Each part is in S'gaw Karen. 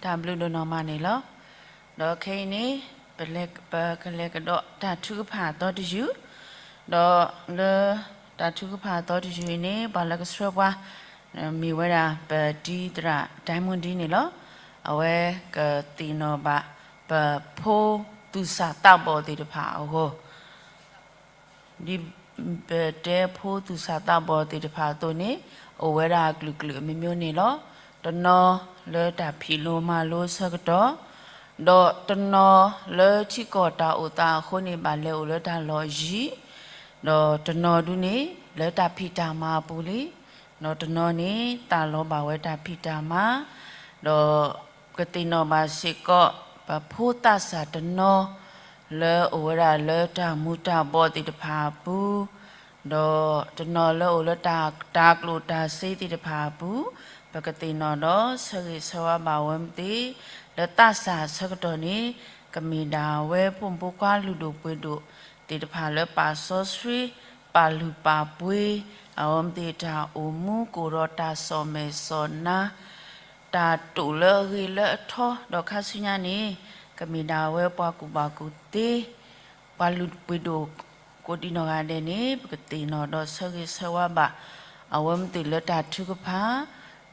တၢ်ဘျုးဒိၣ်နီၢ်မးန့ၣ်လီၤ. ဒီးခဲအံၤန့ၣ် ပလဲၤ ပကလဲၤကဒီးတၢ်ထုကဖၣ်အသီတယုၢ်, ဒီးလၢတၢ်ထုကဖၣ်အသီတယုၢ်အံၤန့ၣ် ပှၤလၢကဆှၢပှၤ မ့ၢ်ဝဲဒၣ်ပတံၤသရၣ်ဒဲမုၢ်ဒံန့ၣ်လီၤ. အဝဲကသ့ၣ်နီၣ်ဘၣ် ပဖိသူၣ်စၢ်သးဘီၣ်သ့ၣ်တဖၣ်အဂီၢ် ဒ်ပတဲဖိသူၣ်စၢ်သးဘီၣ်သ့ၣ်တဖၣ်အသိးန့ၣ် အိၣ်ဝဲဒၣ်အကလုာ်ကလုာ်အမျိုးမျိုးန့ၣ်လီၤ. တနီၤလၢတၢ်ဖံးလိမၤလိအဆၢကတီၢ်, ဒီးတနီၤလၢထံကီၢ်တၢ်အိၣ်သးအဃိန့ၣ် ဘၣ်လဲၤအိၣ်လၢတၢ်လီၢ်ယံၤ, ဒီးတနီၤဒုန့ၣ် လၢတၢ်ဖံးတၢ်မၤအပူၤလံ, ဒီးတနီၤန့ၣ် သးလီဘၣ်ဝဲတၢ်ဖံးတၢ်မၤ, ဒီးကသ့ၣ်နီၣ်ဘၣ်စ့ၢ်ကီး ပဖိသးစၢ်တနီၤ လၢအိၣ်ဝဲဒၣ်လၢတၢ်မူၤတၢ်ဘီၣ်သ့ၣ်တဖၣ်အပူၤ, ဒီးတနီၤလၢအိၣ်လၢတၢ် တၢ်ကျိၣ်တၢ်စ့သ့ၣ်တဖၣ်အပူၤ, ပကသ့ၣ်နီၣ်ဒီးဆၢဂ့ၤဆၢဝါဘၣ်အဝဲမ့ၢ်သ့, လၢသးစၢ်အဆၢကတီၢ်န့ၣ် ကမ့ၢ်ဒၣ်ဝဲဖိမုၣ်ဖိခွါလုၢ်ဒိၣ်ပှ့ၤဒိၣ်သ့ၣ်တဖၣ်လၢပာ်စီဆှံ ပာ်လုၢ်ပာ်ပှ့ၤ အဝဲမ့ၢ်သ့ၣ်တၢ်အိၣ်မူကိၢ်ဒီးတၢ်စီၣ်မဲာ်စီၣ်နါ တၢ်တိာ်လၢအဂ့ၤလၢအထီ, ဒီးခါဆူညါန့ၣ် ကမ့ၢ်ဒၣ်ဝဲပှၤကူၣ်ဘၣ်ကူၣ်သ့ ပှၤလုၢ်ဒိၣ်ပှ့ၤဒိၣ်ကိးဒံနီၢ်ဂၤဒဲးန့ၣ် ပကသ့ၣ်နီၣ်ဒီးဆၢဂ့ၤဆၢဝါဘၣ် အဝဲမ့ၢ်သ့ၣ်လၢတၢ်ထုကဖၣ်,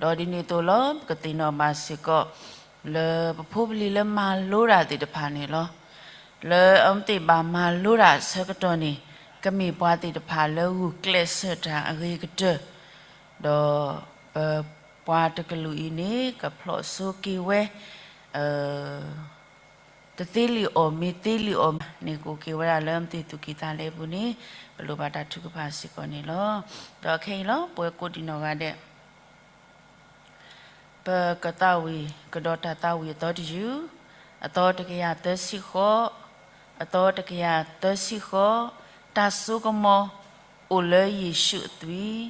ဒီးဒ်န့ၣ်အသိးလီၤ ပကသ့ၣ်နီၣ်ဘၣ်စ့ၢ်ကီး လၢပဖိပလံၤလၢမၤလိတၢ်သ့ၣ်တဖၣ်န့ၣ်လီၤ. လၢအဝဲမ့ၢ်သ့ၣ်ဘၣ်မၤလိတၢ်အဆၢကတီၢ်န့ၣ် ကမ့ၢ်ပှၤသ့ၣ်တဖၣ်လၢဂုာ်ကျဲးစၢးတၢ်အဂ့ၤကတၢၢ်, ဒီးပပှၤတကလုာ်အံၤန့ၣ် ကဖျိးစိက့ၤဝဲ တသ့လံာ်အီၣ်မ့ၢ်သ့လံာ်အီၣ်မ့ၢ်န့ၣ် ကအိၣ်က့ၤဝဲဒၣ်လၢမ့ၢ်သ့ၣ်သူၣ်ကံၢ်သးလဲအပူၤန့ၣ် ပလိၣ်ဘၣ်တၢ်ထုကဖၣ်စ့ၢ်ကီးန့ၣ်လီၤ. ဒီးခဲအံၤလီၤ ပဝဲကိးဒံနီၢ်ဂၤဒဲး ပကသးဝံၣ်ကဒီးတၢ်သးဝံၣ်အသီတယုၢ်, အသီတကယၤသၢဆံဃိး, အသီတကယၤသၢဆံဃိး, တၢ်စိကမီၤအိၣ်လၢယ့ၣ်ၡူးအသွံၣ်,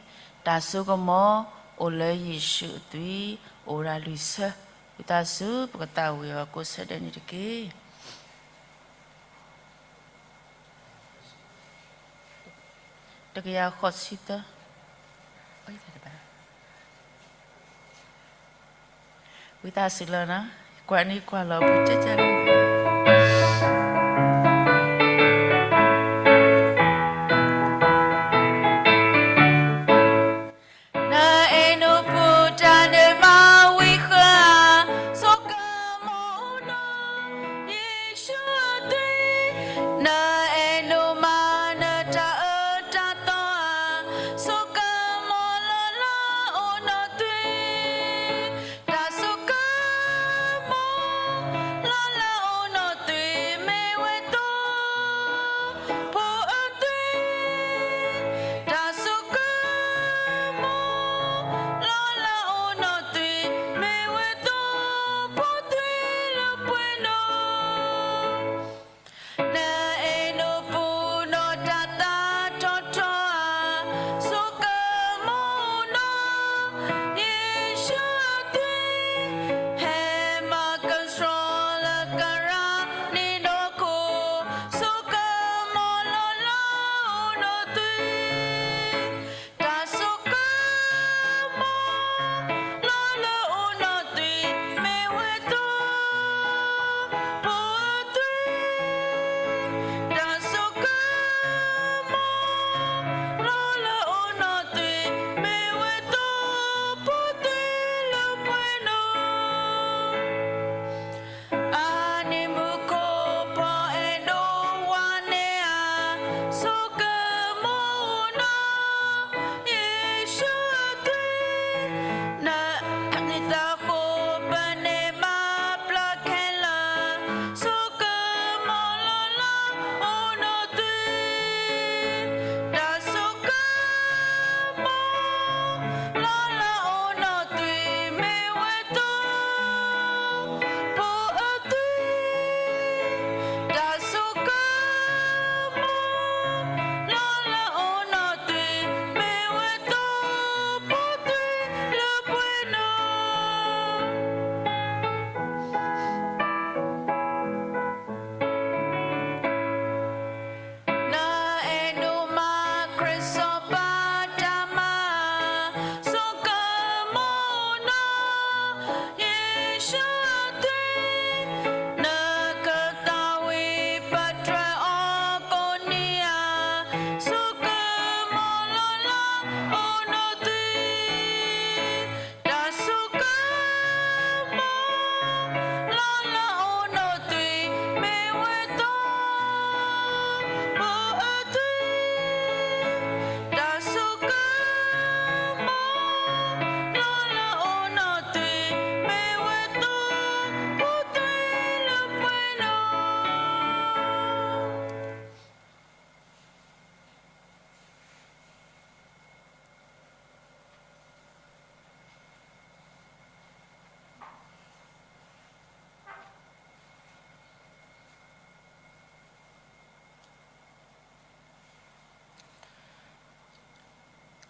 တၢ်စိကမီၤအိၣ်လၢယ့ၣ်ၡူးအသွံၣ်, အိၣ်ဒၣ်လွံၢ်ဆၢ, ဝံသးစူၤ ပကသးဝံၣ်အီၤကိးဆၢဒဲးန့ၣ်တက့ၢ်. တကယၤဃိးဆံသၢ, ဝံသးစူၤလီၤနီၤ, ကွၢ်န့ၣ်ကွၢ်လီၤပူၤကကန့ၣ် နအဲၣ်နဖိတၢ်နမၤဝံၤဃာ်, စိကမီၤနီၤ ယ့ၣ်ၡူးအသွံၣ်, နအဲၣ်နမၤနတၢ်အၢတၢ်သီဧါ, စိကမီၤလီၤလီၤအိၣ်နီၢ်သွံၣ်, တၢ်စိကမီၤလီၤလီၤ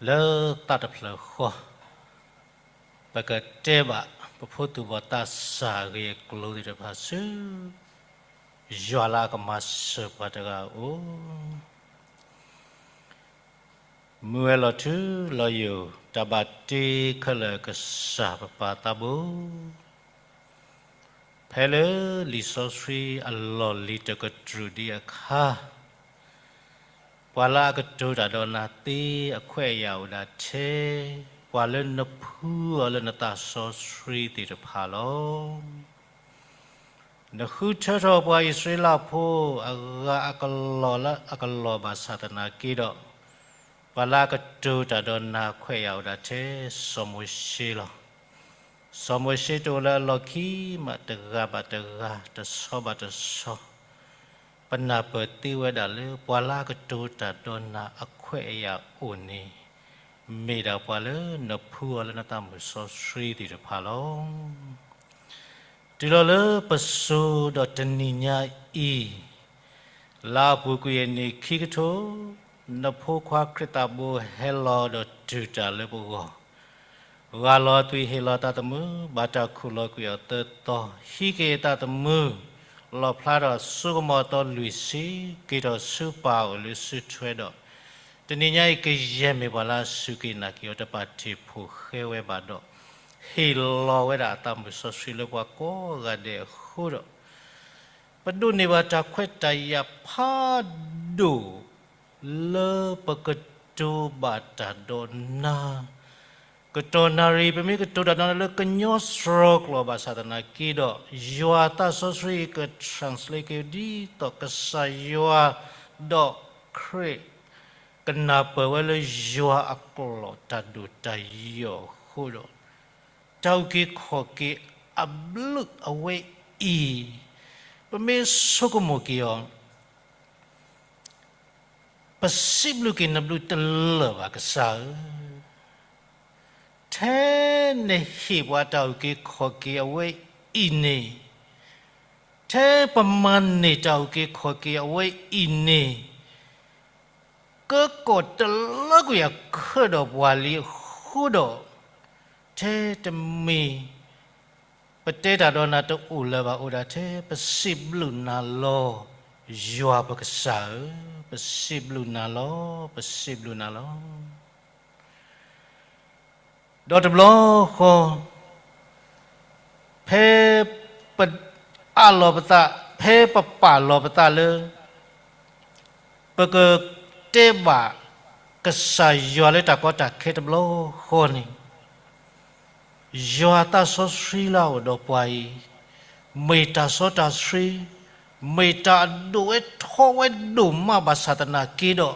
လၢသးတဖျၢၣ်ဃီ, ပကတဲဘၣ်ပဖိသူၣ်ဘီၣ်သးစၢ်အဂ့ၢ်အကျိၤသ့ၣ်တဖၣ်ဆူ ယွၤလၢအကမၤစၢၤပှၤတဂၤအအိၣ်. မုၢ်ဝဲၢ်လီၤထူလီၤယိာ် တၢ်ဘၣ်တ့ခဲလၢာ်ကစၢ်ပပၢ်သးဘိ, ဖဲလၢလံာ်စီဆှံအလီၢ်လံၤတကတြူၢ်ဒံးအခါ, ပှၤလၢအကတိၤတၢ်ဒီးနၤသ့အခွဲးအယာ်အိၣ်ဒၣ်ထဲ, ပှၤလၢနဖှူအီၤလၢနသးစီဆှံသ့ၣ်တဖၣ်လီၤ. နဃုထၢထီၣ်ပှၤအံၣ်စရ့လးဖိအဂၤအကလီၢ်လၢအကလီၢ်ဘၣ်ဆၣ်သနာ်က့ဒီး, ပှၤလၢအကတိၤတၢ်ဒီးနၤအခွဲးအယာ်အိၣ်ဒၣ်ထဲ စီၤမိၤၡ့လီၤ. စီၤမိၤၡ့တအိၣ်လၢအလီၢ်ခံမး တဂၤဘၣ်တဂၤ တဆီဘၣ်တဆီ ပနၢ်ပၢၢ်သ့ဝဲဒၣ်လၢပှၤလၢအကတိၤတၢ်ဒီးနၤအခွဲးအယာ်အိၣ်န့ၣ်, မ့ၢ်ဒၣ်ပှၤလၢနဖှူအီၤလၢနသးစီဆှံသ့ၣ်တဖၣ်လီၤ. တုၤလီၤလၢပစိၤဒီးတနံၤညါအံၤ, လါအပူၤကွံာ်အနံၣ်ခံကထိ, နဖိခွါခရံာ်သးဘိဟဲလီၤဒီးတူၢ်တၢ်လၢပဂီၢ်, ဂၢ်လီၤသွံၣ်ဟ့ၣ်လီၤသးသမူ, ဘၣ်တၢ်ခူၣ်လီၤကွံာ်အီၤသၢသီ, ဟံးက့ၤအသးသမူ, လီၣ်ဖျါထီၣ်စိကမီၤအသီလွံၢ်ဆံ, က့ၤထီၣ်ဆူပၢ်အအိၣ်လၢစုထွဲဒီး, တနံၤညါအံၤကယဲၢ်မ့ၢ်ပှၤလၢအစူၢ်က့ၤနာ်က့ၤအီၤတပာ်တ့ၢ်ဖှိၣ်ဃဲဝဲဘၣ်ဒီး, ဟ့ၣ်လီၤဝဲဒၣ်အသးမုၢ်စီဆှံလၢပှၤကိးဂၤဒဲးအဃိဒီး, ပဒိးန့ၢ်ဘၣ်တၢ်ခွဲးတၢ်ယာ်ဖးဒိၣ် လၢပကတိၤဘၣ်တၢ်ဒီးနၤ, ကတီၢ်နၣ်ရံၣ် ပမ့ၢ်ကတိၤတၢ်ဒီးနၤလၢကညီစှီၤကျိာ်ဘၣ်ဆၣ်သနာ်က့ဒီး, ယွၤသးစီဆှံအံၤက translate က့ၤဒ်သိးကစၢ်ယွၤ, ဒီးခရံာ်, ကနၢ်ပၢၢ်ဝဲလၢယွၤအကျိာ်တၢ်ဒိၣ်တၢ်ယိာ်အဃိဒီး, တၢ်အုၣ်က့ၤခီၣ်က့ၤအဘျုးအဝဲအံၤ, ပမ့ၢ်ဆိကမိၣ်က့ၤအီၤ ပစံးဘျုးက့ၤနဘျုးတလၢာ်ဘၣ်ကစၢ်ဧၢ, ထဲနဟ့ၣ်ပှၤတၢ်အုၣ်က့ၤခီၣ်က့ၤအဝဲအံၤန့ၣ်, ထဲပမၤန့ၢ်တၢ်အုၣ်က့ၤခီၣ်က့ၤအဝဲအံၤန့ၣ်, ကကီၢ်တလၢကွံာ်အခၢၣ်ဒီးပှၤလံအဃိဒီး, ထဲတမံၤ ပတဲတၢ်ဒီးနၤတအိၣ်လၢၤဘၣ်အိၣ်ဒၣ်ထဲ ပစံးဘျုးနၤလီၤ, ယွၤပကစၢ်ဧၢ, ပစံးဘျုးနၤလီၤ, ပစံးဘျုးနၤလီၤ. ဒီးတဘျီဃီ, ဖဲပအးလီၤပသး, ဖဲပပာ်လီၤပသးလၢ ပကတဲဘၣ် ကစၢ်ယွၤလၢတၢ်ကီတၢ်ခဲတဘျီဃီန့ၣ်, ယွၤသးစီဆှံလၢအအိၣ်ဒီးပှၤအံၤ, မ့ၢ်တၢ်စီတၢ်ဆှံ, မ့ၢ်တၢ်အဒိၣ်ဝဲထီဝဲဒိၣ်မးဘၣ်ဆၣ်သနာ်က့ဒီး,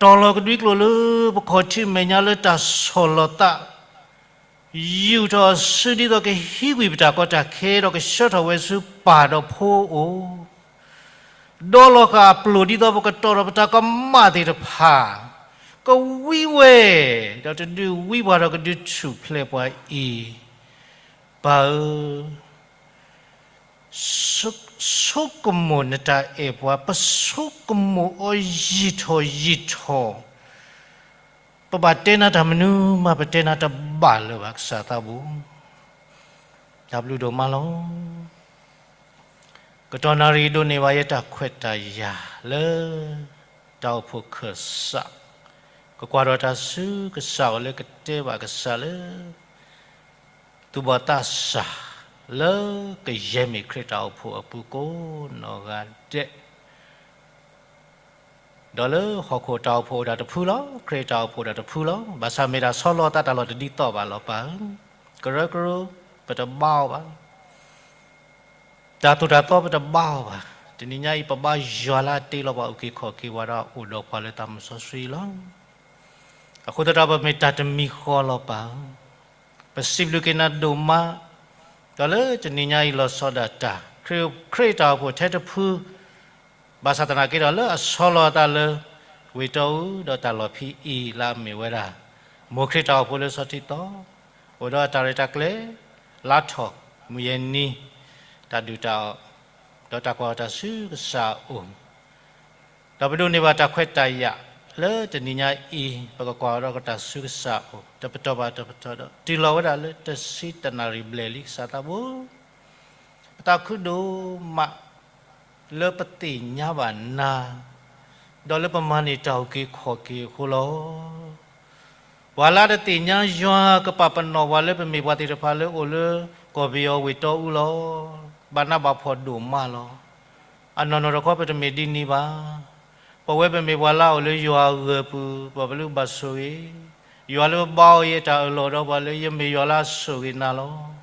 တီၤလီၤကဒွံကျိာ်လၢပခီၣ်ထံးမဲာ်ညါလၢတၢ်ဆီၣ်လီၤသး, ယူာ်ထီၣ်အစုဒ်သိးကဟံးကွံာ်ပတၢ်ကီတၢ်ခဲဒီးကဆှၢထီၣ်ဝဲဆူပၢ်ဒီးဖိအအိၣ်, ဒီးလီၤဃာ်အပျိၢ်ဒ်သိးပကတီၤထီၣ်ပတၢ်ကမၣ်သ့ၣ်တဖၣ်, ကဝံဝဲ, ဒီးတဒုးဝံပှၤဒီးကဒုးထူၣ်ဖျဲးပှၤအံၤ, ပၢ်ဧၢ, ဆိကမိၣ်နတၢ်အဲၣ်ပှၤ, ပဆိကမိၣ်အီၤယံာ်ထီၣ်ယံာ်ထီၣ်, ပဘၣ်တဲနၤတၢ်မနုၤမး ပတဲနၤတဘၣ်လၢၤဘၣ်ကစၢ်သးဘိ, တၢ်ဘျုးဒိၣ်မးလီၤ. ကတီၢ်နၣ်ရံၣ်ဒိးန့ၢ်ဘၣ်ယဲတၢ်ခွဲးတၢ်ယာ်လၢ တၢ်အိၣ်ဖှိၣ်ခၢၣ်စး, ကကွၢ်ထီၣ်တၢ်ဆူကစၢ်အအိၣ်လၢကတဲဘၣ်ကစၢ်လၢ သူၣ်ဘီၣ်သးစၢ် လၢကယဲၢ်မ့ၢ်ခရံာ်တၢ်အိၣ်ဖှိၣ်အပူၤကိးနီၢ်ဂၤဒဲး, ဒီးလၢဟီၣ်ခိၣ်တၢ်အိၣ်ဖှိၣ်အိၣ်ဒၣ်တဖုလီၤ, ခရံာ်တၢ်အိၣ်ဖှိၣ်အိၣ်ဒၣ်တဖုလီၤ. ဘၣ်ဆၣ်မ့ၢ်ဒၣ်ဆီလီၤသးတၢ်လီၢ်တဒ်သိးဘၣ်လီၤပၢ်ဧၢ, ကရၢကရိ ပတဘါအီၤဘၣ်, တၢ်သိၣ်တၢ်သီပတဘါအီၤဘၣ်. တနံၤညါအံၤ ပဘါယွၤလၢအတ့လီၤပှၤအုၣ်က့ၤခီၣ်က့ၤဝဲဒီးအိၣ်ဒီးပှၤလၢသးမုၢ်စီဆှံလီၤ. အဃိသတးဒီးပမ့ၢ်တၢ်တမံၤဃီလီၤပၢ်ဧၢ, ပစံးဘျုးက့ၤနၤဒိၣ်မး, ဒီးလၢတနံၤညါအံၤလီၤဆီဒၣ်တၢ် ခရံာ်ခရံာ်တၢ်အိၣ်ဖှိၣ်ထဲတဖု ဘၣ်ဆၣ်သနာ်က့ဒီးလၢအဆီလီၤအသးလၢ ဝ့ၢ်တီအူဒီးတၢ်လီၢ်ဖံးအံၤလၢအမ့ၢ်ဝဲဒၣ် မိၢ်ခရံာ်တၢ်အိၣ်ဖှိၣ်လၢဆီထံသီ, အိၣ်ဒီးအတၢ်ရဲၣ်တၢ်ကျဲၤ လါထီၣ် မုၢ်ယဲၢ်နံၤ တၢ်ဒုၣ်တၢ်အီၣ် ဒီးတၢ်ကွၢ်အီၤတၢ်ဆူကစၢ်အအိၣ်, ဒီးပဒိးန့ၢ်ဘၣ်တၢ်ခွဲးတၢ်ယာ် လၢတနံၤညါအံၤ ပကကွၢ်ဒီးကတၢၢ်ဆူကစၢ်အအိၣ် တပတီၢ်ဘၣ်တပတီၢ်ဒီး တုၤလီၤဝဲဒၣ်လၢတဆံတနၣ်ရံၣ်ဘျဲၣ်လံ ကစၢ်သးဘိ ပသးခုဒိၣ်မး လၢပသ့ၣ်ညါဘၣ်နၤ, ဒီးလၢပမၤန့ၢ်တၢ်အုၣ်က့ၤခီၣ်က့ၤအဃိလီၤ. ပှၤလၢတသ့ၣ်ညါယွၤကပာ်ပနီၣ်ပှၤလၢပမ့ၢ်ပှၤသ့ၣ်တဖၣ်လၢအိၣ်လၢကီၢ်ပယီၤဝ့ၢ်တီအူလီၤ. ဘၣ်နးဘၣ်ဖှီၣ်ဒိၣ်မးလီၤ. အနီၢ်နီၢ်တခီပတမ့ၢ်ဒ်န့ၣ်ဘၣ်. ပဝဲပမ့ၢ်ပှၤလၢအအိၣ်လၢယွၤအဂၢၢ်ပူၤ ပဘၣ်ဘျုးဘၣ်ဆိၣ်ဂ့ၤ, ယွၤလၢပဘါအီၤအံၤအတၢ်အၢၣ်လီၤဒီးပှၤလၢယမ့ၢ်ယွၤလၢအဆိၣ်ဂ့ၤနၤလီၤ.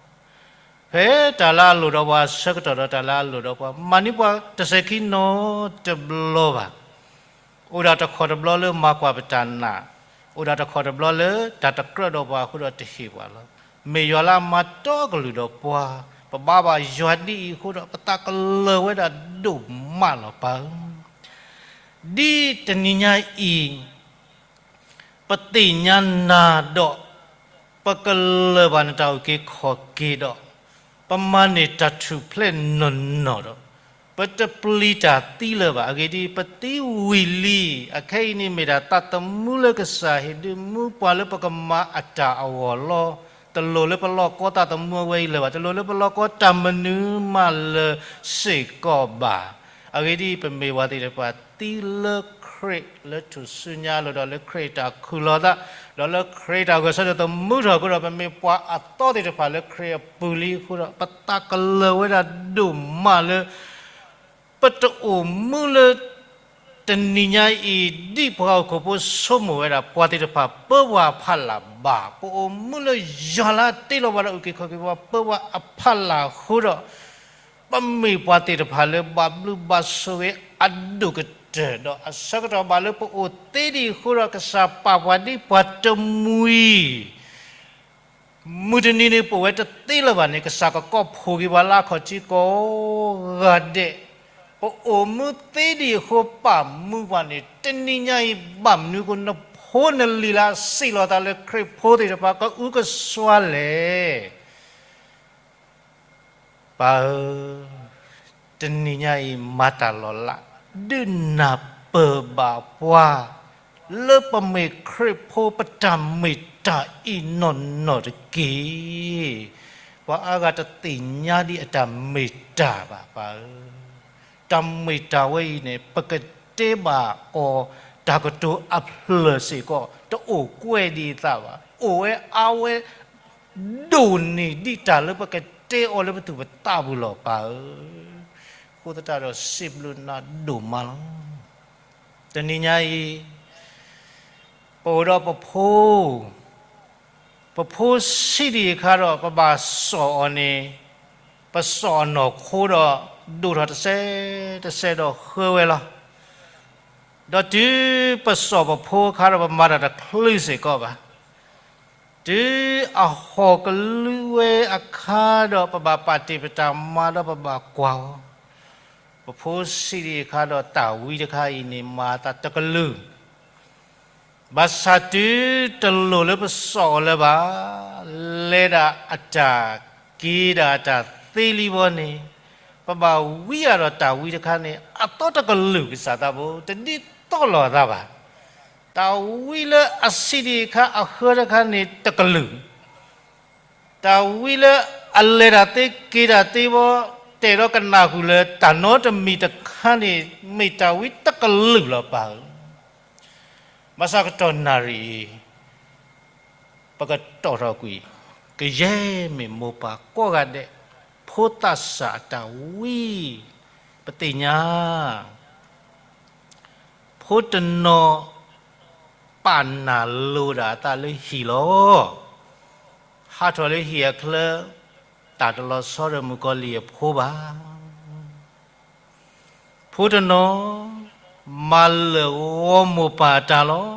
ဖဲတၢ်လၢအလိၣ်ဒီးပှၤအဆၢကတီၢ်ဒီးတၢ်လၢအလိၣ်ဒီးပှၤ မၤန့ၢ်ပှၤတစဲးခံနီတဘျီဘၣ်. အိၣ်ဒၣ်တခီၣ်တဘျီလၢမၤကွၢ်ပတၢ်နာ်, အိၣ်ဒၣ်တခီၣ်တဘျီလၢတၢ်တကြၢးဒီးပှၤအဃိဒီးတဟ့ၣ်ပှၤလီၤ. မ့ၢ်ယွၤလၢအမၤတီကလုၢ်ဒီးပှၤ, ပဘါဘၣ်ယွၤဒ်အံၤအဃိဒီး ပသးကလၢၤဝဲဒၣ်ဒိၣ်မးလီၤပၢ်ဧၢ. ဒ်တနံၤညါအံၤ ပသ့ၣ်ညါနၤဒီး ပကလၢၤဘၣ်နတၢ်အုၣ်က့ၤခီၣ်က့ၤဒီး ပမၤန့ၢ်တၢ်ထူၣ်ဖျဲးနီၢ်နီၢ်ဒီး ပတပျံၤတၢ်သံလၢၤဘၣ်. အဂ့ၢ်ဒ်အံၤ, ပသံဝံၤလံ. အခဲအံၤန့ၣ်မ့ၢ်ဒၣ်သးသမူလၢကစၢ်ဟ့ၣ်ဒုးမူပှၤလၢပကမၤအတၢ်အဂီၢ်လီၤ. တလိၣ်လၢပလီၢ်ကီသးသမူအဝဲအံၤလၢၤဘၣ်. တလိၣ်လၢပလီၢ်ကီတၢ်မနုၤမးလၢၤစ့ၢ်ကီးဘၣ်. အဂ့ၢ်ဒ်အံၤ, ပမ့ၢ်ပှၤသ့ၣ်တဖၣ်သံလၢခရံာ်လၢထူၣ်စုညါအလိၤဒီး လၢခရံာ်အတၢ်ခူၣ်လီၤသး, ဒီးလၢခရံာ်အတၢ်ဂဲၤဆၢထၢၣ်သမူထီၣ်အဃိဒီး ပမ့ၢ်ပှၤအသီသ့ၣ်တဖၣ်လၢခရံာ်အပူၤလံအဃိဒီး ပသးကလၢၤဝဲဒၣ်ဒိၣ်မးလၢ ပတအိၣ်မူလၢ တနံၤညါအံၤ ဒ်ပှၤဟီၣ်ခိၣ်ဖိဆိကမိၣ်ဝဲဒၣ် ပှၤသ့ၣ်တဖၣ်ပၢပှၤအဖီလာ်ဘၣ်. ပအိၣ်မူလၢယွၤလၢအတ့လီၤပှၤဒီးအုၣ်က့ၤခီၣ်က့ၤပှၤ ပၢပှၤအဖီလာ်အဃိဒီး ပမ့ၢ်ပှၤသ့ၣ်တဖၣ်လၢဘၣ်ဘျုးဘၣ်ဆိၣ်ဂ့ၤအဒိၣ်ကတၢၢ်ဒီး အဆၢကတီၢ်ဘၣ်လၢပအိၣ်သ့ဒ်အံၤအဃိဒီး ကစၢ်ပာ်ပှၤဒ်ပှၤတမှံၤ မုၢ်တနံၤန့ၣ် ပအိၣ်ဝဲတသ့လၢၤဘၣ်န့ၣ် ကစၢ်ကကိးဖှိၣ်က့ၤပှၤလၢအခီၣ်ထံးကိးဂၤဒဲး, ပအိၣ်မူသ့ဒ်အံၤအဃိ ပာ်မူပှၤန့ၣ် တနံၤညါအံၤ ဘၣ်မနုၤအဃိ နဖိနလံၤလၢအစံးလီၤသးလၢခရံာ်ဖိသ့ၣ်တဖၣ် ကအုကစွါလဲၣ်. ပၢ်ဧၢ, တနံၤညါအံၤ မၤတၢ်လီၤလး ဒုးနၢ်ပၢၢ်ဘၣ်ပှၤ လၢပမ့ၢ်ခရံာ်ဖိ ပတၢ်မ့ၢ်တၢ်အံၤနီၢ်နီၢ်တက့ၢ်. ပှၤအါဂၤတသ့ၣ်ညါဒံးအတၢ်မ့ၢ်တၢ်ဘၣ် ပၢ်ဧၢ. တၢ်မ့ၢ်တၢ်ဝဲအံၤန့ၣ် ပကတဲဘၣ်အီၤ တၢ်ကတိၤအဖျၢၣ်စ့ၢ်ကီး တအိၣ်ကွဲးဒံးအသးဘၣ်. အိၣ်ဝဲအါဝဲ ဒိၣ်န့ၢ်ဒံးတၢ်လၢပကတဲအီၤလၢပသူၣ်ပသးပူၤလီၤ ပၢ်ဧၢ. အဃိသတးဒီး စံးဘျုးနၤဒိၣ်မးလီၤ. တနံၤညါအံၤ ပအိၣ်ဒီးပဖိ, ပဖိဆံးဒံးအခါဒီး ပဘၣ်စိာ်အီၤန့ၣ် ပစိာ်အနီၢ်ခိဒီး ဒိၣ်ထီၣ်တစဲးတစဲးဒီးဃၢဝဲလီၤ. ဒီးတုၤပစိာ်ပဖိအခါဒီး ပမၤတၢ်တချုးစ့ၢ်ကီးဘၣ်. တုၤအဟီၣ်ကလူးဝဲအခါဒီး ပဘၣ်ပာ်တ့ၢ်ပတၢ်မၤဒီးပဘၣ်ကွၢ်အီၤ. ပဖိဆံးဒံးအခါဒီး တၢ်ဝံတခါအံၤန့ၣ် မၤအသးတကလုာ် ဘၣ်ဆၣ်တုၤတလိၣ်လၢပစိာ်အီၤလၢၤဘၣ်, လဲၤဒၣ်အတၢ်က့ၤဒၣ်အတၢ်သ့လံဘီန့ၣ်, ပဘၣ်ဝံအါဒီးတၢ်ဝံတခါန့ၣ် အသီတကလုာ် ကစၢ်သးဘိ တဒ်သိးလိာ်အသးဘၣ်. တၢ်ဝံလၢအဆံးဒံးအခါအဃၢတခါန့ၣ်တကလုာ်, တၢ်ဝံလၢအလဲၤတၢ်သ့က့ၤတၢ်သ့ဘီ တဲဒီးကနၣ်ဃုာ်လၢတၢ်နီတမံၤတခါန့ၣ် မ့ၢ်တၢ်ဝံတကလုာ်လီၤ ပၢ်ဧၢ. ဘၣ်ဆၣ်ကတီၢ်နၣ်ရံၣ်အံၤ ပကတီၢ်ထီၣ်ကွံာ် ကယဲၢ်မ့ၢ်မိၢ်ပၢ်ကိးဂၤဒဲး ဖိသၣ်စၢ်အတၢ်ဝံ ပသ့ၣ်ညါ ဖိတနီၤ ပာ်နၢ်လိၤဒၣ်အသးလၢဟံၣ်လီၤ. ဟးထီၣ်လၢဟံၣ်အချၢ တၢ်တလီၤဆီဒီးမုၣ်ကီၤလံၢ်အဖိဘၣ်. ဖိတနီၤ မၤလၢာ်ဂီၤမိၢ်ပၢ်အတၢ်လီၤ.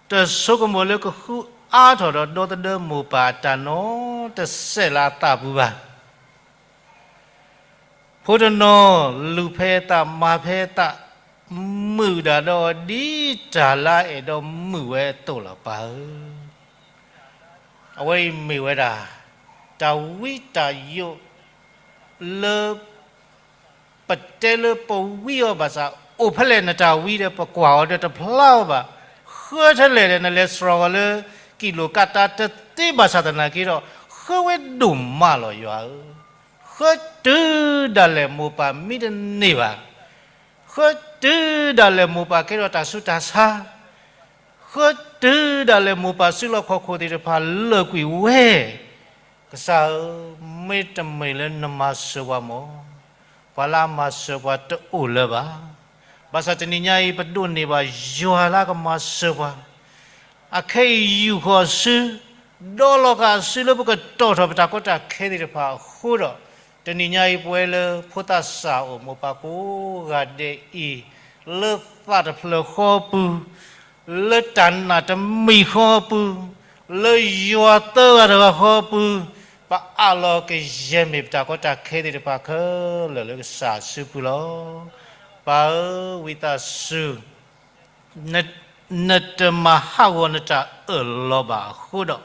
တဆိကမိၣ်လၢကဃုအါထီၣ်ဒီးဒီသဒၢမိၢ်ပၢ်အတၢ်နီတစဲးလၢအသးပူၤဘၣ်. ဖိတနီၤ လူၤဖဲအသး မၤဖဲအသး မုာ်ဒၣ်ဒီးအီၤဒ်တၢ်လၢအအဲၣ်ဒိးမုာ်ဝဲအသိးလီၤ ပၢ်ဧၢ. အဝဲအံၤမ့ၢ်ဝဲဒၣ် တၢ်ဝံတၢ်ယိးလၢ ပတဲလၢပဝံအီၤဘၣ်ဆၣ် အိၣ်ဖဲလဲၣ်နတၢ်ဝံဒီး ပကွၢ်အီၤဒီးတဖျါအီၤဘၣ်. ဃၢထဲလဲၣ်ဒီး နလဲၤစှီၤအီၤလၢ ကံၣ်လိာ်ကၣ်တၢ်တသ့ဘၣ်ဆၣ်သနာ်က့ဒီး ဃၢဝဲဒိၣ်မးလီၤယွၤဧၢ. ဃၢတုၤဒၣ်လဲာ်မိၢ်ပၢ်မံတန့ၢ်ဘၣ်. ဃၢတုၤဒၣ်လဲာ်မိၢ်ပၢ်ကဲထီၣ်တၢ်ဆူးတၢ်ဆါ ဃၢတုၤဒၣ်လဲာ်မိၢ်ပၢ်စုလီၢ်ခီၣ်ခိၣ်သ့ၣ်တဖၣ်လၢာ်ကွံာ်ဝဲ, ကစၢ်ဧၢ, မ့တမ့ၢ်လၢနမၤစၢၤပှၤမၢ်, ပှၤလၢအမၤစၢၤပှၤတအိၣ်လၢၤဘၣ်. ဘၣ်ဆၣ်တနံၤညါအံၤ ပဒိးန့ၢ်ဘၣ်ယွၤလၢအကမၤစၢၤပှၤ အခဲအံၤယူာ်ဃီၤအစု, ဒီးလီၤဃာ်အစုလၢပကတီၢ်ထီၣ်ပတၢ်ကီတၢ်ခဲသ့ၣ်တဖၣ်အဃိဒီး, တနံၤညါအံၤပဝဲလၢဖိသၣ်စၢ်အိၣ်မိၢ်ပၢ်ကိးဂၤဒဲးအံၤ, လၢသးတဖျၢၣ်ဃီအပူၤ, လၢတၢ်နာ်တမံၤဃီအပူၤ, လၢယွၤသၢဂၤတဂၤဃီအပူၤ, ပအးလီၤကယဲၢ်မ့ၢ်ပတၢ်ကီတၢ်ခဲသ့ၣ်တဖၣ်ခဲလၢာ်လၢကစၢ်အစုပူၤလီၤ. ပၢ်ဧၢ, ဝံသးစူၤ နတမၤဟးဂီၤနတၢ်အၢၣ်လီၤဘၣ်အဃိဒီး,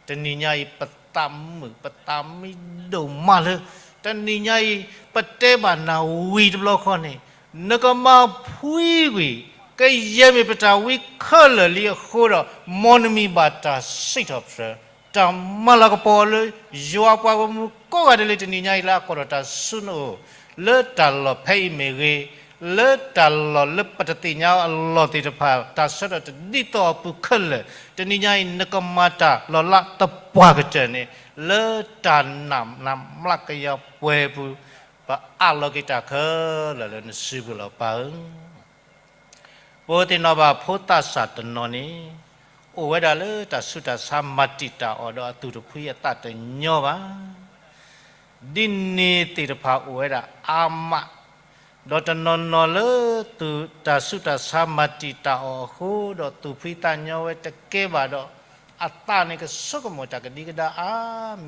တနံၤညါအံၤ ပသးမုာ်ပသးမံဒိၣ်မးလၢ တနံၤညါအံၤ ပတဲဘၣ်နၤဝံၤတဘျီဃီန့ၣ်, နကမၤဖှံကွံာ် ကယဲၢ်မ့ၢ်ပတၢ်ဝံခဲလၢာ်လံအဃိဒီး, မ်နမံၤဘၣ်တၢ်စံးထီၣ်ပတြၢၤ တၢ်မၤလၤကပီၤအီၤလၢ ယွၤပှၤဂီၢ်မုၢ်ကိးဂၤဒဲးလၢတနံၤညါအံၤလၢအကိးထီၣ်တၢ်ဆူနအိၣ်, လၢတၢ်လီၢ်ဖဲအံၤမ့ၢ်ဂ့ၤ, လၢတၢ်လီၢ်လၢပတသ့ၣ်ညါအလီၢ်သ့ၣ်တဖၣ် တၢ်ဆၢထၢၣ်တဒ်သိးအပူၤခဲလၢာ်, တနံၤညါအံၤ နကမၤတၢ်လီၤလးသပှၢ်ကတၢၢ်န့ၣ်, လၢတၢ်နာ်မျးကယၤပှဲၤပူၤ, ပအးလီၤက့ၤတၢ်ခဲလၢာ်လၢနစုပူၤလီၤပၢ်ဧၢ. ပသ့ၣ်နီၣ်ဘၣ်ဖိသၣ်စၢ်တနီၤန့ၣ်, အိၣ်ဝဲဒၣ်လၢတၢ်ဆူးတၢ်ဆါမၤတံာ်တာ်အီၤဒီးအသူၣ်တဖှံအသးတညီဘၣ်. ဒ်န့ၣ်သ့ၣ်တဖၣ်အိၣ်ဝဲဒၣ်အါမး, ဒီးတနီၤနီၤလၢ တၢ်ဆူးတၢ်ဆါမၤတံာ်တာ်အီၤအဃိဒီးသူၣ်ဖှံသးညီဝဲတကဲဘၣ်ဒီး, အသးန့ၣ်ကဆိကမိၣ်တၢ်ကဒံကဒါအါ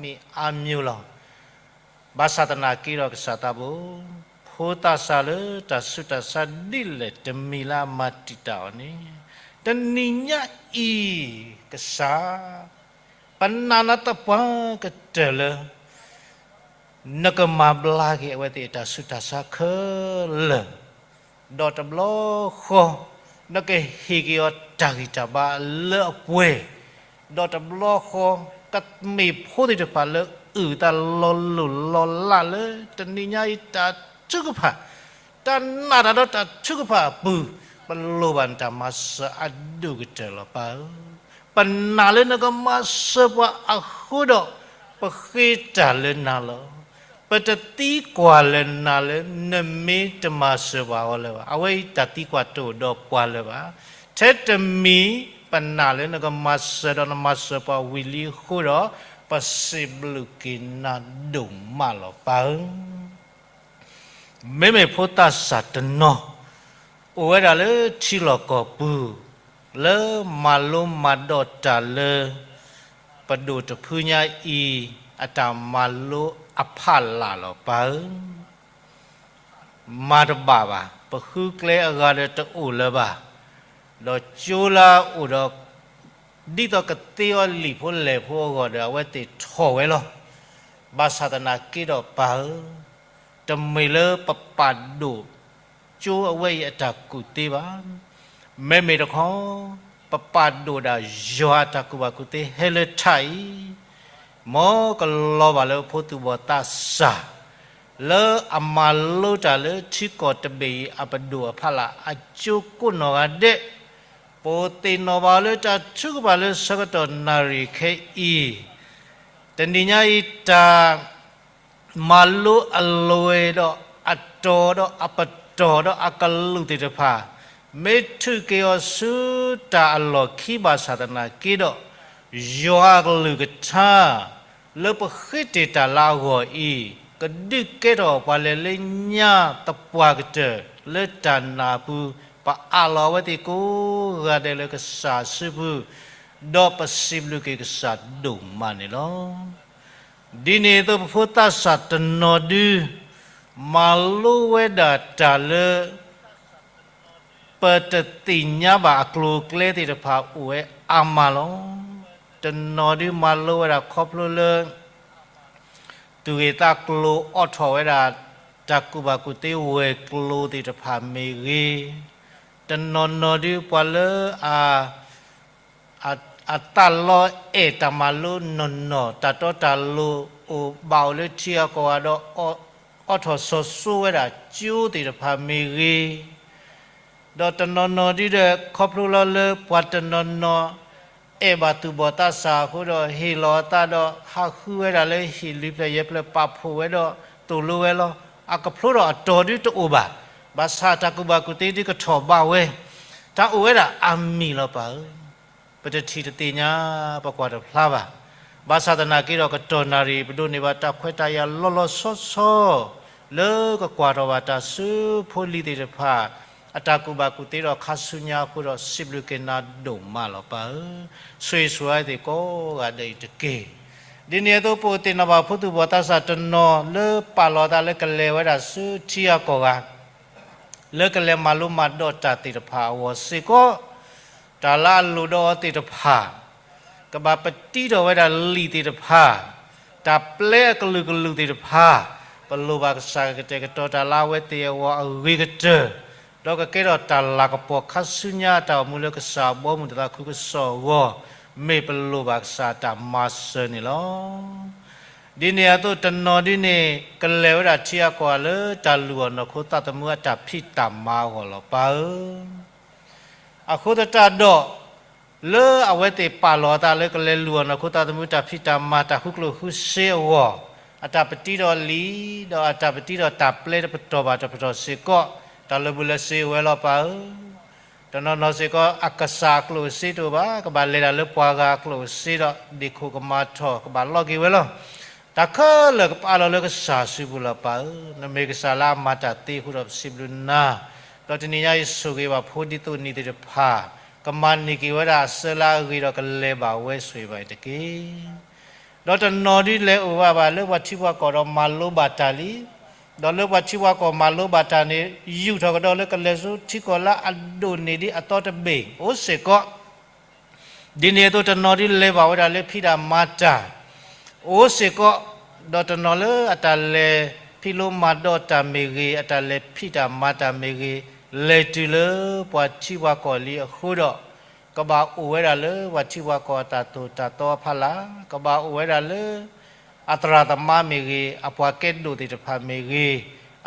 မံၤအါမံၤလီၤ. ဘၣ်ဆၣ်သနာ်က့ဒီးကစၢ်သးဘိ, ဖိသၣ်စၢ်လၢတၢ်ဆူးတၢ်ဆါဒ်လဲၣ်တမံၤလၢအမၤတံာ်တာ်အီၤန့ၣ်, တနံၤညါအံၤ ကစၢ်, ပနာ်နၤသပှၢ်ကတၢၢ်လၢ နကမၤဘျါက့ၤအဝဲသ့ၣ်အတၢ်ဆူးတၢ်ဆါခဲလၢာ်, ဒီးတဘျီဃီ နကဟ့ၣ်က့ၤအီၤတၢ်ဂံၢ်တၢ်ဘါလၢအပှဲၤ, ဒီးတဘျီဃီ ကမ့ၢ်ဖိသ့ၣ်တဖၣ်လၢအုၣ်သးလီၤလိၢ်လီၤလးလၢတနံၤညါအံၤတၢ်ထုကဖၣ်, တၢ်နာ်တၢ်ဒီးတၢ်ထုကဖၣ်အပူၤ, ပလိၣ်ဘၣ်နတၢ်မၤစၢၤအဒိၣ်ကတၢၢ်လီၤပၢ်ဧၢ. ပနာ်လၢနကမၤစၢၤပှၤအဃိဒီး, ပဃ့တၢ်လၢနၤလီၤ. ပတသံကွၢ်လၢနၤလၢနမ့ၢ်တမၤစၢၤပှၤအဂီၢ်လၢၤဘၣ်. အဝဲအံၤတၢ်သံကွၢ်တအိၣ်ဒီးပှၤလၢၤဘၣ်. ထဲတမံၤ ပနာ်လၢနကမၤစၢၤဒီးနမၤစၢၤပှၤဝံၤလံအဃိဒီး, ပစံးဘျုးက့ၤနၤဒိၣ်မးလီၤပၢ်ဧၢ. မ့မ့ၢ်ဖိသၣ်စၢ်တနီၤ, အိၣ်ဝဲဒၣ်လၢထံလီၢ်ကီၢ်ပူၤ, လၢမၤလိမၤဒိးတၢ်လၢ ပဒိၣ်တဖုညါအံၤ အတၢ်မၤလိအဖီလာ်လီၤပၢ်ဧၢ. မၤတဘၣ်ဘၣ်, ပဃုကျဲအဂၤဒီးတအိၣ်လၢၤဘၣ်, ဒီးကၠိလၢအအိၣ်ဒီး ဒ်သိးကသ့အီၤလံာ်ဖိလဲၢ်ဖိအဂီၢ်ဒီး အဝဲသ့ၣ်ထီၣ်ဝဲလီၤ. ဘၣ်ဆၣ်သနာ်က့ဒီးပၢ်ဧၢ, တမ့ၢ်လၢပပာ်ဒိၣ်ကၠိအဝဲအံၤအတၢ်ကူၣ်သ့ဘၣ်. မ့မ့ၢ်တခီ, ပပာ်ဒိၣ်ဒၣ်ယွၤအတၢ်ကူၣ်ဘၣ်ကူၣ်သ့ဟဲလၢထးအံၤ, မ်ကလီၤဘၣ်လၢဖိသူၣ်ဘီၣ်သးစၢ် လၢအမၤလိတၢ်လၢထံကီၢ်တဘ့ၣ်အံၤအပဒိၣ်အဖီလာ်အကၠိကိးနီၢ်ဂၤဒဲး, ပသ့ၣ်နီၣ်ဘၣ်လၢတၢ်ထုကဖၣ်လၢဆၢကတီၢ်နၣ်ရံၣ်ခဲအံၤ, တနံၤညါအံၤတၢ် မၤလိအလွဲၢ်ဒီးအတီၤဒီးအပတီၢ်ဒီးအကလုၢ်သ့ၣ်တဖၣ်, မ့ၢ်ထုးက့ၤအီၤဆူတၢ်အလီၢ်ခံဘၣ်ဆၣ်သနာ်က့ဒီး, ယွၤအကလုၢ်ကထါ လၢပဃ့တ့ၢ်တၢ်လၢအဂီၢ်အံၤ, ကဒုးကဲထီၣ်ပှၤလဲၤလၢညါသပှၢ်ကတၢၢ် လၢတၢ်နာ်အပူၤ, ပအးလီၤအဝဲသ့ၣ်ကိးဂၤဒဲးလၢကစၢ်အစုပူၤ, ဒီးပစံးဘျုးက့ၤကစၢ်ဒိၣ်မးန့ၣ်လီၤ. ဒ်န့ၣ်အသိးပဖိသၣ်စၢ်တနီၤဒု မၤလိဝဲဒၣ်တၢ်လၢ ပတသ့ၣ်ညါဘၣ်အကျိၤအကျဲသ့ၣ်တဖၣ်အိၣ်ဝဲအါမးလီၤ. တနီၤဒုမၤလိဝဲဒၣ်ခီဖျိလၢ သူၣ်ဂ့ၢ်သးကျိၤအိးထီၣ်ဝဲဒၣ် တၢ်ကူၣ်ဘၣ်ကူၣ်သ့ဝဲၤကျိၤသ့ၣ်တဖၣ်မ့ၢ်ဂ့ၤ, တနီၤနီၤဒုးပှၤလၢအ အတၢ်လီၢ်အဲၣ်တၢ်မၤလိနီၢ်နီၢ် တၢ်တီတၢ်လိၤအိၣ်ဘၣ်အိၣ်လၢထံအကီၢ်ဂၤဒီး အိးထီၣ်စီၤစိဝဲဒၣ်ကၠိသ့ၣ်တဖၣ်မ့ၢ်ဂ့ၤ, ဒီးတနီၤနီၤဒုးဒီး ခီဖျိလီၤလၢပှၤတနီၤနီၤ အဲၣ်ဘၣ်သူၣ်ဘီၣ်သးစၢ်အဃိဒီး ဟ့ၣ်လီၤအသးဒီး ဟးဃုဝဲဒၣ်လၢဟံၣ်လွံၢ်ဖျၢၣ်ယဲၢ်ဖျၢၣ် ပာ်ဖှိၣ်ဝဲဒီးသိၣ်လိဝဲလီၤ. အကဖျိဒီးအတီၤဒုတအိၣ်ဘၣ်. ဘၣ်ဆၣ်တၢ်ကူၣ်ဘၣ်ကူၣ်သ့ဒုကထီၣ်ဘးဝဲ, တၢ်အိၣ်ဝဲဒၣ်အါမံၤလီၤပၢ်ဧၢ. ပတထံၣ်တသ့ၣ်ညါ ပကွၢ်တဖျါဘၣ်. ဘၣ်ဆၣ်သနာ်က့ဒီး ကတီၢ်နၣ်ရံၣ် ပဒိးန့ၢ်ဘၣ်တၢ်ခွဲးတၢ်ယာ်လီၤလီၤဆီဆီ လၢကကွၢ်ထီၣ်ဘၣ်တၢ်ဆူဖိလံၤသ့ၣ်တဖၣ် အတၢ်ကူၣ်ဘၣ်ကူၣ်သ့ဒီးခါဆူညါအဃိဒီး စံးဘျုးက့ၤနၤဒိၣ်မးလီၤပၢ်ဧၢ, ဆိၣ်ဂ့ၤဆိၣ်ဝါသ့ၣ်ကိးဂၤဒဲးအံၤတက့ၢ်. ဒ်န့ၣ်အသိး ပအိၣ်သ့ၣ်နီၣ်ဘၣ်ဖိသူၣ်ဘီၣ်သးစၢ်တနီၤ လၢပာ်လီၤအသးလၢကလဲၤဝဲဒၣ်ဆူထံအကီၢ်ဂၤ လၢကလဲၤမၤလိမၤဒိးတၢ်သ့ၣ်တဖၣ်အဂီၢ်စ့ၢ်ကီး, တၢ်လၢအလိၣ်ဒီးအီၤသ့ၣ်တဖၣ် ကဘၣ်ပတံထီၣ်ဝဲဒၣ်လံာ်သ့ၣ်တဖၣ်, တၢ်ပျဲအကလုာ်ကလုာ်သ့ၣ်တဖၣ်, ပလိၣ်ဘၣ်ကစၢ်ကတဲာ်ကတီၤတၢ်လၢအဝဲသ့ၣ်အဂီၢ်အဂ့ၤကတၢၢ်, ဒီးကကဲထီၣ်တၢ်လၤကပီၤခါဆူညါအတၢ်အိၣ်မူလၢကစၢ်အဘီအမုၢ်တသးခုကစီၣ်အဂီၢ်, မ့ၢ်ပလိၣ်ဘၣ်ကစၢ်အတၢ်မၤစၢၤန့ၣ်လီၤ. ဒ်န့ၣ်အသိးတနီၤဒ်န့ၣ် ကလဲၤဝဲဒၣ်ထံအကီၢ်လၢတၢ်လုၢ်အီၣ်နီၢ်ခိသးသမူအတၢ်ဖံးတၢ်မၤအဂီၢ်လီၤပၢ်ဧၢ. အဃိသတးဒီး လၢအဝဲသ့ၣ်ပာ်လီၤအသးလၢကလဲၤလုၢ်အီၣ်နီၢ်ခိသးသမူတၢ်ဖံးတၢ်မၤတၢ်ဃုကျိၣ်ဃုစ့အဂီၢ်, အတၢ်ပတံထီၣ်လံာ်, ဒီးအတၢ်ပတံထီၣ်တၢ်ပျဲတပတီၢ်ဘၣ်တပတီၢ်စ့ၢ်ကီး, တၢ်လၢာ်ဘူၣ်လၢာ်စ့ၤအိၣ်ဝဲလီၤပၢ်ဧၢ. တနီၤနီၤစ့ၢ်ကီး အကစၢ်အကျိၣ်အစ့တအိၣ်ဘၣ်, ကဘၣ်လဲၤဒၣ်လၢပှၤဂၤအကျိၣ်အစ့ဒီး ဒ့ၣ်ခိၣ်ကမၤထီၣ် ကဘၣ်လီၤက့ၤဝဲလီၤ. တၢ်ခဲလၢာ်ကပာ်လီၤလၢကစၢ်စုပူၤလီၤပၢ်ဧၢ. နမ့ၢ်ကစၢ်လၢအမၤတၢ်သ့အဃိဒီးပစံးဘျုးနၤ, ဒီးတနံၤညါအံၤဆိၣ်ဂ့ၤဘၣ်ဖိဒံဖိသ့ၣ်တဖၣ်, ကမၤန့ၢ်က့ၤဝဲဒၣ်အဆၢလၢအဂ့ၤဒီးကလဲၤဘၣ်ဝဲဆိၣ်ဂ့ၤဘၣ်အံၤတက့ၢ်. ဒီးတနီၤဒ်လဲၤအိၣ်ဝဲဘၣ်လၢပှၤထံပှၤကီၢ်ဒီးမၤလိဘၣ်တၢ်လံ, ဒီးလၢပှၤထံပှၤကီၢ်မၤလိဘၣ်တၢ်န့ၣ် ယူာ်ထီၣ်ကဒီးလၢကလဲၤဆူထံကီၢ်လၢအဒိၣ်န့ၢ်ဒံးအသီတဘ့ၣ် အိၣ်စ့ၢ်ကီး, ဒ်န့ၣ်အသိးတနီၤဒ်လဲၤဘၣ်ဝဲဒၣ်လၢဖံးတၢ်မၤတၢ် အိၣ်စ့ၢ်ကီး, ဒီးတနီၤလၢအတၢ်လဲၤဖံးလိမၤဒိးတၢ်မ့ၢ်ဂ့ၤ, အတၢ်လဲၤဖံးတၢ်မၤတၢ်မ့ၢ်ဂ့ၤ, လဲၤတုၤလၢပှၤထံပှၤကီၢ်လံအဃိဒီး, ကဘၣ်အိၣ်ဝဲဒၣ်လၢပှၤထံပှၤကီၢ်အတၢ်သိၣ်တၢ်သီအဖီလာ်, ကဘၣ်အိၣ်ဝဲဒၣ်လၢ အသရၣ်သမါမ့ၢ်ဂ့ၤ, အပှၤကဲဒိၣ်သ့ၣ်တဖၣ်မ့ၢ်ဂ့ၤ,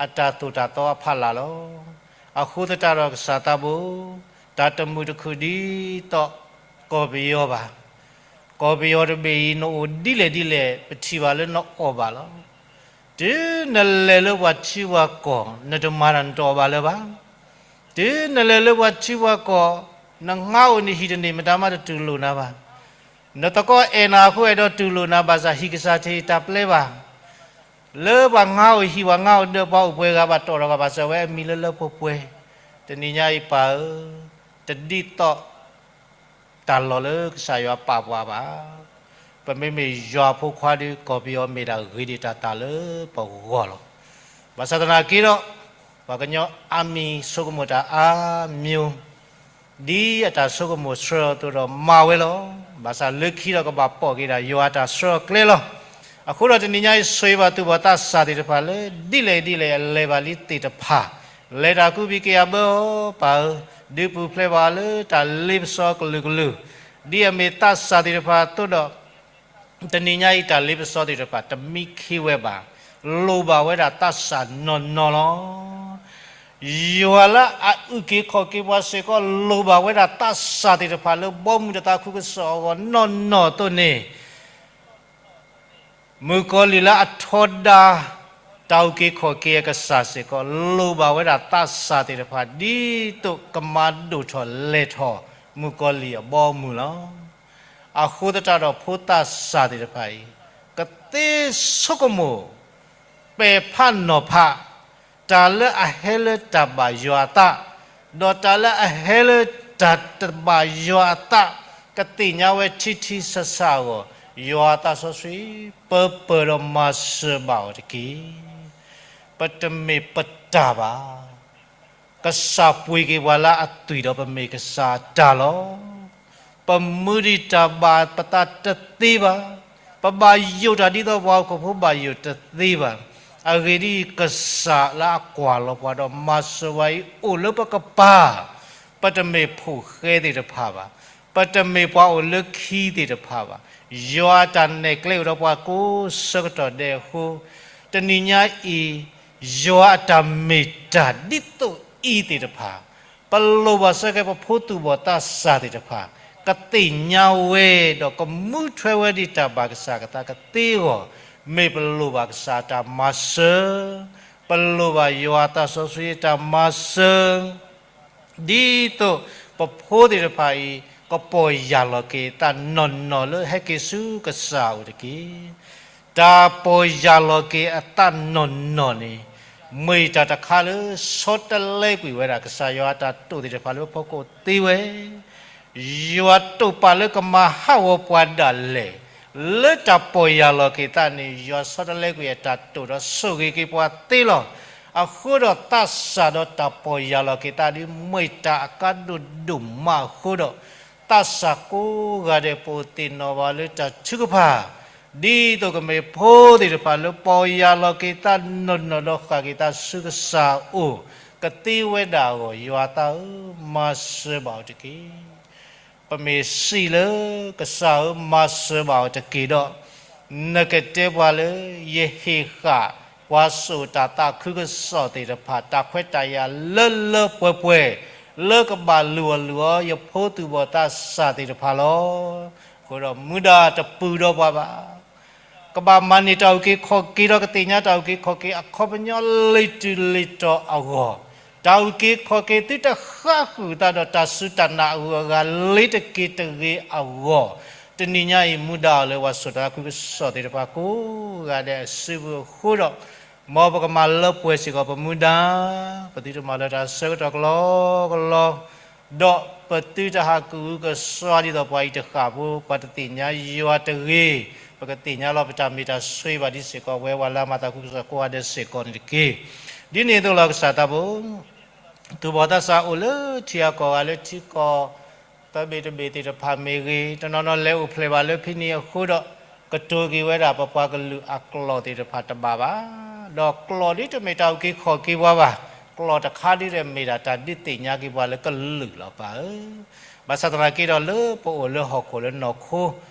အတၢ်သိၣ်တၢ်သီအဖီလာ်လီၤ. အဃိသတးဒီးကစၢ်သးဘိ, တၢ်တမုာ်တခုၣ်ဒ်သိးကီၢ်ပယီၤဘၣ်. ကီၢ်ပယီၤတဘ့ၣ်အံၤ နအိၣ်ဒ်လဲၣ်ဒ်လဲၣ် ပထံၣ်ဘၣ်လၢနအီၣ်ဘၣ်လီၤ. တုၤနလဲၤလၢပှၤထံပှၤကီၢ် နတမၤတၢ်နတအီၣ်ဘၣ်လၢၤဘၣ်. တုၤနလဲၤလၢပှၤထံပှၤကီၢ်, နငါအိၣ်နဟံၣ်တန့ၢ် မတၤမးတတူၢ်လိာ်နၤဘၣ်. နသကိးအဲၣ်နၤအဃိအဲၣ်ဒိးတူၢ်လိာ်နၤဘၣ်ဆၣ် ဟံၣ်ကစၢ်ထံးတၢ်ပျဲဘၣ်. လၢပှၤငါအိၣ်ဟံၣ်ပှၤငါအိၣ်ဒၢး ပှၤအိၣ်ပှဲၤဂၤဘၣ်တီၣ်ထီၣ်ဂၤဘၣ်စၢၤဝဲအမံၤလၢလၢပှဲၤပှဲၤ, တနံၤညါအံၤပၢ်ဧၢ, တဒ်သိး တၢ်လီၢ်လၢကစၢ်ယွၤပာ်ပှၤဘၣ်. ပမ့မ့ၢ်ယွၤဖိခွါဒီး ကီၢ်ပယီၤမ့ၢ်ဒၣ်ဂ့ၤဒံးတၢ်သၣ်လၢပဂီၢ်လီၤ. ဘၣ်ဆၣ်သနာ်က့ဒီး, ပှၤကညီအါမံၤဆိကမိၣ်တၢ်အါမံၤ, ဒ်အတၢ်ဆိကမိၣ်ဆှၢအသိးဒီးမၤဝဲလီၤ. ဘၣ်ဆၣ်လၢခံဒီးကဘၣ်ပိာ်က့ၤဒၣ်ယွၤအတၢ်ဆှၢအကျဲလီၤ. အဃိဒီးတနံၤညါအံၤဆိၣ်ဂ့ၤဘၣ်သူၣ်ဘီၣ်သးစၢ်သ့ၣ်တဖၣ်လၢ ဒ်လဲၣ်ဒ်လဲၣ်အလဲၤဘၣ်လံသ့ၣ်တဖၣ်, လဲၤတၢ်ကူဘံၣ်က့ၤအဘၢအီၤပၢ်ဧၢ, ဒုးပူၤဖျဲးဘၣ်အီၤလၢတၢ်လ့ပစီကလုာ်ကလုာ်, ဒ်အမ့ၢ်သးစၢ်သ့ၣ်တဖၣ်အသိးဒီး တနံၤညါအံၤတၢ်လ့ပစီသ့ၣ်တဖၣ်တမံခ့ဝဲဘၣ်, လိၣ်ဘၣ်ဝဲဒၣ်သးစၢ်နီၢ်နီၢ်လီၤ. ယွၤလၢအအုၣ်က့ၤခီၣ်က့ၤပှၤစ့ၢ်ကီး လိၣ်ဘၣ်ဝဲဒၣ်သးစၢ်သ့ၣ်တဖၣ်လၢဘီမုၢ်တသးခုကစီၣ်အဂီၢ်နီၢ်နီၢ်အသိးန့ၣ် မုၣ်ကီၤလံၢ်လၢအထီဒါ တၢ်အုၣ်က့ၤခီၣ်က့ၤအကစၢ်စ့ၢ်ကီး လိၣ်ဘၣ်ဝဲဒၣ်သးစၢ်သ့ၣ်တဖၣ် ဒ်သိးကမၤဒိၣ်ထီၣ်လဲၢ်ထီၣ်မုၣ်ကီၤလံၢ်အဘီအမုၢ်လီၤ. အဃိသတးဒီးဖိသးစၢ်သ့ၣ်တဖၣ်အံၤ ကသ့ဆိကမိၣ် ပဲာ်ဖးနီၤဖး တၢ်လၢအဟဲလၢတၢ်ဘၣ်ယွၤအသး, ဒီးတၢ်လၢအဟဲလၢတၢ်တဘၣ်ယွၤအသး ကသ့ၣ်ညါဝဲထံထံဆးဆးအဂီၢ်, ယွၤအသးစီဆှံ ပၢပၢၢ်ဒီးမၤစၢၤဘၣ်အီၤတက့ၢ်. ပတမ့ၢ်ပတၢ်ဘၣ်. ကစၢ်ပှ့ၤက့ၤပှၤလၢအသွံၣ်ဒီးပမ့ၢ်ကစၢ်အတၢ်လီၤ. ပမူဒံးတၢ်ဘၣ်ပသးတသ့ဘၣ်. ပဘၣ်ယိၣ်တၢ်ဒ်သိးပှၤဟီၣ်ခိၣ်ဖိဘၣ်ယိၣ်တသ့ဘၣ်. အဂ့ၢ်ဒ်အံၤ, ကစၢ်လၢအကွၢ်လီၤပှၤဒီးမၤစၢၤဝဲအံၤ အိၣ်လၢပကပၤ, ပတမ့ၢ်ဖိၣ်ဃဲသ့ၣ်တဖၣ်ဘၣ်, ပတမ့ၢ်ပှၤအိၣ်လၢခံသ့ၣ်တဖၣ်ဘၣ်. ယွၤအတၢ်နဲၣ်ကျဲအိၣ်ဒီးပှၤကိးဆၢကတီၢ်ဒဲးအဃိ, တနံၤညါအံၤ, ယွၤအတၢ်မ့ၢ်တၢ်ဒ်သိးအံၤသ့ၣ်တဖၣ် ပလိၣ်ဘၣ်စ့ၢ်ကီး ပဖိသူၣ်ဘီၣ်သးစၢ်သ့ၣ်တဖၣ် ကသ့ၣ်ညါဝဲဒီးကမူထွဲဝဲဒ်တၢ်ဘၣ်ကစၢ်အကသးကသ့အဂီၢ်, မ့ၢ်ပလိၣ်ဘၣ်ကစၢ်အတၢ်မၤစၢၤ, ပလိၣ်ဘၣ်ယွၤအသးစီဆှံအတၢ်မၤစၢၤ ဒ်သိးပဖိသ့ၣ်တဖၣ်အံၤ ကပီၢ်ယၢ်လီၤက့ၤအသးနီၢ်နီၢ်လၢဟဲက့ၤဆူကစၢ်အအိၣ်တက့ၢ်. တၢ်ပီၢ်ယၢ်လီၤက့ၤအသးနီၢ်နီၢ်န့ၣ် မ့ၢ်တၢ်တခါလၢဆီတလဲကွံာ်ဝဲဒၣ်ကစၢ်ယွၤအတၢ်တိာ်သ့ၣ်တဖၣ်လၢပဖီခိၣ်သ့ဝဲ ယွၤတိာ်ပာ်လၢကမၤဟးဂီၤပှၤဒၣ်လဲာ်, လၢတၢ်ပီၢ်ယၢ်လီၤက့ၤသးန့ၣ် ယွၤဆီတလဲကွံာ်အတၢ်တိာ်ဒီးဆိၣ်ဂ့ၤက့ၤပှၤသ့လီၤ. အဃိဒီးသးစၢ်ဒီးတၢ်ပီၢ်ယၢ်လီၤက့ၤသးဒ်မ့ၢ်တၢ်အကါဒိၣ်ဒိၣ်မးအဃိဒီး, သးစၢ်ကိးဂၤဒဲးပအိၣ်သ့ၣ်နီၣ်ဘၣ်လၢတၢ်ထုကဖၣ်, ဒ်သိးကမ့ၢ်ဖိသ့ၣ်တဖၣ်လၢပီၢ်ယၢ်လီၤက့ၤသးနီၢ်နီၢ်ဒီးဃၣ်က့ၤသးဆူကစၢ်အအိၣ်, ကသ့ဝဲဒၣ်အဂီၢ်, ယွၤသးဧၢ, မၤစၢၤဘၣ်အီၤတက့ၢ်. ပမ့ၢ်စံးလၢကစၢ်ဧၢ, မၤစၢၤဘၣ်အီၤတက့ၢ်ဒီး, နကတဲပှၤလၢ ယဟ့ၣ်ဃာ်ပှၤစိာ်တၢ်သးခုကစီၣ်သ့ၣ်တဖၣ် တၢ်ခွဲးတၢ်ယာ်လၢလၢပှဲၤပှဲၤ လၢကဘၣ်လုၢ်အီၣ်လုၢ်အီ ယဖိသူၣ်ဘီၣ်သးစၢ်သ့ၣ်တဖၣ်လီၤ. အဃိဒီးမူဒါတပူၤဒီးပှၤဘၣ် ကဘၣ်မၤန့ၢ်တၢ်အုၣ်က့ၤခီၣ်က့ၤဒီးကသ့ၣ်ညါတၢ်အုၣ်က့ၤခီၣ်က့ၤအခီပညီလ့ၤတုၤလ့ၤတီၤအဂီၢ်, တၢ်အုၣ်က့ၤခီၣ်က့ၤသုတဃၣ်ဃုာ်သးဒီးတၢ်စူၢ်တၢ်နာ်အဂုၤအဂၤလ့ၤတက့ၤတဂ့ၤအဂီၢ်, တနံၤညါအံၤမူဒါအီၤလၢပှၤစိာ်တၢ်သးခုကစီၣ်သ့ၣ်တဖၣ်ကိးဂၤဒဲးအစုပူၤအဃိဒီး, မ်ပကမၤလၢပှဲၤစ့ၢ်ကီးပမူဒါ, ပသုတမၤလၢတၢ်ဆၢကတီၢ်ကလီကလီ ဒီးပသုတဟးကအုကစွါဒ်သိးပှၤအံၤတဃၣ်ဖိ, ပှၤတသ့ၣ်ညါယွၤတဂ့ၤ, ပကသ့ၣ်ညါလီၤပတၢ်မ့ၢ်တၢ်ဆိဘၣ်ဒ်စ့ၢ်ကီး ပဝဲပှၤလၢအမၤသးခုကစီၣ်ကိးဂၤဒဲးစ့ၢ်ကီးန့ၣ်တက့ၢ်. ဒ်န့ၣ်အသိးလီၤကစၢ်သးဘိ, သူၣ်ဘီၣ်သးစၢ်အိၣ်လၢထံအကီၢ်ဂၤလၢထံကီၢ် သၢဘ့ၣ်တဘ့ၣ်သ့ၣ်တဖၣ်မ့ၢ်ဂ့ၤ, တနီၤနီၤလဲၤအိၣ်ဖျဲၣ်ဘၣ်လၢဖဲန့ၣ်အဃိဒီး, ကတိၤက့ၤဝဲဒၣ်ပပှၤကလုာ်အကျိာ်သ့ၣ်တဖၣ်တဘၣ်ဘၣ်, ဒီးကျိာ်ဒ်တမ့ၢ်တၢ်အုၣ်က့ၤခီၣ်က့ၤပှၤဘၣ်, ကျိာ်တခါဒ်တမ့ၢ်ဒၣ်တၢ်ဒုးသ့ၣ်ညါက့ၤပှၤလၢကလုာ်လီၤပၢ်ဧၢ. ဘၣ်ဆၣ်သနာ်က့ဒီးလၢပအိၣ်လၢဟီၣ်ခိၣ်လၢနီၢ်ခိ,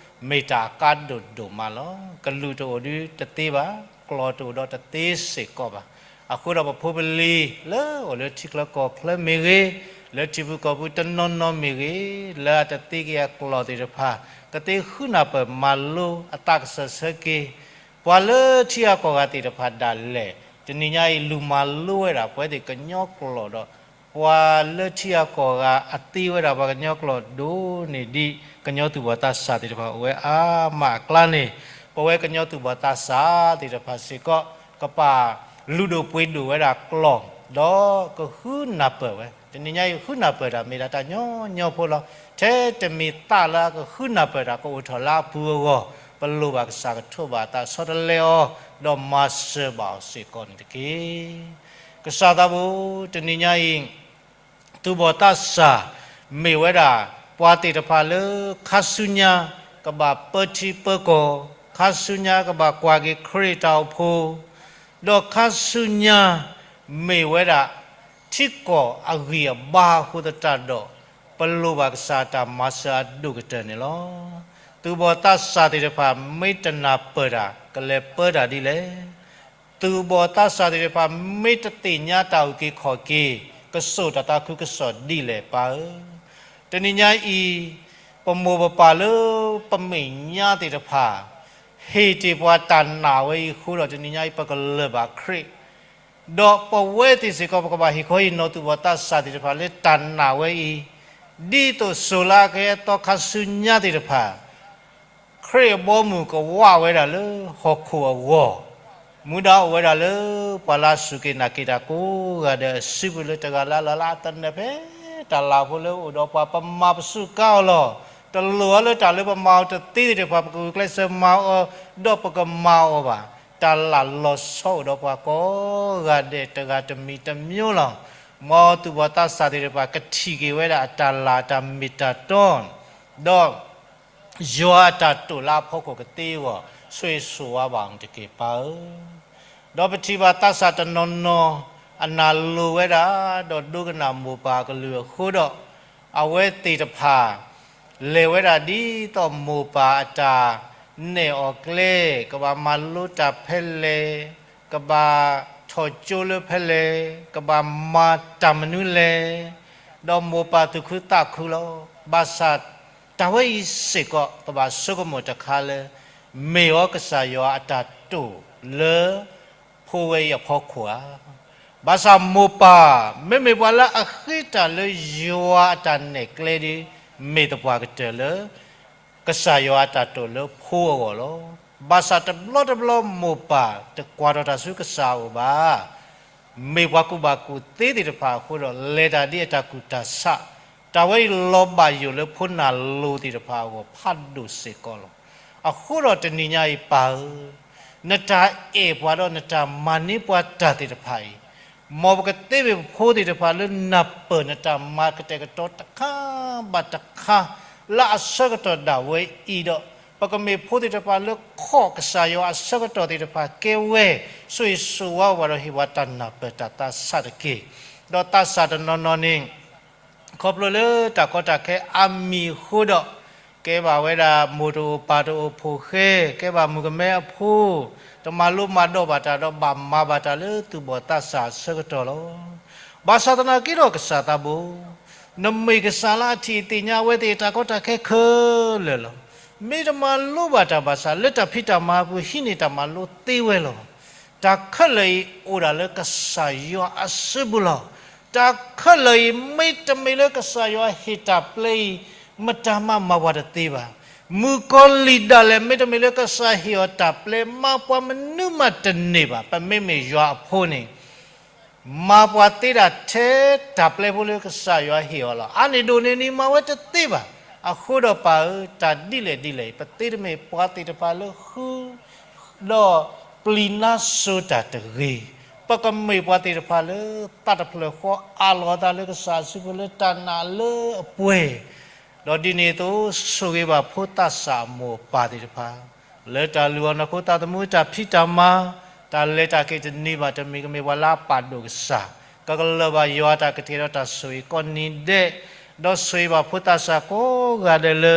မ့ၢ်တၢ်အကါဒိၣ်ဒိၣ်မးလီၤ. ကလုာ်တအိၣ်ဒုးတသ့ဘၣ်, ကျိာ်တအိၣ်ဒီးတသ့စ့ၢ်ကီးဘၣ်. အဃိဒီးပဖိပလံၤလၢအိၣ်လၢထံချၢကီၢ်ချၢမ့ၢ်ဂ့ၤ, လၢထံပူၤကီၢ်ပူၤတနီၤနီၤမ့ၢ်ဂ့ၤ, လၢအတသ့က့ၤအကျိာ်သ့ၣ်တဖၣ်, ကသ့ဃုနၢ်ပၢၢ်မၤလိအသးကစၢၢ်ဆၢက့ၤ, ပှၤလၢထံအကီၢ်ဂၤသ့ၣ်တဖၣ်ဒၣ်လဲာ်, တနံၤညါအံၤလူၤမၤလိဝဲဒၣ်ပဝဲသ့ၣ်ကညီကျိာ်ဒီး, ပှၤလၢထံအကီၢ်ဂၤအသ့ဝဲဒၣ်ပှၤကညီကျိာ်ဒိၣ်န့ၢ်ဒံး ကညီသူၣ်ဘီၣ်သးစၢ်သ့ၣ်တဖၣ်အိၣ်ဝဲအါမးအကျါန့ၣ်, ပဝဲကညီသူၣ်ဘီၣ်သးစၢ်သ့ၣ်တဖၣ်စ့ၢ်ကီး ကပာ်လုၢ်ဒိၣ်ပှ့ၤဒိၣ်ဝဲဒၣ်ကျိာ်, ဒီးကဃုနၢ်ပၢၢ်ဝဲ, တနံၤညါအံၤဃုနၢ်ပၢၢ်တၢ်မ့ၢ်ဒၣ်တၢ်ညီညီဖိလီၤ. ထဲတမ့ၢ်သးလၢအကဃုနၢ်ပၢၢ်တၢ်ကအိၣ်ထီၣ်လၢအပူၤအဂီၢ်, ပလိၣ်ဘၣ်ကစၢ်ကထိးဘၣ်အသးဆီတလဲအီၤ, ဒီးမၤစၢၤဘၣ်အီၤစ့ၢ်ကီးန့ၣ်တက့ၢ်. ကစၢ်သးဘိ, တနံၤညါအံၤ သူၣ်ဘီၣ်သးစၢ် မ့ၢ်ဝဲဒၣ် ပှၤသ့ၣ်တဖၣ်လၢခါဆူညါ ကဘၣ်ပၢထံပၢကီၢ်, ခါဆူညါကဘၣ်ကွၢ်က့ၤခရံာ်တၢ်အိၣ်ဖှိၣ်, ဒီးခါဆူညါ မ့ၢ်ဝဲဒၣ် ထံကီၢ်အဂံၢ်အဘါအဃိသတးဒီး ပလိၣ်ဘၣ်ကစၢ်တၢ်မၤစၢၤအဒိၣ်ကတၢၢ်န့ၣ်လီၤ. သူၣ်ဘီၣ်သးစၢ်သ့ၣ်တဖၣ် မ့ၢ်တနၢ်ပၢၢ်တၢ် ကလဲၤပၢတၢ်ဒ်လဲၣ်. သူၣ်ဘီၣ်သးစၢ်သ့ၣ်တဖၣ် မ့ၢ်တသ့ၣ်ညါတၢ်အုၣ်က့ၤခီၣ်က့ၤ ကစိာ်တၢ်သးခုကစီၣ်ဒ်လဲၣ်ပၢ်ဧၢ. တနံၤညါအံၤ ပမိၢ်ပပၢ်လၢပမဲာ်ညါသ့ၣ်တဖၣ် ဟ့ၣ်တ့ၢ်ပှၤတၢ်နာ်ဝဲအံၤအဃိဒီး တနံၤညါအံၤ ပကလၢၢ်ဘၣ်ခရံာ် ဒီးပဝဲသ့ၣ်စ့ၢ်ကီး ပကဘၣ်ဟ့ၣ်ခီဟ့ၣ်နီၤသူၣ်ဘီၣ်သးစၢ်သ့ၣ်တဖၣ် လၢတၢ်နာ်ဝဲအံၤ, ဒ်သိးစိၤလၢအကဟဲသီခါဆူညါသ့ၣ်တဖၣ် ခရံာ်အဘီအမုၢ်ကဝးဝဲဒၣ်လၢဟီၣ်ခိၣ်အဂီၢ်, မူဒါအိၣ်ဝဲဒၣ်လၢ ပှၤလၢအစူၢ်က့ၤနာ်က့ၤတၢ်ကိးဂၤဒဲးအစုပူၤလၢတဂၤလၢအလီၢ်လၢအသနၢၣ်ဖဲ တၢ်လၢ်ဖိလၢအိၣ်ဒီးပှၤ ပမၤပစုးကါအီၤလီၤ. တလိၣ်အီၤလၢတၢ်လၢပမၤအီၤတသ့သ့ၣ်တဖၣ် ပကဂုာ်ကျဲးစၢးမၤအီၤ ဒီးပကမၤအီၤဘၣ်. တၢ်လၢ်လီၤဆီအိၣ်ဒီးပှၤကိးဂၤဒဲးတဂၤတမံၤတမံၤလီၤ. မ်သူၣ်ဘီၣ်သးစၢ်သ့ၣ်တဖၣ် ကထံၣ်က့ၤဝဲဒၣ်အတၢ်လၢ်တၢ်မ့ၢ်တၢ်တီ ဒီး ယွၤအတၢ်တိာ်လၢအဖီခိၣ်ကသ့အဂီၢ် ဆိၣ်ဂ့ၤဆိၣ်ဝါဘၣ်အီၤတက့ၢ်ပၢ်ဧၢ. ဒီးပထံၣ်ဘၣ်သးစၢ်တနီၤနီၤ အနၢ်လိၤဝဲဒၣ် ဒီးဒိကနၣ်မိၢ်ပၢ်အကလုၢ်အဃိဒီး အဝဲသ့ၣ်တဖၣ် လဲၤဝဲဒၣ်ဒ်သိးမိၢ်ပၢ်အတၢ်နဲၣ်အီၤကျဲ, ကဘၣ်မၤလိတၢ်ဖဲလဲၣ်, ကဘၣ်ထီၣ်ကၠိလၢဖဲလဲၣ်, ကဘၣ်မၤတၢ်မနုၤလဲၣ်, ဒီးမိၢ်ပၢ်သူၣ်ခုသးခုလီၤ. ဘၣ်ဆၣ် တၢ်ဝဲအံၤစ့ၢ်ကီး ပဘၣ်ဆိကမိၣ်တခါလၢ မ့ၢ်အီၤကစၢ်ယွၤအတၢ်တိာ်လၢ ဖိဝဲအံၤအဖီခိၣ်ဧါ. ဘၣ်ဆၣ်မိၢ်ပၢ် မ့မ့ၢ်ပှၤလၢအဃ့တၢ်လၢယွၤအတၢ်နဲၣ်ကျဲဒီး မ့ၢ်သပှၢ်ကတၢၢ်လၢ ကစၢ်ယွၤအတၢ်တိာ်လၢဖိအဂီၢ်လီၤ. ဘၣ်ဆၣ်တဘျီတဘျီမိၢ်ပၢ်တကွၢ်ထီၣ်တၢ်ဆူကစၢ်အအိၣ်ဘၣ်. မ့ၢ်ပှၤကူၣ်ဘၣ်ကူၣ်သ့သ့ၣ်တဖၣ်အဃိဒီး လဲၤတၢ်ဒ်အတၢ်ကူၣ်တၢ်ဆး, တၢ်ဝဲအံၤလီၤဘၣ်ယိၣ်လၢဖိနၢ်လိၤသ့ၣ်တဖၣ်အဂီၢ်ဖးဒိၣ်စ့ၢ်ကီးလီၤ. အဃိဒီးတနံၤညါအံၤပၢ်ဧၢ, နတၢ်အဲၣ်ပှၤဒီးနတၢ်မၤန့ၢ်ပှၤတၢ်သ့ၣ်တဖၣ်အံၤ, မ်ပကသ့မ့ၢ်ပဖိသ့ၣ်တဖၣ်လၢနၢ်ပၢၢ်နတၢ်မၤကတဲာ်ကတီၤတခါဘၣ်တခါ လၢအဆၢကတီၢ်ဒၣ်ဝဲအံၤဒီး ပကမ့ၢ်ဖိသ့ၣ်တဖၣ်လၢခီၣ်ကစၢ်ယွၤအဆၢကတီၢ်သ့ၣ်တဖၣ်ကဲဝဲ ဆိၣ်ဂ့ၤဆိၣ်ဝါဝဲဒီးဟ့ၣ်ပှၤတၢ်နၢ်ပၢၢ်တၢ်သးဆးတက့ၢ်. ဒီးသးစၢ်တနီၤနီၤန့ၣ် ခီဖျိလၢတၢ်ကီတၢ်ခဲအါမံၤအဃိဒီး ကဲဘၣ်ဝဲဒၣ်မိၢ်တအိၣ်ပၢ်တအိၣ်ဖိဃဲ, ကဲဘၣ်မုၣ်ကမဲအဖိ, တမၤလိမၤဒိးဘၣ်တၢ်ဒီးဘၣ်မၤဘၣ်တၢ်လၢသူၣ်ဘီၣ်သးစၢ်အဆၢကတီၢ်လီၤ. ဘၣ်ဆၣ်သနာ်က့ဒီးကစၢ်သးဘိ, နမ့ၢ်ကစၢ်လၢအထံၣ်အသ့ၣ်ညါအဝဲသ့ၣ်အတၢ်ကီတၢ်ခဲခဲလၢာ်လီၤ. မ့ၢ်တမၤလိဘၣ်တၢ်ဘၣ်ဆၣ် လၢတၢ်ဖံးတၢ်မၤအပူၤဟံးန့ၢ်တၢ်မၤလိသ့ဝဲလီၤ. တၢ်ခဲလၢာ်အံၤအိၣ်ဒၣ်လၢကစၢ်ယွၤအစုပူၤလီၤ. တၢ်ခဲလၢာ်အံၤ မ့တမ့ၢ်လၢကစၢ်ယွၤဟ့ၣ်တၢ်ပျဲအံၤ မတၤမးမၤပှၤတသ့ဘၣ်. မုၣ်ကီၤလံၢ်ဒၣ်လဲာ် မ့တမ့ၢ်လၢကစၢ်ဟ့ၣ်အီၤတၢ်ပျဲ မၤပှၤမနုၤမးတန့ၢ်ဘၣ်. ပမ့မ့ၢ်ယွၤအဖိန့ၣ် မၤပှၤသ့ဒၣ်ထဲတၢ်ပျဲဖိလၢကစၢ်ယွၤဟ့ၣ်အီၤလီၤ. အါန့ၢ်ဒိၣ်န့ၢ်န့ၣ်မၤဝဲတသ့ဘၣ်. အဃိဒီးပၢ်ဧၢ, တၢ်ဒ်လဲၣ်ဒ်လဲၣ်အံၤ ပသ့တမ့ၢ်ပှၤသ့ၣ်တဖၣ်လၢဃု ဒီးပျံၤနါစိၤတၢ်တဂ့ၤ, ပကမ့ၢ်ပှၤသ့ၣ်တဖၣ်လၢသးတဖျၢၣ်ဃီအးလီၤအသးလၢကစၢ်အစုပူၤလၢတၢ်နာ်လၢအပှဲၤ ဒီးဒ်န့ၣ်အသိး ဆိၣ်ဂ့ၤဘၣ်ဖိသးစၢ်အမိၢ်အပၢ်သ့ၣ်တဖၣ် လၢတၢ်လုၢ်အီၣ်နီၢ်ခိသးသမူတၢ်ဖံးတၢ်မၤ, တၢ်လဲၤတၢ်က့ၤတန့ၢ်ဘၣ်တမံၤ ကမ့ၢ်ပှၤလၢအပာ်ဒိၣ်ကစၢ်, ကကလၢၤဘၣ်ယွၤအတၢ်ကတဲာ်ဒီးတၢ်ဆိၣ်ဂ့ၤကိးနံၤဒဲး, ဒီးဆိၣ်ဂ့ၤဘၣ်ဖိသးစၢ်ကိးဂၤဒဲးလၢ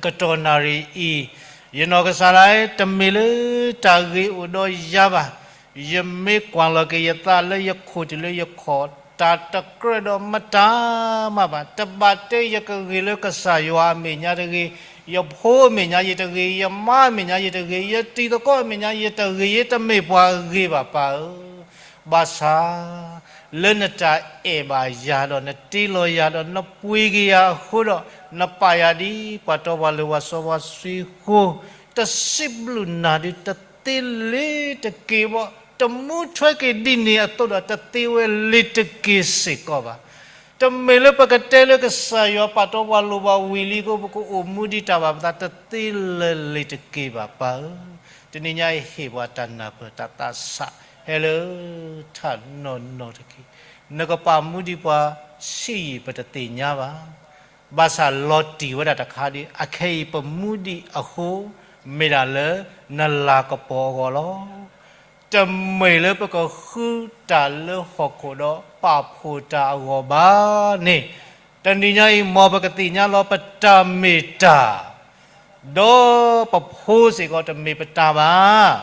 ကတီၢ်နၣ်ရံၣ်အံၤ, ယနီၢ်ကစၢ်ဒၣ် တမ့ၢ်လၢတၢ်ဂ့ၤအိၣ်ဒီးယၤဘၣ်. ယမ့ၢ်ကွၢ်လီၤက့ၤယသးလၢယခိၣ်တုၤလၢယခီၣ်, တၢ်တကြၢးဒီးမတၤမးဘၣ်. တဘၣ်တဲယကဂ့ၤလၢကစၢ်ယွၤအမဲာ်ညါတဂ့ၤ, ယဖိအမဲာ်ညါယတဂ့ၤ, ယမါအမဲာ်ညါယတဂ့ၤ, ယတံၤသကိးအမဲာ်ညါယတဂ့ၤ, ယတမ့ၢ်ပှၤအဂ့ၤဘၣ်ပၢ်ဧၢ. ဘၣ်ဆၣ် လၢနတၢ်အဲၣ်ဘၣ်ယၤဒီး နတ့လီၤယၤဒီး နပှ့ၤက့ၤယၤအဃိဒီး နပာ်ယၤဒ်ပှၤတီပှၤလိၤပှၤစီပှၤဆှံအဃိ, တစံးဘျုးနၤဒုးတသ့လ့ၤတက့ၢ်ဘၣ်, တမူထွဲက့ၤဒ်န့ၣ်အသိးဒီး တသ့ဝဲလ့ၤတက့ၢ်စ့ၢ်ကီးဘၣ်. တမ့ၢ်လၢပကတဲလၢကစၢ်ယွၤပာ်တီပှၤလိၤပှၤဝံၤလံအဃိ ပကအိၣ်မူဒံးတၢ်ဘၣ်ပသး တသ့လၢၤလ့ၤတက့ၢ်ဘၣ်ပၢ်ဧၢ. တနံၤညါအံၤဟ့ၣ်ပှၤတၢ်နၢ်ပၢၢ်တၢ်သးဆး ဟဲလၢထးနီၢ်နီၢ်တက့ၢ်. နကပာ်မူဒံးပှၤဆံးယံာ်ပတသ့ၣ်ညါဘၣ်. ဘၣ်ဆၣ်လီၤတံၢ်ဝဲဒၣ်တခါဒီး အခဲအံၤပမူဒံးအဃိ မ့ၢ်ဒၣ်လၢနလၤကပီၤအဂီၢ်လီၤ. တမ့ၢ်လၢပကဃုတၢ်လၢဟီၣ်ခိၣ်ဒီးပာ်ဖှိၣ်တၢ်အဂီၢ်ဘၣ်န့ၣ်, တနံၤညါအံၤ မ်ပကသ့ၣ်ညါလီၤပတၢ်မ့ၢ်တၢ် ဒီးပဖိစ့ၢ်ကီးတမ့ၢ်ပတၢ်ဘၣ်,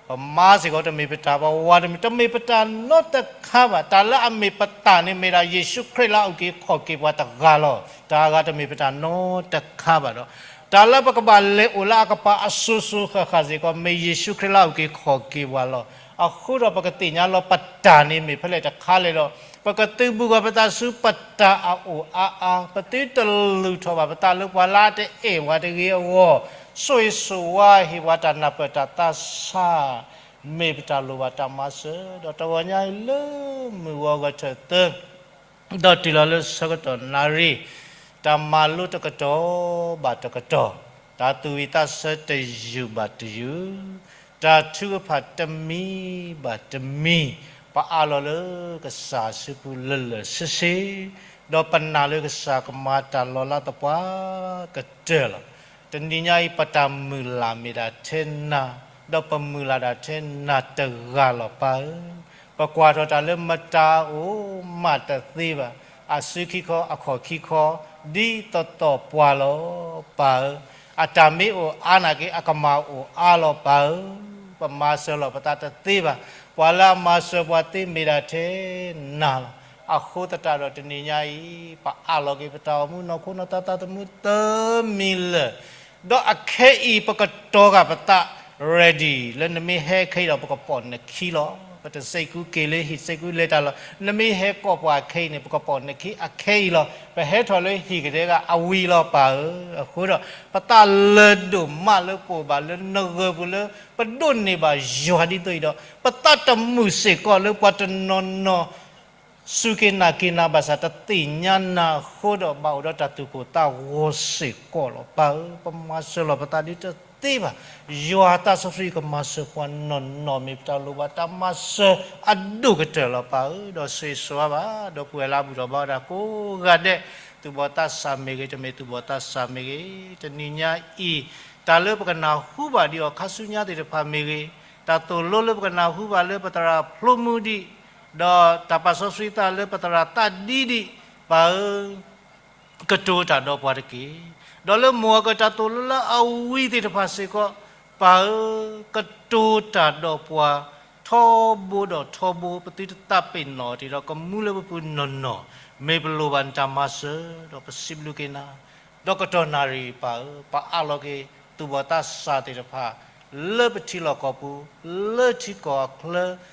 ပမါစ့ၢ်ကီးတမ့ၢ်ပတၢ်, ပဝၤတမ့ၢ်, တမ့ၢ်ပတၢ်နီတခါဘၣ်. တၢ်လၢအမ့ၢ်ပတၢ်န့ၣ် မ့ၢ်ဒၣ်ယ့ၣ်ၡူးခရံာ်လၢအအုၣ်က့ၤခီၣ်က့ၤပှၤတဂၤလီၤ. တၢ်အဂၤတမ့ၢ်ပတၢ်နီတခါဘၣ်ဒီး တၢ်လၢပကဘၣ်လဲၤအိၣ်လၢအကပၤအစိၤစိၤဃၣ်ဃၣ်စ့ၢ်ကီး မ့ၢ်ယ့ၣ်ၡူးခရံာ်လၢအအုၣ်က့ၤခီၣ်က့ၤပှၤလီၤ. အဃိဒီးပကသ့ၣ်ညါလီၤပတၢ်န့ၣ်မ့ၢ်ဖဲလဲၣ်တခါလဲၣ်ဒီး ပကသုးဘူးကီၤပသးဆူပတၢ်အအိၣ်အါအါ, ပသုတလုၢ်ထီၣ်ဘၣ်ပသးလၢပှၤလၢအတအဲၣ်ပှၤတဂ့ၤအဂီၢ်, ဆိၣ်ဂ့ၤဆိၣ်ဝါဟ့ၣ်ပှၤတၢ်နၢ်ပၢၢ်တၢ်သးဆး မ့ၢ်ပတၢ်လိၣ်ဘၣ်တၢ်မၤစၢၤ, ဒီးတဂီၤညါအံၤလၢမုၢ်ဂီၤဂီၤထၢၣ်သၢ ဒီးတုၤလီၤလၢဆၢကတီၢ်နၣ်ရံၣ်, တၢ်မၤလိတကတီၢ်ဘၣ်တကတီၢ်, တၢ်သူၣ်ဝံၣ်သးဆၢတယုၢ်ဘၣ်တယုၢ်, တၢ်ထုကဖၣ်တမံၤဘၣ်တမံၤ, ပအးလီၤလၢကစၢ်အစုပူၤလၢာ်လၢာ်ဆ့ဆ့, ဒီးပနာ်လၢကစၢ်ကမၤတၢ်လီၤလးသပှၢ်ကတၢၢ်လီၤ. တနံၤညါအံၤ ပတၢ်မုၢ်လၢ်မ့ၢ်ဒၣ်ထဲနၤ ဒီးပမုၢ်လၢ်ဒၣ်ထဲနၤတဂၤလီၤ ပၢ်ဧၢ. ပကွၢ်ထီၣ်တၢ်လၢမတၤအိၣ်မးတသ့ဘၣ်, အစုခံခီ အခီၣ်ခံခီ ဒ်သိးသိးပှၤလီၤ ပၢ်ဧၢ. အတၢ်မ့ၢ်အိၣ်အါနာ်က့ အကမၢ်အိၣ်အါလီၤ ပၢ်ဧၢ. ပမၤစၢၤလီၤပသးတသ့ဘၣ်. ပှၤလၢအမၤစၢၤပှၤသ့မ့ၢ်ဒၣ်ထဲနၤလီၤ. အဃိသတးဒီးတနံၤညါအံၤ ပအးလီၤက့ၤပတၢ်အိၣ်မူနီၢ်ခိနီၢ်သးသးသမူတမံၤလၢာ် ဒီးအခဲအံၤပကတီၤဃာ်ပသး ready လၢနမ့ၢ်ဟဲခဲအံၤဒီး ပကပိာ်နခံလီၤ. ပတစဲးကူက့ၤလၢဟံၣ် စဲးကူလဲၤတၢ်လီၤ. နမ့ၢ်ဟဲကိးပှၤခဲအံၤန့ၣ် ပကပိာ်နခံအခဲအံၤလီၤ. ပဟဲထီၣ်လၢဟံၣ်ကဒဲကဒီးအဝံၤလီၤ ပၢ်ဧၢ. အဃိဒီး ပသးလၢာ်ဒိၣ်မးလၢပအိၣ်ဘၣ်လၢနဂၢၢ်ပူၤလၢ ပဒိးန့ၢ်ဘၣ်ယွၤဒ်သိးအံၤဒီး ပသးတမုာ်စ့ၢ်ကီးလၢပှၤတနီၤနီၤ စူၢ်က့ၤနာ်က့ၤနၤဘၣ်ဆၣ် တသ့ၣ်ညါနၤအဃိဒီး ဘၣ်အိၣ်ဒီးတၢ်သူၣ်ကိၢ်သးဂီၤစ့ၢ်ကီးလီၤ ပၢ်ဧၢ. ပမၤစၢၤလီၤပသးဒ်တသ့ဘၣ်. ယွၤသးစီဆှံကမၤစၢၤပှၤနီၢ်နီၢ် မ့ၢ်ပတၢ်လိၣ်ဘၣ်တၢ်မၤစၢၤအဒိၣ်ကတၢၢ်လီၤ ပၢ်ဧၢ. ဒီးဆိၣ်ဂ့ၤဆိၣ်ဝါဘၣ် ဒီပုၢ်ဝဲၢ်လၢအဘူၣ်ထီၣ်ဘါထီၣ်ဝဲဒၣ်ကိးဂၤဒဲး, သူၣ်ဘီၣ်သးစၢ်မ့ၢ်ဂ့ၤ, တမ့ၢ်သူၣ်ဘီၣ်သးစၢ်မ့ၢ်ဂ့ၤ, တနံၤညါအံၤ တၢ်လၢပကနၢ်ဟူဘၣ်ဒံးအီၤခါဆူညါသ့ၣ်တဖၣ်မ့ၢ်ဂ့ၤ, တၢ်သိၣ်လိလၢပကနၢ်ဟူဘၣ်လၢပသရၣ်ဖျိမူဒံး ဒီးတၢ်ပာ်စီဆှံသးလၢပသရၣ်သးဒံဒံး, ပၢ်ဧၢ, ကတိၤတၢ်ဒီးပှၤတက့ၢ်. ဒီးလၢမိၢ်အကတၢၢ်သိၣ်လိလၢအဝံၤသ့ၣ်တဖၣ်စ့ၢ်ကီး, ပၢ်ဧၢ, ကတိၤတၢ်ဒီးပှၤ ထီဘိဒီးထီဘိ, ပသုတသးပ့ၤနီၣ်တ့ၢ်ဒီးကမူလၢပပူၤနီၢ်နီၢ်, မ့ၢ်ပလိၣ်ဘၣ်နတၢ်မၤစၢၤ, ဒီးပစံးဘျုးက့ၤနၤ, ဒီးကတီၢ်နၣ်ရံၣ် ပၢ်ဧၢ, ပအးလီၤက့ၤ သူၣ်ဘီၣ်သးစၢ်သ့ၣ်တဖၣ် လၢပထံလီၢ်ကီၢ်ပူၤ, လၢထံကီၢ်အချ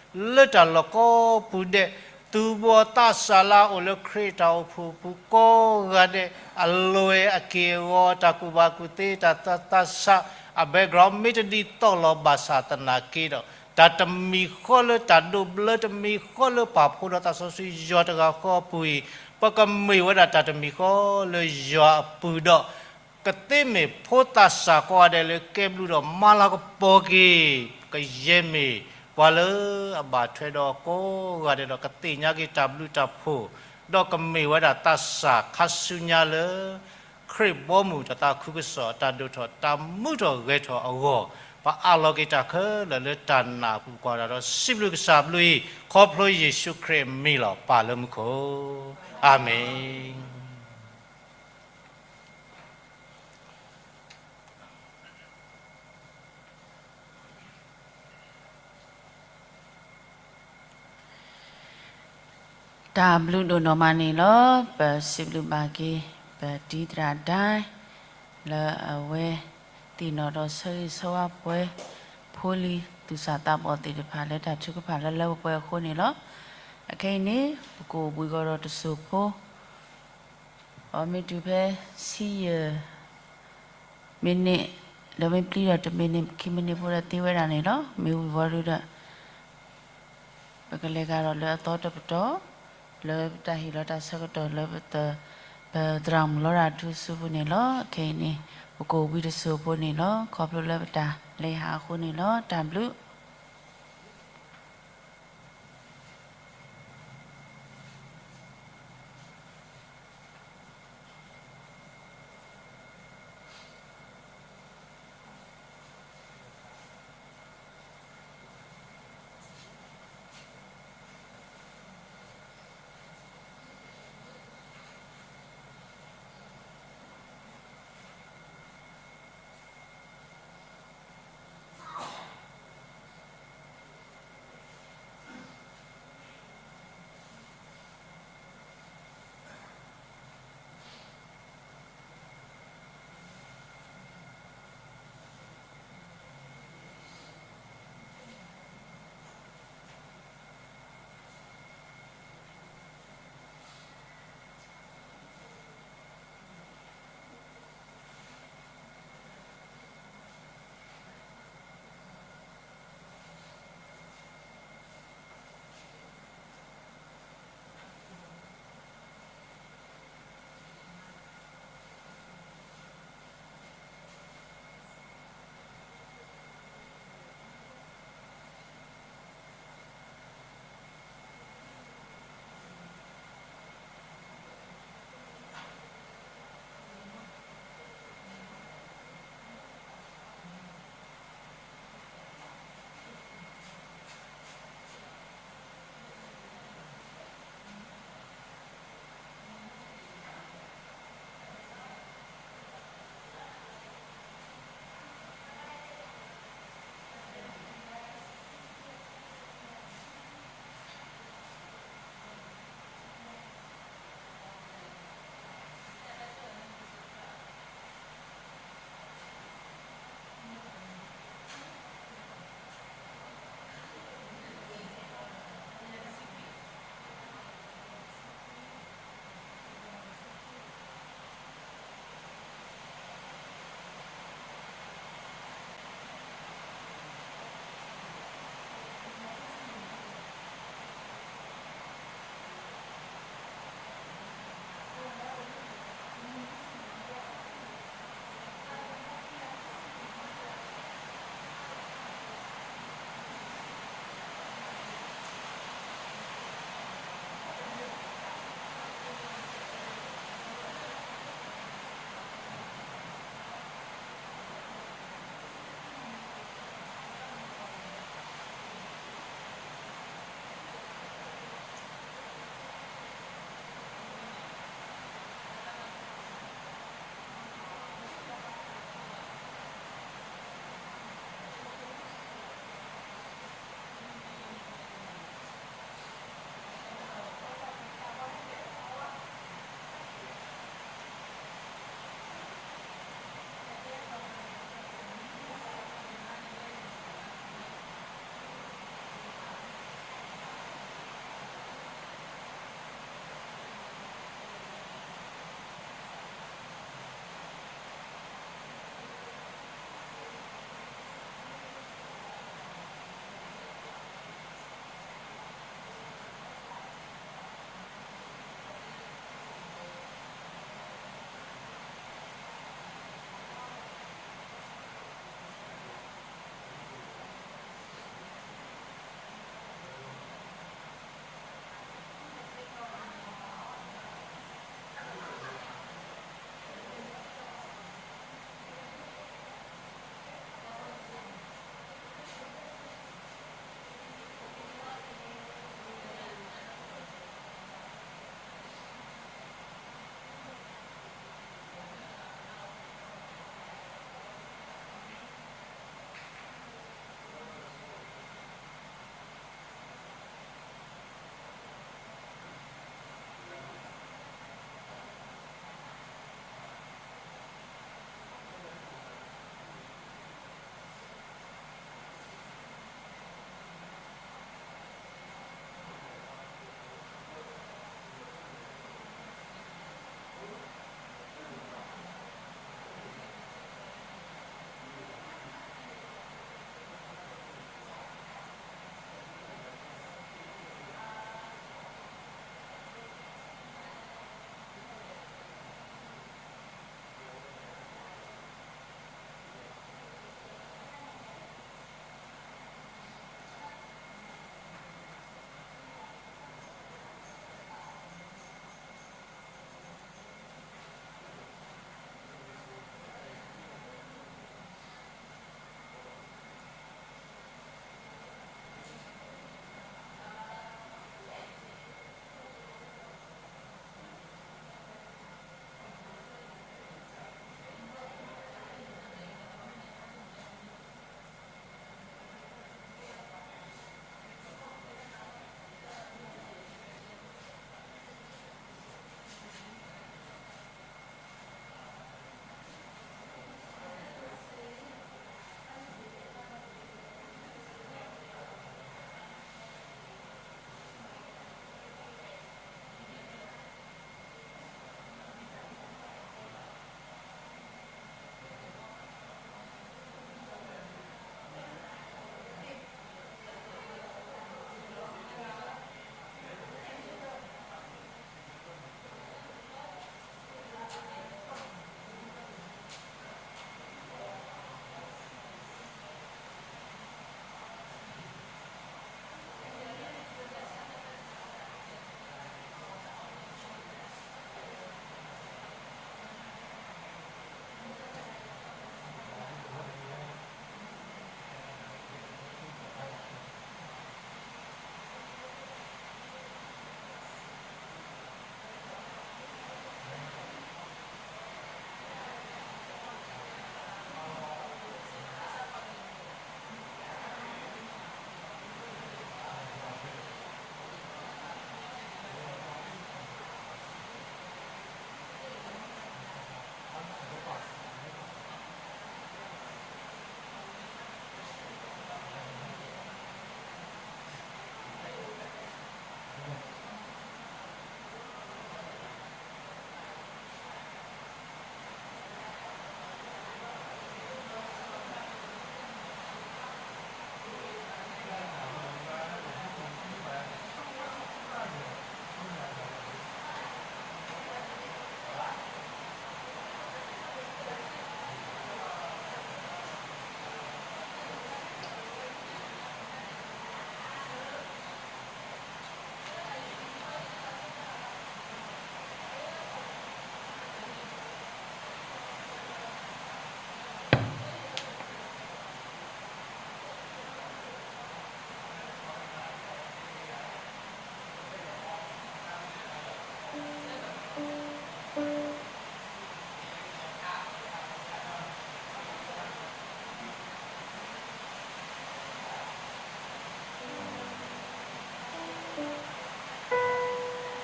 ၢ, လၢတၢ်လီၢ်ကိးပူၤဒဲး, သူၣ်ဘီၣ်သးစၢ်လၢအအိၣ်လၢခရံာ်အတၢ်အိၣ်ဖှိၣ်ပူၤကိးဂၤဒဲး, အလွဲၢ်အက့ၢ်အဂီၤ, တၢ်ကူၣ်ဘၣ်ကူၣ်သ့, တၢ်သးသးဆး, အ background မ့ၢ်တဒ်သိးလီၤဘၣ်ဆၣ်သနာ်က့ဒီး, တၢ်တမံၤဃီလၢတၢ်ဒိးဘျၢ, တမံၤဃီလၢပၢ်ဖိဒီးသးစီဆှံယွၤတဂၤဃီအပူၤအံၤ, ပကမ့ၢ်ဝဲဒၣ်တၢ်တမံၤဃီလၢယွၤအပူၤဒီး ကသ့မ့ၢ်ဖိသၣ်စၢ်ကိးဂၤဒဲးလၢကဲဘျုးဒီးမၤလၤကပီၤက့ၤ, ကယဲၢ်မ့ၢ်ပှၤလၢအဘၣ်ထွဲဒီးကိးဂၤဒဲးဒီး ကသ့ၣ်ညါက့ၤတၢ်ဘျုးတၢ်ဖှိၣ်, ဒီးကမ့ၢ်ဝဲဒၣ်သးစၢ်ခါဆူညါလၢ ခရံာ်ဘီမုၢ်တၢ်သးခုကစီၣ် တၢ်ဒိၣ်ထီၣ်တၢ်မူထီၣ်ဂဲၤထီၣ်အဂီၢ်, ပအးလီၤက့ၤတၢ်ခဲလၢာ်လၢတၢ်နာ်အပူၤ ကွၢ်တၢ်ဒီးစံးဘျုးကစၢ်ဘျုးအံၤ, ခီဖျိယ့ၣ်ၡူးခရံာ်အမံၤလီၤ. ပၢ်လၢမူခိၣ်, အၤမ့ၣ်. တၢ်ဘျုးဒိၣ်နီၢ်မးန့ၣ်လီၤ. ပစံးဘျုးဘၣ်က့ၤ ပတံၤသရၣ်ဒဲ လၢအဝဲသ့ၣ်နီၣ်ဒီးဆၢဂ့ၤဆၢဝါပှဲၤ ဖိလံၤသူၣ်စၢ်သးဘီၣ်သ့ၣ်တဖၣ်လၢတၢ်ထုကဖၣ်လၢလၢပှဲၤပှဲၤအဃိန့ၣ်လီၤ. အခဲအံၤန့ၣ် ပကအိၣ်ဘှံးကဒီးတစိၢ်ဖိ အမ့ၢ်တုၤဖဲဆံယဲၢ် မံးနံး, ဒီးမ့ၢ်ပျံၤဒီးတမံးနံးခံမံးနံးဖိဒီးသ့ဝဲဒၣ်န့ၣ်လီၤ. မ့ၢ်ဝံၤဝီဒုဒီး ပကလဲၤကဒီးလၢအသီတပတီၢ် လၢပတၢ်ဟ့ၣ်လီၤတၢ်ဆၢကတီၢ်လၢပသ, ပသရၣ်မုၣ်လီတၢ်ထူစုပူၤန့ၣ်လီၤ. ခဲအံၤန့ၣ် ပကအိၣ်ဘှံးတစိၢ်ဖိန့ၣ်လီၤ. ခီဖျိလၢပတၢ်လဲၤဟးအဃိန့ၣ်လီၤ. တၢ်ဘျုး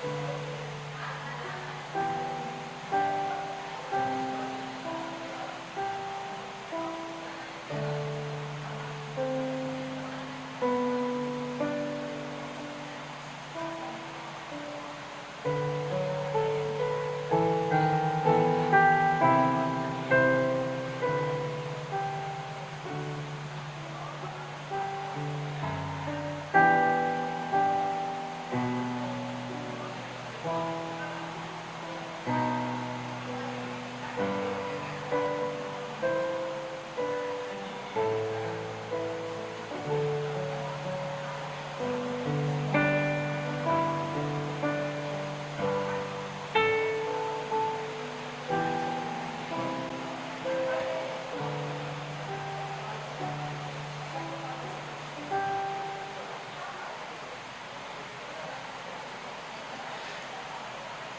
တ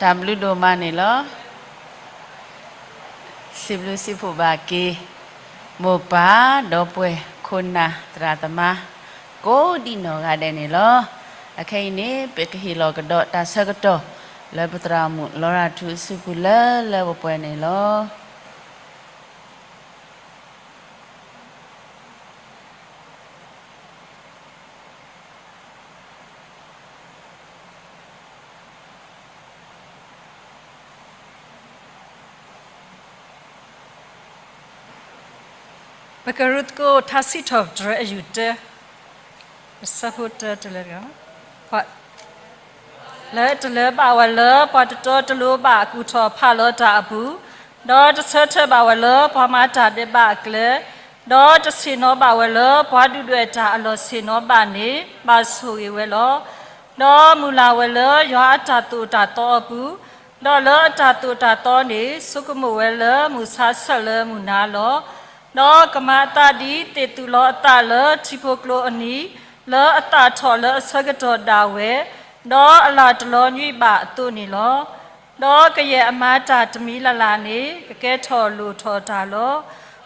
ၢ်ဘျုးဒိၣ်မးန့ၣ်လီၤ. စံးဘျုးစံးဖှိၣ်ဘၣ်က့ၤ မိၢ်ပၢ်ဒီပုၢ်ဝဲၢ် ခိၣ်နၢ် သရၣ်သမါ ကိးဒံနီၢ်ဂၤဒဲးန့ၣ်လီၤ. အခဲအံၤန့ၣ် ပကဟ့ၣ်လီၤကဒီးတၢ်ဆၢကတီၢ် လၢပသရၣ်မုၣ်လီၤရၤထူအစုပူၤလၢလၢပှဲၤပှဲၤန့ၣ်လီၤ. ပကရူၢ်သကိးထါစံးထီၣ်ပတြၢၤအယူၢ် တၢ, အဆၢဖိတၢ တလၢတဂၤ, လၢတလၢဘၣ်ဝဲလၢ ပှၤတတီတလိၤဘၣ်အကူၣ်ထီၣ်ဖးလီၤတၢ်အပူၤ, ဒီးတဆၢထၢၣ်ဘၣ်ဝဲလၢပှၤမၤတၢ်ဒဲးဘးအကျဲ, ဒီးတဆ့ၣ်နီၤဘၣ်ဝဲလၢပှၤဒုၣ်ဒွဲၣ်တၢ်အလီၢ်ဆ့ၣ်နီၤဘၣ်န့ၣ် ဘၣ်ဆိၣ်ဂ့ၤဝဲလီၤ. ဒီးမုၢ်လၢ်ဝဲလၢယွၤအတၢ်သိၣ်တၢ်သီအပူၤ, ဒီးလၢအတၢ်သိၣ်တၢ်သီန့ၣ် ဆိကမိၣ်ဝဲလၢမုၢ်ဆါဆၢၣ်လၢမုၢ်နၤလီၤ. ဒီးကမၤအသးဒ်သ့ၣ်သူၣ်လီၤအသးလၢထံဖိကျိအနံၤ, လၢအသၣ်ထီၣ်လၢအဆၢကတီၢ်ဒၣ်ဝဲ, ဒီးအလၢ်တလီၤညွံးဘၣ်အသိးန့ၣ်လီၤ. ဒီးကယဲၢ်အမၤတၢ်တမံၤလၢ်လၢ်န့ၣ် ကကဲထီၣ်လိၣ်ထီၣ်တၢ်လီၤ.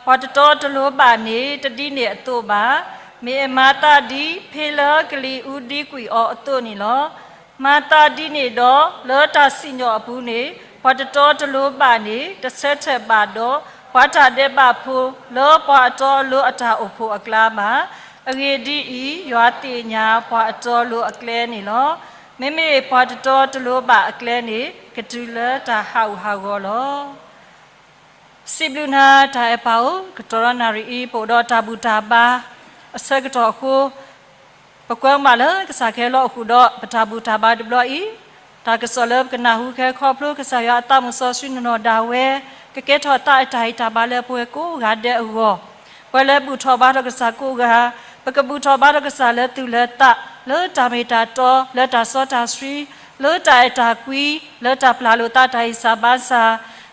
ပှၤတတီတလိၤဘၣ်န့ၣ် တဒ်န့ၣ်အသိးဘၣ်. မ့ၢ်အမၤသးဒ်ဖ့လၢကလံၤအူဒံကွံာ်အီၤအသိးန့ၣ်လီၤ. မၤသးဒ်န့ၣ်ဒီး လၢတၢ်စံၣ်ညီၣ်အပူၤန့ၣ် ပှၤတတီတလိၤဘၣ်န့ၣ် တဆၢထၢၣ်ဘၣ်ဒီး ပှၤတၢ်ဒဲးဘးဖိ လၢပှၤအတီအလိၤအတၢ်အိၣ်ဖှိၣ်အကျါဘၣ်. အဂ့ၢ်ဒ်အံၤ, ယွၤသ့ၣ်ညါပှၤအတီအလိၤအကျဲန့ၣ်လီၤ. မ့မ့ၢ်ပှၤတတီတလိၤဘၣ်အကျဲန့ၣ် ကတုၤလၢတၢ်ဟးဂူာ်ဟးဂီၤလီၤ. စံးဘျုးနၤတၢ်အဲၣ်ပၢ်ဧၢ, ကတီၢ်ဒီးနၣ်ရံၣ်အံၤ ပအိၣ်ဒီးတၢ်ဘူၣ်တၢ်ဘါအဆၢကတီၢ်အဃိ, ပကွဲမးလၢကစၢ်ကဟဲလီၤအိၣ်ဃုာ်ဒီးပတၢ်ဘူၣ်တၢ်ဘါတဘျီအံၤ, တၢ်ကစီၣ်လၢပကနၢ်ဟူခဲခီဖျိကစၢ်ယွၤအသးမုၢ်စီဆှံနီၢ်နီၢ်ဒၣ်ဝဲ, ကကဲထီၣ်သးအတၢ်ဟ့ၣ်တၢ်ဘါလၢပဝဲကိးဂၤဒဲးအဂီၢ်, ပှၤလၢဘူၣ်ထီၣ်ဘါထီၣ်ကစၢ်ကိးဂၤ, ပကဘူၣ်ထီၣ်ဘါထီၣ်ကစၢ်လၢသူၣ်လၢသး, လၢတၢ်မ့ၢ်တၢ်တီ, လၢတၢ်စီတၢ်ဆှံ, လၢတၢ်အဲၣ်တၢ်ကွံ, လၢတၢ်ပျၢ်လိာ်သးတၢ်ဟ့ၣ်စၢ်ဘါစၢ်,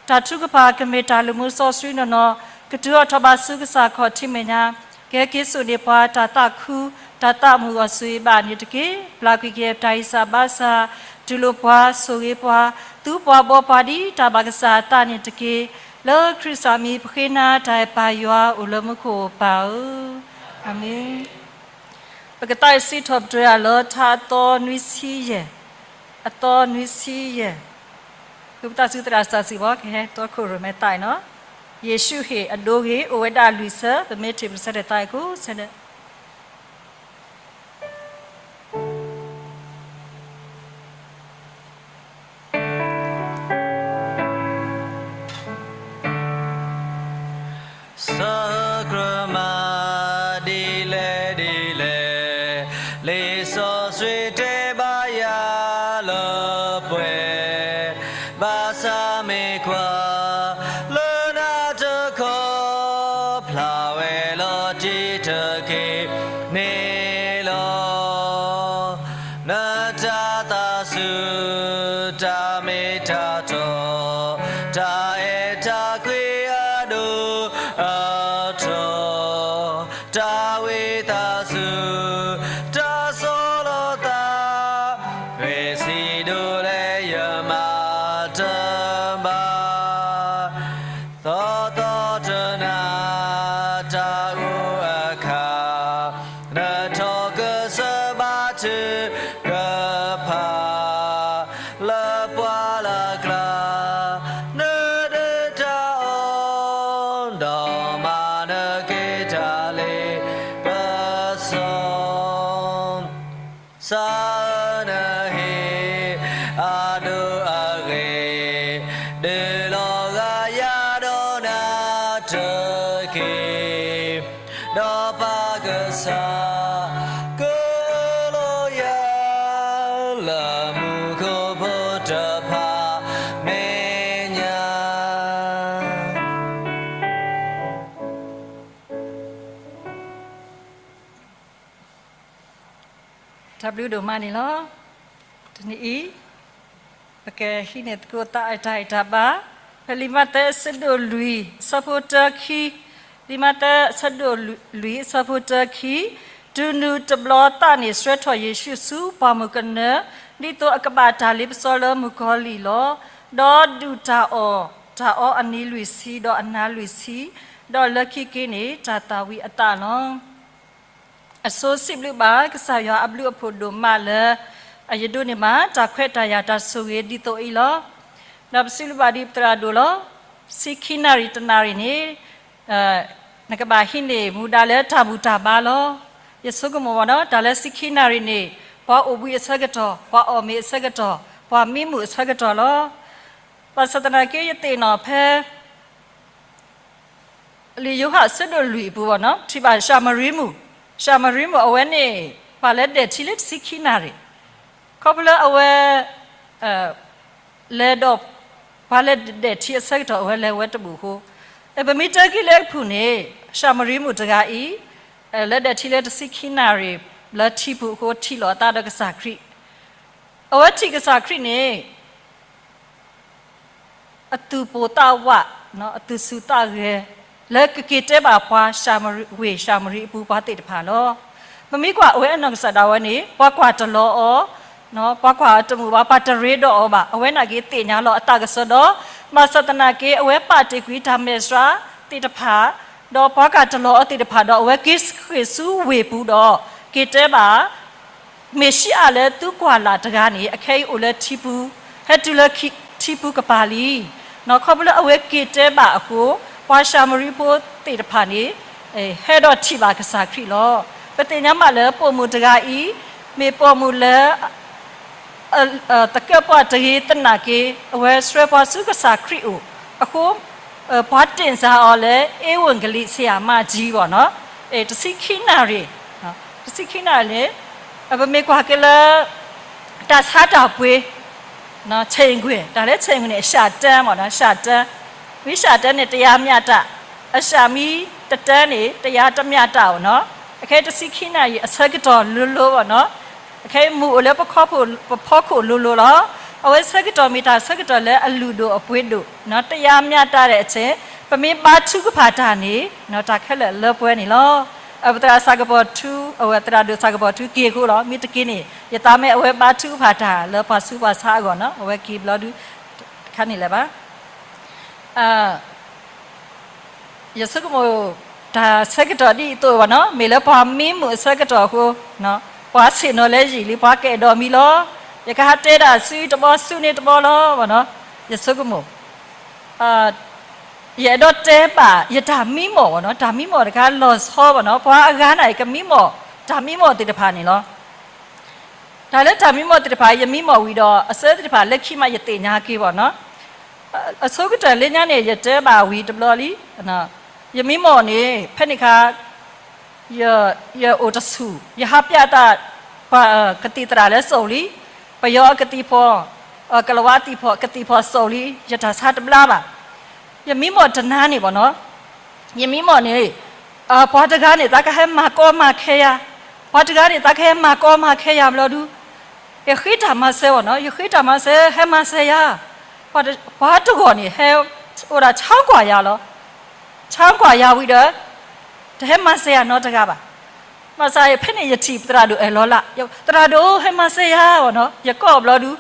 တၢ်ထုကဖၣ်ကမ့ၢ်တၢ်လူၤမူစီဆှံနီၢ်နီၢ်, ကတုၤအီၤထီၣ်ဘးဆူကစၢ်ခီၣ်ထံးမဲာ်ညါ, ကဟဲက့ၤစိာ်န့ၢ်ပှၤတၢ်သးခု, တၢ်သးမုာ်အီၤစူၤအံၤဘၣ်န့ၣ်တက့ၢ်. ပျၢ်ကွံာ်က့ၤပတၢ်ဟ့ၣ်စၢ်ဘါစၢ်, တူၢ်လိာ်ပှၤ, ဆိၣ်ဂ့ၤပှၤ, သူပှၤဘှီပှၤဒ်တၢ်ဘၣ်ကစၢ်အသးန့ၣ်တက့ၢ်. လၢခရံာ်စၢ်မံၤပဃ့နၤတၢ်အဲၣ်ပၢ်ယွၤအိၣ်လၢမူခိၣ်အိၣ်ပၢ်ဧၢ, အၤမ့ၣ်. ပကသးစံးထီၣ်ပတြၢၤယၤလၢထါအသီနွံဆံယဲၢ်, အသီနွံဆံယဲၢ်, ဃုပသးဆူသရၣ်စၢ်စံးဘီ ကဟဲတီခိၣ်ရိၣ်မဲသးအံၤနီၤ, ယ့ၣ်ၡူးဟ့ၣ်အဒိဂ့ၤ အိၣ်ဝဲဒၣ်လွံၢ်ဆၢ, ပမ့ၢ်ထံၣ်ပကဆၢထၢၣ်သးအံၤကိးဆၢဒၢး စၢကြၢးမၤဒ်လဲၣ်ဒ်လဲၣ်, လံာ်စီဆှံတဲဘၣ်ယၤလၢပှဲၤ, ဘၣ်ဆၣ်မ့ၢ်ကွၢ် လၢနၤတခီ ဖျါဝဲလီၤတံၢ်တက့ၢ်န့ၣ်လီၤ. နတၢ်သးစူၤ တၢ်မ့ၢ်တၢ်တီ, တၢ်အဲၣ်တၢ်ကွံအဒိၣ်အထီ, တၢ်ဝံသးစူၤ တၢ်ဆီၣ်လီၤသး, ဂ့ၤဆံးဒိၣ်လဲၣ်ယမၤတဘၣ် သီသီတနၤတၢ်ဂိၢ်အခါ, နထီၣ်ကစၢၢ်ဘါထုကဖၣ် လၢပှၤလၢ်ကျါ နဒုးတၢ်အီၣ် ဒီးမၤနက့ၤတၢ်လ့ပစီ စးနဟ့ၣ်အဒိၣ်အဂ့ၤ ဒုးလီၤဂာ်ယၤဒီးနၤတက့ၢ်. ဒီးပၢ်ကစၢ် ကလိယၤ လၢမူခိၣ်ဖိတဖၣ်မဲာ်ညါ တၢ်ဘျုးဒိၣ်မးန့ၣ်လီၤ. တနံၤအံၤ ပကဟံးန့ၢ်သကိးသးအတၢ်အဲၣ်တၢ်ဘါ ဖဲလံာ်မးသဲအဆၢဒိၣ်လွံၢ်အဆၢဖိတၢခံ, လံာ်မးသဲအဆၢဒိၣ်လွံၢ်အဆၢဖိတၢခံ, တုၤနုၤတဘျီသးန့ၣ် ဆှၢထီၣ်ယ့ၣ်ၡူးဆူပှၤမုၣ်ကနၢ ဒ်သိးအကဘၣ်တၢ်လ့ပစီလၢမုၣ်ကီၤလံၢ်လီၤ. ဒီးဒုၣ်တၢ်အီၣ်တၢ်အီအနံၤလွံၢ်ဆံ ဒီးအနၤလွံၢ်ဆံ, ဒီးလၢခံက့ၤန့ၣ် တၢ်သၣ်ဝံၤအသးလီၤ. အဆိစံးဘျုးဘၣ်ကစၢ်ယွၤအဘျုးအဖှိၣ်ဒိၣ်မးလၢ အယဒိးန့ၢ်ဘၣ်တၢ်ခွဲးတၢ်ယာ်တၢ်ဆိၣ်ဂ့ၤဒ်သိးအံၤလီၤ. ဒီးပစံးဘျုးဘၣ်ဒ်ပသရၣ်ဒိၣ်လီၤ. ဆံခံနၣ်ရံၣ်တနၣ်ရံၣ်န့ၣ် နကဘၣ်ဟံးန့ၢ်မူဒါလၢတၢ်ဘူၣ်တၢ်ဘါလီၤ. ယဆိကမိၣ်ဘၣ်နီၤ တၢ်လၢဆံခံနၣ်ရံၣ်န့ၣ် ပှၤအိၣ်ဘှံးအဆၢကတီၢ်, ပှၤအီၣ်မ့ၤအဆၢကတီၢ်, ပှၤမံမုာ်အဆၢကတီၢ်လီၤ. ဘၣ်ဆၣ်သနာ်က့ယသ့ၣ်နီၣ်ဖဲ လံာ်ယိၤဟၣ်အဆၢဒိၣ်လွံၢ်အပူၤဘၣ်နီၤ ထံၣ်ဘၣ်ၡၤမရံမုၣ်, ၡၤမရံမုၣ်အဝဲန့ၣ် ပှၤလၢဒဲးထံလၢတဆံခံနၣ်ရံၣ်, ခီဖျိလၢအဝဲ လဲၤဒီး ပှၤလၢဒဲးထံအဆၢကတီၢ် အဝဲလဲၤဝဲတဘူၣ်အဃိ, ပမ့ၢ်တဲက့ၤလၢအပူၤန့ၣ် ၡၤမရံမုၣ်တဂၤအံၤ လၢဒဲးထံလၢတဆံခံနၣ်ရံၣ် လၢထံပူၤအဃိ ထံၣ်လိာ်အသးဒီးကစၢ်ခရံာ်, အဝဲထံၣ်ကစၢ်ခရံာ်န့ၣ် အသူၣ်ပိၢ်သးဝး, အသူၣ်ဆူၣ်သးဂဲၤ လၢကက့ၤတဲဘၣ်ပှၤဝ့ၢ်ၡၤမရံအပူၤပှၤသ့ၣ်တဖၣ်လီၤ. ပမ့ၢ်ကွၢ်အဝဲအနီၢ်ကစၢ်ဒၣ်ဝဲန့ၣ် ပှၤကွၢ်တလီၤအီၤ, ပှၤကွၢ်အီၤတမုာ်ဘၣ်, ပှၤတရ့ဒီးအီၤဘၣ်, အဝဲန့ၣ်က့ၤသ့ၣ်ညါလီၤအသးကစီဒီ, ဘၣ်ဆၣ်သနာ်က့ အဝဲပာ်တ့ၢ်ကွံာ်တၢ်မဲာ်ဆှးသ့ၣ်တဖၣ်, ဒီးပှၤကွၢ်တလီၤအီၤသ့ၣ်တဖၣ်ဒီး အဝဲက့ၤဃ့ၢ်ဆူဝ့ၢ်ပူၤဒီး က့ၤတဲဘၣ် မ့ၣ်ၡံအၤလၢသုကွၢ်လၢ်တဂၤန့ၣ် အခဲအံၤအိၣ်လၢထံပူၤ, ဟဲတုၤလၢထံပူၤကပၤလံ. ခီဖျိလၢအဝဲက့ၤတဲဘၣ်အဃိ, ပှၤၡၤမရံဖိသ့ၣ်တဖၣ်န့ၣ် ဟဲဒီးထံၣ်ဘၣ်ကစၢ်ခရံာ်လီၤ. ပသ့ၣ်ညါမးလၢပိာ်မုၣ်တဂၤအံၤ မ့ၢ်ပိာ်မုၣ်လၢ သကဲးပှၢ်တဂ့ၤသနာ်က့ အဝဲဆှၢပှၤဆူကစၢ်ခရံာ်အိၣ်အဃိ, ပှၤတ့ၢ်စၢ်အီၤလၢ ဧဝံဂေလိဆရာမကြီး ဘၣ်နီၤ, တဆံခံနၣ်ရံၣ်, တဆံခံနၣ်ရံၣ်န့ၣ် ပမ့ၢ်ကွၢ်က့ၤလၢ တၢ်ဆါတၢ်ပှ့ၤ ဆဲးကွံာ် တၢ်လၢဆဲးကွံာ်န့ၣ် အစှၤတၢမ့ၢ်နီၤ, စှၤတၢ, မ့ၢ်စှၤတၢန့ၣ် တယါမျးတၢ်, အစှၤမ့ၢ်တတၢန့ၣ် တယါတမျးတၢ်အီၤနီၤ, အခဲအံၤတဆံခံနၣ်ရံၣ်အဆၢကတီၢ်လိၤလိၤဘၣ်နီၤ, အခဲအံၤမုၢ်အိၣ်လၢပဖီခိၣ်လိၤလိၤလီၤ. အဝဲဆၢကတီၢ်မ့ၢ်တၢ်ဆၢကတီၢ်လၢအလုၢ်ဒိၣ်အပှ့ၤဒိၣ်နီၤ, တယါမျးတၢ်ဒီးအဆဲး, ပမ့ၢ်ဘါထုကဖၣ်တၢ်န့ၣ် တၢ်ခဲလၢာ်လၢပှဲၤန့ၣ်လီၤ. ပသရၣ်စၢ်ကပီၤထူ, အဝဲသရၣ်ဒိၣ်စၢ်ကပီၤထူက့ၤအဃိလီၤ. မ့ၢ်တက့ၤန့ၣ် ယသးမ့ၢ်အဝဲဘါထုကဖၣ်တၢ်လၢပှၤဆူးပှၤဆါအဂီၢ်နီၤ, အဝဲက့ၤဘျီဒုး တခါန့ၣ်လၢၤဘၣ်. ယဆိကမိၣ် တၢ်ဆၢကတီၢ်ဒ်အံၤအသိးဘၣ်နီၤ, မ့ၢ်လၢပှၤမံမုာ်အဆၢကတီၢ်အဃိ, ပှၤဆ့ၣ်နီၤလၢယံာ်လံ ပှၤကအဲၣ်ဒိးမံလီၤ. ယကဟးတဲဒၣ်ဆူတဘီဆူန့ၣ်တဘီလီၤဘၣ်နီၤ, ယဆိကမိၣ် ယအဲၣ်ဒိးတဲဘၣ် ယတၢ်မံမီၢ်ဘၣ်နီၤ, တၢ်မံမီၢ်တခါလီၤဆီဘၣ်နီၤ, ပှၤအဂၤန့ၣ် ကမံမီၢ် တၢ်မံမီၢ်သ့ၣ်တဖၣ်န့ၣ်လီၤ. တၢ်လၢတၢ်မံမီၢ်သ့ၣ်တဖၣ် ယမံမီၢ်ဝံၤဒီး အဆၢသ့ၣ်တဖၣ်လၢခံမး ယသ့ၣ်ညါက့ၤဘၣ်နီၤ. အဆိကတၢၢ်လၢညါန့ၣ် ယတဲဘၣ်ဝံၤတဘျီလံ, ယမံမီၢ်န့ၣ် ဖဲန့ၣ်ခါ ယအိၣ်တဆူၣ်, ယဟးပျးတၢ် ပှၤကသံၣ်သရၣ်လၢစိာ်လံ, ပယီၤအကသံၣ်ဖီၣ်, ကလၤဝါသံၣ်ဖီၣ်, ကသံၣ်ဖီၣ်စိာ်လံ, ယတၢ်ဆါတဘျါဘၣ်. ယမံမီၢ်တနၤန့ၣ်ဘၣ်နီၤ, ယမံမီၢ်န့ၣ် ပှၤတဂၤန့ၣ် သးကဟဲမၤကီမၤခဲယၤ, ပှၤတဂၤန့ၣ် သးကဟဲမၤကီမၤခဲယၤဘျီဒုး, ယဃ့တၢ်မၤစၢၤဘၣ်နီၤ, ယဃ့တၢ်မၤစၢၤ ဟဲမၤစၢၤယၤ, ပှၤတဂီၢ်န့ၣ် ဟဲအိၣ်ဒၣ်ဆါကွၢ်ယၤလီၤ. ဆါကွၢ်ယၤဝံၤဒီး တဟဲမၤစၢၤယၤနီတဂၤဘၣ်. ဘၣ်ဆၣ်ဖဲန့ၣ်ယထံၣ်သရၣ်ဒိၣ်အဲၣ်လီၤလး, သရၣ်ဒိၣ်ဟဲမၤစၢၤယၤဘၣ်နီၤ, ယကိးဘျီဒုး,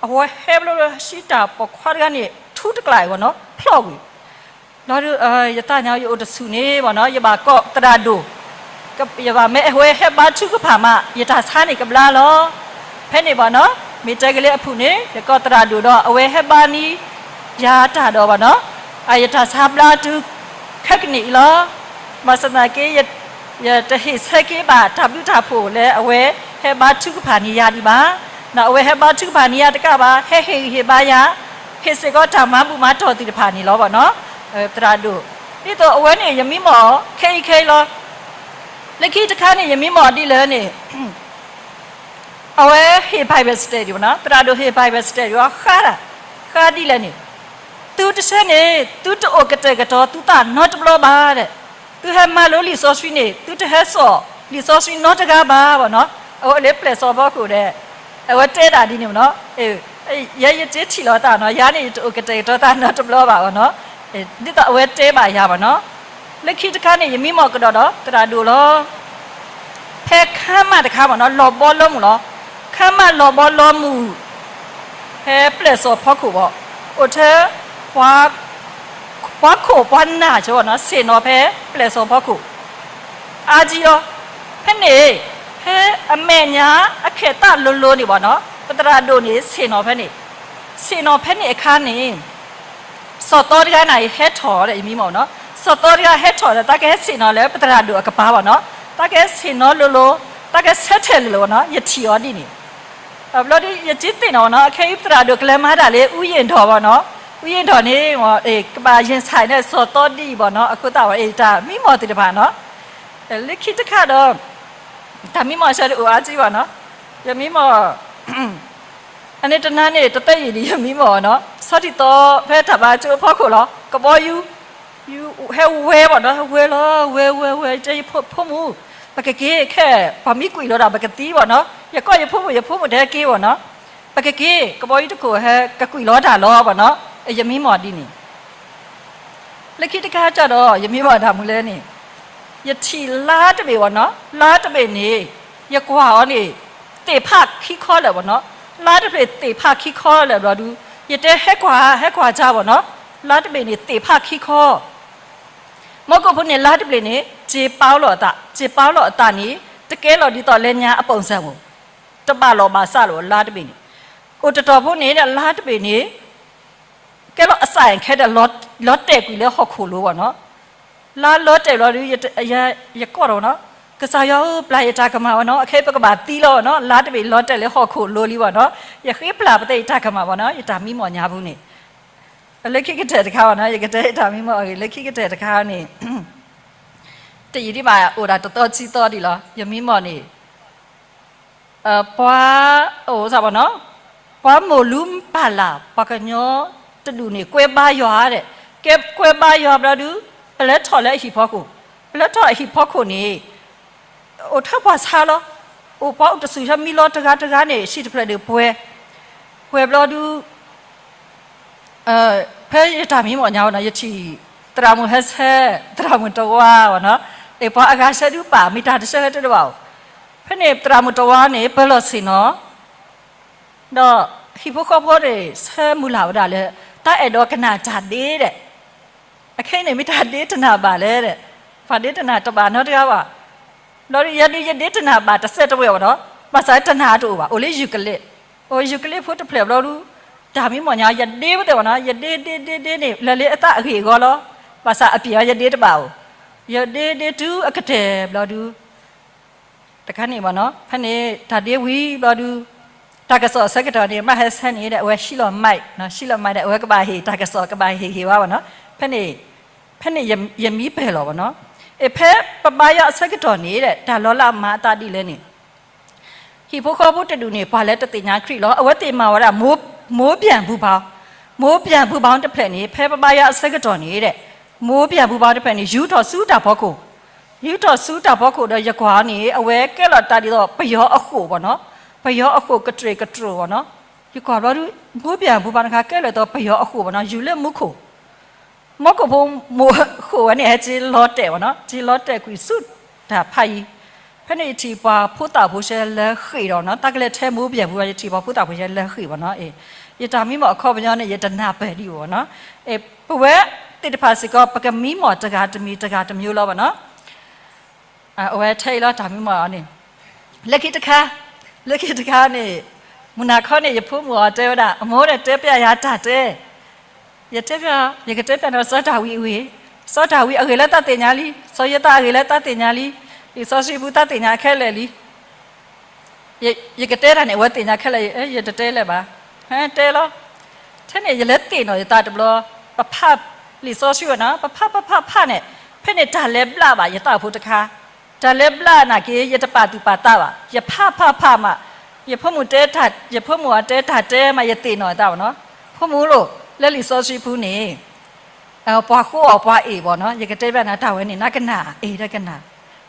အဝဲဟဲဘျီဒုး ဟံးတၢ်ပိာ်ခွါတဂၤန့ၣ် ထူတကျးအံၤဘၣ်နီၤ, ဖျီၣ်ကွံာ်, ဘျီဒုး ယသးညါယအိၣ်တဆူၣ်န့ၣ်ဘၣ်နီၤ, ယဘၣ်ကိးသရၣ်ဒိၣ်, ယဘၣ်မ့ၢ်အဝဲဟဲဘါထုကဖၣ်မး ယတၢ်ဆါန့ၣ်ကဘျါလီၤ. ဖဲန့ၣ်ဘၣ်နီၤ မ့ၢ်တဲက့ၤလၢအဖုၣ်န့ၣ် ယကိးသရၣ်ဒိၣ်ဒီး အဝဲဟဲဘါန့ၢ်ယၤတၢ်ဒီးဘၣ်နီၤ, ယတၢ်ဆါဘျါတုၤခဲကနံၣ်အံၤလီၤ. ဘၣ်ဆၣ်သနာ်က့ ယတဟ့ၣ်ဆၢက့ၤဘၣ်တၢ်ဘျုးတၢ်ဖှိၣ်လၢအဝဲဟဲဘါထုကဖၣ်န့ၢ်ယၤဒံးဘၣ်. ဒီးအဝဲဟဲဘါထုကဖၣ်န့ၢ်ယၤတကးဘၣ်, ဟဲဟ့ၣ်ဂံၢ်ဟ့ၣ်ဘါယၤ, ဟ့ၣ်စ့ၢ်ကီးတၢ်မၤဘူၣ်မၤတီၢ်သ့ၣ်တဖၣ်န့ၣ်လီၤဘၣ်နီၤ. သရၣ်ဒိၣ်, ဒ်သိးအဝဲန့ၣ် ယမံမီၢ်ခဲအံၤခဲအံၤလီၤ. လၢခံတခါန့ၣ် ယမံမီၢ်ဒ်လဲၣ်န့ၣ် အဝဲဟ့ၣ် Bible study ဘၣ်နီၤ, သရၣ်ဒိၣ်ဟ့ၣ် Bible study အီၤဃါတၢ်, ဃါဒ်လဲၣ်န့ၣ်, သုတဆၢန့ၣ် သုတအိၣ်ကတဲာ်ကတီၤသုသးနီတဘျီဘၣ်ဒီး, သုဟဲမၤလိလံာ်စီဆှံန့ၣ် သုတဟဲစိာ်လံာ်စီဆှံနီတဂၤဘၣ်ဘၣ်နီၤ. အဝဲလၢပျဲၢ်စီၤဖီခိၣ်ဒီး အဝဲတဲဒၣ်ဒ်န့ၣ်ဘၣ်နီၤ. ယဲယတထံၣ်လီၤသးနီၤ, ယၤန့ၣ် ယတအိၣ်ကတဲာ်ကတီၤသးနီတဘျီဘၣ်ဘၣ်နီၤ. ဒ်သိးအဝဲတဲဘၣ်ယၤဘၣ်နီၤ. လၢခံတခါန့ၣ် ယမံမီၢ်ကဒီးဒီးသရၣ်ဒိၣ်လီၤ. ဖဲခါမၢ်တခါဘၣ်နီၤ လီၤဘီလီမုၢ်လီၤ. ခါမၢ်လီၤဘီလီမုၢ် ဖဲပျဲၢ်စီၤဖီခိၣ်ဘၣ်, အိၣ်ထဲ ပှၤခိၣ်ပှၤနၢ်ဆိဘၣ်နီၤ ဆ့ၣ်နီၤဖဲပျဲၢ်စီၤဖီခိၣ် အါကံလီၤ. ဖဲန့ၣ် ဖဲအမဲာ်ညါအခဲသၣ်လိၤလိၤန့ၣ်ဘၣ်နီၤ ပသရၣ်ဒိၣ်န့ၣ် ဆ့ၣ်နီၤဖဲန့ၣ်, ဆ့ၣ်နီၤဖဲန့ၣ်အခါန့ၣ် စီၤသီတဂၤန့ၣ် ဟဲထီၣ်ဒီး ယမံမီၢ်နီၤ, စီၤသီတဂၤဟဲထီၣ်ဒီး တၢ်ကဟဲဆ့ၣ်နီၤလၢပသရၣ်ဒိၣ်အကပၤဘၣ်နီၤ, တၢ်ကဟဲဆ့ၣ်နီၤလိၤလိၤ, တၢ်ကဟဲဆၢထၢၣ်လိၤလိၤဘၣ်နီၤ, ယထံၣ်အီၤဒ်န့ၣ်. ဘျီဒ်ယစ့သ့ၣ်နီၣ်ဘၣ်နီၤ အခဲအံၤပသရၣ်ဒိၣ်ကလဲၤမၤတၢ်လၢ အူယ့ၣ်ဒီၣ်ဘၣ်နီၤ, အူယ့ၣ်ဒီၣ်န့ၣ် ကဘၣ်ယဲၢ်ဆၣ်န့ၣ် စီၤသီဒ်အံၤဘၣ်နီၤ, အဃိသတးဝဲ တၢ်မံမီၢ်သ့ၣ်တဖၣ်နီၤ. လၢခံတခါဒီး တၢ်မံမီၢ်ဆၢတအိၣ်အါကံဘၣ်နီၤ, ယမံမီၢ် အန့ၣ်တနၤန့ၣ် တသ့ယံာ်ဒံးယမံမီၢ်နီၤ, ဆီထံၣ်သီဖဲတၢ်ဘါကၠိအဖီခိၣ်လီၤ, ကဘီယူၤ ယူၤဟဲဝဲဘၣ်နီၤ, ဟဲဝဲလီၤ ဝဲဝဲဝဲ တဲယဖိမုၣ်, ပကက့ၤခဲ ပှၤမံကွံာ်လီၤဒၣ် ပကသံဘၣ်နီၤ, ယကိးယဖိမုၣ် ယဖိမုၣ်တဟဲက့ၤဘၣ်နီၤ, ပကက့ၤ ကဘီယူၤတခိၣ်ဟဲကကွံာ်လီၤတၢ်လီၤဘၣ်နီၤ, ယမံမီၢ်ဒ်န့ၣ်. လၢခံတခါကဒီး ယမံမီၢ်တၢ်မနုၤလဲၣ်န့ၣ်, ယထံၣ်လါတဘ့ၣ်ဘၣ်နီၤ, လါတဘ့ၣ်န့ၣ် ယကွၢ်အီၤန့ၣ် သ့ၣ်ဖးခံခီလၢာ်ဘၣ်နီၤ, လါတဘ့ၣ်သ့ၣ်ဖးခံခီလၢာ်ဘျီဒုး, ယတဲဟဲကွၢ် ဟဲကွၢ်ကါဘၣ်နီၤ, လါတဘ့ၣ်န့ၣ်သ့ၣ်ဖးခံခီ မီၢ်ကိၣ်ဖိန့ၣ် လါတဘ့ၣ်န့ၣ် စ့ပာ်လီၤအသး, စ့ပာ်လီၤအသးန့ၣ် တကဲလီၤဒ်သိးလၢညါအပိာ်စၢ်မူ, တဘၣ်လီၤဘၣ်စးလီၤလါတဘ့ၣ်န့ၣ်, အိၣ်တတီၤဖိန့ၣ် လါတဘ့ၣ်န့ၣ် ကဲလီၤအစၢ်ခဲဒီး လီၤတဲာ်ကွံာ်လၢဟီၣ်ခိၣ်လိၤဘၣ်နီၤ, လါလီၤတဲာ်ဘျီဒုး ယကိးဒီးနီၤ, ကစၢ်ယွၤဧၢ ပျၢ်ယတၢ်ကမၣ်ဘၣ်နီၤ, အခဲအံၤပကဘၣ်သံလီၤဘၣ်နီၤ, လါတဘ့ၣ်လီၤတဲာ်လၢဟီၣ်ခိၣ်လိၤလံဘၣ်နီၤ, ယဃ့ပျၢ်ပသးယတၢ်ကမၣ်ဘၣ်နီၤ, ယတၢ်မံမီၢ်ညါပူၤန့ၣ် လၢခံကတၢၢ်တခါဘၣ်နီၤ, ယကတဲယတၢ်မံမီၢ်အဂ့ၢ် လၢခံကတၢၢ်တခါန့ၣ် တယံာ်ဒံးဘၣ် အိၣ်ဒၣ်တသီခံသီဒံးလီၤ, ယမံမီၢ်န့ၣ် ပှၤ အိၣ်စ့ၢ်ဘၣ်နီၤ, ပှၤမိၢ်လူၤပၢ်လၢ် ပှၤကညီတဒူၣ်န့ၣ် ကွဲဘါယွၤဒီး ကဲကွဲဘါယွၤဘျီဒုး ပလဲၤထီၣ်လၢအဟံၣ်ဖီခိၣ်, ပလဲၤထီၣ်အဟံၣ်ဖီခိၣ်န့ၣ် အိၣ်ထဲပှၤဆါလီၤ, အိၣ်ပှၤအိၣ်တစူၢ်ဆါမံလီၤတဂၤတဂၤန့ၣ် ဟံၣ်တဖျၢၣ်န့ၣ်ပှဲၤ, ပှဲၤဘျီဒုး ဖဲယတၢ်မံမီၢ်ညါဘၣ်နီၤ ယထံၣ် သရၣ်မုၣ်ဟဲဆဲ သရၣ်မုၣ်တဝါဘၣ်နီၤ, အ့ၣ် ပှၤအဂၤဆဲဒုးပာ် မ့ၢ်တၢ်တဆဲလၢတဘၣ်အိၣ်, ဖဲန့ၣ် သရၣ်မုၣ်တဝါန့ၣ် ပၢၤလီၢ်ဆ့ၣ်နီၤ, ဒီးဟံၣ်ဖိဃီဖိန့ၣ် ဆၢမုၢ်လၢ်ဝဲဒၣ်လၢ တၢ်အဲၣ်ဒိးကနၣ်တၢ်ဒ့ဒီး အခဲအံၤန့ၣ် မ့ၢ်တၢ်ဒ့တနၢ်ဘၣ်လဲၣ်ဒီး, ပှၤဒ့တနၢ်တဘၣ်နီတဂၤဘၣ်, ဘျီဒုးယဲဒုးယဒ့တနၢ်ဘၣ်တစဲးတဝဲၢ်ဘၣ်နီၤ, ဘၣ်ဆၣ်တနၢ်တအိၣ်ဘၣ်, အိၣ်လၢယူၤကလ့ၣ်, အိၣ်ယူၤကလ့ၣ်ဖိတဖျၢၣ်ဘျီဒုး, တၢ်မံမီၢ်ညါ ယဒ့ဝဲသ့ၣ်ဘၣ်နီၤ, ယဒ့ဒ့ဒ့ဒ့န့ၣ် လၢာ်လၢအသးအဂ့ၢ်အဂီၢ်လီၤ, ဘၣ်ဆၣ်အပျ့ၤအီၤယဒ့တဘၣ်အိၣ်, ယဒ့ဒ့တုၤအကတၢၢ်ဘျီဒုး တခါန့ၣ်ဘၣ်နီၤ, ဖဲန့ၣ် တၢ်ဒ့ဝံၤဘျီဒုး, တၢ်ကစီၣ်အဆၢကတီၢ်န့ၣ် မ့ၢ်ဟဲဆဲန့ၣ်ဒီး အဝဲဟံးလီၤမး, ဟံးလီၤမးဒီး အဝဲကဘၣ်ဟ့ၣ်တၢ်ကစီၣ် ကဘၣ်ဟ့ၣ်ဟ့ၣ်ဝဲဘၣ်နီၤ, ဖဲန့ၣ်, ဖဲန့ၣ်ယမံပၢၢ်လီၤဘၣ်နီၤ, အ့ၣ်ဖဲပဘါယွၤအဆၢကတီၢ်န့ၣ်ဒီး တၢ်လီၤလးမၤအသးဒ်လဲၣ်န့ၣ် ဟံၣ်ဖိဃီဖိတဒူၣ်န့ၣ် ပှၤလၢတသ့ၣ်ညါခရံာ်လီၤ, အဝဲသ့ၣ်မၤဝဲဒၣ် မိၢ်ပၠၣ်ဘူပၤ, မိၢ်ပၠၣ်ဘူပၤတဖျၢၣ်န့ၣ် ဖဲပဘါယွၤအဆၢကတီၢ်န့ၣ်ဒီး မိၢ်ပၠၣ်ဘူပၤတဖျၢၣ်န့ၣ် ယူၤထီၣ်ဆူတၢ်ဖီခိၣ်, ယူၤထီၣ်ဆူတၢ်ဖီခိၣ်ဒီးယကွၢ်န့ၣ် အဝဲကဲလီၤတၢ်ဒ်သိးပယီၤအဃိာ်ဘၣ်နီၤ, ပယီၤအဃိာ်ကတြူာ်ကတြူာ်ဘၣ်နီၤ, ယကွၢ်ဘျီဒုး မိၢ်ပၠၣ်ဘူပၤတခါကဲလီၤဒ်သိးပယီၤအဃိာ်ဘၣ်နီၤ, ယူၤလၢမူခိၣ် မီၢ်ကိၣ်ဖိမိၢ်ဃိာ်ဝဲန့ၣ် ဟဲက့ၤလီၤတဲာ်ဘၣ်နီၤ, က့ၤလီၤတဲာ်ကွံာ်ဆူတၢ်ဖးယံၤ, ဖဲန့ၣ်ယထံၣ်ပှၤဖိသၣ်ဖိဆဲလၢဃ့ၢ်ဒီးနီၤ, တၢ်ကလဲၤထဲမိၢ်ပၠၣ်ဘူပၤ ယထံၣ်ပှၤဖိသၣ်ဖိဆဲလၢဃ့ၢ်ဘၣ်နီၤ, ယတၢ်မံမီၢ်အခီပညီန့ၣ် ယတနၢ်ပၢၢ်ဒံးဘၣ်နီၤ, ပဝဲသ့ၣ်တဖၣ်စ့ၢ်ကီး ပကမံမီၢ်တဂၤတမံၤတဂၤတမံၤလီၤဘၣ်နီၤ. အဝဲထဲအံၤလီၤတၢ်မံမီၢ်အီၤန့ၣ်, လၢခံတခါ, လၢခံတခါန့ၣ်, မုၢ်နၤခီန့ၣ် ယဖိမုၣ်အီၤတဲဝဲဒၣ်, အမိၢ်န့ၣ်တဲပျးယၤတၢ်တဲ, ယတဲပျး, ယကတဲပျးနၤစီၤဒၤဝံးအဂ့ၢ်, စီၤဒၤဝံးအဂ့ၢ်လၢသးသ့ၣ်ညါလံ, စီၤယိၤသးအဂ့ၢ်လၢသးသ့ၣ်ညါလံ, လံာ်စီဆှံပူၤသးသ့ၣ်ညါခဲလၢာ်လံ. ယကတဲတၢ်န့ၣ် အဝဲသ့ၣ်ညါခဲလၢာ်, ယတတဲလၢၤဘၣ်, တဲလီၤ. ထဲန့ၣ် ယလဲၤသ့ၣ်နီၣ်ယသးတဘျီ, ပဖးလံာ်စီဆှံဝဲနီၤ, ပဖးဖးဖးဖးန့ၣ်, ဖဲန့ၣ်တၢ်လဲၤဘျးဘၣ်ယသးဖိတခါ, တၢ်လဲၤဘျးနာ်က့ ယတပာ်သူၣ်ပာ်သးဘၣ်, ယဖးဖးဖးမး, ယဖိမုၣ်တဲတၢ်, ယဖိမုၣ်အတဲတၢ်တဲမး ယသ့ၣ်နီၣ်ယသးဘၣ်နီၤ, ဖိမုၣ်ဧၢ, လၢလံာ်စီဆှံပူၤန့ၣ် ပှၤဃိအီၤပှၤအ့ၣ်ဘၣ်နီၤ, ယကတဲဘၣ်နၤတၢ်ဝဲန့ၣ် နကနၣ်, အ့ၣ်တကနၣ်,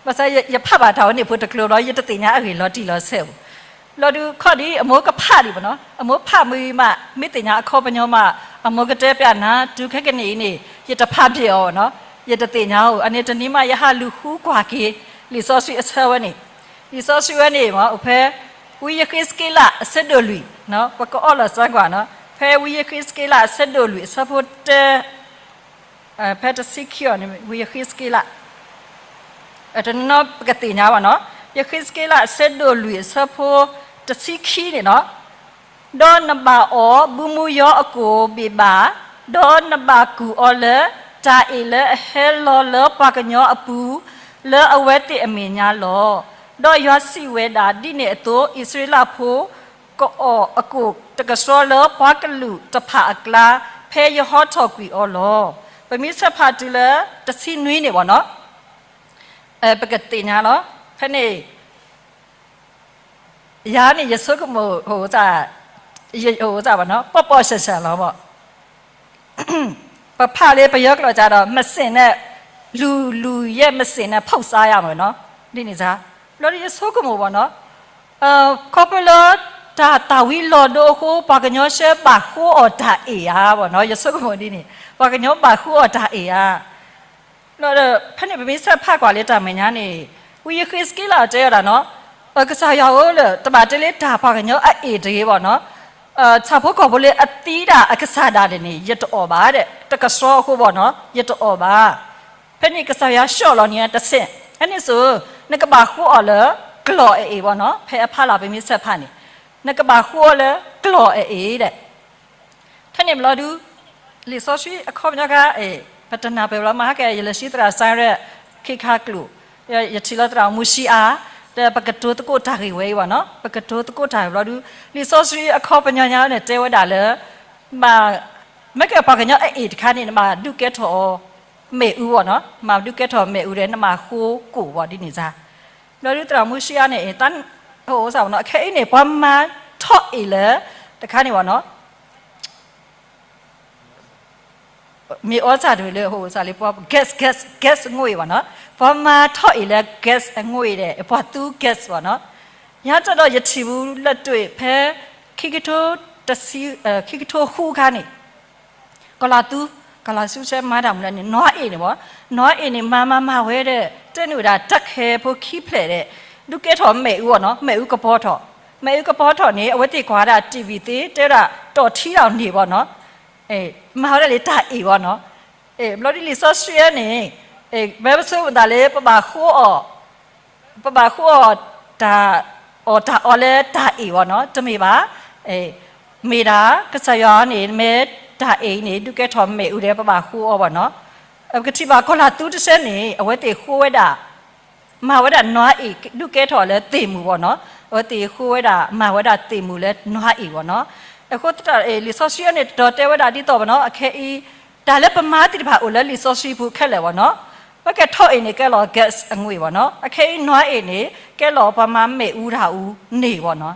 ဘၣ်ဆၣ်ယဖးဘၣ်တၢ်ဝဲန့ၣ်ဖိတကျိၤဘျီ ယတသ့ၣ်ညါအဂ့ၢ်လီၤတံၢ်လီၤဆဲးဘၣ်. ဘျီဒုးခီၣ်ဒ်အမိၢ်ကဖးဒံးဘၣ်နီၤ, အမိၢ်ဖးမံၤမး, မ့ၢ်သ့ၣ်ညါအခီပညီမး, အမိၢ်ကတဲပျးနၤ, တုၤခဲကနံၣ်အံၤန့ၣ် ယတဖးဘၣ်အီၤနီၤ, ယတသ့ၣ်ညါအီၤ, အန့ၣ်တနံၤမး ယဟးလူၤဃုကွၢ်က့ၤ လံာ်စီဆှံအဆၢဝဲန့ၣ်, လံာ်စီဆှံဝဲန့ၣ်မး အိၣ်ဖဲ ဝံယဃ့းစက့လးအဆၢဒိၣ်လွံၢ်, ပကအီလီၤစၢကွၢ်နီၤ, ဖဲဝံယဃ့းစက့လးအဆၢဒိၣ်လွံၢ်အဆၢဖိတၢ ဖဲတဆံခံအီၤန့ၣ် ဝံယဃ့းစက့လး, တနီၤပကသ့ၣ်ညါဘၣ်နီၤ, ယဃ့းစက့လးအဆၢဒိၣ်လွံၢ်အဆၢဖိတဆံခံန့ၣ်နီၤ, ဒီးနဘၣ်အီၣ်ဘုမူယီအကိၣ်ဘ့ၣ်ဘၣ်, ဒီးနဘၣ်ကူၣ်အီၤလၢတၢ်အ့ၣ်လၢအဟဲလီၤလၢပှၤကညီအပူၤ လၢအဝဲသ့ၣ်အမဲာ်ညါလီၤ. ဒီးယွၤစံးဝဲဒၣ်, ဒ်န့ၣ်အသိး အံၣ်စရ့လးဖိ ကအီၣ်အကိၣ်တကဆှီလၢပှၤကလုာ်တဖၣ်အကျါ, ဖဲယဟီထီၣ်ကွံာ်အီၤလီၤ. ပမ့ၢ်ဆဲးဖးတုၤလၢတဆံနွံန့ၣ်ဘၣ်နီၤ, ပကသ့ၣ်ညါလီၤ. ဖဲန့ၣ် ယၤန့ၣ် ယဆိကမိၣ် ယအိၣ်စၢ်ဘၣ်နီၤ, ပီၣ်ပီၣ်စဲးစဲးလီၤဘၣ်. ပဖးလၢပယီၤကျိာ်စ့ၢ်ဒီး မစ့ၣ်န့ၣ် လူၤလူၤယဲၢ်မစ့ၣ်န့ၣ် ဖီၣ်စါယၤမ့ၢ်နီၤ, ဒ်န့ၣ်စ့ၢ်. ဘျီဒ်ယဆိကမိၣ်ဘၣ်နီၤ, ခီဖျိလၢ တၢ်သၣ်ဝံၤလီၤဒိအဃိ ပှၤကညီရှဲဘၣ်ဃိအီၤတၢ်အ့ၣ်ဧါဘၣ်နီၤ, ယဆိကမိၣ်ဒ်န့ၣ်, ပှၤကညီဘၣ်ဃိအီၤတၢ်အ့ၣ်ဧါ. ဖဲန့ၣ်ပမ့ၢ်ဆဲးဖးကွၢ်လၢတၢ်မဲာ်ညါန့ၣ်, ဝံယဃ့းစက့လးတဲဝဲဒၣ်နီၤ, ကစၢ်ယွၤဧၢ, လၢတဘၣ်တဲလၢတၢ်ပှၤကညီအအ့ၣ်တဂ့ၤဘၣ်နီၤ, ဆၣ်ဖိကီၢ်ဖိလၢအသံဒၣ်အကစၢ်ဒၣ်လဲာ်န့ၣ် ယတအီၣ်ဘၣ်ဒီး တကဆှီအဃိဘၣ်နီၤ, ယတအီၣ်ဘၣ်. ဖဲန့ၣ်ကစၢ်ယွၤဆှီၣ်လီၤန့ၢ်တဆ့ၣ်, ဖဲန့ၣ်ဆိ နကဘၣ်ဃိအီၤလၢကျီၢ်အအ့ၣ်ဘၣ်နီၤ, ဖဲအဖီလာ်ပမ့ၢ်ဆဲးဖးန့ၣ်, နကဘၣ်ဃိအီၤလၢကျီၢ်အအ့ၣ်ဒီး ထဲန့ၣ်ဘျီဒုး လံာ်စီဆှံအခီပညီခါ ပတနၢ်ပၢၢ်ဘၣ်လီၤ, မဟါကဲ ယလဲၤဆှၢသရၣ်စါရဲၣ် ခံခါကျိာ်, ယထံၣ်လီၤသရၣ်မူဆံအါ, ဒီးပကတိၤသကိးတၢ်ဂ့ၢ်ဝဲအံၤဘၣ်နီၤ, ပကတိၤသကိးတၢ်ဂ့ၢ်ဘျီဒုး လံာ်စီဆှံအခီပညီညါန့ၣ် တဲဝဲဒၣ်လၢ မ့ၢ်ကဲပှၤကညီအအ့ၣ်တခါန့ၣ် နဘၣ်ဒုးကဲထီၣ်အီၤမ့ၣ်အူဘၣ်နီၤ, မၤဒုးကဲထီၣ်မ့ၣ်အူဒီး နမၤဃိကိၣ်ဘၣ်ဒ်န့ၣ်စ့ၢ်. ဘျီဒုးသရၣ်မူဆံအါန့ၣ် တၢ်အိၣ်စ့ၢ်ဘၣ်နီၤ, အခဲအံၤန့ၣ် ပှၤမၤထီၣ်အ့ၣ်လၢ တခါန့ၣ်ဘၣ်နီၤ မ့ၢ်အီစၢ်တမ့ၢ်လၢ ဟိၣ်စၢ်လၢပှၤ gas gas gas အငိၣ်အ့ၣ်ဘၣ်နီၤ, ပှၤမၤထီၣ်အ့ၣ်လၢ gas အငိၣ်အ့ၣ်ဒီး ပှၤသူ gas ဘၣ်နီၤ. ယၤတဒီးယထံၣ်ဘူးလၢတွ့ၣ်ဖဲ ခံကထိတဆံ ခံကထိဃုခါန့ၣ် ကီၤလၤသူ, ကီၤလၤသူဆဲမၤတၢ်မနုၤလဲၣ်န့ၣ် နီၢ်အ့ၣ်န့ၣ်ဘၣ်, နီၢ်အ့ၣ်န့ၣ် မၤမၤမၤဝဲဒီး တဲန့ၢ်ဝဲဒၣ်တၢ်ခဲဖိခံဖျၢၣ်ဒီး ဒုးကဲထီၣ်မ့ၣ်အူဘၣ်နီၤ, မ့ၣ်အူကပီၤထီၣ်, မ့ၣ်အူကပီၤထီၣ်န့ၣ် အဝဲသ့ၣ်ကွၢ်ဝဲဒၣ် TV သ့ တဲဝဲဒၣ် တီၢ်ထံဒီးန့ၣ်ဘၣ်နီၤ, မၤဝဲဒၣ်လၢတၢ်အ့ၣ်ဘၣ်နီၤ. ဘျီဒ်လံာ်စီဆှံန့ၣ် မ့ၢ်ပဆိမိၣ်သးလၢပဘၣ်ဃိအီၤ ပဘၣ်ဃိအီၤတၢ်အီၣ်တၢ်အီလၢတၢ်အ့ၣ်ဘၣ်နီၤ, တမ့ၢ်ဘၣ်. မ့ၢ်ဒၣ် ကစၢ်ယွၤန့ၣ် မ့ၢ်တၢ်အ့ၣ်န့ၣ် ဒုးကဲထီၣ်မ့ၣ်အူဒီး ပဘၣ်ဃိအီၤဘၣ်နီၤ. ပကထံၣ်ဘၣ်ကီၤလၤသူတဆဲန့ၣ် အဝဲသ့ၣ်ဃိဝဲဒၣ် မၤဝဲဒၣ်နီၢ်အ့ၣ် ဒုးကဲထီၣ်လၢသ့ၣ်မုၣ်ဘၣ်နီၤ. အဝဲသ့ၣ်ဃိဝဲဒၣ် မၤဝဲဒၣ်သ့ၣ်မုၣ်လၢနီၢ်အ့ၣ်ဘၣ်နီၤ. အဃိသတး လံာ်စီဆှံန့ၣ် တတီၤတဲဝဲဒၣ်ဒ်သိးဘၣ်နီၤ, အခဲအံၤ တၢ်လၢပမၤသ့ၣ်တဖၣ်အိၣ်လၢလံာ်စီဆှံပူၤခဲလၢာ်ဘၣ်နီၤ. ပကဲထီၣ်အ့ၣ်န့ၣ် ကဲလီၤ gas အငွေ့ဘၣ်နီၤ. အခဲအံၤနီၢ်အ့ၣ်န့ၣ် ကဲလီၤပှၤမၤမ့ၣ်အူတၢ်အူန့ၣ်ဘၣ်နီၤ.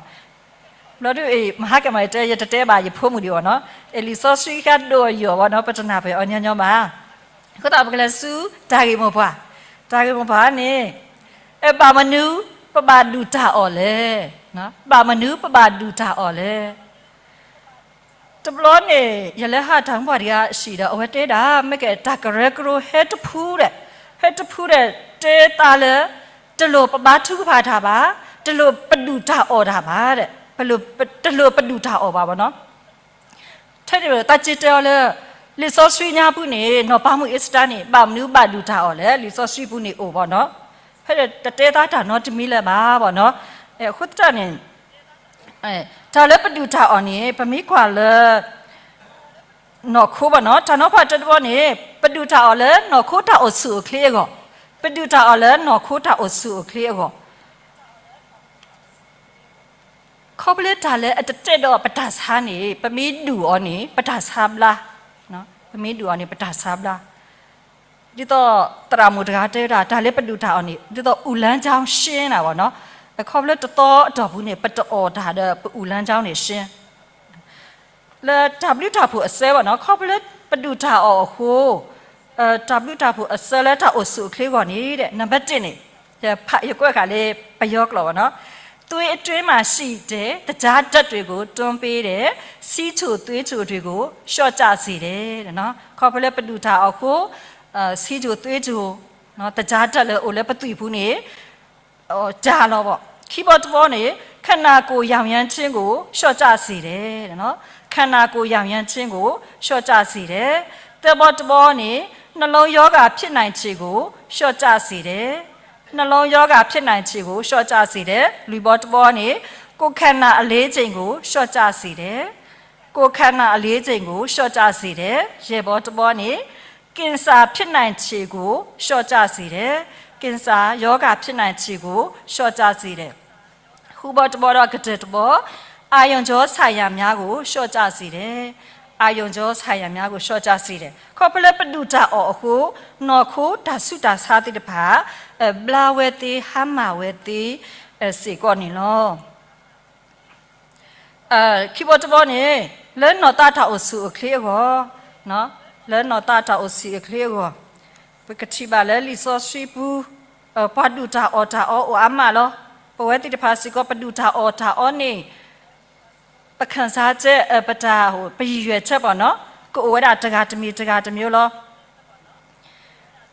ဘျီဒုးအံၤ မဟါကဲမးတဲ ယတတဲဘၣ်ယဖိမုၣ်ဒံးဘၣ်နီၤ. အ့ၣ် လံာ်စီဆှံဃါဒိၣ်ယိာ်ဘၣ်နီၤ, ပတနၢ်ပၢၢ်အီၤညီညီဘၣ်. အဃိသတး ပကလဲၤဆူတၢ်ဂ့ၢ်မိၢ်ပှၢ်, တၢ်ဂ့ၢ်မိၢ်ပှၢ်န့ၣ် ဘၣ်မနုၤပဘၣ်ဒုၣ်တၢ်အီၣ်လဲၣ်, ဘၣ်မနုၤပဘၣ်ဒုၣ်တၢ်အီၣ်လဲၣ်. တဘျီန့ၣ် ယလဲၤဟးတၢ်မုၢ်ပှၢ်တဂၤအဟံၣ်ဒီး အဝဲတဲဒၣ် မ့ၢ်ကဲတၢ်ကရၢကရိဟဲတဖုဒီး ဟဲတဖုဒီး တဲသးလၢ တလိၣ်ပဘါထုကဖၣ်တၢ်ဘၣ်, တလိၣ်ပဒုၣ်တၢ်အီၣ်တၢ်ဘၣ်ဒီး တလိၣ်ပဒုၣ်တၢ်အီၣ်ဘၣ်ဘၣ်နီၤ. ထဲန့ၣ် သးက့တဲအီၤလၢ လံာ်စီဆှံညါပူၤန့ၣ် နီၢ်ပၤမုၣ်အ့ၤစတၢ်န့ၣ် ဘၣ်မနုၤဘၣ်ဒုၣ်တၢ်အီၣ်လဲၣ်, လံာ်စီဆှံပူၤန့ၣ်အိၣ်ဘၣ်နီၤ. ဖဲဒီးတတဲသးတၢ်နီတမံၤလၢၤဘၣ်ဘၣ်နီၤ. အဃိသတးန့ၣ် တၢ်လၢပဒုၣ်တၢ်အီၣ်န့ၣ် ပမ့ၢ်ကွၢ်လၢ နီၢ်ခိဘၣ်နီၤ, တၢ်နီၤဖးတၢတဘီန့ၣ် ပဒုၣ်တၢ်အီၣ်လၢနီၢ်ခိတၢ်အိၣ်ဆူၣ်အိၣ်ချ့အဂီၢ်, ပဒုၣ်တၢ်အီၣ်လၢနီၢ်ခိတၢ်အိၣ်ဆူၣ်အိၣ်ချ့အဂီၢ် ခီဖျိလၢတၢ်လၢအတတဲာ်ဒီးပတၢ်ဆါန့ၣ် ပမ့ၢ်ဒုၣ်အီၤန့ၣ် ပတၢ်ဆါဘျါ, ပမ့ၢ်ဒုၣ်အီၤန့ၣ် ပတၢ်ဆါဘျါ. ဒ်သိးသရၣ်မုၣ်တဂၤတဲဝဲဒၣ် တၢ်လၢပဒုၣ်တၢ်အီၣ်န့ၣ် ဒ်သိး အူၣ်လၢကၠီရှင်း နၤဘၣ်နီၤ, အခီဖျိလၢတသီအတီၢ်ပူၤန့ၣ် ပတအီၣ်တၢ်ဒီး ပအူၣ်လၢကၠီန့ၣ်ရှင်း လၢတၢ်ဘျုးတၢ်ဖှိၣ်အစၢဘၣ်နီၤ, ခီဖျိလၢပဒုၣ်တၢ်အီၣ်အဃိ, တၢ်ဘျုးတၢ်ဖှိၣ်အစၢလၢတၢ်အိၣ်ဆူၣ်အိၣ်ချ့အဂီၢ်န့ၣ် နံပါတ်တစ်န့ၣ်, ယကွဲးဃာ်လၢပယီၤကျိာ်ဘၣ်နီၤ, သွေးအတွင်းမှာရှိတဲ့ သကြားဓာတ်တွေကို တွန်းပေးတယ်, ဆီချိုသွေးချိုတွေကို လျှော့ကျစေတယ်. ခီဖျိလၢပဒုၣ်တၢ်အီၣ်အဃိ, ဆီချိုသွေးချို, သကြားဓာတ်လၢအိၣ်လၢပသွံၣ်ပူၤန့ၣ် တၢ်လီၤဘၣ်. ခံဘီတဘီန့ၣ် ခန္ဓာကိုယ်ယောင်ယမ်းခြင်းကို လျှော့ကျစေတယ်, ခန္ဓာကိုယ်ယောင်ယမ်းခြင်းကို လျှော့ကျစေတယ်. သၢဘီတဘီန့ၣ် နှလုံးရောဂါဖြစ်နိုင်ခြေကို လျှော့ကျစေတယ်, နှလုံးရောဂါဖြစ်နိုင်ခြေကို လျှော့ကျစေတယ်. လွံၢ်ဘီတဘီန့ၣ် ကိုယ်ခန္ဓာအလေးချိန်ကို လျှော့ကျစေတယ်, ကိုယ်ခန္ဓာအလေးချိန်ကို လျှော့ကျစေတယ်. ယဲၢ်ဘီတဘီန့ၣ် ကင်ဆာဖြစ်နိုင်ခြေကို လျှော့ကျစေတယ်, ကင်ဆာရောဂါဖြစ်နိုင်ခြေကို လျှော့ကျစေတယ်. ဃုဘီတဘီဒီး ကတၢၢ်တဘီ, အာရုံကြောဆိုင်ရာများကို လျှော့ကျစေတယ်, အာရုံကြောဆိုင်ရာများကို လျှော့ကျစေတယ်. ခီဖျိလၢပဒုၣ်တၢ်အီၣ်အဃိ နီၢ်ခိတၢ်ဆူးတၢ်ဆါသ့ၣ်တဖၣ် ဘျါဝဲသ့ ဟါမၢ်ဝဲသ့ စ့ၢ်ကီးန့ၣ်လီၤ. ခံဘီတဘီန့ၣ် လၢနီၢ်သးတၢ်အိၣ်ဆူၣ်အိၣ်ချ့အဂီၢ်, လၢနီၢ်သးတၢ်အိၣ်ဆူၣ်အိၣ်ချ့အဂီၢ်, ပကထံၣ်ဘၣ်လၢလံာ်စီဆှံပူၤ, ပှၤဒုၣ်တၢ်အီၣ်တၢ်အီအိၣ်အါမးလီၤ. ပဝဲသ့ၣ်တဖၣ်စ့ၢ်ကီး ပဒုၣ်တၢ်အီၣ်တၢ်အီန့ၣ် ပခံစားချက်, ပတၢ်, ပရည်ရွယ်ချက်ဘၣ်နီၤ, ကအိၣ်ဝဲဒၣ်တဂၤတမံၤတဂၤတမံၤလီၤ.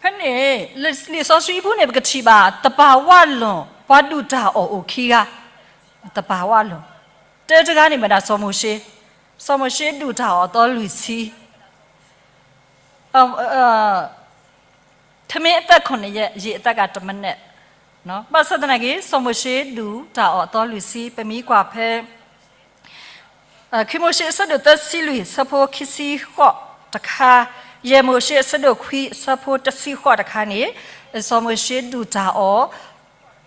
ဖဲန့ၣ် လံာ်စီဆှံအပူၤန့ၣ် ပကထံၣ်ဘၣ် သဘာဝလွန် ပှၤဒုၣ်တၢ်အီၣ်အိၣ်ခံဂၤ, သဘာဝလွန်, တၢတဂၤန့ၣ်မ့ၢ်ဒၣ်စီၤမိၤၡ့, စီၤမိၤၡ့ဒုၣ်တၢ်အီၣ်အသီလွံၢ်ဆံ ထမင်းအသက်ခုနှစ်ရက်, ရေအသက်ကတစ်မနက်, ဘၣ်ဆၣ်သနာ်က့ စီၤမိၤၡ့ဒုၣ်တၢ်အီၣ်အသီလွံၢ်ဆံ ပမ့ၢ်ကွၢ်ဖဲ ခံမိၤၡ့အဆၢဒိၣ်သၢဆံလွံၢ် အဆၢဖိခံဆံဃိးတခါ, ယဲၢ်မိၤၡ့အဆၢဒိၣ်ခွံ အဆၢဖိတဆံဃိးတခါန့ၣ်, စီၤမိၤၡ့ဒုၣ်တၢ်အီၣ်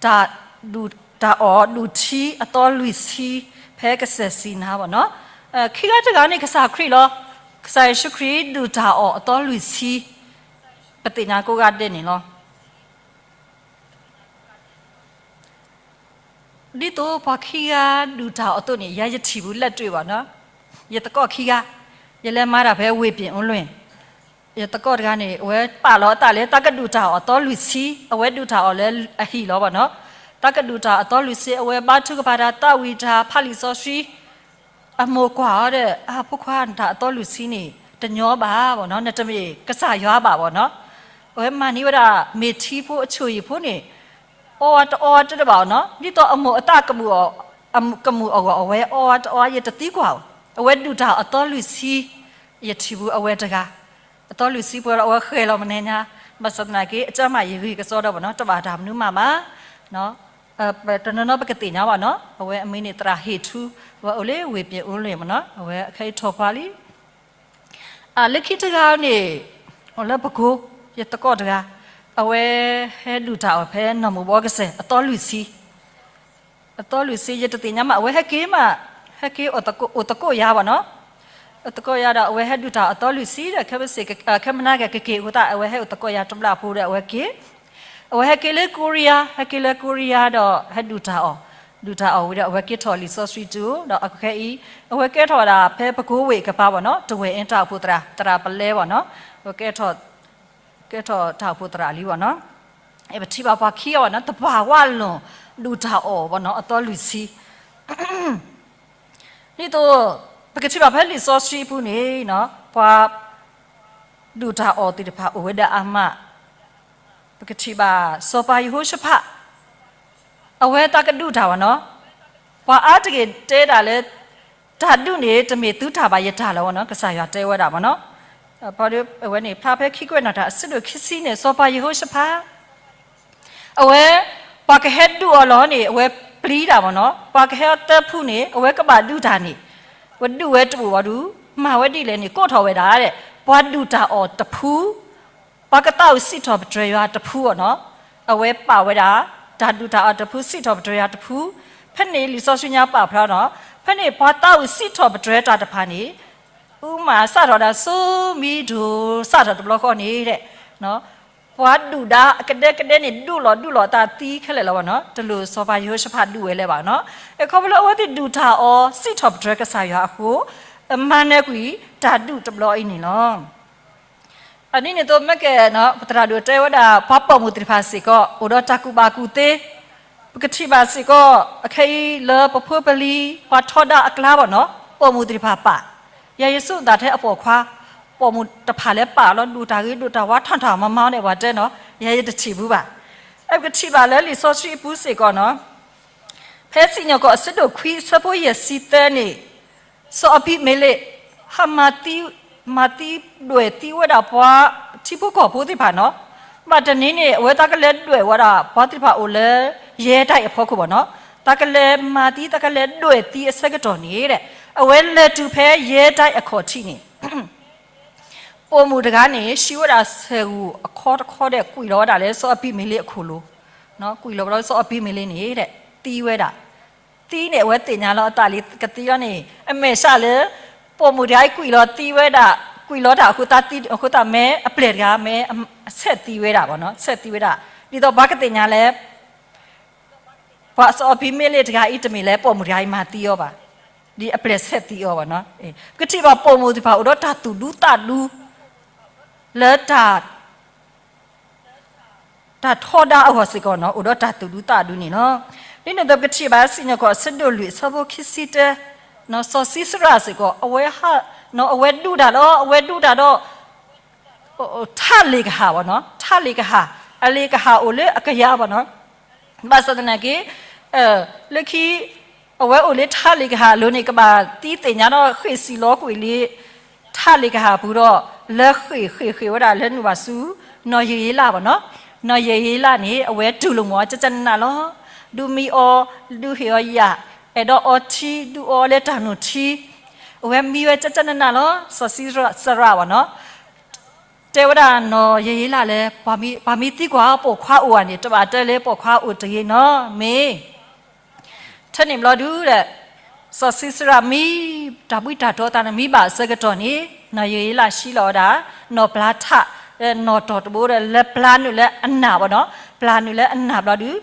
တၢ်ဒုၣ်တၢ်အီၣ်ဒုၣ်ထံအသီလွံၢ်ဆံ ဖဲကစၢၢ်စံၤနါဘၣ်နီၤ. ခံဂၤတဂၤန့ၣ် ကစၢ်ခရံာ်လီၤ. ကစၢ်ယ့ၣ်ၡူးခရံာ်ဒုၣ်တၢ်အီၣ်အသီလွံၢ်ဆံ ပသ့ၣ်ညါကိးဂၤဒဲးန့ၣ်လီၤ. ဒ်သိးပှၤခံဂၤဒုၣ်တၢ်အီၣ်အသိးန့ၣ် ယၤယထံၣ်ဘူးလၢတၢၢ်ဘၣ်နီၤ. ယသကိးခံဂၤ, ယလဲၤမၤတၢ်ဖဲဝ့ၢ်ပၠ့ၣ်အိလွံၢ်, ယသကိးတဂၤန့ၣ် အဝဲပာ်လီၤအသးလၢတၢ်ကဒုၣ်တၢ်အီၣ်အသီလွံၢ်ဆံ, အဝဲဒုၣ်တၢ်အီၣ်လၢအဟံၣ်လီၤဘၣ်နီၤ. တၢ်ကဒုၣ်တၢ်အီၣ်အသီလွံၢ်ဆံ အဝဲဘါထုကဖၣ်တၢ် သးဝံၣ်တၢ် ဖးလံာ်စီဆှံ အမိၢ်ကွၢ်အီၤဒီး အဖိခွါ နတၢ်အသီလွံၢ်ဆံန့ၣ် တညီဘၣ်ဘၣ်နီၤ, နတမ့ၢ်ကစၢ်ယွၤဘၣ်ဘၣ်နီၤ. အဝဲမၤန့ၢ်ဝဲဒၣ် မ့ၢ်ထံဖိအဆိၣ်ဂ့ၤဖိန့ၣ် အီအီတအီတဘၣ်နီၤ, ဒ်သိးအမိၢ်အသးကမူၣ်အီၤ, ကမူၣ်အဂီၢ် အဝဲအီအီတအီ ယတသံကွၢ်အီၤ, အဝဲဒုၣ်တၢ်အီၣ်အသီလွံၢ်ဆံ, ယထံၣ်ဘူးအဝဲတဂၤ အသီလွံၢ်ဆံပှဲၤလီၤ အဝဲဃဲၤလီၤမနုၤညါ, ဘၣ်ဆၣ်သနာ်က့ အကၢမး ယဂံၢ်ကစီဒီးဘၣ်နီၤ, တဘၣ်တၢ်မနုၤမးဘၣ်. တနီၤနီၤပကသ့ၣ်ညါဘၣ်နီၤ, အဝဲအမံၤန့ၣ် သရၣ်ဟ့ၣ်ထူ, အဝဲအိၣ်လၢဝ့ၢ်ပၠ့ၣ်အိလွံၢ်မ့ၢ်နီၤ, အဝဲခဲအံၤထီၣ်ပှၤလံ. လၢခံတဂၤန့ၣ် အိၣ်လၢပကိၤ, ယသကိးတဂၤ, အဝဲဟဲဒုၣ်တၢ်အီၣ်ဖဲနီၢ်မိၢ်ဘီကစၢၢ် အသီလွံၢ်ဆံ အသီလွံၢ်ဆံ ယတသ့ၣ်ညါမး အဝဲဟဲက့ၤမး, ဟဲက့ၤအိၣ်သကိးယၤဘၣ်နီၤ, အိၣ်သကိးယၤဒီး အဝဲဟဲဒုၣ်တၢ်အီၣ်အသီလွံၢ်ဆံဒီး ခဲမုၢ်ဆ့ၣ် ခဲမုၢ်နၤက့ၤ ကက့ၤအဃိသတး အဝဲဟဲအိၣ်သကိးယၤတဘျီဖိဒီး အဝဲက့ၤ, အဝဲဟဲက့ၤလၢကိရံယါ, ဟဲက့ၤလၢကိရံယါဒီး ဟဲဒုၣ်တၢ်အီၣ်, ဒုၣ်တၢ်အီၣ်ဝံၤဒီး အဝဲက့ၤထီၣ်လံာ်စီဆှံတူၢ် ဒီးအခဲအံၤ အဝဲကဲထီၣ်ဝဲဒၣ်ဖဲပကိၤဝ့ၢ်ကပၤဘၣ်နီၤ, တဝဲၢ်အ့တၢ်အိၣ်ဖှိၣ်သရၣ်, သရၣ်ပလဲဘၣ်နီၤ, အဝဲကဲထီၣ် ကဲထီၣ်တၢ်အိၣ်ဖှိၣ်သရၣ်လံဘၣ်နီၤ, ပထံၣ်ဘၣ်ပှၤခံဂၤဘၣ်နီၤ, သဘာဝလွန် ဒုၣ်တၢ်အီၣ်ဘၣ်နီၤ, အသီလွံၢ်ဆံ ဒ်သိး ပကထံၣ်ဘၣ်ဖဲလံာ်စီဆှံအပူၤန့ၣ်နီၤ, ပှၤဒုၣ်တၢ်အီၣ်သ့ၣ်တဖၣ်အိၣ်ဝဲဒၣ်အါမး, ပကထံၣ်ဘၣ်စီၤပၤယဟိၤၡဖး အဝဲသးကဒုးတၢ်ဘၣ်နီၤ, ပှၤအါတဂ့ၤတဲဒၣ်လၢ တၢ်ဒုးန့ၣ် တမ့ၢ်သုတၢ်ဘၣ် ယတၢ်လီၤဘၣ်နီၤ, ကစၢ်ယွၤတဲဝဲဒၣ်ဘၣ်နီၤ, အဝဲန့ၣ် ဖျါဖဲခံကွဲးနီၣ်တၢ် အဆၢဒိၣ်ခံဆံန့ၣ် စီၤပၤယဟိၤၡဖး အဝဲ ပှၤကဟဲဒုးအီၤလီၤန့ၣ် အဝဲ ပျံၤတၢ်မ့ၢ်နီၤ, ပှၤကဟဲအီၤသၢဖုန့ၣ် အဝဲကဘၣ်ဒုးတၢ်န့ၣ်, ဝဲဒုးဝဲတဘူၣ်ဘၣ်ဒုး, မၤဝဲဒ်လဲၣ်န့ၣ် ကိးထီၣ်ဝဲဒၣ်ဒဲး ပှၤဒုးတၢ်အီၤတဖု, ပှၤကသးဝံၣ်စံးထီၣ်ပတြၢၤယွၤတဖုအီၤနီၤ, အဝဲပာ်ဝဲဒၣ် တၢ်ဒုးတၢ်အီၤတဖု စံးထီၣ်ပတြၢၤယွၤတဖု, ဖဲန့ၣ်လံာ်စီဆှံညါပာ်ဖျါနီၤ, ဖဲန့ၣ်ပှၤသးဝံၣ်စံးထီၣ်ပတြၢၤတၢ်တဖၣ်န့ၣ် အူမၤစးထီၣ်ဒၣ်စိမံဒိၣ်စးထီၣ်တဘျီဃီန့ၣ်ဒဲး ပှၤဒုၣ်ဒါအကဒဲကဒဲန့ၣ် ဒုးလီၤဒုးလီၤအသးသံခဲလၢာ်လီၤဘၣ်နီၤ, တလိၣ်စီၤပၤယဟိၤၡဖးဒုးဝဲလၢၤဘၣ်နီၤ, အခီဖျိလၢအဝဲသ့ၣ်ဒုးတၢ်အီၤ စံးထီၣ်ပတြၢၤကစၢ်ယွၤအဃိ, အမၤနၢၤကွံာ်တၢ်ဒုးတဘျီအံၤန့ၣ်လီၤ. အဒ်န့ၣ်အသိးမ့ၢ်ကဲနီၤ ပသရၣ်ဒိၣ်တဲဝဲဒၣ် ပှၤပိာ်မုၣ်သ့ၣ်တဖၣ်စ့ၢ်ကီး အိၣ်ဒီးတၢ်ကူၣ်ဘၣ်ကူၣ်သ့, ပကထံၣ်ဘၣ်စ့ၢ်ကီး အခဲအံၤလၢပဖိပလံၤ ပှၤထီဒါအကျါဘၣ်နီၤ, ပိာ်မုၣ်သ့ၣ်တဖၣ်ပာ်, ယၤယဆိကမိၣ်ထဲအပိာ်ခွါ, ပိာ်မုၣ်တဖၣ်လၢပာ်လီၤ ဒိၣ်တၢ်ဂ့ၤဒိၣ်တၢ်ဝါထီၣ်ထီၣ်မၤမၤန့ၣ် ပှၤတဲနီၤ, ယၤယတထံၣ်ဘူးဘၣ်. ပကထံၣ်ဘၣ်လၢလံာ်စီဆှံအပူၤစ့ၢ်ကီးနီၤ, ဖဲစံၣ်ညီၣ်ကွီၢ်အဆၢဒိၣ်ခွံအဆၢဖိယဲၢ်ဆံသၢန့ၣ်, စီၤအဘံၤမ့လ့း ဟးမၤသံ, မၤသံဒွဲၣ်သံဝဲဒၣ်ပှၤထံဖိကီၢ်ဖိသ့ၣ်တဖၣ်နီၤ, ဘၣ်တနံၤန့ၣ် အဝဲသးကလဲၤဒွဲၣ်ဝဲဒၣ် ပှၤသ့ၣ်တဖၣ်အိၣ်လၢ ရဲတိုက်အဖီခိၣ်ဘၣ်နီၤ, သးကလဲၤမၤသံ သးကလဲၤဒွဲၣ်သံအဆၢကတီၢ်န့ၣ်ဒဲး အဝဲလဲၤတုၤဖဲရဲတိုက်အခီၣ်ထံးန့ၣ် ပိာ်မုၣ်တဂၤန့ၣ် ဟံးဝဲဒၣ်ဆဲးဂူာ်အခီတခီဒီး ကွံာ်လီၤဝဲဒၣ်လၢစီၤအဘံၤမ့လ့းအခိၣ်လိၤ, ကွံာ်လီၤဝဲဒၣ်စီၤအဘံၤမ့လ့းန့ၣ်ဒဲး သံဝဲဒၣ်, သံန့ၣ် အဝဲသ့ၣ်ညါလီၤအသးလံ ကသံလီၤန့ၣ် အမဲာ်ဆှးလၢ ပိာ်မုၣ်တဂၤအံၤကွံာ်လီၤသံဝဲဒၣ်, ကွံာ်လီၤတၢ်အဃိသတး အဃိသတးမ့ၢ်အပျဲၢ်တဂၤမ့ၢ် ဆဲးသံဝဲဒၣ်ဘၣ်နီၤ, ဆဲးသံဝဲဒၣ်, ဒ်သိးပှၤကသ့ၣ်ညါလၢ ပှၤစီၤအဘံၤမ့လ့းတဂၤအံၤတမ့ၢ်လၢပိာ်မုၣ်တဂၤအံၤမၤသံအီၤဘၣ်, ဒ်အပျဲၢ်ဆဲးသံအီၤဘၣ်နီၤ, ပကထံၣ်ဘၣ်ပိာ်မုၣ်သ့ၣ်တဖၣ်အိၣ်ဒီးတၢ်သူၣ်ဒူသးဒူ လၢ တၢ်ထီဒါအဂီၢ်စ့ၢ်ကီးနီၤ အိၣ်ဒီးတၢ်သူၣ်ဒူသးဒူန့ၣ်လီၤ. ဒ်န့ၣ်အသိးပကထံၣ်ဘၣ်စံၣ်ညီၣ်ကွီၢ်အဆၢဒိၣ်လွံၢ်အဆၢဖိခံဆံတၢ, စီၤၡံစရၣ်စ့ၢ်ကီး အဝဲဒုးတၢ်ဒီး အဝဲဒုးတၢ်ဒီး ထးလ့ၤကဟၣ်ဘၣ်နီၤ, ထးလ့ၤကဟၣ်, အလ့ၤကဟၣ်အိၣ်လၢအကယၤဘၣ်နီၤ, ဘၣ်ဆၣ်သနာ်က့ လၢခံ အဝဲအိၣ်လၢထးလ့ၤကဟၣ်အလိၤန့ၣ် ကဘၣ်သံသ့ၣ်ညါဒီးဃ့ၢ်စံၣ်လီၤကွံာ်လံ ထးလ့ၤကဟၣ်ပူၤဒီး လၢဃ့ၢ်ဃ့ၢ်ဃ့ၢ်ဝဲဒၣ်လၢနုာ်ဘၣ်ဆူ နီၢ်ယယ့လးဘၣ်နီၤ, နီၢ်ယယ့လးန့ၣ် အဝဲတူၢ်လိာ်မုာ်အီၤကၠၢကၠၢနးနးလီၤ. ဒုးမံအီၤ, ဒုးဟ့ၣ်အီၤယၣ်, အဲၣ်ဒိးအီထံ, ဒုးအီလၢတၢ်နိၣ်ထံ, အဝဲမံဝဲကၠၢကၠၢနးနးလီၤ. စီၤၡံစရၣ်ဘၣ်နီၤ တဲဝဲဒၣ်နီၢ်ယယ့လးလၢ ပှၤမ့ၢ်သံကွၢ်ပိာ်ခွါအိၣ်ဧါန့ၣ် တဘၣ်တဲလၢပိာ်ခွါအိၣ်တဂ့ၤနီတမံၤ, ထဲန့ၣ်ဘျီဒုးဒီး စီၤၡံစရၣ်မံ တၢ်ဘှံးတၢ်တီၤသးန့ၣ်မံဘၣ်အဆၢကတီၢ်န့ၣ် နီၢ်ယယ့လးဟံးလီၤဝဲဒၣ် နီၢ်ပျၢထး, နီၢ်တီၢ်တဘိဒီး လၢပျၢနုာ်လၢအနၢ်ဘၣ်နီၤ, ပျၢနုာ်လၢအနၢ်ဘျီဒုး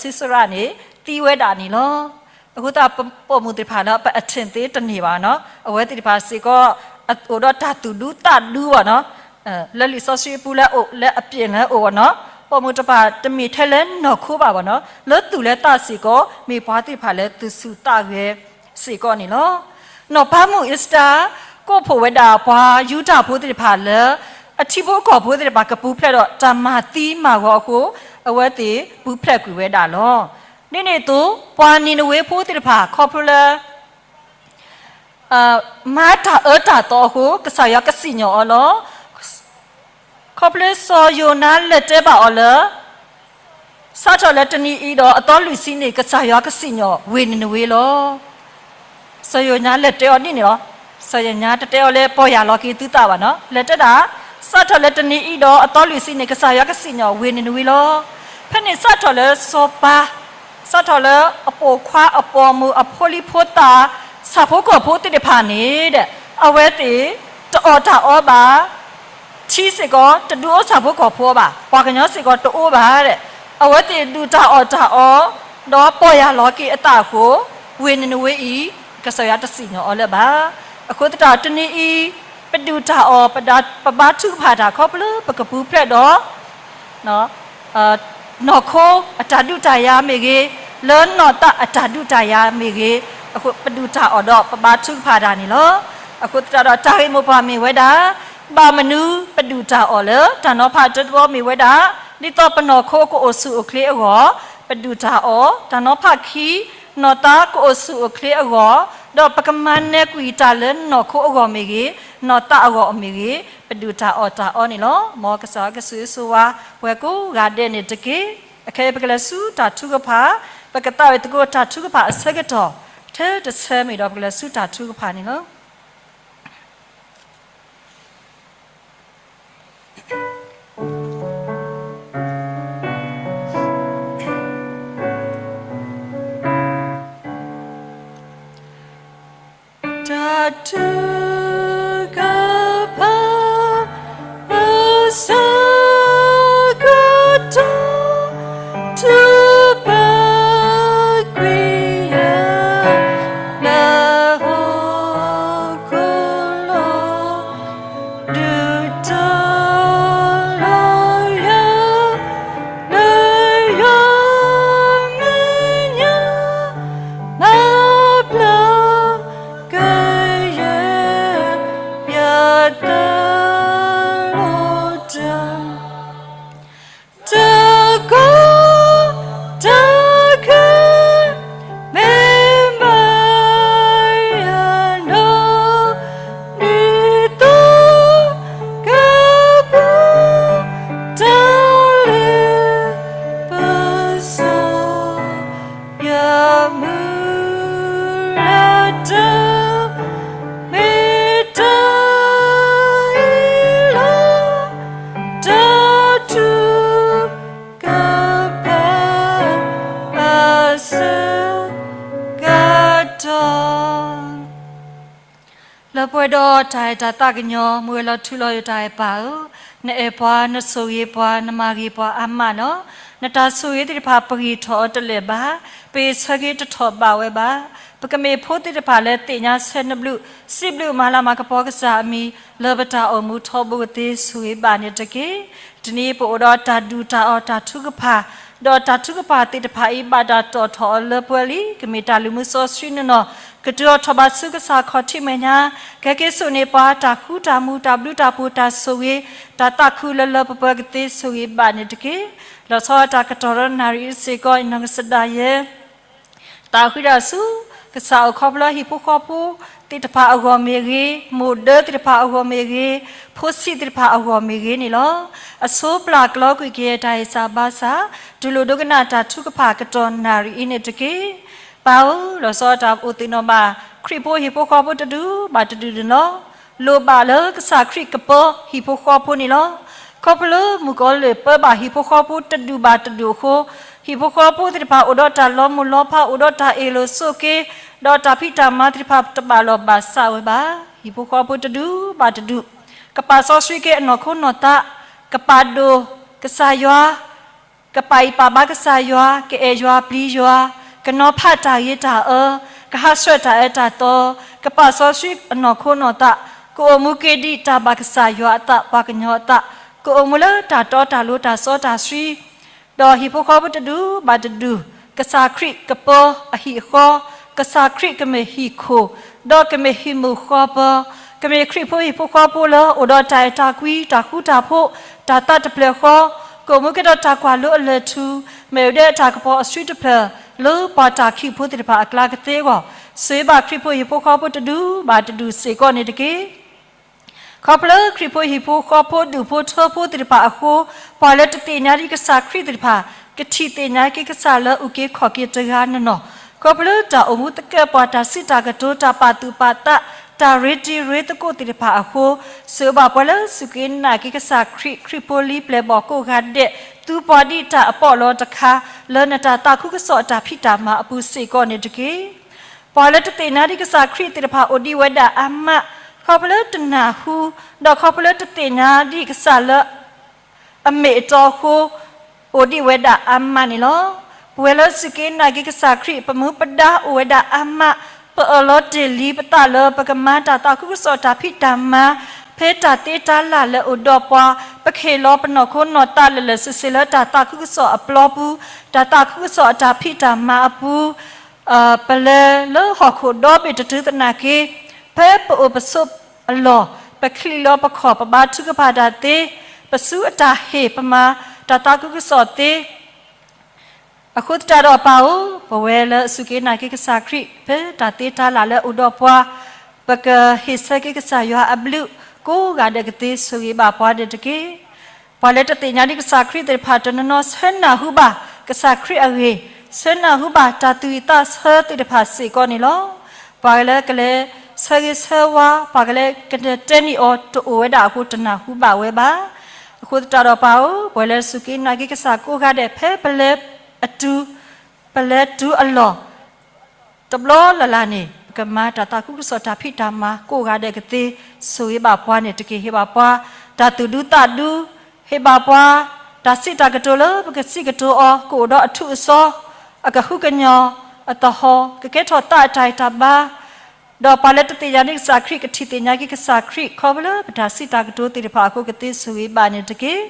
စီၤၡံစရၣ်န့ၣ် သံဝဲဒၣ်န့ၣ်လီၤ. အဃိသတး ပိာ်မုၣ်သ့ၣ်တဖၣ်လၢပအထံၣ်သ့တန့ၢ်ဘၣ်နီၤ, အဝဲသ့ၣ်တဖၣ်စ့ၢ်ကီး အိၣ်ဒီးတၢ်သူၣ်ဒူသးဒူဘၣ်နီၤ, လၢလံာ်စီဆှံအပူၤလၢအအိၣ်လၢအပျဲၢ်လၢအအိၣ်ဘၣ်နီၤ, ပိာ်မုၣ်တဖၣ်တမ့ၢ်ထဲလၢနီၢ်ခိဘၣ်ဘၣ်နီၤ, လၢသူၣ်လၢသးစ့ၢ်ကီး မ့ၢ်ပှၤသ့ၣ်တဖၣ်လၢသူၣ်ဆူၣ်သးဂဲၤစ့ၢ်ကီးန့ၣ်လီၤ. နီၢ်ပၤမုၣ်အ့စတၢၤ ကိးဖှိၣ်ဝဲဒၣ်ပှၤယူဒၤဖိသ့ၣ်တဖၣ်လၢ အထံဖိကီၢ်ဖိသ့ၣ်တဖၣ်ကပူၤဖျဲးဒီးတၢ်မၤသံမၤဂီၤအဃိ အဝဲသ့ၣ်ပူၤဖျဲးကွံာ်ဝဲဒၣ်လီၤ. ဒ်န့ၣ်အသိး ပှၤနံၤနဝ့ဖိသ့ၣ်တဖၣ် ခီဖျိလၢ မၤတၢ်အၢတၢ်သီအဃိ ကစၢ်ယွၤကစံၣ်ညီၣ်အီၤလီၤ. ခီဖျိစီၤယိၤနါလဲၤတဲဘၣ်အီၤလၢ စးထီၣ်လၢတနံၤအံၤဒီးအသီလွံၢ်ဆံန့ၣ် ကစၢ်ယွၤကစံၣ်ညီၣ်ဝ့ၢ်နံၤနဝ့လီၤ. စီၤယိၤနါလဲၤတဲအီၤဒ်န့ၣ်လီၤ. စီၤယိၤနါတတဲအီၤလၢပီၢ်ယၢ်လီၤက့ၤသုသးဘၣ်နီၤ, လဲၤတဲဒၣ် စးထီၣ်လၢတနံၤအံၤဒီးအသီလွံၢ်ဆံန့ၣ် ကစၢ်ယွၤကစံၣ်ညီၣ်ဝ့ၢ်နံၤနဝ့လီၤ. ဖဲန့ၣ်စးထီၣ်လၢစီၤပၤ စးထီၣ်လၢအပိာ်ခွါအပိာ်မုၣ်အဖိလံၤဖိသၣ် ဆၣ်ဖိကီၢ်ဖိသ့ၣ်တဖၣ်န့ၣ်ဒီး အဝဲသ့ၣ်တအီၣ်တၢ်အီဘၣ် ထံစ့ၢ်ကီးတဒုးအိၣ်ဆၣ်ဖိကီၢ်ဖိအီၤဘၣ်, ပှၤကညီစ့ၢ်ကီးတအိၣ်ဘၣ်ဒီး အဝဲသ့ၣ်ဒုးတၢ်အီၣ်တၢ်အီ ဒီးပီၢ်ယၢ်လီၤက့ၤအသးအဃိ ဝ့ၢ်နံၤနဝ့အံၤ ကစၢ်ယွၤတစံၣ်ညီၣ်အီၤလၢၤဘၣ်. အဃိသတးတနံၤအံၤ ပဒုးတၢ်အီၣ် ပဘါထုကဖၣ်တၢ်ခီဖျိလၢပကပူၤဖျဲးဒီး နီၢ်ခိအတၢ်ဒုးတၢ်ယၤမ့ၢ်ဂ့ၤ, လၢနီၢ်သးအတၢ်ဒုးတၢ်ယၤမ့ၢ်ဂ့ၤ, အဃိပဒုးတၢ်အီၣ်ဒီးပဘါထုကဖၣ်တၢ်န့ၣ်လီၤ. အဃိသတးဒီးတၢ်ဂ့ၢ်မိၢ်ပှၢ်မ့ၢ်ဝဲဒၣ် ဘၣ်မနုၤပဒုးတၢ်အီၣ်လၢတၢ်နီၤဖးတၢတဘီမ့ၢ်ဝဲဒၣ် ဒ်သိးပနီၢ်ခိကအိၣ်ဆူၣ်အိၣ်ချ့အဂီၢ် ပဒုးတၢ်အီၣ်, တၢ်နီၤဖးခံ နီၢ်သးကအိၣ်ဆူၣ်အိၣ်ချ့အဂီၢ် ဒီးပကမၤနၢၤကွံာ်တၢ်လၢနီၢ်ခိအဂီၢ်မ့ၢ်ဂ့ၤ, နီၢ်သးအဂီၢ်မ့ၢ်ဂ့ၤ, ပဒုးတၢ်အီၣ်တၢ်အီန့ၣ်လီၤ. မ်ကစၢ်ယွၤကဆိၣ်ဂ့ၤဆိၣ်ဝါပှၤကိးဂၤဒဲးန့ၣ်တက့ၢ်. အခဲအံၤပကလဲၤဆူတၢ်ထုကဖၣ် ပကသးဝံၣ်သကိးတၢ်ထုကဖၣ်အဆၢကတီၢ် ထဲတဆၢမ့ၢ်ဒီးပကလဲၤဆူတၢ်ထုကဖၣ်န့ၣ်လီၤ. တၢ်ထုကဖၣ် အဆၢကတီၢ် ထုးပာ်ကွံာ်ယၤ လၢဟီၣ်ခိၣ်လီၤ. ဒုးတၢ်လီၤယၤ လၢယွၤမဲာ်ညါ မၤပျီကယဲၢ် ယတၢ်လီၤတၢ် တၢ်ကီ တၢ်ခဲ မ့ၢ်မၤယၤနီၢ် ဒ်သိးကဘျါ တၢ်လ့ပစီ ယမုၢ်လၢ်တၢ် မ့ၢ်တၢ်အံၤလီၤ. တၢ်ထုကဖၣ် အဆၢကတီၢ် လၢပှဲၤဒီးတၢ်အဲၣ်တၢ်သးကညီၤ မူဝဲလီၤထူလီၤယိာ်တၢ်အဲၣ်ပၢ်ဧၢ, နအဲၣ်ပှၤ, နဆိၣ်ဂ့ၤပှၤ, နမၤဂ့ၤပှၤအါမးလီၤ. နတၢ်ဆိၣ်ဂ့ၤသ့ၣ်တဖၣ် ပဂံၢ်ထီၣ်အီၤတလၢာ်ဘၣ်, ပဂံၢ်ဆၢက့ၤတထီၣ်ဘၣ်ဝဲဘၣ်. ပကမ့ၢ်ဖိသ့ၣ်တဖၣ်လၢသ့ၣ်ညါဆၢနဘျုး, စံးဘျုးမၤလၤမၤကပီၤကစၢ်အမံၤ လၢပတၢ်အိၣ်မူထီဘိကသ့ ဆိၣ်ဂ့ၤဘၣ်န့ၣ်တက့ၢ်. တနံၤအံၤပအိၣ်ဒီးတၢ်ဒုၣ်တၢ်အီၣ်တၢ်ထုကဖၣ်, ဒီးတၢ်ထုကဖၣ်သ့ၣ်တဖၣ်အံၤ ဘၣ်တၢ်တီၣ်ထီၣ်အီၤလၢပှဲၤလံ, ကမ့ၢ်တၢ်လုၢ်မူစီဆှံနီၢ်နီၢ်, ကတုၤအီၤထီၣ်ဘးဆူကစၢ်ခီၣ်ထံးမဲာ်ညါ, ကဟဲက့ၤစိာ်န့ၢ်ပှၤတၢ်ဃူတၢ်မူၤ တၢ်ဘျုးတၢ်ဖှိၣ်တၢ်ဆိၣ်ဂ့ၤ, တၢ်သးခုလၢလၢပှဲၤပှဲၤကသ့ ဆိၣ်ဂ့ၤဘၣ်န့ၣ်တက့ၢ်. လီၤဆီဒၣ်တၢ်ကတီၢ်ဒီးနၣ်ရံၣ်အံၤစ့ၢ်ကီး နီၢ်ကစၢ်ဒၣ်ယဲ သးဃံဒီးဆူ ကစၢ်အိၣ်ခီဖျိဟံၣ်ဖိဃီဖိသ့ၣ်တဖၣ်အဂီၢ်မ့ၢ်ဂ့ၤ, မိၢ်ဒၢသ့ၣ်တဖၣ်အဂီၢ်မ့ၢ်ဂ့ၤ, ဖိဆံးသ့ၣ်တဖၣ်အဂီၢ်မ့ၢ်ဂ့ၤန့ၣ်လီၤ. အဆိပျၢ်ကလီကွံာ်က့ၤတၢ်ဟ့ၣ်စၢ်ဘါစၢ်, တူၢ်လိာ်ဒိကနၣ်တၢ်ထုကဖၣ်ကတီၢ်နၣ်ရံၣ်အံၤန့ၣ်တက့ၢ်. ပၢ်ဧၢ, လီၤဆီဒၣ်တၢ်အိၣ်သးနီၢ်ဘၣ် ခရံာ်ဖိဟံၣ်ဖိဃီဖိတဒူၣ်ဘၣ်တဒူၣ်န့ၣ်လီၤ. လိၣ်ဘၣ်လၢကစၢ်ခရံာ်ကပၢဟံၣ်ဖိဃီဖိန့ၣ်လီၤ. ခီဖျိလၢမုၣ်ကီၤလံၢ်ပၢဘၣ်ဟံၣ်ဖိဃီဖိတဒူၣ်ဘၣ်တဒူၣ်အဃိ, ဟံၣ်ဖိဃီဖိသ့ၣ်တဖၣ်အိၣ်ဒီးတၢ်လီၤမုၢ်လီၤဖး အိၣ်ဒီးတၢ်အ့ၣ်လိာ်ဆိးက့, ဒီးတၢ်ဖံးတၢ်မၤသ့ၣ်တဖၣ်တဘၣ်လီၢ်ဘၣ်စးဝဲဘၣ်. ဟံၣ်ဖိဃီဖိတဒူၣ်ဘၣ်တဒူၣ် ကပာ်စီဆှံက့ၤအနီၢ်ခိနီၢ်သး, ကပာ်ဒိၣ်ကစၢ်ယွၤ ကပာ်ဂံၢ်ပာ်ဘါကစၢ်ယွၤ, ကအဲၣ်ယွၤပျံၤယွၤ, ကနီၤဖးတၢ်ဂ့ၤတၢ်အၢ, ကဟးဆှဲးတၢ်အၢတၢ်သီ, ကပာ်စီဆှံအနီၢ်ခိနီၢ်သး, ကအိၣ်မူက့ၤဒံးတၢ်ဘၣ်ကစၢ်ယွၤအသး ပှၤကညီအသး, ကအိၣ်မူလၢတၢ်တီတၢ်လိၤတၢ်စီတၢ်ဆှံ ဒီးဟံၣ်ဖိဃီဖိတဒူၣ်ဘၣ်တဒူၣ်, ကစၢ်ခရံာ်ကပၢအဟံၣ်အဃီ, ကစၢ်ခရံာ်ကမ့ၢ်ဟံၣ်ခိၣ်, ဒီးကမ့ၢ်ဟံၣ်မုာ်ဃီပၢ, ကမ့ၢ်ခရံာ်ဖိဟံၣ်ဖိဃီဖိလၢအိၣ်ဒီးတၢ်အဲၣ်တၢ်ကွံ တၢ်ဃူတၢ်ဖိး တၢ်သးတဖျၢၣ်ဃီ, ကအိၣ်မူကဲဒီးတၢ်ကွၢ်လိအလၢၢ်ထူ, မ့ၢ်ဝဲဒၣ်တၢ်ကပီၤအစုတဖျၢၣ် လၢပှၤတၢ်ခံးဖိသ့ၣ်တဖၣ်အကျါကသ့အဂီၢ်, ဆိၣ်ဂ့ၤဘၣ်ခရံာ်ဖိဟံၣ်ဖိဃီဖိတဒူၣ်ဘၣ်တဒူၣ်စ့ၢ်ကီးန့ၣ်တက့ၢ်. ခီဖျိခရံာ်ဖိဟံၣ်ဖိဃီဖိဒူၣ်ဖိထၢဖိသ့ၣ်တဖၣ်အဃိ, ပှၤလၢတသ့ၣ်ညါဒံးကစၢ်ခရံာ်သ့ၣ်တဖၣ် ကထံၣ်သ့ၣ်ညါက့ၤကစၢ်လၢအုၣ်က့ၤခီၣ်က့ၤတဂၤနီၢ်နီၢ်, ခီဖျိတၢ်အိၣ်မူသကဲာ်ပှၤ တၢ်စံးတၢ်ကတိၤ တၢ်ပာ်သူၣ်ပာ်သး တၢ်ရ့တံၤရ့သကိးသ့ၣ်တဖၣ်အဃိ, ဆိၣ်ဂ့ၤဘၣ်ပှၤလၢစူၢ်က့ၤနာ်က့ၤကစၢ်ခရံာ် ခရံာ်ဖိလံပျဲၢ်ဘီၣ်ကိးဂၤဒဲး သူပှၤဒ်တၢ်အပီးအလီတခါ လၢနတၢ်သးခုကစီၣ်အတၢ်ဖံးတၢ်မၤအပူၤစ့ၢ်ကီးန့ၣ်တက့ၢ်. ပှၤလၢတသ့ၣ်ညါဒံးကစၢ်ခရံာ်သ့ၣ်တဖၣ်အိၣ်ဒံးဝဲဒၣ်အါမး, ခီဖျိလၢတနၢ်ဟူ, ဒီးခီဖျိလၢတသ့ၣ်ညါဒံးကစၢ်လၢ အမ့ၢ်အတီအဃိ, အိၣ်ဒံးဝဲဒၣ်အါမးန့ၣ်လီၤ. ပဝဲလၢစူၢ်က့ၤနာ်က့ၤကစၢ်ခရံာ် ပမူပဒါအိၣ်ဝဲဒၣ်အါမး, ပအၢၣ်လီၤတ့ၢ်လံပသးလၢပကမၤတၢ်သးခုကစီၣ်တၢ်ဖံးတၢ်မၤ, ဖဲတၢ်သ့တၢ်လၢ်လၢအိၣ်ဒီးပှၤ, ပကဟ့ၣ်လီၤပနီၢ်ခိနီၢ်သးလၢာ်လၢာ်ဆ့ဆ့လၢတၢ်သးခုကစီၣ်အပျီပူၤ, တၢ်သးခုကစီၣ်အတၢ်ဖံးတၢ်မၤအပူၤ ပလဲၤလၢဟီၣ်ခိၣ်ဒီဘ့ၣ်တတုၤသနာ်က့, ဖဲပအိၣ်ပဆိးအလီၢ်, ပချံးလီၤပခီၣ် ပဘါထုကဖၣ်တၢ်သ့, ပဆူအတၢ်ဟ့ၣ်ပမၤတၢ်သးခုကစီၣ်သ့, အဃိသတးဒီးပၢ်ဧၢ, ပဝဲလၢအစူၢ်က့ၤနာ်က့ၤကစၢ်ခရံာ် ဖဲတၢ်သ့တၢ်လၢ်လၢအိၣ်ဒီးပှၤ, ပကဟ့ၣ်ဆၢက့ၤကစၢ်ယွၤအဘျုး ကိးဂၤဒဲးကသ့ ဆိၣ်ဂ့ၤဘၣ်ပှၤဒဲးတက့ၢ်. ပှၤလၢတသ့ၣ်ညါဒံးကစၢ်ခရံာ်သ့ၣ်တဖၣ် တနီၤနီၤဆၢနၢ်ဟူဘၣ်ကစၢ်ခရံာ်အဂ့ၢ်, ဆၢနၢ်ဟူဘၣ်တၢ်သူၣ်ဝံၣ်သးဆၢသ့ၣ်တဖၣ်စ့ၢ်ကီးန့ၣ်လီၤ. ပှၤကလဲၤဆၢဂ့ၤဆၢဝါ, ပှၤကလဲၤကတဲာ်ကတီၤအီၤတအိၣ်ဝဲဒၣ်အဃိ တနၢ်ဟူဘၣ်ဝဲဘၣ်. အဃိသတးဒီးပၢ်ဧၢ, ပဝဲလၢစူၢ်က့ၤနာ်က့ၤကစၢ်ကိးဂၤဒဲး ဖဲပလဲၤအတုၤ, ပလဲၤတုၤအလီၢ် တဘျီလၢ်လၢ်န့ၣ် ပကမၤတၢ်သးခုကစီၣ်တၢ်ဖံးတၢ်မၤကိးဂၤဒဲးကသ့, ဆိၣ်ဂ့ၤဘၣ်ပှၤန့ၣ်တက့ၢ်. ဟ့ၣ်ဘၣ်ပှၤတၢ်သူၣ်ဒူသးဒူ, ဟ့ၣ်ဘၣ်ပှၤတၢ်စံးတၢ်ကတိၤလၢပကစံးကတိၤအီၤ ကအိၣ်ဒီးအထူအစီ, အကဟုကညီၤအသဟီၣ်, ကကဲထီၣ်သးအတၢ်ဂံၢ်တၢ်ဘါ, ဒီးပှၤလၢတသ့ၣ်ညါန့ၢ်ကစၢ်ခရံာ် ကထံၣ်သ့ၣ်ညါက့ၤကစၢ်ခရံာ် ခီဖျိလၢပတၢ်စံးတၢ်ကတိၤသ့ၣ်တဖၣ်အဃိ ကသ့ဆိၣ်ဂ့ၤဘၣ်န့ၣ်တက့ၢ်.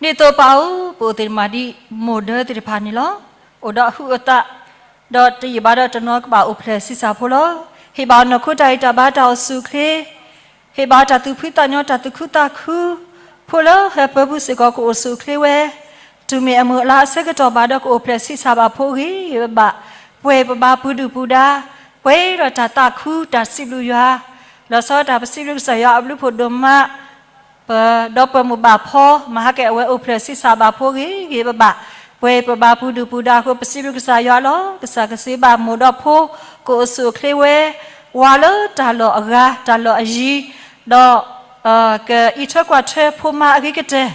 ဒ်သိးပၢ်ဧၢ, ပအိၣ်သ့ၣ်တဖၣ်ဒ်မိၢ်ဒၢသ့ၣ်တဖၣ်န့ၣ်လီၤ. အိၣ်ဒီးအဟုးအသး, ဒီးတယံာ်ဘၣ်ဒီးတနီၤကဘၣ်အိၣ်ဖျဲၣ်ဆံးစၢ်ဖိလီၤ. ဟ့ၣ်ဘၣ်အီၤနီၢ်ခိတၢ်ဂံၢ်တၢ်ဘါတၢ်အိၣ်ဆူၣ်အိၣ်ချ့, ဟ့ၣ်ဘၣ်တၢ်သူၣ်ဖှံသးညီတၢ်သူၣ်ခုသးခု, ဖိလၢဟၢဖၢပူၤစ့ၢ်ကီးကအိၣ်ဆူၣ်အိၣ်ချ့ဝဲ, တုၤမ့ၢ်အမုၢ်အလါအဆၢကတီၢ်ဘၣ်ဒီးကအိၣ်ဖျဲၣ်ဆံးစၢ်ဘၣ်ဖိဂ့ၤဂ့ၤဘၣ်ဘၣ်, ပှဲၤပဘါပူၤဒုၣ်ပူၤဒါ, ပှဲၤဒီးတၢ်သးခုတၢ်စံးဘျုးယွၤ, လီၤဆီဒၣ်တၢ်ပစံးဘျုးကစၢ်ယွၤအဘျုးဖးဒိၣ်မး ပဒီပုၢ်ဝဲၢ်မိၢ်ပၢ်ဖီ မၤဟါက့ၤအဝဲအိၣ်ဖျဲၣ်ဆံးစၢ်ဘၣ်ဖိဂ့ၤဂ့ၤဘၣ်ဘၣ်, ပှဲၤပဘါပူၤဒုၣ်ပူၤဒါအဃိ ပစံးဘျုးကစၢ်ယွၤလီၤ. ကစၢ်ကဆိၣ်ဂ့ၤဘၣ်မိၢ်ဒီးဖိ ကအိၣ်ဆူၣ်အိၣ်ချ့ဝဲ, ဝၤလၢတၢ်လီၢ်အဂၤ တၢ်လီၢ်အယံၤ, ဒီးကအံးထွဲကွၢ်ထွဲဖိမါအဂ့ၤကတၢၢ်,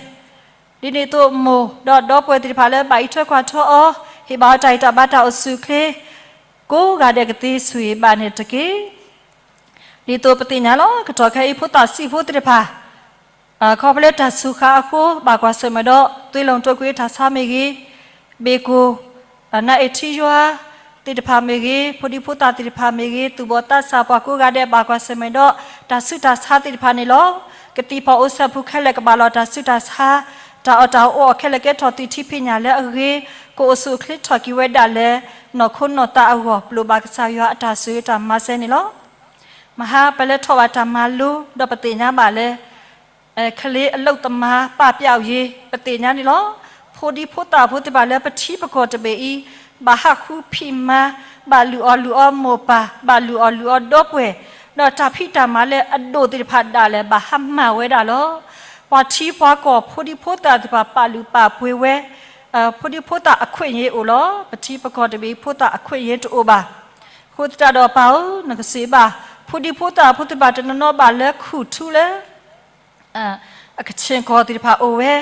ဒ်န့ၣ်အသိးမိၢ်ဒီးဒီပုၢ်ဝဲၢ်သ့ၣ်တဖၣ်လၢဘၣ်အံးထွဲကွၢ်ထွဲအီၤ, ဟ့ၣ်ဘၣ်အီၤတၢ်ဂံၢ်တၢ်ဘါတၢ်အိၣ်ဆူၣ်အိၣ်ချ့ ကိးဂၤဒဲးကသ့ဆိၣ်ဂ့ၤဘၣ်န့ၣ်တက့ၢ်. ဒ်သိးပသ့ၣ်ညါလီၤ. ကတီၢ်ခဲအံၤဖိသၣ်ဆံးဖိသ့ၣ်တဖၣ် ခီဖျိလၢတၢ်စူၤဃာ်အဃိ ဘၣ်ကွၢ်ဆၢၣ်မဲာ်ဒီး သွ့လိာ်တိာ်ကွံာ်တၢ်ဆါမ့ၢ်ဂ့ၤ, ဘ့ၣ်ကိၢ်, နါအ့ၣ်ထံယွၤသ့ၣ်တဖၣ်မ့ၢ်ဂ့ၤ, ဖိဒံဖိသၣ်သ့ၣ်တဖၣ်မ့ၢ်ဂ့ၤ, သူၣ်ဘီၣ်သးစၢ်ပှၤကိးဂၤဒဲး ဘၣ်ကွၢ်ဆၢၣ်မဲာ်ဒီး တၢ်ဆူးတၢ်ဆါသ့ၣ်တဖၣ်န့ၣ်လီၤ. ကသံၣ်ဖီၣ်အိၣ်ဆၢၣ်ဖူးခဲလၢာ်ကဘၣ်လီၤတၢ်ဆူးတၢ်ဆါ, တၢ်အီၣ်တၢ်အီအီၣ်ခဲလၢာ်ကဲထီၣ်သွံၣ်ထံဖံးညၣ်လၢအဂ့ၤ, ကအိၣ်ဆူၣ်အိၣ်ချ့ထီၣ်က့ၤဝဲဒၣ်လၢ နီၢ်ခိနီၢ်သးအဂီၢ် ပလိၣ်ဘၣ်ကစၢ်ယွၤအတၢ်ဆိၣ်ဂ့ၤတၢ်မၤစၢၤန့ၣ်လီၤ. မဟါပလဲၤထီၣ်ဘၣ်တၢ်မၤလိ ဒီးပသ့ၣ်ညါဘၣ်လၢ ကလေးအလုပ်သမား ပၣ်ပျောက်ရေး ပသ့ၣ်ညါန့ၣ်လီၤ. ဖိဒံဖိသၣ်ဖိသ့ၣ်တဖၣ်လၢပထံပကီၢ်တဘ့ၣ်အံၤ ဘၣ်ဟးဃုဖံးမၤ, ဘၣ်လုၢ်အီၣ်လုၢ်အီမိၢ်ပၢ်, ဘၣ်လုၢ်အီၣ်လုၢ်အီဒီပုၢ်ဝဲၢ်, ဒီးတၢ်ဖံးတၢ်မၤလၢအဒိၣ်သ့ၣ်တဖၣ်ဒၣ်လဲာ် ဘၣ်ဟးမၤဝဲဒၣ်လီၤ. ပှၤထံပှၤကီၢ်ဖိဒံဖိသၣ်သ့ၣ်တဖၣ် ပာ်လုၢ်ပာ်ပှ့ၤဝဲ, ဖိဒံဖိသၣ်အခွင့်အရေးအိၣ်လီၤ. ပထံပကီၢ်တဘ့ၣ်အံၤ ဖိသၣ်အခွင့်အရေးတအိၣ်ဘၣ်. အဃိသတးဒီးပၢ်ဧၢ, နကစံးဘၣ် ဖိဒံဖိသၣ်ဖိသ့ၣ်တဖၣ် တနီၤနီၤဘၣ်လၢခူၣ်ထူလၢ အကဆ့ၣ်ကီၢ်သ့ၣ်တဖၣ်အိၣ်ဝဲ,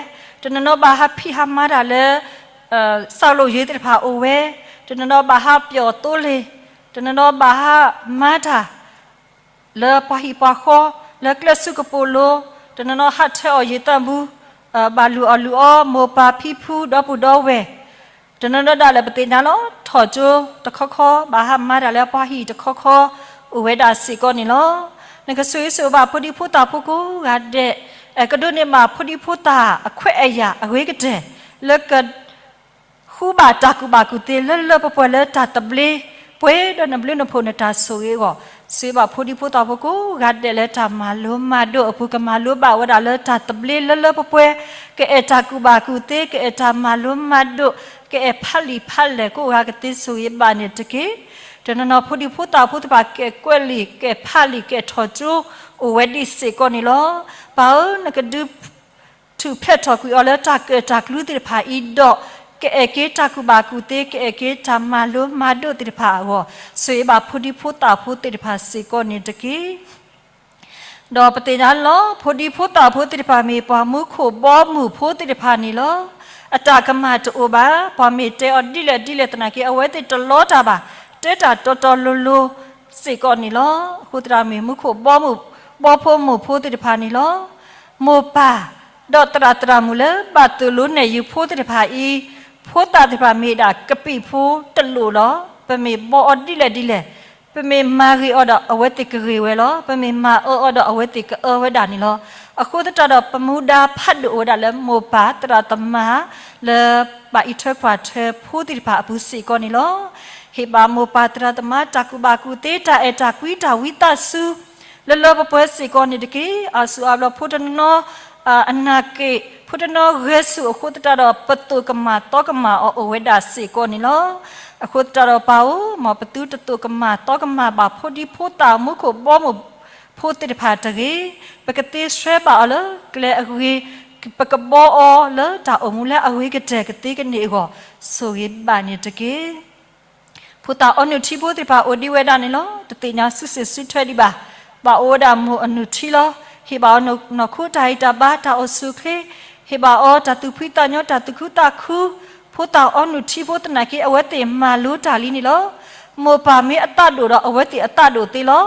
တနီၤနီၤဘၣ်ဟးဖံးဟးမၤတၢ်လၢ စးလိာ်ယ့ၤသ့ၣ်တဖၣ်အိၣ်ဝဲ, တနီၤနီၤဘၣ်ဟးပျီၣ်သိလ့ၣ်, တနီၤနီၤဘၣ်ဟးမၤတၢ် လၢပှၤဟံၣ်ပှၤဃီ, လၢကျဲဆူကပိာ်လိၤ, တနီၤနီၤဟးထၢအီၣ်ယံာ်သၢမူ, ဘၣ်လုၢ်အီၣ်လုၢ်အီမိၢ်ပၢ်ဖံဖုဒီပုၢ်ဒီဝဲၢ်, တနီၤနီၤဒၣ်လဲာ်ပသ့ၣ်ညါလီၤ. ထီၣ်ကၠိတခီခီ ဘၣ်ဟးမၤတၢ်လၢပှၤဟံၣ်တခီခီ အိၣ်ဝဲဒၣ်စ့ၢ်ကီးန့ၣ်လီၤ. နကဆိၣ်ဂ့ၤဆိၣ်ဝါဘၣ်ဖိဒံဖိသၣ်ဖိကိးဂၤဒဲး, ကဒိးန့ၢ်ဘၣ်ဖိဒံဖိသၣ်အခွဲးအယာ်အဂ့ၤကတၢၢ် လၢက ဃုဘၣ်တၢ်ကူၣ်ဘၣ်ကူၣ်သ့လၢလၢပှဲၤပှဲၤလၢတၢ်သဘျ့, ပှဲၤဒီးနဘျုးနဖှိၣ်နတၢ်ဆိၣ်ဂ့ၤအဂီၢ်, ဆိၣ်ဂ့ၤဘၣ်ဖိဒံဖိသၣ်ဖိကိးဂၤဒဲးလၢတၢ်မၤလိမၤဒိးအပူၤ ကမၤလိဘၣ်ဝဲဒၣ်လၢတၢ်သဘျ့လၢလၢပှဲၤပှဲၤ, ကအဲၣ်တၢ်ကူၣ်ဘၣ်ကူၣ်သ့, ကအဲၣ်တၢ်မၤလိမၤဒိး, ကအဲၣ်ဖးလံာ်ဖးလဲၢ်ကိးဂၤကသ့ဆိၣ်ဂ့ၤဘၣ်န့ၣ်တက့ၢ်. တနီၤနီၤဖိဒံဖိသၣ်ဖိသ့ၣ်တဖၣ် ကအဲၣ်ကွဲးလံာ် ကအဲၣ်ဖးလံာ် ကအဲၣ်ထီၣ်ကၠိ အိၣ်ဝဲဒၣ်စ့ၢ်ကီးန့ၣ်လီၤ. ပၢ်ဧၢ, နကဒုး ထုးဖျဲးထီၣ်ကွံာ်အီၤလၢတၢ်ကၢၣ်တၢ်ကျူသ့ၣ်တဖၣ်အံၤဒီး ကအဲၣ်က့ၤတၢ်ကူၣ်ဘၣ်ကူၣ်သ့, ကအဲၣ်က့ၤတၢ်မၤလိမၤဒိးသ့ၣ်တဖၣ်အဂီၢ်, ဆိၣ်ဂ့ၤဘၣ်ဖိဒံဖိသၣ်ဖိသ့ၣ်တဖၣ်စ့ၢ်ကီးန့ၣ်တက့ၢ်. ဒီးပသ့ၣ်ညါလီၤ, ဖိဒံဖိသၣ်ဖိသ့ၣ်တဖၣ်မ့ၢ်ပှၤမူခိၣ်ဘီမုၢ်ဖိသ့ၣ်တဖၣ်န့ၣ်လီၤ. အတၢ်ကမၣ်တအိၣ်ဘၣ်, ပှၤမ့ၢ်တဲအီၤဒ်လဲၣ်ဒ်လဲၣ်သနာ်က့ အဝဲသ့ၣ်တလီတၢ်ဘၣ်, တဲတၢ်တီတီလိၤလိၤစ့ၢ်ကီးန့ၣ်လီၤ. အဃိသတးမ့ၢ်မူခိၣ်ဘီမုၢ်, ဘီဖိမုၢ်ဖိသ့ၣ်တဖၣ်န့ၣ်လီၤ. မိၢ်ပၢ်, ဒီးသရၣ်သရၣ်မုၣ်လၢဘၣ်သိၣ်လိနဲၣ်ယုၤဖိသ့ၣ်တဖၣ်အံၤ, ဖိသၣ်သ့ၣ်တဖၣ်မ့ၢ်ဒၣ်ကပံာ်ဖိတလိၣ်လီၤ. ပမ့ၢ်ဘီအီၤဒ်လဲၣ်ဒ်လဲၣ်, ပမ့ၢ်မၤဂ့ၤအီၤဒီး အဝဲသ့ၣ်ကဂ့ၤဝဲလီၤ. ပမ့ၢ်မၤအၢအီၤဒီး အဝဲသ့ၣ်ကအၢဝဲဒၣ်န့ၣ်လီၤ. အဃိသတးဒီး ပမူဒါဖးဒိၣ်အိၣ်ဝဲဒၣ်လၢမိၢ်ပၢ်သရၣ်သမါ လၢဘၣ်အံးထွဲကွၢ်ထွဲဖိသ့ၣ်တဖၣ်အပူၤစ့ၢ်ကီးန့ၣ်လီၤ. ဟ့ၣ်ဘၣ်မိၢ်ပၢ်သရၣ်သမါ တၢ်ကူၣ်ဘၣ်ကူၣ်သ့ တၢ်အဲၣ်တၢ်ကွံ တၢ်ဝံသးစူၤ လၢလၢပှဲၤပှဲၤစ့ၢ်ကီးန့ၣ်တက့ၢ်. အါစုအါဘျီဖိတနီၤနီၤ အနၢ်က့ၣ် ဖိတနီၤဂဲၤဆူၣ်အဃိသတးဒီး ပသိၣ်ကမၣ်သီကမၣ်အီၤအိၣ်ဝဲဒၣ်စ့ၢ်ကီးန့ၣ်လီၤ. အဃိသတးဒီးပၢ်ဧၢ, မ်ပသုတသိၣ်ကမၣ်သီကမၣ်ဘၣ်ဖိဒံဖိသၣ်မူခိၣ်ဘီမုၢ်ဖိသ့ၣ်တဖၣ်တဂ့ၤ. ပကသ့ဆှၢဘၣ်အီၤလၢကျဲအဂ့ၤ, ပကဘီအီၤလၢတၢ်အိၣ်မူလၢအဂ့ၤကတၢၢ်ကသ့ကန့ၢ်အဂီၢ် ဆိၣ်ဂ့ၤဘၣ်န့ၣ်တက့ၢ်. ဖိသၣ်အီနုၢ်ထံဖိသ့ၣ်တဖၣ်အိၣ်ဒံးဝဲဒၣ်န့ၣ်လီၤ. တသ့ၣ်ညါစုစ့ၣ်စုထွဲဒံးဘၣ်. ဘၣ်အိၣ်ဝဲဒၣ်မိၢ်အနုၢ်ထံလီၤ. ဟ့ၣ်ဘၣ်အီၤနီၢ်ခိတၢ်ဂံၢ်တၢ်ဘါတၢ်အိၣ်ဆူၣ်အိၣ်ချ့, ဟ့ၣ်ဘၣ်အီၤတၢ်သူၣ်ဖှံသးညီတၢ်သူၣ်ခုသးခု, ဖိသၣ်အီနုၢ်ထံဖိသနာ်က့ အဝဲသ့ၣ်မၤလိတၢ်လံန့ၣ်လီၤ. မိၢ်ပၢ်မ့ၢ်အသးဒိၣ်ဒီး အဝဲသ့ၣ်အသးဒိၣ်သ့လီၤ.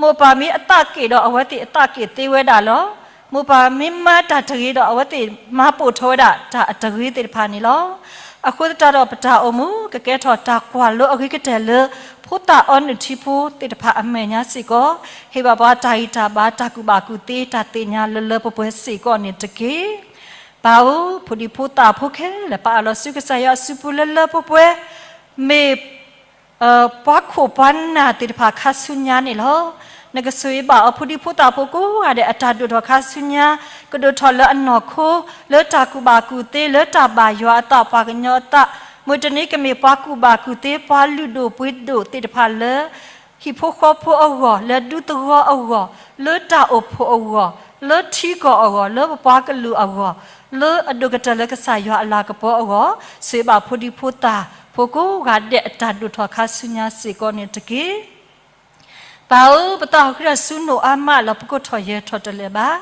မိၢ်ပၢ်မ့ၢ်အသးက့ၣ်ဒီး အဝဲသ့ၣ်အသးက့ၣ်သ့ဝဲဒၣ်လီၤ. မိၢ်ပၢ်မ့ၢ်မၤတၢ်တဂ့ၤဒီး အဝဲသ့ၣ်မၤပိာ်ထီၣ်ဝဲဒၣ်တၢ်အတဂ့ၤသ့ၣ်တဖၣ်န့ၣ်လီၤ. အဃိသတးဒီး ပတၢ်အိၣ်မူ ကကဲထီၣ်တၢ်ကွၢ်လိအဂ့ၤကတၢၢ်လၢ ဖိသၣ်အီနုၢ်ထံဖိသ့ၣ်တဖၣ်အမဲာ်ညါစ့ၢ်ကီး, ဟ့ၣ်ဘၣ်ပှၤတၢ်ဂံၢ်တၢ်ဘါတၢ်ကူၣ်ဘၣ်ကူၣ်သ့တၢ်သ့ၣ်ညါလၢလၢပှဲၤပှဲၤစ့ၢ်ကီးန့ၣ်တက့ၢ်. ပၢ်ဧၢ, ဖိဒံဖိသၣ်ဖိခဲလၢာ် ပာ်အၢၣ်လီၤဆူကစၢ်ယွၤအစုပူၤလၢလၢပှဲၤပှဲၤ, မ့ၢ် ပှၤခိၣ်ပှၤနၢ်သ့ၣ်တဖၣ်ခါဆူညါန့ၣ်လီၤ. နကဆိၣ်ဂ့ၤဘၣ်အီၤ ဖိဒံဖိသၣ်ဖိကိးဂၤဒဲး အတၢ်ဒိၣ်ထီၣ်ခါဆူညါ, ကဒိၣ်ထီၣ်လၢအနီၢ်ခိ, လၢတၢ်ကူၣ်ဘၣ်ကူၣ်သ့, လၢတၢ်ဘၣ်ယွၤအသး ပှၤကညီအသး, မုၢ်တနံၤကမ့ၢ်ပှၤကူၣ်ဘၣ်ကူၣ်သ့ ပှၤလုၢ်ဒိၣ်ပှ့ၤဒိၣ်သ့ၣ်တဖၣ်လၢ ဟံၣ်ဖိဃီဖိအဂီၢ်, လၢဒူသဝီအဂီၢ်, လၢတၢ်အိၣ်ဖှိၣ်အဂီၢ်, လၢထံကီၢ်အဂီၢ်, လၢပပှၤကလုာ်အဂီၢ်, လၢအဒိၣ်ကတၢၢ်လၢကစၢ်ယွၤအလၤကပီၤအဂီၢ်, ဆိၣ်ဂ့ၤဘၣ်ဖိဒံဖိသၣ်ဖိကိးဂၤဒဲး အတၢ်ဒိၣ်ထီၣ်ခါဆူညါစ့ၢ်ကီးန့ၣ်တက့ၢ်. ပၢ်ဧၢ, ပသးအိၣ်ဃံဒီးဆူနိၣ်အါမးလီၤ. ပကိးထီၣ်ယဲၢ်ထီၣ်တလဲာ်ဘၣ်.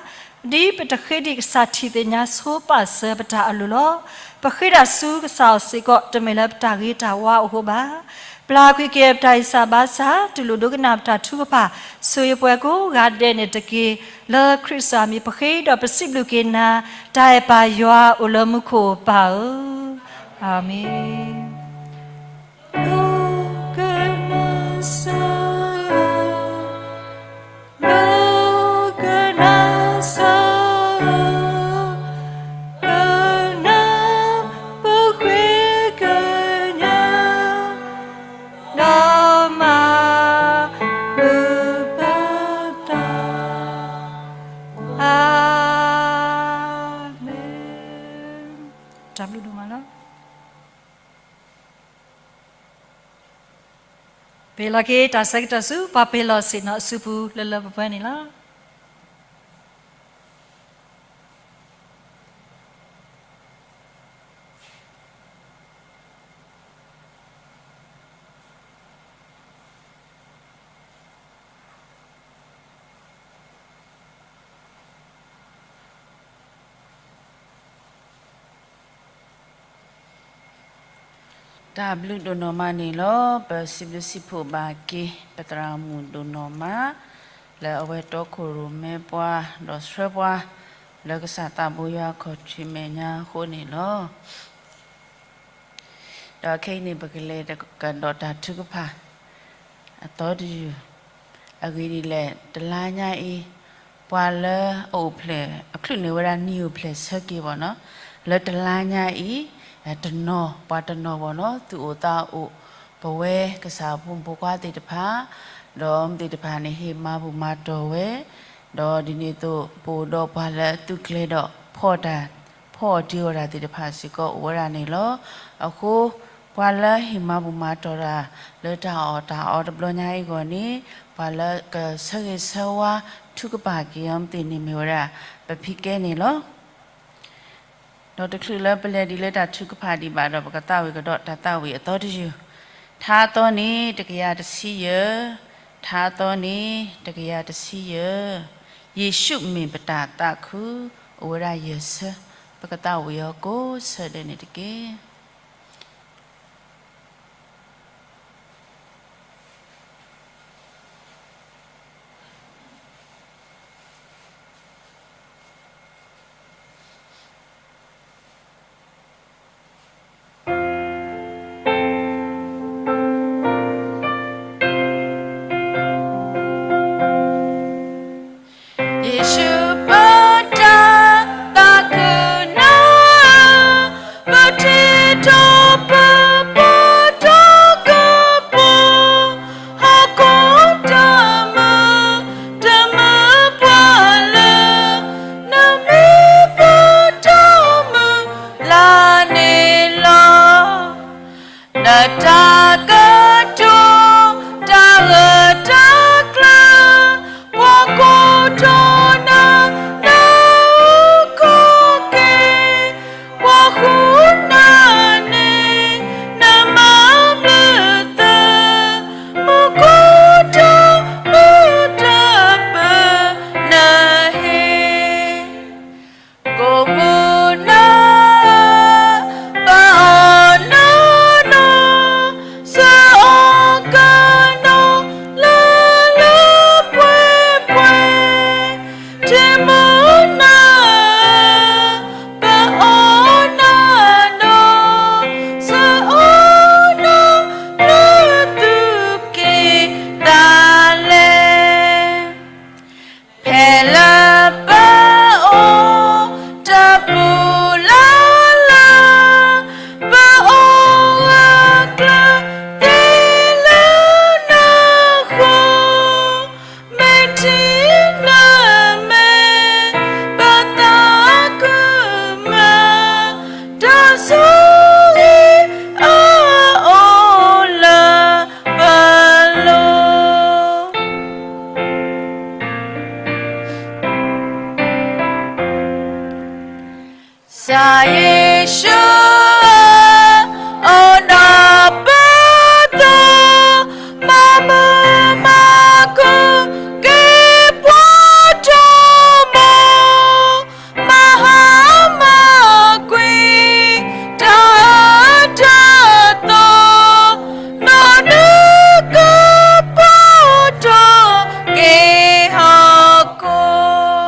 ဒ်ပတဃ့ဒံးကစၢ်ထံၣ်သ့ၣ်ညါဆိပာ်စၢၤပတၢ်အလိၤလီၤ. ပဃ့ဒၣ်ဆူကစၢ်အအိၣ်စ့ၢ်ကီး တမ့ၢ်လၢပတၢ်ဂ့ၤတၢ်ဝါအဃိဘၣ်. ပျၢ်ကွံာ်က့ၤပတၢ်ဂံၢ်စၢ်ဘါစၢ်, တူၢ်လိာ်ဒိကနၣ်ပတၢ်ထုကဖၣ်, ဆိၣ်ဂ့ၤပှၤကိးဂၤဒဲးန့ၣ်တက့ၢ်. လၢခရံာ်ကစၢ်မံၤပဃ့ဒီးပစံးဘျုးက့ၤနၤ, တၢ်အဲၣ်ပၢ်ယွၤအိၣ်လၢမူခိၣ်ပၢ်ဧၢ, အၤမ့ၣ်. တၢ်ဘျုးဒိၣ်မးလီၤ. ပ့ၤလီၤက့ၤတၢ်ဆၢကတီၢ်ဆူ ပှၤပ့ၤလီၢ်ဆ့ၣ်နီၤအစုပူၤလၢလၢပှဲၤပှဲၤန့ၣ်လီၤ. တၢ်ဘျုးဒိၣ်နီၢ်မးန့ၣ်လီၤ. ပစံးဘျုးစံးဖှိၣ်ဘၣ်က့ၤ ပသရၣ်မုၣ်ဒိၣ်နီၢ်မး လၢအဝဲတီခိၣ်ရိၣ်မဲပှၤ ဒီးဆှၢပှၤ လၢကစၢ်သးဘိယွၤအခီၣ်ထံးမဲာ်ညါအဃိန့ၣ်လီၤ. ဒီးခဲအံၤန့ၣ် ပကလဲၤကဒီးတၢ်ထုကဖၣ် အသီတယုၢ် အဂ့ၢ်ဒ်လဲၣ် တလါညါအံၤ ပှၤလၢအအိၣ်ဖျဲၣ် အချုးန့ၢ်ဝဲဒၣ်နံၣ်အိၣ်ဖျဲၣ်ဆၢက့ၤဘၣ်နီၤ, လၢတလါညါအံၤ တနီၤ ပှၤတနီၤဘၣ်နီၤ သူၣ်အိၣ်သးအိၣ် ပဝဲကစၢ်ဖိမုၣ်ဖိခွါသ့ၣ်တဖၣ် ဒီးမ့ၢ်သ့ၣ်တဖၣ်န့ၣ် ဟ့ၣ်မၤဘူၣ်မၤတီၢ်ဝဲ, ဒီးဒ်န့ၣ်အသိး ပအိၣ်ဒီးပှၤလၢအသုးကျဲၤဒီး ဖီၣ်တၢ် ဖီၣ်အီၣ်တ့ၤအီၣ်တၢ်သ့ၣ်တဖၣ်စ့ၢ်ကီးအိၣ်ဝဲဒၣ်န့ၣ်လီၤ. အဃိ ပှၤလၢဟ့ၣ်မၤဘူၣ်မၤတီၢ်တၢ် လၢတၢ်အီၣ်တၢ်အီတဘျီညါအံၤအဂီၢ်န့ၣ် ပှၤလၢကဆၢဂ့ၤဆၢဝါထုကဖၣ်က့ၤအီၤသ့ၣ်န့ၣ်မ့ၢ်ဝဲဒၣ် ပဖံကဲန့ၣ်လီၤ. ဒီးတချုးလၢပလဲၤဒံးလၢတၢ်ထုကဖၣ်ဒံးဘၣ်ဒီး ပကသးဝံၣ်ကဒီးတၢ်သးဝံၣ်အသီတယုၢ်, ထါအသီန့ၣ် တကယၤတဆံယဲၢ်, ထါအသီန့ၣ် တကယၤတဆံယဲၢ်, ယ့ၣ်ၡူးမ့ၢ်ပတၢ်သးခု, အိၣ်ဝဲဒၣ်ယဲၢ်ဆၢ, ပကသးဝံၣ်အီၤကိးဆၢဒဲးန့ၣ်တက့ၢ်. တမူနၤ, ပအိၣ်နၤနီၤ, စအိၣ်နၤလၢသူၣ်က့ၤသးလဲ, ဖဲလၢပအိၣ်တပူၤလၢ်လၢ်, ပအိၣ်ဂၢၢ်ကျၢၤသ့လၢနဃိ, မ့ၢ်ထံနမဲာ် ပသးခုမၤ, တၢ်ဆိၣ်ဂ့ၤအအိၣ်လၢပလိၤ. ကစၢ်ယ့ၣ်ၡူးဧၢ, အိၣ်ဒီးပသိး, မၤမုာ်မၤခုၣ်က့ၤ ပှၤတၢ်မိၣ်, မၤဟါမၤကွံာ် တၢ်အၢတၢ်သီ, နီၢ်နုၢ်ကပီၤထီၣ်က့ၤဟီၣ်ခိၣ်.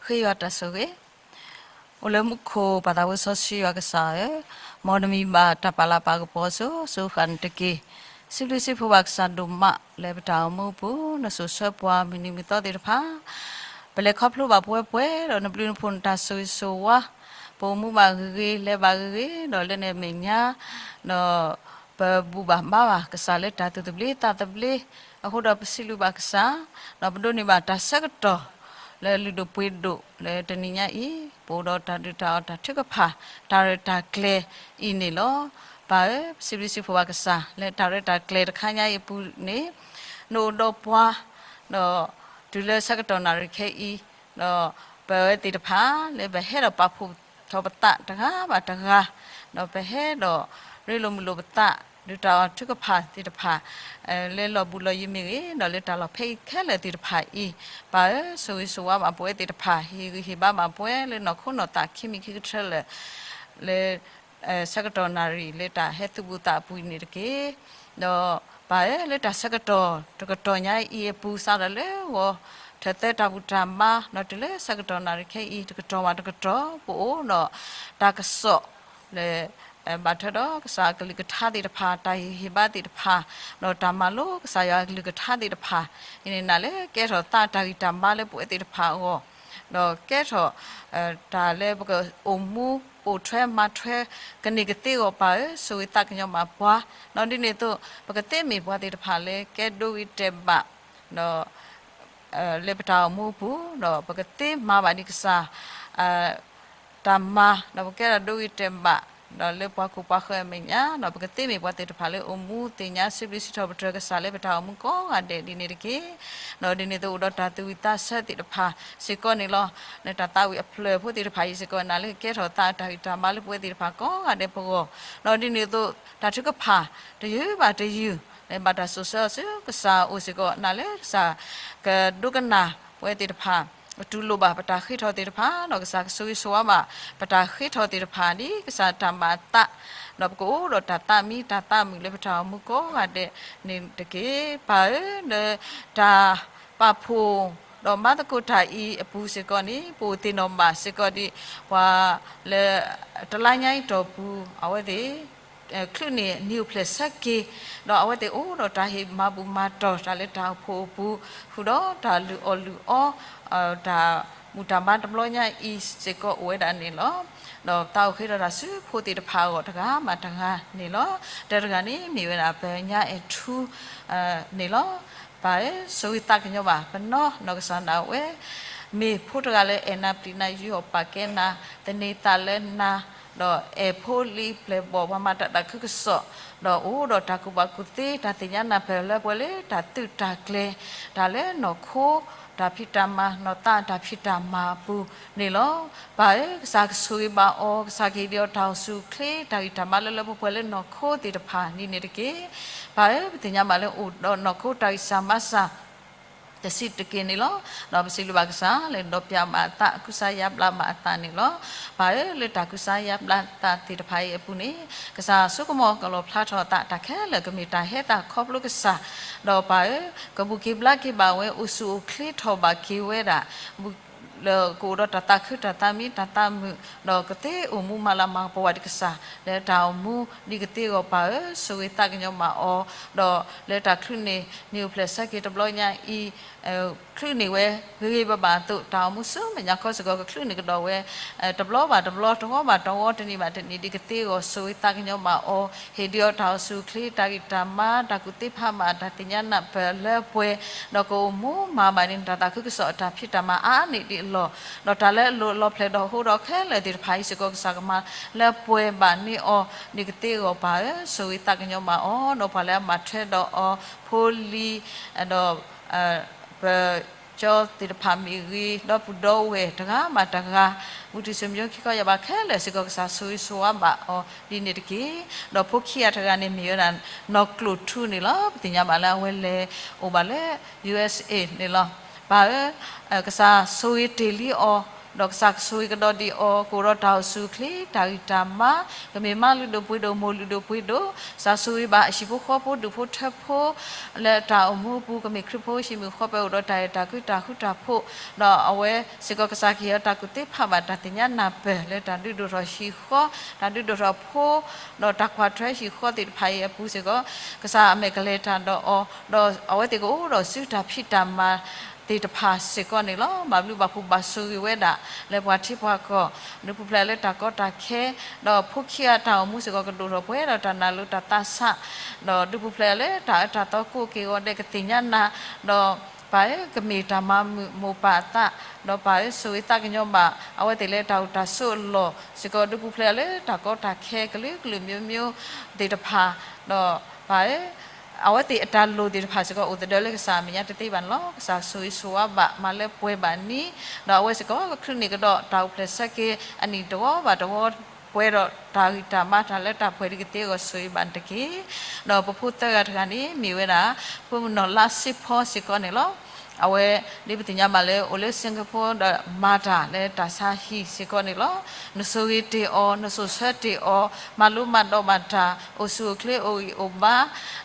ဃ့ယွၤတၢ်ဆိၣ်ဂ့ၤ, အိၣ်လၢမူခိၣ်ပၢ်သးဝံစီဆှံယွၤကစၢ်ဧၢ, မ်နမံၤဘၣ်တၢ်ပာ်လၤပာ်ကပီၤစိၤစိၤဃၣ်န့ၣ်တက့ၢ်. စံးဘျုးစံးဖှိၣ်ဘၣ်ကစၢ်ဒိၣ်မးလၢပတၢ်အိၣ်မူအပူၤ, နစိာ်ဆှၢပှၤမုၢ်နံၤမုၢ်သီသ့ၣ်တဖၣ်, ပလဲၤခီဖျိဘၣ်ပှဲၤပှဲၤဒီးနဘျုးနဖှိၣ်နတၢ်ဆိၣ်ဂ့ၤဆိၣ်ဝါ, ပအိၣ်မူဘၣ်ဂ့ၤဂ့ၤ လဲၤဘၣ်ဂ့ၤဂ့ၤ ဒီးလၢန့ၣ်အမဲာ်ညါ, ဒီးပဘူၣ်ဘၣ်ဘါဘၣ်ကစၢ်လၢတၢ်သူၣ်သဘျ့သးသဘျ့, အဃိဒီးပစံးဘျုးဘၣ်ကစၢ်, ဒီးပဒိးန့ၢ်ဘၣ်တၢ်ဆၢကတီၢ် လၢလုၢ်ဒိၣ်ပှ့ၤဒိၣ်လၢတနံၤညါအံၤ, ပအိၣ်ဒီးတၢ်ဒုၣ်တၢ်အီၣ်တၢ်ထုကဖၣ် တၢ်ရဲၣ်တၢ်ကျဲၤအံၤန့ၣ်လီၤ. ပၢ်ဧၢ, ပစံးဘျုးစံးဖှိၣ်ဘၣ်ကစၢ် လၢတၢ်ရဲၣ်တၢ်ကျဲၤတခါညါအံၤအပူၤန့ၣ်, နအိၣ်ဒီးပှၤ, ဒီးတုၤလၢဆၢကတီၢ်နၣ်ရံၣ်ခဲအံၤ, ဒီးပဝဲသ့ၣ်တဖၣ် လၢပဟဲဒီးပာ်ဖှိၣ်ထီၣ်ပသးတဂၤဘၣ်တဂၤ, ဒီးပဟဲဒီးရ့လိာ်မုာ်လိာ်ပသး ဒုၣ်တၢ်အီၣ်ထုကဖၣ်သ့ၣ်တဖၣ် လၢလီၢ်ဘူးလီၢ်ယံၤမ့ၢ်ဂ့ၤ, ဒီးလၢတၢ်လီၢ်ဖဲအံၤခဲလၢာ်သ့ၣ်တဖၣ်အံၤ, ပၢ်ဧၢ, ဆိၣ်ဂ့ၤဆိၣ်ဝါဘၣ်ပဝဲသ့ၣ်တဖၣ်, ဟ့ၣ်ဂံၢ်ဟ့ၣ်ဘါဘၣ်ပှၤလၢနီၢ်ခိနီၢ်သးခံမံၤခံကတၢၢ်လၢာ်, လၢဆၢကတီၢ်နၣ်ရံၣ်လၢတၢ်ဟဲသူၣ်ဘူၣ်သးပှံၤန့ၣ်တက့ၢ်. ဒီးပၢ်ဧၢ, လၢတၢ်ဆၢကတီၢ်တကတီၢ်ညါအံၤအပူၤ စးထီၣ်လၢဂီၤထၢၣ်သၢတၢ်ဘူၣ်တၢ်ဘါ ဒီးတုၤလၢဆၢကတီၢ်နၣ်ရံၣ်ခဲအံၤ တကတီၢ်ဘၣ်တကတီၢ် ပအိၣ်ဒီးတၢ်ကစီၣ်လၢ ဘၣ်ထွဲဒီးကစၢ်အကလုၢ်ကထါသ့ၣ်တဖၣ်, တၢ်ဟ့ၣ်ဂံၢ်ဟ့ၣ်ဘါသ့ၣ်တဖၣ်, ဒီးတၢ်မၤလိကစၢ်ယွၤအကလုၢ်ကထါသ့ၣ်တဖၣ်, အန့ၣ်နၤလၢကဲထီၣ်သးတၢ်ဂံၢ်တၢ်ဘါလၢပဝဲသ့ၣ်တဖၣ်အဂီၢ်, ဒီးကဲထီၣ် တၢ်လၢပကအိၣ်မူအိၣ်ထွဲမၤထွဲကန့ၢ်ကသ့အဂီၢ် ပၢ်ဧၢ, ဆိၣ်ဂ့ၤသးကညီၤဘၣ်ပှၤ, ဒီးဒ်န့ၣ်အသိး ပကသ့မ့ၢ်ပှၤသ့ၣ်တဖၣ်လၢကဲဒိဂ့ၤတဲာ်ဘၣ် ဒီး လၢပတၢ်အိၣ်မူအပူၤ, ဒီးပကသ့မၤဘၣ်ဒံးကစၢ် တၢ်မၤ, ဒီးပကဲထီၣ်ဒိဂ့ၤတဲာ်ဘၣ်, ဒီးလၢပှၤခိၣ်ပှၤဃၢၤအမဲာ်ညါ, ဒီးပကသ့မ့ၢ်ပှၤသ့ၣ်တဖၣ်လၢအိၣ်မူသ့ၣ်ညါစံးဘျုးစံးထီၣ်ပတြၢၤကစၢ်လၢပတၢ်အိၣ်မူကိးဂၤဒဲးဒ်န့ၣ်တက့ၢ်. ဒီးဒ်န့ၣ်အသိးအိၣ်ဒီးတၢ်သူၣ်ဝံၣ်သးဆၢသ့ၣ်တဖၣ်စ့ၢ်ကီးန့ၣ်လီၤ. လၢတၢ်သးဝံၣ်အဖျၢၣ်ဖိသ့ၣ်တဖၣ်အံၤစ့ၢ်ကီး နၤလၢကကဲထီၣ်သးတၢ်ဂံၢ်တၢ်ဘါလၢပဝဲသ့ၣ်တဖၣ်ကိးဂၤဒဲးပဂီၢ်, ဒီးဒ်န့ၣ်အသိး တၢ်ထုကဖၣ်တယုၢ်ဘၣ်တယုၢ် လၢဘၣ်တၢ်စိာ်ဆှၢအီၤဆူကစၢ်အအိၣ်စ့ၢ်ကီး နၤလၢကစၢ်ကဒိကနၣ်ပဝဲသ့ၣ်တဖၣ်, ကတူၢ်လိာ်ဘၣ်ပတၢ်ဃ့ထီၣ်သ့ၣ်တဖၣ်, ဒီးကစၢ်ကဆိၣ်ဂ့ၤဆိၣ်ဝါဘၣ်ပတၢ်ဃ့ထီၣ်သ့ၣ်တဖၣ် ဒ်ကစၢ်တၢ်မၤအသး, ဒီးပကအိၣ်ဒီးတၢ်သးမံတၢ်သးမုာ်လၢပတၢ်အိၣ်မူကိးဂၤဒဲးန့ၣ်တက့ၢ်. ပၢ်ဧၢ, လၢတၢ်ပာ်ဖှိၣ် ဒီးမၤသကိးတၢ်အံၤအပူၤစ့ၢ်ကီးန့ၣ် ပအိၣ်သ့ၣ်နီၣ်ဘၣ်စ့ၢ်ကီးဒ် ပှၤလၢ တလါညါအံၤတီၢ်ပူၤ အဝဲသ့ၣ် ချုးန့ၢ်နံၣ်အိၣ်ဖျဲၣ်ဆၢက့ၤ, ဒီးအဝဲသ့ၣ်အိၣ်ဒီးတၢ်ဟ့ၣ်မၤဘူၣ်မၤတီၢ်တၢ်လၢတၢ်အိၣ်ဖှိၣ်အပူၤ, ဃုာ်ဒီးတၢ်လုၢ်အီၣ်လုၢ်အီ, တၢ်ဘူၣ်တၢ်ဘါတဘျီညါအံၤစ့ၢ်ကီးအိၣ်ဝဲဒၣ်န့ၣ်လီၤ. ဒီးသးအိၣ်ဃ့ထီၣ်တၢ်ဆူဖိသ့ၣ်တဖၣ်အဂီၢ်တဂၤဘၣ်တဂၤန့ၣ်လီၤ. တၢ်တဂၤန့ၣ်မ့ၢ်ဝဲဒၣ်ပညါအဲၣ်ထူ န့ၣ်လီၤ. ပၢ်ဧၢ, ဆိၣ်ဂ့ၤသးကညီၤဘၣ်ပနီၢ်နီၢ်ကစၢ်ဒၣ်ဝဲ, မ့ၢ်ဖိတဂၤလၢအဲၣ်နၤပျံၤနၤ ယူးယီၣ်ပာ်ကဲနၤ, သန့ၤသးလၢနၤ ဒီးအဲၣ်ဖိလံၤပျဲၢ်ဘီၣ် ပှၤမၤတၢ်သးခုကစီၣ်, ဒီးအိၣ်ဒီးတၢ်ကူၣ်ဘၣ်ကူၣ်သ့ တၢ်သ့ၣ်ညါနၢ်ပၢၢ်လၢပှဲၤလၢတၢ်သုးတၢ်ကျဲၤ, တၢ်လၢနီၢ်ခိ, တၢ်ဖံးတၢ်မၤ, နီၢ်သးတၢ်ဖံးတၢ်မၤအပူၤန့ၣ်လီၤ. ပၢ်ဧၢ, ကစၢ်ကဆိၣ်ဂ့ၤဘၣ်အီၤ, ကစၢ်ကဟ့ၣ်ဒံးအီၤတၢ်အိၣ်ဆူၣ်အိၣ်ချ့ တၢ်ဂံၢ်တၢ်ဘါလၢလၢပှဲၤပှဲၤလၢနီၢ်ခိသ့ၣ်တဖၣ်ဒ်န့ၣ်တက့ၢ်. ပၢ်ဧၢ, ပသ့ၣ်ညါဘၣ်လၢအိၣ်ဒီးနီၢ်ခိတၢ်ဂံၢ်စၢ်ဘါစၢ် တဆံးတက့ၢ်န့ၣ်လီၤ. ဒီးပစံးဘျုးဘၣ်ကစၢ်လၢဒီးပျၢ်ဘၣ်အသး ကူစါယါဘျါဘၣ်အသးန့ၣ်လီၤ. ပၢ်ဧၢ, လၢတၢ်ကူစါယါဘျါသးသ့ၣ်တဖၣ်အံၤအပူၤန့ၣ် ကစၢ်ဆိကမိၣ်ကလီၣ်ဖျါထီၣ်အသး တၢ်ခဲလၢာ်ကမ့ၢ်တၢ်ဟဲသးခီဖျိကစၢ်, ဒီးပၢ်ဧၢ, ကဘူၣ်က့ၤဘျါက့ၤဘၣ်ဝဲ အိၣ်ဆူၣ်အိၣ်ချ့ထီၣ်ဘၣ်က့ၤဝဲဒၣ် လၢကအိၣ်ဒီးတၢ်သးခုတၢ်သးမံတၢ်သးမုာ် ဒီးကသ့အိၣ်မူမၤလၤမၤကပီၤဝဲဒၣ်ကစၢ် လၢတၢ်အိၣ်မူဒ်ကသ့အဂီၢ် ပၢ်ဧၢ, ဆိၣ်ဂ့ၤသးကညီၤဘၣ်အီၤ, ဒီးလၢတၢ်ချုးန့ၢ် နံၣ်အိၣ်ဖျဲၣ်ဆၢက့ၤတဘျီညါအံၤ ချုးန့ၢ်ဝဲဂ့ၤဂ့ၤဘၣ်ဘၣ်အသိး တၢ်အိၣ်မူဆူမဲာ်ညါခီစ့ၢ်ကီး ကချုးန့ၢ်ကဒီးဝဲ တဘျီဘၣ်တဘျီ တဂီၤဘၣ်တဂီၤ တနံၣ်ဘၣ်တနံၣ် ဒ်ကသ့အဂီၢ် ဆိၣ်ဂ့ၤသးကညီၤဘၣ်အီၤ, ဟ့ၣ်ဒံးအီၤတၢ်အိၣ်ဆူၣ်အိၣ်ချ့ တၢ်ဂံၢ်တၢ်ဘါ တၢ်ကူၣ်သ့ဖးဘၣ် တၢ်သ့ၣ်ညါနၢ်ပၢၢ်လၢပှဲၤ, ဒီးကအိၣ်မူမၤဘၣ်န့ၢ်တၢ်သးခုကစီၣ်အတၢ်ဖံးတၢ်မၤအါန့ၢ်ဒံးအလီၢ်, ဒီးတၢ်လၢအလိၤအလီၤဖျဲၣ်ဒီးဟူဒီးခဲလၢာ်သ့ၣ်တဖၣ်အံၤစ့ၢ်ကီး ကစၢ်ကမၤလၢပှဲၤဘၣ်န့ၢ်အီၤ ဒ်ကသ့အဂီၢ် ပၢ်ဧၢ, ဆိၣ်ဂ့ၤသးကညီၤဘၣ်အီၤ, ဒီးပှၤလၢအဘၣ်ထွဲဒီးအီၤ ဖိလံၤ ဒီး ပကၠီသ့ၣ်တဖၣ်မ့ၢ်ဂ့ၤ ဒီပုၢ်ဒီဝဲၢ်တဂၤဘၣ်တဂၤ မုၢ်ထံၣ်ဆူၣ်မၠိခံခီယၢ်ဘၣ်ခဲလၢာ်စ့ၢ်ကီး ကစၢ်ဆိၣ်ဂ့ၤဆိၣ်ဝါဘၣ်အီၤဒ်န့ၣ်တက့ၢ်. ဒီးဖိခံဂၤတဂၤန့ၣ်မ့ၢ်ဝဲဒၣ် နီၢ်ကျိၣ်ထူန့ၣ်လီၤ. ပသ့ၣ်ညါဘၣ်လၢအဝဲလဲၤအိၣ်ဘၣ်လၢ ယူၢ်အ့ၣ်စ့ၣ်န့ၣ်လီၤ. ပၢ်ဧၢ, ကစၢ်ဆိၣ်ဂ့ၤတ့ၢ်လံအီၤ, ဒီးကစၢ်ကဆိၣ်ဂ့ၤကဒီးဒံးအီၤ, ကအိၣ်ဒီးတၢ်အိၣ်ဆူၣ်အိၣ်ချ့ တၢ်ဂံၢ်တၢ်ဘါ, ကမ့ၢ်မါလုၢ်ဒိၣ်ပှ့ၤဒိၣ် မိၢ်လုၢ်ဒိၣ်ပှ့ၤဒိၣ်, ကစၢ်ဆိၣ်ဂ့ၤဘၣ်အဟံၣ်ဖိဃီဖိ ဒူၣ်ဖိထၢဖိ လၢတၢ်အိၣ်မူအပူၤ ကမ့ၢ်ခရံာ်ဖိဟံၣ်မုၢ်ဃီ ပှဲၤအိၣ်ဒီးတၢ်အဲၣ်တၢ်ကွံတၢ်ဃူတၢ်ဖိး, ဒီးအဝဲစ့ၢ်ကီး ကစၢ်ကဟ့ၣ်အီၤတၢ်ကူၣ်သ့ဖးဘၣ် တၢ်သ့ၣ်ညါနၢ်ပၢၢ် လၢတၢ်ဒုးဒိၣ်ထီၣ်ဟံၣ်ဃီ, တၢ်ဒုးဒိၣ်ထီၣ်ဖိ, ဒီးတၢ်ကွၢ်ထွဲဟံၣ်ဃီသ့ၣ်တဖၣ်အံၤအပူၤစ့ၢ်ကီး ကစၢ်အမဲာ်ကလဲၤတၢ်ဒီးအီၤ, ဒီးအဝဲသ့ၣ်ကအိၣ်ဒီးစုတၢ်ဖံးတၢ်မၤသ့ၣ်တဖၣ်စ့ၢ်ကီးန့ၣ်လီၤ. ဘၣ်ဘျုးဘၣ်ဖှိၣ်ဘၣ်ဆိၣ်ဂ့ၤဝဲဒၣ် လၢပှၤထံပှၤကီၢ် ဒုးပူၤဖျဲးလၢတၢ်ကီတၢ်ခဲ, ဒီးဖိခံဂၤတၢ်အိၣ်မူစ့ၢ်ကီး ကဒိၣ်ထီၣ်ပှဲၤဒီးတၢ်နၢ်လိၤတၢ်သးဆး, ဒီးဒုးပူၤဖျဲးလၢတၢ်အၢတၢ်သီ ကိးက့ၤဂီၤဒဲး ကသ့ၣ်ညါနၤ, ဒီးပၢ်ဧၢ, ကမ့ၢ်တၢ်မၤမုာ်မိၢ်ပၢ်အသး, ဒီးပၢ်ဧၢ, ဆိၣ်ဂ့ၤသးကညီၤဘၣ် အဝဲသ့ၣ်လၢတၢ်အိၣ်တၢ်ဆိးအလီၢ်စ့ၢ်ကီး ဒုးပူၤဖျဲးလၢတၢ်ကီတၢ်ခဲ ကလုာ်ကလုာ်မျိုးမျိုးသ့ၣ်တဖၣ်, ဒီးပၢ်ဧၢ, အဝဲသ့ၣ်အတၢ်လိၣ်သ့ၣ်တဖၣ်စ့ၢ်ကီး အိၣ်သဒၢလၢကစၢ်အမဲာ်ညါတသ့ဘၣ်န့ၣ်လီၤ. ကစၢ်ဆိၣ်ဂ့ၤဆိၣ်ဝါဘၣ် မၤလၢပှဲၤဘၣ်န့ၣ်, ဒီးအဝဲစ့ၢ်ကီး ကချုးန့ၢ်ကဒီးတၢ်အိၣ်ဖျဲၣ်ဆၢက့ၤ အနံၣ်တဝီဘၣ်တဝီ ပှဲၤဒီးတၢ်ဂံၢ်တၢ်ဘါ တၢ်လၢတၢ်ပှဲၤဒ်ကသ့အဂီၢ် ဆိၣ်ဂ့ၤဘၣ်န့ၣ်တက့ၢ်. ဒီးပဖိသၢဂၤတဂၤန့ၣ် မ့ၢ်ဝဲဒၣ် ဖိမုၣ်နီၢ်လါစ့ဖီစ့ၢ်ကီးန့ၣ်လီၤ. အဝဲဒ်ပသ့ၣ်ညါဘၣ်လၢ အိၣ်လၢ Singapore ဒီးမၤတၢ်လၢတၢ်ဆါဟံၣ်စ့ၢ်ကီးန့ၣ်လီၤ. နဆိၣ်ဂ့ၤတ့ၢ်အီၤ နစိာ်ဆၢတ့ၢ်အီၤ မၤလိမၤဒိးဘၣ်တၢ် အိၣ်ဆူၣ်အိၣ်ချ့အိၣ်ဂံၢ်အိၣ်ဘါ,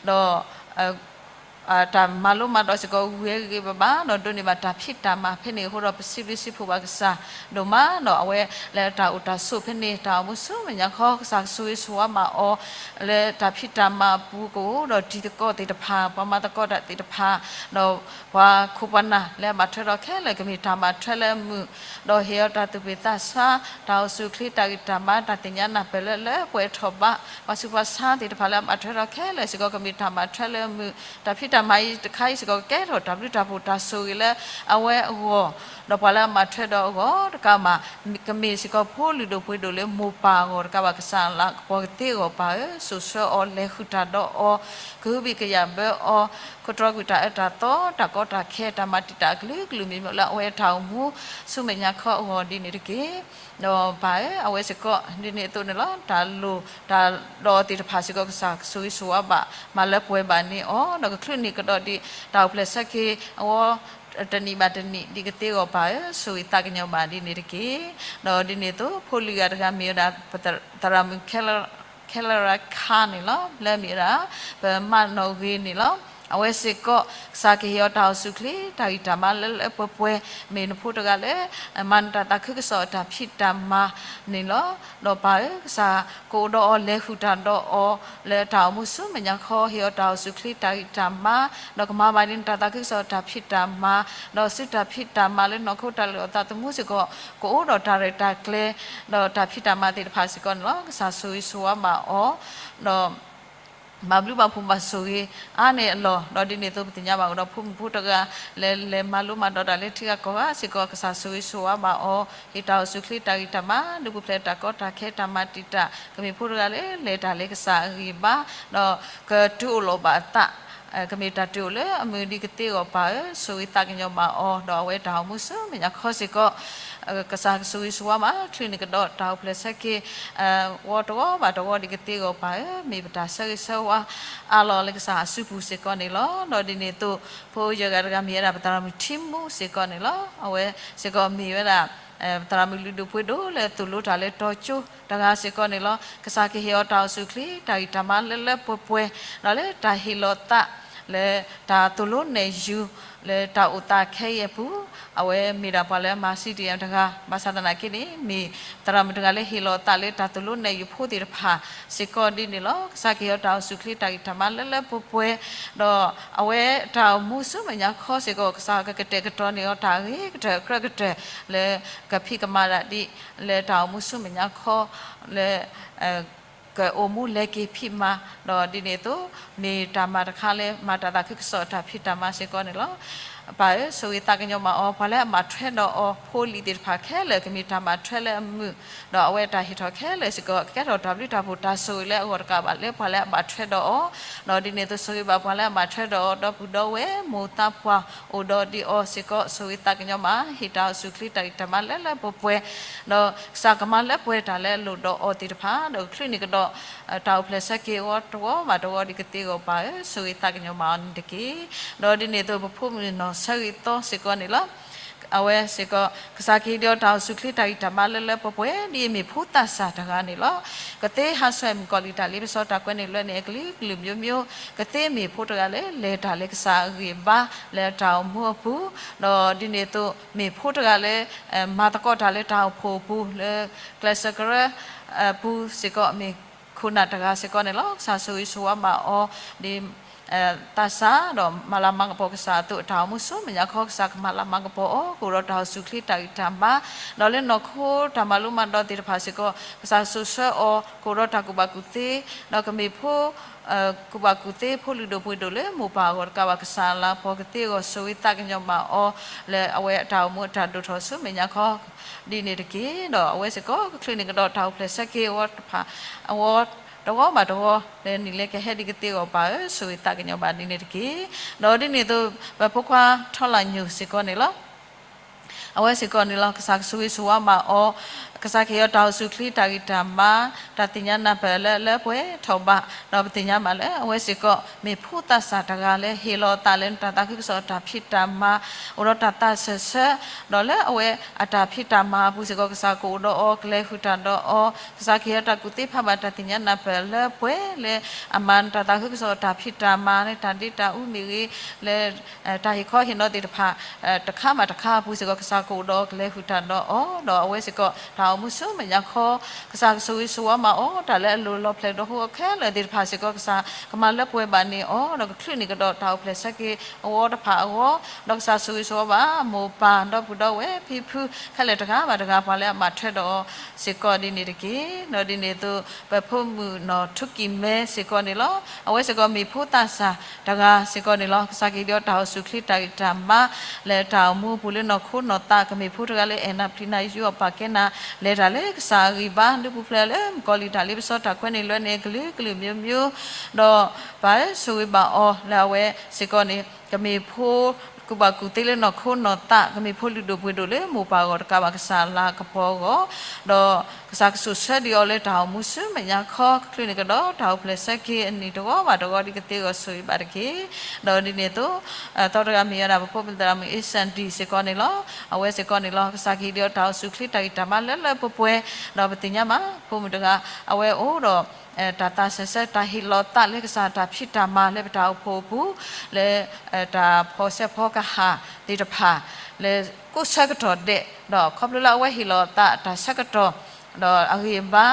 ဒီး တၢ်မၤလိမၤဒိးစ့ၢ်ကီး ဂ့ၤဂ့ၤဘၣ်ဘၣ် ဒီးဒိးန့ၢ်ဘၣ်တၢ်ဖံးတၢ်မၤဖဲန့ၣ်အဃိဒီး ပစံးဘျုးစံးဖှိၣ်ဘၣ်ကစၢ်ဒိၣ်မး, ဒီးအဝဲလၢတၢ်အိၣ်တၢ်ဆိးဖဲန့ၣ် တၢ်အိၣ်မူဆူမဲာ်ညါခီ ကစၢ်ကဆိၣ်ဂ့ၤဆိၣ်ဝါဘၣ်အီၤ လၢတၢ်ဖံးတၢ်မၤအပူၤ ကအိၣ်ဒီးတံၤသကိးသ့ၣ်တဖၣ် ပှၤမၤသကိးတၢ်သ့ၣ်တဖၣ်, ဒီးပှၤခိၣ်ပှၤနၢ်လၢအဘၣ်ထွဲဒီးခဲလၢာ် ကမ့ၢ်တၢ်ဘၣ်ထွဲလၢအမုာ်, ဒီးဟ့ၣ်အီၤတၢ်သူၣ်ဖှံသးဆး, တၢ်အိၣ်ဆူၣ်အိၣ်ချ့တၢ်ဂံၢ်တၢ်ဘါ တၢ်သ့ၣ်ညါနၢ်ပၢၢ်လၢလၢပှဲၤထီၣ်ဘး, ပှၤဆူးပှၤဆါသ့ၣ်တဖၣ်လၢအဘၣ်ထွဲဒီးခဲလၢာ်စ့ၢ်ကီး ကမ့ၢ်တၢ်ဘၣ်ထွဲလၢအမုာ်, တၢ်ဖံးတၢ်မၤအံၤတခါအံၤစ့ၢ်ကီး ကကဲထီၣ်တၢ်ဘျုးတၢ်ဖှိၣ်တၢ်ဆိၣ်ဂ့ၤလၢအဝဲအဂီၢ်, ဒီးပှၤလၢအဘၣ်ထွဲဒီးအဂီၢ်တကးဘၣ်, ကမ့ၢ်စ့ၢ်ကီးဖိလုၢ်ဒိၣ်ပှ့ၤဒိၣ်လၢမိၢ်ပၢ်အဂီၢ်တကးဘၣ် ကစၢ်လၤကပီၤကသ့အဂီၢ် ပၢ်ဧၢ, စိာ်ဆှၢအီၤ လဲၤဃုာ်တၢ်ဒီးအီၤ, ကဟုဘံၣ်ကယာ်ဘၢအီၤ, ခိးတြီကွံာ်တၢ်အၢတၢ်သီ တၢ်ကီတၢ်ခဲ တၢ်မၤတံာ်တာ်အကလုာ်ကလုာ်မံၤမံၤလၢအဝဲအတၢ်အိၣ်မူ ဆူမဲာ်ညါခီအဂီၢ်ဒ်န့ၣ်တက့ၢ်. ဒီးပၢ်ဧၢ, အဝဲစ့ၢ်ကီး ဒ်န့ၣ်အသိးန့ၣ်လီၤ, တၢ်လိၣ်တၢ်ဒီးသ့ၣ်တဖၣ်စ့ၢ်ကီး ကစၢ်ကဆိၣ်ဂ့ၤဆိၣ်ဝါဘၣ် မၤလၢပှဲၤဘၣ်န့ၢ်အီၤ, ဒီးကချုးန့ၢ်ကဒီးဒံး တၢ်အိၣ်ဖျဲၣ်ဆၢက့ၤအဝဲ တနံၣ်ဘၣ်တနံၣ် ဒ်ကသ့အဂီၢ် ပၢ်ဧၢ, ဆိၣ်ဂ့ၤသးကညီၤဘၣ်ဒ်န့ၣ်တက့ၢ်. ဒီးဒ်န့ၣ်အသိး ဖိလွံၢ်ဂၤတဂၤမ့ၢ်ဝဲဒၣ် ပသရၣ်မုၣ် ခဲလၢရခါန့ၣ်လီၤ, လၢမ့ၢ်ဝဲဒၣ် ပမၢ်နီၣ်ဂ့ၤန့ၣ်လီၤ. အဝဲစ့ၢ်ကီး ကစၢ်ကဟ့ၣ်အီၤတၢ်အိၣ်ဆူၣ်ချ့ တၢ်ဂံၢ်တၢ်ဘါလၢလၢပှဲၤပှဲၤ, မ့ၢ်နဖိတဂၤလၢ မၤနတၢ်သးခုကစီၣ်အတၢ်ဖံးတၢ်မၤန့ၣ်လီၤ. ဒီးပၢ်ဧၢ, ကစၢ်ကအိၣ်ဒီးအီၤ လဲၤဃုာ်တၢ်ဒီးအီၤ လၢတၢ်အိၣ်မူဆူမဲာ်ညါခီ ဟ့ၣ်အီၤတၢ်အိၣ်ဆူၣ်ချ့ တၢ်ဂံၢ်တၢ်ဘါ, ဒီးကမၤဘၣ်ဒ်နတၢ်သးခုကစီၣ်အတၢ်ဖံးတၢ်မၤ, ဒီးစုတၢ်ဖံးတၢ်မၤလၢနီၢ်ခိတၢ်လုၢ်အီၣ်သးသမူစ့ၢ်ကီး ကအိၣ်ဒီးတၢ်ရဲၣ်တၢ်ကျဲၤ ဒီးတၢ်ဖံးတၢ်မၤသ့ၣ်တဖၣ်စ့ၢ်ကီးန့ၣ်လီၤ. ကစၢ်ဆိၣ်ဂ့ၤဆိၣ်ဝါဘၣ်အီၤ, ဒီး ဘၣ်ဘျုးဘၣ်ဖှိၣ်ဘၣ်ဆိၣ်ဂ့ၤအါန့ၢ်အလီၢ်, ဒီးဒ်န့ၣ်အသိး ပသ့ၣ်ညါဘၣ်ကဒီး ဖိမုၣ်ဖိတဂၤ လဲၤလဲၤမၤလိမၤဒိးတၢ်လၢထံဂၤကီၢ်ဂၤစ့ၢ်ကီး ကစၢ်ဆိၣ်ဂ့ၤဆိၣ်ဝါဘၣ်အီၤ, ဟ့ၣ်တၢ်အိၣ်ဆူၣ်ချ့တၢ်ဂံၢ်တၢ်ဘါ, ဒုးပူၤဖျဲးတၢ်ကီတၢ်ခဲတၢ်မၤတံာ်တာ် ကမ့ၢ်ဖိတဂၤလၢလဲၤတၢ်လၢကစၢ်အဂံၢ်အဘါ, ဒီးကတုၤအိၣ်လီၤဘၣ်အသး ကမ့ၢ်တၢ်တုၤအိၣ်လၢအမုာ်ဒံးကသ့အဂီၢ်ပၢ်ဧၢ, ဆိၣ်ဂ့ၤသးကညီၤဘၣ်အီၤ, ဒီးအဝဲတၢ်အိၣ်မူဆူမဲာ်ညါခီစ့ၢ်ကီး ကစၢ်ကဆိၣ်ဂ့ၤဆိၣ်ဝါဘၣ် ချုးန့ၣ်ကဒီးတၢ်အိၣ်ဖျဲၣ်ဆၢက့ၤ ဝီတဝီဘၣ်တဝီဒံးကသ့အဂီၢ်ပၢ်ဧၢ, မ့ၢ်ပတၢ်ဆၢဂ့ၤဆၢဝါအါလီၤလၢကစၢ်အစုပူၤစ့ၢ်ကီးန့ၣ်လီၤ. ဒီးဒ်န့ၣ်အသိး ဖိယဲၢ်ဂၤတဂၤမ့ၢ်ဝဲဒၣ် ပသရၣ်မုၣ်ထံမူစ့ၢ်ကီးန့ၣ်လီၤ. အဝဲစ့ၢ်ကီးမ့ၢ်ဝဲဒၣ် ပသရၣ်မုၣ်လုၢ်ဒိၣ်ပှ့ၤဒိၣ်လၢသိၣ်လိတၢ်လၢတီၤကၠိတဂၤစ့ၢ်ကီးန့ၣ်လီၤ. ကစၢ်ကဟ့ၣ်အီၤတၢ်အိၣ်ဆူၣ်ချ့ တၢ်ဂံၢ်တၢ်ဘါလၢလၢပှဲၤပှဲၤ, ဒီးလၢတၢ်ဟ့ၣ်လီၤသး လၢတၢ်သိၣ်လိနဲၣ်ယုၤ လၢတၢ်အိၣ်သးခဲအံၤအပူၤ, အဝဲမ့ၢ်ဒၣ်ပှၤလၢအမၤ စီၣ်တီၣ်အီၣ် တဂၤ, ဘၣ်ဆၣ်သနာ်က့န့ၣ် မ့ၢ်သရၣ်မုၣ်တဂၤလၢဟ့ၣ်လီၤသးလၢတၢ်သိၣ်လိနဲၣ်ယုၤဖိသ့ၣ်တဖၣ်စ့ၢ်ကီးဒ်န့ၣ်လီၤ. ကစၢ်ကဟ့ၣ်အီၤတၢ်အိၣ်ဆူၣ်ချ့ တၢ်ဂံၢ်တၢ်ဘါလၢလၢပှဲၤပှဲၤ, ဒီးအဝဲတၢ်အိၣ်မူဆူမဲာ်ညါခီစ့ၢ်ကီး ကစၢ်ကကတဲာ်ကတီၤန့ၢ်အီၤတၢ်ဂ့ၤကတၢၢ်ကြၢးကတၢၢ် လၢကဖံးကမၤဒၣ်ဒ် လၢတၢ်အိၣ်မူဆူမဲာ်ညါခီ လၢ ကအိၣ်မူလဲၤက့ၤဖံးမၤ, ဒီးဒ်န့ၣ်အသိး မ့ၢ်တၢ်မၤတခါလၢ မၤတၢ်သးခုကစီၣ်တၢ်ဖံးတၢ်မၤစ့ၢ်ကီးန့ၣ်လီၤ. ပၢ်ဧၢ, ဆိၣ်ဂ့ၤသးကညီၤမၤအီၤ, ပှၤလၢအဘၣ်ထွဲဒီးအီၤ ဖိလံၤသ့ၣ်တဖၣ်ခဲလၢာ် ကမ့ၢ်တၢ်ဘၣ်ထွဲလၢအမုာ်, ဒီးအဝဲတၢ်ဟ့ၣ်ထီၣ်ခဲလၢာ်စ့ၢ်ကီး ကကဲထီၣ်တၢ်ဘျုးတၢ်ဖှိၣ်တၢ်ဆိၣ်ဂ့ၤလၢအဂီၢ်တကးဘၣ် လၢပှၤလၢအဘၣ်ထွဲဒီးအီၤ, ဒီးဒ်န့ၣ်အသိး ဆိၣ်ဂ့ၤဘၣ်ပှၤလၢအဘၣ်ထွဲဒီးအီၤ ဒီပုၢ်ဒီဝဲၢ် မိၢ်သးပှၢ် အိၣ်ဒီးဒ်အီၤစ့ၢ်ကီး ဆိၣ်ဂ့ၤသးကညီၤမၤ ဟ့ၣ်တၢ်အိၣ်ဆူၣ်ချ့ တၢ်ဂံၢ်တၢ်ဘါလၢလၢပှဲၤပှဲၤ, ဒီးကစၢ်ကမၤလၢပှဲၤတၢ်လၢအလိၣ်ဒီးအီၤသ့ၣ်တဖၣ် ဒီးကချုးန့ၢ်ကဒီး တၢ်အိၣ်ဖျဲၣ်ဆၢက့ၤအီၤတဝီဘၣ်တဝီဒံးကသ့အဂီၢ်ပၢ်ဧၢ, ဆိၣ်ဂ့ၤသးကညီၤမၤအီၤန့ၣ်တက့ၢ်. ဒီးဒ်န့ၣ်အသိး ပဖိမုၣ်နီၢ်ဆၢဂ့ၤသီစ့ၢ်ကီးန့ၣ်လီၤ. အဝဲစ့ၢ်ကီး ကစၢ်ကဟ့ၣ်ဒံးအီၤတၢ်အိၣ်ဆူၣ်ချ့ တၢ်ဂံၢ်တၢ်ဘါလၢလၢပှဲၤပှဲၤ ဒ်အမ့ၢ်ဖိသးစၢ်တဂၤန့ၣ်လီၤ. ကသ့ဟးဆှဲးမုၣ်ကီၤလံၢ်တၢ်လ့ပစီ တၢ်ကွဲးန့ၢ်လွဲန့ၣ် အကလုာ်ကလုာ်မျိုးမျိုး, ကသ့မ့ၢ်ဖိတဂၤလၢ လဲၤတၢ်လၢကစၢ်အဂံၢ်အဘါ လၢတၢ်အိၣ်မူအပူၤ, ဒီးဒ်န့ၣ်အသိး မ့ၢ်ဖိတဂၤလၢ မၤသကိးတၢ်လၢတၢ်အိၣ်ဖှိၣ်အပူၤ လၢကျဲးစၢးကရၢအပူၤစ့ၢ်ကီး မ့ၢ်ခိၣ်နၢ်တဂၤစ့ၢ်ကီးန့ၣ်လီၤ. ကစၢ်ဆိၣ်ဂ့ၤဆိၣ်ဝါဘၣ်အီၤ ဒ် သးစၢ် ဒီးမၤလၤမၤကပီၤကစၢ်အသိး တၢ်အိၣ်မူဆူမဲာ်ညါခီ ကစၢ်ကမၤလၤမၤကပီၤအီၤ ကအိၣ်ဒီးတၢ်အိၣ်ဆူၣ်ချ့ တၢ်ဂံၢ်တၢ်ဘါ, ဒီးလၢနီၢ်ခိတၢ်မၤလိမၤဒိးသ့ၣ်တဖၣ်စ့ၢ်ကီး ကစၢ်စိာ်ဆှၢအီၤ ကအိၣ်ဒီးတၢ်ကူၣ်ဘၣ်ကူၣ်သ့, ဒီးကမ့ၢ်ဖိ ကူၣ်ဘၣ်ကူၣ်သ့ ဖိလုၢ်ဒိၣ်ပှ့ၤဒိၣ်လၢမိၢ်ပၢ်အဂီၢ်တကးဘၣ် ကစၢ်လၤကပီၤကသ့အဂီၢ် ဆိၣ်ဂ့ၤသးကညီၤမၤအီၤ လၢအဝဲအတၢ်အိၣ်မူအတၢ်ဒိၣ်ထီၣ်ဆူမဲာ်ညါခီ ဒ်န့ၣ်တက့ၢ်. ဒီးအဝဲစ့ၢ်ကီး ကချုးန့ၢ်ကဒီးတၢ်အိၣ်ဖျဲၣ်ဆၢက့ၤအီၤတဖၣ် အဝဲတဝီဘၣ်တဝီ လၢနံၣ်လၢကဟဲဒံးကသ့အဂီၢ်ပၢ်ဧၢ, ဆိၣ်ဂ့ၤသးကညီၤဘၣ်ဒ်န့ၣ်တက့ၢ်. ဒီးဒ်န့ၣ်အသိး ပဖိခွါထီလၣ်ညိၣ်စ့ၢ်ကီးန့ၣ်လီၤ. အဝဲစ့ၢ်ကီးန့ၣ်လီၤ ကစၢ်ကဆိၣ်ဂ့ၤဆိၣ်ဝါဘၣ်အီၤ, ကစၢ်ကဟ့ၣ်အီၤတၢ်အိၣ်ဆူၣ်ချ့ တၢ်ဂံၢ်တၢ်ဘါ, တၢ်သ့ၣ်ညါနၢ်ပၢၢ်လၢလၢပှဲၤထီၣ်ဘး, ဒီးပသ့ၣ်ညါဘၣ်လၢ အဝဲစ့ၢ်ကီး မ့ၢ်ဖိသးစၢ်တဂၤလၢဟ့ၣ်လီၤအသးလၢတၢ်သးခုကစီၣ်တၢ်ဖံးတၢ်မၤ, အိၣ်ဒီးတၢ်သးစၢၢ်ဆၢ, ဒီးလၢအဝဲအတၢ်ဖံးတၢ်မၤအပူၤစ့ၢ်ကီး ကစၢ်ကအိၣ်ဒီးအီၤ ကလဲၤဃုာ်တၢ်ဒီးအီၤ, ကစၢ်ကဟ့ၣ်အီၤတၢ်ကူၣ်သ့ဖးဘၣ် တၢ်သ့ၣ်ညါနၢ်ပၢၢ်လၢပှဲၤလၢအမၤတၢ်သးခုကစီၣ်တၢ်ဖံးတၢ်မၤလၢတၢ်ဒ့တၢ်အူမ့ၢ်ဂ့ၤ, လၢ တၢ်ဟ့ၣ်ခီဟ့ၣ်နီၤသ့ၣ်တဖၣ် တခါဘၣ်တခါအပူၤစ့ၢ်ကီး ကစၢ်ကအိၣ်ဒီးအီၤ ကလဲၤဃုာ်တၢ်ဒီးအီၤ, ဒီးအဝဲစ့ၢ်ကီး တၢ်အိၣ်မူဆူမဲာ်ညါခီ ကစၢ်ကဆိၣ်ဂ့ၤဆိၣ်ဝါဘၣ်အီၤ တၢ်လၢအလိၤလီၤဖျဲးဒီးဟူအီၤခဲလၢာ်သ့ၣ်တဖၣ်စ့ၢ်ကီး ကစၢ်ကမၤလၢပှဲၤဘၣ်န့ၢ်အီၤ ဒီးကချုးန့ၢ်ကဒီးတၢ်အိၣ်ဖျဲၣ်ဆၢက့ၤအဝဲတဖၣ်အဂီၢ်, ဒီးကစၢ်ဆိၣ်ဂ့ၤဆိၣ်ဝါဘၣ် မိၢ်ပၢ်ဒီပုၢ်ဒီဝဲၢ်ဖံဖုခဲလၢာ်တဂၤဘၣ်တဂၤ ပှၤလၢအဘၣ်ထွဲဒီးအီၤစ့ၢ်ကီးဒ်န့ၣ်တက့ၢ်. ဒီးဒ်န့ၣ်အသိး ပဖိမုၣ်နီၢ်ထူကံၢ်မဲစ့ၢ်ကီးန့ၣ်လီၤ. အဝဲစ့ၢ်ကီးမ့ၢ်ဖိသးစၢ်တဂၤစ့ၢ်ကီးန့ၣ်လီၤ. ကစၢ်ကဟ့ၣ်ဒံးအီၤတၢ်အိၣ်ဆူၣ်ချ့ တၢ်ဂံၢ်တၢ်ဘါ လၢတၢ်အိၣ်မူအပူၤလၢနီၢ်ခိနီၢ်သး ကမ့ၢ်ဖိတဂၤလၢအဲၣ်နၢ်ဖျံးနၢ်ယူးအီၣ်ပာ်ကဲနၤ လဲၤတၢ်လၢကစၢ်အဂံၢ်ဘါ ဒုးပူၤဖျဲးလၢမုၣ်ကီၤလံၢ်တၢ်လ့ပစီတၢ်ကွဲးန့ၢ်လွဲန့ၣ် ကလုာ်ကလုာ်မျိုးမျိုး, ဒီးပၢ်ဆိၣ်ဂ့ၤဘၣ်အီၤလၢအဝဲစ့ၢ်ကီးန့ၣ် ကမ့ၢ်ဖိကူၣ်ဘၣ်ကူၣ်သ့လၢနီၢ်ခိနီၢ်သး ကမ့ၢ်ဖိလုၢ်ဒိၣ်ပှ့ၤဒိၣ်လၢမိၢ်ပၢ်အဂီၢ်တကးဘၣ် ကစၢ်လၤကပီၤအဂီၢ်, ဒီးကစၢ်ကဆိၣ်ဆၢဒံးအီၤလၢတၢ်အိၣ်မူဆူမဲာ်ညါခီ ကချုးန့ၢ်ကဒီးတၢ်အိၣ်ဖျဲၣ်ဆၢက့ၤအနံၣ်တဝီဘၣ်တဝီဒ်ကသ့အဂီၢ် ဆိၣ်ဂ့ၤဘၣ်တက့ၢ်. ဒီးဒ်န့ၣ်အသိး သီတဂၤမ့ၢ်ဝဲဒၣ် ပဖိမုၣ်သရၣ်မုၣ်အ့စၣ်ဒံၣ်စ့ၢ်ကီးန့ၣ်လီၤ. အဝဲစ့ၢ်ကီးန့ၣ်လီၤ. ကစၢ်ကဟ့ၣ်ဒံးအီၤတၢ်အိၣ်ဆူၣ်ချ့ တၢ်ဂံၢ်တၢ်ဘါလၢလၢပှဲၤပှဲၤ, ဒီးပသ့ၣ်ညါဘၣ် ဖိမုၣ်တဂၤ အဝဲအိၣ်ဒီး တၢ်သးစၢၢ်ဆၢ တၢ်ဟ့ၣ်လီၤသးလၢကစၢ်တၢ်ဖံးတၢ်မၤလၢပတၢ်အိၣ်ဖှိၣ်အပူၤ လၢ တၢ်ဖီၣ်စဲးဖီကဟၣ်သ့ၣ်တဖၣ် လၢကိးဆၢကတီၢ်ဒဲး ဒီးခီဖျိလၢအဝဲဟ့ၣ်လီၤအသးတၢ်ဆၢကတီၢ် ဒီးအဂံၢ်အဘါ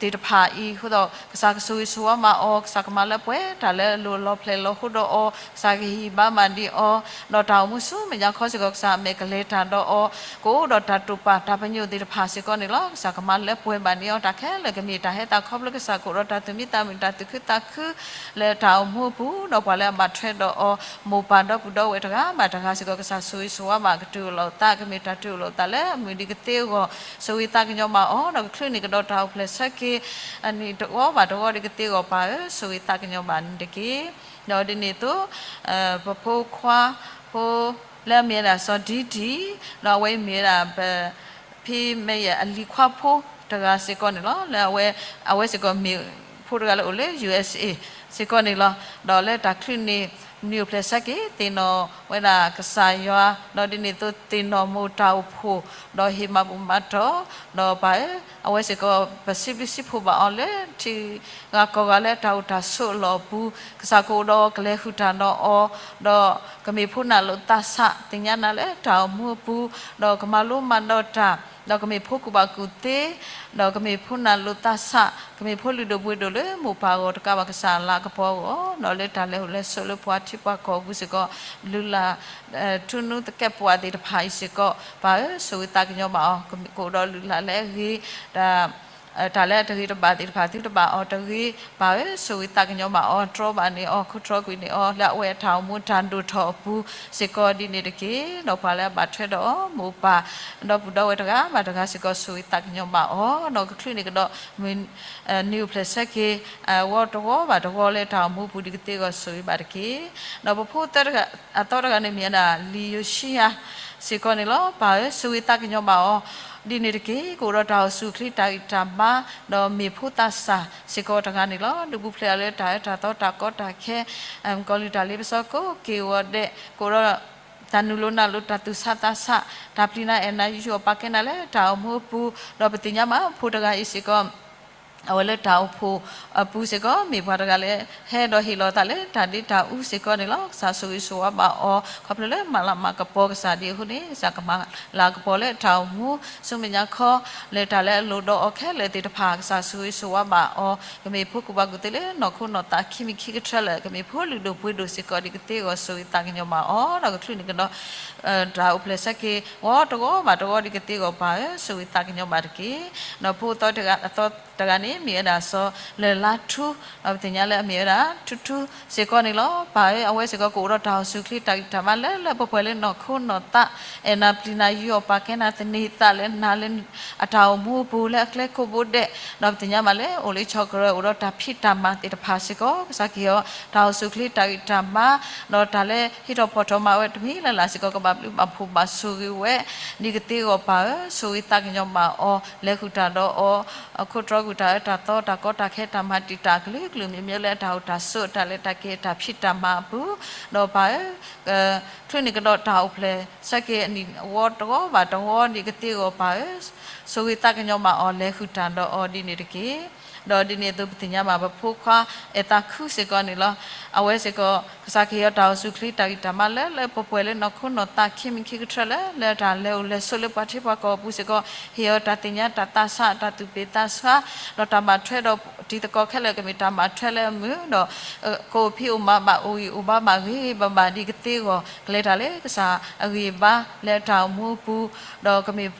သ့ၣ်တဖၣ်အံၤအဃိဒီး ကစၢ်ကဆိၣ်ဂ့ၤဆိၣ်ဝါဘၣ်အီၤ, ကစၢ်ကမၤလၢပှဲၤတၢ်လၢအလိၣ်လီၤဖျဲၣ်လီၤဃိဒီးအီၤ, ကစၢ်ကဟ့ၣ်ဂံၢ်ဘါမၤဒံးအီၤ, ဒီးတၢ်အိၣ်မူဆူမဲာ်ညါခီစ့ၢ်ကီး ကစၢ်မဲာ်ကလဲၤတၢ်ဒီးအီၤ, ကအိၣ်ဒီးတၢ်တိာ်ပာ်တၢ်ပညိၣ်သ့ၣ်တဖၣ်စ့ၢ်ကီးန့ၣ်လီၤ. ကစၢ်ကမၤလၢပှဲၤဘၣ်န့ၢ်အီၤ တၢ်ခဲလၢာ်ကမ့ၢ်တၢ်ဟဲသးခီဖျိကစၢ်ကအိၣ်ဒီးတၢ်သူၣ်မံသးမုာ် တၢ်သူၣ်ခုသးခု လၢတၢ်အိၣ်မူအပူၤ, ဒီးပှၤလၢအဘၣ်ထွဲဒီးအီၤ မိၢ်ပၢ်ဒီပုၢ်ဒီဝဲၢ်တဂၤဘၣ်တဂၤစ့ၢ်ကီး ကစၢ်ဆိၣ်ဂ့ၤဆိၣ်ဝါဘၣ် ကတုၤအိၣ်လိာ်သး ကမ့ၢ်တၢ်တုၤအိၣ်လိာ်သးလၢအမုာ်ဒံးကသ့အဂီၢ် ဆိၣ်ဂ့ၤသးကညီၤဘၣ်အီၤ, ဒီးကချုးန့ၢ်ကဒီးတၢ်အိၣ်ဖျဲၣ်ဆၢက့ၤ အနံၣ်တဝီဘၣ်တဝီဒံးကသ့အဂီၢ် ပၢ်ဧၢ ဆိၣ်ဂ့ၤသးကညီၤဘၣ်န့ၣ်တက့ၢ်. ဒီးဒ်န့ၣ်အသိး ပဖိခွါဖိ လၢအမ့ၢ်ဝဲဒၣ်စီၤဒံဒံ, ဒီးအဝဲအံၤမ့ၢ်ဝဲဒၣ် ပဖံမဲာ်ယဲၢ်အလံၤခွါဖိတဂၤစ့ၢ်ကီးန့ၣ်လီၤ. လၢအဝဲစ့ၢ်ကီးမ့ၢ်ဖိတဂၤလၢအိၣ်လၢ ယူၢ်အ့ၣ်စ့ၣ် စ့ၢ်ကီးန့ၣ်လီၤ. ဒီးလၢတၢ်ချုးန့ၢ် နံၣ်အိၣ်ဖျဲၣ်ဆၢက့ၤ သ့ၣ်နီၣ်ဝဲဒၣ်ကစၢ်ယွၤ, ဒီးဒ်န့ၣ်အသိးသ့ၣ်နီၣ်မိၢ်တၢ်အိၣ်ဖှိၣ်, ဒီးဟ့ၣ်မၤဘူၣ်မၤတီၢ်, ဒီးပၢ်ဧၢ အဝဲစ့ၢ်ကီး ပစံးဘျုးစံးဖှိၣ်ဘၣ်အီၤလၢ ထံဂၤကီၢ်ဂၤလၢတၢ်အိၣ်တၢ်ဆိးအလီၢ်အပူၤ, ကစၢ်ကအိၣ်ဒီးကလဲၤဃုာ်တၢ်ဒီးအီၤ, ဒီးကမ့ၢ်ဖိနၢ်လိာ်သးဆး သ့ၣ်ညါနၤလၢတၢ်အိၣ်မူအပူၤ, ဒီးကမၤလိမၤဒိးတၢ်, ဒီးကမ့ၢ်ဖိကူၣ်ဘၣ်ကူၣ်သ့, ဒီးကမ့ၢ်ဖိနၢ်လိာ်သးဆး, ကမ့ၢ်ဖိလုၢ်ဒိၣ်ပှ့ၤဒိၣ်လၢမိၢ်ပၢ်အဂီၢ်တကးဘၣ် ကစၢ်အလၤကပီၤအဂီၢ်, ဒီးလၢတၢ်လဲၤဟူးလဲၤဆိးလၢပှၤထံပှၤကီၢ်အပူၤစ့ၢ်ကီး, လုၢ်လၢ် ထူနူသကဲးပဝးသ့ၣ်တဖၣ်အံၤစ့ၢ်ကီး ပၢ်ဧၢ ဆိၣ်ဂ့ၤသးကညီၤဘၣ်အီၤ, ကအိၣ်ဒီးလုၢ်လၢ်လၢအဂ့ၤ တၢ်လၢအတဂ့ၤတဘၣ်သ့ၣ်တဖၣ် သုတဘၣ်အီၤတဂ့ၤ, ပၢ်ဧၢ ဆိၣ်ဂ့ၤသးကညီၤဘၣ်အီၤ, တြီဘၣ်န့ၢ်အီၤ, ခိးတြီကွံာ်န့ၢ်အီၤ လၢအဝဲအတၢ်အိၣ်မူတၢ်ဒိၣ်ထီၣ်အပူၤစ့ၢ်ကီးဒ်န့ၣ်တက့ၢ်. ဒီးပှၤလၢအဘၣ်ထွဲဒီးအီၤ မိၢ်ပၢ် ဒီပုၢ်ဒီဝဲၢ်တဂၤဘၣ်တဂၤစ့ၢ်ကီး ဆိၣ်ဂ့ၤသးကညီၤဘၣ်အီၤ, ဒီးကချုးန့ၢ်ကဒီး နံၣ်အိၣ်ဖျဲၣ်ဆၢက့ၤ အဂီၤတဂီၤဘၣ်တဂီၤလၢတၢ်အိၣ်မူအပူၤဒံးကသ့အဂီၢ် ဆိၣ်ဂ့ၤဘၣ်တက့ၢ်. ဒီးပဖိသၢတဂၤ အသီတဂၤန့ၣ်မ့ၢ်ဝဲဒၣ် လံာ်ယိၤၡံယၤ စ့ၢ်ကီးန့ၣ်လီၤ. ပၢ်ဧၢ ဆိၣ်ဂ့ၤသးကညီၤဘၣ်အီၤ ဒ်န့ၣ်တက့ၢ်. ကအိၣ်ဒီးတၢ်အိၣ်ဆူၣ်အိၣ်ချ့တၢ်ဂံၢ်တၢ်ဘါ ဒီးမ့ၢ်ဖိသးစၢ်စ့ၢ်ကီးတဂၤန့ၣ်လီၤ. ဒုးပူၤဖျဲးအီၤလၢတၢ်အၢတၢ်သီတၢ်ကီတၢ်ခဲ ကီၢ်လုၢ်တၢ်လ့ပစီကိးက့ၤဂီၤဒဲး ကအိၣ်ဒီး တၢ်နုာ်လီၤနုာ်လီၤ တၢ်သူၣ်ဆးသးဆး တၢ်ပျံၤနၤအဲၣ်နၤ ယူးယီၣ်ပာ်ကဲနၤလၢတၢ်အိၣ်မူအပူၤ, ဒီးပသ့ၣ်ညါမး ဖိတဂၤအံၤစ့ၢ်ကီး အဝဲလၢတၢ်အိၣ်ဖှိၣ်အပူၤစ့ၢ်ကီး မ့ၢ်ပှၤတဂၤလၢ ဟဲဒီးဟ့ၣ်လီၤသးလၢတၢ်ဒ့တၢ်အူစ့ၢ်ကီးန့ၣ်လီၤ. ကစၢ်ဆိၣ်ဂ့ၤဆိၣ်ဝါဘၣ်အီၤ ခီဖျိလၢမၤလၤမၤကပီၤကစၢ်ဒ်အဃိန့ၣ် ကစၢ်ကမၤလၤကပီၤလၢတၢ်အိၣ်မူ ဆူမဲာ်ညါခီ လၢတၢ်လၢအလိၣ်ဒီးအီၤခဲလၢာ်သ့ၣ်တဖၣ် ကစၢ်ဆိၣ်ဂ့ၤဆိၣ်ဝါဘၣ်အီၤ ကမ့ၢ်ဖိကူၣ်ဘၣ်ကူၣ်သ့လၢနီၢ်ခိနီၢ်သးခံမံၤခံကထၢလၢာ် ကမ့ၢ်ဖိလုၢ်ဒိၣ်ပှ့ၤဒိၣ်စ့ၢ်ကီးဒ်ကသ့အဂီၢ် ဆိၣ်ဂ့ၤသးကညီၤဘၣ်အီၤ ဒီးကချုးန့ၢ်ကဒီး တၢ်အိၣ်ဖျဲၣ်ဆၢက့ၤ ဂီၤတဂီၤဘၣ်တဂီၤဒ်ကသ့အဂီၢ် ပၢ်ဧၢ ဆိၣ်ဂ့ၤသးကညီၤဘၣ်တက့ၢ်. ဒီးဖိသၢတဂၤ အသီတဂၤန့ၣ် မ့ၢ်ဝဲဒၣ်စီၤလၢၢ်လါထူ ဒီးပသ့ၣ်ညါလၢအမ့ၢ်ဝဲဒၣ် ထူထူစ့ၢ်ကီးန့ၣ်လီၤ. ပၢ်ဧၢ အဝဲစ့ၢ်ကီးကအိၣ်ဒီးတၢ်အိၣ်ဆူၣ်အိၣ်ချ့တၢ်ဂံၢ်တၢ်ဘါလၢလၢပှဲၤပှဲၤလၢနီၢ်ခိနီၢ်သး အဲၣ်နၤပျံၤနၤ ယူးယီၣ်ပာ်ကဲနၤ သန့ၤသးလၢနၤလၢ အတၢ်အိၣ်မူအပူၤလၢအကျဲကိးဘိဒဲး ဒီးပသ့ၣ်ညါဘၣ်လၢ အိၣ်လၢဆီၣ်ကရၢ အိၣ်ဒီးတၢ်ဖံးတၢ်မၤသ့ၣ်တဖၣ်စ့ၢ်ကီး ကစၢ်ကဟ့ၣ်အီၤ တၢ်အိၣ်ဆူၣ်အိၣ်ချ့တၢ်ဂံၢ်တၢ်ဘါ ဒီးတၢ်လၢဟံးထီၣ်ဖီၣ်ထီၣ်မၤဝဲတမံၤလၢ်လၢ်စ့ၢ်ကီး ကဘၣ်ဘျုးဘၣ်ဖှိၣ်ဘၣ်ဆိၣ်ဂ့ၤဝဲ ဒ်ကသ့အဂီၢ် ပၢ်ဧၢ ဆိၣ်ဂ့ၤသးကညီၤဘၣ်အီၤ လဲၤဃုာ်တၢ်ဒီးအီၤ ခိးတြီကွံာ်တၢ်အၢတၢ်သီတၢ်ကီတၢ်ခဲတၢ်မၤတံာ်တာ်ကလုာ်ကလုာ် မ့မ့ၢ်လၢအတၢ်အိၣ်တၢ်ဆိး တၢ်လဲၤတၢ်က့ၤတၢ်ဖံးတၢ်မၤအပူၤ ဒီးပၢ်ဧၢ ချုးန့ၢ်ကဒီးတၢ်အိၣ်ဖျဲၣ်ဆၢက့ၤအနံၣ်အဝီတဝီဘၣ်တဝီဒ်ကသ့အဂီၢ် ပၢ်ဧၢ ဆိၣ်ဂ့ၤသးကညီၤဘၣ်အီၤ လဲၤဃုာ်တၢ်ဒီးအီၤဒ်န့ၣ်တက့ၢ်. ဒီးဒ်န့ၣ်အသိး ပသ့ၣ်ညါဘၣ် ပဖိခွါအဲၣ်သးခုစ့ၢ်ကီးန့ၣ်လီၤ. အဝဲစ့ၢ်ကီး ကစၢ်ကဟ့ၣ်အီၤတၢ်အိၣ်ဆူၣ်အိၣ်ချ့တၢ်ဂံၢ်တၢ်ဘါလၢလၢပှဲၤပှဲၤလၢနီၢ်ခိနီၢ်သးခံမံၤခံကထၢလၢာ် လၢတၢ်လဲၤဟူးလဲၤဆိးလၢပှၤထံပှၤကီၢ်အပူၤစ့ၢ်ကီး ဟ့ၣ်အီၤတၢ်သ့ၣ်ညါတၢ်သးဆး တၢ်သူၣ်ပ့ၤသးဆှါ ဒီးတၢ်ဘၣ်ထွဲဒီးတံၤသကိးခဲလၢာ် ကမ့ၢ်တၢ်ဘၣ်ထွဲလၢအမုာ်ဒီး ကအိၣ်ဖံးအိၣ်မၤဘၣ်အိၣ်ဂံၢ်အိၣ်ဘါဘၣ်ဂ့ၤဂ့ၤဘၣ်ဘၣ်ဒ်ကသ့အဂီၢ် ကလဲၤတၢ်လၢကစၢ်အဂံၢ်အဘါလၢအတၢ်အိၣ်မူအပူၤ ဒီးကမ့ၢ်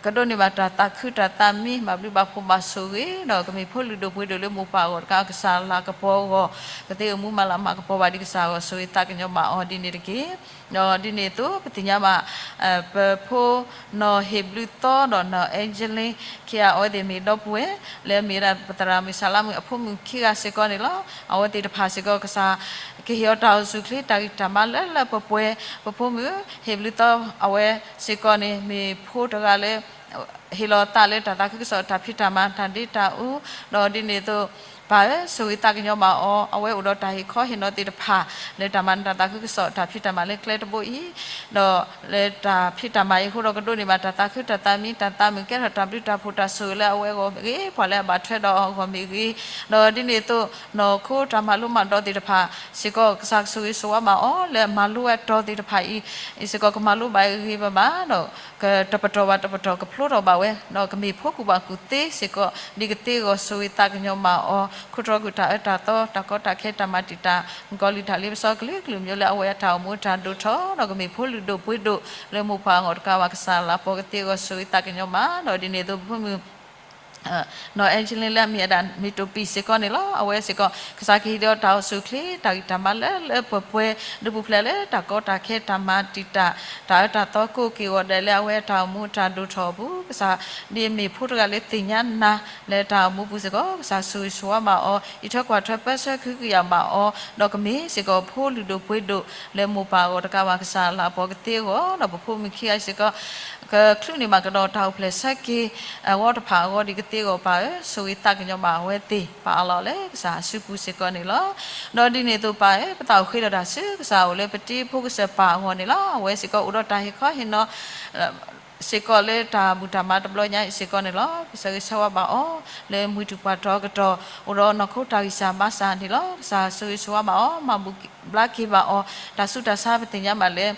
ကဒိးန့ၢ်ဘၣ်တၢ်သးခုတၢ်သးမံ ဘၣ်ဘျုးဘၣ်ဖှိၣ်ဘၣ်ဆိၣ်ဂ့ၤ ဒီးကမ့ၢ်ဖိလုၢ်ဒိၣ်ပှ့ၤဒိၣ်လၢမိၢ်ပၢ်အဂီၢ်တကး ကစၢ်လၤကပီၤအဂီၢ် ကသ့အိၣ်မူမၤလၤမၤကပီၤဘၣ်ဒ်ကစၢ်အဂီၢ် ဆိၣ်ဂ့ၤသးကညီၤဘၣ်အီၤဒ်န့ၣ်တက့ၢ်. ဒီးဒ်န့ၣ်အသိး ပသ့ၣ်ညါဘၣ် ပဖိနီၢ်ဟ့ၣ်ဘျုးသီဒီးနီၢ်အဲကလ့ ခံဂၤအဝဲသ့ၣ်မ့ၢ်ဒီပုၢ်ဝဲၢ် လၢအမ့ၢ်ဝဲဒၣ်ပသရၣ်မုၣ်စၤလါမုၣ်အဖိမုၣ်ခံဂၤစ့ၢ်ကီးန့ၣ်လီၤ. အဝဲသ့ၣ်တဖၣ်စ့ၢ်ကီး ကစၢ်ကဟ့ၣ်အီၤတၢ်အိၣ်ဆူၣ်အိၣ်ချ့တၢ်ဂံၢ်တၢ်ဘါလၢလၢပှဲၤပှဲၤ ပဖိမုၣ်ဟ့ၣ်ဘျုးသီအဝဲစ့ၢ်ကီးန့ၣ် မ့ၢ်ဖိတဂၤလၢ ဟ့ၣ်လီၤသးလၢတၢ်သးခုကစီၣ်တၢ်ဖံးတၢ်မၤ တၢ်ဒ့တၢ်အူ ဒီးဒ်န့ၣ်အသိး ပၢ်ဧၢ ဆိၣ်ဂ့ၤသးကညီၤဘၣ်အီၤ အဝဲအိၣ်ဒီးတၢ်ဟ့ၣ်ခီဟ့ၣ်နီၤသ့ၣ်တဖၣ် လၢတၢ်မၤနၢၤတၢ်သးခုကစီၣ်တၢ်ဖံးတၢ်မၤလၢကျဲတဘိအံၤ ဒီးလၢတၢ်ဖံးတၢ်မၤအံၤအဃိဒီးကဒိးန့ၢ်ဘၣ်တၢ်သးခုတၢ်သးမံ တၢ်သးမုာ်ကဲထီၣ်တၢ်ဘျုးတၢ်ဖှိၣ်တၢ်ဆိၣ်ဂ့ၤလၢအဝဲအဂီၢ်မ့ၢ်ဂ့ၤ ပှၤလၢအဘၣ်ထွဲဒီးအီၤအဂီၢ်မ့ၢ်ဂ့ၤ ဒီးဒ်န့ၣ်အသိး နီၢ်ခိတၢ်မၤလိမၤဒိးသ့ၣ်တဖၣ်စ့ၢ်ကီး ကစၢ်ကဆိၣ်ဂ့ၤဆိၣ်ဝါဘၣ်အီၤ လၢအမၤလိဝဲအတီၤသ့ၣ်တဖၣ်အံၤ အံၤစ့ၢ်ကီးကမၤလိဘၣ်ဂ့ၤဂ့ၤဘၣ်ဘၣ်ဒီး ကတပတီၢ်ဘၣ်တပတီၢ်ကဖျိထီၣ်ဘၣ် ဒီးကမ့ၢ်ဖိကူၣ်ဘၣ်ကူၣ်သ့စ့ၢ်ကီး ဒ်ကသ့အဂီၢ် ဆိၣ်ဂ့ၤသးကညီၤဘၣ်အီၤ, ခိၣ်တြီၤကွံာ်တၢ်အၢတၢ်သီ တၢ်ကီတၢ်ခဲ တၢ်မၤတံာ်တာ် မုၣ်ကီၤလံၢ် တၢ်လ့ပစီ ကလုာ်ကလုာ်မံၤလၢအဝဲအတၢ်အိၣ်မူအတၢ်ဒိၣ်ထီၣ် ဒီးကမ့ၢ်ဖိလုၢ်ဒိၣ်ပှ့ၤဒိၣ်လၢမိၢ်ပၢ်အဂီၢ်တကးဘၣ် ကစၢ်လၤပီၤကသ့အဂီၢ် ဆိၣ်ဂ့ၤသးကညီၤဘၣ်. ဒီးဒ်န့ၣ်အသိး ပဖိမုၣ် နီၢ်အဲကလ့ လၢအမ့ၢ်အဒၣ်မ့ၢ်တိာ်ပံၣ်စ့ၢ်ကီးန့ၣ်လီၤ. အဝဲစ့ၢ်ကီး ကစၢ်ကဟ့ၣ်ဒီးတၢ်အိၣ်ဆူၣ်အိၣ်ချ့ တၢ်ဂံၢ်တၢ်ဘါလၢလၢပှဲၤပှဲၤ ဒုးပူၤဖျဲးလၢတၢ်ကီတၢ်ခဲ တၢ်မၤတံာ်တာ် တၢ်အၢတၢ်သီ ကိးက့ၤဂီၤဒဲးလၢအဝဲအတၢ်အိၣ်မူအတၢ်ဒိၣ်ထီၣ်အပူၤ ကစၢ် ဒ်အမ့ၢ်ဖိတဂၤလၢသ့ၣ်ညါနၤလၢတၢ်အိၣ်မူပူၤစ့ၢ်ကီး ကစၢ်ဆိၣ်ဂ့ၤဆိၣ်ဝါဘၣ်အီၤ အံးထွဲကွၢ်ထွဲပၢဆှၢကဟုကယာ်ဘၣ်အီၤ ဒီးကမ့ၢ်စ့ၢ်ကီးဖိလုၢ်ဒိၣ်ပှ့ၤဒိၣ်လၢမိၢ်ပၢ်အဂီၢ်တကးဘၣ် ကစၢ်လၤပီၤကသ့အဂီၢ် ဒီးပဖိမုၣ်ခံဂၤစ့ၢ်ကီး ကချုးန့ၢ်ဘၣ်ကဒီးတၢ်အိၣ်ဖျဲၣ်ဆၢက့ၤ အဂီၢ်တဖၣ်အဂီၢ် ဒ်ကသ့အဂီၢ်ပၢ်ဧၢ, ဆိၣ်ဂ့ၤသးကညီၤဘၣ်အဝဲသ့ၣ် ပာ်အးလီၤလၢကစၢ်အစုပူၤစ့ၢ်ကီးန့ၣ်လီၤ. ဒီးဒ်န့ၣ်အသိးပၢ်ဧၢ, ပသးအိၣ်ဃ့ထီၣ်တၢ်ဆူကစၢ်အအိၣ်လၢပတံၤဖိကစၢၢ်ပၢ်အဂီၢ်န့ၣ်လီၤ. အဝဲစ့ၢ်ကီးအိၣ်ဒီးတၢ်ဟ့ၣ်ခီဟ့ၣ်နီၤ စ့ၢ်ကီးလၢတၢ်ဘူၣ်တၢ်မၤတဘျီညါအံၤစ့ၢ်ကီးန့ၣ်လီၤ. ပဆၢဂ့ၤဆၢဝါဘၣ်အီၤ လၢမုၢ်ထူၣ်ပှၢ်ထီကတီၢ် အိၣ်ဒီးနီၢ်ခိတၢ်ဂံၢ်စၢ်ဘါစၢ်န့ၣ်လီၤ. ကစၢ်ဆိၣ်ဂ့ၤဆိၣ်ဝါဘၣ်အီၤ မၤဘူၣ်ဘျါက့ၤဘၣ်အီၤ တၢ်ဆူးတၢ်ဆါပသ့ၣ်ညါဘၣ်လၢ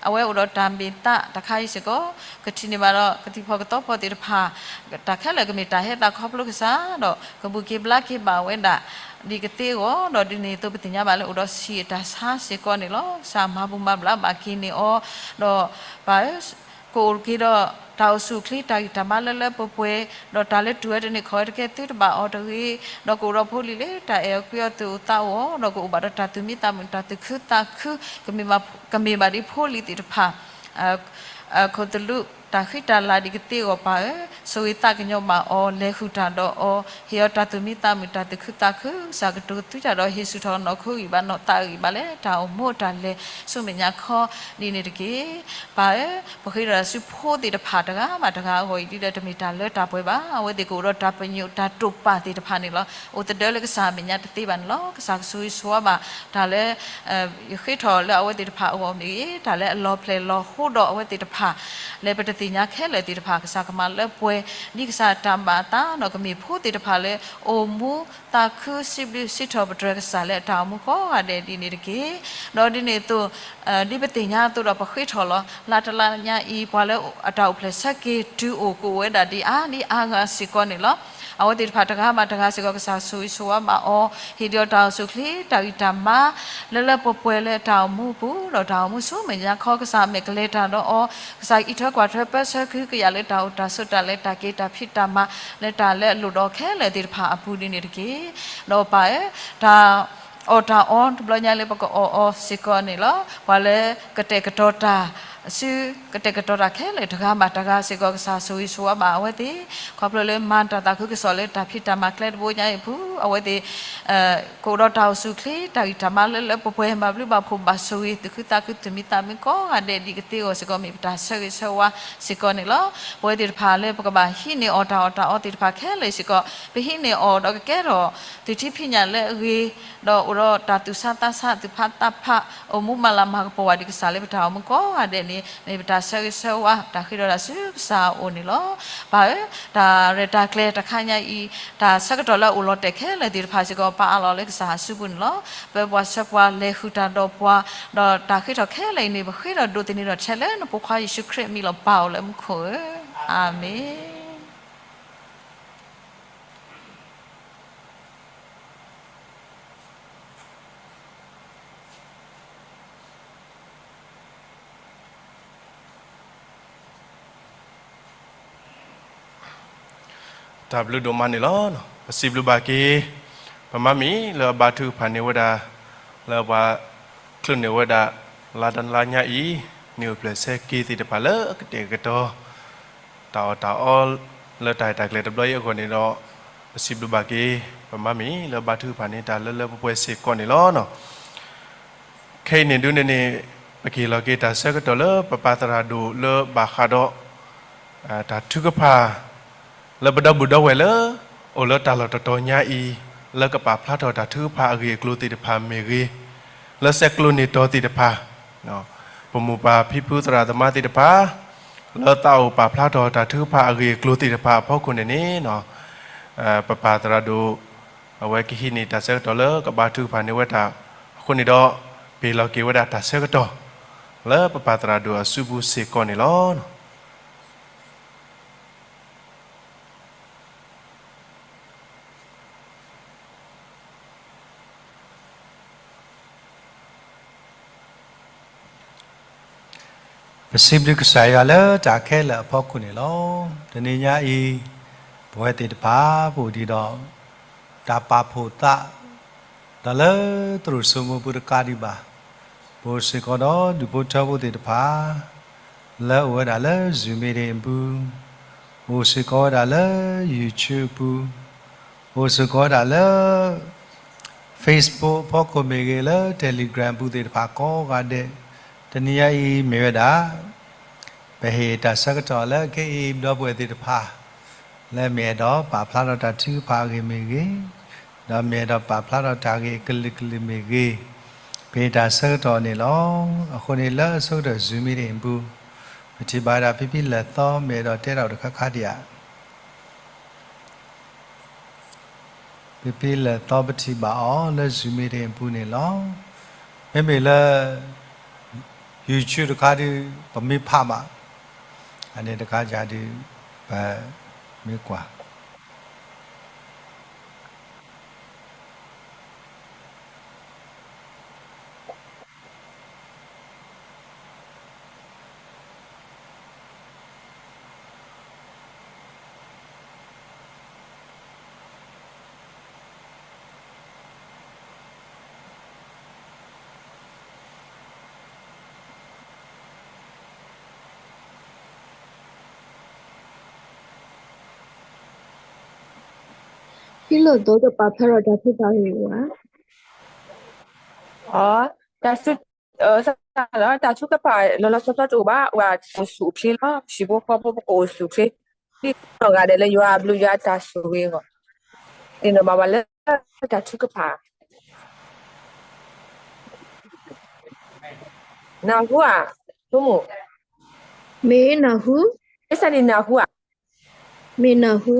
အဝဲအိၣ်ဒီးတၢ်မ့ၢ်သးတခါအံၤစ့ၢ်ကီး ကထံၣ်န့ၢ်ဘၣ်ဒီးကသံၣ်ဖီၣ်ကသီဖီၣ်သ့ၣ်တဖၣ် တၢ်ခဲလၢာ်ကမ့ၢ်တၢ်ဟဲသးခီဖျိကစၢ် ဒီးကဘူၣ်က့ၤဘျါက့ၤဘၣ်ဝဲဒၣ် ဒ်ကသ့အဂီၢ် ဒီးဒ်န့ၣ်အသိးပသ့ၣ်ညါဘၣ်လၢအိၣ်ဒီးဆံးအတၢ်ဆါစ့ၢ်ကီးန့ၣ်လီၤ. ကစၢ်မၤဘူၣ်မၤဘျါဘၣ်က့ၤန့ၢ်အီၤ ဒီးပၢ်ဧၢ ကအိၣ်က့ၤဒီးတၢ်အိၣ်ဆူၣ်အိၣ်ချ့ တၢ်ဂံၢ်တၢ်ဘါလၢလၢပှဲၤပှဲၤ ဒီးတၢ်လၢတူၢ်ဝဲတန့ၢ်ခီၣ်ဝဲတကဲသုတဘၣ်အီၤတဂ့ၤ, ဒီးကအိၣ်ဒီးဖိလံၤလၢတၢ်အဲၣ်အီၤကွံအီၤ သူၣ်အိၣ်သးအိၣ်အီၤ ဒီးကအိၣ်ဘၣ်ဒီးတၢ်သူၣ်မံသးမုာ် တၢ်သူၣ်ခုသးခု ကမ့ၢ်ဘၣ်ဒ်ဖိလံၤသ့ၣ်တဖၣ် ခိၣ်သလုး တၢ်ဃံတၢ်လၤဒ်ကသ့အဂီၢ်ပၢ်ဧၢ, ဆိၣ်ဂ့ၤသးကညီၤဘၣ်အီၤ လဲၤဃုာ်တၢ်ဒီးအီၤ ဟ့ၣ်အီၤတၢ်သူၣ်မံသးမုာ် တၢ်သူၣ်ခုသးခု ကစၢ်ကတိၤသံတၢ်ဒီးဟ့ၣ်ဆူၣ်ထီၣ်နီၢ်ခိဂံၢ်ဘါနီၢ်သးဂံၢ်ဘါလၢတၢ်အိၣ်မူအတၢ်လဲၤဆူမဲာ်ညါခီဒ်န့ၣ်တက့ၢ်. ပၢ်ဧၢ, ပဃ့ဒီးတၢ်ဆူဖိသ့ၣ်တဖၣ်တဂၤဘၣ်တဂၤအဂီၢ်အံၤ ဒ်ဒီးတမ့ၢ်တၢ်လၢတၢ်ပှဲၤဘၣ်. အဝဲသ့ၣ်ကအိၣ်ဒီးတၢ်ပညိၣ်တၢ်တိာ်ပာ်သ့ၣ်တဖၣ်န့ၣ်လီၤ. အိၣ်သဒၢလၢကစၢ်အမဲာ်ညါတသ့ဘၣ်န့ၣ်လီၤ. ကစၢ်ကဆိၣ်ဂ့ၤဆိၣ်ဝါဘၣ်တၢ်လၢ ယဃ့ထီၣ်လၢအဝဲသ့ၣ်တဖၣ်အဂီၢ်မ့ၢ်ဂ့ၤ, တၢ်လၢအလီၤဖျဲၣ်လီၤဟိဒီးအဝဲသ့ၣ်တဖၣ် လၢပတသ့ၣ်ညါခဲလၢာ်သ့ၣ်တဖၣ် ကစၢ်ကမၤလၢပှဲၤ ဒ်ကစၢ်တၢ်ဘၣ်အသး ဒီးကမ့ၢ်ဖိသ့ၣ်တဖၣ်လၢ အိၣ်မူသးခုစံးဘျုးစံးထီၣ်ပတြၢၤကစၢ်လၢအတၢ်အိၣ်မူကိးဂၤဒဲးဒ်န့ၣ်တက့ၢ်. ဒီးဒ်န့ၣ်အသိး ဒ်ပသ့ၣ်ညါအသိးဒီးပဃ့ထီၣ်လီၤ. လါတလါညါအံၤ ပှၤလၢအတၢ်အိၣ်ဖျဲၣ်ဆၢက့ၤတုၤအိၣ်ကအိၣ်ဝဲဒၣ်ဒ်အါဒ်အါဂၤစ့ၢ်ကီးန့ၣ်လီၤ. အဝဲသ့ၣ်တဖၣ်တဂၤဘၣ်တဂၤစ့ၢ်ကီး ကစၢ်ဆိၣ်ဂ့ၤဆိၣ်ဝါဘၣ်အီၤ, ဟ့ၣ်ဒံးအီၤတၢ်အိၣ်ဆူၣ်အိၣ်ချ့ တၢ်ဂံၢ်တၢ်ဘါ လၢလၢပှဲၤပှဲၤလၢတၢ်အိၣ်မူအပူၤ ဒီးတၢ်အိၣ်မူဆူမဲာ်ညါခီ ကစၢ်မဲာ်ကလဲၤတၢ်ဒီးအီၤ, ကစၢ်အံးထွဲကွၢ်ထွဲပၢဆှၢကဟုကယာ်လၢတၢ်အိၣ်တၢ်ဆိးတၢ်လဲၤတၢ်က့ၤတၢ်ဖံးတၢ်မၤ လၢတၢ်လၢအလိၣ်ဒီးခဲလၢာ်သ့ၣ်တဖၣ်အပူၤဒ်န့ၣ်တက့ၢ်. ဒီးပၢ်ဧၢ, တၢ်အီၣ်တၢ်အီတဘျီညါလၢပကအီၣ်အီၤစ့ၢ်ကီးန့ၣ်လီၤ. ပှၤလၢကတဲာ်ကတီၤတၢ် ဆူကတဲာ်ကတီၤတၢ်ခဲလၢာ်တဂၤဘၣ်တဂၤစ့ၢ်ကီး ကစၢ်ဆိၣ်ဂ့ၤဆိၣ်ဝါဘၣ်အဝဲသ့ၣ်, ခီဖျိလၢမၤတၢ်သးခုကစီၣ်လၢတၢ်ဖံးတၢ်မၤကျဲတဘိညါအံၤအပူၤ အဝဲသ့ၣ် ကအိၣ်ဒီးတၢ်အိၣ်ဆူၣ်အိၣ်ချ့ တၢ်ဂံၢ်တၢ်ဘါလၢလၢပှဲၤပှဲၤ မၤဘျုးဘၣ်ဖှိၣ်ဘၣ်ဆိၣ်ဂ့ၤ သူၣ်ခုသးခုသူၣ်မံသးမုာ်ကိးဂၤဒဲးဒ်ကသ့အဂီၢ်စ့ၢ်ကီး မ့ၢ်ပတၢ်ဆၢဂ့ၤဆၢဝါစ့ၢ်ကီးန့ၣ်လီၤ. ပဝဲသ့ၣ်တဖၣ်လၢပကဘၣ်ဟံးန့ၢ်အီၣ်တၢ်အီၣ်တၢ်အီသ့ၣ်တဖၣ်ခဲလၢာ်စ့ၢ်ကီး ပဟံးန့ၢ်အီၣ်ဒီးကကဲထီၣ်သုးထံဖံးညၣ်လၢအဂ့ၤ ဒီးအိၣ်ဒီးတၢ်သူၣ်ဆါသးဆါ သူၣ်ဖးသးဖး အိၣ်မူမၤလၤမၤကပီၤဝဲဒ်ကစၢ်လၢပတၢ်အိၣ်မူကိးဂၤဒဲးန့ၣ် မ့ၢ်ပတၢ်ဆၢဂ့ၤဆၢဝါ တၢ်ဃ့ထီၣ်တၢ်ဆူကစၢ်အအိၣ်န့ၣ်လီၤ. ပၢ်ဧၢ, တၢ်ရဲၣ်တၢ်ကျဲၤတခါညါအံၤ တၢ်ဆၢကတီၢ်လၢအအိၣ်လီၤတဲာ်ခဲလၢာ်သ့ၣ်တဖၣ်စ့ၢ်ကီး ပာ်အးလီၤလၢကစၢ်အစုပူၤန့ၣ်လီၤ. ပၢပှၤဆှၢပှၤ လဲၤဃုာ်တၢ်ဒီးပှၤ ဒီးတၢ်ဃ့ထီၣ်ခဲလၢာ်အံၤန့ၣ် ပဃ့ဒီးဒိးသန့ၤထီၣ်ထဲလၢနဖိခွါယ့ၣ်ၡူးခရံာ်အမံၤလီၤ ပၢ်အိၣ်လၢမူခိၣ်ဧၢ, အၤမ့ၣ်. တၢ်ဘျုးဒိၣ်မးန့ၣ်လီၤ. ပစံးဘျုးဘၣ်က့ၤ ပမါမံၤလၢအဘါထုကဖၣ်န့ၢ်ဝဲဒၣ် လၢပှၤချုးန့ၢ်ဝဲဒၣ် လါတလါညါအံၤ န့ၣ်အိၣ်ဖျဲၣ်ဆၢက့ၤသ့ၣ်တဖၣ်လၢအကတဲာ်ကတီၤ တၢ်အီၣ်တၢ်အီ လၢတၢ်ရဲၣ်တၢ်ကျဲၤတဘျီအံၤအဂီၢ်န့ၣ်ဒီး ပစံးဘျုးဘၣ်က့ၤ ပမါမံၤလၢအဘါထုကဖၣ်န့ၢ်တၢ်လၢလၢပှဲၤပှဲၤစ့ၢ်ကီးန့ၣ်လီၤ. ခဲအံၤန့ၣ်ဒုးန့ၣ်န့ၣ် ပကဟ့ၣ်လီၤက့ၤတၢ်ဆၢကတီၢ်လၢပပၢ်သရၣ်ဒိၣ်လၢဘၣ်ဃးဒီး တၢ်ထုကဖၣ် လၢပဒီပုၢ်ဒီဝဲၢ်လၢ အိၣ်လၢတၢ်လီၢ်တတီၤညါအံၤ လၢကပာ်ဖျါထီၣ်တၢ်ထုကဖၣ်အဂ့ၢ်အကျိၤသ့ၣ်တဖၣ်မ့ၢ်ဂ့ၤ, လၢဆဲးကျိးန့ၢ်တီၤသ့ၣ်တဖၣ် ပမိၢ်ပၢ်ဖံဖုသရၣ်သမါသ့ၣ်တဖၣ် လၢသးအိၣ်ပာ်ဖျါထီၣ်တၢ်ထုကဖၣ်အဂ့ၢ်အကျိၤသ့ၣ်တဖၣ်အဖီခိၣ်န့ၣ်န့ၣ် ပပၢ်သရၣ်ဒိၣ် အဝဲကဟံးန့ၢ်တၢ်ဆၢကတီၢ်လၢကဘါထုကဖၣ်န့ၢ်ဝဲတၢ်အဃိန့ၣ်ဒီး ပဟ့ၣ်လီၤက့ၤဝဲဒၣ်တၢ်ဆၢကတီၢ် လၢပပၢ်သရၣ်ဒိၣ်အစုပူၤစ့ၢ်ကီးန့ၣ်လီၤ. ပစံးဘျုးကစၢ်ယွၤလၢတၢ်ခဲလၢာ်အဖီခိၣ်န့ၣ်လီၤ. တနံၤညါအံၤ, ပဝဲသ့ၣ်တဖၣ် ပအိၣ်ဒံးဒီး တၢ်ပာ်ဖှိၣ်သး, ဒီးလၢသရိာ်စိမိပူၤတကးဒံးဘၣ်, ပအိၣ်စ့ၢ်ကီးဒီးဒူၣ်ဖိထၢဖိသ့ၣ်တဖၣ် လၢအအိၣ်ဝဲဒၣ်လၢ Zoom meeting အပူၤ, အိၣ်စ့ၢ်ကီးဝဲဒၣ်လၢ YouTube အပူၤ, အိၣ်စ့ၢ်ကီးဝဲဒၣ်လၢ Facebook အဖီခိၣ်မ့ၢ်ဂ့ၤ, လၢ Telegram အပူၤသ့ၣ်တဖၣ်ကိးဂၤဒဲး, တနံၤညါအံၤမ့ၢ်ဝဲဒၣ် ပဟ့ၣ်တၢ်ဆၢကတီၢ်လၢခဲအံၤ ပဒီပုၢ်ဝဲၢ်သ့ၣ်တဖၣ် လၢမ့ၢ်အဲၣ်ဒိးပာ်ဖျါထီၣ်တၢ်ထုကဖၣ်အဂ့ၢ်မ့ၢ်ဂ့ၤ, ဒီးမ့ၢ်အဲၣ်ဒိးပာ်ဖျါထီၣ်တၢ်ဂ့ၢ်အကလုာ်ကလုာ်မ့ၢ်ဂ့ၤ, ပဟ့ၣ်တၢ်ဆၢကတီၢ်န့ၣ်လီၤ. အဃိန့ၣ်လၢအဆိကတၢၢ် Zoom meeting အပူၤ, ပထံၣ်ဘၣ်ဝဲဒၣ်ဖံဖံလဲၤသီ မ့ၢ်အဲၣ်ဒိးတဲတၢ်အိၣ်တခါခါဒံးဧါ. ဖံဖံလဲၤသီ ပထံၣ်ဘၣ်အီၤလၢ Zoom meeting အပူၤန့ၣ်လီၤ. မ့မ့ၢ်လၢ YouTube တခါဒုး ပမ့ၢ်ဖးမး, အန့ၣ်တခါယၤဒုး ပမ့ၢ်ကွၢ် ဖံဖံလဲၤသီ ကပာ်ဖျါထီၣ်တၢ်ထုကဖၣ်ဂ့ၢ်ဝဲ, တၢ်ထုကဖၣ်လီၤ, တၢ်ထုကဖၣ်လီၤလီၤဆီဆီတအိၣ်ဘၣ်, အိၣ်ဆူၣ်အိၣ်ချ့လီၤ. ဟံၣ်ဖိဃီဖိ ပကအိၣ်ဆူၣ်အိၣ်ချ့, ဒ်သိးဂၤဒဲးလၢယွၤအဘျုးယွၤတၢ်ဆိၣ်ဂ့ၤအဂီၢ်, သ့ၣ်နီၣ်ဘၣ်ဝဲလၢတၢ်ထုကဖၣ် နၢ်ဟူဧါ, ဆိကမိၣ်, မ့ၢ်နၢ်ဟူ, ကစၢ်န့ၣ်နၢ်ဟူဧါ, မ့ၢ်နၢ်ဟူ,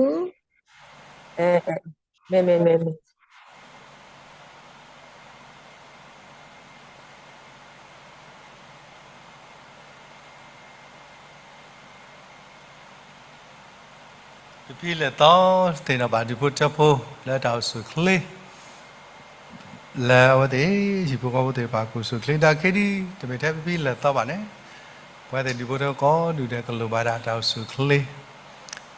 မ့ၢ်မ့ၢ်မ့ၢ်မ့ၢ် ဖံဖံလဲၤသီ သ့ၣ်နီၣ်ဘၣ်ဒူၣ်ဖိထၢဖိလၢတၢ်အိၣ်ဆူၣ်အိၣ်ချ့ လၢအဝဲသ့ၣ် ဟံၣ်ဖိဃီဖိသ့ၣ်တဖၣ် ကအိၣ်ဆူၣ်အိၣ်ချ့ ဒီးခဲဒုး တမ့ၢ်ထဲဖံဖံလဲၤသီဘၣ်န့ၣ်, ပဝဲသ့ၣ်ဒူၣ်ဖိထၢကိးဒူၣ်ဒဲး ကလိၣ်ဘၣ်ဒၣ်တၢ်အိၣ်ဆူၣ်အိၣ်ချ့.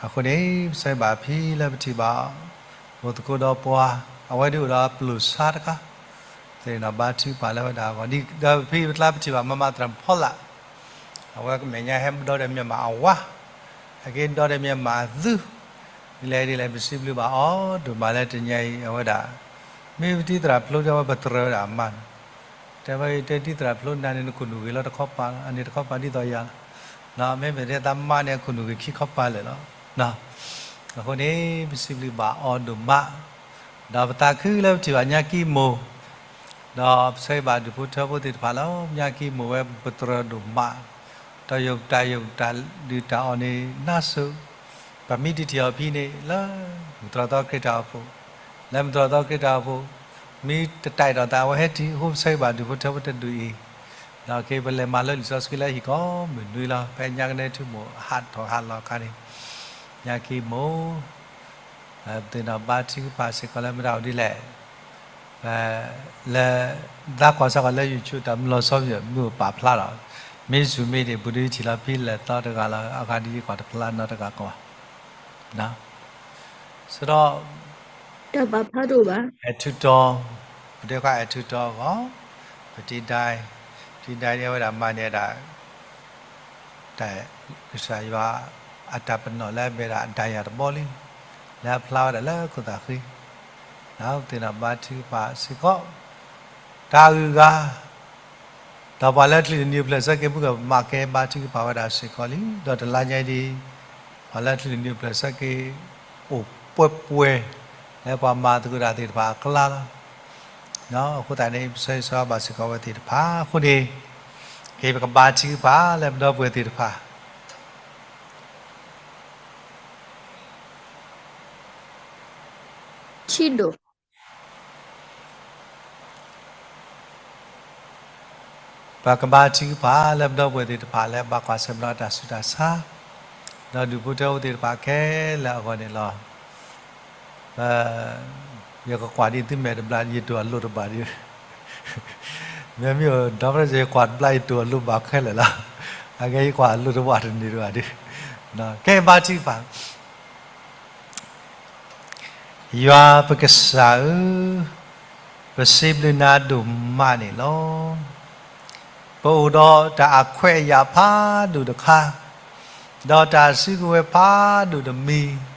အဃိန့ၣ် ပဆၢဂ့ၤဘၣ်ဖံလၢပထံၣ်ဘၣ် အိၣ်သကိးဒီးပှၤ, အဝဲဒုးအိၣ်ဒီးပျိၢ်ဆါတခါ, သ့ၣ်နီၣ်ဘါထုကဖၣ်လၢဝဲဒၣ်အဂီၢ်, ဒီးဖံဖံပကျါပထံၣ်ဘၣ် မၤမၤသရၣ်ဖီလာ် အဝဲမဲာ်ညါဟဲဒီဒီးမၠဲၢ်မးအဝါ, ဟဲက့ၤဒီဒီးမၠဲၢ်မးအသု, ဒ်လဲၣ်ဒ်လဲၣ် ပစံးဘျုးဘၣ်အီၤဒိၣ်မးလၢတနံၤအံၤ အဝဲဒၣ်, မ့ၢ်ပတံၤသရၣ်ဖျိဒီး အဝဲပတြၢၤဝဲဒၣ်အမါန့ၣ်, တဲဝဲ တံၤသရၣ်ဖျိနၤန့ၣ် နခိၣ်နူာ်ဂ့ၤလီၤတခီပၤ, အန့ၣ်တခီပၤဒ်သိးယၤလီၤ, မ့မ့ၢ်တဲသးမါန့ၣ် အခိၣ်နူာ်ဂ့ၤခံခီပၤလၢာ်လီၤ. အဃိန့ၣ် ပစံးဘျုးဘၣ်အီၤဒိၣ်မး, ဒီးပသးခုလၢပထံၣ်ဘၣ်ညါကံမိၢ် ဒီးပဆၢဂ့ၤဘၣ်ဒူၣ်ဖိထၢဖိသ့ၣ်တဖၣ်လၢ ညါကံမိၢ်ဝဲပတြၢၤဒိၣ်မး, ဒီးယိၣ်တၢ်ယိၣ်တၢ်ဒုးတၢ်အီၣ်န့ၣ် နၢ်စိၤ, ပမ့ၢ်တထံၣ်အီၤဖဲန့ၣ် လၢမုၢ်တြီၢ်သီခရံာ်တၢ်အိၣ်ဖှိၣ်, လၢမုၢ်တြီၢ်သီခရံာ်တၢ်အိၣ်ဖှိၣ်, မ့ၢ်တတၢ်အဲၣ်တီသး အဝဲဟဲထံၣ်, အဃိပဆၢဂ့ၤဘၣ်ဒူၣ်ဖိထၢဖိတဒူၣ်အံၤ, ဒီးက့ၤပလဲၤမၤလၢလံာ်စီဆှံလၢဟံၣ်ကိးမုၢ်နွံလီၤ, ဖဲညါကနဲထူမိၢ်ဟးထီၣ်ဟးလီၤအခါန့ၣ်, ညါကံမိၢ် ပသ့ၣ်နီၣ်ဘါထုကဖၣ်စ့ၢ်ကီးလၢမတၤအိၣ်ဒ်လဲၣ်, လၢ သးကွၢ်စ့ၢ်ကီးလၢ YouTube တၢ်မုၢ်လီၤဆီမ့ၢ်မုၢ်ပာ်ဖျါလီၤ, မ့ၢ် Zoom meeting ပူၤဒ်ထံၣ်လီၤဖံလဲၤသီတဂၤလီၤ, အဂၤဒ်ယကွၢ်တဖျါနီတဂၤကီးဘၣ်, ဆၢဒီး တၢ်ပာ်ဖျါတအိၣ်ဘၣ်, အဲၣ်ထူးတီၤ, ပတဲခွါအဲၣ်ထူးတီၤအဂီၢ်, ပတံၤဒၣ်, တံၤဒၣ်န့ၣ် အဝဲဒၣ်မၤန့ၢ်ဒၣ် တၢ်ကစၢ်ယွၤအတၢ်ပနီၣ်လၢအမ့ၢ်ဒၣ်အဒၣ်ယၤတဘီလံ, လၢအဖျါဝဲဒၣ်လၢခိၣ်သၣ်ဃံ, ဒီးပသ့ၣ်နီၣ်ဘါထုကဖၣ်စ့ၢ်ကီး, တၢ်ဂုၤဂၤ, ဒီးပှၤလၢချုးတနံၤအိၣ်ဖျဲၣ်ဆၢက့ၤ မုၢ်ကမၣ်ကဲဘါထုကဖၣ်ဝဲဒၣ်စ့ၢ်ကီးလံ, ဒီးတလါညါအံၤဒ်အံၤ, ပှၤလၢချုးတနံၤအိၣ်ဖျဲၣ်ဆၢက့ၤ အိၣ်ပှဲၤပှဲၤ လၢပှၤမၤသကိးတၢ်သ့ၣ်တဖၣ်အကျါလီၤ. အဃိသတးန့ၣ် ပဆၢဂ့ၤဆၢဝါဘၣ်စ့ၢ်ကီးဝဲသ့ၣ်တဖၣ်အဃိန့ၣ်, က့ၤပကဘါထုကဖၣ်လၢပဒီပုၢ်ဝဲၢ်သ့ၣ်တဖၣ် ဆံးဒိၣ် ပကဘါထုကဖၣ်လၢပဒီပုၢ်ဝဲၢ်သ့ၣ်တဖၣ်လၢဘၣ်ကွၢ်ဆၢၣ်မဲာ်ဒီးတၢ်ဆူးတၢ်ဆါ, ဒီးဒူၣ်ဖိထၢဖိသ့ၣ်တဖၣ်ခဲလၢာ်အဂီၢ်န့ၣ်လီၤ. ယကကွၢ်ဒ်သုမဲာ်တဘျါ ယတိၢ်အလိၣ်တဘၣ်ဒံး, မ့မ့ၢ်အိၣ်ဒီဖရဲၣ် ယကွၢ်တဘျါ ယတိၢ်အလိၣ်ဘၣ်ခဲလၢာ်လီၤ. အဂ့ၢ်ယကွၢ်အလိၣ်တဝၣ်တန့ၢ်တဝၣ်ဒီး, ကဲဘါထုကဖၣ်. ယွၤပကစၢ်ဧၢ, ပစံးဘျုးနၤဒိၣ်မးန့ၣ်လီၤ. ပအိၣ်ဒီးတၢ်အခွဲးအယာ်ဖးဒိၣ်တခါ, ဒီးတၢ်စုကဝဲၤဖးဒိၣ်တမံၤ,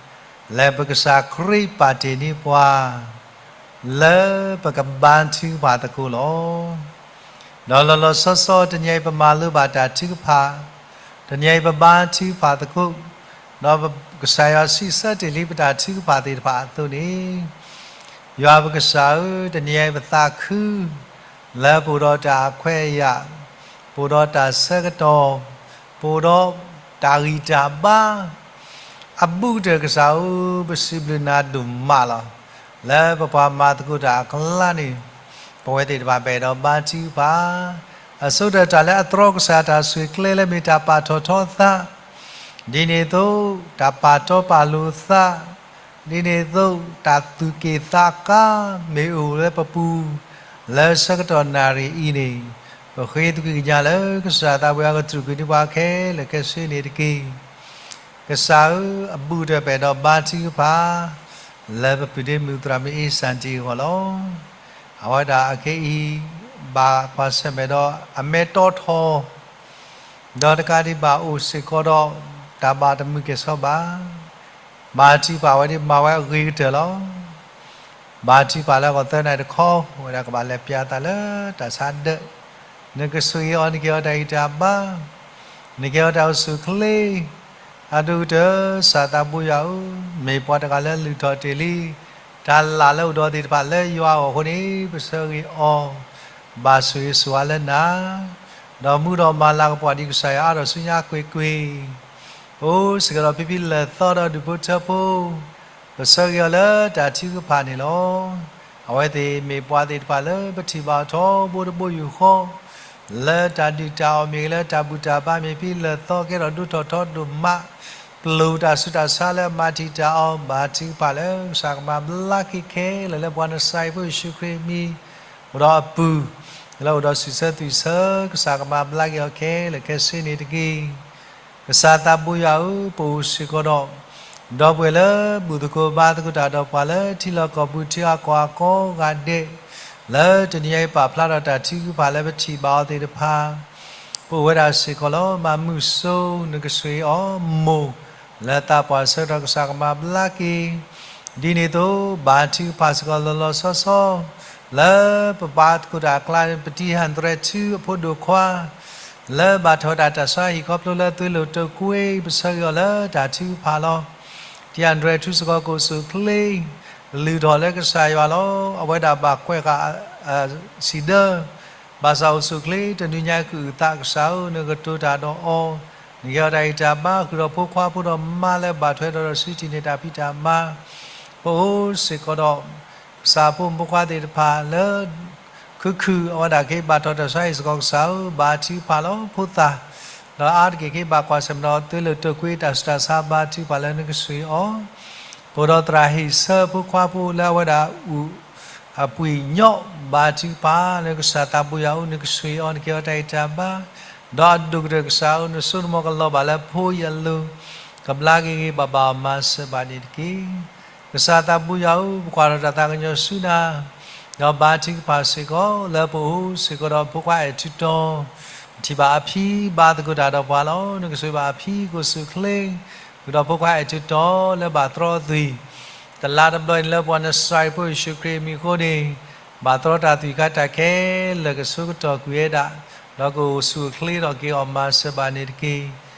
လၢပကစၢ်ခရံာ်ပာ်တ့ၢ်န့ၢ်ပှၤ လၢပကဘါထုကဖၣ်သကိးလီၤ. ဒီးလီၤလီၤဆီဆီတနံၤအံၤပမၤလိဘၣ်တၢ်ထုကဖၣ်, တနံၤအံၤပဘါထုကဖၣ်သကိး, ဒီးကစၢ်ယွၤစံးဆၢတ့ၢ်လံပတၢ်ထုကဖၣ်သ့ၣ်တဖၣ်အသိးန့ၣ်, ယွၤပကစၢ်ဧၢ, တနံၤအံၤပသးခု လၢပအိၣ်ဒီးတၢ်အခွဲးအယာ်, ပအိၣ်ဒီးတၢ်ဆၢကတီၢ်, ပအိၣ်ဒီးတၢ်ဂံၢ်တၢ်ဘါ, အဘူးကတၢၢ်ကစၢ်ဧၢ, ပစံးဘျုးနၤဒိၣ်မးလီၤ. လၢပပှၤမၤသကိးတၢ်အကျါန့ၣ်, ပဝဲသ့ၣ်တဖၣ်ပအဲၣ်ဒိးဘါထုကဖၣ်, အဆိကတၢၢ်တၢ်လၢအတြီကစၢ်တၢ်ဆိၣ်ဂ့ၤကျဲလၢမ့ၢ်တၢ်ပာ်ထီၣ်ထီသး, ဒ်န့ၣ်အသိး တၢ်ပာ်တီပာ်လိၤသး, ဒ်န့ၣ်အသိး တၢ်သူၣ်က့ၣ်သးကါ မ့ၢ်အိၣ်လၢပပူၤ လၢဆၢကတီၢ်နၣ်ရံၣ်အံၤန့ၣ်, ပဃ့သကွံာ်ကညးလၢကစၢ်သးပှၢ်ကတြူာ်ကွံာ်န့ၢ်ပှၤခဲလၢာ်ခဲဆ့န့ၣ်တက့ၢ်. ကစၢ်ဧၢ, အဘူးကတၢၢ်ပအဲၣ်ဒိးဘါထုကဖၣ် လၢပပုၢ်ဒ့မုၣ်သရၣ်မုၣ်အ့စၣ်တံၢ်အဂီၢ်လီၤ. အဝဲဒၣ်အခဲအံၤ ဘၣ်ကွၢ်ဆၢၣ်မဲာ်ဒီးအမဲာ်တီထီၣ် ဒီးတကးဒံးဘၣ်အိၣ်စ့ၢ်ကီးဒီး တၢ်ဘၣ်တမုာ်ကဲၣ်ဆိးဘၣ်. ဘါထုကဖၣ်ဝဲဒ်မၤဝဲအဂ့ၤကတၢၢ်လီၤ. ဘါထုကဖၣ်လၢအဂီၢ်သၢနၣ်ရံၣ်တခီ ဝဲဒၣ်ကဘၣ်လဲၤပျးသးလၢတၢ်ဆါဒၢး, နကဆိၣ်ဂ့ၤအီၤ နကဲၤအီၤတၢ်ဂံၢ်တၢ်ဘါ, နကဲၤအီၤတၢ်အိၣ်ဆူၣ်အိၣ်ချ့, အဒိၣ်ကတၢၢ် ကစၢ်သးဘိယွၤဧၢ, မ့ၢ်ပှၤတဂၤလၢလုၢ်ထီၣ်တ့ၢ်လံ တၢ်လၢ်လၢအိၣ်ဒီးသ့ၣ်တဖၣ်လၢယွၤအဂီၢ်အဃိန့ၣ် ပဆၢဂ့ၤအီၤ, ဘၣ်ဆိၣ်ဂ့ၤဆိၣ်ဝါလၢနၤ, ဒီးမူဒီးမၤလၤကပီၤဒ်ကစၢ်ယွၤအါထီၣ်ဆူညါကွ့ၢ်ကွ့ၢ်, ပအိၣ်စ့ၢ်ကီးဒီးဖံဖံလၢၢ်သီဒီးဒူၣ်ဖိထၢဖိ, ပဆၢဂ့ၤအီၤလၢတၢ်ထုကဖၣ်န့ၣ်လီၤ. အဝဲသ့ၣ်မ့ၢ်ပှၤသ့ၣ်တဖၣ်လၢပထံၣ်ဘၣ်အီၤထီဘိတဘိယူၢ်ဃီ, လၢတၢ်ဒုၣ်တၢ်အီၣ်မ့ၢ်ဂ့ၤ လၢတၢ်ဘူၣ်တၢ်ဘါမ့ၢ်ဂ့ၤ ဖံဖံလၢၢ်သီကဲထီၣ်ဒိၣ်ထီၣ်ထီဒိၣ်မး, ပျိာ်တၢ်ဆူးတၢ်ဆါလၢအမၤတံာ်တာ်အီၤ, ဘါထုကဖၣ်လၢကစၢ်ကမၤဘျါက့ၤခဲလၢာ်လၢပှၤနစၤရ့းဖိယ့ၣ်ၡူးခရံာ်အမံၤ, အိၣ်ဒီးအပုၢ်, လၢအိၣ်ဒီးစံးဆၢသွံၣ်ဆၢ ကစၢ်ကမၤဘျါက့ၤအီၤခဲလၢာ်ခဲဆ့န့ၣ်တက့ၢ်. ကစၢ်သးဘိယွၤဧၢ, ပအိၣ်စ့ၢ်ကီးဒီး ဒီပုၢ်ဝဲၢ်လၢဘူၣ်သကိးဘါသကိးတၢ်ဒီးပှၤလၢထံလီၢ်ကီၢ်ပူၤထံအကီၢ်အကိးဂၤဒဲး, လၢတနံၤအံၤပာ်ဖျါထီၣ်တၢ်ထုကဖၣ်လၢပထံၣ်ဘၣ်အီၤသ့ၣ်တဖၣ်, ပအိၣ်ဝဲဒၣ်စ့ၢ်ကီးလီၤ. မၤမုာ်ဆိ နကဆိၣ်ဂ့ၤအီၤမိၢ်, လၢသးပှၢ်ဆၢကတီၢ်ကစၢ်ကမၤဘျါက့ၤ, ဒ်န့ၣ်အသိး ဘါထုကဖၣ်စ့ၢ်ကီးလီၤလီၤဆီဆီ လၢပဘါသကိးတၢ်အကျါ ပတံၢ်ဟၣ်တြဲၤထူအဖိဒိၣ်ခွါ လၢဘၣ်ထီၣ်တၢ်တၢ်ဆါဟံၣ်ခီဖျိလၢသွ့လိာ်တိာ်ကွ့ ပဆၢဂ့ၤအီၤလၢတၢ်ထုကဖၣ်လီၤ. တံၢ်ဟၣ်တြဲၤထူစ့ၢ်ကီးကအိၣ်ဆူၣ်အိၣ်ချ့ လုၢ်ထီၣ်လၢကစၢ်ယွၤလီၤ. အဝဲဒၣ်ဘၣ်ကွဲးဃာ် စံးဒၢ ဘၣ်ဆၣ်အိၣ်ဆူၣ်အိၣ်ချ့ တနံၤညါကအုၣ်သးကစၢ်ဧၢ နကတိၤတၢ်ဒီးအီၤ, နကဲအီၤတၢ်ဂံၢ်တၢ်ဘါ ဃုာ်ဒီးဖိခွါဖိဒီးမါလၢဘၣ်ထွဲဒီးဒီးစုထံၣ်န့ၢ်တၢ်ဖံးတၢ်မၤ, ပအိၣ်စ့ၢ်ကီးဒီး ကစၢ်ဖိမုၣ်ဖိခွါသ့ၣ်တဖၣ်လၢ ခုၣ်ခုၣ် အဝဲဒၣ်က့ၤဘၣ်ထီၣ်တၢ်ဆါဟံၣ်စ့ၢ်ကီးကစၢ်ဧၢ, ဘါထုကဖၣ်လီၤဖိသၣ်, ဒီးအါတက့ၢ်က့ၤဘၣ်ကွၢ်ဆၢၣ်မဲာ်ဒီးသွ့လိာ်တိာ်ကွ့တၢ်ဆူးတၢ်ဆါ ဘါထုကဖၣ်လၢနကဆိၣ်ဂ့ၤအီၤ, ပအိၣ်ဒီးသရၣ်ဟ့ၣ်ဆၢဖိခွါဖိလၢအဝဲဒၣ်အုၣ်အပှ့ၤညီ ဘါထုကဖၣ်လၢကစၢ်သးဘိယွၤဧၢ နကဆိၣ်ဂ့ၤအီၤ နကဲအီၤတၢ်ဂံၢ်တၢ်ဘါ, ဒီးအဒိၣ်ကတၢၢ်ကစၢ်ဧၢ နစိနမီၤကလီၤဘၣ်လၢဖိအံၤအလိၤ, ကဘျါက့ၤဂ့ၤဘၣ်ဘၣ်အီၤမၤစၢၤဘၣ်န့ၣ်တက့ၢ်. ကစၢ်သးဘိယွၤဧၢ ပကွၢ်ထီၣ်တၢ်သးကညီၤဆူနၤ, ဒီးဘါထုကဖၣ်စ့ၢ်ကီး လၢပအိၣ်စ့ၢ်ကီးဒီးဖိခွါအဲၣ်ထူတီ, ပထံၣ်ဘၣ်အဖံဘါသကိးတၢ်ဒီးပှၤလီၤ. နကဆိၣ်ဂ့ၤဘၣ်အဖံကအိၣ်ဆူၣ်အိၣ်ချ့, ဃုာ်ဒီးဖိခွါအဲၣ်ထူတီလၢဘၣ်တြီအသွံၣ်, တလါတဘျီအံၤန့ၣ်လၢပှၤနစၤရ့းဖိယ့ၣ်ၡူးခရံာ်အမံၤအဃိန့ၣ်, ဘၣ်တြီတၢ်သွံၣ်ခါတၢ်ခဲလၢာ်ကဆၢကတီၢ်ကွံာ်ဝဲဒၣ်, ဒီးကအိၣ်ဆူၣ်အိၣ်ချ့ဒီးက့ၤအီၤမၤစၢၤဘၣ်န့ၣ်တက့ၢ်.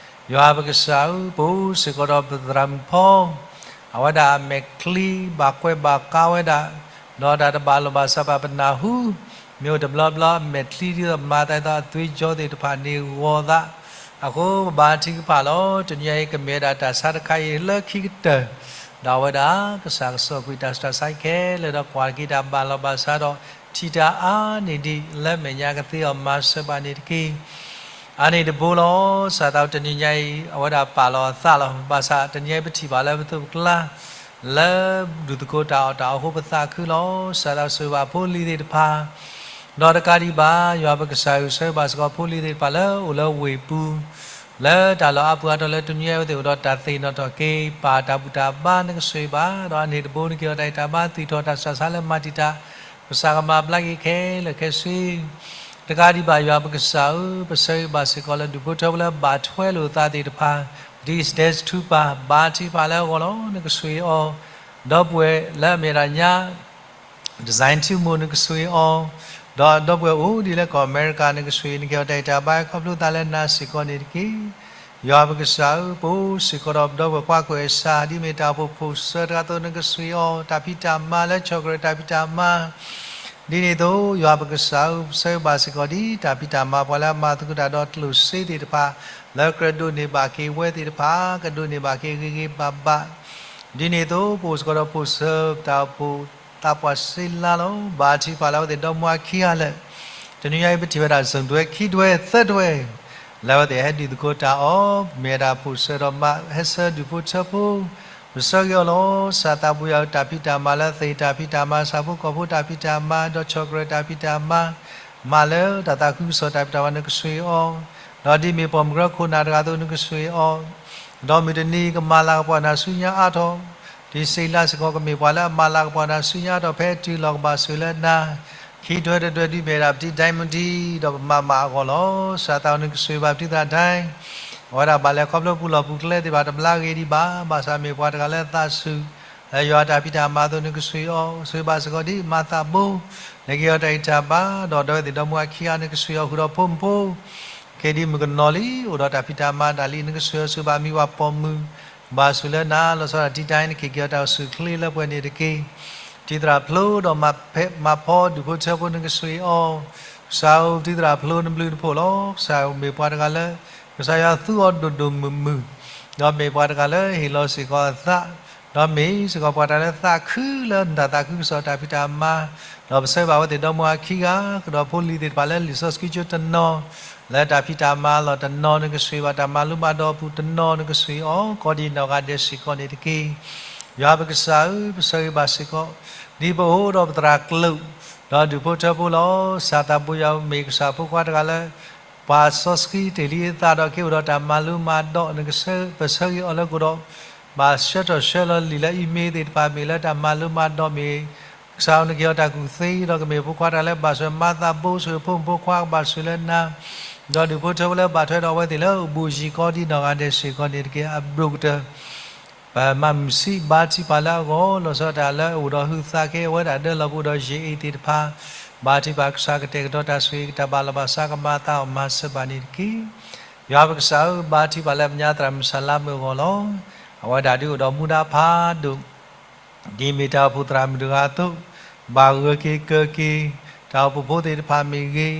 ယွၤပကစၢ်ဧၢ ပအိၣ်စ့ၢ်ကီးဒီးပသရၣ်မုၣ်ဖီ အဝဲဒၣ်အမဲာ်ချံဘၣ်ကွဲးဘၣ်ကါဝဲဒၣ်, ဒီးတၢ်တဘၣ်လိာ်ဘၣ်စးဘၣ်ပနၢ်ဟူ, မ့ၢ်အိၣ်တဘျီဘျီအမဲာ်ချံဒ်သိးမၤသးဒ်သိးအသွံၣ်ကၠီသ့ၣ်တဖၣ်န့ၣ်ဂီၤသး, အဃိပဘါထုကဖၣ်လီၤ. တနံၤအံၤကမ့ၢ်ဝဲဒၣ်တၢ်ဆါတခါအံၤလၢခံကတၢၢ်, ဒီးအဝဲဒၣ်ကစၢ်ကစီၣ်ကွံာ်တၢ်ဆူးတၢ်ဆါအံၤခဲလၢာ်ဒီးကွၢ်က့ၤတၢ်ဘၣ်လိာ်ဘၣ်စးဒီး ထံၣ်တၢ်အါန့ၢ်ဒံးလၢမဲာ်ညါကသ့အီၤမၤစၢၤဘၣ်န့ၣ်တက့ၢ်. အါန့ၢ်တဘိလီၤ. စးထီၣ်တနံၤညါအံၤ အဝဲဒၣ်ပာ်လီၤအသးလီၤ. ဘၣ်ဆၣ်တနံၤအံၤပထံၣ်ဘၣ်လၢပသိးပကျါ လၢဒူၣ်သကိးတၢ်အီၣ်တၢ်အီအဃိပသးခုလီၤ. စးထီၣ်ဆိၣ်ဂ့ၤဘၣ်ဖိလံၤသ့ၣ်တဖၣ်, ဒီးတကးဒံးဘၣ် ယွၤပကစၢ်ဧၢ ဆၢဂ့ၤဘၣ်စ့ၢ်ကီးဖိလံၤသ့ၣ်တဖၣ်လၢအိၣ်လၢဝ့ၢ်ပူၤ, လၢတၢ်လီၢ်အါပူၤအါတီၤလၢတနွံအံၤ အဝဲသ့ၣ်အိၣ်ဒီးတၢ်သ့ၣ်နီၣ်ထီၣ်က့ၤ ပာ်တၢ်ဘူၣ်တၢ်ဘါ နကဆိၣ်ဂ့ၤဘၣ်, ဒီးအန့ၣ်တဘိ နကဟ့ၣ်အီၤတၢ်ဂံၢ်တၢ်ဘါ သူၣ်ထီၣ်တၢ်ဆူးတၢ်ဆါလၢမၤတံာ်တာ် ကစၢ်ကမၤဘျါက့ၤခဲလၢာ်ခဲဆ့ တကးဒံးဘၣ် ယွၤပကစၢ်ဧၢ, ပဆၢဂ့ၤဘၣ်စ့ၢ်ကီးလၢဒူၣ်ဖိထၢဖိလၢဘၣ်ထွဲလိာ်သးသ့ၣ်တဖၣ်, ဒ်စတဲစထူပၢ် ဘါထုကဖၣ်လၢအဂီၢ်လီၤ. နကဆိၣ်ဂ့ၤအီၤ, ဒီပုၢ်ဝဲၢ်လၢအမ့ၢ်ဝဲဒၣ်ညါ design ထံမိၢ် နကဆိၣ်ဂ့ၤအီၤ, ဒီးဒီပုၢ်ဝဲၢ်အိၣ်ဒံးလၢကီၢ်အမဲရကၤ နကဆိၣ်ဂ့ၤ နကဟ့ၣ်အီၤတၢ်ဂံၢ်တၢ်ဘါ ခီဖျိသးလၢနၤစ့ၢ်ကီးန့ၣ်တက့ၢ်. ယွၤပကစၢ်ဧၢ, ပအိၣ်စ့ၢ်ကီးဒီးပဒီပုၢ်ဝဲၢ်ကွၢ်ကွဲၢ်စၢ် ဒ်မ့ၢ်တၢ်အိၣ်ဖှိၣ်ဖိၣ်စၢၤတဂၤအသိး နကဆိၣ်ဂ့ၤအီၤ, တၢ်ဖံးတၢ်မၤလၢဆီၣ်ကရၢၢ်တၢ်ဖံးတၢ်မၤ ဒ်န့ၣ်အသိး ယွၤပကစၢ်ဧၢ, ပဆၢဂ့ၤဘၣ်စ့ၢ်ကီးဒ်တၢ်ဖံးတၢ်မၤ ပှၤလၢအမၤသကိးတၢ်ဒီးကျိၣ်စ့သ့ၣ်တဖၣ် လၢကြၢးဒိးန့ၢ်ဘၣ်က့ၤဝဲသ့ၣ်တဖၣ် ကဒိးန့ၢ်ဘၣ်က့ၤဂ့ၤဂ့ၤဘၣ်ဘၣ် ဒ်န့ၣ်အသိး ပအိၣ်စ့ၢ်ကီးဒီးဖိၣ်စၢၤတၢ်အိၣ်ဖှိၣ်သးပှၢ်စ့လါလီၤ. ဘါထုကဖၣ်လၢအဝဲသ့ၣ်ဒီမါခံဂၤလၢာ် တနွံအံၤ ပထံၣ်ဝဲဒၣ် စုံတွဲ ခံတွဲ သၢတွဲ လၢအဝဲသ့ၣ်ဟဲဒုးသကိးတၢ်အီၤ မ့ၢ်ဝဲဒၣ်ဖိၣ်စၢၤဒီးမါဟဲဆှၢဒူၣ်ဖိထၢဖိ ပဆၢဂ့ၤအီၤလီၤ. ကစၢ်သးဘိယွၤဧၢ, တၢ်ဖံးတၢ်မၤလၢသ့ၣ်တၢ်ဖံးတၢ်မၤ ဆၣ်ဖိကီၢ်ဖိတၢ်ဖံးတၢ်မၤ ဒီးဆီၣ်ကရၢၢ်တၢ်ဖံးတၢ်မၤ မၤလၢတၢ်သးခုကစီၣ်တၢ်ဖံးတၢ်မၤ နကဆိၣ်ဂ့ၤအီၤ, ဒီးဒ်မ့ၢ်ပိာ်မုၣ်ကရၢခိၣ်နၢ်တဂၤအသိး နကဆိၣ်ဂ့ၤအီၤ, ဒီးမုၢ်တနံၤကမၤလၤကပီၤနၤဆူညါအါထီၣ်, ဒ်စ့လါစ့ၢ်ကီး ကမ့ၢ်ပှၤလၢအမၤလၤကပီၤနၤဆူညါအါထီၣ် ဖဲတုၤလီၤကဘၣ်ဆိၣ်လၢနၤ, ခံတွဲတတွဲ ဒ်မ့ၢ်ဝဲဒၣ်ပတံၤ diamond ဒီးပမၤမၤအဂီၢ်လီၤ. ကစၢ်သးဘိ နကဆိၣ်ဂ့ၤဘၣ်ပတံၤသရၣ်ဒဲ အဝဲဒၣ်ဘၣ်လဲၤခီဖျိပူၤလီၢ်ပူၤကျဲသ့ၣ်တဖၣ် တဘျါဂ့ၤဒံးဘၣ်, ဘၣ်ဆၣ်မ့ၢ်ပှၤတဂၤလၢသးဆူၣ် လၢယွၤတၢ်ဖံးတၢ်မၤအသိး နကဆိၣ်ဂ့ၤအီၤ, ဆိၣ်ဂ့ၤဘၣ်စ့ၢ်ကီးဒ်မၤသးဘိ, နကဟ့ၣ်အီၤတၢ်ဂံၢ်တၢ်ဘါ, ဒီးဒီးဝဲသ့ၣ်ဒီမါခံဂၤ နကဆိၣ်ဂ့ၤအီၤဃုာ်ဒီးဖိမုၣ်ဖိ က့ၤဒ်မုၣ်ကနီၤလံ အိၣ်ဒီးတၢ်ဖံးတၢ်မၤဒၣ်လံ နကဆိၣ်ဂ့ၤအီၤ ဆိၣ်ဂ့ၤဘၣ်မံၤဝၤပိာ်မုၣ်, ဘၣ်ဆိၣ်လၢနၤ လီၤဆီဒၣ်တၢ် နကဟ့ၣ်က့ၤအီၤတၢ်အိၣ်ဆူၣ်အိၣ်ချ့လၢပှဲၤန့ၣ်တက့ၢ်. တံၤသရၣ်ဖျိဒီးမၤဖီဒူၣ်ဖိထၢဖိ နကဆိၣ်ဂ့ၤအီၤ, ကစၢ်ဧၢ, တံၤသရၣ်ဖျိနဘျုးနဖှိၣ်လီၤ. ကစၢ်ဧၢ, မ့ၢ်ပှၤတဂၤလၢ ကစၢ်ယွၤသူအီၤဒိၣ်ဒိၣ်မုၢ်မုၢ်, ဒီးမ့ၢ်ပှၤတဂၤလၢဟ့ၣ်လီၤစ့ၢ်ကီးအသး, ဒီးမ့ၢ်စ့ၢ်ကီးပှၤတဂၤလၢသးခုလၢနတၢ်သးခုကစီၣ်တၢ်ဖံးတၢ်မၤ, ဒီးပဆၢဂ့ၤဘၣ်အဝဲသ့ၣ်ဒီမါခံဂၤ ဃုာ်ဒီးဖိလံၤသ့ၣ်တဖၣ်လၢလံာ်စီဆှံကၠိတနီၤ လၢတၢ်ဖံးတၢ်မၤလီၢ်တနီၤ နကဆိၣ်ဂ့ၤဘၣ်, တၢ်မၤလိမၤဒိးအပူၤတနီၤ နကဆိၣ်ဂ့ၤအီၤ ကိးဒံးနီၢ်ဂၤဒဲးစ့ၢ်ကီးန့ၣ်တက့ၢ်. ယွၤပကစၢ်ဧၢ, ပဆၢဂ့ၤဘၣ်စ့ၢ်ကီး ဒ်ပအိၣ်ဒီးပသရၣ်ကျိာ် ဒီးဒူၣ်ဖိထၢဖိလီၤ. ကစၢ်သးဘိယွၤဧၢ, မ့ၢ်ကစၢ်ဖိခွါတဂၤလၢ ပှၤစီဆှံတ့ၢ်လံအသးဒီး က့ၤအိၣ်ဒီးတၢ်မၤလိမၤဒိး, ပဆၢဂ့ၤအီၤလၢကအိၣ်ဒီး ဘၣ်ဆှၢထီၣ်ဆှၢလီၤလံာ်လၢ email သ့ၣ်တဖၣ် မ့ၢ်လၢတၢ်မၤလိမၤဒိးမ့ၢ် ကစၢ်ဧၢ, နကဟ့ၣ်အီၤတၢ်ကူၣ်သ့ ဒီးကမ့ၢ်ဖိခွါတဂၤလၢဘၣ်ဆိၣ်မၤသးဘိ ဆိၣ်ဂ့ၤဖိမုၣ်ဖိခွါ ကဘၣ်ဆိၣ်လၢနၤ, ဒီးဒူၣ်ဖိထၢဖိလၢဘၣ်ထွဲဒီးအဝဲသ့ၣ်လၢအဘူးအယံၤ ကိးဒံးနီၢ်ဂၤဒဲးစ့ၢ်ကီးန့ၣ်တက့ၢ်. အဘူးကတၢၢ် ပမၤမုာ်ဆံး ဘါထုကဖၣ်လၢအဂီၢ် လီၤဆီဒၣ်တၢ်လၢအအိၣ်ဒီးဟုသးခဲအဝဲဒၣ် ဒၢလီၤပူၤဒီးယံာ်အံၤသ့ၣ်တဖၣ် ဘါထုကဖၣ် ကစၢ်ကတဲာ်ကတီၤတၢ်ဆိၣ်ဂ့ၤ ကတၢ်ဘၣ်လီၤဘၣ်စး ကမၤသးအီၤမၤစၢၤဘၣ်န့ၣ်တက့ၢ်. ယွၤပကစၢ်ဧၢ, ဘါထုကဖၣ်လၢပညါသရၣ်မုၣ်စလါမုၣ်အဂီၢ်လီၤ. အဝဲဒၣ်ဒုးအိၣ်ဒီးမူဒါဖးဒိၣ် ဒ်မ့ၢ်တၢ်အိၣ်ဖှိၣ်သရၣ်မုၣ်တဂၤအသိး ဘၣ်ဂၢၢ်က့ၤကၢၤက့ၤ တၢ်အိၣ်ဖှိၣ်ဖိသ့ၣ်တဖၣ်မ့ၢ်ဂ့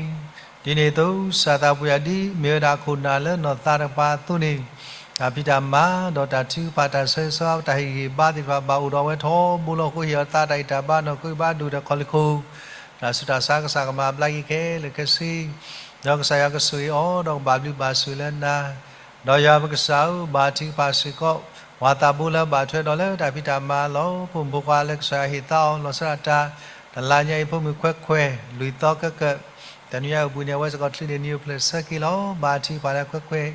ၤ, ဒ်န့ၣ်အသိး ကစၢ်သးဘိယွၤ ဒ်မ့ၢ်ဝဲဒၣ်ခိၣ်နၢ်လၢနီၢ်သးတကပၤအသိးန့ၣ် တၢ်ဖံးတၢ်မၤ ဒီးတၢ်ထုကဖၣ် တၢ်ဆၢဂ့ၤဆၢဝါ တၢ်ဟ့ၣ်ဂံၢ်ဟ့ၣ်ဘါသ့ၣ်တဖၣ် ဘၣ်အိၣ်ဒီးအဝဲထီဘိလီၤ. အဃိဟ့ၣ်အီၤသးတၢ်ဂံၢ်တၢ်ဘါ နီၢ်ခိဘါဒိၣ်ဒီးခီၣ်လ့ၣ်ခိၣ် တၢ်ဆူးတၢ်ဆါ ကစၢ်ကမၤဘျါက့ၤခဲလၢာ်ခဲဆ့ ဒီးကစၢ်ယွၤကဆိၣ်ဂ့ၤအီၤ ဒီးကဘၣ်ဘျုးဘၣ်ဆိၣ်လၢနၤ ဒီးယွၤပကစၢ်ဧၢ, ဘါထုကဖၣ်စ့ၢ်ကီး ပှၤသးဘိလၢဘၣ်ထွဲဒီးလၢတၢ်ဖံးတၢ်မၤလီၤ. ဖိမုၣ်ဖိခွါလၢကစၢ်ယွၤဟ့ၣ်သါအီၤ လီၤဆီဒၣ်တၢ် တလါညါအံၤ ဖိမုၣ်ခွဲးခွဲး လွံၢ်သီကၢကၢ, တနွံညါအံၤအပူၤန့ၣ် အဝဲစ့ၢ်ကီးချုးန့ၢ်နံၤအိၣ်ဖျဲၣ်ဆၢက့ၤလီၤ. ဘါထုကဖၣ်လၢခွဲးခွဲး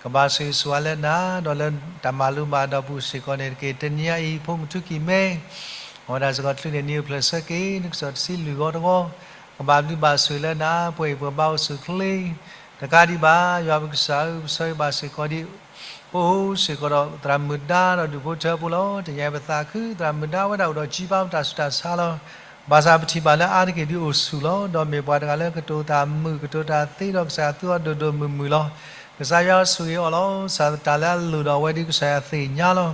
ကဘၣ်ဆိၣ်ဂ့ၤဆိၣ်ဝါလၢနၤ ဒီးလၢတၢ်မၤလိမၤဒိးအပူၤစ့ၢ်ကီးန့ၣ်တက့ၢ်. တနံၤညါအံၤ ဖိမုၣ်ထူကံၤမဲ အဝဲဒၣ်စ့ၢ်ကီးချုးန့ၢ်နံၤအိၣ်ဖျဲၣ်ဆၢက့ၤ နကစီၣ်တဆံလွံၢ်ဂီၤတဂီၤ ကဘၣ်ဘျုးဘၣ်ဆိၣ်လၢနၤ ပှဲၤအံၤပှဲၤဘါအိၣ်ဆူၣ်ချ့ တကးဒံးဘၣ် ယွၤပကစၢ်ဧၢ, ပဆၢဂ့ၤဘၣ်စ့ၢ်ကီးဒ် ပအိၣ်စ့ၢ်ကီးဒီးသရၣ်မုၣ်ဒါဒီးဒူၣ်ဖိထၢဖိလီၤ. တနံၤညါအံၤပသးခု သရၣ်မုၣ်ဒါဝဲဒၣ်အိၣ်ဒီးကံဘါတၢ်ဆူးတၢ်ဆါလီၤ. ဘၣ်ဆၣ်ပထံၣ်ဘၣ်လၢအါတက့ၢ်ဒုးအိၣ်ဆူၣ်လီၤ. ဒီးမ့ၢ်ပှၤတဂၤလၢကတိၤတၢ်မုာ် ကတိၤတၢ်သ့ဒီးကစၢ်ယွၤသူအီၤဒိၣ်ဒိၣ်မုၢ်မုၢ်လီၤ. ကစၢ်ယွၤဆိၣ်ဂ့ၤအီၤလီၤ. ကစၢ်တၢ်လၢအလိၣ်ဒီးအဝဲဒ်ကစၢ်ယွၤသ့ၣ်ညါလီၤ.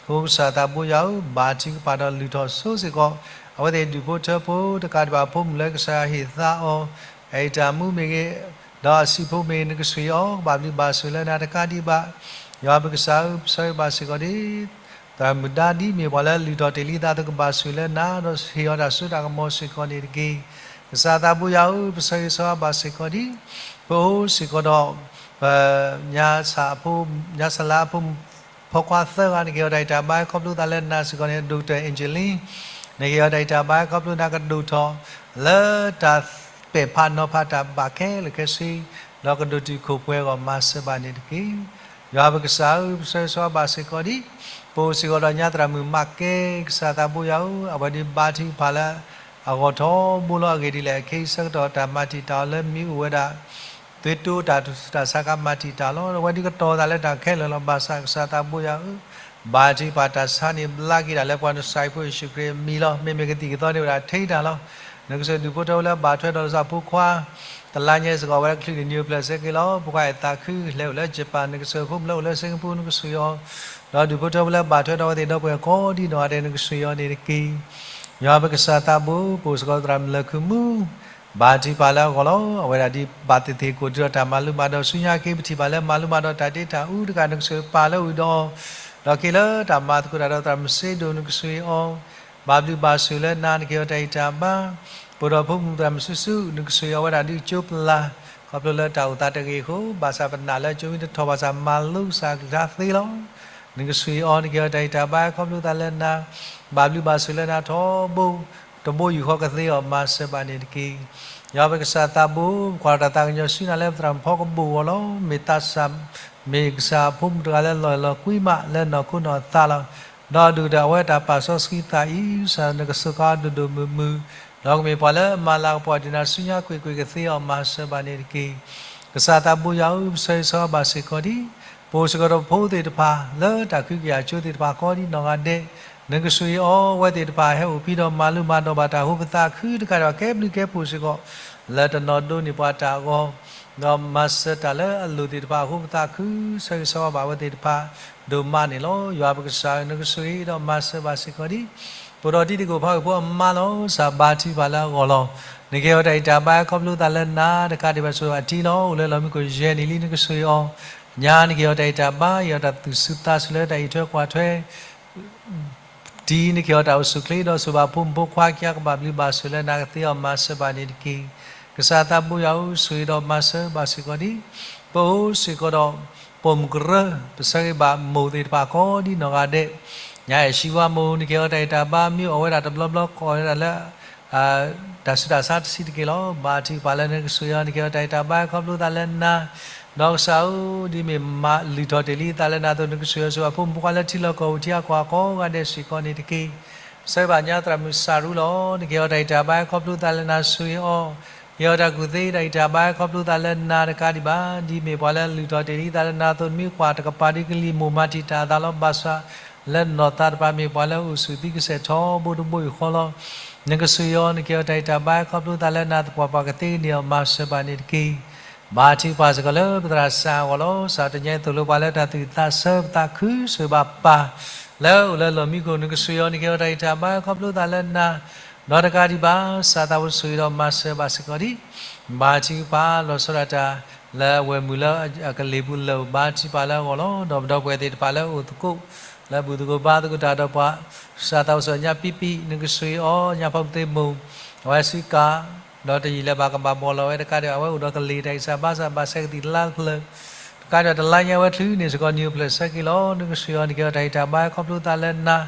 အဃိကစၢ်သးဘိယွၤဧၢ, ဘါထုကဖၣ်ဒီးလုၢ်ထီၣ်ဆိစ့ၢ်ကီး အဝဲသ့ၣ်ဒူၣ်ဖိထၢဖိ တကးဒံးဘၣ်ဖိမုၣ်လၢကစၢ်ယွၤဟ့ၣ်သါအီၤ အအံၤတၢ်မူမ့ၢ်ဂ့ၤ ဒီးအဆံးဖိမ့ၢ်ဂ့ၤ နကဆိၣ်ဂ့ၤအီၤ ကဘၣ်ဘျုးဘၣ်ဆိၣ်လၢနၤတကးဒံးဘၣ်. ယွၤပကစၢ်ဧၢ, ပဆၢဂ့ၤဘၣ်စ့ၢ်ကီးဒ် သရၣ်မုၣ်ဒါဒ်မ့ၢ်ပှၤလၢလုၢ်ထီၣ်တ့ၢ်လံသးအသိး ကဘၣ်ဆိၣ်လၢနၤ ဒီးဟ့ၣ်အီၤတၢ်စိတၢ်ကမီၤစ့ၢ်ကီးန့ၣ်တက့ၢ်. ကစၢ်သးဘိယွၤဧၢ, ပဆၢဂ့ၤဆၢဝါဘၣ်စ့ၢ်ကီးဒ် ပအိၣ်စ့ၢ်ကီးဒီး ပ ညါဆၣ်အဖိ ညါဆၣ်လါအဖိမုၣ်ဖိခွါသၢဂၤ နကဟ့ၣ်အီၤတၢ်ဂံၢ်တၢ်ဘါ ခီဖျိသးလၢနၤစ့ၢ်ကီးန့ၣ် ဒိၣ်ကတၢၢ် Angeline နကဟ့ၣ်အီၤတၢ်ဂံၢ်တၢ်ဘါ ခီဖျိနၤကဒိၣ်ထီၣ် လၢတၢ်ပဲာ်ဖးနီၤဖးတၢ်ဘၣ်ခဲလၢာ်ခဲဆ့ ဒီးကဒိးတုာ်ခိၣ်ပှဲၤအဂီၢ်မၤစၢၤဘၣ်န့ၣ်တက့ၢ်. ယွၤပကစၢ်ဧၢ, ပဆၢဂ့ၤဆၢဝါဘၣ်စ့ၢ်ကီးဒံး ပအိၣ်စ့ၢ်ကီးဒီးညါသရၣ်မုၣ်မးကဲ ကစၢ်သးဘိယွၤဧၢ, အဝဲဒုးဘါထုကဖၣ်လၢ အဂီၢ်ထီဘိလီၤ. အဂ့ၢ်ဒ်လဲၣ်, အခဲအံၤဆၢကတီၢ်တၢ်မၤတံာ်တာ်အီၤလၢမ့ၢ်အိၣ်ဝဲဒၣ် သုတိတၢ်ဆူးတၢ်ဆါကမၤတံာ်တာ်လီၤ. အဝဲဒုးကတီၤသးလၢတၢ်ခဲလၢာ်လီၤ. ဘၣ်ဆၣ်ကစၢ်သးဘိယွၤဧၢ, ဘါထုကဖၣ်တၢ်ဆါန့ၣ် ဘျါက့ၤဒၣ်လၢပှၤနစၤရ့းဖိယ့ၣ်ၡူးခရံာ်အမံၤလီၤ. မ့မ့ၢ်ကသံၣ်ကသီန့ၣ်အိၣ်ဒၣ်ထဲတၢ်လီၤ. နကစၢ်ဒုးဖိထၢဖိလၢဘၣ်ထွဲဒီးလီၤစၢ်ဖိခွါ တလါညါအံၤစ့ၢ်ကီး အဝဲဒၣ်ကချုးန့ၢ်နံၤအိၣ်ဖျဲၣ်ဆၢက့ၤလီၤ. ဖိခွါအဲၣ်သးခု လဲၤအိၣ်လၢယပၣ်, နကစၢ်ဖိမုၣ်လၢအိၣ်လၢစ့ကပူၤ နကဆှံအီၤ, ဒီးဒုးဖိထၢဖိလၢဘၣ်ထွဲဒီးအဝဲသ့ၣ်ဒီပုၢ်ဝဲၢ်ကိးဒံနီၢ်ဂၤဒဲး နကဆှံအီၤန့ၣ်တက့ၢ်. ယွၤပကစၢ်သးဘိ, ပအိၣ်စ့ၢ်ကီးသရၣ်မုၣ်လၢၢ်ခုၣ်မူ ဘါထုကဖၣ်လၢအဂီၢ်လီၤ. အဝဲဒၣ်ဒ်ဘၣ်သ့ၣ်သ့ၣ်ကိၣ်ဒံးဒီးတၢ်မၤလိမၤဒိးဆူညါအခံ ပထံၣ်ဘၣ်လၢမၤလိမၤဒိးတၢ်ဒ့တၢ်အူတဂၤ နကစၢ်ပာ်လၢအီၤဒီး ဒီးက့ၤလၢတၢ်မၤသကိးတၢ်ဒီးသရၣ်မုၣ်စ့ဒိၣ် နကဆှံအီၤ, ဘၣ်ဘျုးဘၣ်ဆိၣ်လၢနၤ နကဟ့ၣ်အီၤတၢ်ဂံၢ်တၢ်ဘါ, ပအိၣ်ဒီးဖိမုၣ်သရၣ်မုၣ်စုစု နကဆှံအီၤ အဝဲဒၣ်ဒ်ကၠိပလၢ် ခီဖျိလၢတၢ်အိၣ်သးတဂ့ၤအဃိ ဘၣ်ဆၣ်ပနာ်လၢကၠိမ့ၢ်တထီၣ်ဘၣ်ဆၣ် မၤလိကစၢ်အကလုၢ်ကထါသ့လီၤ. နကဆှံအီၤ နကဟ့ၣ်အီၤတၢ်ဂံၢ်တၢ်ဘါ ခီဖျိသးလၢနၤ, ဘၣ်ဘျုးဘၣ်ဆိၣ်လၢနၤထီဘိ တဘိယူၢ်ဃီကသ့အီၤ မၤစၢၤဘၣ်န့ၣ်တက့ၢ်. ယွၤပကစၢ်သးဘိ, ပကွၢ်ထီၣ်တၢ်သးကညီၤဆူနၤလၢပသရၣ်မုၣ်ဖီကဘိၣ်အဂီၢ်လီၤ. မ့ၢ်သးစၢ်, မ့ၢ်ကစၢ်အဖိမုၣ်တဂၤလၢလီၢ်လီၤကွံမးလၢနီၢ်ခိနီၢ်သးလီၤ. ဒီးဒုၣ်ဒါအဝဲတၢ်ပာ်စီဆှံသးအံၤ ကစၢ်နကစၢ်ကီဒိၣ်ဒိၣ်မုၢ်မုၢ်, ဒီးကမ့ၢ်ပှၤလၢအမၤလၤကပီၤဒုၣ်နၤဆူညါကွ့ၢ်ကွ့ၢ်ကသ့အီၤ မၤစၢၤဘၣ်န့ၣ်တက့ၢ်. ကစၢ်သးဘိယွၤဧၢ, ပဆၢဂ့ၤဆၢဝါဘၣ်စ့ၢ်ကီးဒံး ပအိၣ်စ့ၢ်ကီးဒီးဖိသ့ၣ်တဖၣ် လၢတၢ်ခုကယာ်ကၠိသ့ၣ်တဖၣ်ကိးဒံနီၢ်ဂၤဒဲး, နကဆှံအီၤ အဝဲသ့ၣ်တဖၣ်ဟဲအိၣ်ဖှံဒီးမၤလိမၤဒိးဘၣ်တၢ်အဃိ ပသးခုတကးဒံးဘၣ် ကဲဘျုးကဲဖှိၣ်စ့ၢ်ကီး လၢတနီၤဒိးန့ၢ်ပှၤတၢ်အဂီၢ်, ဒီးမၤစၢၤတၢ်လၢအလိၣ်သ့ၣ်တဖၣ်အဃိ ပသးခု ဆၢဂ့ၤဆၢဝါဘၣ်အဝဲသ့ၣ်တဖၣ် ဒိၣ်မးန့ၣ်လီၤ. ယွၤပကစၢ်ဧၢ, နကဆှံဒီးမၤစၢၤဘၣ်စ့ၢ်ကီးဒံး ပအိၣ်ဒီးတံၤသကိးဖးဂုာ်ဖိအမါလီၤ. ကစၢ်ဘါထုကဖၣ်လၢအဂီၢ်လီၤ. နကဟ့ၣ်အီၤတၢ်ဂံၢ်တၢ်ဘါ ခီဖျိသးလၢနၤတကးဒံးဘၣ် ဆိၣ်ဂ့ၤအီၤအထံလီၤ. အိၣ်လၢလီၢ်မံခိၣ်ယဲၢ်နံၣ်လံ နကဆှံအီၤ, ညါနကဟ့ၣ်အီၤတၢ်ဂံၢ်တၢ်ဘါ ဟ့ၣ်အီၤတၢ်သူၣ်စူၤသးစူၤလၢတၢ်အံးထွဲကွၢ်ထွဲ တံၤ နကဟ့ၣ်အီၤတၢ်အိၣ်ဆူၣ်အိၣ်ချ့ ဒီးဆိၣ်ဘၣ်ဖိမုၣ်ဖိခွါခံဂၤ ကဘၣ်ဘျုးဘၣ်ဆိၣ်လၢနၤ ကသ့အီၤ မၤစၢၤဘၣ်န့ၣ်တက့ၢ်. ကစၢ်သးဘိယွၤဧၢ, ဆှံဒီးမၤစၢၤဘၣ်စ့ၢ်ကီးဒံး ပအိၣ်စ့ၢ်ကီးဒီးပိာ်မုၣ်ကရၢ, ပဆၢဂ့ၤဘၣ်မိၢ်သ့ၣ်တဖၣ်ကိးဒံနီၢ်ဂၤဒဲး, ညါအဲၣ်စံဝါမိၢ် နကဟ့ၣ်အီၤတၢ်ဂံၢ်တၢ်ဘါ မ့ၢ်အိၣ်ဝဲဒၣ်တဘျီဘျီ ကိးဝဲဒၣ်လၢ တၢ်ဆူးတၢ်ဆါတဆံးတက့ၢ်လီၤ. ဘါထုကဖၣ်လၢနကဆှံအီၤ နကဟ့ၣ်အီၤတၢ်ဂံၢ်တၢ်ဘါ ခီဖျိသးလၢနၤ, ဒီးကစၢ်ဧၢ, ဒ်မ့ၢ်မၤလုၢ်ထီၣ်တ့ၢ်လံသးလၢနၤအသိး နကဆှံအီၤ ဆိၣ်ဘၣ်ဖိမုၣ်ဖိခွါလၢထံလီၢ်ကီၢ်ပူၤ ထံဂၤကီၢ်ဂၤကိးဂၤဒဲးစ့ၢ်ကီးန့ၣ်တက့ၢ်. ပဆၢဂ့ၤဘၣ်ညါသရၣ်မုၣ်စၤရူလီၤ. နကဟ့ၣ်အီၤတၢ်ဂံၢ်တၢ်ဘါ ခီဖျိသးလၢနၤ ဆှံအီၤ, ဟ့ၣ်အီၤတၢ်ကူၣ်သ့တၢ်ဂံၢ်တၢ်ဘါ ခီဖျိသးလၢနၤတကးဒံးဘၣ် ဒ်မ့ၢ်ပှၤလၢလုၢ်ထီၣ်တ့ၢ်လံသးလၢနၤအသိး နမ့ၢ်ကွၢ်တကပၤဒ်ကလံၤမိၢ်မၤတံာ်တာ်အသးလီၤ. ဘၣ်ဆၣ် လၢနီၢ်သးတဖၣ်မ့ၢ်ပှၤလၢအိၣ်ဆူၣ်သံကစဲာ်ထီဘိတဘိယူၢ်ဃီလီၤ. နကဆှံအီၤ နကဟ့ၣ်အီၤတၢ်ဂံၢ်တၢ်ဘါ ခီဖျိသးလၢနၤသပှၢ်ပှၢ်ကသ့ကန့ၢ်အီၤ မၤစၢၤဘၣ်န့ၣ်တက့ၢ်. ဘါထုကဖၣ်စ့ၢ်ကီးလၢပသရၣ်စၢ်အဂီၢ်လီၤ. စးထီၣ်တနံၤအံၤသိၣ်လိပှၤလၢတၢ်သူၣ်သးဆၢ ပသးခုဆှၢဘၣ်ပၢ် လၢအိၣ်လၢလီၢ်မံခိၣ် နကဆှံအီၤ နကဟ့ၣ်အီၤတၢ်ဂံၢ်တၢ်ဘါ ခီဖျိသးလၢနၤ ဒီးတကးဒံးဘၣ် ကစၢ်သးဘိဆှံဒီးမၤစၢၤဘၣ်စ့ၢ်ကီးဒံး ဘါထုကဖၣ်လီၤဆီဒၣ်တၢ် လၢအဝဲၢ်မုၢ်လၢအကလ့ၢ်ပူၤလၢာ် ဘါထုကဖၣ်လၢအဂီၢ်လီၤ. ဒီးပဒီပုၢ်ဝဲၢ်သ့ၣ်တဖၣ်လၢအိၣ်သကိး လၢဘူၣ်သကိးဘါသကိးတၢ်ဒီးပှၤ ကစၢ်သးဘိဆှံညါပံပံ နကဆှံအီၤ ညါဖီမုၢ်သ့ၣ်မိၢ် အဝဲစုကၢ် ဒီးတယံာ်လၢၤဘၣ်ကဘၣ်ဘီၣ်လီၤဝဲတကးဒံး အဝဲအိၣ်ဒီးကလ့ၢ်တၢ်အံၣ်စၢ်ဘါစၢ်ဘၣ်ဆဲးကသံၣ်လါတဖျၢၣ် တကးဒံးတလါညါအဝဲချုးန့ၢ်စ့ၢ်ကီးနံၣ်အိၣ်ဖျဲၣ်ဆၢက့ၤလီၤ. နကဆှံအီၤ နကဟ့ၣ်အီၤတၢ်ဂံၢ်တၢ်ဘါ ခီဖျိသးလၢနၤ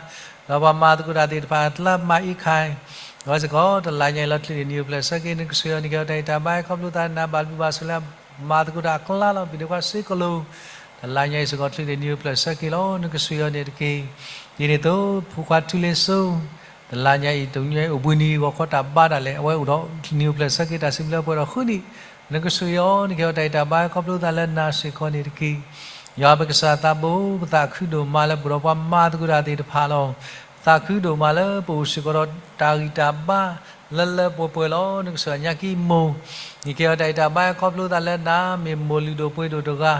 ဒီးပှၤမၤသကိးတၢ်သ့ၣ်တဖၣ်အကျါ မၤအ့ၣ်ခၢၣ် အဝဲစ့ၢ်ကီး တလါညါအံၤလီၤချုးန့ၢ်နံၣ်အိၣ်ဖျဲၣ်ဆၢက့ၤ နကဆှံအီၤ နကဟ့ၣ်အီၤတၢ်ဂံၢ်တၢ်ဘါ ခီဖျိသးလၢနၤ ဘၣ်ဘျုးဘၣ်ဆိၣ်လၢ မၤသကိးတၢ်အကျါလီၤ. ပဒိၣ်ခွါစ့ကလိၤ တလါညါအံၤစ့ၢ်ကီးချုးန့ၢ်နံၣ်အိၣ်ဖျဲၣ်ဆၢက့ၤလီၤ. နကဆှံအီၤန့ၣ်တက့ၢ်. ဒ်န့ၣ်အသိး ဖိခွါထူလ့စိ တလါညါအံၤ တနံၤအိၣ်ဘှံးနံၤဂီၤခီတၢ်ဘါတၢ်လဲၣ် အဝဲအိၣ်ဒီးနံၣ်အိၣ်ဖျဲၣ်ဆၢက့ၤ တၢ်စံးဘျုးပှဲၤဒီးဃုနံၣ် နကဆှံအီၤ နကဟ့ၣ်အီၤတၢ်ဂံၢ်တၢ်ဘါ ခီဖျိသးလၢနၤစ့ၢ်ကီးန့ၣ်တက့ၢ်. ယွၤပကစၢ်သးဘိ ပသးခုဒိၣ်မးလၢပအိၣ်ဒီးပှၤမၤသကိးတၢ်သ့ၣ်တဖၣ်လီၤ. သးခုဒိၣ်မးလၢပအိၣ်စ့ၢ်ကီးဒီးတၢ်ဂံၢ်တၢ်ဘါ လၢလၢပှဲၤပှဲၤလီၤ. နကဆှံအီၤညါကံမိၢ် နကဟ့ၣ်အီၤတၢ်ဂံၢ်တၢ်ဘါ ခီဖျိသးလၢနၤ မ့ၢ်မိၢ်လုၢ်ဒိၣ်ပှ့ၤဒိၣ်တဂၤ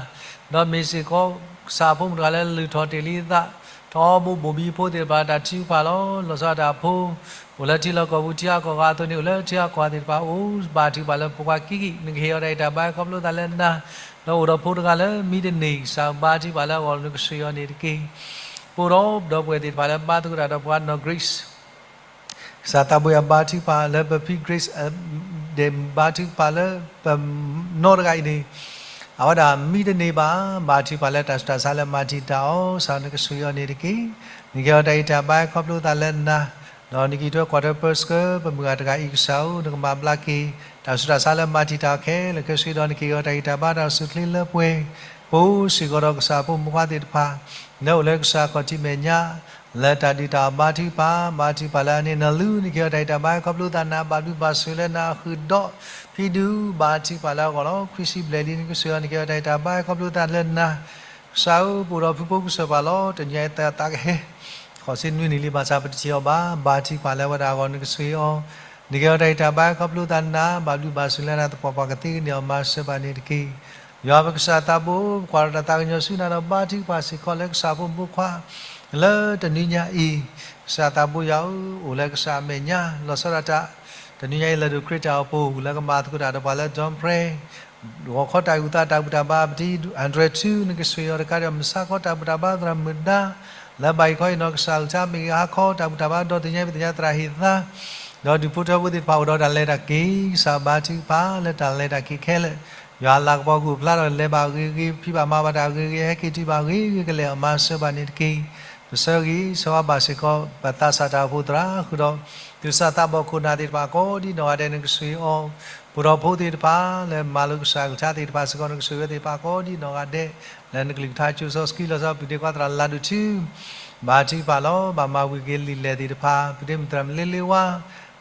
ဒီးမ့ၢ်စ့ၢ်ကီး ကစၢ်အဖိမုၣ်တဂၤလၢလုၢ်ထီၣ်တ့ၢ်လံသး ထီဘိဘိၣ်ဘံဖိသ့ၣ်တဖၣ် တၢ်ထုကဖၣ်လီၤ. လီၤဆီဒၣ်တၢ်အဖိ အိၣ်လၢထံလီၢ်ကီၢ်ပူၤ ထံဂၤကီၢ်ဂၤအသိးန့ၣ် အိၣ်လၢထံဂၤကီၢ်ဂၤသ့ၣ်တဖၣ် အိၣ်ဘါထုကဖၣ်လၢဖိခွါခံကံၢ် နကဟ့ၣ်အီၤတၢ်ဂံၢ်တၢ်ဘါ ခီဖျိသးလၢနၤ ဒီးအိၣ်ဒီးဖိတဂၤလၢမံတန့ၢ် ကစၢ်ဘါထုကဖၣ်လၢအဂီၢ် နကဆှံအီၤန့ၣ်တက့ၢ်. ပအိၣ်ဒီးပဒီပုၢ်ဝဲၢ်သ့ၣ်တဖၣ်လၢဘါသကိးတၢ်ဒီးပှၤနီၢ် Grace ကစၢ်သးဘိယွၤဘါထုကဖၣ်လၢပဖံ Grace ဒဲးဘါထုကဖၣ်လၢပနီၢ်တဂၤအံၤန့ၣ် အဝဲဒၣ်မံတန့ၢ်ဘၣ် ဘါထုကဖၣ်လၢတၢ်ဆူးတၢ်ဆါလၢမၤတံာ်တာ်အီၤ ကစၢ်နကဆှံအီၤန့ၣ်တက့ၢ်. နကဟ့ၣ်အီၤတၢ်ဂံၢ်တၢ်ဘါ ခီဖျိသးလၢနၤ ဒီးနကံၢ်ထွဲကွၢ်ထွဲပၢဆှၢပမုၢ်ဂၤတဂၤအံၤကစၢ်ဧၢ, နကမၤဘျါက့ၤ တၢ်ဆူးတၢ်ဆါလၢမၤတံာ်တာ်ခဲလၢာ်ခဲဆ့ ဒီးနက့ၤအီၤတၢ်ဂံၢ်တၢ်ဘါတၢ်အိၣ်ဆူၣ်အိၣ်ချ့လၢပှဲၤ, ပအိၣ်စ့ၢ်ကီးဒီးကစၢ်ဖိမုၣ်ဖိခွါသ့ၣ်တဖၣ် လၢအိၣ်လၢကစၢ်ခီၣ်ထံးမဲာ်ညါ လၢတၢ်ဒုးတၢ်အီၣ် ဘါထုကဖၣ်, ဘါထုကဖၣ်လၢအန့ၣ်နလူၤ နက့ၤအီၤတၢ်ဂံၢ်တၢ်ဘါခီဖျိသးနၤ ဘၣ်ဘျုးဘၣ်ဆိၣ်လၢနၤ ဃုာ်ဒီးဖံဒုး ဘါထုကဖၣ်လၢအဂီၢ်လီၤ. ခွံဆံဘျဲၣ်လံ နကစၢ်အီၤ နက့ၤအီၤတၢ်ဂံၢ်တၢ်ဘါခီဖျိသးလၢနၤ ကစၢ်ဧၢ, ပအိၣ်ဒီးဖုဖိကစၢၢ်ပှၤလီၤ. တနံၤအံၤသးကဟဲ ဃိးဆံနွံနံၣ်လံ ဘၣ်ဆၣ်ပတထံၣ်အီၤဘၣ်. ဘါထုကဖၣ်လၢအဝဲဒၣ်အဂီၢ် နကစၢ်အီၤ နက့ၤအီၤတၢ်ဂံၢ်တၢ်ဘါခီဖျိသးနၤ ဘၣ်ဘျုးဘၣ်ဆိၣ်လၢနၤ သပှၢ်ပှၢ်ကသ့ကန့ၢ်အီၤ မၤစၢၤဘၣ်န့ၣ်တက့ၢ်. ယွၤပကစၢ်သးဘိ ပကွၢ်ဒီးတၢ်သးကညီၤဆူနၤဒီး ဘါထုကဖၣ်စ့ၢ်ကီးလၢကစၢ်ဖိမုၣ်ဖိခွါ လၢတနွံညါအံၤ ကစၢ်သးဘိယွၤဧၢ, အိၣ်လၢကစၢ်အမဲာ်ညါ လီၤဆီဒၣ်တၢ် တနွံညါအံၤ လၢဒိၣ်ခရံာ်တၢ်အိၣ်ဖှိၣ် လၢကမၤသကိးတၢ်ဒီးပှၤလၢ Don Pray ဂီၤခီတၢ်ဂုၤသးတၢ်ဘူၣ်တၢ်ဘါ ပတံၤ Andrew နကစၢ်အီၤတကးဒံး မုၢ်ဆါခီတၢ်ဘူၣ်တၢ်ဘါသရၣ်မုၣ်ဒါ လၢဘၣ်အံၤခီအံၤနီၤ ကစၢ်အကလုၢ်ကထါမ့ၢ်ဂ့ၤ ဟါခီတၢ်ဘူၣ်တၢ်ဘါ ဒီးတနံၤညါအံၤ ပသ့ၣ်ညါသရၣ်ဟ့ၣ်သါ ဒီးဒူၣ်ဖိထၢဖိသ့ၣ်တဖၣ်အိၣ်ဒီးတၢ်လဲၤတၢ်က့ၤ ကစၢ်ဘါထုကဖၣ်လၢတၢ်လဲၤတၢ်က့ၤခဲလၢာ် ယွၤလၤကပီၤကအိၣ်ဖျါဒီးလဲၤဘၣ်အဂ့ၤဂ့ၤ ဖံးဘၣ်မၤဘၣ်တၢ်အဂ့ၤဂ့ၤ ဟဲက့ၤတုၤဘၣ်အဂ့ၤဂ့ၤကလဲာ် အမၤစၢၤဘၣ်န့ၣ်တက့ၢ်. ပဆၢဂ့ၤဆၢဝါဘၣ်စ့ၢ်ကီး ပသးစၢ်တၢ်အိၣ်ဖှိၣ်သရၣ် ဃုာ်ဒီး သုးစၢ်သးဘီၣ်ခိၣ်နၢ်သ့ၣ်တဖၣ်ကိးဒ်နီၢ်ဂၤဒဲး နကစၢ်အီၤ ပှၤဒီဖိသ့ၣ်တဖၣ် လၢမၤလိကစၢ်အကလုၢ်ကထါသ့ၣ်တဖၣ်စ့ၢ်ကီး နကစၢ်ဝဲသ့ၣ်တဖၣ်ကိးဒ်နီၢ်ဂၤဒဲး လၢနကလုၢ်ကထါကၠိစီဆှံလီၤဆီ ပုၢ်ဒ့ခွါသရၣ်လၢဒိၣ်ထူ ဘါထုကဖၣ်လီၤ. ဘၣ်မၤဝံၤက့ၤလံာ်လဲၢ်သ့ၣ်တဖၣ် ပုၢ်ဒ့မုၣ်သရၣ်မုၣ်လ့လ့ဝါ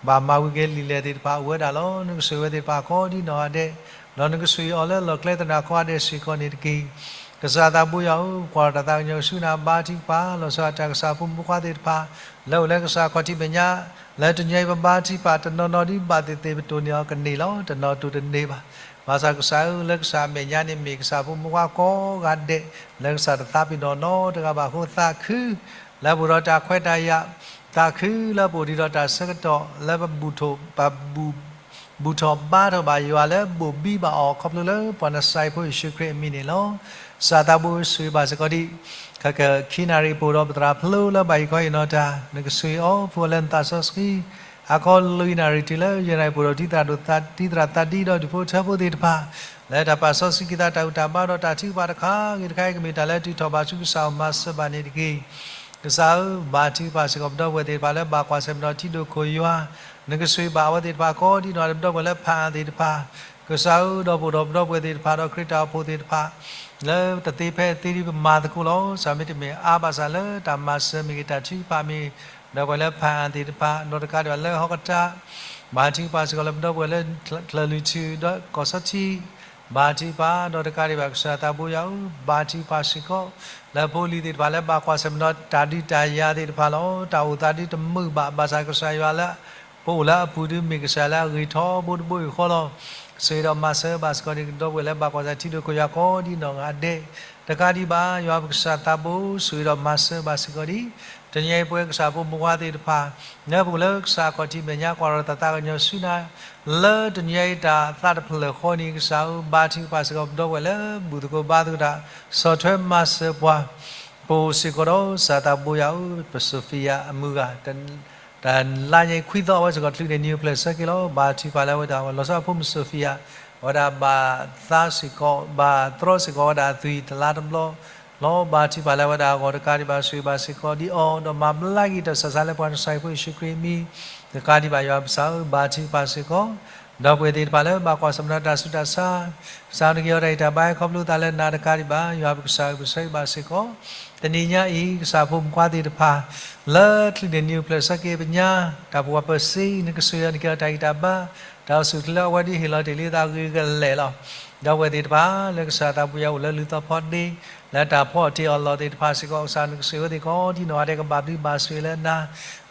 ဘၣ်မၤဝံၤက့ၤလံာ်လဲၢ်သ့ၣ်တဖၣ် အိၣ်ဝဲဒၣ်လီၤ. နကစၢ်ဝဲသ့ၣ်တဖၣ်ကိးဒ်နီၢ်ဂၤဒဲး ဒီးနကစၢ်အီၤလၢလီၢ်ကျဲသနၢၣ်ခီဂၤဒဲးစ့ၢ်ကီးန့ၣ်တက့ၢ်. ကစၢ်သးဘိယွၤဧၢ, ပကွၢ်တၢ်သးကညီၤဆူနၤ ဘါထုကဖၣ် လီၤဆီဒၣ်တၢ်ကစၢ်ဖိမုၣ်ဖိခွါသ့ၣ်တဖၣ် လၢအိၣ်လၢကစၢ်ခီၣ်ထံးမဲာ်ညါ လၢတနံၤအံၤပဘါထုကဖၣ် တနီၤနီၤဒ်ဘၣ်သ့ၣ်သ့ၣ်ပတိၢ်န့ၢ်အီၤကန့ၢ်လီၤ. တနီၤတိၢ်တန့ၢ်ဘၣ်. ဘၣ်ဆၣ်ကစၢ်ဧၢ, လၢကစၢ်အမဲာ်ညါန့ၣ်မ့ၢ်ကစၢ်ဖိမုၣ်ဖိခွါကိးဂၤဒဲး လၢကစၢ်တသးပ့ၤနီၣ်နီတဂၤဘၣ်အဃိ သးခု လၢပအိၣ်ဒီးတၢ်ခွဲးတၢ်ယာ်, သးခုလၢပအိၣ်ဒံးဒီးတၢ်ဆၢကတီၢ် လၢပဘူၣ်ထီၣ်ဘါထီၣ်ဘၣ်ယွၤလၢဘိၣ်ဘံဘၣ်အီၤ ခီဖျိလၢပှၤနစၤရ့းဖိယ့ၣ်ၡူးခရံာ်အမံၤန့ၣ်လီၤ. ကစၢ်သးဘိဆိၣ်ဂ့ၤဘၣ်စ့ၢ်ကီးဒံး ခဲကခံနၣ်ရံၣ်ပအိၣ်ဒီးပသရၣ်ဖျိလၢဘၣ်အံၤခီအံၤနီၤတၢ် နကစၢ်အီၤ ဖှူအီၤလၢနသးစီဆှံ ဟါခီလွံၢ်နၣ်ရံၣ်တုၤလၢယဲၢ်နၣ်ရံၣ် ပအိၣ်ဒီးတံၤသရၣ်ဒိၣ်သးဒံးဒီးဒူၣ်ဖိထၢဖိသ့ၣ်တဖၣ် လၢတၢ်ပာ်စီဆှံက့ၤသးတၢ်ဘူၣ်တၢ်ဘါဒီးတၢ်ထုကဖၣ်တခါဂ့ၤတခါအံၤ ကမ့ၢ်တၢ်လၢအထုးထီၣ်ဘၣ်ဆူကစၢ်အအိၣ် မၤစၢၤဘၣ်န့ၣ်တက့ၢ်. ကစၢ်ဧၢ, ဘါထုကဖၣ်စ့ၢ်ကီးပဒီပုၢ်ဝဲၢ်သ့ၣ်တဖၣ်လၢဘၣ်ကွၢ်ဆၢၣ်မဲာ်ဒီးထံဒိၣ်ခိၣ်ယွၤ, နကစၢ်ဘၣ်အဝဲသ့ၣ်တဖၣ်ကိးဒ်နီၢ်ဂၤဒဲး ပဒီပုၢ်ဝဲၢ်လၢဖးအါသ့ၣ်တဖၣ် ကစၢ်ဧၢ, ဒီးပအိၣ်ဒီးပဒီပုၢ်ဝဲၢ်သ့ၣ်တဖၣ်ဒီးခရံာ်တၢ်အိၣ်ဖှိၣ်သ့ၣ်တဖၣ် လၢတသ့ဖဲအသ့ဒ်ပမၤသကိးလီၤ. ကစၢ်မ့တမ့ၢ်အါဘၣ်ဆၣ်လၢတၢ်မၤစၢၤမ့ၢ်ဂ့ၤ တၢ်ထုကဖၣ်မ့ၢ်ဂ့ၤ ဒီပုၢ်ဝဲၢ်လၢဖးအါသ့ၣ်တဖၣ် ဒီးတကးဒံးဘၣ်လၢဟီၣ်ကတၢၢ် ဘါထုကဖၣ်စ့ၢ်ကီးလၢပဒီပုၢ်ဝဲၢ်လၢ ချၢၣ်လွံၢ်ထူၣ်ဒီးကီၢ်စီထံ ဘါထုကဖၣ် ဒီးတကးဒံးဘၣ်ကစၢ်သးဘိယွၤဧၢ, ဘါထုကဖၣ်စ့ၢ်ကီး လၢဖိလံၤသ့ၣ်တဖၣ်လၢဘၣ်ကွၢ်ဆၢၣ်မဲာ်ဒီးတၢ်ဒုးတၢ်ယၤသ့ၣ်တဖၣ်လီၤ. တၢ်အိၣ်သးဒ်တမုာ်ဘၣ် ဘၣ်ဆၣ်ကစၢ်ယွၤလၢ ပအိၣ်လၢအပူၤဒုးမ့ၢ်ကစၢ်လၢအဂ့ၤထီဘိတဘိအံၤဃီလီၤ. ဆိၣ်ဂ့ၤဒီးမၤစၢၤဘၣ်စ့ၢ်ကီးဒံး ပဒီပုၢ်ဝဲၢ်လၢဘၣ်ကွၢ်ဆၢၣ်မဲာ်ထံဒိၣ်ခိၣ်ယွၤကိးဒ်နီၢ်ဂၤဒဲး, တကးဒံးဘၣ် ယွၤပကစၢ်သးဘိ ဆိၣ်ဂ့ၤဒီးမၤစၢၤဘၣ်စ့ၢ်ကီးဒံး တနံၤအံၤပဝဲကစၢ်ဖိမုၣ်ဖိခွါသ့ၣ်တဖၣ် လၢပအိၣ်လၢကစၢ်ခီၣ်ထံးမဲာ်ညါ ကွၢ်ဒီးတၢ်သးကညီၤဆူနၤ လၢတနံၤအံၤတၢ်သးတဖျၢၣ်ဃီန့ၣ် ကစၢ်ဧၢ, ဘါထုကဖၣ်စ့ၢ်ကီးပဒီပုၢ်ဝဲၢ်လၢဘူၣ်သကိးဘါသကိးတၢ် ဆီၣ်ထွဲမၤစၢၤပှၤ ပအိၣ်စ့ၢ်ကီးဒီးကစၢ်သးဘိယွၤဧၢ, ပစီၤဖံယၤအမုၢ်ဂၤ တလါညါအံၤခွံသီအဝဲစ့ၢ်ကီး ချုးန့ၢ်နံၤအိၣ်ဖျဲၣ်ဆၢက့ၤလီၤ. ဘါထုကဖၣ်လၢအဝဲဒၣ် လီၤဆီအဖိမုၣ်စီၤဖံယၤ အဝဲဒၣ်ဘၣ်သါစ့ၢ်ကီး ဘၣ်သရီစ့ၢ်ကီးဝဲဒၣ်အသွံၣ်တလါတဘျီလီၤ. ဘါထုကဖၣ်လၢအဝဲဒၣ်အဂီၢ် တကးဒံးဘၣ် ဆိၣ်ဂ့ၤဘၣ်စ့ၢ်ကီးဒံးအီၤ ဒီးမၤဘျါက့ၤတၢ်ဆူးတၢ်ဆါလၢပှၤနစၤရ့းဖိယ့ၣ်ၡူးခရံာ်အမံၤ တကးဒံးဘၣ်ယွၤပကစၢ်ဧၢ, ဘါထုကဖၣ်စ့ၢ်ကီး ဒီပုၢ်ဝဲၢ်သ့ၣ်တဖၣ်လၢဘၣ်ကွၢ်ဆၢၣ်မဲာ်ဒီးတၢ်ဆူးတၢ်ဆါ ကစၢ်နက့ၤအီၤတၢ်ဂံၢ်တၢ်ဘါ ခီဖျိသးလၢနၤတကးဒံးဘၣ် ယွၤပကစၢ်ဧၢ, ပဆၢဂ့ၤဘၣ်စ့ၢ်ကီး တနံၤညါအံၤ ကစၢ်ဖိမုၣ်ဖိခွါသ့ၣ်တဖၣ် လၢချုးန့ၢ်နံၤအိၣ်ဖျဲၣ်ဆၢက့ၤပညါ တၢ်ပူၤပှၤပၢၤစ့ နကစၢ်ယွၤနက့ၤအီၤတၢ်ဂံၢ်တၢ်ဘါ တၢ်အိၣ်ဆူၣ်အိၣ်ချ့လၢအဝဲဒၣ်ဟ့ၣ်လီၤတ့ၢ်လံသးဂ့ၤကလဲာ်လီၤ. ဒီပုၢ်ဝဲၢ်သ့ၣ်တဖၣ် လၢကစၢ်သးဘိယွၤအိၣ်လၢလူၤသီဖီဒ့ လၢတၢ်ဖီအီၣ်တ့ၢ်အီၣ်လီၢ်သ့ၣ်တဖၣ်စ့ၢ်ကီး ကစၢ်နကစၢ်ဝဲသ့ၣ်ကိးဒ်နီၢ်ဂၤဒဲး ကဘၣ်ဘျုးဘၣ်ဆိၣ်ဂ့ၤလၢနၤ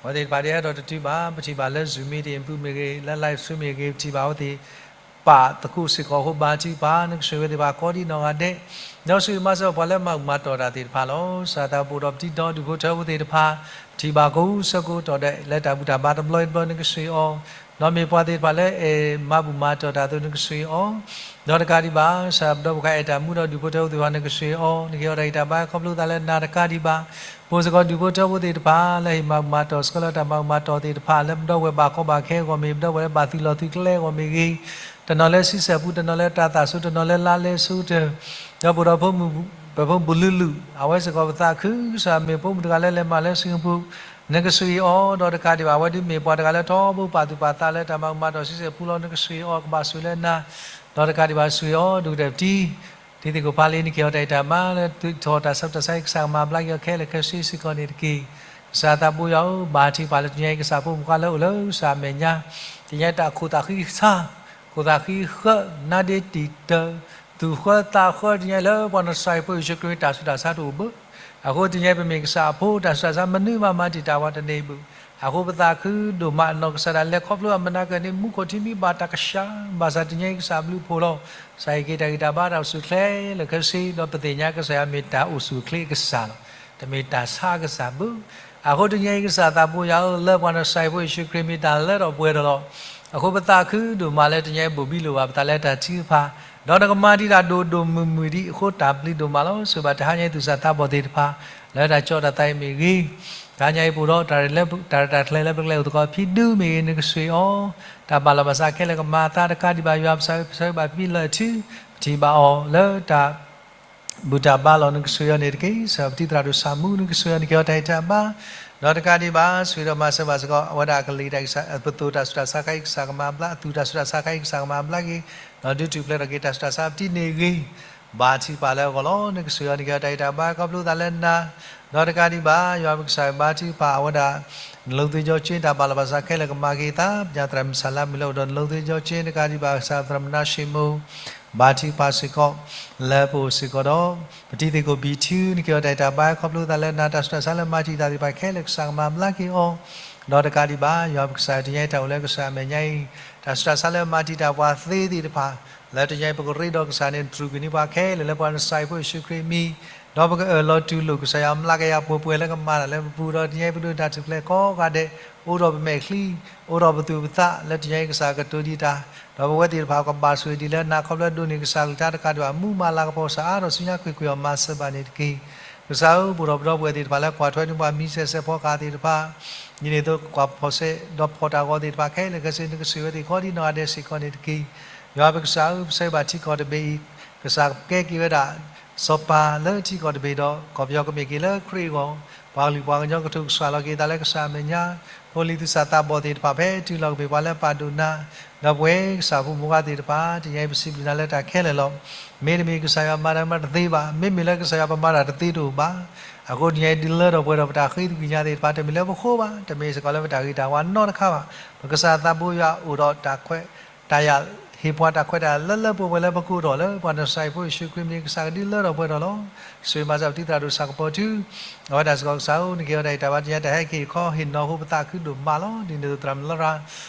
အဝဲသ့ၣ်တဖၣ်ဒ်အဲၣ်ဒိးတတုၤဘၣ် ပထံၣ်ဘၣ်လၢ Zoom meeting အပူၤမ့ၢ်ဂ့ၤ လၢ live stream မ့ၢ်ဂ့ၤ ပထံၣ်ဘၣ်အဝဲသ့ၣ် ပာ်သကိးစ့ၢ်ကီးအဃိ ဘါထုကဖၣ် နကစၢ်ဝဲသ့ၣ်တဖၣ်ကိးဒ်နီၢ်ဂၤဒဲး ဒီးဆိၣ်ဂ့ၤမၤစၢၤပှၤလၢမၤဘူၣ်မၤတီၢ်တၢ်သ့ၣ်တဖၣ်လီၤ. ကစၢ်သးဘိဒီးပတံၤဒီးဒူၣ်ဖိထၢဖိသ့ၣ်တဖၣ် ပထံၣ်ဘၣ်ကိးဆၢကိးတီၢ်ဒဲး လၢတၢ်ဘူၣ်တၢ်ဘါတဘျီတဘျီ နကစၢ်အီၤ ဒီးမ့ၢ်ပှၤသ့ၣ်တဖၣ်လၢအဲၣ်မၤဘူၣ်မၤတီၢ်တၢ်အသိး နကစၢ်အီၤ ဒီးတကးဒံးဘၣ် ကစၢ်ပဒီပုၢ်ဝဲၢ်အဲၣ်တၢ်မူဒီးဒူၣ်ဖိထၢဖိသ့ၣ်တဖၣ် နကစၢ်အီၤ နက့ၤအီၤတၢ်ဂံၢ်တၢ်ဘါခီဖျိသးလၢနၤတကးဒံးဘၣ် ပအိၣ်စ့ၢ်ကီးဒူၣ်ဖိထၢဖိသ့ၣ်တဖၣ် လၢဟ့ၣ်မၤဘူၣ်မၤတီၢ်စ့ၢ်ကီးလၢတၢ်မၤဘူၣ်မၤတီၢ်သ့ၣ်တဖၣ် လၢပဒီပုၢ်ဝဲၢ်ဘၣ်ကီဘၣ်ခဲအဂီၢ်မ့ၢ် ပဒီပုၢ်ဝဲၢ်လၢဘၣ်သုးလီၢ်သုးကျဲအဂီၢ်မ့ၢ်ဂ့ၤ တနီၤလၢဆံဆဲၣ်ပူၤ တနီၤလၢတၢ်သးဆူ တနီၤလၢလါလဲဆူတၢၢ် ဒီးပအိၣ်ဒီးဖိမုၣ် ပဖိမုၣ်ဘူၣ်လုၢ်လုၢ် အဝဲစ့ၢ်ကီးပသးခု ကစၢ်မ့ၢ်ဖိမုၣ်တဂၤလၢလဲၤမၤလၢ Singapore နကဆိၣ်ဂ့ၤအီၤ ဒီးတကးဒံးဘၣ် အဝဲဒၣ်မ့ၢ်ပှၤတဂၤလၢထီဘိပာ်သူၣ်ပာ်သးလၢတၢ်မၤကမၣ်ဒီးဆံဆဲၣ်ပူၤလီၤ. နကဆိၣ်ဂ့ၤအီၤ ကဘၣ်ဆိၣ်ဂ့ၤလၢနၤ, ဒီးတကးဒံးဘၣ်ဆိၣ်ဂ့ၤအီၤ ဒိၣ်ကတၢၢ်ပတံၤ တံၤသကိးဖးလံ နကဟ့ၣ်အီၤတၢ်အဲၣ်တၢ်မၤလၢ ထီၣ်တၢ်ဆၢကတီၢ်ဆါဟံၣ်ကစၢ်ကမၤဘျါက့ၤအီၤခဲလၢာ်ခဲဆ့စ့ၢ်ကီးန့ၣ်တက့ၢ်. ကစၢ်သးဘိယွၤဧၢ, ဘါထုကဖၣ်လၢတနံၤအံၤ ကစၢ်ဖိမုၣ်ဖိခွါလၢအိၣ်လၢကစၢ်အမဲာ်ညါ တနံၤအံၤတၢ်ခိၣ်သးဃံဆါ ခိၣ်သးဃံဃၢ နါဒ့တံာ်တၢ သူၣ်ဃၢသးဃၢ တနံၤအံၤလၢပှၤနၤစၤရ့းဖိယ့ၣ်ၡူးခရံာ်မ့ၢ်တၢ်ဆူးတၢ်ဆါတအိၣ်ဘၣ်. အဃိတနံၤအံၤပမ့ၢ်ကစၢ်အဖိ တၢ်ဆူးတၢ်ဆါမနုၤမးမၤတံာ်တာ်ပှၤတန့ၢ်ဘၣ်. အဃိပသးခုဒိၣ်မး နီၢ်ကစၢ်ဒၣ်လဲာ်ခီဖျိအမနၤကန့ၣ် မူခိၣ်ထံမံဘၣ်တၢ်ကဆှီ ဘၣ်ဆၣ်တနံၤအံၤကစၢ်ဘျုးဖှိၣ်လီၤ. ကစၢ်အံၤက့ၤတၢ်ဂံၢ်တၢ်ဘါတၢ်အိၣ်ဆူၣ်အိၣ်ချ့လၢခဲဆ့ ဒီးပသ့ၣ်ညါကစၢ်ယွၤမ့ၢ်တၢ်အိၣ်ဆူၣ်အိၣ်ချ့အကစၢ်လီၤ. တမ့ၢ်တၢ်ဆါအကစၢ်ဘၣ်. အဃိတနံၤအံၤကစၢ်သးဘိယွၤဧၢ, လၢပှၤနၤစၤရ့းဖိယ့ၣ်ၡူးခရံာ်မ့ၢ်တၢ်လၢထီၣ်ပှဲၤထီၣ်လီၤ. အဃိပသးခုဒိၣ်မးလၢတနံၤအံၤဘိၣ်ဘံလိာ်ဘၣ်ပသးလၢတၢ်ထုကဖၣ် ဒီးနကမၤတံာ်တာ်ဒိၣ်ဒိၣ်မုၢ်မုၢ်ဒံးအဃိ တၢ်ဘျုးဒိၣ်မးလီၤ. ဆိၣ်ဂ့ၤဘၣ်တဟါညါအံၤသူၣ်စၢ်သးဘီၣ်သ့ၣ်တဖၣ် လၢတၢ်ကၠီတၢ်သးအံၤမ့ၢ်ဂ့ၤ, တဟါညါအံၤပူၤဒီး တၢ်ရဲၣ်တၢ်ကျဲၤလၢပကျဲအိၣ်သကိး ဖံဒုမ့ၢ်ဂ့ၤ နကဆိၣ်ဂ့ၤအီၤ, တၢ်ဘၣ်လီၤဘၣ်စးခဲလၢာ်ကမၤအသး တကးဒံးဘၣ်ယွၤပကစၢ် ပဆၢဂ့ၤဘၣ်ဖံလၢအထု ပထံၣ်ဘၣ်အီၤလၢတၢ် ဘူၣ်တၢ်ဘါလီၤ နကဆိၣ်ဂ့ၤအီၤန့ၣ်တက့ၢ်. ကစၢ်ပတံၤသရၣ်ဒိၣ်ဆၣ်မူ နကဆိၣ်ဂ့ၤအီၤ နကဟ့ၣ်အီၤတၢ်အဲၣ်တၢ်မၤ, ဒီးတကးဒံးဘၣ် ဆိၣ်ဂ့ၤဒီးမၤစၢၤဘၣ်စ့ၢ်ကီး အဝဲဒၣ်အကလံၤတၢ် ပသိၣ်တၢ်ဆူးတၢ်ဆါခဲအံၤကစၢ်ကမၤဘျါ, အသူၣ်တၢ်ဆူးတၢ်ဆါခဲအံၤကစၢ်ကမၤဘျါက့ၤ, ဒီးဒုးထူၣ်ဖျဲးထီၣ်က့ၤတၢ်ဆူးတၢ်ဆါပတံၤန့ၣ်ဂ့ၤ, ဘါထုကဖၣ်လၢအဂီၢ်လီၤ. နကဆိၣ်ဂ့ၤအီၤ နကဟ့ၣ်အီၤတၢ်အဲၣ်တၢ်မၤ ခီဖျိသးလၢနၤ, ဒီးတကးဒံးဘၣ် ယွၤပကစၢ်ဘါထုကဖၣ်အဝဲဒၣ် နလိသ့ကၠီကၠ့ တၢ်ဘၣ်လီၤဘၣ်စးခဲလၢာ်ကမၤက့ၤအသး ပညါသရၣ်မုၣ်ဆၣ်လါမုၣ်လၢအိၣ်ဒီးနလိသ့ကၠီကၠ့ တကးဒံးဘၣ်ကစၢ်သရၣ်မုၣ်နါၡ့ၣ်မိၣ် ဘါထုကဖၣ်စ့ၢ်ကီး လၢပအိၣ်စ့ၢ်ကီးဒီး ပတံၤသကိးဘံၣ်ထု နကဟ့ၣ်အီၤတၢ်အဲၣ်တၢ်မၤ ခီဖျိသးလၢနၤ တၢ်ဆူးတၢ်ဆါလၢမၤတံာ်တာ်သ့ၣ်တဖၣ်ခဲလၢာ်ကစၢ်ကမၤဘျါက့ၤအီၤ, ဒီးတကးဒံးဘၣ် ယွၤပကစၢ်တနံၤအံၤတၢ်အိၣ်လၢကစၢ်အမဲာ်ညါအံၤ တၢ်ဆူးတၢ်ဆါလၢမၤတံာ်တာ်ပှၤသ့သ့ၣ်တဖၣ် လၢတနံၤအံၤပကရ့ဒီးကစၢ်န့ၣ် နတြူာ်ကွံာ်န့ၢ်ပှၤခဲလၢာ်လၢပှၤနၤစၤရ့းဖိယ့ၣ်ၡူးခရံာ်အမံၤ, ဒီးပကအၢၣ်လီၤတူၢ်လိာ်ကစၢ်ယွၤမျးကယၤပှဲၤပှဲၤလၢကမၤတၢ်လၢပပူၤ ဒီးတနံၤအံၤပဒိးန့ၢ်တၢ်ထူၣ်ဖျဲးကိးဂၤဒဲး အိၣ်ဒီးပမဲာ်ချံ အိၣ်ဒီးပသူၣ်ပသး လၢတနံၤအံၤကစၢ်ကတိၤဒံးတၢ်, ဒီးပဝဲသ့ၣ်တဖၣ်ကဘၣ်ဆိၣ်ဂ့ၤဒ်လၢနၤ ခီဖျိဒိးန့ၢ်ကစၢ်ကလုၢ်ကထါတကးဒံးဘၣ် မူမၤလၤကပီၤကစၢ်အါထီၣ်ဆူညါကွ့ၢ်ကွ့ၢ်အီၤ မၤစၢၤဘၣ်န့ၣ်တက့ၢ်. ကစၢ်ဧၢ, ပအိၣ်ဒီးပဒီပုၢ်ဝဲၢ်သ့ၣ်တဖၣ်လၢကွၢ်ထွဲန့ၢ်ပှၤမံၤစဲးစဲးဖီကဟၣ်သ့ၣ်တဖၣ် ဒ်န့ၣ်အသိး ကွၢ်ဖီၣ်စဲး ဒီးဖီၣ်တၢ်ဂီၤသ့ၣ်တဖၣ်ခဲလၢာ်ခဲဆ့ နကဆိၣ်ဂ့ၤဝဲသ့ၣ်ကိးဒ်နီၢ်ဂၤဒဲးစ့ၢ်ကီးန့ၣ်တက့ၢ်. ယွၤပကစၢ်ဧၢ, ပဆၢဂ့ၤဘၣ်ထံကီၢ်တဘ့ၣ်အံၤ ကစၢ်ကကဲက့ၤဝဲဒၣ် စီၤပၤလၢထံကီၢ်တဘ့ၣ်ဒီး ကီၢ်ပယီၤကမ့ၢ်က့ၤလၢခရံာ်အဂီၢ်, ပှၤကလုာ်ပှၤကညီကထုးကဆှၣ်လီၤက့ၤသးလၢကစၢ်အမဲာ်ညါ, ဖိလံၤသူၣ်စၢ်သးဘီၣ်သ့ၣ်တဖၣ် ဖဲတုၤလီၤကမ့ၢ်ပှၤလၢပာ်ဒိၣ်နၤ, ဒီးပဝဲကစၢ်ဖိမုၣ်ဖိခွါသ့ၣ်တဖၣ် တနံၤအံၤပစံးဘျုးနၤလၢတၢ်ခဲလၢာ်လီၤ. မ့တမ့ၢ်ကစၢ်ယွၤမၤတၢ်မၤတသ့ဘၣ်, မ့မ့ၢ်လၢကစၢ်ယွၤပမၤတၢ်တသ့တအိၣ်ဘၣ်. အဃိတနံၤအံၤဒုးလၢထီၣ်ပှဲၤထီၣ်ပတၢ်ဃ့သကွံာ်ညါသ့ၣ်တဖၣ် တမ့ၢ်လၢပဃိဘၣ်, တမ့ၢ်စ့ၢ်ကီးလၢပတၢ်ဂ့ၤတၢ်ဝါနီတခါဘၣ်. ပကစၢ်သးဘိယွၤအိၣ်ဒီးတၢ်ခွဲး တၢ်ယာ်ဟ့ၣ်ပှၤတၢ်ခွဲးတၢ်ယာ်လၢလၢပှဲၤပှဲၤလၢပကအိၣ်ထီၣ်လၢ ပှၤနၤစၤရ့းဖိယ့ၣ်ၡူးခရံာ်မံၤ ကစၢ်ကဒုးလၢထီၣ်ပှဲၤထီၣ်လီၤ. ဆိၣ်ဂ့ၤမၤစၢၤပတံၤသရၣ်ဒိၣ်ဆၣ်ကပီၤထု အဝဲဒၣ်စ့ၢ်ကီးကစၢ်ဧၢ, နကဟ့ၣ်အီၤတၢ်အဲၣ်တၢ်မၤ တနံၤအံၤတၢ်ဟဲက့ၤဟ့ၣ်ခီဟ့ၣ်နီၤအဃိ ပသးခုဒိၣ်မးလီၤ. ဒ်န့ၣ်အသိးသရၣ်မုၣ်လရာ်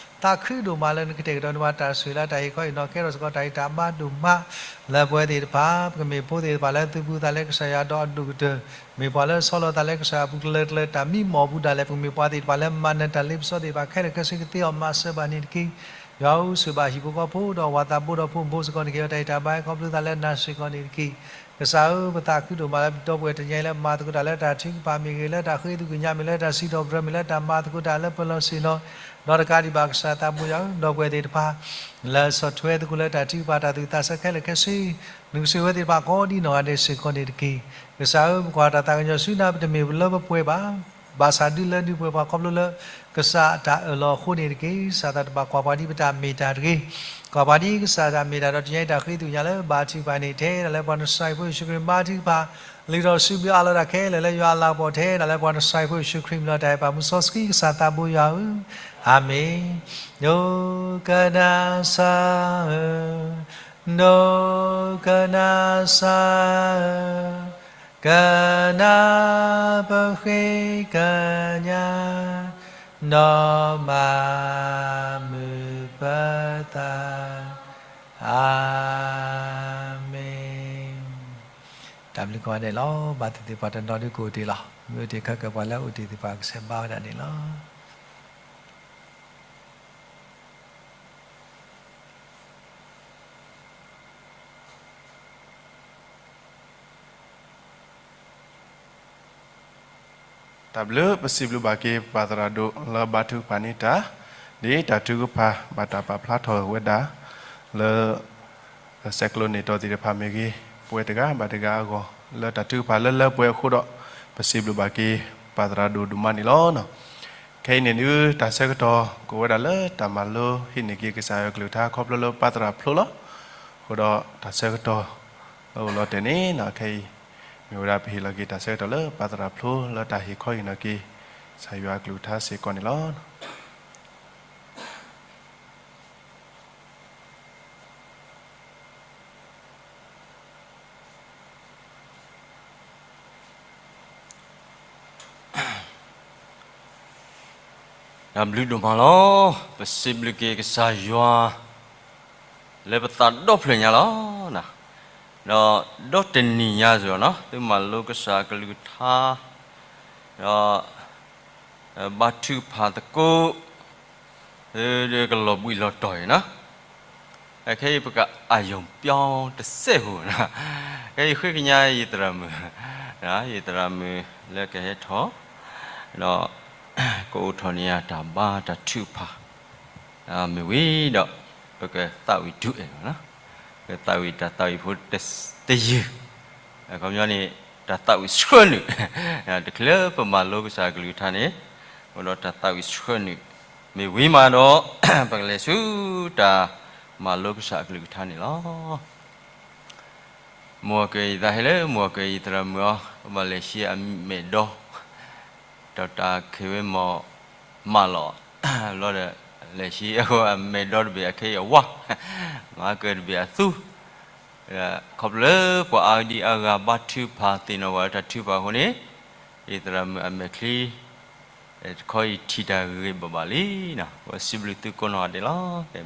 သးခုဒိၣ်မးလၢနကတဲာ်ကတီၤန့ၢ်ပှၤတၢ်ဆိၣ်ဂ့ၤလၢတၢ်ဟ့ၣ်ခီဟ့ၣ်နီၤ ကဲထီၣ်စ့ၢ်ကီးတၢ်ဂံၢ်တၢ်ဘါဒိၣ်မး လၢပဝဲသ့ၣ်တဖၣ် ပကမ့ၢ်ဖိသ့ၣ်တဖၣ်လၢသုဘူးသးလၢကစၢ်ယွၤဒီးအဒိၣ်ကတၢၢ်, မ့ၢ်ပှၤလၢဆီလီၤသးလၢကစၢ်ယွၤအပူၤကလၢၤကလၢၤ တၢ်မံမီၢ်အပူၤဒၣ်လဲာ် ပကမ့ၢ်ပှၤသ့ၣ်တဖၣ်လၢမၤနၢၤတၢ်လ့ပစီသ့ၣ်တဖၣ်ခဲလၢာ်ခဲဆ့ကသ့အီၤ မၤစၢၤဘၣ်န့ၣ်တက့ၢ်. ယွၤဧၢ, ဆိၣ်ဂ့ၤဘၣ်ဟံၣ်ဖိဃီဖိဒီးပှၤသးဘိဒီးဖိမုၣ်ဖိစ့ၢ်ကီး နကဟ့ၣ်အီၤတၢ်ဂံၢ်တၢ်ဘါခီဖျိသးလၢနၤစ့ၢ်ကီးန့ၣ်တက့ၢ်. ကစၢ်ဧၢ, ပသးခုဒိၣ်မးလၢပဒီပုၢ်ဝဲၢ်တနံၤအံၤလၢမၤသကိးတၢ်လၢတၢ်ထုကဖၣ်မ့ၢ်ဂ့ၤ, လၢတၢ်ဃ့သကွံာ်ညါမ့ၢ်ဂ့ၤ, လၢတၢ်စံးထီၣ်ပတြၢၤမ့ၢ်ဂ့ၤ, လၢတၢ်မၤသကိးတၢ်လၢပလီၢ်ဆ့ၣ်နီၤ, ဒီးတကးဒံးဘၣ်ကစၢ်သးဘိယွၤဧၢ, ဒီပုၢ်ဝဲၢ်သ့ၣ်တဖၣ် လၢဆီၣ်ထွဲသကိးလၢတၢ်ထုကဖၣ်တၢ်သူၣ်သးဆၢခဲလၢာ်ခဲဆ့, နကဆိၣ်ဂ့ၤဝဲသ့ၣ်တဖၣ်ကိးဒ်နီၢ်ဂၤဒဲးစ့ၢ်ကီးန့ၣ်တက့ၢ်. ကစၢ်ဧၢ, ပကွၢ်တၢ်သးကညီၤဆူနၤ ပတမ့ၢ်လၢပပှဲၤဘၣ် ဘၣ်ဆၣ်ဒုးလၢဒုးပှဲၤပှၤခီဖျိလၢ ကစၢ်အတၢ်အၢၣ်လီၤအဃိန့ၣ်တက့ၢ်. ကစၢ်သးတဘၣ်ကွၢ်ပှၤဒ်ပတၢ်မ့ၢ်တၢ်တဂ့ၤ, ကွၢ်ပှၤဒ်ကစၢ်တၢ်မ့ၢ်တၢ်ဒီး တနံၤအံၤတၢ်ဃ့သကွံာ်ညါလၢဘါထုကဖၣ်န့ၣ် ထဲဒၣ်လၢပှၤနၤစၤရ့းဖိယ့ၣ်ၡူးခရံာ်ဘါထုကဖၣ်, လံာ်ဒီးစံးဘျုးအးလီၤတၢ်ခဲလၢာ်လၢယွၤအလၤကပီၤ ထဲဒၣ်လၢပှၤနၤစၤရ့းဖိယ့ၣ်ၡူးခရံာ်မံၤလီၤ. တၢ်အဲၣ်ပာ်မူစီဆှံကစၢ်သးဘိယွၤဧၢ, အၤမ့ၣ်. ဒိကနၣ်စၢ်ဧၢ, ဒိကနၣ်စၢ်ဧၢ, ကနၣ်ပဃ့ကညး, ဒီးမၤမုာ်ပသး, အၤမ့ၣ်. တၢ်ဘျုးကိးဂၤဒဲးလီၤ. ဘၣ်သ့ၣ်သ့ၣ်ပှၤတနီၤဒုးကအိၣ်တ့ၢ်လီၤ. မ့ၢ်အိၣ်တ့ၢ်ခဲကၢၤ ပှၤလၢအိၣ်တ့ၢ်သ့ၣ်တဖၣ်ကဆဲးဘါဝဲဒၣ်န့ၣ်လီၤ. တၢ်ဘျုး, ပစံးဘျုးဘၣ်က့ၤ ပၢ်သရၣ်ဒိၣ်လၢဘါထုကဖၣ်န့ၢ်တၢ်, ဒ်တၢ်ထုကဖၣ်ဘၣ်တၢ်ပာ်ဖျါထီၣ်ဝဲဒၣ်လၢ ဆဲးကျိးန့ၢ်တီၤသ့ၣ်တဖၣ်မ့ၢ်ဂ့ၤ, ပဝဲတဂၤဘၣ်တဂၤအဂီၢ် လၢတၢ်ထုကဖၣ်လၢလၢပှဲၤအဃိဒီး ပစံးဘျုးဘၣ်က့ၤ ပၢ်သရၣ်ဒိၣ်ဒိၣ်မးန့ၣ်လီၤ. ခဲအံၤန့ၣ်ဒုး တၢ်ဆၢကတီၢ်ကအိၣ်ဝဲဒၣ်လၢတၢ်မၤလိဟံးန့ၢ်က့ၤကစၢ်ယွၤကလုၢ်ကထါခီဖျိလၢပၢ်သရၣ်ဖျိလီၤ. အဃိဒီးတၢ်ဆၢကတီၢ်လၢအိၣ်လီၤတဲာ်န့ၣ် ခဲအံၤ မ့ၢ်ဝဲဒၣ်ပဟ့ၣ်လီၤက့ၤတၢ်ဆၢကတီၢ်လၢပၢ်သရၣ်ဖျိလၢတၢ်ဟ့ၣ်ခီဟ့ၣ်နီၤက့ၤ ကစၢ်ယွၤကလုၢ်ကထါစ့ၢ်ကီးန့ၣ်လီၤ. တၢ်ဘျုးဒိၣ်မးလီၤ. ပစံးဘျုးက့ၤကစၢ်ယွၤ လၢပသးဒီဖျၢၣ်ညါလီၤ. ဒီးဒီတနံၤညါစ့ၢ်ကီးနီၤ သုမၤလိကစၢ်ကလုၢ်ကထါ ဒီး ဘါထုကဖၣ်သကိး သုကလီၤဘှံးလီၤတီၤအံၤနီၤ ခဲအံၤပကအာရုံပြောင်းတစဲးဖိနီၤ ခဲအံၤဃ့ကညးယသရၣ်မုၣ် ယသရၣ်မုၣ်လၢကဟဲထီၣ် ဒီး ကအိးထီၣ်န့ၢ်ယၤတၢ်ဘါတၢ်ထုကဖၣ် မ့ၢ်ဝံၤဒီး ပကသးဝံၣ်ဒုးအဲၣ်ဘၣ်နီၤ ပကသးဝံၣ်တၢ်သးဝံၣ်ဖိတယုၢ် အခီပညီန့ၣ် တၢ်သးဝံၣ်ဆှၢနုာ် တချုးလၢပမၤလိကစၢ်ကလုၢ်ကထါန့ၣ် အိၣ်ဒီးတၢ်သးဝံၣ်ဆှၢနုာ် မ့ၢ်ဝံၤမးဒီး ပကလဲၤဆူတၢ်မၤလိကစၢ်ကလုၢ်ကထါန့ၣ်လီၤ. မိၢ်က့ၤယသးဟဲလၢ မိၢ်က့ၤယသရၣ်မုၣ်အီၤ ပဘၣ်လဲၤဆှံအမဲာ်ဒီ ဒီးတၢ်ခ့ဝဲမီၢ် မးလီၤ ဘျီဒီး လဲၤဆှံအဃိအမဲာ်ဒီတဘ့ၣ်အခ့အဝါ မၤကၢၢ်တဘ့ၣ်အသူ ခီဖျိလၢပှၤအါဂၤဒံးအါဂၤဘါထုကဖၣ်သ့ၣ်နီၣ်ဝဲတၢ်ထုကဖၣ်အဃိန့ၣ် ယသရၣ်မုၣ်အမဲာ်ချံ တခီအံၤထံၣ်တၢ်ဂ့ၤဂ့ၤဘၣ်ဘၣ်လံနီၤ ပစံးဘျုးသုကိးနီၢ်ဂၤဒဲးလီၤ.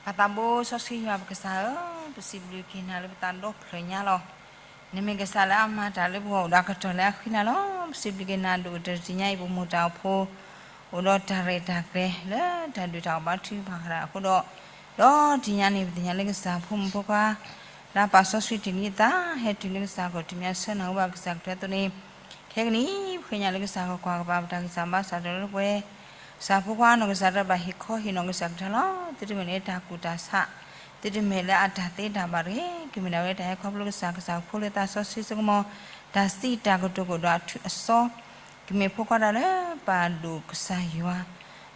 ပၢ်သးဘိစီဆှံယွၤပကစၢ်ဧၢ, ပစံးဘျုးက့ၤနၤလၢပသးဒီဖျၢၣ်ညါလီၤ. နမ့ၢ်ကစၢ်လၢအမၤတၢ်လၢပဂီၢ်အိၣ်ဒီးအကတီၢ်လၢအဃံလၤလီၤ. ပစံးဘျုးက့ၤနၤဒိၣ်ကတၢၢ်တနံၤညါအံၤ ပမိၢ်တၢ်အိၣ်ဖှိၣ် အိၣ်ဒီးတၢ်ရဲၣ်တၢ်ကျဲၤလၢတၢ်ဒုးတၢ်အီၣ်ဘါထုကဖၣ်ဃာ်တၢ်အဃိဒီး, ဒီးတနံၤညါန့ၣ် ပသ့ၣ်ညါလၢကစၢ်ဖိမုၣ်ဖိခွါ လၢအပာ်စီဆှံတနံၤအသး ဟဲတုၤလၢကစၢ်ဂီၢ် တုၤမ့ၢ်အဆၢနီၤဝဲဘၣ်ကစၢ်ကတၢၢ်အသိးန့ၣ်, ခဲကနံၣ်အံၤ ပဃ့ကညးလၢကစၢ်ဂီၢ် ကွၢ်ကပၤပတၢ်ဂံၢ်စၢ်ဘါစၢ်ဒီးလၢပှဲၤ ကစၢ်ဖိခွါနီၢ်ကစၢ်တၢ်ဘၣ်ဟ့ၣ်ခီဟ့ၣ်နီၤကစၢ်ကလုၢ်ကထါလီၤ. သုတမ့ၢ်လၢတၢ်ကူၣ်တၢ်ဆး, သုတမ့ၢ်လၢအတၢ်သ့တၢ်ဘၣ်တဂ့ၤ, ကမ့ၢ်ဒၣ်ဝဲတၢ်ဟဲခီဖျိကစၢ် ကစၢ်ဖိလၢသးစီဆှံဆိကမိၣ်, တၢ်စံးတၢ်ကတိၤကအိၣ်ဒီးအထူးအစီ ကမ့ၢ်ဖိခွါတၢ်လၢပာ်ဒိၣ်ကစၢ်ယွၤ,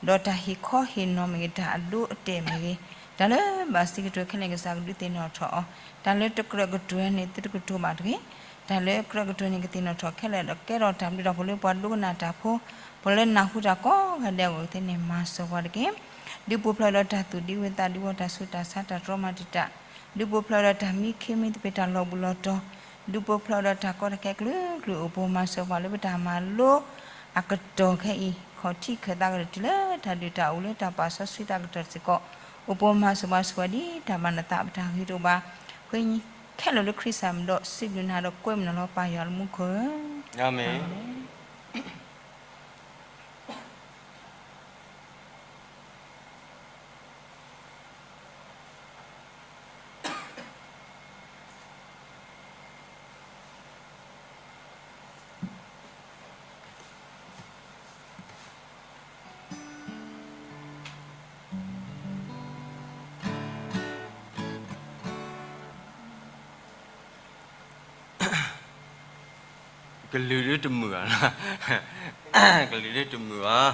ဒီးတၢ်ဟ့ၣ်ခီဟ့ၣ်နီၤမ့ၢ်ဂ့ၤ, တၢ်အဒိအတဲာ်မ့ၢ်ဂ့ၤ, တၢ်လၢဘၣ်စံးကတိၤခဲလၢာ် ကစၢ်ကဒုးသ့ၣ်နီၣ်ထီၣ်အီၤ, တၢ်လၢတကြၢးကတိၤန့ၣ် သုတကတိၤဘၣ်တဂ့ၤ, တၢ်လၢကြၢးကတိၤန့ၣ် ကသ့ၣ်နီၣ်ထီၣ်ခဲလၢာ်ဒီး ကဲထီၣ်တၢ်ဘျုးတၢ်ဖှိၣ်လၢပှၤဒိကနၣ်တၢ်ဖိ, ပှၤလၢနၢ်ဟူတၢ်ကိးဂၤဒဲးအဂီၢ်သ့ၣ်န့ၣ် မၤစၢၤပှၤတက့ၢ်. ဒုးပူၤဖျဲးဒီးတၢ်သူၣ်ဒံဝဲသးဒံဝဲ တၢ်ဆူးတၢ်ဆါ တၢ်တြီမၤတံာ်တာ်, ဒုးပူၤဖျဲးဒီးတၢ်မံခ့မံသပ့ၤ တၢ်လီၤဘူးလီၤတီၤ, ဒုးပူၤဖျဲးဒီးတၢ်ကီတၢ်ခဲကလုာ်ကလုာ် အိၣ်ပိၢ်မၤစၢၤပှၤလၢပတၢ်မၤလိအကတီၢ်ခဲအံၤ ခီၣ်ထံးခၢၣ်သးကတၢၢ်တုၤလၢတၢ်ဒုးတၢ်အူလၢတၢ်ပာ်စီဆှံတၢ်ကတီၢ်စ့ၢ်ကီး, အိၣ်ပိၢ်မၤစၢၤပှၤဆိၣ်ဂ့ၤဒ်တၢ်ဘၣ်နသး ပတၢ်ဂ့ၤတအိၣ်ဘၣ်, ဃ့ခဲလၢာ်လၢခရံာ်စၢ်မံၤဒီး စံးဘျုးနၤဒီးကွဲမုာ်နၤလီၤ ပၢ်ယွၤလၢမူခိၣ်ဧၢ, အၤမ့ၣ်. ကလုာ်ဒ်တမုာ်ဘၣ်, ကလုာ်ဒ်တမုာ်ဘၣ်,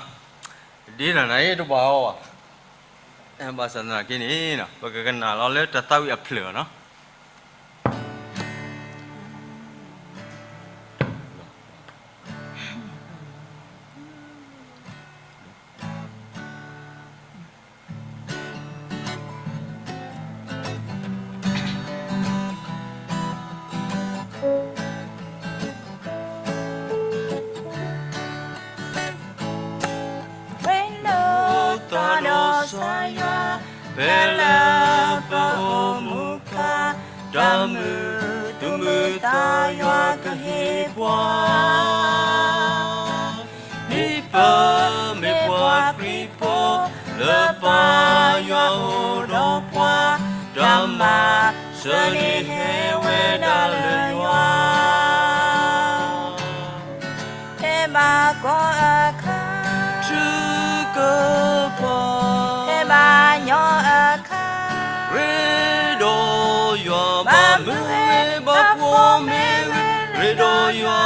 ဒ်နၤနၤအံၤတဘၣ်အီၤဘၣ်, ဘၣ်ဆၣ်သနာ်က့န့ၣ် ပကကနၣ်လီၤလၢတၢ်သးဝံၣ်အဖျၢၣ်နီၤ. ပှဲၤလိာ်သးဒီးကစၢ်ယွၤ, ဖဲလၢပအိၣ်မူခါ, တၢ်မုာ်တမုာ်သးယွၤကဟ့ၣ်ပှၤ ဒ်ပမ့ၢ်ပှၤခရံာ်ဖိ, လၢပၢ်ယွၤအိၣ်ဒီးပှၤ, တၢ်မၤစၢၤန့ၣ်ဟဲဝဲဒၣ်လၢယွၤ. ဖဲဘၣ်ကီအခါ, ထုကဖၣ်, ဖဲဘၣ်ညီအခါ, ရ့ဒီးယွၤဘၣ်မုာ်ဝဲဘၣ်ဖှီၣ် မ့ၢ်ဝဲရ့ဒီးယွၤ,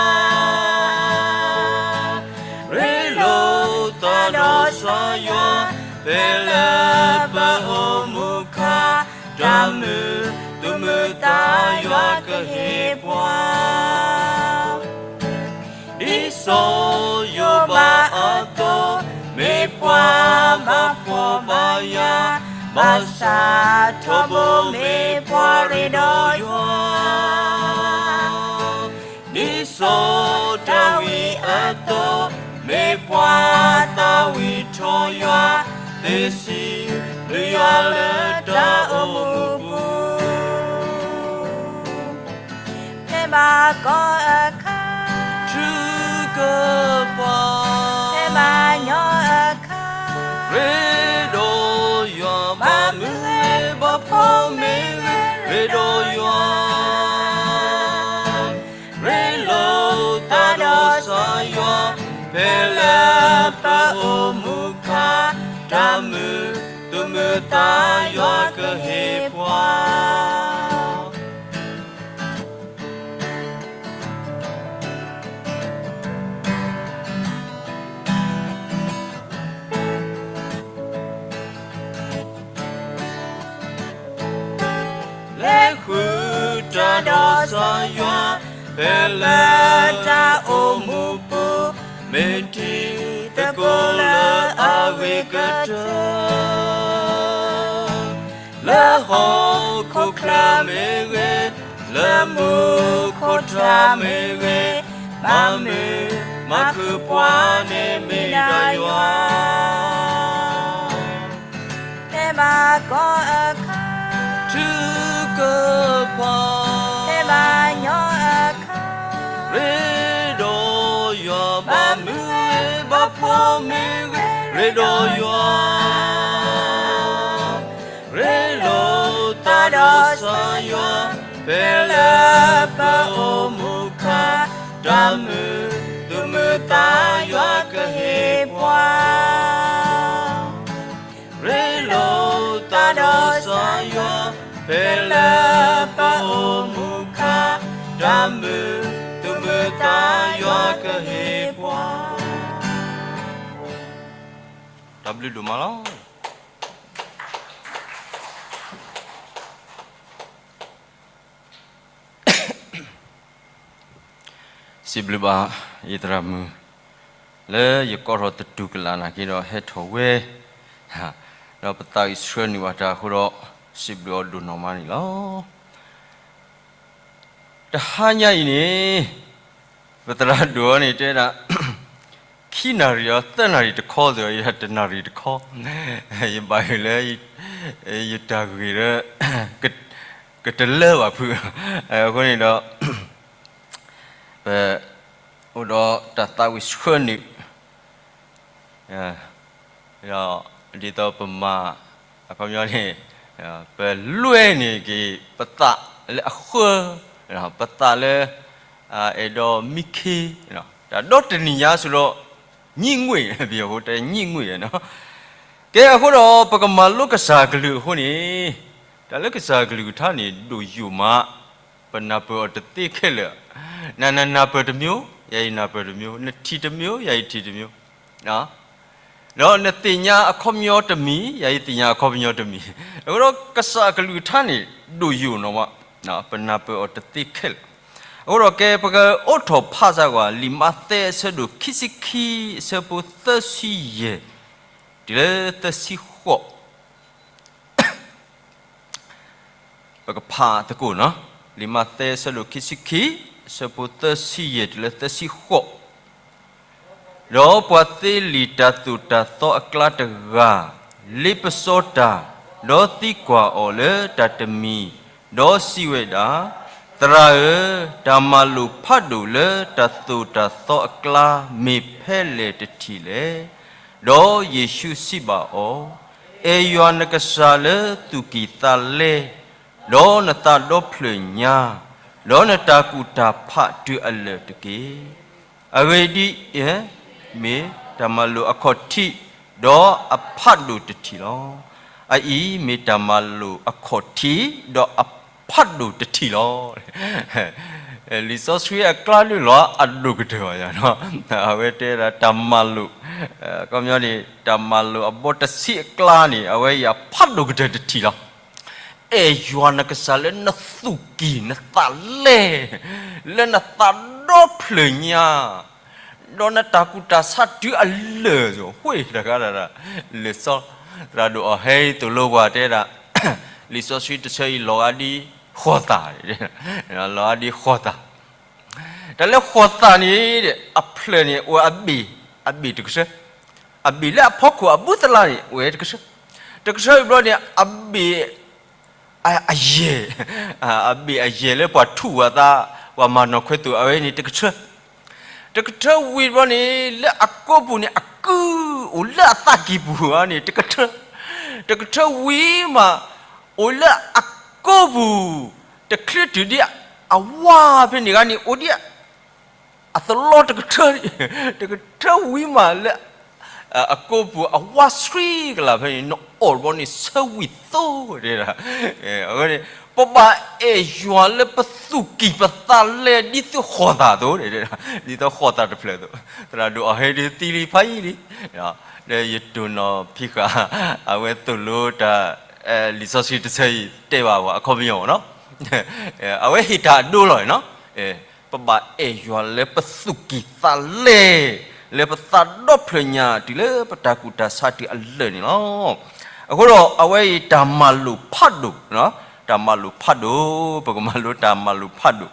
ရ့လိာ်သးဒီးကစၢ်ယွၤ, ဖဲလၢပအိၣ်မူခါ, တၢ်မုာ်သူၣ်မုာ်သးယွၤကဟ့ၣ်ပှၤ ဒ်စီၤယိၤဘးအသိး, မ့ၢ်ပှၤဘၣ်ဖှီၣ်ဘၣ်ယာ်, ဘၣ်ဆၣ်ထီဘိမ့ၢ်ပှၤရ့ဒီးယွၤ. ဒ်စီၤဒၤဝံးအသိး, မ့ၢ်ပှၤသးဝံၣ်ထီၣ်ယွၤ, သ့ၣ်စံးဘျုးယွၤလၢတၢ်အိၣ်မူပူၤ ဖဲဘၣ်ကီအခါ, ထုကဖၣ်, ဖဲဘၣ်ညီအခါ, ရ့ဒီးယွၤ, ဘၣ်မုၢ်ဂ့ၤဘၣ်ဖှီၣ်မ့ၢ်ဂ့ၤ, ရ့ဒီးယွၤ ရ့လိာ်သးဒီးကစၢ်ယွၤ, ဖဲလၢပအိၣ်မူခါ, တၢ်မုာ်သူၣ်မုာ်သးယွၤကဟ့ၣ်ပှၤ လဲၤဃုတၢ်ဒီးကစၢ်ယွၤ, ဖဲလၢတၢ်အိၣ်မူပူၤ, မ့ၢ်ထံသကိးလၢအဂ့ၤကတၢၢ် လၢဟီၣ်ခိၣ်ချၢမ့ၢ်ဂ့ၤ, လၢမူခိၣ်ထးမ့ၢ်ဂ့ၤ, မၤမုာ်မၤခုၣ်ပှၤန့ၣ်မ့ၢ်ဒၣ်ယွၤ ဖဲဘၣ်ကီအခါ, ထုကဖၣ်, ဖဲဘၣ်ညီအခါ, ရ့ဒီးယွၤ, ဘၣ်မုၢ်ဂ့ၤဘၣ်ဖှီၣ်မ့ၢ်ဂ့ၤ, ရ့ဒီးယွၤ ရ့လိာ်သးဒီးကစၢ်ယွၤ, ဖဲလၢပအိၣ်မူခါ, တၢ်မုာ်သူၣ်မုာ်သးယွၤကဟ့ၣ်ပှၤ ရ့လိာ်သးဒီးကစၢ်ယွၤ, ဖဲလၢပအိၣ်မူခါ, တၢ်မုာ်သူၣ်မုာ်သးယွၤကဟ့ၣ်ပှၤ တၢ်ဘျုးဒိၣ်မးလီၤ. စံးဘျုးဘၣ် ယသရၣ်မုၣ် လၢယကိးထီၣ်သတူၢ်ကလာ်နာ်က့ဒီးဟဲထီၣ်ဝဲ, ဒီးပသးဝံၣ်ဆှၢနုာ်ဘၣ်တၢ်အဃိဒီး စံးဘျုးအီၤဒိၣ်နီၢ်မးန့ၣ်လီၤ. တဟါညါအံၤန့ၣ် ပသရၣ်ဒိၣ်အီၤန့ၣ်တဲဒၣ် ခံနၣ်ရံၣ်အီၤ သၢနၣ်ရံၣ်တခီသ့ၣ်အီၤ ယတနၣ်ရံၣ်တခီ, ယဘၣ်ယိၣ်လၢ ယတၢ်ဂ့ၢ်လၢ ကတလၢဘၣ်ဖု, အဃိန့ၣ်ဒီး ပ အိၣ်ဒီးတၢ်သးဝံၣ်ဆှၢနုာ် ဒ်သိးပမၤ အခီပညီန့ၣ် ပလွဲန့ၢ်က့ၤပသးလၢအဃၢ, ပသးလၢ အဲၣ်ဒိးမံခ့, တၢ်ဒီတနံၣ်ညါဆိဒီး ညံ့ငွေ့, ပယီၤဖိတဲညံ့ငွေ့နီၤ. ကဲအဃိဒီး ပကမၤလိကစၢ်ကလုၢ်အဃိန့ၣ်, တၢ်လၢကစၢ်ကလုၢ်ကထါန့ၣ် ဒိၣ်ယိာ်မး, ပနၢ်ပၢၢ်အီၤတသ့ခဲလၢာ်, နနၢ်ပၢၢ်တမျိုး, ယၤယနၢ်ပၢၢ်တမျိုး, နထံၣ်တမျိုး, ယၤယထံၣ်တမျိုး ဒီးနသ့ၣ်ညါအခီပညီတမံၤ, ယၤယသ့ၣ်ညါအခီပညီတမံၤ, အဃိဒီးကစၢ်အကလုၢ်ကထါန့ၣ် ဒိၣ်ယိာ်နီၤမး, ပနၢ်ပၢၢ်အီၤတသ့ခဲလၢာ်. အဃိဒီးကဲ ပကအိးထီၣ်ဖးစၢ်ကွၢ် လံာ်မးသဲအဆၢဒိၣ်ခံဆံခံ အဆၢဖိသၢဆံယဲၢ် တုၤလၢသၢဆံဃိး ပကဖးသကိးနီၤ, လံာ်မးသဲအဆၢဒိၣ်ခံဆံခံ အဆၢဖိသၢဆံယဲၢ်တုၤလၢသၢဆံဃိး, ဒီးပှၤသ့လံာ်တၢ်သိၣ်တၢ်သီအကျါတဂၤ လ့ပစီတၢ်, ဒီးသံကွၢ်အီၤလၢတၢ်တမံၤ, ဒီးစံးဝဲဒၣ်, သရၣ်ဧၢ, တၢ်မၤလိာ်ဖးဒိၣ်လၢတၢ်သိၣ်တၢ်သီအကျါ မ့ၢ်ဖဲလဲၣ်တထံၣ်လဲၣ်. ဒီးယ့ၣ်ၡူးစံးဘၣ်အီၤ, အဲၣ်ယွၤနကစၢ်လၢသူၣ်ကံၢ်သးလဲ, ဒီးနသးဒီဖျၢၣ်ညါ, ဒီးနတၢ်ကူၣ်တၢ်ဖးတုၤအလၢာ်တက့ၢ်. အဂ့ၢ်ဒ်အံၤ, မ့ၢ်တၢ်မၤလိာ်အခီၣ်ထံး, ဒီးအဖးဒိၣ်တထံၣ်လီၤ. အအံၤမ့ၢ်တၢ်မၤလိာ်အခီၣ်ထံး, ဒီးအဖးဒိၣ်တထံၣ်လီၤ. လံာ်စီဆှံအကျါဒုးလီၤအဒိၣ်ကတၢၢ်ဘၣ်ယၤနီၤ, အဝဲတဲဒၣ်တၢ်မၤလိာ်, ခီပညီန့ၣ် တၢ်မၤလိာ်အဘီတဆံအကျါန့ၣ် အဝဲအံၤအဖးဒိၣ်ကတၢၢ်တထံၣ်လီၤ. အဲၣ်ယွၤနကစၢ်လၢနသူၣ်ကံၢ်နသးလဲ, လၢနသးဒီဖျၢၣ်ညါ, ဒီးနတၢ်ကူၣ်တၢ်ဆးတုၤအလၢာ်, ဝ့ၢ်တဂၤဒၣ်, လံာ်စီ သရၣ်ဒိၣ်အီၤဟဲသိၣ်လိပှၤတဲဒၣ်, လံာ်စီဆှံတဆၢအံၤလီၤဂာ်ဒ်ဃီၤသၣ်, လီၤဂာ်ဒ်ဃီၤသၣ်, တၢ်လၢဃီၤသၣ်န့ၣ် အဖျၢၣ်န့ၣ် အိၣ်အဘ့ၣ်, အဘ့ၣ်တကဆၢ, အဘ့ၣ်လၢအဖီခိၣ်အဘူးသလါန့ၣ် အိၣ်ဝဲတကဆၢ, တကဆၢအံၤဘျီန့ၣ် အဘ့ၣ် အယဲၢ်, အဘ့ၣ်အယဲၢ်လၢပှၤထူးပှၤသး, ပှၤမၤနီၣ်ခွဲသိၣ်အဝဲန့ၣ်တကဆၢ, တကဆၢဝံၤဘျီန့ၣ် လၢအကိးပူၤန့ၣ် အကုၢ်အိၣ်လၢအသးကံၢ်ပူၤဧါန့ၣ် တကဆၢ, တကဆၢဝံၤမး အိၣ်လၢအကိးပူၤ, တချုးတုၤဒ်အဝါဖဲန့ၣ်ဂၤန့ၣ် အိၣ်ဒ် အသလီတကထၢ, တကထၢဝံၤမးလၢ အကိးပူၤအဝါဆှံကလာ်ဖဲန့ၣ် နအီၣ်ဘျီန့ၣ်ဆၢဝံၤသိတဲဒၣ်, အဝဲန့ၣ် ပဘၣ်အဲၣ်ယွၤလၢပသူၣ်ကံၢ်ပသးလဲ ဒ်သိးဃီၤသၣ်သိး, ဒ်သိးဃီၤသၣ်တဖျၢၣ်သိး, သရၣ်ဒိၣ်အီၤဟဲဒ်သံလံဖးယံာ်လံ, ဒီးယတိၢ်နီၣ်ဖံးဃာ် အဝဲသိၣ်လိတၢ် လံာ်စီဆှံတဆၢအံၤတဲဘၣ်ပှၤအခီပညီနီၤ, အဝဲဟ့ၣ်တၢ်အဒိလီၤနီၤ, ပဘၣ်အဲၣ်ယွၤလၢပသူၣ်ကံၢ်သးလဲ, လၢပသးဒီဖျၢၣ်ညါတုၤလၢပတၢ်ကူၣ်တၢ်ဆးတုၤအလၢာ်န့ၣ်လီၤ. အဃိဒီးအဝဲအံၤတၢ်မၤလိာ်ဖးဒိၣ်, တၢ်မၤလိာ်ဖးဒိၣ်, ပကမၤလိတၢ်မၤလိာ်ဖးဒိၣ်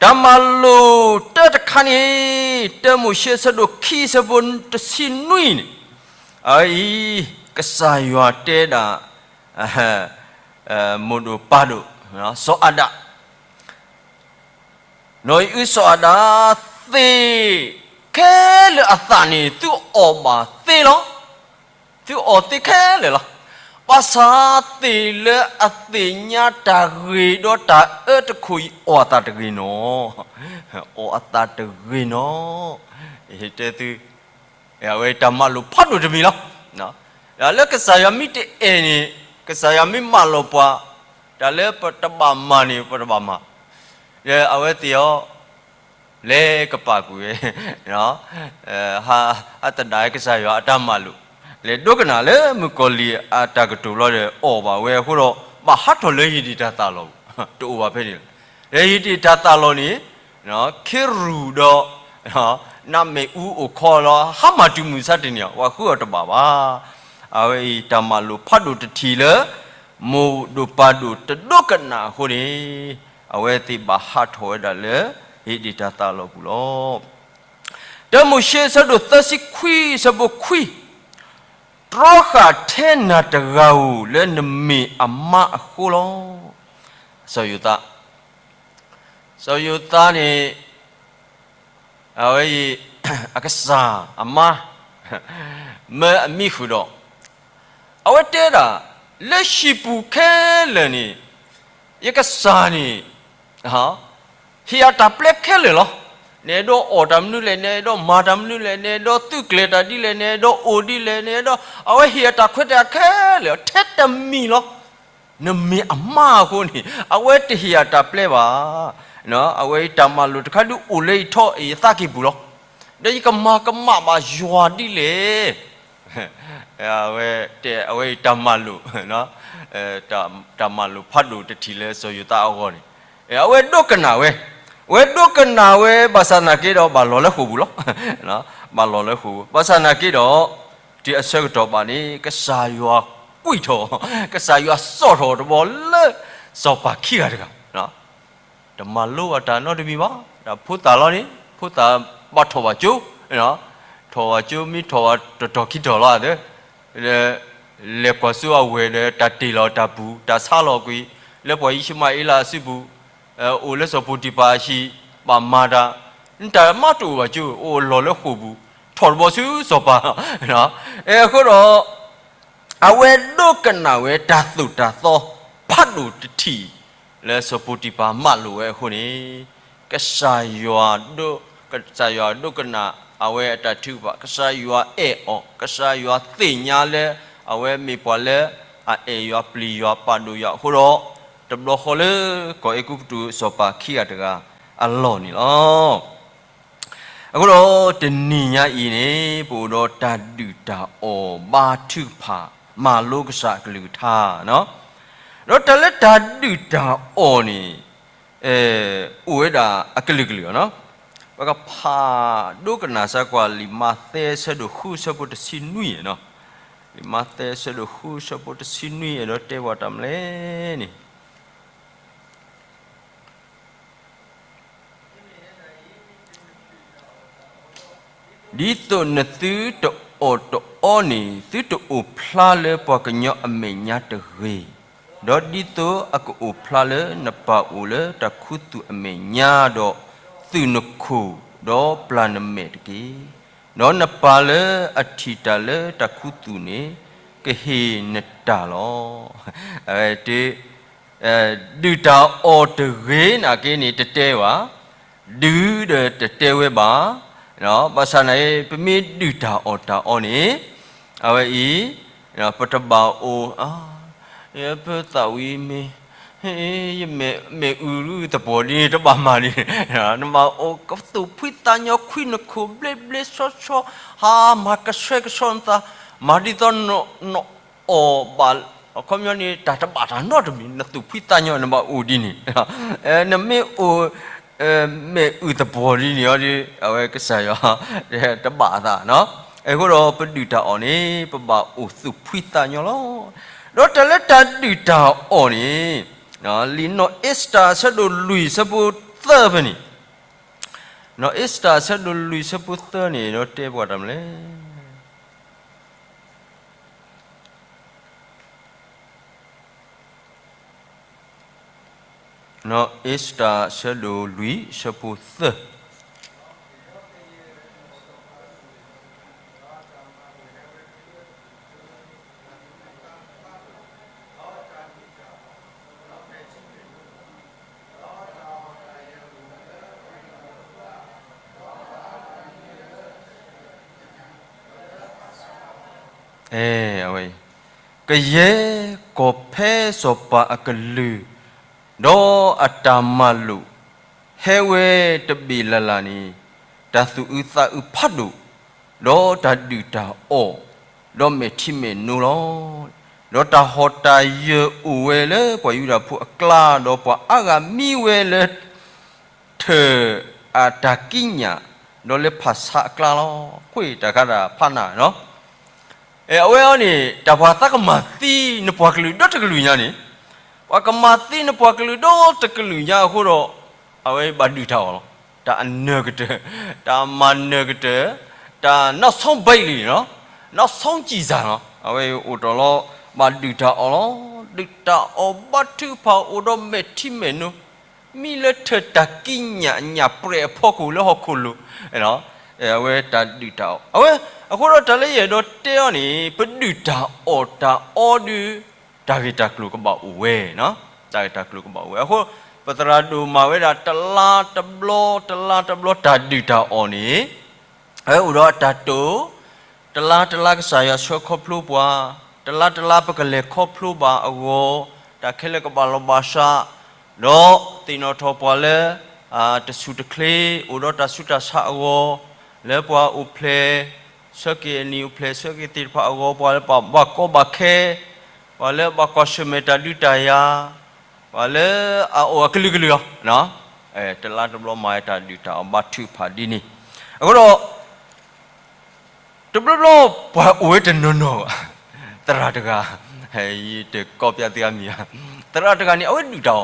တၢ်မၤလိာ်တၢတခါန့ၣ်, တၢမိၤၡ့အဆၢဒိၣ်ခံအဆၢဖိတဆံနွံန့ၣ်, အအံၤ ကစၢ်ယွၤတဲဒၣ် မိၢ်ဒိၣ်ပၢ်ဒိၣ်, စီၤအၤဒၣ်, နီၢ်အံၤအုစီၤအၤဒၣ်, သ့ၣ်ခဲလၢာ်အသၣ်န့ၣ် သုအီၣ်ဘၣ်သ့လီၤ. သုအီၣ်သ့ခဲလၢာ်လီၤ. ဘၣ်ဆၣ်သ့ၣ်လၢအသ့ၣ်ညါတၢ်ဂ့ၤဒီးတၢ်အၢတခိၣ်အံၤ အီၣ်အသၣ်တဂ့ၤနီၤ, အီၣ်အသၣ်တဂ့ၤနီၤ, တဲသု အဝဲတၢ်မၤလိာ်ဖးဒိၣ်တမံၤလီၤ. လၢကစၢ်ယွၤမ့ၢ်တအဲၣ်န့ၣ်, ကစၢ်ယွၤမ့ၢ်မၤလိာ်ပှၤ, တၢ်လၢပတဘၣ်မၤန့ၣ် ပတဘၣ်မၤ, ဒီးအဝဲသ့ၣ်အီၤ လဲၤကပာ်ကွံာ်ဝဲ, ဟးတဒၣ်ကစၢ်ယွၤအတၢ်မၤလိာ်, လဲၤဒိကနၣ်လၢမုၣ်ကီၤလံၢ်အတၢ်ကတိၤလီၤဒီး အီၣ်ဘၣ်ဝဲအဃိဒီး ဘၣ်ဟးထီၣ်လၢဟ့ၣ်ဒံၣ်တၢ်သၣ်လီၤပူၤ, တအိၣ်ဘၣ်ဖဲန့ၣ်လီၤ. လၢဟ့ၣ်ဒံၣ်တၢ်သၣ်လီၤန့ၣ် ခ့ရူၢ်ဒီး နမ့ၣ်အူအိၣ်ခီလီၤ, ဟါမၢ်တုၤမုၢ်ဆါတနံၤ ပှၤဃုအီၤတဘၣ်ဘၣ်. အဝဲအံၤတၢ်မၤလိာ်ဖးဒိၣ်တထံၣ်လၢ မိၢ်ဒိၣ်ပၢ်ဒိၣ်တဒိကနၣ်အဃိန့ၣ်, အဝဲသ့ၣ်ဘၣ်ဟးထီၣ်ဝဲဒၣ်လၢ ဟ့ၣ်ဒံၣ်တၢ်သၣ်လီၤပူၤလီၤ. တၢမိၤၡ့အဆၢဒိၣ်သၢဆံခွံအဆၢဖိခွံ, တြီဃာ်ထဲနၤတဂၤဧိၤ လၢနမ့ၢ်အမါအဃိလီၤ. စီၤယိၤသး, စီၤယိၤသးန့ၣ် အဝဲအံၤ အကစၢ်အမါ မၢအမံဃုာ်ဒီး အဝဲတဲဒၣ် လၢဟံၣ်ပူၤခဲလၢာ်န့ၣ် ယကစၢ်န့ၣ် ဟ့ၣ်အတၢ်ပျဲခဲလၢာ်လီၤ. နအဲၣ်ဒိးအီၣ်တၢ်မနုၤလဲၣ်, နအဲၣ်ဒိးမၤတၢ်မနုၤလဲၣ်, နအဲၣ်ဒိးသုးကျဲၤတၢ်ဒ်လဲၣ်, နအဲၣ်ဒိးအိၣ်ဒ်လဲၣ်, နအဲၣ်ဒိး အဝဲဟ့ၣ်အတၢ်ခွဲးတၢ်ယာ်ခဲလၢာ် ထဲတမံၤလီၤ. နမ့ၢ်အမါအဃိန့ၣ် အဝဲတဟ့ၣ်အတၢ်ပျဲဘၣ်. အဝဲအံၤတၢ်မၤလိာ်တခါဒုးအိၣ်လၢယထီၣ်အံၤယသးကံၢ်ပူၤလီၤ. ဒီးယကမၤကမၣ်ဘၣ်ယွၤဒ်လဲၣ်. အဝဲတဲ အဝဲအံၤတၢ်မၤလိာ် တၢ်မၤလိာ်ဖးဒိၣ်တထံၣ်လၢစီၤယိၤသးအဂီၢ်န့ၣ် အဝဲဒိကနၣ်ဝဲ, အဝဲဒိကနၣ်ဝဲ ဘၣ်ဆၣ်နာ်က့ဒီး ဘၣ်လီၤလၢဃိာ်ပူၤလီၤ. ဘၣ်လီၤလၢဃိာ်ပူၤ ဘၣ်ဆၣ်နာ်က့ဒီး တုၤအဆၢကတီၢ်ဘၣ်န့ၣ် ကစၢ်ယွၤကွံာ်ထီၣ်, ကစၢ်ယွၤစိာ်ထီၣ်တဘျီလၢ စီၤပၤခံဂၤတဂၤ တမၤလိဘၣ်တၢ်နီတမံၤဘၣ်. ဒီးဖိသၣ်လီၤန့ၣ် ဖိသၣ်ဘၣ်ထီၣ်ဘၣ်ကၠိ, ထီၣ်ဘၣ်ကၠိ မ့ၢ်ထီၣ်ဘၣ်တတီၢ်ခံတီၢ်လီၤ လဲၤကွၢ်စိအဝဲၢ်ဒီး တၢ်တ့ၢ်လီၤတၢ်ပူၤ တၢ်ဆါလီၤကွံာ် လၢပှၤအံၣ်ၡမၤအ့လးအစုပူၤ, အိၣ်လၢစီၤပီတံၤဖၢ်အဟံၣ် ဘၣ်မၤတၢ်, နတၢ်မၤတအိၣ်ဘၣ်ကၠိ အိၣ်လီၤလၢဃိာ်ပူၤ ထီၣ်တဘျီဆူစီၤပၤ. အဃိဒီး အဝဲဒိကနၣ်ဝဲတၢ်သိၣ်တၢ်သီဖးဒိၣ်တထံၣ် လၢစီၤပီတံၤဖၢ်မၤလိာ်ဝဲအဃိန့ၣ်, ကစၢ်ယွၤဒိ, ကစၢ်ယွၤဒိကနၣ် အဝဲအတၢ်ထုကဖၣ်, ကစၢ်ယွၤအဲၣ်အီၤ, ကစၢ်ယွၤသ့ၣ်ညါလၢ အဝဲမ့ၢ်ပှၤလၢအအဲၣ်ယွၤပျံၤယွၤပာ်ဒိၣ်ယွၤအဃိဒီး တဘျီဃီလၢကီၢ်အဲၤကူပတူးစီၤပၤခံဂၤတဂၤအလီၢ်န့ၣ်လီၤ. အဃိဒီးတနံၤညါအံၤန့ၣ် ပအိၣ်ဒီးတၢ်ဒုၣ်တၢ်အီၣ်ဘါထုကဖၣ် မၤလိကစၢ်အကလုၢ်ကထါ, ဒီးတၢ်လၢတၢ်ဒုၣ်တၢ်အီၣ်န့ၣ် အိၣ်ဝဲဒၣ်အကလုာ်ကလုာ်လီၤ. ပကဖးဒိကနၣ်စၢ်ကွၢ်လံာ်မးသဲအဆၢဒိၣ်ဃုအဆၢဖိတဆံနွံ, လံာ်မးသဲအဆၢဒိၣ်ဃုအဆၢဖိတဆံနွံ အဲၣ်ဒိးတဲပှၤတၢ်မနုၤလဲၣ်န့ၣ် ဒ်သိးနသုတအီၣ်တအီန့ၣ် သုတအိၣ်ဖျါလၢပှၤကညီအမဲာ်ညါတဂ့ၤ, ဒီးဒ်သိးအကအိၣ်ဖျါလၢနပၢ်အိၣ်လၢတၢ်ခူသူၣ်အမဲာ်ညါဒီး သူၣ်နခိၣ်ဒီးပျၢ်နမဲာ်တက့ၢ်. ဒီးနပၢ်လၢအထံၣ်တၢ်လၢတၢ်ခူသူၣ်န့ၣ် ကဟ့ၣ်နတၢ်လီၤ. အဝဲ ဒုၣ်တၢ်အီၣ်တဂ့ၤနာ်က့န့ၣ် တတဲဘၣ်, ဒုၣ်ဒီးတတဲဝဲဘၣ်. ဘၣ်ဆၣ်နာ်က့ ပမ့ၢ်ဒုၣ်တၢ်အီၣ်တၢ်အီန့ၣ် အဝဲအံၤ ပတဘၣ်အိၣ် ပသးဝံၤမ့ၢ် ယမ့ၢ်အုၣ်သပှီၤဒ်န့ၣ် တဘၣ်မၤဒ်န့ၣ်, နဘၣ်အိၣ်ကသူၣ်ဖှံသးညီ ခွံနခိၣ်ဘျ့ဘျ့ဆှီဆှီ, ဟးမၤကဆှဲကဆှီနသး, မၤဒ်သိးနအီၣ်ဘၣ် အခီပညီန့ၣ် တၢ်တဘၣ်တၢ်နီတမံၤ နသူၣ်ဖှံသးညီ နဘၣ်အိၣ်ဒ်န့ၣ်, နမ့ၢ်အိၣ် မ့ၢ်အုၣ်သပှီၤဒ်န့ၣ်အီၤဒီး အဝဲကစၢ်ယွၤ တဘၣ်အသးနီၤ. အဃိဒီးပဒုၣ်တၢ်အီၣ်န့ၣ် ပဘၣ်အိၣ်သူၣ်ဖှံသးညီလီၤ. ဒီးတၢ်လၢတၢ်ဒုၣ်တၢ်အီၣ်န့ၣ် လံာ်နီၢ်အ့စတၢၤအဆၢဒိၣ်လွံၢ်အဆၢဖိသၢဖဲန့ၣ်, နီၢ်အ့စတၢၤအဆၢဒိၣ်လွံၢ်အဆၢဖိသၢန့ၣ် အဲၣ်ဒိးတဲပှၤတၢ်မနုၤလဲၣ်. နီၢ်အ့စတၢၤအဆၢဒိၣ်လွံၢ်အဆၢဖိသၢ အဲ အဝဲ ကယဲၢ်ကီၢ်ဖဲစီၤပၤအကလုၢ်, ဒီးအတၢ်မၤလိာ်ဟဲဝဲတဘ့ၣ်လၢ်လၢ်န့ၣ်, တၢ်သူၣ်အုးသးအုးဖးဒိၣ်, ဒီးတၢ်ဒုၣ်တၢ်အီၣ်, ဒီးမဲာ်ထံမဲာ်နိလီၤ. ဒီးတၢ်ဟီၣ်တၢ်ယၢၤအိၣ်ဝဲလၢပှၤယူဒၤဖိအကျါ, ဒီးပှၤအါဂၤမံဝဲလၢ ထၢၣ်အတၢ်ကံးညာ်, ဒီးလၢဖၣ်ဆါအကျါလီၤ. ကွၢ်တၢ်ခါတၢ်ဖးနၢ်နီၤ, အဝဲအံၤန့ၣ် တၢ်ပှၤသးကမၤသံနပှၤကလုာ်ဒီတကလုာ်ညါန့ၣ်, ပှၤကမၤသံနပှၤကလုာ်ဒီတကလုာ်ညါအဃိဒီး, အဝဲဘၣ်ဒုၣ်တၢ်အီၣ်လီၤ. တၢ်အနၢၤကတၢၢ်, တၢ်မၤနၢၤကတၢၢ်, တၢ်နီၣ်ဆီဘံးလံန့ၣ်လီၤ, နီၣ်ဆီကံၢ်စၢ်လီၤ. အဝဲအိၣ်တ့ၢ်လီၤ, ဘၣ်ဒုၣ်တၢ်အီၣ်လီၤ. ဒုၣ်တၢ်အီၣ်ဘါထုကဖၣ်အိၣ်ဒီးမဲာ်ထံမဲာ်နိ မံလၢထၢၣ်တၢ်ကံးညာ်ညၣ်ပြဲၤအဖီခိၣ်လၢဟီၣ်ခိၣ်လိၤ, အဝဲတၢ်ဒုၣ်တၢ်အီၣ်, အဝဲ, အဃိဒီးတၢ်လၢယအဲၣ်ဒိးတဲအီၤန့ၣ် ပဒုၣ်တၢ်အီၣ်တၢ်အီဒီး တၢ်ဂ့ၢ်တၢ်ကျိၤကဘၣ်အိၣ်ဝဲ, တၢ်ဂ့ၢ်တၢ်ကျိၤကဘၣ်အိၣ်ဝဲ. အဃိ, ပသရၣ်ဒိၣ်မၤဝဲဒၣ်တလါတဘျီ, တလါတဘျီတၢ်ဒုၣ်တၢ်အီၣ်န့ၣ် အဝဲအိၣ်ဒီးအတၢ်တိာ်, တလါတလါကစၢ်ယွၤဆှၢခီဖျိပှၤ, တလါတလါပကလဲၤခီဖျိဘၣ်အဂီၢ်, တၢ်ခဲလၢာ်ကဘၣ်လီၤဘၣ်စး, ဒီးသ့ၣ်နီၣ်ထီၣ်ပှၤလၢ တဆူၣ်တချ့, အိၣ်ဒီးတၢ်ဆူးတၢ်ဆါအဂီၢ်, လၢပှၤအိၣ်ဖျဲၣ်ဆၢက့ၤအနံၣ် အိၣ်ဖျဲၣ်ဆၢက့ၤသ့ၣ်တဖၣ်အဂီၢ်, ပှၤလၢပဘၣ်ကီဘၣ်ခဲ, ပှၤလၢဘၣ်ကွၢ်ဆၢၣ်မဲာ်တၢ်ဒုးတၢ်ယၤ, ပှၤလၢအအိၣ်အကလုာ်ကလုာ်လီၤ. တလါတဘျီမၤတၢ်ဒုၣ်တၢ်အီၣ်ဘါထုကဖၣ်ဒ်န့ၣ်, အဃိဒီး တဘျီဘျီ ပှၤအိၣ်ဝဲတနီၤနီၤဘၣ်, သရၣ်တဂၤ, ယတကိးပျးသုအမံၤ, သရၣ်တဂၤန့ၣ် အဝဲဒုၣ်တၢ်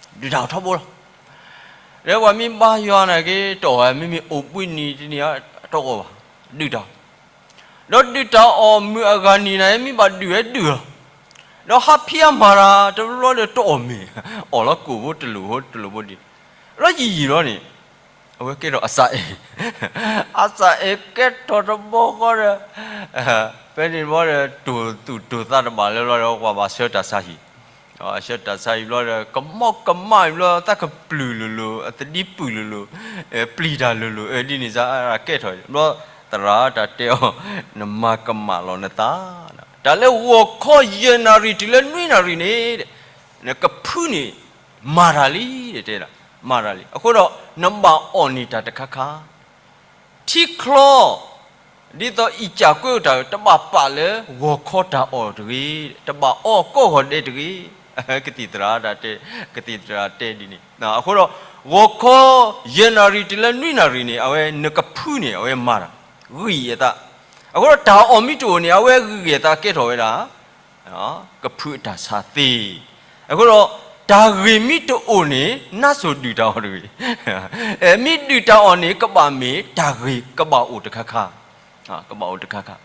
အီၣ်, ဒုၣ်တၢ်အီၣ်ထီဘိလီၤ. ဒီးပှၤမ့ၢ်ဘါယွၤနာ်က့ တအီၣ်ဘၣ်, မ့မ့ၢ်အိၣ်ဘှံးနံၤတနံၤ တအီၣ်ဘၣ်, ဒုၣ်တၢ်အီၣ်, ဒီးဒုၣ်တၢ်အီၣ်မုာ်အဂၤနံၤန့ၣ် မ့ၢ်ဘၣ်ဒုၣ်ဝဲဒုၣ်လီၤ. ဒီးဟးဖံးအမၤတၢ် တဘျီဘျီဒီးတအီၣ်မ့ၤ, အီၣ်လီၤကိၣ်ဖိတလိၣ်ဖိတလိၣ်ဖိဒ်, လီၤယံာ်ယံာ်လီၤန့ၣ်, အဝဲကဲထီၣ်အစးအဲၣ်, အစးအဲၣ်ကဲထီၣ်တဘျီဃီဒီး, ဖဲန့ၣ်တဘျီဒီး တိၢ်သူၣ်တိၢ်သးတဘၣ်လၢဘျီဒီး ပှၤဘၣ်ဆှၢတၢ်ဆါဟံၣ်, ဆှၢတၢ်ဆါဟံၣ်ဘျီဒီး ကမီကမၣ်ဘျီ သးကပျုၢ်လိၤလိၤ အသဒံပုၢ်လိၤလိၤ, ပျံၤတၢ်လိၤလိၤ အဒ်န့ၣ်စ့ၢ်ကီး ကဲထီၣ်ဘျီ, သရၣ်တၢ်တဲအီၤ, နမၤကမၣ်လီၤနသး, တၢ်လၢဂီၤခီယဲၢ်နၣ်ရံၣ်တုၤလၢနွံနၣ်ရံၣ်န့ၣ်, နကဖုန့ၣ် မၤတၢ်လံ, တဲဒၣ်, မၤတၢ်လံ. အဃိဒီး နဘၣ်အီၣ်န့ၢ်တၢ်တခါခါ, ထံချီ ဒ်သိးအံၣ်စၢ်ကွဲးအတၢ် တဘၣ်ပာ်လၢဂီၤခီတၢ်အီၣ်တဂ့ၤ, တဘၣ်အီကိးဂီၤဒဲးတဂ့ၤ. ကသံၣ်သရၣ်တဲ, ကသံၣ်သရၣ်တဲဒ်န့ၣ်. အဃိဒီး ဂီၤခီယဲၢ်နၣ်ရံၣ်တုၤလၢနွံနၣ်ရံၣ်န့ၣ် အဝဲနကဖုန့ၣ် အဝဲမၤတၢ်, ဂံၢ်အသး. အဃိဒီးတၢ်အီၣ်မ့ၢ်တအိၣ်န့ၣ် အဝဲဂံၢ်အသးကဲထီၣ်ဝဲဒၣ် ကဖုအတၢ်ဆါသ့. အဃိဒီး တၢ်ဂ့ၤမ့ၢ်တအိၣ်န့ၣ် နါစိၤဒုၣ်တၢ်အီၣ်တဂ့ၤ. မ့ၢ်ဒုၣ်တၢ်အီၣ်န့ၣ် ကဘၣ်မ့ၢ်တၢ်ဂ့ၤ ကဘၣ်အိၣ်တခါခါ, ကဘၣ်အိၣ်တခါခါ.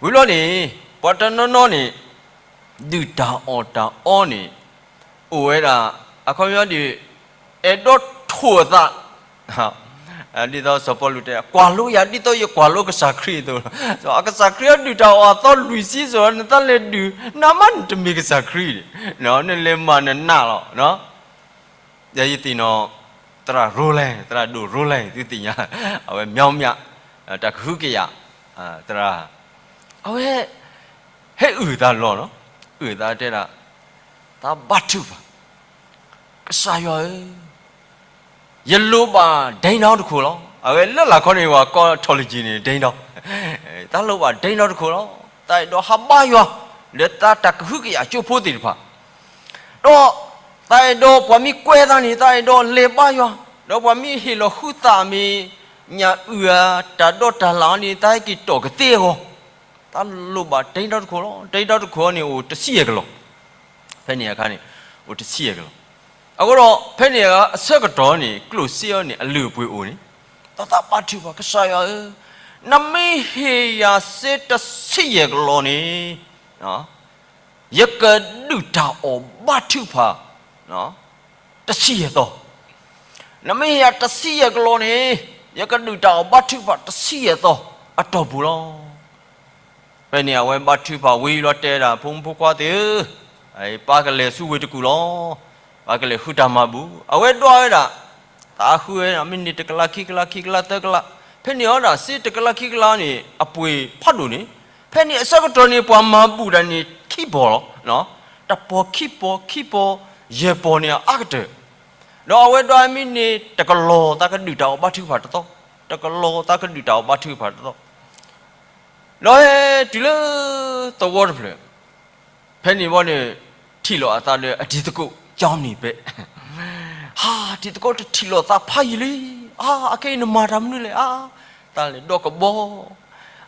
ဝံၤဘျီန့ၣ် ပှၤတနီၤနီၤန့ၣ် ဒုၣ်တၢ်အီၣ်တၢ်အီန့ၣ် အိၣ်ဝဲဒၣ် အခီပညီဒ် အဲၣ်ဒိးထိၣ်အသး ဒ်သိးစီၤပီလူးတဲ ကွၢ်လိယၤဒ်သိးယကွၢ်လိကစၢ်ခရံာ်အသိးလီၤ. ကစၢ်ခရံာ်အဒုၣ်တၢ်အီၣ်အသီလွံၢ်ဆံစိၤ နသးလဲၤဒုၣ် နမ့ၢ်တမ့ၢ်ကစၢ်ခရံာ်န့ၣ် နလဲၤမၤနနးလီၤ. ယသ့ၣ်နီၣ် သရၣ်ရိလဲၣ်, သရၣ်ဒိၣ်ရိလဲၣ် သုသ့ၣ်ညါ အဝဲ မြောင်းမြ တၢ်ကဟုကယာ် သရၣ် အဝဲ ဟဲအုၣ်သးလီၤလီၤ, အုၣ်သးတဲဒၣ်, သးဘါထုကဖၣ်, ကစၢ်ယွၤဧၢ, ယလိၣ်ဘၣ်ဒဲနီတခိၣ်လီၤ. အဝဲလၢလၢ်ခီန့ၣ် ပှၤကိးထီၣ်လၢကၠံၣ်န့ၣ် ဒဲနီ, သးလိၣ်ဘၣ်ဒဲနီတခိၣ်လီၤ. သးအဲၣ်ဒိးဟးဘါယွၤ လၢသးတၢ်ကဟုကယာ်ကၠိဖိသ့ၣ်တဖၣ် ဒီးသးအဲၣ်ဒိးပှၤမ့ၢ်ကွဲသးန့ၣ် သးအဲၣ်ဒိးလဲၤဘါယွၤ, ဒီးပှၤမ့ၢ်ဟ့ၣ်လီၤဃုသးမ့ၢ်ညၣ်အုၣ်ဧါ တၢ်ဒီးတၢ်လၣ်အီၤန့ၣ် သးဟဲက့ၤတီၢ်ကသ့အဂီၢ်, သးလိၣ်ဘၣ်တၢ်အံၤဒီတခိၣ်လီၤ. တၢ်အံၤဒီတခိၣ်န့ၣ် အိၣ်တဆံယဲၢ်ကလီၢ်, ဖဲန့ၣ်အခါန့ၣ် အိၣ်တဆံယဲၢ်ကလီၢ်. အဃိဒီး ဖဲန့ၣ်အဆၢကတီၢ်န့ၣ် ကျိၣ်စ့အီၤန့ၣ် အလုၢ်အပှ့ၤအိၣ်န့ၣ်, ဒီးသးဘါထုကဖၣ် ကစၢ်ယွၤဧၢ, နမ့ၢ်ဟ့ၣ်ယၤစ့တဆံယဲၢ်ကလီၢ်န့ၣ် ယကဒုၣ်တၢ်အီၣ်ဘါထုကဖၣ် တဆံယဲၢ်သီ, နမ့ၢ်ဟ့ၣ်ယၤတဆံယဲၢ်ကလီၢ်န့ၣ် ယကဒုၣ်တၢ်အီၣ်ဘါထုကဖၣ်တဆံယဲၢ်သီအတီၢ်ပူၤလီၤ. ဖဲန့ၣ်အဝဲဘါထုကဖၣ်ဝံၤလီၤတဲဒၣ် ဖိမုၣ်ဖိခွါသ့ၣ်ဧၢ, ပၢ်ကလဲၤဆူဝ့ၢ်တကူၣ်လီၤ. ပၢ်ကလဲၤဃုတၢ်မၤဘူၣ်, အဝဲဒွးဝဲဒၣ် သးဃုဝဲဒၣ် မ့ၢ်န့ၢ်တကလးခံကလး ခံကလးသၢကလး, ဖဲန့ၣ်အီၤဒၣ်စ့တကလးခံကလးန့ၣ် အပှ့ၤဖးဒိၣ်န့ၣ်, ဖဲန့ၣ်အဆၢကတီၢ်န့ၣ် ပှၤမၤဘူၣ်တၢ်န့ၣ်ခံပီၤလီၤ. တပီၤခံပီၤ ခံပီၤ ယဲၢ်ပီၤန့ၣ်အအါကတၢၢ်, ဒီးအဝဲဒွးမ့ၢ်န့ၢ်တကလီၢ် သးကဒုၣ်တၢ်အီၣ်ဘါထုကဖၣ်တသီ, တကလီၢ် သးကဒုၣ်တၢ်အီၣ်ဘါထုကဖၣ်တသီ ဒီးဟဲတုၤလၢသဝီတဖျၢၣ်, ဖဲန့ၣ်ဘီန့ၣ် ထံၣ်လိာ်အသးဒီးအတံၤသကိး ကၠီနံၣ်ပဲ, ဟါ တံၤသကိးတထံၣ်လိာ်သးဖးယံာ်လံ, အါ အခဲအံၤနမၤတၢ်မနုၤလဲၣ်, အါ တၢ်လဲၤဒီးကဘီ,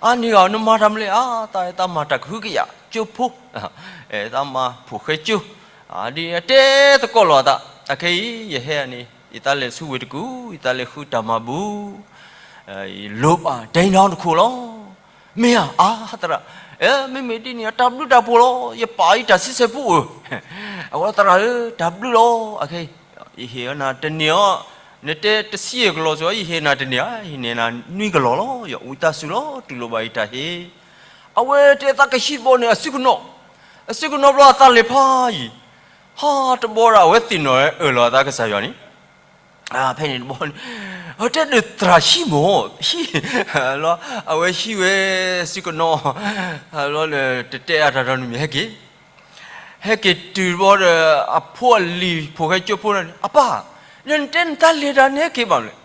အါန့ၢ်ဂၤ နမၤတၢ်မနုၤလဲၣ်, အါ တၢ် တၢ်မၤတၢ်ကဟုကယာ်ကၠိဖိ, တၢ်မၤဖိၣ်ဃဲကၠိ, ဒ်အတဲသကိးလိာ်အသး, အခဲအံၤ ယဟဲန့ၣ် ယသးလဲၤဆူဝ့ၢ်တကူၣ်, ယသးလဲၤဃုတၢ်မၤဘူၣ် လိၣ်ဘၣ်ဒဲနီတခိၣ်လီၤ. မ့ၢ်ဧါ, အါသရၣ်, မ့မ့ၢ်ဒ်န့ၣ် တၢ်ဘျုးတၢ်ဖှိၣ်လီၤ, ယပၢ်အံၤတၢ်ဆံဆဲၣ်ပူအိၣ်, အဝဲသရၣ်ဧၢ, တၢ်ဘျုးလီၤ, အခဲအံၤ ယဟ့ၣ်အီၤနၤတန့ၢ်အီၤ, နတဲတဆံယဲၢ်ကလီၢ်စ့ၢ်ကီး ယဟ့ၣ်နၤတန့ၢ်ဧါ, ယဟ့ၣ်န့ၢ်နၤနွံကလီၢ်လီၤ, ယဝံသးစူၤလီၤ, တူၢ်လိာ်ဘၣ်ယတၢ်ဟ့ၣ်, အဝဲတဲသးကဟံးဘီန့ၣ် အစုကနိး, အစုကနိးဘျီအသးလဲၤဖးယံၤ, ဟါတဘီဒီး အဝဲသ့ၣ်နီၣ်ဝဲအၢၣ်လီၤအသးကစၢ်ယွၤန့ၣ် ဖဲန့ၣ်တဘီန့ၣ်, အတဲဒုးသရၣ်ဟံးမၢ်, ဟံးလီၤ, အဝဲဟံးဝဲစုကနိး, လီၤဒီးတတဲအါတၢ်ဒီးနမံၤ ဟဲက့ၤ, ဟဲက့ၤတုၤတဘီဒီး အဖိအလံၤဖိၣ်ဃဲကၠိဖိန့ၣ် အပၢ်, နတဲနတၢ်လဲၤတၢ်နဟဲက့ၤဘၣ်မလဲၣ်,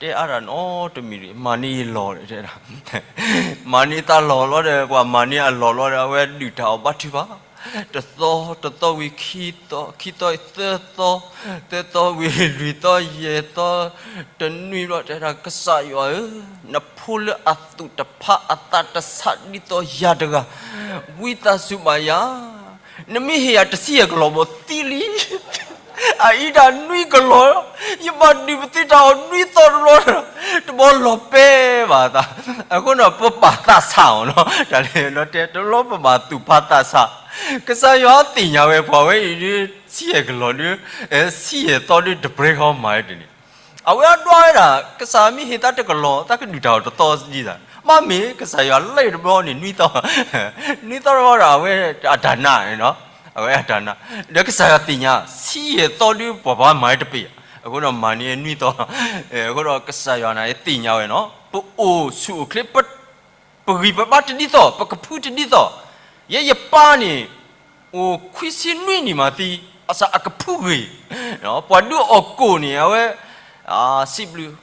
တဲအါတၢ်နီတမံၤ မၤန့ၢ်ယလီၢ်, မၤန့ၢ်သးလီၢ်လီၤဒီး ပှၤမၤန့ၢ်အလီၢ်လီၤဒီး အဝဲဒုၣ်တၢ်အီၣ်ဘါထုကဖၣ် တသီ, တသီဝံၤ ခံသီ, ခံသီဝံၤ သၢသီ, သၢသီဝံၤ လွံၢ်သီ, ယဲၢ်သီ, တနွံဘျီ တဲဒၣ် ကစၢ်ယွၤဧၢ, နဖိလၢအသူၣ်တဖးအသးတဆးဒ်သိးယၤတဂၤ, ဝံသးစူၤဘၣ်ယၤ, နမ့ၢ်ဟ့ၣ်ယၤတဆံယဲၢ်ကလီၢ် ဘီသံလံ အအံၤဒၣ်နွံကလီၢ်, ယဘၣ်ဒုးပသံတၢ်အီၣ်နွံသီတဘျီ, တဘျီလီၤပဲဘၣ်သး, အဃိန့ၣ် ပဘၣ်သးဆးအီၤနီၤ, တၢ်လၢတဲတဘျီပဘၣ်သူၣ်ဖးသးဆး, ကစၢ်ယွၤသ့ၣ်ညါဝဲ ပှၤဝဲအံၤဒ် ဆံယဲၢ်ကလီၢ်ဒ်, ဆံယဲၢ်သီဒ် တပြဲၤဃီမၤဝဲတန့ၣ် အဝဲဒွးဝဲဒၣ် ကစၢ်မ့ၢ်ဟ့ၣ်သးတကလီၢ် သးကဒုၣ်တၢ်အီၣ်တသီဒ်သး, မ့မ့ၢ် ကစၢ်ယွၤလဲၤတဘျီန့ၣ် နွံသီ, နွံသီတဘျီဒီး အဝဲအတၢ်နးန့ၣ်နီၤ, အဝဲအတၢ်နး, ဒီးကစၢ်ယွၤသ့ၣ်ညါ ဆံယဲၢ်သီဒ်ပှၤဘၣ်မၤတပ့ၢ်, အဃိဒီးမၤန့ၢ်နွံသီ, အဃိဒီးကစၢ်ယွၤန့ၣ်သ့ၣ်ညါဝဲနီၤ, ပအိၣ်ဆူၣ်အိၣ်ချ့ ပဂံၢ်ပဘါတဒ်သိး ပကဖုတဒ်သိး, ယဲယပၢ်န့ၣ် အိၣ်ခွံဆံနွံနံၣ်မးသံ ဘၣ်ဆၣ်အကဖုဂ့ၤ, ပှၤဒုးအီၣ်ကိၣ်န့ၣ် အဝဲ စံးဘျုး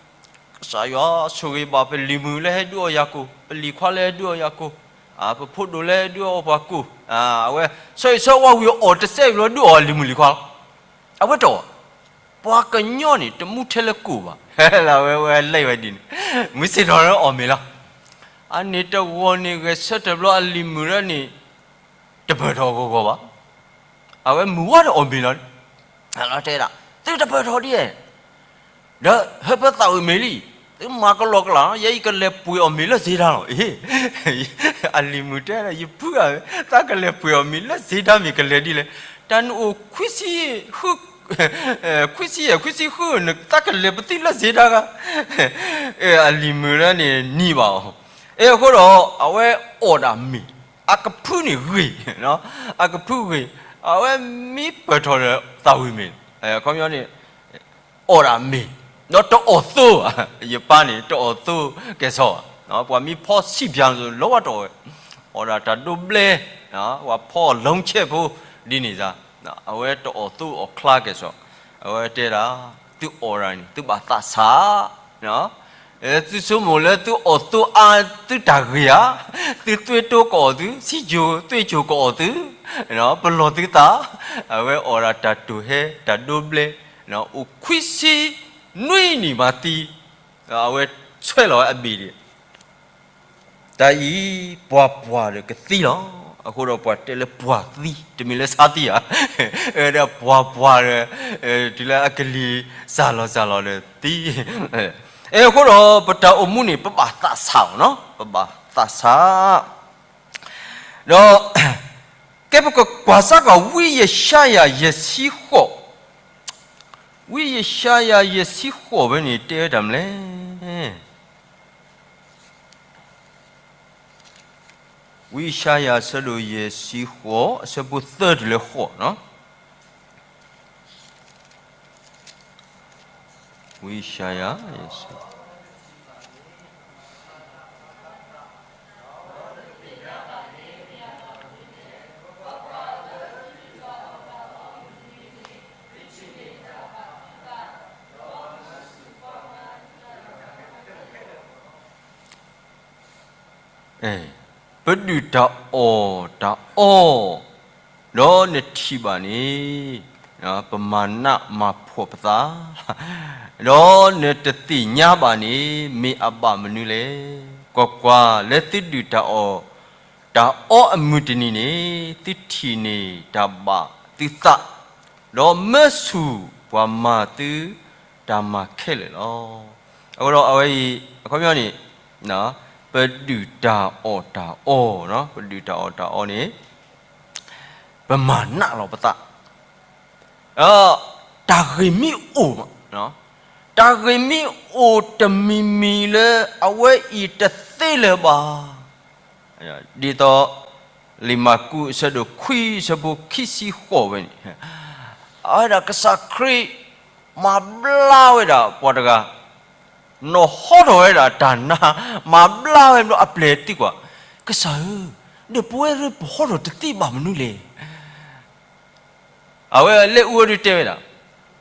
ကစၢ်ယွၤဆိၣ်ဂ့ၤဘၣ်ပလံၤမုၣ်လၢဟဲဒုးအီၣ်ယၤကိၣ်, ပလံၤခွါလၢဟဲဒုးအီၣ်ယၤကိၣ်, ပဖိဒိၣ်လၢဟဲဒုးအီၣ်ပှၤကိၣ်, အဝဲ ဆၢဂ့ၤဆၢဝါဝံၤအီၣ်တစဲးဝံၤလီၤ ဒုးအီၣ်အလံၤမုၣ်လံၤခွါလီၤ. အဝဲတအီၣ်, ပှၤကညီန့ၣ် တမူထဲလၢကိၣ်ဘၣ်, လၢအဝဲဝဲလဲၤဝဲဒ်န့ၣ်, မုၢ်ဆ့ၣ်ထီၣ်လၢအီၣ်မ့ၤလီၤ. အန့ၣ်တဂီၤန့ၣ် ဂဲၤဆၢထၢၣ်ဘျီအလံၤမုၣ်လၢန့ၣ် တပၢၢ်ထီၣ်ဂီၤဂီၤဘၣ်. အဝဲမုၢ်ဝါဒီးအီၣ်မ့ၤလီၤ. တဲဒၣ်, သုတပၢၢ်ထီၣ်ဒ်လဲၣ်, ဒီးဟၢဖၢသးဝံၣ်မ့ၤလံ, သုမၤကလီကလီ, ယဲအံၤကလဲၤပှ့ၤအီၣ်မ့ၤလၢစ့ဒါလီၤ. အ့, အလံၤမုၣ်တဲဒၣ် ယပုၢ်ဧၢ, သးကလဲၤပှ့ၤအီၣ်မ့ၤလၢစ့ဒါမ့ၢ်ကလဲၤဒ်လဲၣ်, တၢ်နအိၣ်ခွံဆံ ခွံဆံယဲၢ် ခွံဆံဃုန့ၣ် သးကလဲၤပသံလၢစ့ဒါဂၤ. အလံၤမုၣ်လၢန့ၣ်နံၤဘၣ်အီၤ, အဃိဒီး အဝဲအီၣ်ဒၣ်မ့ၤ, အကဖုန့ၣ်ဂ့ၤ, အကဖုဂ့ၤ, အဝဲမ့ၢ်ပၢၢ်ထီၣ်ဒီးသးဝံၣ်မ့ၤ, ခီပညီန့ၣ် အီၣ်ဒၣ်မ့ၤ, ဒီးတအီၣ်သိဘၣ်, ယပၢ်န့ၣ် တအီၣ်သိကဲၣ်ဆိးဘၣ်, ပှၤမ့ၢ်ဖီဆံးဖၠၣ်န့ၣ် လီၤဝဲတအီၣ်ဝဲ, အီၣ်ဒၣ်တၢ်ဒိဘျဲ, ပှၤဖီအီၣ်လီၤဆဲးဖိဒ်န့ၣ်သး, အဝဲတအီၣ်သိအီၣ်ချါကဲၣ်ဆိး, အဝဲတဲဒၣ်, သုအီၣ်ဒၣ်န့ၣ် သုဘၣ်သးဆး သုဆိကမိၣ်လၢသုအီၣ်သိအါ သုတၢ်ဂ့ၤဧါ, သုသွ့တိၢ်ကအီၣ်သု, ဆံးကိၤသွ့ကိၤကအီၣ်သု, ပလီၢ်သုသး, အဝဲအီၣ်ဒၣ်တၢ်တိၢ်ဟဲ တၢ်ဒိဘျဲ, အိၣ်ခွံဆံနွံနံၣ်မၤသံ, အဝဲဆွဲလီၤဝဲအဘ့ၣ်ဒံး, တၢ်အံၤ ပှၤပှၢ်ဒီးကသံလီၤ. အဃိဒီးပှၤတဲလၢပှၢ်သံ တမ့ၢ်လၢဆါသံဧါ, ဒီးပှၤပှၢ်ဒီး တုၤလၢအကလံၤစၢ်လီၤစၢ်လီၤဒီးသံ, အဃိဒီးပတၢ်အိၣ်မူန့ၣ် ပဘၣ်သးဆးအီၤ, ပဘၣ်သးဆး, ဒီး ကဲပကကွၢ်စၢ်ကွၢ် ဝံယၡါယၤယဲၢ်ဆံဃိး, ဝံယၡါယၤယဲၢ်ဆံဃိးဖဲန့ၣ် တဲဝဲတၢ်မနုၤလဲၣ်. ဝံယၡါယၤအဆၢဒိၣ်ယဲၢ်ဆံဃိး အဆၢဖိသၢတုၤလၢဃိး, ဝံယၡါယၤ ပဒုၣ်တၢ်အီၣ်တၢ်အီ, ဒီးနထံၣ်ဘၣ်န့ၣ် ပမၤနးမၤဖှီၣ်ပသး, ဒီးနတသ့ၣ်ညါဘၣ်န့ၣ် မ့ၢ်အဘၣ်မနုၤလဲၣ်. ကွၢ်ကွၢ်, လၢသုဒုၣ်တၢ်အီၣ်တၢ်အီအမုၢ်တနံၤန့ၣ် သုထံၣ်န့ၢ်တၢ်ဘၣ်သုသး, ဒီးမၢဆူၣ်ပှၤမၤသုတၢ်မၤခဲလၢာ်လီၤ. အဃိဒီးအဝဲအံၤ အခီပညီန့ၣ် ပဒုၣ်တၢ်အီၣ်တၢ်အီ, ပဒုၣ်တၢ်အီၣ်တၢ်အီန့ၣ် ပမၤနးလီၤပသး, တၢ်ဂ့ၤမ့ၢ်အိၣ်, တၢ်ဂ့ၤမ့ၢ်အိၣ်တမံၤမံၤလၢအဝဲအံၤတသ့လၢၤဘၣ်, ဒ်သိး လံာ်မၢ်ကူးအဆၢဒိၣ်ခွံအဆၢဖိခံဆံဃိးဝဲန့ၣ်, အဝဲဒၣ်ကစၢ်ခရံာ် မၤဘျါဝဲဒၣ်ပှၤတဂၤ, နီၢ်ဟီထီၣ်ဝဲဒၣ်တၢ်နါ, မၤဘျါဝဲဘျီအပျဲၢ်သံကွၢ်, ကစၢ်ဧၢ, ဒီးပဝဲဒၣ်ပဟီထီၣ်တသ့ဘၣ်မနုၤလဲၣ်. အဝဲလဲၤအူဝဲဒၣ်တဲဝဲဒၣ်,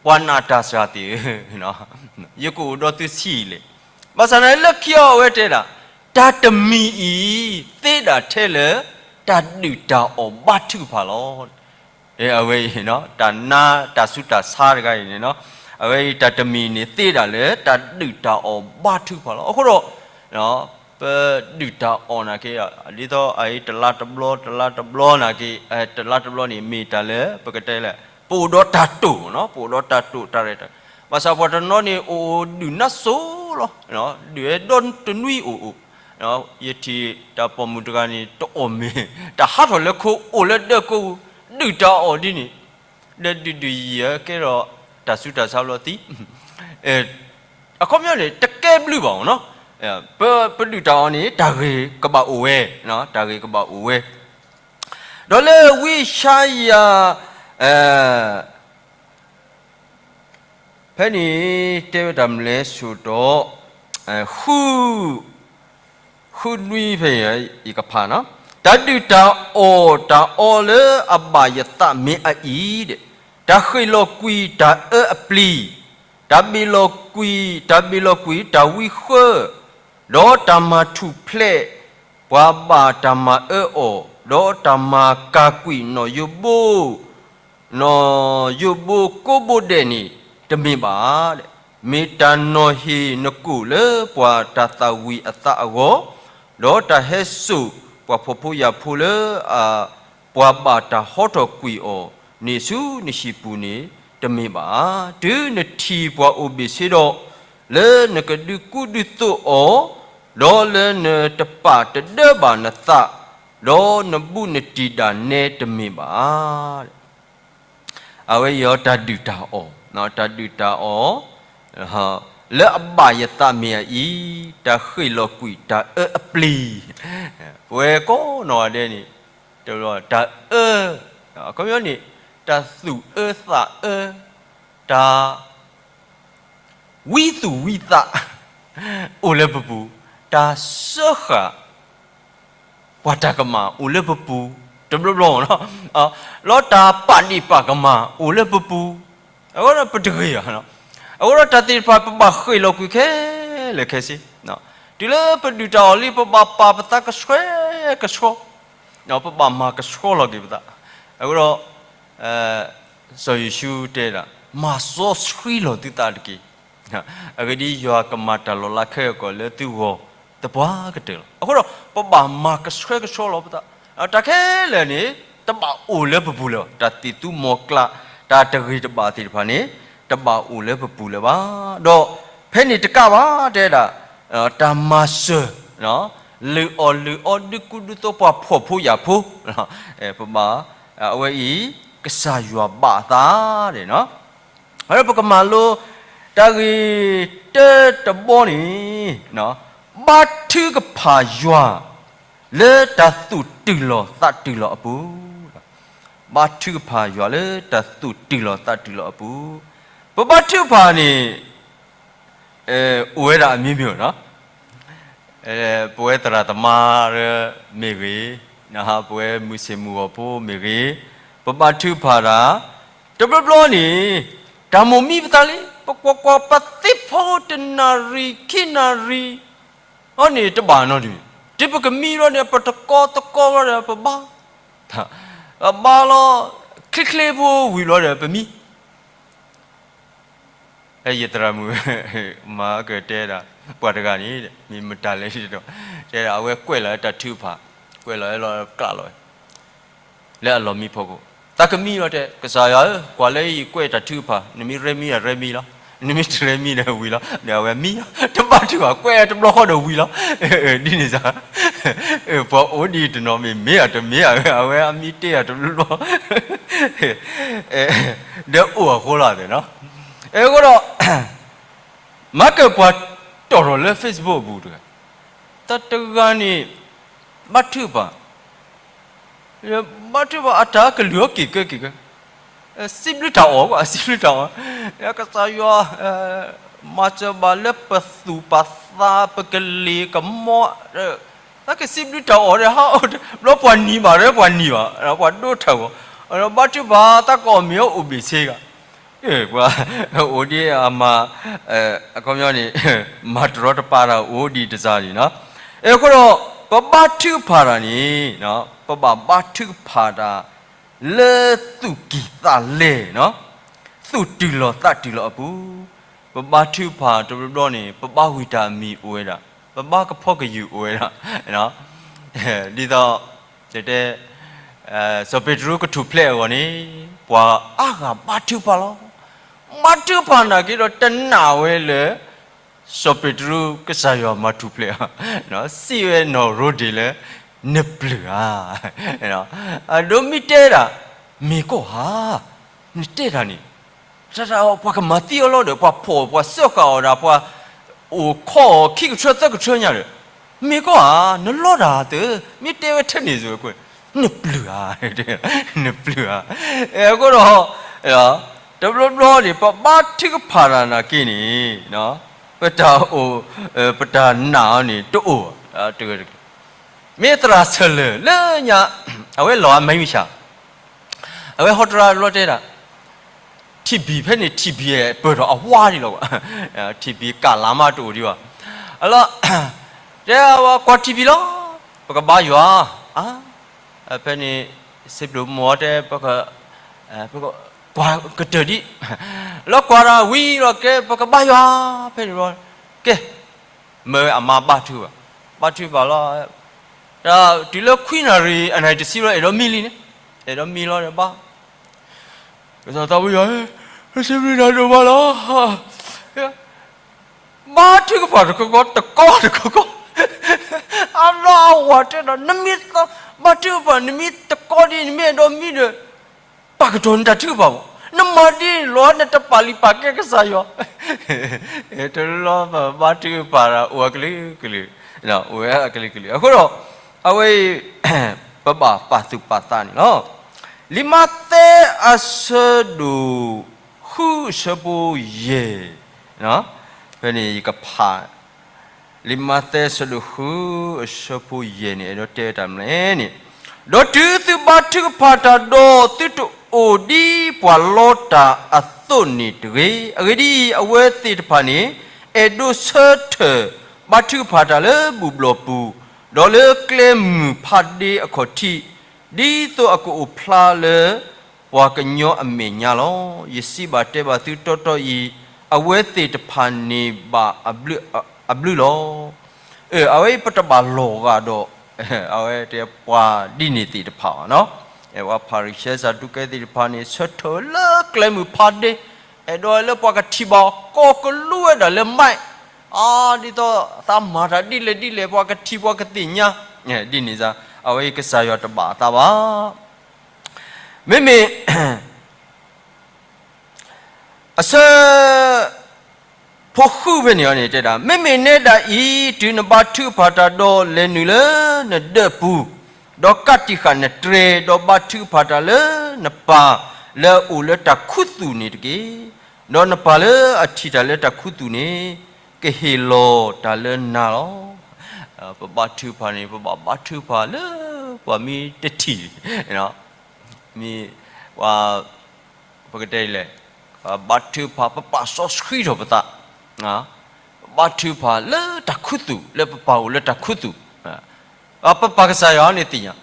ပှၤနာ်တၢ်စှၤသ့ၣ်ဧၢ, ယကအိၣ်ဒီးသုဆံးအံၤလဲၣ်. ဘၣ်ဆၣ်န့ၣ်လၢခံအီၤအဝဲတဲဒၣ်, တၢ်တမံၤအံၤ သ့ဒၣ်ထဲလၢ တၢ်ဒုၣ်တၢ်အီၣ်ဘါထုကဖၣ်လီၤ. အဝဲအံၤ တၢ်နါတၢ်ဆူးတၢ်ဆါတဂၤအံၤန့ၣ်, အဝဲအံၤတၢ်တမံၤန့ၣ် သ့ဒၣ်လၢတၢ်ဒုၣ်တၢ်အီၣ်ဘါထုကဖၣ်လီၤ. အဃိဒီး ပဒုၣ်တၢ်အီၣ်နာ်က့, ဒ်သိးအအံၤတလါတဘျီ တလါတဘျီနာ်က့, တလါတဘျီန့ၣ် မ့ၢ်တၢ်လၢပကတဲလဲၣ်, ပအိၣ်ဒီးတၢ်တိာ်, ပအိၣ်ဒီးတၢ်တိာ်တၢ်ရဲၣ်တၢ်, ဘၣ်ဆၣ်ပှၤတနီၤန့ၣ် အိၣ်ဒုၣ်နါစိၤလီၤ, ဒုၣ်ဝဲဒီတနွံအိၣ်အိၣ်, ယထံၣ်တၢ်ပိာ်မုၣ်တဂၤန့ၣ် တအီၣ်မ့ၤ, တဟးထီၣ်လၢခိ အိၣ်လၢဒၢးကိးပူၤ, ဒုၣ်တၢ်အီၣ်ဒ်န့ၣ်, ဒီးဒုၣ်ဒုၣ်ယံၤယံၤကဲထီၣ်တၢ်ဆူးတၢ်ဆါဘျီသံ, အခီပညီန့ၣ် တကဲဘျုးဘၣ်အီၤ, ပဒုၣ်တၢ်အီၣ်န့ၣ် တၢ်ဂ့ၤကဘၣ်အိၣ်ဝဲ, တၢ်ဂ့ၤကဘၣ်အိၣ်ဝဲ, ဒီးလၢဝံယၡါယၤ ဖဲန့ၣ် တဲဝဲတၢ်မနုၤလဲၣ်ဆိဒီး, ဃု, ဃုနွံဖဲအံၤ ယကဖး, တၢ်ဒုၣ်တၢ်အီၣ်တၢ်အီလၢအဘၣ်ယသးမ့ၢ်အအံၤ, တၢ်ဃ့ၣ်လီၤကွံာ်တၢ်အၢအပျံၤ, တၢ်ဘ့ၣ်လီၤကွံာ်, တၢ်ဘ့ၣ်လီၤကွံာ်တၢ်ဝံဃၢ, ဒီးတၢ်မၤထူၣ်ဖျဲး ပှၤဘၣ်တၢ်မၤအၢအီၤ, ဒီးတၢ်မၤကၢ်ကွံာ်နီၢ်ယိၤဘိ, နီၢ်ယိၤဘိကိးဘိဒဲးန့ၣ် တမ့ၢ်ဘၣ်. မ့ၢ်တၢ်နီၤဟ့ၣ်နကိာ်လၢပှၤတၢ်သၣ်ဝံၤအသးအဂီၢ်, ဒီးတၢ်ဟဲစိာ်ပှၤဖှီၣ်ဖိယာ်ဖိလၢ ပှၤဘၣ်တၢ်ဟီထီၣ်ကွံာ်အီၤန့ၣ် ဆူနဟံၣ်ပူၤန့ၣ် တမ့ၢ်ဘၣ်. တုၤနထံၣ်ပှၤအိၣ်ဘ့ၣ်ဆ့ဒီး, လၢနကဒုးကူဒုးသိးအီၤ, ဒီးလၢနတပာ်တဒၢဘၣ်နသး, ဒီးနဘူးနတံၢ်ဒၣ်နဲတမ့ၢ်ဘၣ်. အဝဲအံၤတၢ်ဒုၣ်တၢ်အီၣ်, တၢ်ဒုၣ်တၢ်အီၣ် လၢအဘၣ်ယသးမ့ၢ်အအံၤ, တၢ်ဃ့ၣ်လီၤကွံာ်တၢ်အၢအပျံၤ, ပဝဲကိးနီၢ်ဂၤဒဲးန့ၣ် တဘျီတၢ်အၢ, အခီပညီန့ၣ် တၢ်သူၣ်အၢသးအၢ, တၢ် ဝံသူၣ်ဝံသး အိၣ်လၢပပူၤ, တၢ်စၢဃာ် ပှၤတၢ်ကမၣ်အိၣ်လၢပပူၤ, တဘျီဘျီ, လီၤတၢ်ပာ်ဒ့ၣ်ပာ်ကမၣ်အိၣ်လၢပပူၤ, အဃိဒီးပတဂ့ၤ, အဃိဒီးတၢ်သ့ၣ်တဖၣ်ပဘၣ်ဃ့ၣ်လီၤကွံာ်ခဲလၢာ်ခဲဆ့, တုၤလၢပဒုၣ်တၢ်အီၣ်လံ ပဘၣ်ပာ်ပသးကဆှဲကဆှီ, ပဘၣ်မၤကဆှီလီၤက့ၤပသး, အဃိဒီး စီၤယိၤၡူတဲဒၣ် မၤစီဆှံလီၤသုသးတက့ၢ်. အဂ့ၢ်ဒ်အံၤ, ယွၤကမၤတၢ်လီၤလးခဲလၢာ်လၢသုဂီၢ်သပှၢ်ကတၢၢ်လီၤ. အဃိဒီး ပဘၣ်မၤကဆှဲကဆှီလီၤပသး, တၢ်ခဲလၢာ်န့ၣ် တဘၣ်အိၣ်လၢပပူၤလၢၤဘၣ်. တၢ်သံၣ်သူမီၤကျၢ်, တၢ်တဂ့ၤတဘၣ်သ့ၣ်တဖၣ်န့ၣ် တဘၣ်အိၣ်လၢပပူၤလၢၤဘၣ်. ဒီးဖဲန့ၣ်တကးဘၣ် တဲဒၣ် တၢ်မၤစၢၤ လုၢ်အီၣ်လုၢ်အီ ဒုးကူဒုးသိးပှၤဖှီၣ်ဖိယာ်ဖိ, ပဘၣ် အဝဲအံၤ ကစၢ်ယွၤဘၣ်အသးန့ၣ်, အဝဲပကမၤလိ တၢ်ဂ့ၢ်တၢတဘီန့ၣ်, ဘါထုကဖၣ်ယွၤ လၢတၢ်သူၣ်တုၤလီၤသးတုၤလီၤအပူၤ, ဘါထုကဖၣ်ယွၤလၢတၢ်သူၣ်တုၤလီၤသးတုၤလီၤအပူၤ, ပဘါထုကဖၣ်န့ၣ် အိၣ်ဝဲဒၣ်အမံၤမံၤနီၤ, ပဝဲသရၣ်သမါမ့ၢ်ဂ့ၤ, ပဝဲမုၢ်ဆ့ၣ်မုၢ်ဂီၤဖိမ့ၢ်ဂ့ၤ, ပဘါထုကဖၣ်တၢ်, တဘျီဘျီန့ၣ် တၢ်မိၣ်မံပသးလံ, ပကွၢ်ကွၢ်ပသ့ၣ်ဖီတနၣ်ရံၣ်ခံနၣ်ရံၣ်, အန့ၣ်တဘၣ်နီတမံၤ, တုၤပကမံလီၤန့ၣ် ပတကီတကီလီၤဒီးပဘါ, ဘါလီၤ ချ့ချ့ဖိဝံၤလီၤဒီးပမံ ယသရၣ်မုၣ် မၤကတဲဒၣ် ပှၤတဂၤန့ၣ် မ့ၢ်မတၤလဲၣ်, တဲဒၣ်အဝဲကွဲးလီၤတၢ်ထုကဖၣ်, ကွဲးလီၤလီၤကျးလီၤဝဲ လၢအလီၢ်မံဖီခိၣ်, သးကမံလီၤတဲ, ကစၢ်ယွၤဧၢ, ကွၢ်လၢယကွဲးတၢ်ထုကဖၣ်, နမ့ၢ်ရဲမံဒီးရဲမံလီၤ, နမ့ၢ်တရဲမံဒီးဝံၤလီၤ, ဒီးအဝဲမံလီၤ, တဘါထုကဖၣ် ကွဲးတဘျီဃီဒီးဝံၤလီၤ, ဒ်န့ၣ်စ့ၢ်, ပှၤအိၣ်ဒံးတနီၤမ့ၢ်မ့ၢ်ဧါတမ့ၢ်ဧါ, အဝဲအမံတ့ၢ်ဧါတဘျီဘျီ ဒီးအိၣ်အဃိလီၤသ့ၣ်နီၤ, အဃိဒီး မၤကပှၤတီၢ်ထီၣ်လၢ Facebook အပူၤတဂၤ, တၢ်တဂၤန့ၣ် ဘါထုကဖၣ်, ဘါထုကဖၣ်အတၢ်ကလုၢ်အီၤက့ၤကဲက့ၤကဲ, စံးဘျုးတၢ်အီၣ်, စံးဘျုးတၢ်အီၣ်, ကစၢ်ယွၤ မၤစၢၤဘၣ်လၢပသူၣ်ပသး ပကလ့ၤကမီ, တၢ်ကစံးဘျုးတၢ်အီၣ်ဒီး ဟးအိၣ်တဘျီပှၤနံၤဘၣ်ဒီးပှၤနံၤဘၣ်, ပှၤဒိးထၢၣ်ဂီၤ, ဘါထုကဖၣ် သးကအီၣ်မ့ၤအအိၣ်ဘ့ၣ်ဆ့ဂၤ ပှၤအိၣ်ဒံးအမၤ, အခီပညီန့ၣ် မၤတရီတပါတၢ်အိၣ်ဒံးတစၢ်န့ၣ်နီၤ, အဃိဒီး ပဘါထုကဖၣ်တၢ်န့ၣ် ပဘၣ်ဘါထုကဖၣ်တၢ် လၢသူၣ်ကံၢ်သးလဲနီၤ, သူၣ်တုၤလီၤသးတုၤလီၤအပူၤ, ပဘါထုကဖၣ်တဘျီဘျီန့ၣ် ပဘါဝံၤတၢ်အမံၤအိၣ်ဝဲဒၣ်, ပဘါကဖီကယုၢ်အိၣ်ဝဲဒၣ်, ဒ်သိး တဲ စီၤပ့းတရူးကထူၣ်ဖျဲးအဂီၢ်န့ၣ် ပှၤအါဂၤဘါထုကဖၣ်လီၤ. ဘါထုကဖၣ်နာ်က့ဒီးတနာ်ဝဲလၢ စီၤပ့းတရူးကစၢ်ယွၤမၤထူၣ်ဖျဲးအီၤ, စံးဝဲနီၢ်ရိဒ့းလၢ နပျုၢ်ဧါ, အဒိမ့ၢ်တဲဒၣ် မ့ၢ်ကီၢ်ဧါ, နတဲတၢ်န့ၣ် တၢ်တၢ်ပှၤကမၤသံအီၤလီၤဒီး ပှၤဖီၣ်ပှၤစၢဃာ်အီၤဒီး ပှၤအိၣ်ခိးအီၤခံကထၢသၢကထၢညါဒီး မ့ၢ်ကီၢ်ဧါ, နလီတၢ်သၢ, မ့ၢ်တဲဝဲထဲန့ၣ်စ့ၢ်ကီး နပျုၢ်ဧါ, နပျုၢ်ဧါ, အဃိဒီး တဘျီဘျီန့ၣ် ပဘါထုကဖၣ်တၢ်နာ်က့န့ၣ် ပတၢ်အိၣ်, ပတၢ်နာ်အီၤန့ၣ် တအိၣ်ဘၣ်, တဂ့ၤတဂ့ၤ, မ့ၢ်သရၣ်ဆၢၣ်လၢာ်လၢညါ အဝဲလီၤအမံမုၢ်ဆါ, အဝဲဟီတရါတဘျီတဲဒၣ် ထံၣ်ဘံၣ်ဖဲန့ၣ် ထံၣ်ဘံၣ်ပၢၢ်ထီၣ်အဝါဒံးလီၤ. ထံၣ်ဘံၣ်ကးလါမးတအိၣ်ဒံးဘၣ်. အလီၤ တဲအဝဲကွၢ်ထံၣ်ဘံၣ်လီၤ, ပကဘါယွၤ, ဖဲန့ၣ် စံးဘျုးမိၢ်တဲ ပကကွၢ်ကတၢၢ်ဒံး, လီၤကွၢ်ဒီးဝံၤလီၤကဲ ပကဘါယွၤ, ဖဲန့ၣ်လီၤ, ကဲ မၢအမါဘါထုကဖၣ်, ဘါထုကဖၣ်လီၤ, တုၤလၢခွံနၣ်ရံၣ် အနၣ်ရံၣ်တဆံလီၤ အဲၣ်ဒိးမံလံန့ၣ်, အဲၣ်ဒိးမံလီၤဒီးဘါ ကစၢ်သးဝံယွၤဧၢ, စံးဘျုးနၤဒိၣ်မးလီၤ. ဘါထုကဖၣ်တကီကီ တကီတကီကီ, အလီၢ်အဝၤတဲဒီး နမ့ၢ်သီ ဘါထုကဖၣ် နမ့ၢ်တကီဒ် နမ့ၢ်အဲၣ်ဒိးမံဒီး ပာ်ကတီၢ်နတၢ်ထုကဖၣ်ဘၣ်, နမၤဒ်န့ၣ်လီၤ နတပာ်လုၢ်ပာ်ကဲကစၢ်ယွၤ တလီၤပဘါထုကဖၣ်ဒီးအိၣ်အကလုာ်ကလုာ်, အိၣ်ဝဲအကလုာ်ကလုာ်. အဃိဒီး အဝဲအံၤ ပဘၣ်ပာ်သူၣ်ပာ်သးန့ၣ်လီၤ. လံာ်မးသဲအဆၢဒိၣ်ဃုအဆၢဖိယဲၢ်, ဖဲန့ၣ်ယကဖး လံာ်မးသဲအဆၢဒိၣ်ဃုအဆၢဖိယဲၢ်န့ၣ် အဲၣ်ဒိးတဲတၢ်မနုၤလဲၣ်န့ၣ်, ဒီးတုၤသုဘါထုကဖၣ်တၢ်ဒီး သုတအိၣ်ဒ်ပှၤလီတၢ်အသိးန့ၣ်တဂ့ၤ. အဂ့ၢ်ဒ်အံၤ, အဝဲသ့ၣ်တဖၣ်န့ၣ် အဲၣ်ဒိးဆၢထၢၣ်ဘါထုကဖၣ်တၢ်လၢဘူၣ်ဘျီၣ်ပူၤ, ဒီးလၢကျဲမုၢ်ဖးဒ့အခီၣ်ထံး, ဒ်သိးအကအိၣ်ဖျါလၢ ပှၤကညီအမဲာ်ညါလီၤ. ယစံးဘၣ်တဲဘၣ်သုတီတီအံၤ, အဝဲသ့ၣ်တဖၣ်န့ၣ်ဘၣ်အဘျုးလီၤ. အဝဲအံၤပတဘၣ်လီၤဂာ်ဒီး အဝဲတဲပှၤဒ်န့ၣ်သ့ၣ်တဖၣ်ဘၣ်နီၤ. ပှၤဖၤရံၤၡဲ စၤဒူးကဲသ့ၣ်တဖၣ်န့ၣ် ဆၢထၢၣ်လၢကျဲမုၢ်ဖးဒ့, အဲၣ်ဒိးလၢပှၤကထံၣ်ဘၣ်ကီၢ်ကလူးဝဲဒၣ်လၢမဲး, ဒ်သိးသးမၤတၢ်ဒ်လဲၣ်ဒ်လဲၣ် ပှၤကထံၣ်ပှၤကသ့ၣ်ညါ, ဒ်န့ၣ်စ့ၢ် အဝဲအံၤကစၢ်ယွၤတဘၣ်အသးဘၣ်. မ့မ့ၢ် အဆၢဖိဃုဖဲန့ၣ်အံၤန့ၣ်တဲဒၣ်, မ့မ့ၢ်နဲဒၣ်အံၤ တုၤနဘါထုကဖၣ်တၢ်ဒီး လဲၤနုာ်လၢနဒၢးပူၤ, ဒီးကးတံာ်ဃာ်နတြဲၤ, ဒီးဘါထုကဖၣ်တၢ်လၢနပၢ်လၢအအိၣ်လၢတၢ်ခူသူၣ်န့ၣ်တက့ၢ်. ဒီးနပၢ်လၢအထံၣ်တၢ်လၢတၢ်ခူသူၣ်န့ၣ် ကဟ့ၣ်လီၤတၢ်လၢနၤလီၤ. ပဘါထုကဖၣ်န့ၣ် ပဘၣ်ဘါထုကဖၣ်လၢပှၤမ့ၢ်တထံၣ်, မ့ၢ်ပှၤ ပကတဲလဲၣ်, ဘါထုကဖၣ် ပပာ်စီဆှံထီၣ်ပသး, ပဘါထုကဖၣ်လၢတၢ်ခူသူၣ် လၢပပၢ်အိၣ်လၢတၢ်ခူသူၣ်, ပပၢ်ကစၢ်ယွၤန့ၣ်သ့ၣ်ညါ,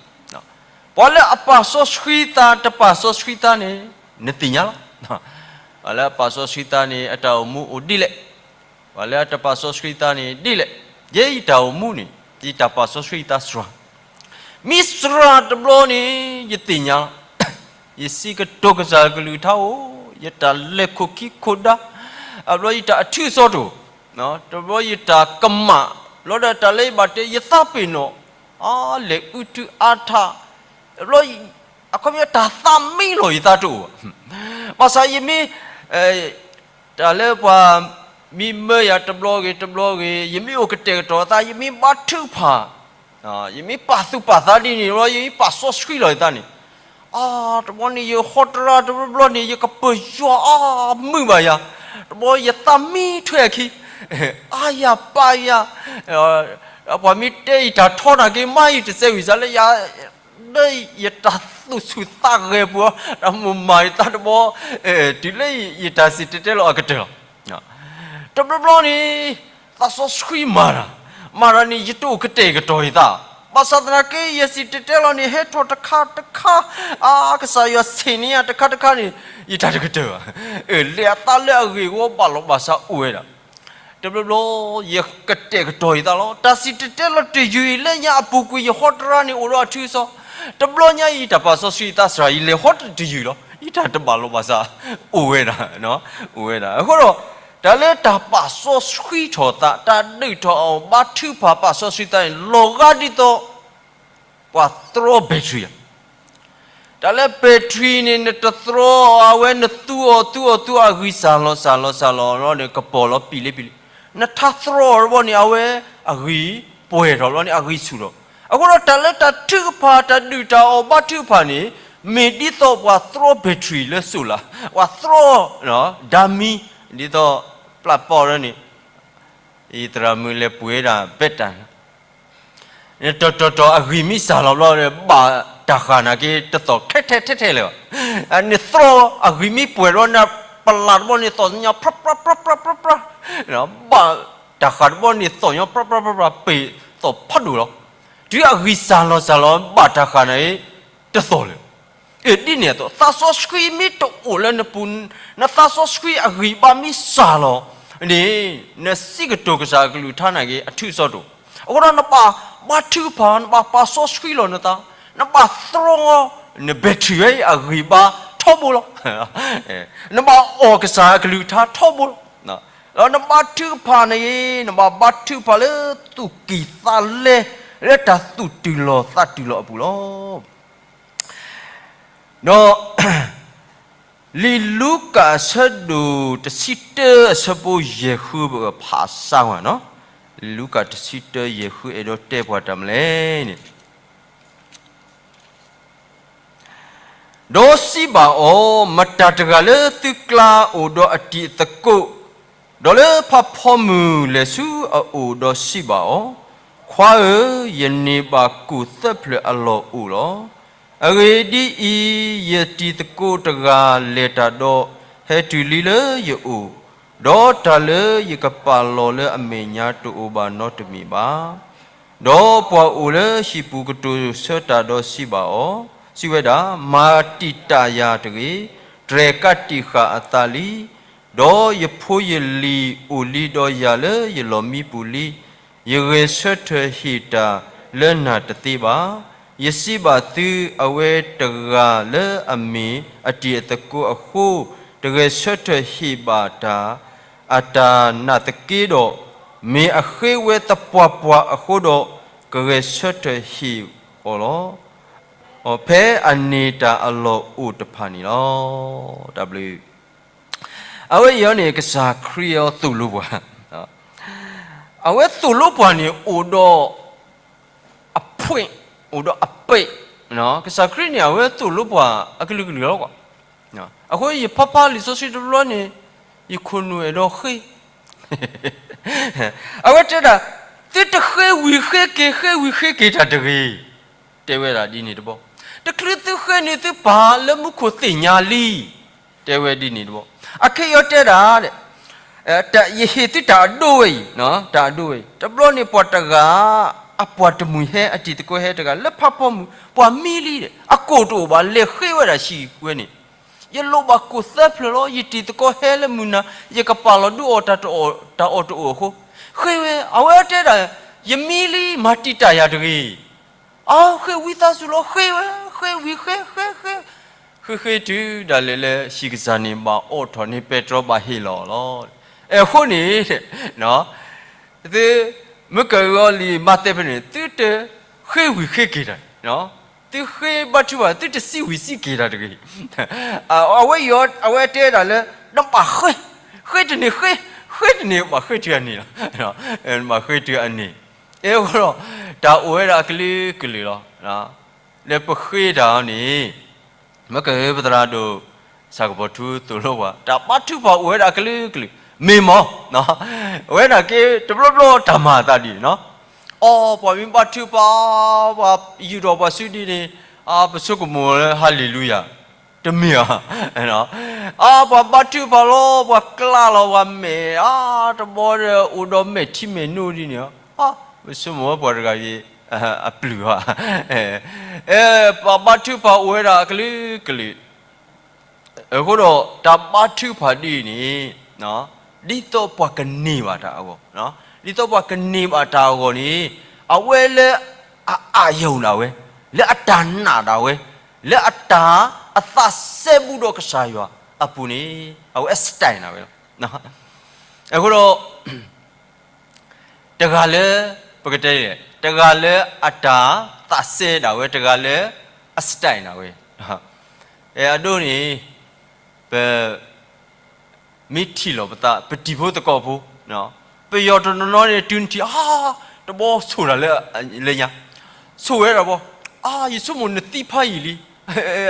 ပှၤလၢအပာ်စီဆှံသး တပာ်စီဆှံသးန့ၣ် နသ့ၣ်ညါလီၤ. ပှၤလၢအပာ်စီဆှံသးန့ၣ် အတၢ်အိၣ်မူအိၣ်ဒ်လဲၣ်, ပှၤလၢအတပာ်စီဆှံသးန့ၣ်ဒ်လဲၣ်, ယဲယတၢ်အိၣ်မူန့ၣ် ယတၢ်ပာ်စီဆှံသးစှၤ မ့ၢ်စှၤတဘျီန့ၣ် ယသ့ၣ်ညါလီၤ. ယစံးကတိၤကစၢ်ကလုၢ်ကထါအိၣ်, ယတၢ်လဲၤခိၣ်ခံခိၣ်ဒါ, အဘျီယတၢ်အထုးအစီတအိၣ်, တဘျီယတၢ်ကမၣ်, ဘျီဒီးတၢ်လၢယဘၣ်တဲ ယသးပ့ၤနီၣ်, အလဲၤအုတုအါထး, ဘျီ အခီပညီတၢ်သးမံလီၤယသးတအိၣ်ဘၣ်. ဘၣ်ဆၣ်ယမ့ၢ် တၢ်လၢပှၤမ့ၢ်မၢယၤတဘျီဂ့ၤတဘျီဂ့ၤ ယမ့ၢ်အိၣ်ကတဲာ်ကတီၤသး ယမ့ၢ်ဘါထုကဖၣ်, ယမ့ၢ်ပာ်သူၣ်ပာ်သးဒ်န့ၣ်လီၤ ယမ့ၢ်ပာ်စီဆှံလီၤယသးန့ၣ်, အါ တဘျီန့ၣ် ယဟီတရါတဘျီဘျီန့ၣ် ယကပၢၤယွၤအါမုာ်ဘၣ်ယၤ, တဘျီယသးမံထွဲအခံ, အါယၤပာ်ယၤ, ပှၤမ့ၢ်တဲယတၢ်ထီနာ်က့ မ့ၢ်ယတစဲးဝံၤစးလၢယၤ လၢယတၢ်သူၣ်ဆူၣ်သးဂဲၤပူၤ တၢ်မိၣ်မၤယသးတဘျီ, တုၤလၢယတၢ်စံၣ်တဲၤတဲလီၤအကတၢၢ်လီၤ. တဘျီဘျီန့ၣ် သးစီဆှံမၤတၢ်, မၤတၢ်န့ၣ် ယတအိၣ်ကတဲာ်ကတီၤယသး, ဘၣ်ဆၣ်သနာ်က့ ယစံၣ်တဲၤတဲလီၤန့ၣ် ဟဲထီၣ်တခါတခါ, အါ ကစၢ်ယွၤဆ့ၣ်န့ၢ်ယၤတခါတခါန့ၣ် ယတၢ်တကတၢၢ်ဘၣ်. လဲၤအသးလၢအဂ့ၢ်အဝီဘၣ်လီၤဘၣ်စးအိၣ်ဝဲဒၣ် တဘျီဘျီ ယကတဲာ်ကတီၤယသးလီၤ. တၢ်စံၣ်တဲၤတဲလီၤတယုၢ်အံၤ လၢညါအပူၤကွံာ် ယဟီတရါန့ၣ်အိၣ်ဒီးအထုအစီ, တဘျီညါအံၤ ယတၢ်ပာ်စီဆှံယသးစှၤ ယလဲၤဟီတယုၢ်လီၤ. ယတၢ်တဘၣ်လီၤဘၣ်စး အိၣ်ဝဲဒၣ်, အိၣ်ဝဲဒၣ်. အဃိဒီး တၢ်လၢတၢ်ပာ်စီဆှံထီၣ်သး တၢ်ဒုးထီၣ်အီၤ ဘါထုကဖၣ်ပာ်စီဆှံသးန့ၣ် လီၤဂာ်ဒ်သိး ပှၤသြီ battery ဧါ. တၢ်လၢ battery န့ၣ် နတသြီအီၤ အဝဲနသူအီၤသူအီၤသူအီၤ အဂံၢ်စၢ်လီၤစၢ်လီၤစၢ်လီၤလီၤန့ၣ် ကပီၤလီၤပံာ်လံပံာ်လံ. နထါသြီအီၤတဘျီန့ၣ် အဝဲအဂံၢ်ပှဲၤထီၣ်ဘျီန့ၣ် အဂံၢ်ဆူၣ်ထီၣ်. အဃိဒီးတၢ်လၢတၢ်ထုကဖၣ် တၢ်ဒုးတၢ်အီၣ်ဘါထုကဖၣ်န့ၣ် မ့ၢ်ဒ်သိးပှၤသြီ battery လၢ solar, ပှၤသြီ ဓာတ်မီး ဒ်သိး ပျၢ်ပီၣ်ရၢန့ၣ် ယသရၣ်မုၣ်လဲၤပှ့ၤဒၣ် ဘဲးတၢ် နတီၤတီၤတီၤ အဂံၢ်မ့ၢ်စၢ်လီၤဘျီဒီး ဘၣ်တၢ်ဃာ်နာ်က့ တသီၣ်ထဲထဲထဲထဲလၢၤဘၣ်. နသြီအဂံၢ်မ့ၢ်ပှဲၤဘျီန့ၣ် ပလၢ်တဘီန့ၣ်သီၣ်ညီ ပြၢ ပြၢ ပြၢ ပြၢ ပြၢ ပြၢ ဘၣ်တၢ်ဃာ်တဘီန့ၣ်သီၣ်ညီ ပြၢ ပြၢ ပြၢ ပြၢ ပ့ၤသီၣ်ဖးဒိၣ်လီၤ. တုၤအဂံၢ်စၢ်လီၤစၢ်လီၤ ဘၣ်တၢ်ဃာ်န့ၣ် တသီၣ်လၢၤ. အ့ၣ် ဒ်န့ၣ်အသိး သးစီဆှံမ့ၢ်တအိၣ်လၢနပူၤ, နသးစီဆှံအဂံၢ်ဘါမ့ၢ်စၢ်လီၤန့ၣ်, နစံးကတိၤကစၢ်အကလုၢ်ကထါန့ၣ်က့ၤ အထုးအစီၤတအိၣ်. အဃိဒီးနဘၣ်ဘါထုကဖၣ်, နဘၣ်ပာ်စီဆှံလီၤနသး, နဘၣ်သြီ နbatteryဝဲအဂံၢ်ဘါထီဘိလီၤ. နဘၣ်အီၣ်ကစၢ်အကလုၢ်ကထါထီဘိလီၤ. ဒီးနဘါထုကဖၣ်န့ၣ်ဂ့ၤ, နဘၣ်ဘါထုကဖၣ်လၢသူၣ်ကံၢ်သးလဲ, လၢတၢ်သူၣ်တုၤလီၤသးတုၤလီၤအပူၤလီၤ. ဒီး လံာ်လူၤကၣ်အဆၢဒိၣ်တဆံတၢအဆၢဖိယဲၢ်ဃု ပကဖးစၢ်ဝဲနီၤ. လံာ်လူၤကၣ်တဆံတၢယဲၢ်ဃု အဲၣ်ဒိးတဲပှၤတၢ်မနုၤလဲၣ်န့ၣ် ဒီးစံးဘၣ်အီၤ, မတၤတဂၤလၢသုကျါအိၣ်ဒီးအတံၤအသကိး, ဒီးလၢဖးဖီမုၢ်လဲၤဆူအအိၣ်ဒီးစံးဘၣ်အီၤ, ခွါဧၢ, ယန့ၢ်ဘၣ်ကိၣ်သၢဖျၢၣ်အလီၢ်အိၣ်လီၤ. အဂ့ၢ်ဒ်အံၤ, ယတံၤသကိးတဂၤလဲၤတၢ်ဒီးဟဲတုၤလံလၢယအိၣ်, ဒီးတၢ်လၢယကပာ်လီၤလၢအမဲာ်ညါတအိၣ်ဘၣ်နီတမံၤဘၣ်. ဒီးပှၤအိၣ်လၢဟံၣ်ပူၤကတိၤဆၢတၢ်ဒီးစံးဘၣ်အီၤ, စံးဝဲဒၣ်, မၤတံာ်တာ်ယၤတဂ့ၤ, တြဲၤကးတံာ်ဃာ်အသးလံ. ဒီးယဖိယလံၤအိၣ်လံဒီးယၤလၢယလီၢ်မံပူၤလံ. ယဂဲၤဆၢထၢၣ်ဟ့ၣ်တၢ်လၢနၤတသ့ဘၣ်. ယစံးဘၣ်သု, အဝဲတဂၤလၢအမ့ၢ်အတံၤအသကိးအဃိ, တဂဲၤဆၢထၢၣ်ဟ့ၣ်ဘၣ်တၢ် အတၢ်နာ်သက့ဒီး, မ့ၢ်အဃ့ဝဲသပှၢ်ပှၢ်အဃိဒီး, ကဂဲၤဆၢထၢၣ်ဟ့ၣ်အီၤလီၤ. ဖဲအန့ၢ်တၢ်အလီၢ်အိၣ်တဖၣ်န့ၣ်လီၤ. တၢ်ဘျုး အဝဲအံၤန့ၣ် ကစၢ်ခရံာ်အသိၣ်လိပှၤ, အဝဲသိၣ်လိပှၤန့ၣ် အိၣ်ဒီးအ point, အိၣ်ဒီးအ point, ကစၢ်ခရံာ်န့ၣ် အဝဲသိၣ်လိပှၤအကလုာ်ကလုာ်လီၤ. အဃိယဖးဖးလံာ်စီဆှံတဘျီန့ၣ်, ယခိၣ်နူာ်အဲၣ်ဒိးဃ့, အဝဲတဲဒၣ်, သုတဃ့ဝံၤဃ့က့ၤ, ဃ့ဝံၤဃ့က့ၤတၢ်တဂ့ၤ, တဲဝဲဒၣ်ဒ်န့ၣ်တဘျီ, တချုးသုဃ့န့ၣ် သုပၢ်လၢမူခိၣ်သ့ၣ်ညါလံ, တဲဝဲဒ်န့ၣ်တဘျီ. အခဲအံၤတဲဒၣ်, ယဟ့ၣ်သုတၢ်အဒိဝဲအံၤ, တၢ်အဒိဝဲအံၤ, တဘျီန့ၣ်ပှၤတဂၤ, အပှၤတမှံၤဟဲ, အတံၤသကိးဟဲတဂၤ လၢဖးဖီမုၢ်, ပှၤမံလံဒီး အကိၣ်တအိၣ်ဘၣ်, လဲၤဃ့ဝဲဒၣ်ဆံးဝဲန့ၣ်, ယလိၣ်ဘၣ်ကိၣ်သၢဖျၢၣ်လီၤ, ယတံၤသကိးဟဲလၢမုၢ်နၤ, ယကပာ်လီၤဒုးအီၤတၢ်အီၣ်တအိၣ်အဃိ, ဃ့ဝဲ, အဝဲတဲဒၣ်, ယမံလံ, မၤတံာ်တာ်ယၤတဂ့ၤ. အဃ့ဝံသးစူၤလီၤ, ဃ့ဝဲ, ဃ့ဝံၤဃ့, ဃ့, ဃ့, ဃ့ဃ့တုၤဒၣ်လဲာ်လၢ ဟံၣ်ကစၢ်န့ၣ်ဘၣ်အိးထီၣ်န့ၣ် ပဲတြီဘၣ်ဟ့ၣ်လီၤလီၤ. အဃိန့ၣ်, သုမ့ၢ်ကဂီၤလံာ်မၤသဲဖဲန့ၣ် သုတဃ့ဝံၤဃ့က့ၤတၢ်, သုဃ့ဘါထုကဖၣ် သုတစံးဝံၤစံးက့ၤတၢ်တဂ့ၤ. အဝဲအံၤ အဝဲတဲဒၣ်လၢ နဘၣ်ဃ့, ဃ့တန့ၢ်ဃ့, ဃ့တန့ၢ်ဘၣ်ဃ့တုၤအန့ၣ်လီၤ, နဘၣ်ဃ့တုၤအန့ၣ်, အဃိဒီး တၢ်အိၣ်ဝဲဒၣ်အကလုာ်ကလုာ်လီၤ. လၢပဃ့တၢ်အီၤန့ၣ်, မ့ၢ်ကပသရၣ်ဒိၣ် ဆၣ်ကပီၤထူသိၣ်လိပှၤ တၢ်ဘါထုကဖၣ်အိၣ်ဝဲဒၣ်အကလုာ်ကလုာ်, မ့ၢ်မ့ၢ်, အဝဲဒၣ်က့ တဘျီဘျီတၢ်မၤအသးဒ်န့ၣ်နီၤ, အီ ပှၤမ့ၢ်ဘါထုကဖၣ်, ပှၤယူာ်ထီၣ်ပှၤစုဒ်န့ၣ်, အါ ပဆိကမိၣ်လၢ ဟါလ့လူယၤ, တမ့ၢ်ဧါ, အါ ပှၤဘါထုကဖၣ်လီၤ ပှၤကျါလီၤပှၤမဲာ်, အါ တဘျီဒီး အိၣ်ဒီးမဲာ်ထံမဲာ်နိဒ်န့ၣ်, အါ ပဆိကမိၣ်ဝဲပှၤတဂၤအံၤ အပျုၢ်ဧါ, ပှၤဘါထုကဖၣ်အိၣ်ဝဲဒၣ်အကလုာ်ကလုာ်, အဃိဒီး တၢ်ဘါထုကဖၣ်ဒ်အံၤန့ၣ်, ဒ်သိးပှၤကန့ၢ်ဘၣ်တၢ်အဂီၢ်, ဒ်သိးပှၤကန့ၢ်ဘၣ်တၢ်အဂီၢ်န့ၣ်, အဝဲလၢအအးယိာ်ဒၣ်ဝဲ, လၢအတၢ်နာ်ဒၣ်ဝဲ, လၢအတၢ်အသးစဲဘူးဒီးကစၢ်ယွၤအပူၤန့ၣ်, အဝဲအ style ဒၣ်ဝဲလီၤ. အဃိဒီး တဂၤလၢ ပကတဲလဲၣ်, တဂၤလၢအတၢ်သးစဲဒၣ်ဝဲ, တဂၤလၢအ style ဒၣ်ဝဲ, အဒိန့ၣ် ပမ့ၢ်ထံၣ်လီၤပသး ပတံၤဖိသကိးဖိ, ပယီၤတနီၤနီၤန့ၣ် တုၤနထံၣ် အါ တဘျီဆိၣ်တၢ်လၢညါ, ဆိၣ်ဝဲဒၣ်ဘျီ, အါ ယဆိကမိၣ်နသံဖးယံာ်လံ,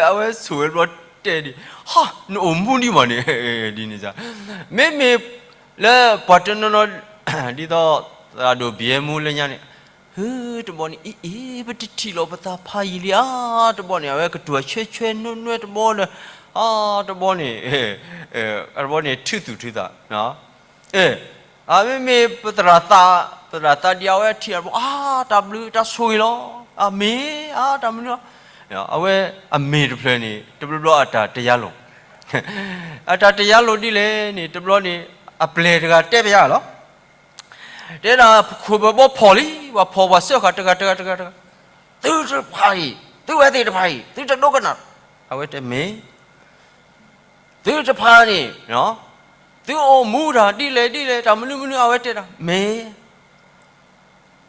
အဝဲဆိၣ်ဝဲဘျီတဲဒ်, ဟါ နအိၣ်မူဒံးမးန့ၣ်, ဒ်န့ၣ်, မ့မ့ၢ်လၢပှၤတနီၤနီၤ ဒ်သိး သရၣ်ဒိၣ်ဘံမူလၢညါန့ၣ်, ဟၢ တဘျီန့ၣ် အ့ၣ်အ့ၣ် ပတထံၣ်လီၤပသးဖးယံာ်လံဧါ, တဘျီန့ၣ် အဝဲကတိၤဆှဲဆှဲနွဲနွဲတဘျီဒီး, အတဘီန့ၣ်, အတဘီန့ၣ် ထုးသူၣ်ထုးသး, အမ့မ့ၢ်ပသရၣ်သး, ပသရၣ်သးဒ်အဝဲထံၣ်အတဘီ, အါ, တၢ်ဘျုးတၢ်ဆိၣ်ဂ့ၤလီၤ, အမ့ၢ်, အါ, တၢ်မနုၤလီၤ. အဝဲအမ့ၢ်တဖျၢၣ်န့ၣ် တဘျီဘျီအတၢ်တယါလိာ်, အတၢ်တယါလိာ်ဒ်လဲၣ်န့ၣ် တဘျီန့ၣ် အပျဲၢ်တဂၤတဲပယါလီၤ. တဲဒၣ် ခိၣ်ဘၢဘီဖီၣ်လံ, ပှၤဖီၣ်ပှၤစၢဃာ်တဂၤတဂၤတဂၤတဂၤ, သုတဖၣ်အံၤ, သုဝဲသ့ၣ်တဖၣ်အံၤ သုတဒိကနၣ်, အဝဲတဲမ့ၢ်, သုတဖၣ်န့ၣ်, သုအိၣ်မူတၢ်ဒ်လဲၣ်ဒ်လဲၣ် တၢ်မနုၤမနုၤ အဝဲတဲဒၣ် မ့ၢ်,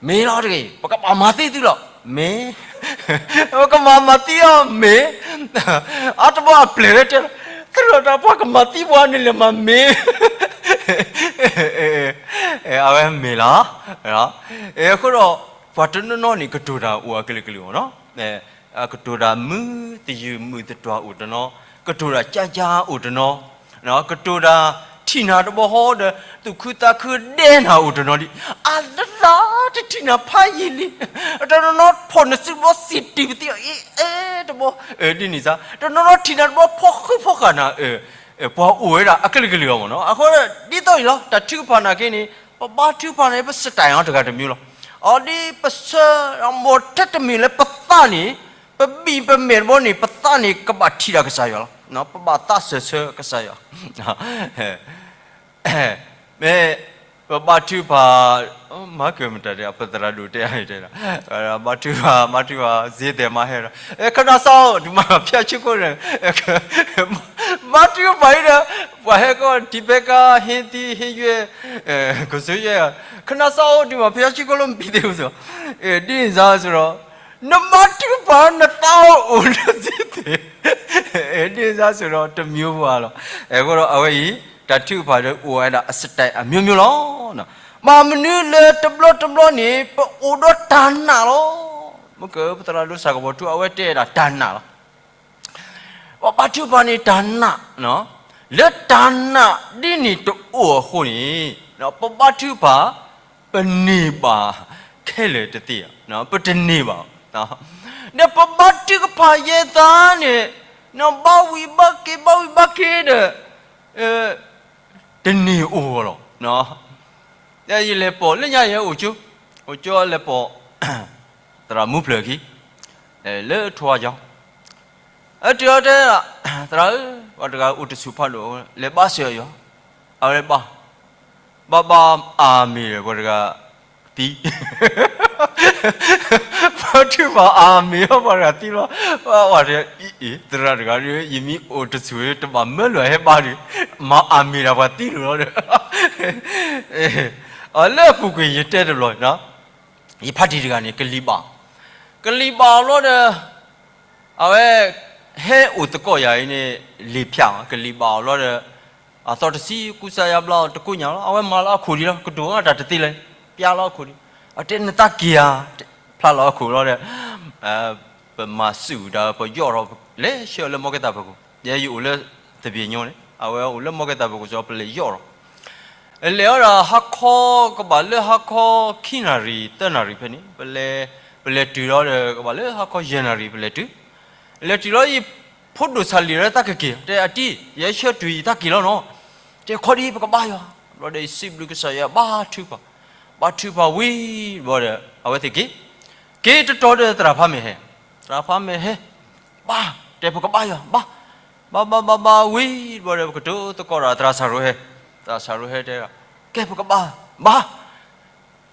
မ့ၢ်လီၤတဂ့ၤ, ပကဘၣ်မၤသံသုလီၤ, မ့ၢ်, ပကမၤမၤသံအီၤ မ့ၢ်, အတဘီအပျဲၢ်လၢတဲလီၤ, သရၣ်တၢ်ပှၤကမၤသံပှၤန့ၣ်လဲၣ်မး မ့ၢ် အဝဲမ့ၢ်လီၤ. အဃိဒီး ပှၤတနီၤနီၤန့ၣ် ကတိၤတၢ်အိၣ်အကလုာ်ကလုာ်အီၤနီၤ, ကတိၤတၢ်မုာ်သယုၢ်မုာ်သတွၤအိၣ်တနီၤ, ကတိၤတၢ်ကၢ်ကၢ်အိၣ်တနီၤ, ကတိၤတၢ်ထံၣ်နၤတဘီဃီဒီး သူၣ်ခုသးခုဒဲးနၤအိၣ်တနီၤဒံး, အလၢ်လၢ်တထံၣ်နၤဖးယံာ်လံ, တနီၤနီၤဖီၣ်နစုဘျီစံးတံၢ်ပသံအီၤ အ့ အဲ တဘီ, ဒ်န့ၣ်စါ တနီၤနီၤထံၣ်နၤတဘီဖီၣ်ဃုဖီၣ်ဃာ်နၤ, ပှၤအိၣ်ဝဲဒၣ်အကလုာ်ကလုာ်အီၤမ့ၢ်နီၤ. အဃိဒ်သိးအံၤလီၤ တၢ်ထုကဖၣ်နာ်က့န့ၣ် ပဘါထုကဖၣ်န့ၣ် ပစတၢ်အီၤတဂၤတမံၤလီၤ. အဒ်ပဆၢ, မ်ထဲတမံၤလၢပသးန့ၣ်, ပဘံၣ်ပမဲာ်တဘီန့ၣ် ပသးန့ၣ် ကဘၣ်ထံၣ်ဒၣ်ကစၢ်ယွၤလီၤ. ပဘၣ်သးစၢၢ်ဆၢကစၢ်ယွၤ မ့ၢ်ပဘါထုကဖၣ်, မၤကၢၢ်မတၤဒဲး ပသရၣ်ဒိၣ်တဲအါန့ၣ်တဲဒၣ်, ဘါထုကဖၣ် ဘါထုကဖၣ် စ့သဲးမၤဟဲဒီး ခနၣ်စးအိၣ် ဒုးမၤဖၠၣ်ဆူခိၣ်န့ၣ်, ဘါထုကဖၣ်အံၤဒီး ပှၤဟဲကီၢ်ထံးဖဲကါ ဟ့ၣ်သံဟ့ၣ်ယွဲၢ်, ကစၢ်ယွဲၢ်, ခနၣ်စးအိၣ် ဒုးမၤဖၠၣ်ဆူခိၣ်လၢမဖံးသ့ၣ်အိၣ်စ့ၢ်, ဒ်န့ၣ်စါစ့ၢ်ဒီး နဘါထုကဖၣ် နသးအိၣ်လၢစ့သ့း, ဒ်န့ၣ်စါစ့ၢ်ဒီး တမံၤဘၣ်လီၤ. အဃိဒီးအဝဲအံၤ တၢ်ထုကဖၣ်ဒီးအိၣ်ဝဲဒၣ်အစတၢ်အမျိုးမျိုးလီၤ. ဘၣ်မနုၤလၢတဘျီတဘျီန့ၣ် ပအိၣ်ဒီးတၢ်နာ်လီၤ. မ့ၢ်ကပသရၣ်ဒိၣ်စၢ်ကပီၤထူ အဝဲတဲဒၣ်တၢ်နာ်လီၤ. ပဘါထုကဖၣ်န့ၣ်တၢ်နာ်, လၢတၢ်နာ်ဒ်န့ၣ်တအိၣ်အဃိန့ၣ်, ပဘါထုကဖၣ် ပန့ၢ်ဘၣ်ခဲလၢာ်တသ့, ပတန့ၢ်ဘၣ်. ဒီးပဘါထုကဖၣ်ယဲၢ်သးန့ၣ်, ဘါဝံၤဘါက့ၤ ဘါဝံၤဘါက့ၤဒီး တန့ၢ်အိၣ်လီၤ. ယလဲၤပိာ်လၢညါယဲအိၣ်ကၠိ, အိၣ်ကၠိလဲၤပိာ် သရၣ်မူဖျၢၣ်အခံ, လၢအထွါယီၤ, အတုၤအီၤတဲ, သရၣ်ဧၢ, ပှၤတဂၤအိၣ်တဆူၣ်ဖးဒိၣ် လဲၤဘါစၢၤအီၤ, အဝဲဘါ, ဘါဘါအါမံၤဒီး ပှၤတဂၤသံ ဘါထုကဖၣ်အါမံၤလီၤ ပှၤတဂၤသံလီၤ. အဝဲတဲ အံၤ သရၣ်တဂၤဒီး ယမ့ၢ်အိၣ်တဆူၣ် တဘၣ်မၢလၢဟဲဘါဒီး မၤအါမံၤဒၣ်ပှၤသံလီၤ. လၢအပူၤကွံာ်ယတဲတဘျီ, ယဖါတံၢ်တဂၤန့ၣ် ကလံၤဘၣ်, ကလံၤဘၣ်အီၤလီၤဒီး အဝဲ ဟဲအိၣ်သကိးယၤအံၤန့ၣ် လံာ်ဖၠး ကလံၤဘၣ်အီၤလီၤဒီး အသီတဆံ ကူစါယါဘျါအီၤတကိညၣ်လီၤ. အဝဲမၤလီၤအခိၣ်ဒံးလီၤ ကတိၤအတၢ်တသ့လၢၤ, ပျါလီၤအခိၣ်ဒံး, အတဲနသးက့ၤဧါ, ဖျါလီၤအခိၣ်လီၤဒီး ပမၤစူၣ်တၢ် ပယီၣ်ထီၣ် လဲၤဆှၢလၢမီၢ်ကဲသးပကိၣ်, ယဲယအိၣ်လၢသဘ့ၣ်ညိန့ၣ် အဝဲအိၣ်လၢမီၢ်ကဲသးပကိၣ် စီၤပလဲၤယီၣ်ထီၣ် လဲၤအီၤဒီးဟါခီ ကဘၣ်လၢဟါခီခံနၣ်ရံၣ်သၢနၣ်ရံၣ်ဖဲန့ၣ် ပလဲၤတုၤလီၤဒီး ကဘၣ်လၢဟါခီယဲၢ်နၣ်ရံၣ် ပလဲၤတုၤ, လဲၤတုၤလီၤ ယဖိဒိၣ်ဆၣ်လံၤလၢသးကက့ၤ တဲအတံၢ် ယဲဆၢတုၤယသးက့ၤလီၤနီၤ, တဲခီဒံး ပကဘါယွၤ, ဘျီဒီးယစံးဘျုးကစၢ်ယွၤ ဘါထုကဖၣ်, ဘါထုကဖၣ်ဝံၤဘျီဒီး အဝဲသ့ၣ်က့ၤ, က့ၤတတီၤဒီးသရၣ်ဖးမဲာ်ဟဲ, သရၣ်ဖးမဲာ်ဟဲ, ဘါ, တဲပကဘါယွၤ, ဘါ ဘါဘါဘါဘါဝံၤတဘျီဒီး ပကတိၤသကိးဒီးသရၣ်စၢ်ရိၤဟဲ, သရၣ်စၢ်ရိၤဟဲတဲ, ကဲပကဘါ, ဘါ,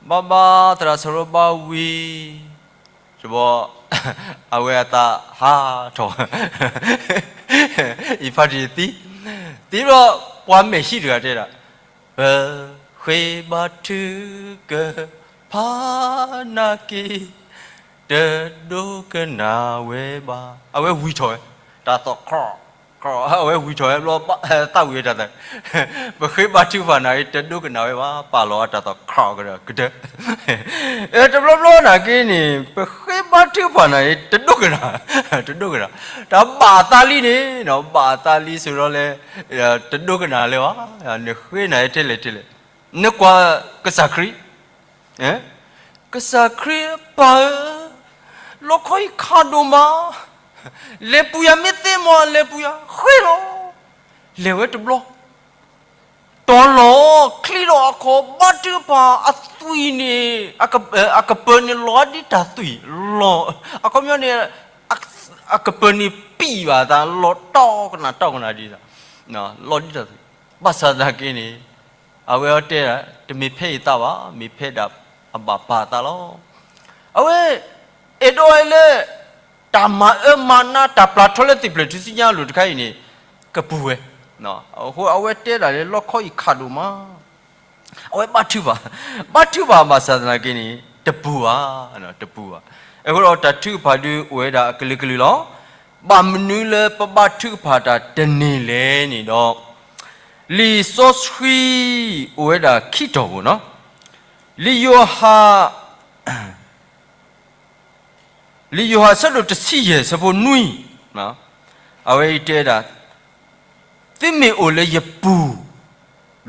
ဘါဘါသရၣ်စၢ်ရိၤဘါဝံၤ, တဘျီ အဝဲအသးဟးထီၣ်, ယဖါတံၢ်သံ, သံဘျီ ပှၤမဲာ်ဟံၣ်တဂၤတဲဒၣ်, ပဃ့ဘါထုကဖၣ်နာ်က့ တဒိကနၣ်ဝဲဘၣ်. အဝဲဝံၤထီၣ်ဝဲ, တၢ်သီၣ်ခီၣ်, အဝဲဝံၤထီၣ်ဝဲဘျီ သၣ်ဝံၤဝဲတၢ်သး, ပဃ့ဘါထုကဖၣ်နာ်က့ တဒိကနၣ်ဝဲဘၣ် ပာ်လီၤအတၢ်သီၣ်ခီၣ်ကဒီးကတၢၢ်, တဘျီဘျီနာ်က့န့ၣ် ပဃ့ဘါထုကဖၣ်နာ်က့ တဒိကနၣ်, တဒိကနၣ်, တၢ်ဘၣ်အသးလံန့ၣ် ဘၣ်အသးလံစ့ၢ်ဒီးလဲၣ်, တဒိကနၣ်လၢၤဘၣ်, နဃ့နာ်က့ထဲလဲၣ်ထဲလဲၣ်, နကွၢ်ကစၢ်ခရံာ် ကစၢ်ခရံာ်ပၢ်ဧၢ, လီခီအံၤခးဒိၣ်မး, လဲၤပူၤယၤမ့ၢ်သ့မီၤ လဲၤပူၤယၤ ဃ့လီၤ. လဲၤဝဲတဘျီ တီၤလီၤ ချံဒီးအခီ ဘါထုကဖၣ်အသွံၣ်န့ၣ် အကပၢၤန့ၣ်လီၤဒ်တၢ်သွံၣ်, အခီပညီန့ၣ် အကပၢၤန့ၣ်ပံာ်ဘၣ်သး လီၤတီကနၣ်တီကနၣ်ဒ်သး, လီၤဒ်တၢ်သွံၣ်, ဘၣ်ဆၣ်သနာ်က့န့ၣ် အဝဲအီၤတဲ တမ့ၢ်ဖဲအံၤသးဘၣ်, မ့ၢ်ဖဲဒၣ်အဘၣ်ပၢ်အသးလီၤ. အဝဲ အဲၣ်ဒိးဝဲလၢ တၢ်မၤအၢမၤနး တၢ်ပျၢ်ထီလၢသ့ၣ်ဖျၢၣ်ထူၣ်စုညါအလိၤတခါအံၤန့ၣ် ကပူၤဝဲ. အဃိအဝဲတဲဒၣ်လၢလီခီအံၤခးဒိၣ်မး, အဝဲဘါထုကဖၣ်, ဘါထုကဖၣ်ဘၣ်ဆၣ်သနာ်က့န့ၣ် တပူၤဘၣ်, တပူၤဘၣ်. အဃိဒီးတၢ်ထုကဖၣ်ဒုးအိၣ်ဝဲဒၣ်အကလုာ်ကလုာ်လီၤ. ဘၣ်မနုၤလၢပဘါထုကဖၣ်တၢ်တန့ၢ်လဲၣ်န့ၣ်ဒီး လံာ်စီဆှံအိၣ်ဝဲဒၣ်ခံတီၤဖိနီၤ, လံာ်ယိၤဟၣ် လံာ်ယိၤဟၣ်အဆၢဒိၣ်တဆံယဲၢ် အဆၢဖိနွံ, အဝဲအံၤတဲဒၣ်, သုမ့ၢ်အိၣ်လၢယပူ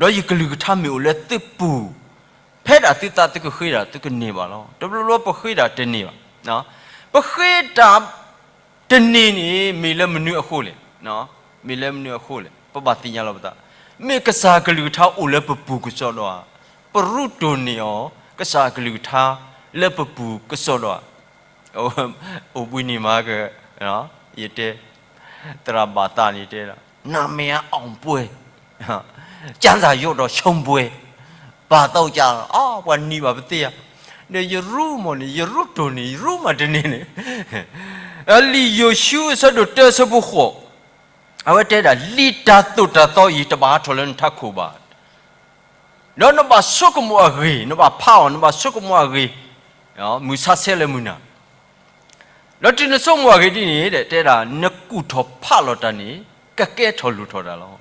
ၤ, ဒီးယကလုၢ်ကထါမ့ၢ်အိၣ်လၢသုပူၤ, ဖဲဒၣ်သုသးသုကဃ့ဒၣ်သုကန့ၢ်ဘၣ်လီၤ. တဘျီဘျီပဃ့တၢ်တန့ၢ်ဘၣ်. ပဃ့တၢ်တန့ၢ်န့ၣ် မ့ၢ်လၢမနုၤအဃိလဲၣ်, မ့ၢ်လၢမနုၤအဃိလဲၣ်, ပဘၣ်သ့ၣ်ညါလီၤပသး, မ့ၢ်ကစၢ်ကလုၢ်ကထါအိၣ်လၢပပူၤကစီဒီဧါ, ပရူးတိၢ်န့ၢ်အီၤ ကစၢ်ကလုၢ်ကထါလၢပပူၤကစီဒီဧါ. အိၣ်ဘှံးနံၤမးက, ယတဲ, သရၣ်ဘၣ်သးန့ၣ်တဲ, နာမည်အောင်ပွဲ, ကျမ်းစာရွတ်တော့ရှုံးပွဲ, ဘာသာကြား, ပှၤနံၤဘၣ်ပသ့ဧါ, ဒီးယရူးမီၢ်န့ၣ် ယရူးတိၢ်န့ၢ် ယရူးမၤတန့ၢ်န့ၣ်, လံာ်ယိၤၡူအဆၢဒိၣ်တၢအဆၢဖိဃိး, အဝဲတဲဒၣ် လံာ်တၢ်သိၣ်တၢ်သီအံၤ တဘၣ်ဟးထီၣ်လၢနထးခိၣ်ဘၣ်. ဒီးနဘၣ်ဆိကမိၣ်အဂ့ၢ်, နဘၣ်ဖးအီၤ, နဘၣ်ဆိကမိၣ်အဂ့ၢ်, မုၢ်ဆါဆဲးလၢမုၢ်နၤ, ဒီးတုၤနဆိကမိၣ်အဂ့ၢ်ဒ်န့ၣ် တဲဒၣ် နကူၣ်ထီၣ်ဖးလီၤတၢ်န့ၣ် ကကဲထီၣ်လိၣ်ထီၣ်တၢ်လီၤ.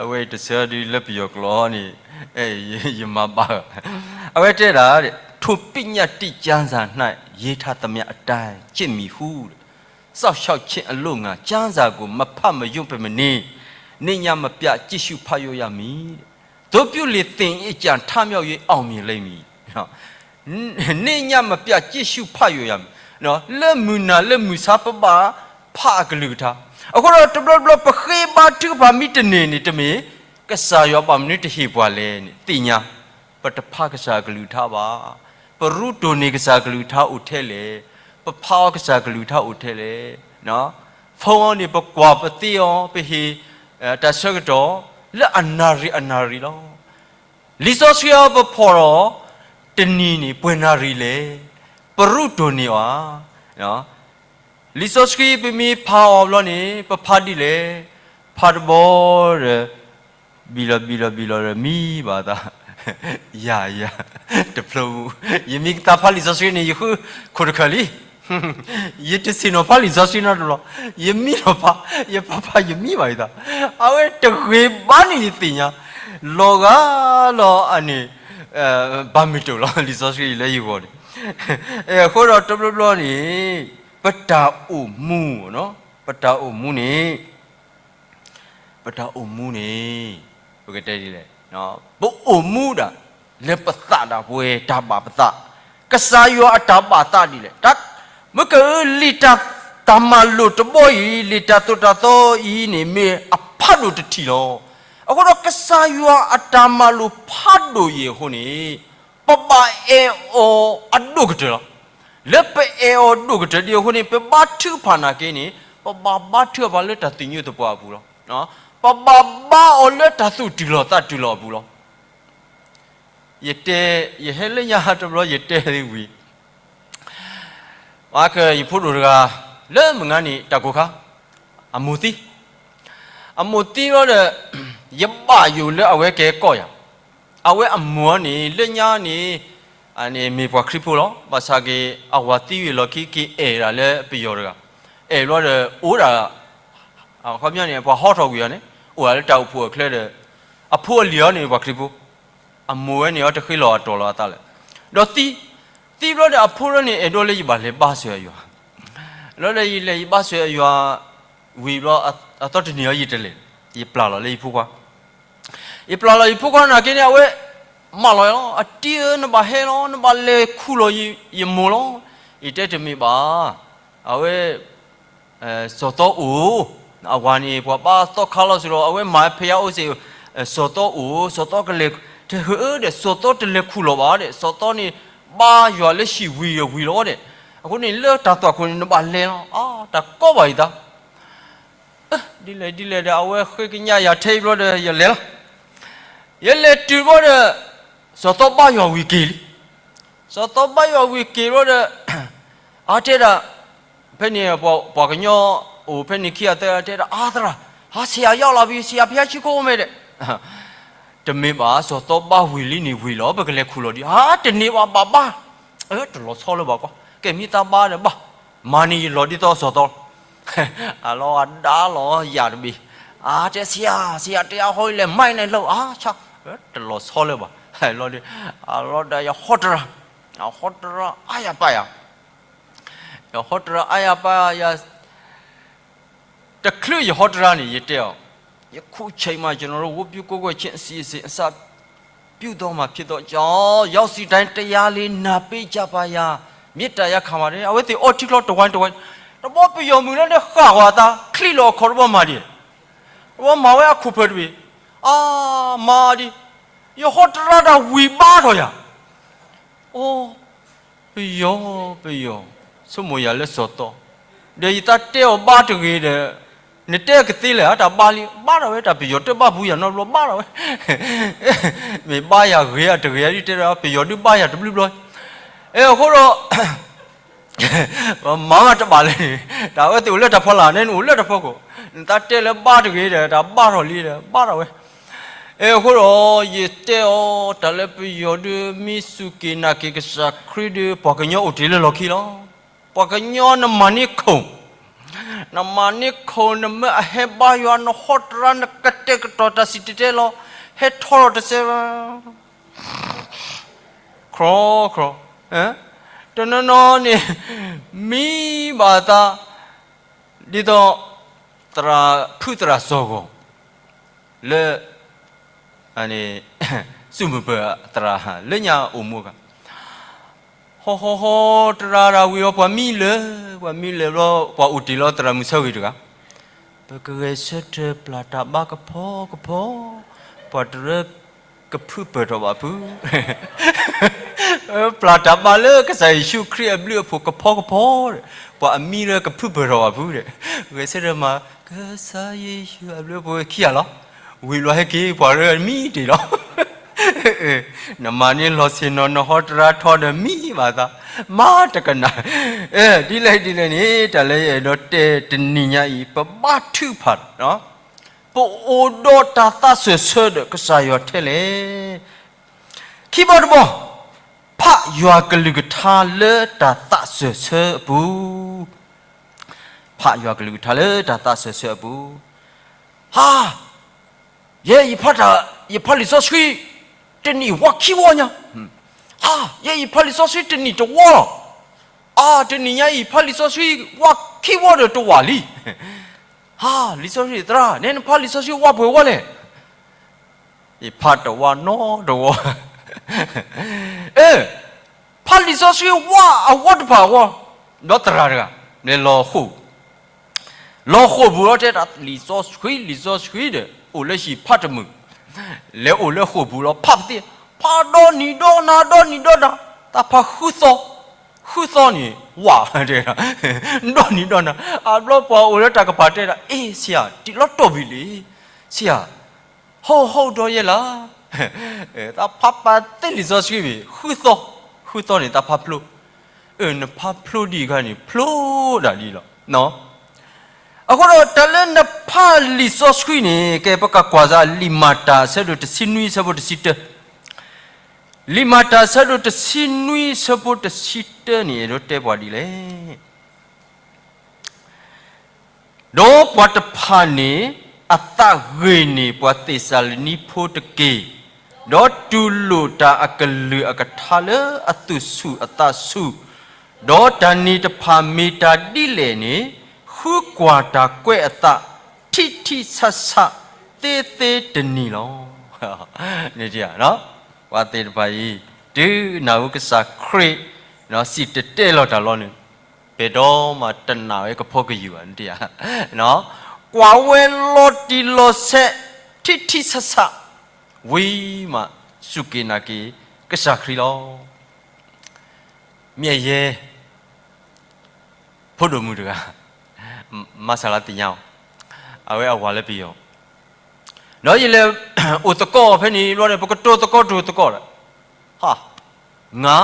အဝဲအံၤတဆၢဒုးလၢပယီၤကျိာ်န့ၣ်, ယမၤဘၣ်, အဝဲတဲဒၣ်, ထိုပညတ္တိကျမ်းစာ၌ ရေးထားသမျှအတိုင်း ကျင့်မည်ဟု စောင့်ရှောက်ခြင်းအလို့ငှာ ကျမ်းစာကို မဖတ်မယုံပဲမနေ, နေ့ညမပြတ်ကြည့်ရှုဖတ်ရမည်. သို့ပြုလျှင် သင်၏အကြံထမြောက်၍ အောင်မြင်လိမ့်မည်. န့ၣ်ညါမပြတ် ကြည့်ရှုဖတ်ရမည်. လၢမုၢ်နၤလၢမုၢ်ဆါပဘၣ်ဖးအကလုၢ်ကထါ, အဃိဒီးတဘျီဘျီပဃ့ဘါထုကဖၣ်မ့ၢ်တန့ၢ်န့ၣ် တမ့ၢ်ကစၢ်ယွၤဘၣ်မနုၤတဟ့ၣ်ပှၤလဲၣ်န့ၣ် သ့ၣ်ညါ, ပတဖးကစၢ်အကလုၢ်ကထါဘၣ်. ပရူးတိၢ်န့ၢ်ကစၢ်အကလုၢ်ကထါအိၣ်ထဲလဲၣ်, ပဖးအီၤကစၢ်အကလုၢ်ကထါအိၣ်ထဲလဲၣ်. ဖီအီၤန့ၣ် ပကွၢ်ပသ့အီၤ ပဟ့ၣ်တၢ်ဆၢကတီၢ် လၢအနၣ်ရံၣ်အနၣ်ရံၣ်လီၤ. လံာ်စီဆှံအီၤပဖီၣ်ဒီး တနံၤန့ၣ် ပှဲၤနၣ်ရံၣ်လဲၣ်, ပရူးတိၢ်န့ၢ်အီၤဧါ. လံာ်စီဆှံပမ့ၢ်ဖးအီၤဘျီန့ၣ် ပဖးဒ်လဲၣ်, ဖးတဘီဒီး ဘံၣ်လီၤဘံၣ်လီၤဘံၣ်လီၤဒီးမံဘၣ်သး, ယၤယၤ, တဖျိဘူး, ယမ့ၢ်ကသးဖးလံာ်စီဆှံန့ၣ် ယဃုခိၣ်တခၢၣ်လံ. ယတဆ့ၣ်နီၤဖးလံာ်စီဆှံနီတဘျီ, ယမံလီၤဖး, ယဖးဖးယမံဘၣ်ယသး, အဝဲတဂ့ၤဘၣ်န့ၣ်ယသ့ၣ်ညါ, လီၤဂာ်လီၤအန့ၣ်, ဘၣ်မ့ၢ်တအိၣ်လီၤ လံာ်စီဆှံအံၤလၢယဂီၢ်န့ၣ်, အဃိဒီးတဘျီဘျီန့ၣ် ပတၢ်အိၣ်မူ, ပတၢ်အိၣ်မူန့ၣ် ပတၢ်အိၣ်မူန့ၣ် ပကတဲဒ်လဲၣ်, ပအိၣ်မူဒၣ် လၢပသးဒၣ်ပဝဲတၢ်ဘၣ်ပသး, ကစၢ်ယွၤအတၢ်ဘၣ်သးဒ်လဲၣ်, မ့ၢ်ကလံာ်တၢ်မၤလိာ်တဘီအံၤ လံာ်တၢ်သိၣ်တၢ်သီအံၤန့ၣ် မ့ၢ်အဖးဒိၣ်တထံၣ်လီၤ. အဃိဒီးကစၢ်ယွၤအတၢ်မၤလိာ်ဖးဒိၣ်အံၤအဃိန့ၣ် ပဘၣ်အဲၣ်အီၤအဒိၣ်ကတၢၢ်လီၤ. လၢပအဲၣ်အီၤဒိၣ်ကတၢၢ်ဒ်အဃိန့ၣ် ပဘါထုကဖၣ်နာ်က့န့ၣ် ပဘၣ်ဘါထုကဖၣ်လၢတၢ်သူၣ်ညိသပှၢ်အပူၤလီၤ. ပဘၣ်ဘါအီၤလၢတၢ်သူၣ်တုၤလီၤသးတုၤလီၤအပူၤလီၤ. ယတဲ, ယဟဲလၢညါတဘျီ ယတဲဝံၤ ယဖိဒိၣ်တဂၤ လၢမုၢ်ဂၤန့ၣ် တၢ်ကိၢ်ခါ အမိၢ်သံ, အမိၢ်သံဘျီဒီး ယဘၣ်ယိၣ်လၢအဝဲကဲကီၢ်ယၤ, အဝဲအမိၢ်န့ၣ် လၢညါန့ၣ် မ့ၢ်ပှၤခရံာ်ဖိလီၤ. ဘၣ်ဆၣ်က့ အဝၤသံဝံၤလီၢ်ခံက့ၤအဲၣ်ဒၣ်လၢပယီၤတဂၤ, အဲၣ်ဘျီဒီး အိၣ်ဒၣ် အခီပညီန့ၣ် ပှၤဟီထီၣ်ကွံာ်အီၤန့ၣ် အိၣ်ဒၣ်လၢတၢ်အိၣ်ဖှိၣ်အချၢဒီး အဖိအလံၤအီၤန့ၣ် ပှၤခရံာ်ဖိ, အမိၢ်ဝဲန့ၣ်အီၤတဃ့လီၤအတီၤလီၤအသးလဲၣ်, ဒီးသံ, သံဘျီဒီးအဖိလီၤန့ၣ် အဲၣ်ဒိးလၢယဘၣ်လဲၤဘါစၢၤအယွၤ, လီၤဒီးယလဲၤယဘါစၢၤအယွၤ ဝံၤဘျီ အသီတနံၤအီၤယတလဲၤ, ယပျၢ်လီၤလၢယဖိခွါ, ယပျၢ်လီၤယဖိခွါနာ်က့န့ၣ် အဝဲ မၢလီၤလီၤ, အတံၤဧၢ နဘၣ်ဟဲလီၤ နဘၣ်လဲၤခူၣ်လီၤယမိၢ်လီၤ. ယတဲတမ့ၢ်ဘၣ်, အဝဲ စီၤသီအိၣ်, အဝၤန့ၣ် ပှၤဘၣ်သီခါလီၤစ့ၢ်ဒီး အဝဲမၤဖဲယါအိၣ်စ့ၢ်, စီၤသီအိၣ်, စီၤသီကလဲၤ, တဲဧၢဒီး စီၤသီတလဲၤခူၣ်လီၤဘၣ်ဒီး စီၤသီန့ၣ် ဘါယွၤလၢဟံၣ်ဝံၤဒီးဝံၤလီၤဒီး, အဃိန့ၣ်လၢတၢ်သွၣ်ခိၣ်န့ၣ် နဘၣ်လဲၤလီၤ, အါ တၢ်ကီဘၣ်ယသး ဒ်လဲၣ်ဒ်လဲၣ်ဒီး အဝဲဃ့ကညးယၤထဲအံၤဘျီဒီး ယလဲၤလီၤ. ယလဲၤတုၤဘျီဒီး စီၤသီဘါယွၤဝံၤက့ၤလံ. စီၤသီဘါယွၤဝံၤက့ၤဘျီဒီး အါတဲဒၣ်, ဖဲန့ၣ် ပှၤကညီအိၣ်ဖဲန့ၣ်ခံဂၤသၢဂၤတဲဒၣ်, အါသရၣ်, ဟါ ဆရာရောက်လာပြီ, ဆရာဘုရားရှိခိုးမယ် ဒီး တမ့ၢ်ဘၣ်, စီၤသီဘါဝံၤလံန့ၣ်ဝံၤလီၤ, ပကလဲၤခူၣ်လီၤဒံး, ဟါ တန့ၢ်ဘၣ်ဘၣ်ဘၣ်, တလီၤဆီလၢၤဘၣ်ကွၢ်, ကဲမ့ၢ်သးဘါဒီးဘၣ်, မၤန့ၣ်ယလီၤဒ်သိးစီၤသီလီၤ. အလီၤအဒါလီၤယၤတဘ့ၣ်, အါတဲ ဆရာ, ဆရာ တရားဟောလဲၣ် မိုက်နဲ့လုပ်, အါ ဆၣ်, တလီၤဆီလၢၤဘၣ်, လီၤဒံး, အလီၤဒီးယဟီတရၣ်, ယဟီတရၣ်အါယၤပာ်ယၤ, ယဟီတရၣ်အါယၤပာ်ယၤ တချုးယဟီတရၣ်န့ၣ် ယတဲအီၤ, ယခုချိန်မှာ ကျွန်တော်တို့ ဝတ်ပြုကိုးကွယ်ခြင်း အစီအစဉ် အစပြုတော့မှာ ဖြစ်တော့ကြောင့် ရောက်သည့်တိုင် တရားလေး နာပေးကြပါရန် မေတ္တာရပ်ခံပါတယ်. အဝဲသ့ၣ်အီထံချီတဝိုင်းတဝိုင်း, တဘျီပယီၤမုၣ်လၢန့ၣ်ဃၣ်ဝဲအသး ချံးလီၤအခီၣ်တဘျီမၤဒံး, တဘျီမၤဝဲအခူၣ်ဖၢၣ်တဘ့ၣ်, အါ မၤဒံး, ယဟီတရၣ်တၢ်ဝံၤဘါထီၣ်ယၤ အိ ပယီၤ ပယီၤ, ဆိကမိၣ်ယၤလၢစီၤသီ, ဒီးယသးတဲအီၤဘါတဂ့ၤဒီး, နတဲကသ့လဲၣ် တၢ်ဘါလံ ဘါထီၣ်ဝဲ တၢ်ပယီၤတဘၣ်ဘူးယၤနီတဘျီ ဘါထီၣ်ဝဲ, မ့ၢ်ဘါယၤဂ့ၤအတဂ့ၤဒ်တဲဒၣ် ပယီၤဒုးဘါယၤတဘျုးဘျီ, အဲ အဃိဒီး မၤမးတဘၣ်လဲၣ်န့ၣ်, တၢ်အဝဲသ့ၣ်အိၣ်လၢတၢ်ဖီလာ်န့ၣ် နအိၣ်လၢတၢ်ဖီခိၣ်, နသးတဲလၢဘါတဂ့ၤဒီး တၢ်ဘါထီၣ်လံဒီး ဘါထီၣ်ဝဲ အဲ အဃိဒီး ယတဲအီၤ တၢ်လၢပယီၤဒုး မ့ၢ်စူၢ်က့ၤနာ်က့ၤကစၢ်ခရံာ်ဒုး ပှၤကညီအိၣ်တ့ၢ်လၢလီၢ်ခံလီၤ. ပှၤကညီနမၤန့ၢ်ခိၣ်, နမၤန့ၢ်ခိၣ် နမ့ၢ်အဟဲဘါယွၤ နဟီတရၣ် နကတဲာ်ကတီၤတၢ်စံၣ်တဲၤတဲလီၤ, ဟဲထီထီၣ်တစဲး ခီ, ခီ, တနီၤနီၤန့ၣ် မံဘၣ်သး ဒ်သိး သရၣ်ဖုသရၣ်စီၤဂီၤ လၢ စူၢ်မုၢ်ပၢၢ်သရၣ်လၢညါအိၣ်မူအခါ, ဟီၣ်ဟီၣ်ဟီၣ် တရၣ်တၢ်ဝံၤအီၤ ပှၤမံလၢာ်, ပှၤမံလၢာ်ဘျီ ပှၤအိၣ်တ့ၢ်လီၤသရၣ်မုၣ်ဆၢဂ့ၤတဂၤ, ပကဂဲၤဆၢထၢၣ်ပျၢ်တၢ်ဘါကဖီကဖီ, ပှၤတရၢကဖုပၢၢ်ထီၣ်ဘၣ်ဖု ပျၢ်တၢ်ဘါလၢကစၢ်ယ့ၣ်ၡူးခရံာ်အဘျုးအဖှိၣ်ကဖီကဖီဒီး, ပှၤအမံလၢကဖုပၢၢ်ထီၣ်ဘၣ်ဖုဒီး, ဂဲၤဆၢထၢၣ်မၤ ကစၢ်ယ့ၣ်ၡူးအဘျုးအဖှိၣ်ခံဂၤလီၤ, ဝံၤဘျီဟဲက့ၤ ပှၤတရၢမံတ့ၢ်လီၤ နမၤန့ၢ်လီၤဆ့ၣ်နီၤ နဟီတရၣ်ထီဒီးမံဘၣ်သး, မၤတကနၣ်, ဒ်လဲၣ်ဒ်လဲၣ်န့ၣ် တၢ်လၢယအဲၣ်ဒိးတဲတနံၤညါအံၤ ပဘါထုကဖၣ် ပအိၣ်ဒီးတၢ်သးစၢၢ်ဆၢဒီးကစၢ်ယွၤထဲလဲၣ်. ခံဘီတဘီ, ဖးယွၤကလုၢ်ကထါလၢတၢ်သးစၢၢ်ဆၢအပူၤ, ဖးယွၤကလုၢ်ကထါလၢတၢ်သးစၢၢ်ဆၢအပူၤ, ဟါ, ယဲ ယဖးတၢ်, ယဖးလံာ်စီဆှံ တနံၣ်ဝါခံဝီညါ, ဟါ, ယဲ ယဖးလံာ်စီဆှံတနံၣ်တဝီလီၤ, အါ တနံၤညါအံၤ ဖးလံာ်စီဆှံဝါခံဝီဒီးတဝီလံ, ဟါ, လံာ်စီဆှံသရၣ် နဲနဖးလံာ်စီဆှံဝါပှဲၤဝီလဲၣ်, ယဖးတဝီနီတဝီ, အၢ, ဖးလံာ်စီဆှံဝါအဝီတဖၣ်အဂီၢ်, ဒီးသရၣ်တဂၤ လဲၤလီၤဃိာ် လီၤဃိာ်ပူၤလီၤ တဲတၢ် လံာ်စီဆှံ လံာ်စီဆှံဒီး အိၣ်လၢဟံၣ်ဖးတမုာ်, လဲၤအိၣ်လၢဃိာ်ပူၤလီၤ ဖးပသ့ၣ်, ဖးဒီနံၤဒီနၤ ဒီနံၤဒီနၤ, တၢ်ဖးဃုသီ, ဃုသီန့ၣ် ဝး, ဒီနံၤဒီနၤ, အဘျီပှၤအိၣ်လၢတၢ်ကပၤတဲဒၣ် အ့ ဆရာ, တံၢ်လီၤတီၢ်ဘံၣ်လံ, ဆရာ, ဟီၣ်ဟီၣ်ဒီးယဲလၢ တၢ်ဖးပသ့ၣ်လံာ်စီဆှံဘ့ၣ် ဃုသီ, ဃုသီန့ၣ် တၢ်ဖးဖျိ, အၢ နဖးဖျိဒံးအခါန့ၣ် ဖျိဒၣ်ဒ်လီၤ. အဃိဒီးတၢ်လၢနဖးလံာ်စီဆှံန့ၣ် ကဲ ပကကွၢ်စၢ် လံာ်မၤတၢ်အဆၢဒိၣ်တဆံနွံအဆၢဖိတဆံတၢ, လံာ်မၤတၢ်အဆၢဒိၣ်တဆံနွံအဆၢဖိတဆံတၢန့ၣ် အဲၣ်ဒိးတဲပှၤဒ်လဲၣ်. ဒီးပှၤတဖၣ်န့ၣ် အသးဂ့ၤန့ၢ်ပှၤသ့းစၤလနံဖိတက့ၢ်, ဒီးတူၢ်လိာ်တၢ်အကလုၢ်အကထါလၢအသူၣ်ဆူၣ်အသးဆူၣ်, ဒီးတၢ်န့ၣ်တဖၣ်မ့ၢ်တၢ်ဒ်လဲၣ်န့ၣ် ဃုကွၢ်တၢ်ကွဲးအသး ထံထံဆးဆးသ့သ့တနံၤလီၤ. ပှၤသ့ၣ်တဖၣ်အံၤ တုၤနၢ်ဟူကစၢ်ခရံာ် စံၣ်တဲၤတဲလီၤတၢ်လီၤန့ၣ် ပှၤတဂၤအံၤတမ့ၢ်ပှၤလၢအပျဲၢ်ဘၣ်, ပှၤတဂၤအံၤတမ့ၢ်ပှၤလၢအပျဲၢ်ဒီးမၤတနာ်ဝဲကဖီကယုၢ်ဘၣ်, ကွၢ်ဝဲလီၤတံၢ်လီၤဆဲး ထံထံဆးဆး, ဝံၤမး စူၢ်က့ၤနာ်က့ၤကစၢ်ခရံာ်လီၤ. မ့ၢ်ယဲ ဖိဒိၣ်မုၣ်တဂၤ, မၤစၢ်လၢသ့ၣ်ညါအီၤ, အဝဲအဝၤလၢပယီၤ, ဒီးယလဲၤအိၣ်သကိးဖဲန့ၣ်ဘျီန့ၣ် ပကတိၤသကိးတိၤသကိးဒီး, ဟါ, ငါ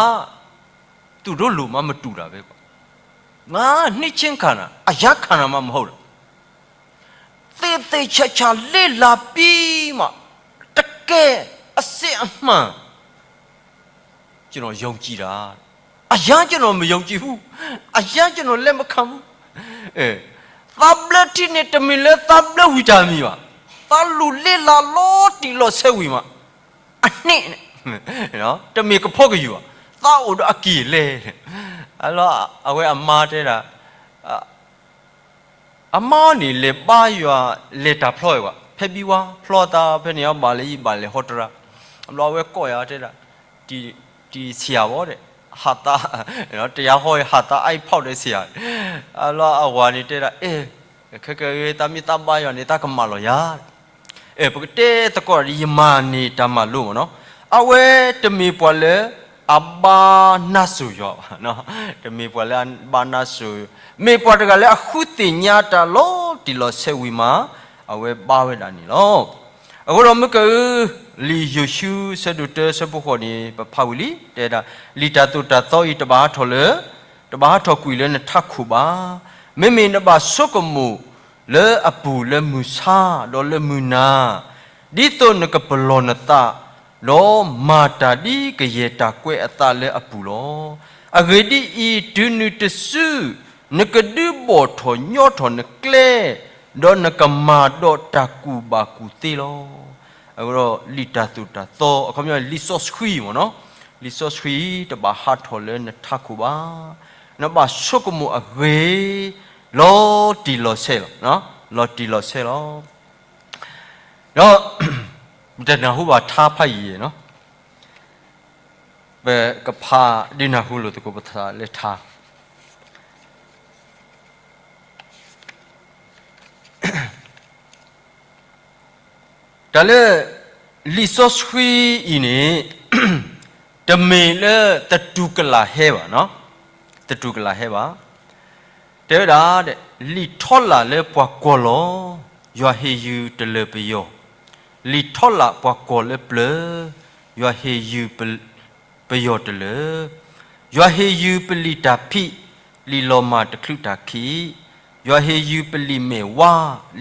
သူတို့လိုမှမတူတာပဲကွာ, ငါနှစ်ချင်းခံတာ အရမ်းခံတာမှမဟုတ်တာ, သေသေချာချာလေ့လာပြီးမှ တကယ်အစစ်အမှန် ကျွန်တော်ယုံကြည်တာ, အရမ်းကျွန်တော်မယုံကြည်ဘူး, အရမ်းကျွန်တော်လက်မခံဘူး, အဲ, သားဘျၢထံန့ၣ်တမ့ၢ်လၢသားဘျၢဝံၤတၢ်မံၤဘၣ်, သားလူၤလေ့လာလီၤတံၢ်လီၤဆဲးဝံၤမး, အနှစ်န့ၣ်, တမ့ၢ်ကဖီကယုၢ်ဘၣ်, သားအိၣ်ဒီးအက့ၢ်လဲၣ်, အလီၤအဝဲအမါတဲဒၣ် အမါန့ၣ်လဲၤဘါယွၤ လဲၤတၢ်ဖျီဝဲဘၣ်, ဖဲဘံဝါဖျီသးဖဲန့ၣ် အဘၣ်လဲၤယံၤဘၣ်လဲၤဟီတရါ, အဘျီအဝဲကိးယၤတဲဒၣ်, တံၤဆံးဧါဘီဒီး, ဟးသး, တယၤဟီဟးသး iPad ဒီးဆံးဧါ, အလီၤအဝၤန့ၣ်တဲဒၣ် အဲ, ခဲကဲ တၢ်မ့ၢ်သးဘါယွၤန့ၣ် သးကမၣ်လီၤယၤ အဲ, ပကတဲသကိးဒီး ယမၤန့ၢ်တၢ်မၤလိမ့ၢ်နီၤ, အဝဲတမ့ၢ်ပှၤလၢအဘါနါစိၤယွၤဘၣ်, တမ့ၢ်ပှၤလၢအဘါနါစိၤ, မ့ၢ်ပှၤတဂၤလၢအဃုသ့ၣ်ညါတၢ်လီၤတံၢ်လီၤဆဲးဝံၤမး အဝဲဘါဝဲဒၣ်န့ၣ်လီၤ. အဃိဒီးမုၢ်ကၢၢ်, လံာ်ယိၤၡူ ဆၢဒိၣ်တၢ ဆၢဖိဃိးန့ၣ် ပဖးဝံၤလံ, တဲဒၣ်, လံာ်တၢ်သိၣ်တၢ်သီအံၤ တဘၣ်ဟးထီၣ်လၢ, တဘၣ်ဟးထီၣ်ကွံာ်လၢနထးခိၣ်ဘၣ်, မ့မ့ၢ်နဘၣ်ဆိကမိၣ် လၢအပူၤလၢမုၢ်ဆါဒီးလၢမုၢ်နၤ, ဒ်သိးနကပလီၢ်နသး, ဒီးမၤတၢ်ဒ်ကယဲၢ်တၢ်ကွဲးအသးလၢအပူၤလီၤ. အဂ့ၢ်ဒ်အံၤ, တုၤနုၤတစု, နကဒုးဘီၣ်ထီၣ်ညီထီၣ်နကျဲ, ဒီးနကမၤဒီးတၢ်ကူၣ်ဘၣ်ကူၣ်သ့လီၤ. အဃိဒီးလံာ်တၢ်သိၣ်တၢ်သီ, အခီပညီ လံာ်စီဆှံမ့ၢ်နီၤ, လံာ်စီဆှံတဘၣ်ဟးထီၣ်လၢနထးခိၣ်ဘၣ်, နဘၣ်ဆိကမိၣ်အဂ့ၢ် လီၤတံၢ်လီၤဆဲးလီၤ, လီၤတံၢ်လီၤဆဲးလီၤ. ဒီး တနၢ်ဟူဘၣ်ထါဖးယံာ်နီၤ, ပကဖးဒုးနၢ်ဟူလိာ်သကိးပသးလၢထါ, တၢ်လၢ လံာ်စီဆှံအံၤန့ၣ် တမ့ၢ်လၢသတူၢ်ကလာ်ဟဲဘၣ်, သတူၢ်ကလာ်ဟဲဘၣ်. တဲဝဲဒၣ်, လံာ်ထီလာ်လၢပှၤကွီၢ်လီၤ, ယွၤဟ့ၣ်ယုၢ်တလၢာ်ပယီၤ, လံာ်ထီလာ်ပှၤကွီၢ်လၢပျၢၤ, ယွၤဟ့ၣ်ယုၢ်ပယီၤတလၢာ်, ယွၤဟ့ၣ်ယုၢ်ပလံာ်တၢ်ဖံး, လံာ်လီၤမၢ်တချုးတၢ်ခံး, ယွၤဟ့ၣ်ယုၢ်ပလံာ်မဲာ်ဝါ,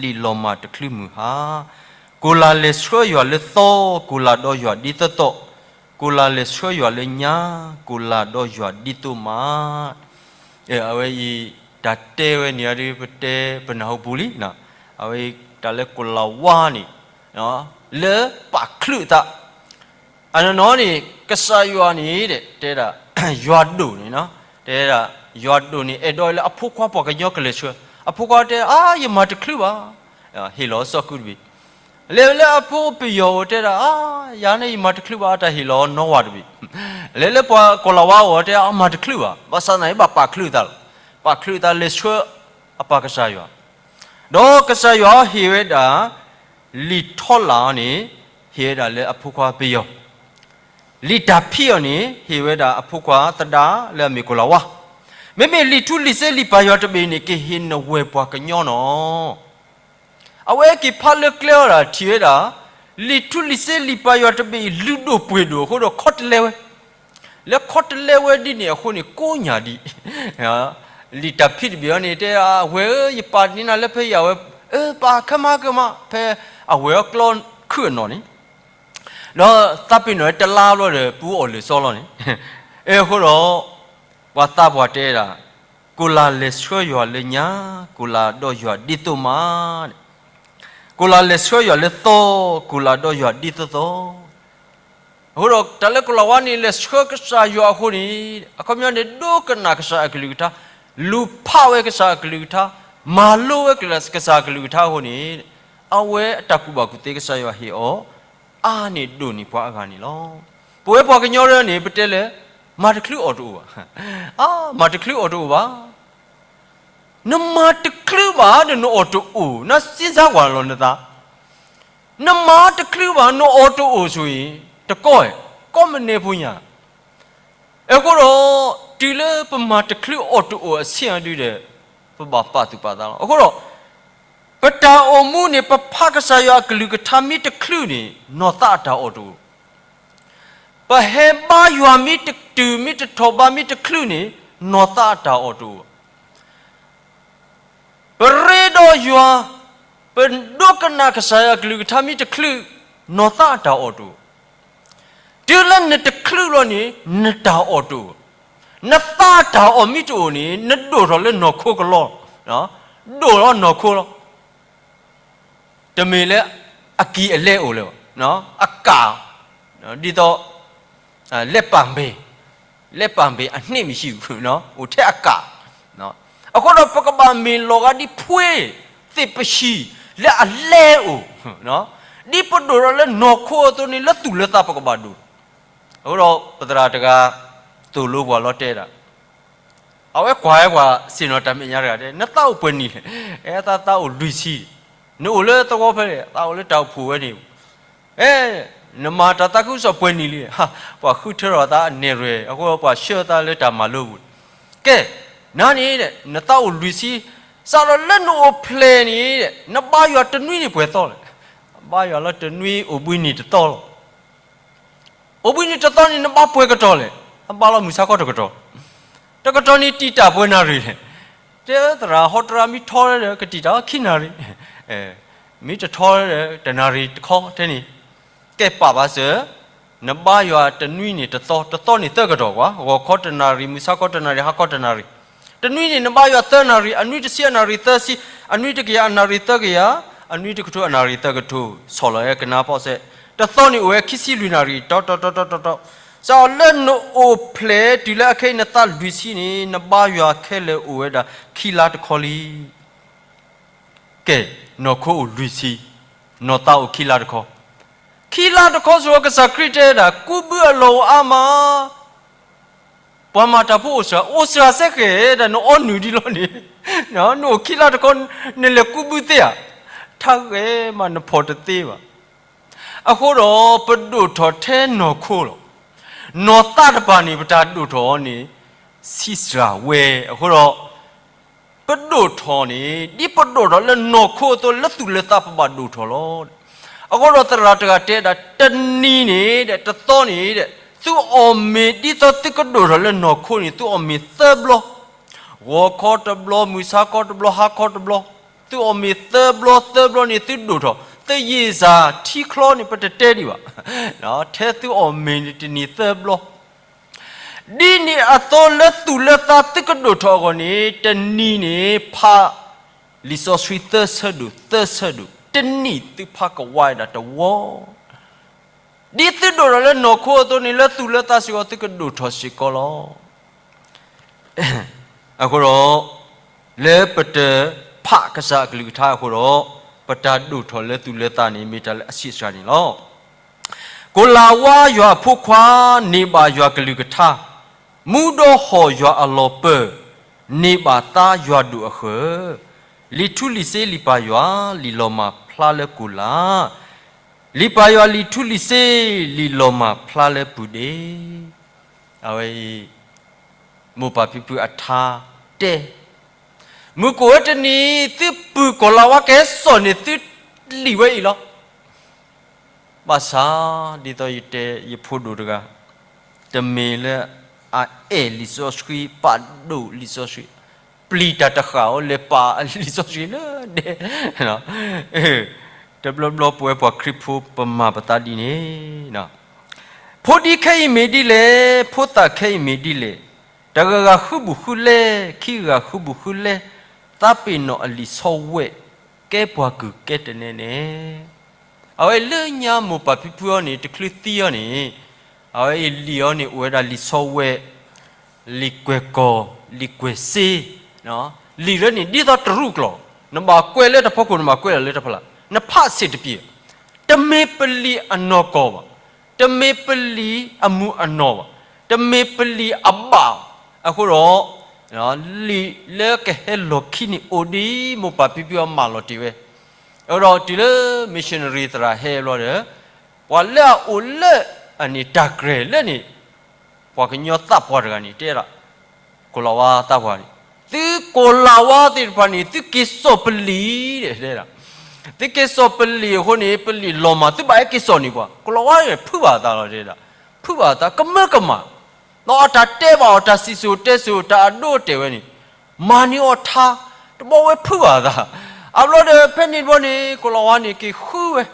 လံာ်လီၤမၢ်တချုးမုၢ်ဟါ, ကိၢ်လၢ်လဲၤဆှၢယွၤလၢသီ, ကိၢ်လၢ်ဒီးယွၤဒ်သိးသိး, ကိၢ်လၢ်လဲၤဆှၢယွၤလၢညါ, ကိၢ်လၢ်ဒီးယွၤဒ်သိးမး. အဝဲအံၤ တၢ်တဲဝဲန့ၣ်ဒီး ပတဲပနၢ်ဟူပူၤလံ, အဝဲအံၤ တၢ်လၢကိၢ်လၢ်ဝါန့ၣ် လၢပာ်ချုးအသး, အနီၢ်နီၢ်န့ၣ် ကစၢ်ယွၤန့ၣ် တဲဒၣ် ယွၤဒိၣ်န့ၣ်, တဲဒၣ် ယွၤဒိၣ်န့ၣ် အဲၣ်ဒိးလၢအဖိခွါပှၤကညီကလဲၤဆှၢ, အဖိခွါတဲ အါ ယမၤတချုးဘၣ်, ဟ့ၣ်လီၤစီၤကူတဘ့ၣ်, လဲၤလၢအဖိပယီၤဧိၤတဲဒၣ် အါ ယၤန့ၣ် ယမၤတချုးဘၣ် တၢ်ဟ့ၣ်လီၤနီၢ်ဝၤတဘ့ၣ်, လဲၤလၢပှၤကိၢ်လၢ်ဝါအအိၣ်တဲ အါ မၤတချုးဘၣ်, ဘၣ်ဆၣ်သနာ်က့ ဘၣ်ပာ်ချုးအသးလီၤ, ပာ်ချုးအသးလဲၤဆှၢအပၢ်ကစၢ်ယွၤ, ဒီးကစၢ်ယွၤဟ့ၣ်ဝဲဒၣ် လံာ်ထီလာ်အီၤန့ၣ် ဟ့ၣ်ဝဲဒၣ်လၢအဖိခွါပယီၤ, လံာ်တၢ်ဖံးအီၤန့ၣ် ဟ့ၣ်ဝဲဒၣ်အဖိခွါသဒါလၢအမ့ၢ်ကိၢ်လၢ်ဝါ, မ့မ့ၢ်လံာ်ထူလံာ်စ့လံာ်ပၢ်ယွၤတဘ့ၣ်အံၤန့ၣ် ကဟ့ၣ်နဝဲၢ်ပှၤကညီနီၤ. အဝဲက့ၤဖးလၢကျဲအီၤဒၣ်ထံၣ်ဝဲဒၣ် လံာ်ထူလံာ်စ့လံာ်ပၢ်ယွၤတဘ့ၣ်အံၤ လုၢ်ဒိၣ်ပှ့ၤဒိၣ်အဃိဒီးခီတလဲဝဲ, လၢခီတလဲဝဲဒ်န့ၣ်အဃိန့ၣ် ကိးညၣ်ဒံး, လံာ်တၢ်ဖံးတဘ့ၣ်အီၤန့ၣ် တဲဝဲ ဝဲၢ်ဧၢ ယပာ်န့ၢ်နၤလၢဖဲယၤဝဲ, အၢ ပာ်ခဲမးခဲမး ဖဲအဝဲၢ်အကျီခုၣ်အနီၢ်န့ၣ်, ဒီးသးပ့ၤနီၣ်တလါဘျီဒီး ပူအီၣ်လၢာ်စီလီၤန့ၣ်, အဃိဒီး ပှၤသးပှၢ်တဲဒၣ် ကိၢ်လၢ်လဲၤဆှၢယွၤလၢညါ, ကိၢ်လၢ်ဒီးယွၤဒ်သိးမး, ကိၢ်လၢ်လဲၤဆှၢယွၤလၢသီ, ကိၢ်လၢ်ဒီးယွၤဒ်သိးသိး. အဃိဒီးတၢ်လၢကိၢ်လၢ်ဝါန့ၣ် လဲၤဆှၢကစၢ်ယွၤအဃိန့ၣ် အခီပညီန့ၣ် ဒိကနၣ်ကစၢ်အကလုၢ်ကထါ, လူၤဖးဝဲကစၢ်အကလုၢ်ကထါ, မၤလိဝဲကစၢ်အကလုၢ်ကထါအဃိန့ၣ် အဝဲအတၢ်ကူၣ်ဘၣ်ကူၣ်သ့ကစၢ်ယွၤဟ့ၣ်အီၤ အါန့ၢ်ဒိၣ်န့ၢ်ပှၤအဂၤန့ၣ်လီၤ. ပဝဲပှၤကညီဒၣ်န့ၣ် ပတဲလဲၣ်, မၤတချုးအီၣ်တအိၣ်ဘၣ်, အါ မၤတချုးအီၣ်တအိၣ်ဘၣ်. နမၤတချုးဘၣ်ဒီးနအီၣ်တအိၣ်, နစ့စါကွၢ်လီၤနသး, နမၤတချုးဘၣ် နအီၣ်တအိၣ်ဆိအံၤ, တကီ, ကီမနဲဖိညါ. အဃိဒီး, တုၤလၢပမၤတချုးအီၣ်တအိၣ်အဆံးအဒုဒီး, ပဘၣ်ပာ်သူၣ်ပာ်သးလီၤ. အဃိဒီး, ပတၢ်အိၣ်မူန့ၣ် ပဖးကစၢ်ယွၤအကလုၢ်ကထါမ့ၢ်တချုးန့ၣ် နီၢ်သးအတၢ်အီၣ်တအိၣ်, ပဟဲဘါယွၤမ့ၢ်တတုၤမ့ၢ်တထီၣ်ဘးမ့ၢ်တချုးန့ၣ်, နီၢ်သးအတၢ်အီၣ်တအိၣ်. ပရ့ဒီးယွၤ, ပဒိကနၣ်ကစၢ်ယွၤအကလုၢ်ကထါမ့ၢ်တချုး, နီၢ်သးအတၢ်အီၣ်တအိၣ်. တုၤလၢနတချုးလီၤန့ၣ် နတၢ်အီၣ်တအိၣ်, နသးတၢ်အီၣ်မ့ၢ်တအိၣ်န့ၣ် နဒိၣ်ထီၣ်လၢနီၢ်ခိကလီ, ဒိၣ်လီၤနီၢ်ခိလီၤ. တမ့ၢ်လၢအကံၢ်အလဲအိၣ်လၢၤဘၣ်, အကၣ်, ဒ်သိး, လက်ပံဘယ်, လက်ပံဘယ်အနှစ်မရှိဘူး, အိၣ်ထဲအကၣ်. အဃိဒီးပကဘၣ်မ့ၢ်လီၤဂာ်ဒ်ဖှ့သ့ၣ်ပဟံၣ်လၢအလဲအိၣ်, ဒ်ပဒိၣ်ထီၣ်လၢနီၢ်ခိအသိးန့ၣ် လၢသူၣ်လၢသးပကဘၣ်ဒိၣ်. အဃိဒီးပသရၣ်တဂၤ သိၣ်လိပှၤလီၤတဲဒၣ် အဝဲကွၢ်ဝဲပှၤဆ့ၣ်နီၤတၢ်မဲာ်ညါတဂၤတဲ, နသးအိၣ်ပှဲၤနံၣ်လဲၣ်. အဲ သးသးအိၣ်လွံၢ်ဆံ, နအိၣ်လၢသဝီဖဲလဲၣ်. သးအိၣ်လၢတၢ်အိၣ်ဖှိၣ်ဝဲန့ၣ်. အဲ, နမၤတၢ်သးခုကစီၣ်ပှဲၤနံၣ်လံ. ပှၤဃုထၢထီၣ်သးအနဲၣ်ရွဲၣ်, အဃိပှၤဆှၢသးလၢတၢ်မၤလိပူၤ. ကဲ, နၤန့ၣ်, နသးအိၣ်လွံၢ်ဆံ, စးထီၣ်လၢနအိၣ်ဖျဲၣ်န့ၣ်, နဘါယွၤတနွံန့ၣ်ပှဲၤသီလဲၣ်. ဘါယွၤလၢတနွံအိၣ်ဘှံးနံၤတသီလီၤ. အိၣ်ဘှံးနံၤတသီန့ၣ် နဘါပှဲၤကတီၢ်လဲၣ်. အဘါလီၤမုၢ်ဆါခီတကတီၢ်, တကတီၢ်န့ၣ်တံာ်တာ်ပှဲၤနၣ်ရံၣ်လဲၣ်. တဲသရၣ်ဟီတရါမ့ၢ်ထီလၢဒီး ကတံာ်တာ်ခံနၣ်ရံၣ်, မ့ၢ်တထီလၢဒီး တနၣ်ရံၣ်တခီထဲန့ၣ်. ကဲပာ်ဘၣ်စၢၤ, နဘါယွၤတနွံန့ၣ်တသီ, တသီန့ၣ်သၢကတီၢ်ကွၢ်, ဂီၤခီတနၣ်ရံၣ်, မုၢ်ဆါခီတနၣ်ရံၣ်, ဟါခီတနၣ်ရံၣ်. တနွံန့ၣ် နဘါယွၤသၢနၣ်ရံၣ်, အနွံတဆံအနၣ်ရံၣ်သၢဆံ, အနွံတကယၤအနၣ်ရံၣ်သၢကယၤ, အနွံတကထိအနၣ်ရံၣ်သၢကထိ, ဆီၣ်လီၤဝဲကနါဖီစဲး. တသီန့ၣ်အိၣ်ဝဲခံဆံလွံၢ်နၣ်ရံၣ်, တီတီတီတီတီတီ, စးလၢနအိၣ်ဖျဲၣ်တုၤလၢအခဲအံၤနသးလွံၢ်ဆံန့ၣ် နဘါယွၤခဲလၢာ်အိၣ်ဝဲဒၣ်ခံလါတခီလံ. ကဲ, နီၢ်ခိအိၣ်လွံၢ်ဆံ, နီၢ်သးအိၣ်ခံလါတခီ. ခံလါတခီစ့ၢ်ကီး ကစၢ်ခရံာ်တဲဒၣ် ကူးဘုအလီၢ်အိၣ်အါမး, ပှၤမၤတၢ်ဖိအိၣ်စှၤ, အိၣ်စှၤစဲဃဲၤဒၣ် နအီနုၢ်ဒံးလီၤန့ၣ်, နအိၣ်ခံလါတခီ နလဲၤကူးဘုသ့ဧါ. ထါဂဲၤမးနဖီၣ်တသ့ဘၣ်. အဃိဒီးပဒိၣ်ထီၣ်ထဲနီၢ်ခိလီၤ. နီၢ်သးတဖၣ်န့ၣ် ပတၢ်ဒိၣ်ထီၣ်အီၤန့ၣ် ဆံးစှၤဝဲ. အဃိဒီး ပဒိၣ်ထီၣ်န့ၣ် ဒ်ပဒိၣ်ထီၣ်လၢနီၢ်ခိအသိး လၢသူၣ်လၢသးပဘၣ်ဒိၣ်ထီၣ်လီၤ. အဃိဒီးသရၣ်တဂၤတဲဒၣ် တနံၤန့ၣ်ဒီး တသီန့ၣ်ဒီး သုအီၣ်မ့ၤဒ်သိးသုကဒိၣ်ထီၣ်လၢနီၢ်ခိန့ၣ် သုအီၣ်မ့ၤသၢဘျီ, ဂီၤခီတဘျီ, မုၢ်ဆါခီတဘျီ, ဟါခီတဘျီ, သုအီၣ်မ့ၤသၢဘျီ, သၢဘျီန့ၣ်သုဒိၣ်ထီၣ်, သယ့ၣ်စၢ်ထံချီန့ၣ် ပတတဲဒံးဘၣ်, ထဲသုအီၣ်မ့ၤန့ၣ်တနံၤသၢဘျီ ဒ်န့ၣ်အသိးလၢသူၣ်လၢသးသုကဒိၣ်ထီၣ်အဂီၢ်န့ၣ် တနံၤန့ၣ်ဖးလံာ်စီဆှံသၢဆၢဒိၣ်, သၢဆၢဒိၣ်, တနံၣ်သုဖးကဝါဝဲဒၣ်တဝီ, ဒ်သုဒိၣ်ထီၣ်လၢနီၢ်ခိအသိးန့ၣ် လၢသူၣ်လၢသးစ့ၢ်ကီးသုကဒိၣ်ထီၣ်စ့ၢ်ကီးလီၤ. အဃိဒီး လၢပတဖးကစၢ်အကလုၢ်ကထါအဃိဒီး ပတၢ်ဒိၣ်ထီၣ်လၢသူၣ်လၢသးန့ၣ် မ့ၢ်တၢ်လၢအဆံးစှၤန့ၣ်လီၤ. ကိၤလၤဝါယွၤအဖိခွါ န့ၢ်ဘၣ်ယွၤကလုၢ်ကထါ, မူဒီဟီၣ်ယွၤအလီၤပၢၢ်, န့ၢ်ဘၣ်သါယွၤဒိၣ်အဃၢၤ, လံာ်ထူလံာ်စ့လံာ်ပၢ်ယွၤ, လံာ်လီၤမၢ်ဖျါလၢကိၤလၤ, လံာ်ပၢ်ယွၤလံာ်ထူလံာ်စ့, လံာ်လီၤမၢ်ဖျါလၢပုၢ်ဒ့. အဝဲအံၤ မိၢ်ပၢ်ဖံဖုအထါတဲ, မုၢ်ကိၣ်ဝဲတနံၤ သုပုၢ်ကိၤလၤဝါကဟဲစိာ်န့ၢ်သုလံာ်ဝဲအံၤလီၤ. ဘၣ်ဆၣ် ဒ်သိးယတဲယဖိဒိၣ်တဂၤ, တမ့ၢ်လၢအအဲၣ်လံာ်စီဆှံ ပာ်ဒိၣ်လံာ်စီဆှံ, ပျံၤတၢ်တဃၣ်အီၤ လဲၤပာ်လံာ်စီဆှံလၢဒဲ, တဘျီဘျီပဝဲပှၤခရံာ်ဖိပမၤပသးဒ်န့ၣ်, ဖိဒံခဲအံၤမ့ၢ်ဒ်လဲၣ်, ဖိသၣ်ခဲအံၤမ့ၢ်ဒ်လဲၣ်, တဂၤဂၤဃုဘူးဃုလဲ, ခံဂၤဃုဘူးဃုလဲ, သးပ့ၤနီၣ်အလံာ်ဆီဝဲ, ကဲပှၤကုၢ်ကဲတနဲန့ၣ်. အဝဲလၢညါမိၢ်ပၢ်ဖံဖုအီၤန့ၣ် တချုးသံအီၤန့ၣ်, အဝဲအံၤလံာ်အီၤန့ၣ် အိၣ်ဝဲဒၣ်လံာ်ဆီဝဲ, လံာ်ကွဲၢ်ကီၢ်, လံာ်ကွဲၢ်စ့, လံာ်လၢန့ၣ် ဒ်သိးတရူးကျိာ်, နဘၣ်ကွဲးလၢတၢ်ဖီခိၣ် နဘၣ်ကွဲးလၢတၢ်ဖီလာ်, နဖးဆံးတပျ့ၤ, တမ့ၢ်ပလံာ်အနီၢ်ကီၢ်ဘၣ်, တမ့ၢ်ပလံာ်အမုၢ်အနီၢ်ဘၣ်, တမ့ၢ်ပလံာ်အဘၣ်, အဃိဒီး လံာ်လၢကဟဲလီၢ်ခံန့ၣ်အိၣ်ဒံး မိၢ်ပၢ်ဖံဖုအမၢလီၤတ့ၢ်ဝဲ, အဃိဒီးတုၤလၢ missionary သရၣ်ဟဲဘျီဒီး ပှၤလၢအအိၣ်လၢအန့ၣ်တၢ်ကြဲၤလၢန့ၣ် ပှၤကညီသးပှၢ်တဂၤန့ၣ် တဲဒၣ် ကိၤလၤဝါသးပှၢ်န့ၣ်, သုကိၤလၤဝါသ့ၣ်တဖၣ်န့ၣ် သုက့ၤစိာ်ပလံာ်ဒီး တဲဒၣ်, သုက့ၤစိာ်ပလံာ်အဃိန့ၣ် ပလံာ်လီၤမၢ် သုဘၣ်ဟဲက့ၤစိာ်န့ၣ်ပှၤ, ကိၤလၤဝါန့ၣ် ဖုးဘၣ်အသးလီၤ တဲဒၣ်, ဖုးဘၣ်အသး ကမၢကမၣ်, ဒီးအတၢ်တဲဘၣ်အီၤ တၢ်စံၣ်စိၤတဲစိၤ တၢ်အဒိအတဲာ်ဝဲန့ၣ် မၤန့ၢ်အီၤထါ, တဘျီဝဲဖုးဘၣ်အသး, အဘျီဒီး ဖဲန့ၣ်တဘျီန့ၣ် ကိၤလၤဝါန့ၣ် က့ၤဃုဝဲ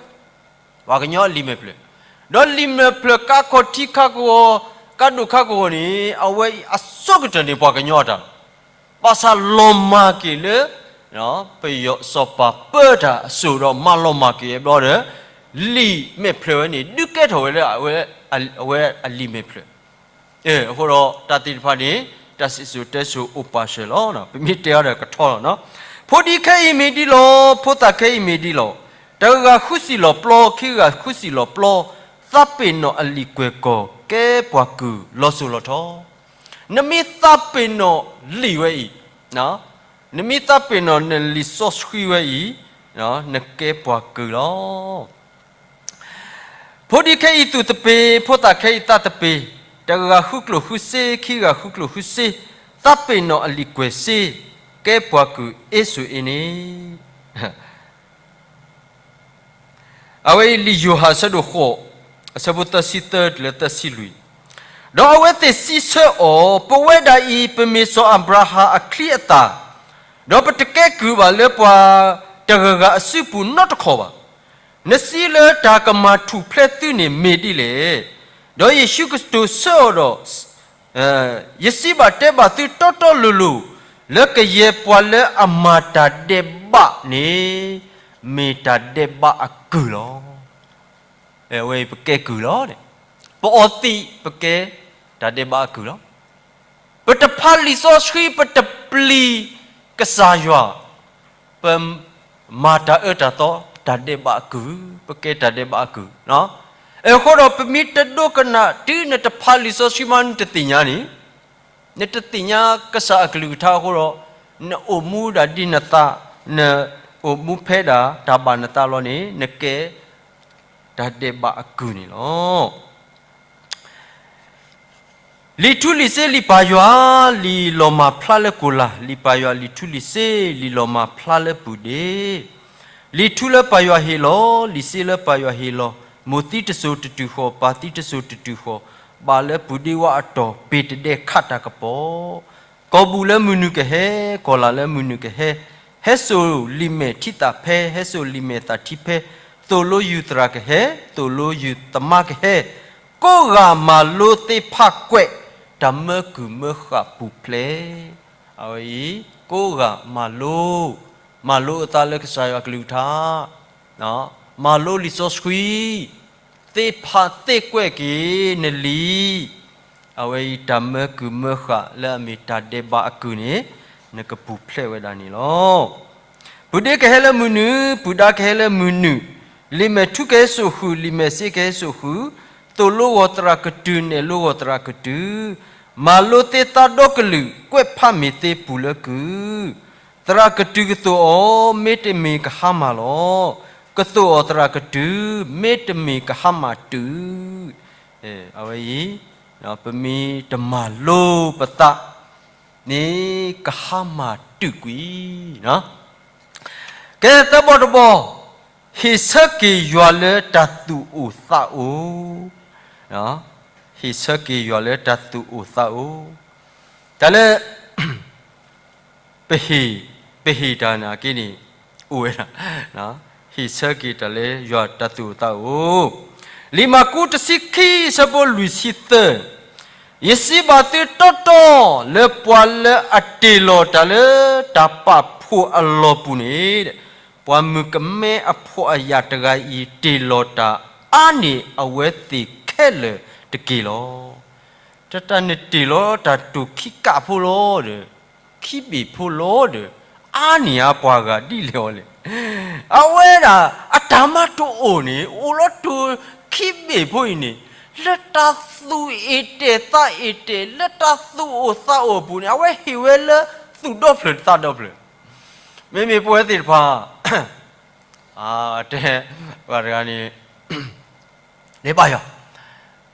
ပှၤကညီအလံာ်မဲာ်ဖျၢၣ်, ဒီးလံာ်မဲာ်ဖျၢၣ်ကါခီၣ်ထံခါကဝီၤ, ကါဒိၣ်ခါကဝီၤန့ၣ် အဝဲအံၤအဆိကတၢၢ်န့ၣ် ပှၤကညီအတၢ်လီၤ, ဘၣ်ဆၣ်လီၤမၢ်က့ၤလၢ ပယီၤစီၤပၤပၢတၢ်အစိၤဒီး မၤလီၤမၢ်က့ၤဘျီဒီး လံာ်မဲာ်ဖျၢၣ်ဝဲန့ၣ် ဒုးကဲထီၣ်ဝဲလၢ အဝဲအလံာ်မဲာ်ဖျၢၣ် အဃိဒီးတၢ်သ့ၣ်တဖၣ်န့ၣ် တၢ်စံၣ်စိၤတဲစိၤအိၣ်ပာ်စၢၤလီၤ. ပမ့ၢ်တဲအီၤဒီးကထီလီၤ. ဖိဒံခဲအံၤမ့ၢ်ဒ်လီၤ, ဖိသၣ်ခဲအံၤမ့ၢ်ဒ်လီၤ. တဂၤဃုစံၣ်လီၤပျီ, ခံဂၤဃုစံၣ်လီၤပျီ, သးပ့ၤနီၣ်အလံာ်ကွဲၢ်ကီၢ် ကဲပှၤကုၢ်လီၤစိၤလီၤထီ. နမ့ၢ်သးပ့ၤနီၣ်လံာ်ဝဲအံၤ, နမ့ၢ်သးပ့ၤနီၣ်နလံာ်စီဆှံဝဲအံၤ, နကဲပှၤကုၢ်လီၤ. ဖိဒံခဲအံၤသူၣ်သပ့ၤ, ဖိသၣ်ခဲအံၤသးသပ့ၤ, တဂၤဃုကျိၣ်ဃုစ့, ခံဂၤဃုကျိၣ်ဃုစ့, သးပ့ၤနီၣ်အလံာ်ကွဲၢ်စ့, ကဲပှၤကုၢ်အ့စိာ်အ့န့ၣ်. အဝဲအံၤလံာ်ယိၤဟၣ်အဆၢဒိၣ်ဃိး, အဆၢဖိသၢဆံသၢတုၤလၢသၢဆံလွံၢ်, ဒီးအဝဲသ့ၣ်စံးဆၢအီၤ, ပဝဲဒၣ်အံၤ ပမ့ၢ်စီၤအၤဘြၤဟၣ်အချံအသၣ်, ဒီးပတကဲကုၢ်ဘၣ်လၢပှၤတဂၤဂၤအစုပူၤနီတခီၣ်ဘၣ်. နစံးလၢတၢ်ကမၤထူၣ်ဖျဲးသုန့ၣ်မ့ၢ်ဒ်လဲၣ်. ဒီးယ့ၣ်ၡူးကတိၤဆၢအီၤဒီး, ယစံးဘၣ်တဲဘၣ်သုတီတီလိၤလိၤ, လၢကယဲၢ်ပှၤလၢအမၤတၢ်ဒဲးဘးန့ၣ်, မ့ၢ်တၢ်ဒဲးဘးအကုၢ်လီၤ. အဝဲအံၤပကဲကုၢ်လီၤ. ပအီသံး ပကဲတၢ်ဒဲးဘးအကုၢ်လီၤ. ပတဖးလံာ်စီဆှံ ပတပျံၤကစၢ်ယွၤ, ပမၤတၢ်အၢတၢ်သီ တၢ်ဒဲးဘးအကုၢ်, ပကဲတၢ်ဒဲးဘးအကုၢ်. အဃိဒီးပမ့ၢ်တဒိကနၣ် တုၤနတဖးလံာ်စီဆှံမး နတသ့ၣ်ညါန့ၣ်, နတသ့ၣ်ညါကစၢ်အကလုၢ်ကထါအဃိဒီး, နအိၣ်မူဒၣ်ဒ်နသး, နအိၣ်မူဖဲဒၣ်တၢ်ဘၣ်နသးလီၤန့ၣ် နကဲတၢ်ဒဲးဘးအကုၢ်န့ၣ်လီၤ. လံာ်ထူလံာ်စ့လံာ်ပၢ်ယွၤ, လံာ်လီၤမၢ်ဖျါလၢကိၢ်လၢ်, လံာ်ပၢ်ယွၤလံာ်ထူလံာ်စ့, လံာ်လီၤမၢ်ဖျါလၢပုၢ်ဒ့, လံာ်ထူလၢပၢ်ယွၤဟ့ၣ်လီၤ, လံာ်စ့လၢပၢ်ယွၤဟ့ၣ်လီၤ, မိၢ်သံတစိၤတတုၤဃီၤ, ပၢ်သံတစိၤတတုၤဃီၤ, ဘၣ်လၢပုၢ်ဒ့ဝါအတီၢ် ပ့ၤတဒဲးခးတၢ်ကပီၤ ကီၢ်ဘူၣ်လၢမုၢ်နုာ်ကဟဲ, ကီၢ်လၣ်လၢမုၢ်နုာ်ကဟဲ, ဟဲစိာ်လံာ်မဲာ်ထံသးဖဲ, ဟဲစိာ်လံာ်မဲာ်သးထံဖဲ, သိၣ်လိယုၢ်သရၣ်ကဟဲ, သိၣ်လိယုၢ်သမါကဟဲ, ကိးဂၤမၤလိသ့ဖးကွဲး, တၢ်မၢကုၢ်မၢဃာ်ပူၤဖျဲး, အဝဲအံၤ, ကိးဂၤမၤလိ, မၤလိအသးလၢကစၢ်ယွၤအကလုၢ်ကထါ, မၤလိလံာ်စီဆှံ, သ့ဖးသ့ကွဲးက့ၤနလံာ်, အဝဲအံၤတၢ်မၢကုၢ်မၢဃာ်လၢအမ့ၢ်တၢ်ဒဲးဘးအကုၢ်န့ၣ်, နကပူၤဖျဲးဝဲဒၣ်န့ၣ်လီၤ. ပုၢ်ဒ့ကဟဲလၢမုၢ်နုာ်, ပုၢ်ဒါကဟဲလၢမုၢ်နုာ်, လံာ်မဲာ်ထူကဟဲစိာ်ဃုာ်, လံာ်မဲာ်စ့ကဟဲစိာ်ဃုာ်, သိၣ်လိဂီၤသရၣ်ကတုၤ, နဲၣ်လိဂီၤသရၣ်ကတုၤ, မၤလိသ့သးဒီကလုာ်, ကွဲးဖးမ့ၢ်သ့ပူၤလၢကုၢ် သရၣ်ကတုၤကသိၣ်အီၤ, မ့တမ့ၢ်ကဟါမၢ်လီၤ. ကသိၣ်အီၤသရၣ်ကတုၤ, မ့တမ့ၢ်ကဟါမၢ်တုၤ. အဝဲအံၤ, ပမ့ၢ်တမၤလိပသးန့ၣ်ကဟါမၢ်တုၤကွံာ်. ကဲသၢဘီတဘီ, ဟ့ၣ်ဆၢက့ၤယွၤလၢတၢ်သူၣ်အိၣ်သးအိၣ်, ဟ့ၣ်ဆၢက့ၤယွၤလၢတၢ်သူၣ်အိၣ်သးအိၣ်, တၢ်လၢ ပဟ့ၣ်, ပဟ့ၣ်တၢ်နာ်က့န့ၣ်, အိၣ်ဝဲဒၣ်, ဟ့ၣ်ဆၢက့ၤတၢ်လၢယွၤတၢ်သူၣ်အိၣ်သးအိၣ်, လံာ်မၢ်ကူးတဆံခံဆၢဖိလွံၢ်ဆံသၢ, ယစံးဘၣ်သုတီတီ, လၢပှၤလၢအတ့ၢ်လီၤတၢ်လၢတၢ်ပာ်ဖှိၣ်အလီၢ်ပူၤန့ၣ်, ပှၤမုၣ်ကမဲအဖှီၣ်အယာ်တဂၤအံၤ တ့ၢ်လီၤတၢ်အါန့ၢ်အဝဲသ့ၣ်ခဲလၢာ်တက့ၢ်လီၤ. တၢ်တၢ်နတ့ၢ်လီၤတၢ်တိာ်ခံကးဖိလီၤဒီး, ခံဘ့ၣ်ဖိလီၤဒီး, အါန့ၢ်အပှၤဂၤဒ်လဲၣ်အီၤလဲၣ်. အဝဲဒၣ်အတၢ်မၤတအိၣ်န့ၣ် အိၣ်လီၤတိာ်ခံဘ့ၣ်ဖိအံၤန့ၣ်, လၢတၢ်သူၣ်အ့ၣ်တဲာ်သးအ့ၣ်တဲာ် လၢတၢ်သူၣ်အိၣ်သးအိၣ်အပူၤန့ၣ် အဝဲဟ့ၣ်ဝဲလၢသူၣ်ဒီဖျၢၣ်သးဒီဖျၢၣ်. မ့မ့ၢ်ပဝဲသ့ၣ်တဖၣ် တဲ ပှၤတဂၤန့ၣ် လဲၤဘါယွၤ,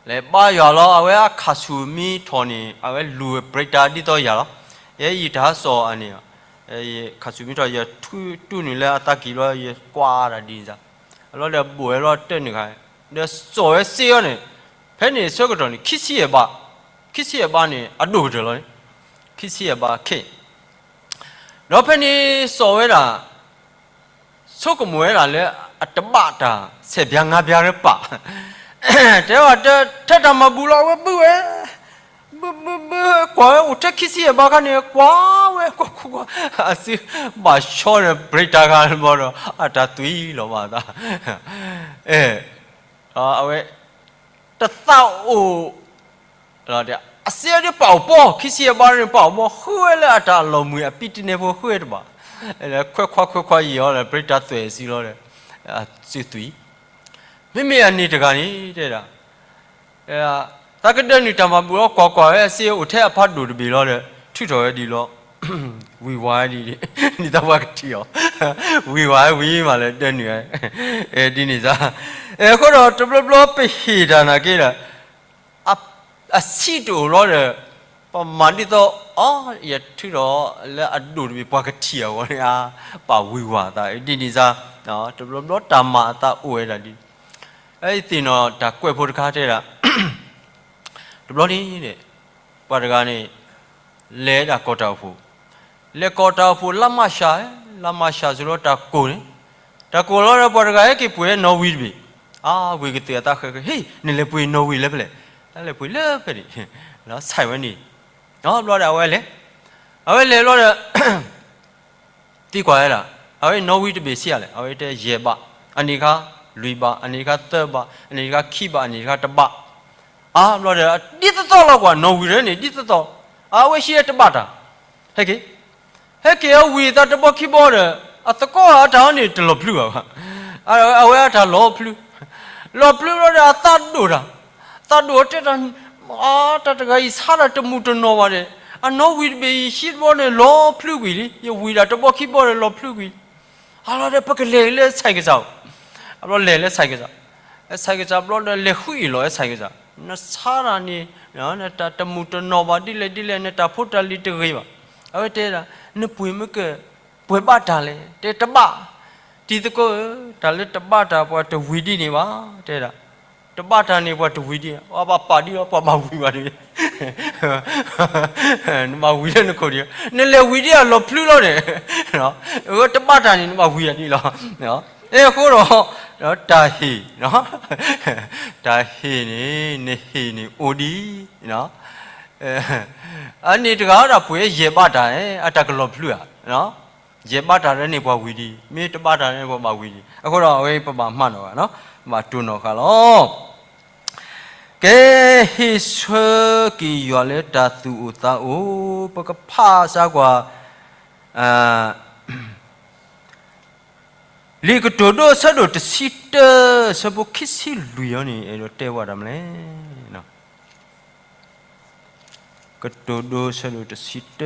လဲၤဘါယွၤလီၤ. အဝဲအခးဆူၣ်မံထီၣ်န့ၣ် အဝဲလူၤ breaker ဒ်သိးယၤလီၤ. ယဲယတၢ်ဟးစိာ်အန့ၣ်, ခးဆူၣ်မံထီၣ် ယထူတူၢ်နုာ်လၢအသးကံၢ်လီၤ ယကွၢ်တၢ်ဒ်န့ၣ်စ့ၢ်, အလီၢ်ဒီးဘိၣ်ဝဲလီၤတၢၢ်နုာ်ခါ, ဒီးစိာ်ဝဲစ့ၢ်အီၤန့ၣ်, ဖဲန့ၣ်ဆၢကတီၢ်န့ၣ် ခံဆံယဲၢ်ဘး, ခံဆံယဲၢ်ဘးန့ၣ် အဒိၣ်ကတၢၢ်လီၤန့ၣ်, ခံဆံယဲၢ်ဘးခဲ, ဒီးဖဲန့ၣ်စိာ်ဝဲဒၣ် ဆိကမိၣ်ဝဲဒၣ်လၢအတဘၣ်တၢ် ဆယ်ပြား ငါးပြား ရပာ်, တဲဝဲတထဲတၢ်မၤဘူၣ်လီၤ အဝဲဘုဝဲ, ဘုဘုဘု, ကွၢ်ဝဲအိၣ်ထဲခံဆံယဲၢ်ဘးခါန့ၣ် ကွၢ်ဝဲကွၢ်ကွၢ်ကွၢ်, အစုဘၣ်ဆီန့ၣ် breaker ခါဘီဒီး အတၢ်သွံၣ်လီၤဘၣ်သး, အဲ အဝဲ တသးအိၣ် အစ့အဒုးပာ်အိၣ်ပီ, ခံဆံယဲၢ်ဘးန့ၣ်ပာ်အိၣ်ပီ, ဃုဝဲလၢအတၢ်လီၢ်မုၢ်အပံတန့ၢ်ဖိဃုဝဲတဘၣ်, ခွဲးခွါခွဲးခွါယံာ်အီၤလၢ breaker သွဲၣ်စံလီၤဒီး အစုသွံၣ်, မ့မ့ၢ်အန့ၣ်တဂၤန့ၣ် တဲဒၣ် သးကဒၢနုာ်တၢ်မၤဘူၣ်လီၤ ကွၢ်ကွၢ်ဝဲအစ့အိၣ်ထဲအဖးဒိၣ်တဘ့ၣ်လီၤဒီး ထုးထီၣ်ဝဲဒ်လီၤ, ဝံၤဝါဒ်န့ၣ်, နံၣ်သးပှၢ်ကထံၣ်အီၤ, ဝံၤဝါဝံၤမးလၢဒၢနုာ်ဝဲ, ဒ်န့ၣ်စ့ၢ်, အဃိဒီးတဘျီဘျီပဟ့ၣ်တၢ်နာ်က့ဒီး အဆံးတအိၣ်လီၤဒီး ပမၤဒ်သိး အ ယထုးထီၣ်လၢအဒိၣ်တဘ့ၣ် ပှၤကထံၣ်အဂီၢ်န့ၣ်ဧါ, ပာ်ဝံၤဝါသး ဒ်န့ၣ်စ့ၢ်, တဘျီဘျီတၢ်မၤအသးအိၣ်ဝဲဒၣ်ဒ်, ယသ့ၣ်နီၣ်တၢ်ကွဲးဖိတခါတဲဒၣ် တဘျီန့ၣ် ပှၤတဂၤန့ၣ် လဲၤဒၣ်ကီၢ်တၢ်အိၣ်ဖှိၣ်, လဲၤကီၢ်တၢ်အိၣ်ဖှိၣ်လါမၢ်ၡး, လါမၢ်ၡးစ့ၢ်လီၤတၢ်ကိၢ်န့ၣ်, တၢ်ကိၢ်လီၤဒီးပှၤတဂၤဟဲက့ၤပှ့ၤနီၣ်ဝံၤတဘ့ၣ်, အဝံၤကသ့ၣ်အသးဃဲးဃဲး, ဟ့ၣ် နလဲၤပှ့ၤနီၣ်ဝံၤလၢဖဲလဲၣ်, တၢ်လဲၤပှ့ၤလၢဖဲန့ၣ်, ဆဲးဝဲန့ၣ်, ဘျီဒီးအဝဲလဲၤ, အဝဲလဲၤဘျီဒီး သံကွၢ်ဝဲဒၣ်, အဝဲနီၣ်ဝံၤတဘ့ၣ်ဆံးအါလဲၣ်, အဝဲတဲယဲၢ်ဘး, အန့ၣ်တခါ လွံၢ်ဘး, အန့ၣ်တခါ သၢဘး, အန့ၣ်တခါ ခံဘး, အန့ၣ်တခါ တဘး, အါဘျီဒီး ဒ်သိးသိးလီၤကွၢ် နီၣ်ဝံၤတန့ၣ် ဒ်သိးသိး, အဝဲဟံးတဘၣ်တၢ်, ဟဲက့ၤ, ဟဲက့ၤအဝံၤအသးတဘီခံဘီဒီး အသကိးအတၢ်အီၤန့ၣ်တလီၤဖျုးဘၣ်, အဝဲအတၢ်လီၤဖျုး, လီၤဖျုးဘျီဒီးအသးဒိၣ်တၢ်, သးဒိၣ်အတဲတၢ်, အတၢ်တဂၤအံၤဆါတၢ်တမုာ်တနီၣ်ဘၣ်ဒီး, အနီၣ်ဝံၤတဘ့ၣ်အံၤ ဆံးတဘီန့ၣ် လီၤဖျုးကွံာ်လံ, ယဝံၤဒၣ်တဘီခံဘီန့ၣ် လီၤဖျုးကွံာ်လံ, အလီၤဒီး ပကလဲၤလၢဆဲးကစၢ်, အဘျီလဲၤလၢဆဲးကစၢ်, ဆဲးကစၢ်ဘျီဒီး လဲၤဃုအ့ၣ်လီၤဆဲးကစၢ်, နဆါတၢ်န့ၣ် နတၢ်တမုာ်တနီၣ်ဘၣ်ဒ်လဲၣ်ဒ်လဲၣ် နတၢ်ဖိတၢ်လံၤတဂ့ၤဘၣ်, အဝဲတဲဒၣ် နပှ့ၤမ့ၢ်က ပှဲၤဘၣ်တၢ်လဲၣ်, တဲတဘၣ်, တံၤသကိးဧၢ, တၢ်လၢတဘၣ်တၢ်ပှၤတဝံၤဒ်န့ၣ်ဘၣ်, တဲဒၣ်, တဘၣ်တၢ်န့ၣ် ပှၤတဝံၤဒ်, အဘၣ်ပာ်ဒ်လီၤ ပှၤဘၣ်ဝံၤဘၣ်ဒ်, နဘၣ်ဝံၤလၢနခိၣ်ဒံး, နလဲၤဝံၤဒ်အလီၤဖျုးလီၤန့ၣ်, အတဘၣ်တၢ်န့ၣ် နဘၣ်ဝံၤဒ်လီၤ, အဃိဒီး တၢ်ဟ့ၣ်, တၢ်ဟ့ၣ်န့ၣ် နဟ့ၣ်န့ၣ်အိၣ်ဒံး, အန့ၣ်တဂၤဒီး ပှ့ၤယဲၢ်ဘၣ်တၢ်, အတၢ်ကလီၤဖျုးဧါ, ယဲၢ်ဘၣ်တၢ်လၢန့ၣ်ပှၤဝံၤဒံး, မ့ၢ်တဘၣ်တၢ်လၢန့ၣ်ပှၤဘၣ်ဝံၤဒံး, အဃိဒီးအဝဲပဘၣ်မၤနီၣ်ဃာ်, ပဘၣ်တိၢ်နီၣ်ဃာ်လီၤ. ကဲ, ဟ့ၣ်ဆၢက့ၤယွၤလၢတၢ်သူၣ်အိၣ်သးအိၣ်, ပကဖးစၢ်ကွၢ် လံာ်ကတိၤဒိ အဆၢဒိၣ်တဆံတၢ အဆၢဖိခံဆံလွံၢ်အံၤန့ၣ် အဲၣ်ဒိးတဲဝဲဒၣ်မနုၤလဲၣ်. ကတိၤဒိ အဆၢဒိၣ်တဆံတၢ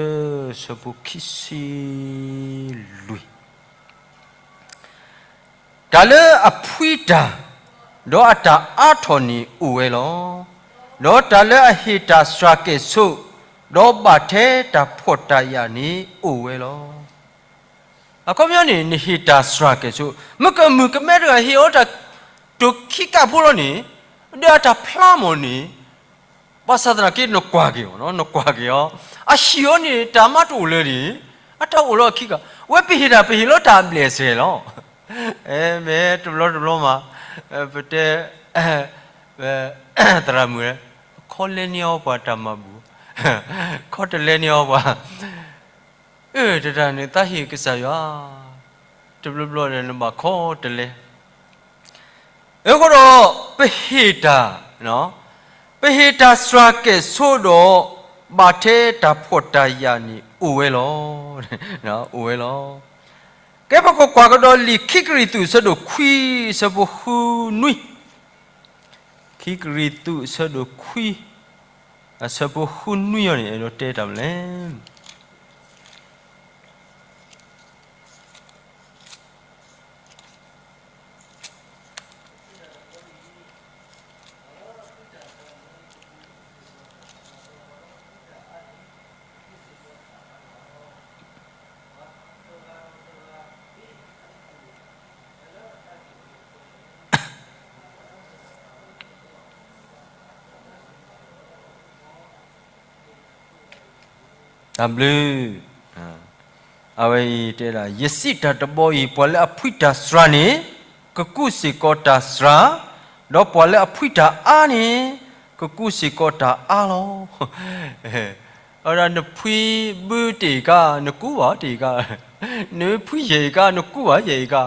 အဆၢဖိခံဆံလွံၢ်, တၢ်လၢအဖှံတၢ်, ဒီးအတၢ်အါထီၣ်န့ၣ်အိၣ်ဝဲလီၤ. ဒီးတၢ်လၢအဟ့ၣ်တၢ်စှၤကဲၣ်ဆိး, ဒီးဘၣ်ထဲတၢ်ဖှီၣ်တၢ်ယာ်န့ၣ်အိၣ်ဝဲလီၤ. အခီပညီန့ၣ် နဟ့ၣ်တၢ်စှၤကဲၣ်ဆိး, မ့ၢ်ကမုၢ်ကမဲတဂၤဟ့ၣ်အီၤတၢ်တိာ်ခံကးဖိလီၤန့ၣ်, ဒီးအတၢ်ဖျါမၢ်န့ၣ်, ဘၣ်ဆၣ်သနာ်က့ နကွၢ်က့ၤအီၤ, နကွၢ်က့ၤအီၤ, အဟံၣ်အီၤန့ၣ် တၢ်မၤတအိၣ်လၢၤန့ၣ်, အတၢ်အိၣ်လီၤအခံကး, ဝဲပဟ့ၣ်တၢ် ပဟ့ၣ်လီၤတၢ်အဘျဲၣ်စဲးလီၤ. မ့ၢ်တဘျီတဘျီမး, ပတဲ သရၣ်မုၣ်, ခီလဲန့ၢ်အီၤပှၤတၢ်မၤဘူၣ်, ခီတလဲန့ၢ်အီၤပှၤ, အၢ တတၢ်န့ၣ် သးဟ့ၣ်ကစၢ်ယွၤ, တဘျီဘျီဒီးနဘၣ်ခီတလဲ. အဃိဒီး ပဟ့ၣ်တၢ်, ပဟ့ၣ်တၢ်စှၤကဲၣ်ဆိးဒီး ဘၣ်ထဲတၢ်ဖှီၣ်တၢ်ယာ်န့ၣ်အိၣ်ဝဲလီၤ. အိၣ်ဝဲလီၤ. ကဲ ပကကွၢ်ကဒီးလံာ်ခံကရံၣ်သူး အဆၢဒိၣ်ခွံ အဆၢဖိဃုနွံ, ခံ ခံကရံၣ်သူးအဆၢဒိၣ်ခွံ အဆၢဖိဃုနွံအံၤန့ၣ် အဲၣ်ဒိးတဲတၢ်မနုၤလဲၣ်. တၢ်ဘျုး, အဝဲအံၤတဲဒၣ် ယစံးတၢ်တဘီအံၤ ပှၤလၢအဖှံတၢ်စှၤန့ၣ် ကကူးစ့ၢ်ကီးတၢ်စှၤ, ဒီးပှၤလၢအဖှံတၢ်အါန့ၣ် ကကူးစ့ၢ်ကီးတၢ်အါလီၤ. အဝဲဒၣ်နဖှံဘုတ့ၢ်ကါ နကူးဘၣ်တ့ၢ်ကါ, နဖှံယဲၢ်ကါ နကူးဘၣ်ယဲၢ်ကါ,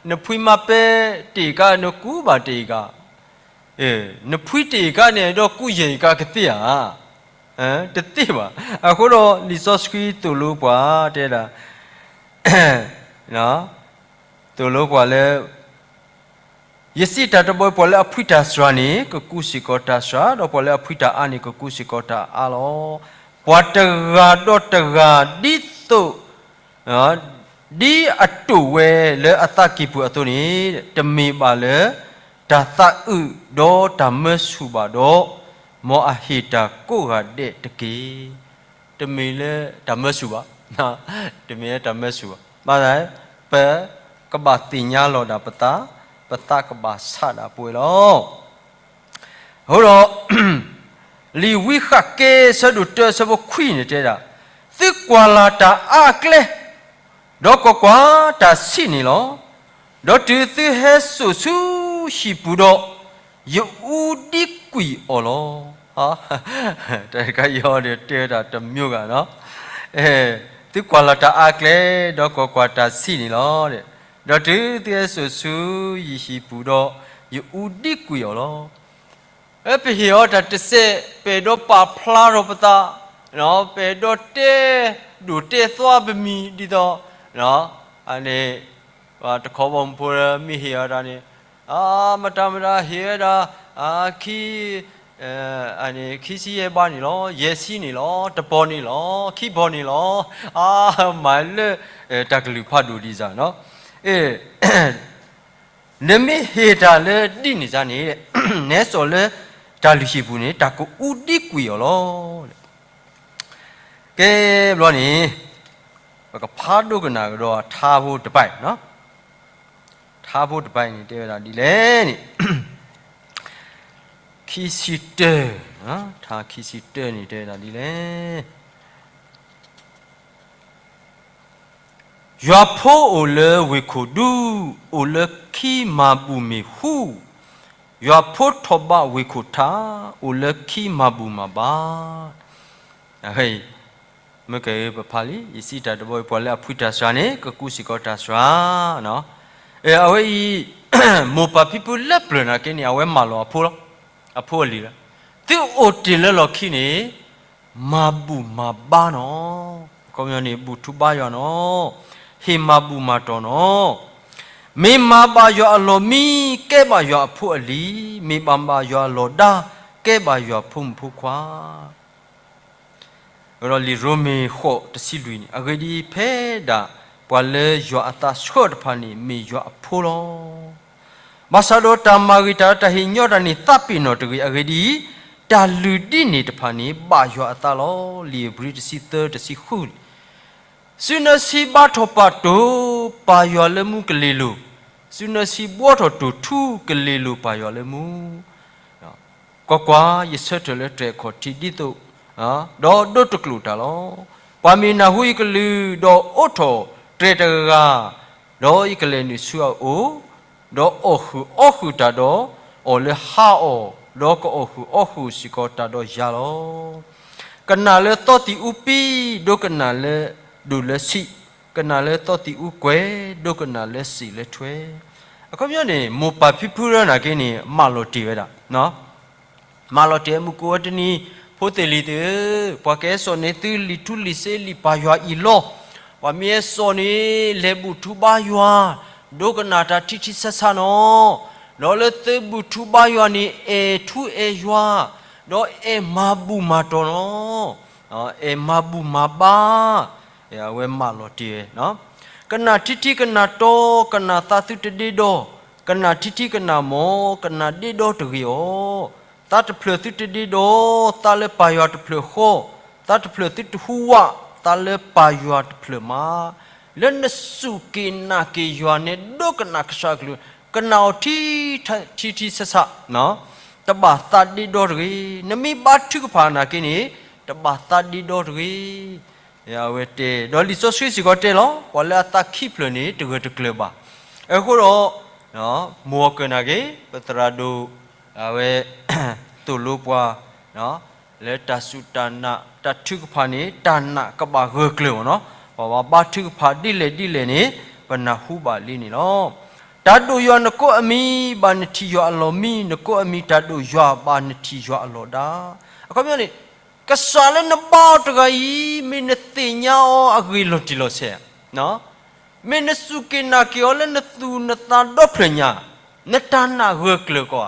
နဖှံမၤပဲတ့ၢ်ကါ နကူးဘၣ်တ့ၢ်ကါ, နဖှံတ့ၢ်ကါန့ၣ် ဒီးကူးယဲၢ်ကါကသ့ဧါ. တသ့ဘၣ်. အဃိဒီးလံာ်စီဆှံသိၣ်လိပှၤတဲဒၣ်, သိၣ်လိပှၤလၢ ယစံးတၢ်တဘီ ပှၤလၢအဖှံတၢ်စှၤန့ၣ် ကကူးစ့ၢ်ကီးတၢ်စှၤ, ဒီးပှၤလၢအဖှံတၢ်အါန့ၣ် ကကူးစ့ၢ်ကီးတၢ်အါလီၤ. ပှၤတဂၤဒီးတဂၤ ဒ်သိး ဒ်အတိာ်ဝဲလၢအသးကံၢ်ပူၤအသိးန့ၣ်, တမ့ၢ်ဘၣ်လၢ တၢ်သးအုးဒီးတၢ်မၢဆူၣ်ဘၣ်ဒီး, မ်အဟ့ၣ်တၢ်ကိးဂၤဒဲးတက့ၢ်. တမ့ၢ်လၢတၢ်မၢဆူၣ်ဘၣ်, တမ့ၢ်လၢတၢ်မၢဆူၣ်ဘၣ်. ဘၣ်ဆၣ် ပကဘၣ်သ့ၣ်ညါလီၤဒၣ်ပသး, ပသးကဘၣ်ဆးဒၣ်ပဝဲလီၤ. အဃိဒီး လံာ်ဝံဃးက့ ဆၢဒိၣ်တၢ ဆၢဖိခွံန့ၣ်တဲဒၣ်, သုကွၢ်လၢ်တၢ်အါအကျဲ, ဒီးကွၢ်ကွၢ်, တၢ်ဆံးန့ၣ်လီၤ. ဒီးတုၤသုဟဲစိာ်ဆူဟံၣ်ပူၤဒီး, ယအူဒံကွံာ်အီၤလီၤ. တၢ်တခါအံၤဒီးတဲတၢ်တမံၤဂၤနီၤ, သုကွၢ်လၢ်တၢ်အါအကျဲ, ဒီးကွၢ်ကွၢ်, တၢ်ဆံးန့ၣ်လီၤ. ဒီးတုၤသုဟဲစိာ်ဆူယဟံၣ်ပူၤဒီး, ယအူဒံကွံာ်အီၤလီၤ. ပဟ့ၣ်အီၤတၢ်တစဲး, ပအဲၣ်ဒိးပာ်ဖျါထီၣ်ပသး, ပအဲၣ်ဒိးတဲဒိၣ်တဲာ်သွါပမံၤဒ်သိး, န့ၣ်, တခီဘီမုၢ်ဖိမ့ၢ်ဟ့ၣ်အီၤတၢ်န့ၣ်, မတၤမတၤဟ့ၣ်ဝဲဒၣ်, ခံ, ခံဆံယဲၢ်ဘးန့ၣ်လီၤ, ယဲၢ်ဆံန့ၣ်လီၤ, တပီၤန့ၣ်လီၤ, ခံပီၤန့ၣ်လီၤ, မၤလၢ တၢ်ကလုၢ်ဖးဒိၣ်ဒ်စၢ်နီၤ. နမ့ၢ်ဟ့ၣ်တၢ်လၢဒ်န့ၣ်စ့ၢ်န့ၣ်, နဲစိာ်လၢတၢ်လုၢ်ဟံၣ်ပူၤန့ၣ် တၢ်ကအူဒံကွံာ်အီၤလီၤ. ကဲဘျီန့ၣ်, ပကဖးဒိကနၣ်ကဒီးထါဖိတပာ်, ထါဖိတပာ်န့ၣ် တဲဝဲဒၣ်ဒ်လဲၣ်န့ၣ်, ခံဆံတၢ, ထါခံဆံတၢန့ၣ် တဲဝဲဒၣ်ဒ်လဲၣ်. ယွၤဖိအိၣ်လၢဝ့ၢ်ခိၣ်ဒူ, အိၣ်လၢခံမၤဘူၣ်မ့ၢ်ဟူ, ယွၤဖိထီၣ်ဘးဝ့ၢ်ခိၣ်ထါ, အိၣ်လၢခံမၤဘူၣ်မၤဘါ. မ့ၢ်ကဲပဖးလံ, ယစံးတၢ်တဘီအံၤ ပှၤလၢအဖှံတၢ်စှၤန့ၣ် ကကူးစ့ၢ်ကီးတၢ်စှၤ. အဝဲအံၤ, မိၢ်ပၢ်ဖံဖုလၢပျၢၤနာ်က့န့ၣ် အဝဲမၢလီၤအဖိလီၤ, အဖိအလံၤလီၤ. သုအိၣ်တ့ၢ်လၢလီၢ်ခံန့ၣ် မၤဘူၣ်မၤဘါနီၤ, အခီပညီန့ၣ် ဘူၣ်ထူဘါယွၤနီၤ, ဟ့ၣ်မၤဘူၣ်မၤတီၢ်နီၤ. မ့ၢ်မၤဘၣ်ယွၤအလီၢ်မံ, ကဲဘၣ်ယွၤအဖိအလံၤ, မ့ၢ်ဘၣ်ဘၣ်ယွၤအလီၢ်ဒါ, ကဲဘၣ်ယွၤဖိမုၣ်ဖိခွါ. ဒီးလံာ်ရိမ့ၤဃိးတဆံလွံၢ်န့ၣ်, အဂ့ၢ်ဒ်အံၤ, ဖဲဒၣ်ပှၤလၢယွၤအသးဆှၢတဖၣ်န့ၣ် မ့ၢ်ယွၤအဖိလီၤ. ဘၣ်ဆၣ်ဒီးတၢ်မၤဂ့ၤတၢ်လၢတၢ်ဟ့ၣ်ညီတၢ်န့ၣ် သးပ့ၤနီၣ်တဂ့ၤ. အဂ့ၢ်ဒ်အံၤ, တၢ်လုၢ်ဒ်န့ၣ်တဖၣ်န့ၣ် ဘၣ်ယွၤအသးလီၤ. လံာ်ဧ့ၤဘြံၤတဆံသၢတဆံဃုန့ၣ်, စုနၢဆံဘါထီၣ်ပာ်တိၢ်, ပာ်ယွၤလၢမူကလ့ၤလိၤ, စုနၢဆံဘှီထီၣ်တိၢ်ထူကလ့ၤလိၤပာ်ယွၤလၢမူ. ကွၢ်ကွၢ်, ယဆၢထၢၣ်လၢတြဲၤခီၣ်ထံးဒ်သိး, ဒီးဒိတကျိာ်တၢ်လီၤ. ပှၤမ့ၢ်နၢ်ဟူယကလုၢ်, ဒီးအိးထီၣ်တြဲၤတဂၤဂၤ, ဒီးယကလဲၤနုာ်ဆူအအိၣ်, ဒီးအီၣ်ဃုာ်အီဃုာ်တၢ်ဒီးအီၤလၢဟါအီၤ, ဒီးကအီၣ်ဃုာ်အီဃုာ်စ့ၢ်ကီးတၢ်ဒီးယၤလီၤ. ကနၣ်လၢသီသံးအူပံ, ဒိကနၣ်လၢဒိၣ်လၢဆံး, ကနၣ်လၢသီသံးအူကွဲၤ, ဒိကနၣ်လၢစံးလၢထွဲ. အခီပညီန့ၣ် မိၢ်ပၢ်ဖံဖုရၢနာ်က့န့ၣ် မၢလီၤတ့ၢ်ဝဲဒၣ်, မၢလီၤတ့ၢ်မူကိးဝဲတနံၤ, ဖိသ့ၣ်လံၤသ့ၣ်ဧၢ, ပှၤကဟဲစိာ်န့ၢ်သုလံာ်ထူလံာ်စ့လံာ်ပာ်ယွၤအံၤလီၤ. ပှၤမ့ၢ်ဟဲစိာ်န့ၣ် လဲၤဘူၣ်ထူဘါယွၤ, ဒိကနၣ်တၢ်ထံထံဆးဆးနီၤ. ဒီးလၢသုဘူၣ်ထူဘါယွၤန့ၣ် အဲၣ်ထူအဲၣ်ယွၤ, ဒီးအဲၣ်မၤဘူၣ်မၤတီၢ်လီၤ. အဲၣ်မၤဘူၣ်မၤဘါ, အဝဲမၢလီၤတ့ၢ်ဝဲ, ကနၣ်ထံထံကနၣ်တီ, ကနၣ်သးသုတဒ့ဒီ, ကနၣ်ထံထံကနၣ်မီၢ်, ကနၣ်ဒ့ဒီတဂ့ၤအီၤ. သးတဖျၢၣ်သုတဒ့ဒီ, သးလၢပၢ်ယွၤတဖျၢၣ်ဃီ, သးတဖျၢၣ်သုတဟူးဝး, သးလၢပၢ်ယွၤတဖျၢၣ်မး. လၢနစူၢ်က့ၤနာ်က့ၤယွၤန့ၣ် ဒိကနၣ်ကစၢ်အကလုၢ်, ကနၣ်အီၤထံထံထံဆးဆး, တဘၣ်သးဒ့ဒီတဂ့ၤ. နမ့ၢ်ဘါထုကဖၣ်နာ်က့န့ၣ်, တဘၣ်သးဒ့ဒီတဂ့ၤ. အဝဲတဲ, ဒီးလံာ်စီဆှံစ့ၢ်ကီးတဲလီၤ, ပှၤလၢအသးခံဖျၢၣ်န့ၣ် တဂၢၢ်တကျၢၤဘၣ်. အဃိဒီး, မိၢ်အီၤကၢၢ်နာ်က့, ပသရၣ်ဒိၣ်, အဝဲ, သိၣ်လိပှၤ, လၢတၢ်စူၢ်တၢ်နာ် တၢ်ထုကဖၣ်န့ၣ် တၢ်နာ်ကဘၣ်ဂၢၢ်ကျၢၤမ့ၢ်နီၤ, ပှၤဘၣ်ဘါထုကဖၣ်ဒ်လဲၣ်ဒ်လဲၣ်န့ၣ် ပနၢ်ဟူဘၣ်လံန့ၣ်လီၤ. တၢ်ဒိၣ်ယွၤနကိးအမံၤ ဘၣ်နထံၣ်ယွၤအလီၢ်မံ, နကိးအမံၤတၢ်ဒိၣ်ယွၤ ဘၣ်နထံၣ်ယွၤအလီၢ်ဒါ. အခီပညီန့ၣ်, ကစၢ်လၢနဘါအီၤတဂၤအံၤ မ့ၢ်နသ့ၣ်ညါအီၤအဂ့ၢ်လီၤတံၢ်လီၤဆဲး, မ့ၢ်နစူၢ်က့ၤနာ်က့ၤအီၤလၢနသူၣ်နသးဒီဖျၢၣ်ညါ, နတၢ်နာ်ဂၢၢ်ကျၢၤကီးဧါ.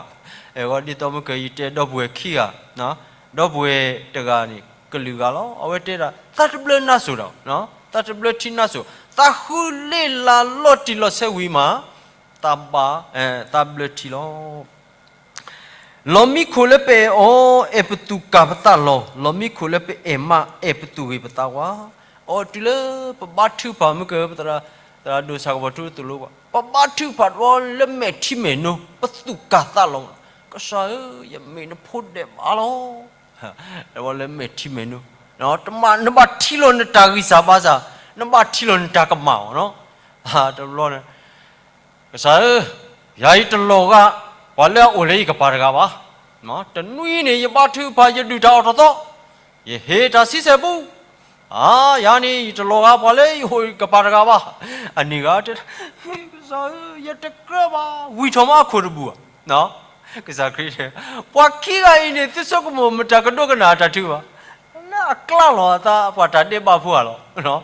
အဂီၢ်ဒ်သိးမုၢ်ကၢၢ်ယတဲဒီပုၢ်ဝဲၢ်ခံဂၤ, ဒီပုၢ်ဝဲၢ်တဂၤန့ၣ် ကလုာ်ဂၤလီၤ. အဝဲတဲဒၣ် သးတဘျၢနါစိၤဒီး, သးတဘျၢထံနါစိၤ, သးဃုလ့လၢလီၤတံၢ်လီၤဆဲးဝံၤမး, သးဘၣ်, သးဘျၢထံလီၤ. လီၤမံခိၣ်လၢပအဲၣ်အီၤ အဲၣ်ပသူၣ်ကၢ်ပသးလီၤ. လီၤမံခိၣ်လၢပအဲၣ်မး အဲၣ်ပသူၣ်ဂ့ၤပသးဝါ. အီၤတုၤလၢပဘါထုကဖၣ်မုၢ်ကၢၢ် ပသရၣ်ဒိၣ်ဆၣ်ကပီၤထူသိၣ်လိပှၤ, ပဘါထုကဖၣ်တဘျီလၢမဲာ်ထံမဲာ်နိ ပသူၣ်ကၢ်သးလီၤ. ကစၢ်ဧၢ, ယမ့ၢ်နဖိဒဲးဘးလီၤ. တဘျီလၢမဲာ်ထံမဲာ်နိ, နဘၣ်ထံၣ်လီၤနတၢ်ဂံၢ်စၢ်ဘါစၢ်, နဘၣ်ထံၣ်လီၤနတၢ်ကမၣ်အီၤနီၤ. တဘျီန့ၣ် ကစၢ်ဧၢ, ယၤအံၤတလီၤဂာ် ပှၤလၢအအိၣ်လၢယကပၤတဂၤဘၣ်. တနွံန့ၣ် ယဘါထုကဖၣ် ယဒုၣ်တၢ်အီၣ်ထီၣ်သီ, ယဟ့ၣ်တၢ်ဆံဆဲၣ်ပူ, အါ, ယၤန့ၣ် ယတလီၤဂာ်ပှၤလၢယအိၣ်ကပၤတဂၤဘၣ်. အနံၤဂၤတဲ, ကစၢ်ဧၢ, ယတကြၢးဘၣ်, ဝံၤထီၣ်မးအခိၣ်တဘူၣ်ဧါ. ကစၢ်ခရံာ်တဲ, ပှၤခံဂၤအံၤန့ၣ် သုဆိကမိၣ်မတၤကဒိကနၣ်အတၢ်ထုဘၣ်. လၢအကျါလီၤအသး ပှၤတၢ်ဒဲးဘးဖိဧါလီၤ.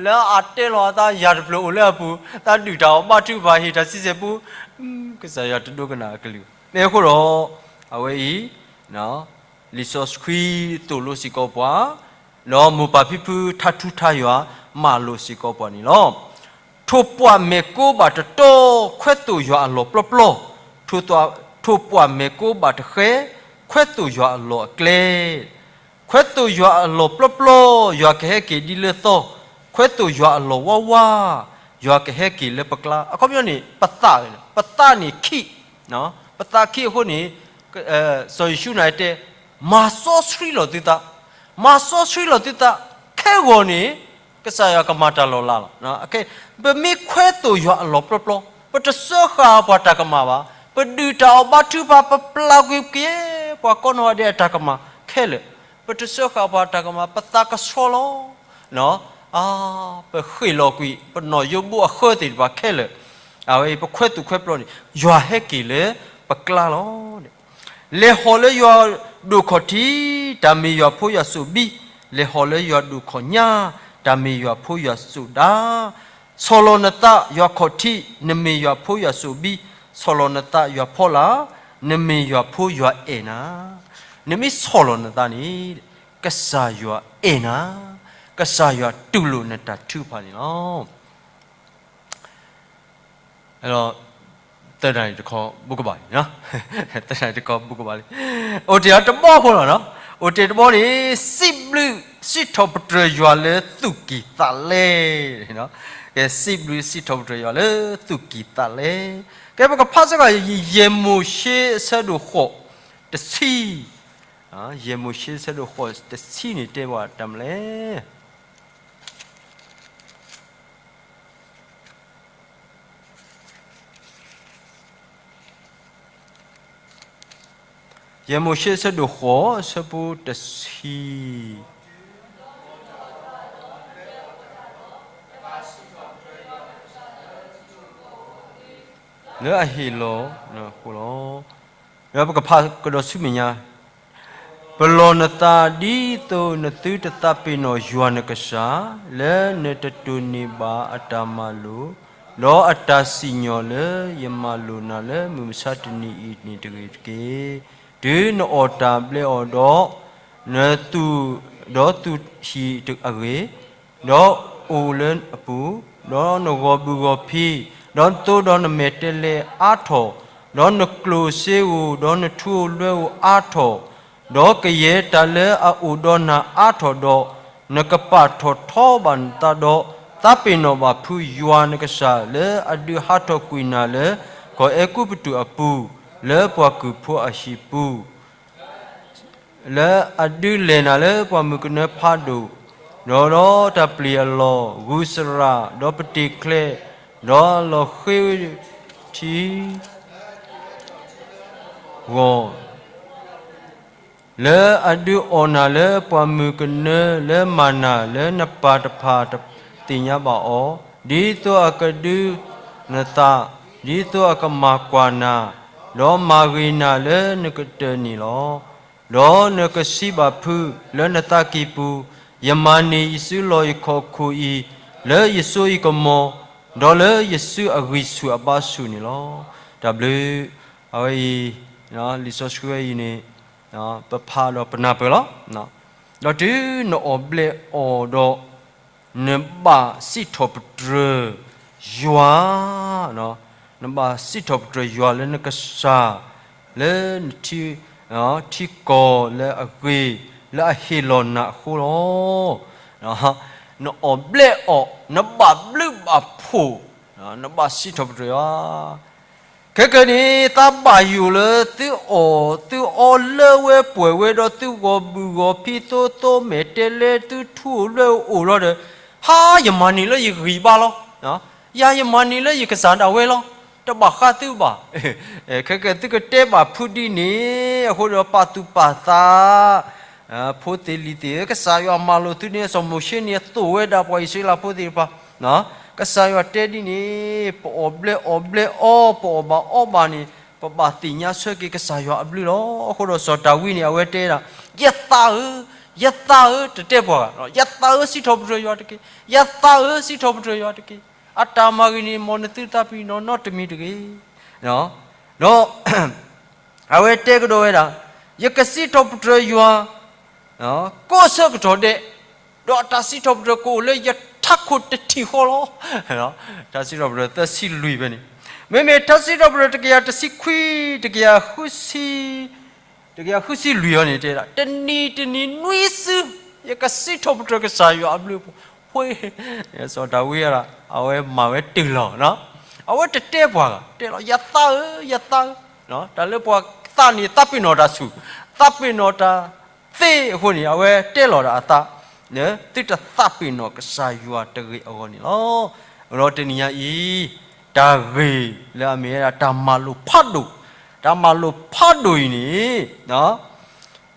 လၢအတဲလီၤအသး ယၤတဖျၢၣ်အိၣ်လၢအပူၤ, သးဒုၣ်တၢ်အီၣ်ဘါထုကဖၣ် ဟ့ၣ်တၢ်ဆံဆဲၣ်ပူ, ကစၢ်ယွၤတဒိကနၣ်အကလုၢ်. မ့ၢ်အဃိဒီး, အဝဲအံၤ, လံာ်စီဆှံသိၣ်လိစ့ၢ်ကီးပှၤ, ဒီးမိၢ်ပၢ်ဖံဖုထါထူထါယွၤ မၤလိာ်စ့ၢ်ကီးပှၤန့ၣ်လီၤ. ထိၣ်ပှၢ်မဲာ်ကိးဘၣ်တတီ, ခွဲးသိၣ်ယွၤအလီၢ်ပျီပျီ, ထိၣ်, ထိၣ်ပှၢ်မဲာ်ကိးဘၣ်တဃဲ, ခွဲးသိၣ်ယွၤအလီၢ်အကျဲ. ခွဲးသိၣ်ယွၤအလီၢ်ပျီပျီ, ယွၤကဟဲက့ၤဒ်လၢသီ, ခွဲးသိၣ်ယွၤအလီၢ်ဝါဝါ, ယွၤကဟဲက့ၤလၢပကျါ. အခီပညီန့ၣ် ပသး, ပသးန့ၣ်ခံ, ပသးခံအဃိန့ၣ်, စီၤယိၤၡူးန့ၣ်တဲ, မၤစီဆှံလီၤသုသး, မၤစီဆှံလီၤသုသး, ခဲဂီၤန့ၣ် ကစၢ်ယွၤကမၤတၢ်လီၤလးလီၤ. ပမ့ၢ်ခွဲးသိၣ်ယွၤအလီၢ်ပျီပျီ, ပတစၢဃာ်ပှၤတၢ်ကမၣ်ဘၣ်, ပဒုၣ်တၢ်အီၣ်ဘါထုကဖၣ် ပပျၢ်ကွံာ်က့ၤ ပှၤကိးနီၢ်ဂၤဒဲးအတၢ်ကမၣ်ခဲလၢာ်, ပတစၢဃာ်ပှၤတၢ်ကမၣ် ပသးကဆှီလီၤ. အါ, ပဃ့ၢ်လီၤကွံာ် ပနီၢ်ယိဘိအဃၢသ့ၣ်တဖၣ်ခဲလၢာ်, အဝဲအံၤ ပခွဲးသိၣ်ခွဲးပျီန့ၣ် ယွၤဟဲက့ၤလၢပကျါလီၤ. လဲၤဟီၣ်လၢယွၤဒိၣ်ခီၣ်ထံး, တၢ်မ့ၢ်ယွၤဖိယွၤစိၣ်ဘံ, လဲၤဟီၣ်လၢယွၤဒိၣ်ခီၣ်ညါ, တၢ်မ့ၢ်ယွၤဖိယွၤစိၣ်ဒါ. ဆီၣ်လီၤနသးယွၤခီၣ်ထံး, နမ့ၢ်ယွၤဖိယွၤစိၣ်ဘံ, ဆီၣ်လီၤနသးယွၤဖီလာ်, နမ့ၢ်ယွၤဖိယွၤအဲၣ်နၤ. နမ့ၢ်ဆီၣ်လီၤနသးန့ၣ်, ကစၢ်ယွၤအဲၣ်နၤ, ကစၢ်ယွၤတူၢ်လိာ်နတၢ်ထုကဖၣ်န့ၣ်လီၤ. အဲၣ်ဒိး, သၢနၣ်ရံၣ်တခီ ဘူးကဘၣ်လံ, သၢနၣ်ရံၣ်တခီ ဘူးကဘၣ်လံ. အိၣ်တ့ၢ်အတဘီဖိလီၤနီၤ, အိၣ်တ့ၢ်တဘီန့ၣ်, စံးဘျုးစံးထီၣ်ပတြၢၤယွၤလၢသူၣ်ကံၢ်သးလဲ, ကဲ, စံးဘျုးစံးထီၣ်ပတြၢၤယွၤလၢသူၣ်ကံၢ်သးလဲ. ကဲ, ပကဖးစ့ၢ်ကီး ယဲၢ်မိၤၡ့အဆၢဒိၣ်ဃိးတဆံ, ယဲၢ်မိၤၡ့အဆၢဒိၣ်ဃိးတဆံန့ၣ် တဲဘၣ်တၢ်မနုၤလဲၣ်. ယဲၢ်မိၤၡ့အဆၢဒိၣ်ဃိး အဆၢဖိတဆံ လၢအဟ့ၣ်လီၤနၤအဃိလီၤ. ဒီးပကဖးကဒီးဆူမဲာ်ညါ, ပလီၢ်နသးဒ်သိးနသုတသးပ့ၤနီၣ်ယွၤနကစၢ်, လၢနတတိၢ်နီၣ်ဘၣ်အတၢ်မၤလိာ်, ဒီးအတၢ်စံၣ်ညီၣ်လၢယမၤလိာ်နၤလၢမုၢ်မဆါတနံၤအံၤန့ၣ်တဂ့ၤတက့ၢ်. တုၤနအီၣ်တၢ်ဘျဲးအီၣ်ဒီး နသူၣ်, ဒီးသူၣ်ဟံၣ်အဂ့ၤ, ဒီးအိၣ်လၢအပူၤ, ဒီးနဂီၤဘုၣ်ဂီၤဖံး, ဒီးနသိဒီးနမဲာ်တဲလဲအါထီၣ်, ဒီးနကျိၣ်စ့ဧိၤ, ဒီးနထူဧိၤလွဲဧိၤအါထီၣ်, ဒီးကယဲၢ်တၢ်လၢအအိၣ်ဒီးနၤအါထီၣ်ဒီး, နကပာ်ထီၣ်ထီဘၣ်နသးဒီး, သးပ့ၤနီၣ်ဘၣ်ဖုယွၤနကစၢ်လၢအဒုးဟးထီၣ်ကွံာ်နၤလၢ ကီၢ်အဲၤကူပတူးအပူၤ, လၢပှၤကုၢ်ဖိအဟံၣ်ပူၤ လၢအဒုးလဲၢ်နၤလၢပှၤမုၣ်ကနၢဖးဒိၣ်, ဒီး, ဒီးတၢ်ပျံၤအလီၢ်, ဂုၤစရၣ်, ဒီးပတ့ၤကျဲ, ဒီးလီၤဃ့ထံ ဂီၢ်, လၢအဒုးအီၣ်နၤလၢပှၤမုၣ်ကနၢလၢမၤနၤလၢနပၢ်တဖၣ်သ့ၣ်ညါဘၣ်အီၤ, ဒ်သိးအကဒုးနသး, ဒ်သိးအကမၤကွၢ်နၤ, ဒီးမၤဂ့ၤနၤလၢနကတၢၢ်န့ၣ်လီၤ. ဒီးနကစံးဘၣ်ဖုလၢနသးကံၢ်ပူၤ, ယမၤန့ၢ်ယစုလီၢ်ယခီၣ်ခိၣ်အံၤ, လၢယစိယကမီၤ, ဒီးလၢယစုအဂံၢ်ဆူၣ်အဘါဆူၣ်န့ၣ်လီၤ. တၢ်ဘျုး, အဝဲအံၤ, လံာ်စီဆှံဝဲအံၤန့ၣ်, ပဖးဒီးပနၢ်ပၢၢ်လီၤ. ဒီးတုၤနအီၣ်ဘျဲးအီၣ်ဒီး နဘၣ်စံးထီၣ်ပတြၢၤယွၤ, နဘၣ်စံးထီၣ်ပတြၢၤယွၤလၢနကစၢ်, လၢနထံ, ထံကီၢ်လၢအဂ့ၤ, လၢအဟ့ၣ်လီၤနၤအဃိလီၤ. နအီၣ်ဘျဲးအီၣ်, နဘၣ်ဘျုးဘၣ်ဖှိၣ်, နဘၣ်စံးထီၣ်ပတြၢၤယွၤ ခဲကနံၣ်အံၤ သးဘၣ်ယိၣ်လၢသုအီၣ်သုအီလၢဝဲပှဲၤဝဲဒီး သုဂီၤဘုၣ်ဂီၤဖံး သုသိမဲာ်တဲလဲ သုထူဧိၤလွဲဧိၤအိၣ်လီၤဒီး, ဟါ, ယမၤန့ၢ်လၢယဂံၢ်ဘါလီၤ. ယၤယမၤန့ၢ်လၢယကစၢ်ဒၣ်ဝဲလီၤ. တဘၣ်ဃးသုဘၣ်. ခဲကနံၣ်အံၤ သုကတဲဘၣ်ဖုဒ်န့ၣ်, အဃိဒီးပာ်သူၣ်ပာ်သး ဖိသ့ၣ်လံၤသ့ၣ်ဧၢ, ကစၢ်ယွၤမၤလိာ်သုန့ၣ် စီၤမိၤၡ့န့ၣ်သိၣ်ဝဲဒၣ်ပှၤအံၣ်စရ့လးဖိသ့ၣ်တဖၣ်, ကစၢ်ယွၤတဲဒ်န့ၣ်, ပအီၣ်ဘျဲးအီၣ်ဘျဲးအီ, ပအီၣ်ဘၣ်အီဘၣ်န့ၣ်, ပဘၣ်သ့ၣ်ညါဆၢက့ၤကစၢ်ယွၤအဘျုးလီၤ. အဃိဒီးစီၤဒၤဝံးန့ၣ် အဝဲတဲဒၣ်, ယသးဧၢ, ယသးဧၢ, တတဲပှၤဂၤ, ယသးဧၢ စံးထီၣ်ပတြၢၤယွၤတက့ၢ်. ယသးဧၢ စံးထီၣ်ပတြၢၤယွၤတက့ၢ်. အတၢ်မၤဂ့ၤန့ၣ် မ်နသုသးပ့ၤနီၣ်နီတမံၤတဂ့ၤ. ဒီး အဝဲတဲကဒီးဝဲဒၣ်, ယကစံးထီၣ်ပတြၢၤယွၤ ကိးဆၢကတီၢ်ဒဲး, ဒီးအတၢ်စံးထီၣ်ပတြၢၤကအိၣ်လၢယထးခိၣ်တထံၣ်ဃီလီၤ. ထါစံးထီၣ်ပတြၢၤသၢဆံလွံၢ်ဖဲန့ၣ်, မ့မ့ၢ်ထါစံးထီၣ်ပတြၢၤတကယၤတဆံခွံ, တကယၤဃုဆံ, တကယၤဃုဆံလွံၢ်အံၤန့ၣ် တဲဒၣ်, တနံၤတနံၤနွံစု ယကစံးထီၣ်ပတြၢၤကစၢ်ယွၤအဘျုးအဖှိၣ်. ဝဲ စီၤဒၤဝံးဒၣ် အဝဲမၤဝဲတုၤလီၤ, အဝဲတတဲပှၤဂၤ, တဲလီၤ, ယသးဧၢ, ယသးဧၢ, တၢ်လၢပှၤသးန့ၣ် သးပ့ၤနီၣ်တၢ်ဆူၣ်, သးပ့ၤနီၣ်တၢ်သ့အဃိန့ၣ် အဝဲတဲလီၤဒၣ်အသး သုတသးပ့ၤနီၣ်ကစၢ်ယွၤတဂ့ၤအဂီၢ်န့ၣ်လီၤ. ဒီးတနံၤညါအံၤ တၢ်ဂ့ၢ်လၢအမ့ၢ်ဝဲဒၣ်တၢ်မၤလိာ်ဖးဒိၣ်, တၢ်မၤလိာ်ဖးဒိၣ်အံၤန့ၣ်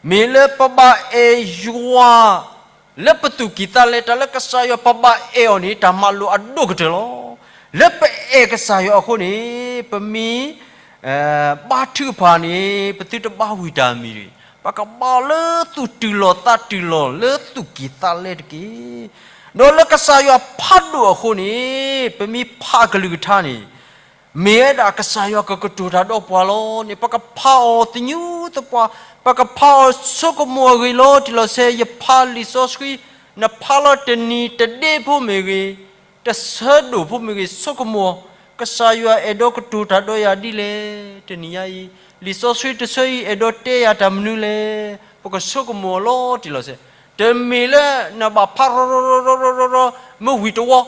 မ့ၢ်လၢပဘၣ်အဲၣ်ယွၤ လၢပသူၣ်ကံၢ်သးလဲ, တၢ်လၢကစၢ်ယွၤပဘၣ်အဲၣ်အီၤန့ၣ် တၢ်မၤလိာ်အဒိၣ်ကတၢၢ်လီၤ. လၢပအဲၣ်ကစၢ်ယွၤအဃိန့ၣ် ပမ့ၢ် ဘါထုကဖၣ်န့ၣ် ပသုတဘါဝံၤတၢ်မံၤတဂ့ၤ, ပကဘၣ်လၢသူၣ်တုၤလီၤသးတုၤလီၤလၢသူၣ်ကံၢ်သးလဲတက့ၢ်. ဒီးလၢကစၢ်ယွၤဖးဒိၣ်အဃိန့ၣ် ပမ့ၢ်ဖးအကလုၢ်ကထါန့ၣ် မ့ၢ်ဝဲဒၣ်ကစၢ်ယွၤကကတိၤတၢ်ဒီးပှၤလီၤန့ၣ် ပကဖးအီၤသညူသပှၢ်, ပကဖးအီၤဆိကမိၣ်အဂ့ၢ်လီၤတံၢ်လီၤဆဲး. ယဖးလံာ်စီဆှံ, နဖးလီၤတနံၤတဒ့ဖိမ့ၢ်ဂ့ၤ, တဆၢဒိၣ်ဖိမ့ၢ်ဂ့ၤ, ဆိကမိၣ်အီၤ, ကစၢ်ယွၤအဲၣ်ဒိးကတိၤတၢ်ဒီးယၤဒ်လဲၣ်. တနံၤညါအံၤ လံာ်စီဆှံတဆၢအံၤ အဲၣ်ဒိးတဲယၤတၢ်မနုၤလဲၣ်. ပကဆိကမိၣ်အီၤလီၤတံၢ်လီၤဆဲး. တမ့ၢ်လၢနဘၣ်ဖးရီၤရီၤရီၤရီၤရီၤ မ့ၢ်ဝံၤတဝီ,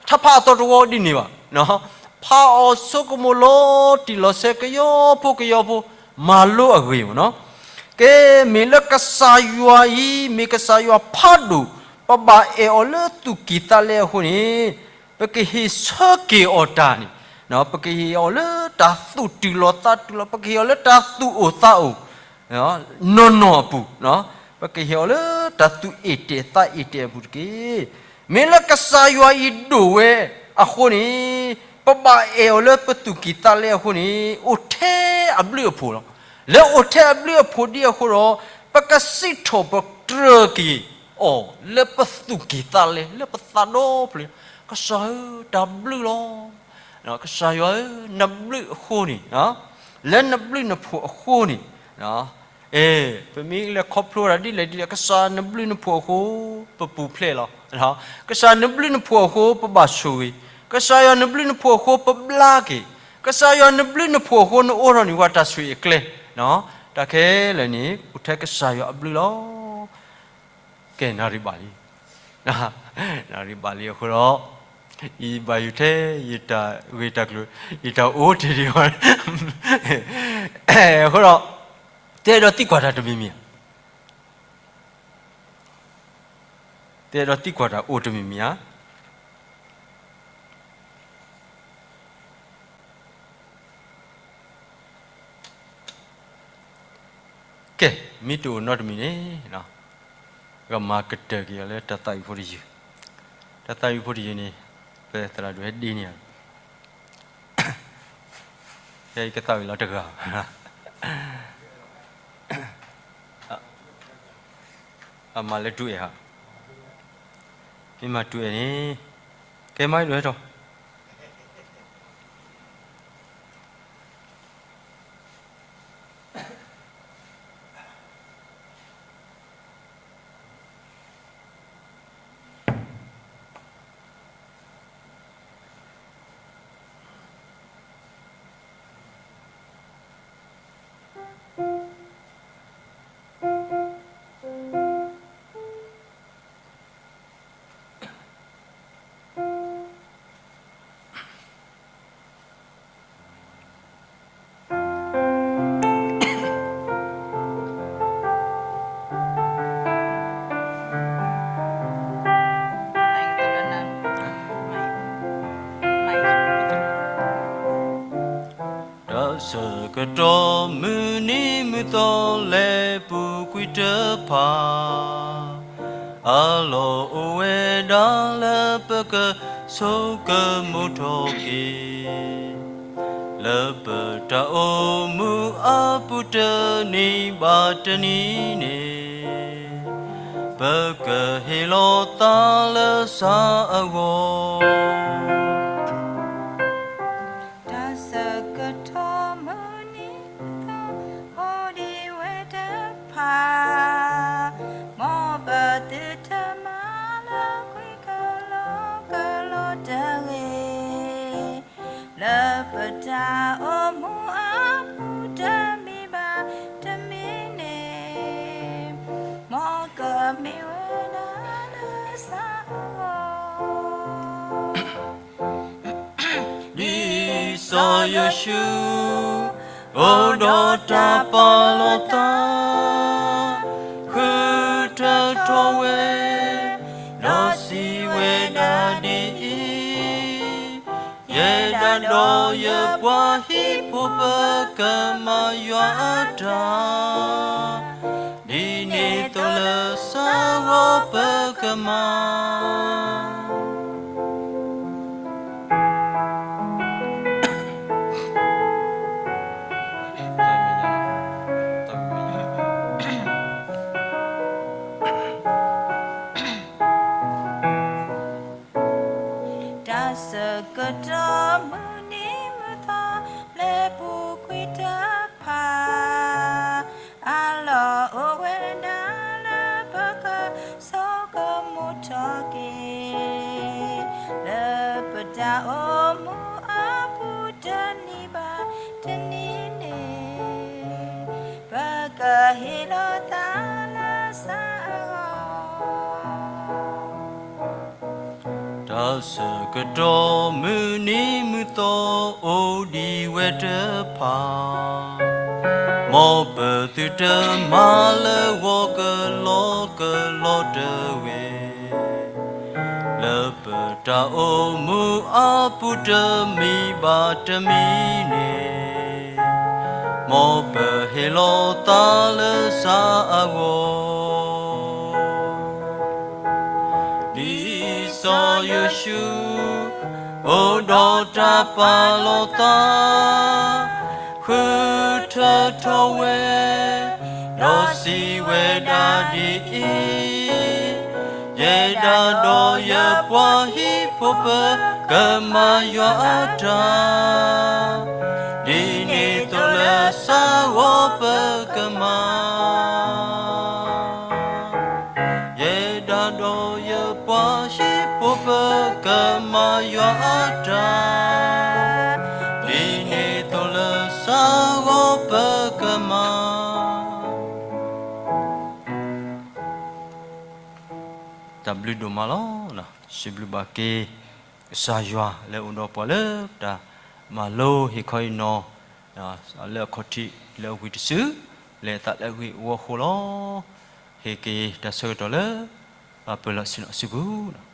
ထါဖးအသီတဝီဒ်န့ၣ်ဘၣ်. ဖးအီၤဆိကမိၣ်လီၤတံၢ်လီၤဆဲး ကယီဖိကယီဖိ, မၤလိအဂ့ၢ်မ့ၢ်နီၤ. ကဲ, မ့ၢ်လၢကစၢ်ယွၤအံၤ မ့ၢ်ကစၢ်ယွၤဖးဒိၣ်, ပဘၣ်အဲၣ်အီၤလၢသူၣ်ကံၢ်သးလဲအဃိန့ၣ် ပကဟ့ၣ်ဆၢက့ၤအီၤတၢ်န့ၣ်, ပကဟ့ၣ်အီၤလၢတၢ်သူၣ်တုၤလီၤသးတုၤလီၤ, ပကဟ့ၣ်အီၤလၢတၢ်သူၣ်အိၣ်သးအိၣ် နီၢ်နီၢ်အပူၤ, ပကဟ့ၣ်အီၤလၢတၢ်သူၣ်အ့ၣ်တဲာ်သးအ့ၣ်တဲာ်အပူၤတက့ၢ်. မ့ၢ်လၢကစၢ်ယွၤအံၤဒိၣ်ဝဲအဃိန့ၣ် ပဘၣ်အဲၣ်အီၤလၢပသူၣ်ကံၢ်သးလဲအဃိန့ၣ် အိၣ်ထဲအဘျုးအဖှိၣ်လီၤ. လၢအိၣ်ထဲအဘျုးအဖှိၣ်ဒ်အဃိဒီး ပကစံးထီၣ်ပတြၢၤက့ၤအီၤလၢပသူၣ်ကံၢ်သးလဲ လၢပသးဒီဖျၢၣ်, ကစၢ်ဧၢ, တၢ်ဘျုးလီၤ. ကစၢ်ယွၤဧၢ, နဘျုးအဃိန့ၣ်, လၢနဘျုးနဖှိၣ်အဃိန့ၣ်, အဲ, ပမ့ၢ်လဲၤခီဖျိတၢ်ဒ်လဲၣ်ဒ်လဲၣ်, ကစၢ်နဘျုးနဖှိၣ်အဃိ ပပူၤဖျဲးလီၤ. ကစၢ်နဘျုးနဖှိၣ်အဃိ ပဘၣ်ဆိၣ်ဂ့ၤ, ကစၢ်ယွၤနဘျုးနဖှိၣ်အဃိ ပဘျါက့ၤ, ကစၢ်ယွၤနဘျုးနဖှိၣ်အဃိ နအိးထီၣ်န့ၢ်ပှၤတၢ်ဆိၣ်ဂ့ၤအကျဲ, တၢ်ခဲလၢာ်န့ၣ် အိၣ်ထဲကစၢ်ယွၤအဘျုးလီၤ. ကဲ နၣ်ရံၣ်ဘၣ်လံ, နၣ်ရံၣ်ဘၣ်လံအဃိဒီး, ယဘၣ်ယိၣ်ထဲ ယတၢ်ဂ့ၢ်တၢ်ကျိၤ, ယတၢ်အိၣ်တ့ၢ်ဒံးဘၣ်, အဃိဒီး, တဲဒီးသံကွၢ်တၢ်တမံၤမံၤဧါ, တဲဒီးသံကွၢ်တၢ်အိၣ်တမံၤမံၤဧါ. ကဲ, မ့ၢ်တအိၣ်နီတမံၤန့ၣ်, ကမၤကတၢၢ်က့ၤအီၤလၢတၢ်သးဝံၣ်ဖိတယုၢ်, တၢ်သးဝံၣ်ဖိတယုၢ်န့ၣ်, ပသရၣ်ဒိၣ်ဟဲဒ့န့ၢ်ဧါ, ဖဲအံၤကသးဝံၣ်လီၤတဂၤ, အမၤလၢဒုးအဲၣ်ဧါ, မ့ၢ်မၤဒုးအဲၣ်န့ၣ်, ကဲမၤဒုးအဲၣ်ထီၣ် တၢ်ဆၢကတီၢ်မုၢ်နံၤမုၢ်သီလဲၤပူၤကွံာ်တဖၣ်, အလီၢ်အိၣ်ဝဲဒၣ်လၢပကဆိကမိၣ်ထီၣ်က့ၤ, လၢပတၢ်အိၣ်မူအပူၤတနံၤဘၣ်တနံၤန့ၣ်, ပကဟ့ၣ်လီၤသးလၢစါအဂီၢ်. တၢ်ဆၢကတီၢ်မုၢ်နံၤမုၢ်သီအိၣ်ဒံးဝဲတဖၣ်, မ်ပသုတမၤလၢကွံာ်ကလီကလီတဂ့ၤ, လၢပတၢ်အိၣ်မူအပူၤတမံၤဘၣ်တမံၤန့ၣ်, မ်ကမ့ၢ်ဝဲဒၣ်လၢစါအဂီၢ်. ဒ်စီၤယိၤၡူ အိၣ်ဒီးတၢ်ပာ်လီၤသး, ဃုထၢထီၣ်ဝဲ, ဒီးစံးဝဲဒၣ်ဒ်အံၤ, ယဲဒၣ်ဒီးယပှၤဟံၣ်ဖိပကမၤယွၤအတၢ်, ဒ်န့ၣ်အသိးလၢစါအဂီၢ်ပကမၤ တၢ်ဆၢကတီၢ်မုၢ်နံၤမုၢ်သီလဲၤပူၤကွံာ်တဖၣ်, အလီၢ်အိၣ်ဝဲဒၣ်လၢပကဆိကမိၣ်ထီၣ်က့ၤ, လၢပတၢ်အိၣ်မူအပူၤတနံၤဘၣ်တနံၤန့ၣ်, ပကဟ့ၣ်လီၤသးလၢစါအဂီၢ်. တၢ်ဆၢကတီၢ်မုၢ်နံၤမုၢ်သီအိၣ်ဒံးဝဲတဖၣ်, မ်ပသုတမၤလၢဂီၤကလီကလီတဂ့ၤ, လၢပတၢ်အိၣ်မူအပူၤတမံၤဘၣ်တမံၤန့ၣ်, မ်ပဟ့ၣ်လီၤသးလၢစါအဂီၢ်. ဒ်စီၤယိၤၡူ အိၣ်ဒီးတၢ်ပာ်လီၤသး, ဃုထၢထီၣ်ဝဲ, ဒီးစံးဝဲဒၣ်ဒ်အံၤ, ယဲဒၣ် ဒီးယပှၤဟံၣ်ဖိပကမၤယွၤအတၢ်, ဒ်န့ၣ်သိးလၢသးဂီၤပကမၤ, ယဲဒၣ်ဒီးယပှၤဟံၣ်ဖိပကမၤယွၤအတၢ်, ဒ်န့ၣ်သိးလၢသးဂီၤပကမၤ တၢ်ဘျုးဒိၣ်မးလီၤ. စံးဘျုးဘၣ်က့ၤ ကစၢ်ယွၤလၢအိၣ်ဒီးပှၤလၢတၢ်မၤလိဟ့ၣ်ခီဟ့ၣ်နီၤ လၢအခီၣ်ထံးလၢအဝံၤတစု လၢအသးလၢအဂ့ၤအဝီအဃိလီၤ. ဟ့ၣ်က့ၤတၢ်ဆၢကတီၢ်လၢ ပၢၤလီၢ်ဆ့ၣ်နီၤအစုပူၤ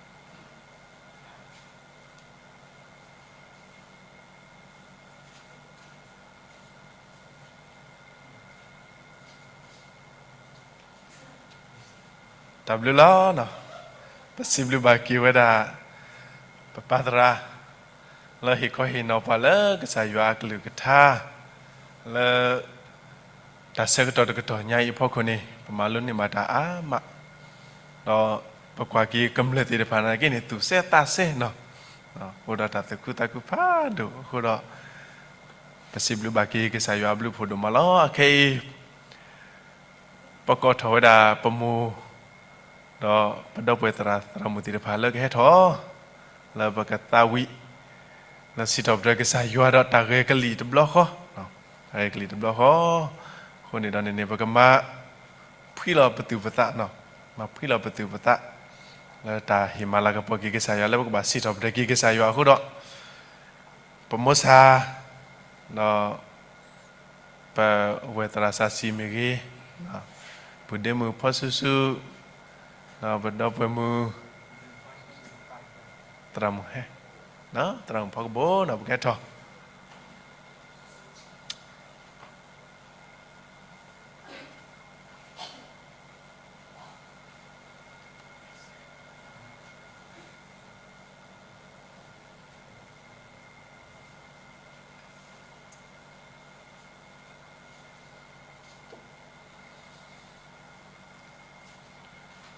တၢ်ဘျုးလီၤ. ပစံးဘျုးဘၣ်က့ၤဝဲဒၣ် ပပၢ်သရၣ် လၢဟ့ၣ်ခီဟ့ၣ်နီၤပှၤလၢကစၢ်ယွၤအကလုၢ်ကထါ လၢ တၢ်ဆၢကတီၢ်တကတီၢ်ညါအံၤအဖီခိၣ်န့ၣ် ပမၤလိန့ၢ်ဘၣ်တၢ်အါမး, ဒီးပကွၢ်က့ၤကမျၢၢ်သ့ၣ်တဖၣ်နာ်က့န့ၣ် သူၣ်စဲသးစဲနီၤ, အိၣ်ဒီးတၢ်သူၣ်ခုသးခုဖးဒိၣ်အဃိဒီး ပစံးဘျုးဘၣ်က့ၤကစၢ်ယွၤအဘျုးဖးဒိၣ်မးလီၤ. အခဲအံၤ ပကိးထီၣ်ဝဲဒၣ်ပမိၢ် ဒီးပဒီပုၢ်ဝဲၢ်သရၣ်သရၣ်မုၣ်သ့ၣ်တဖၣ်လၢကဟဲထီၣ် လၢပကသးဝံၣ် လၢစံးထီၣ်ပတြၢၤကစၢ်ယွၤဒီးတၢ်ဂဲၤကလံၣ်တဘျီဃီ, တၢ်ဂဲၤကလံၣ်တဘျီဃီ, အဃိန့ၣ်ဒီးန့ၣ်န့ၣ် ပကမၤဖှံလီၤပသူၣ်ပသး, မၤဖှံလီၤပသူၣ်ပသး လၢတၢ်ဟ့ၣ်မၤလၤကပီၤက့ၤကစၢ်ယွၤ လၢပကဘၣ်စံးထီၣ်ပတြၢၤက့ၤကစၢ်ယွၤအဃိဒီး ပမိၢ်ဆၣ် ဒီး ပဝဲၢ်သရၣ်စၢ်စံမ့ၢ်ဂ့ၤ, ပုၢ်ဒ့မုၣ်ဖီဆူၣ်ဆူၣ်, ဒီးပဒီပုၢ်ဝဲၢ်မုၣ် သရၣ်မုၣ်ဟဲ, သရၣ်မုၣ်ဖီကဘိ ဒီးပကဟဲထီၣ်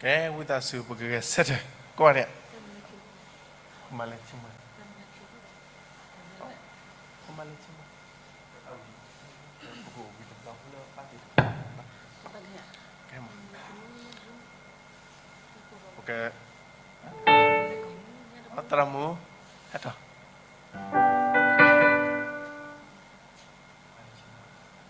ကဲ ဝံသးစူၤ ပကဂဲၤဆၢထၢၣ် ကွၢ်ဒဲး, မၤလဲၤဆံမၤ, မၤလဲၤဆံမၤ, ကဲ, သရၣ်မုၣ် ဟဲထီၣ်.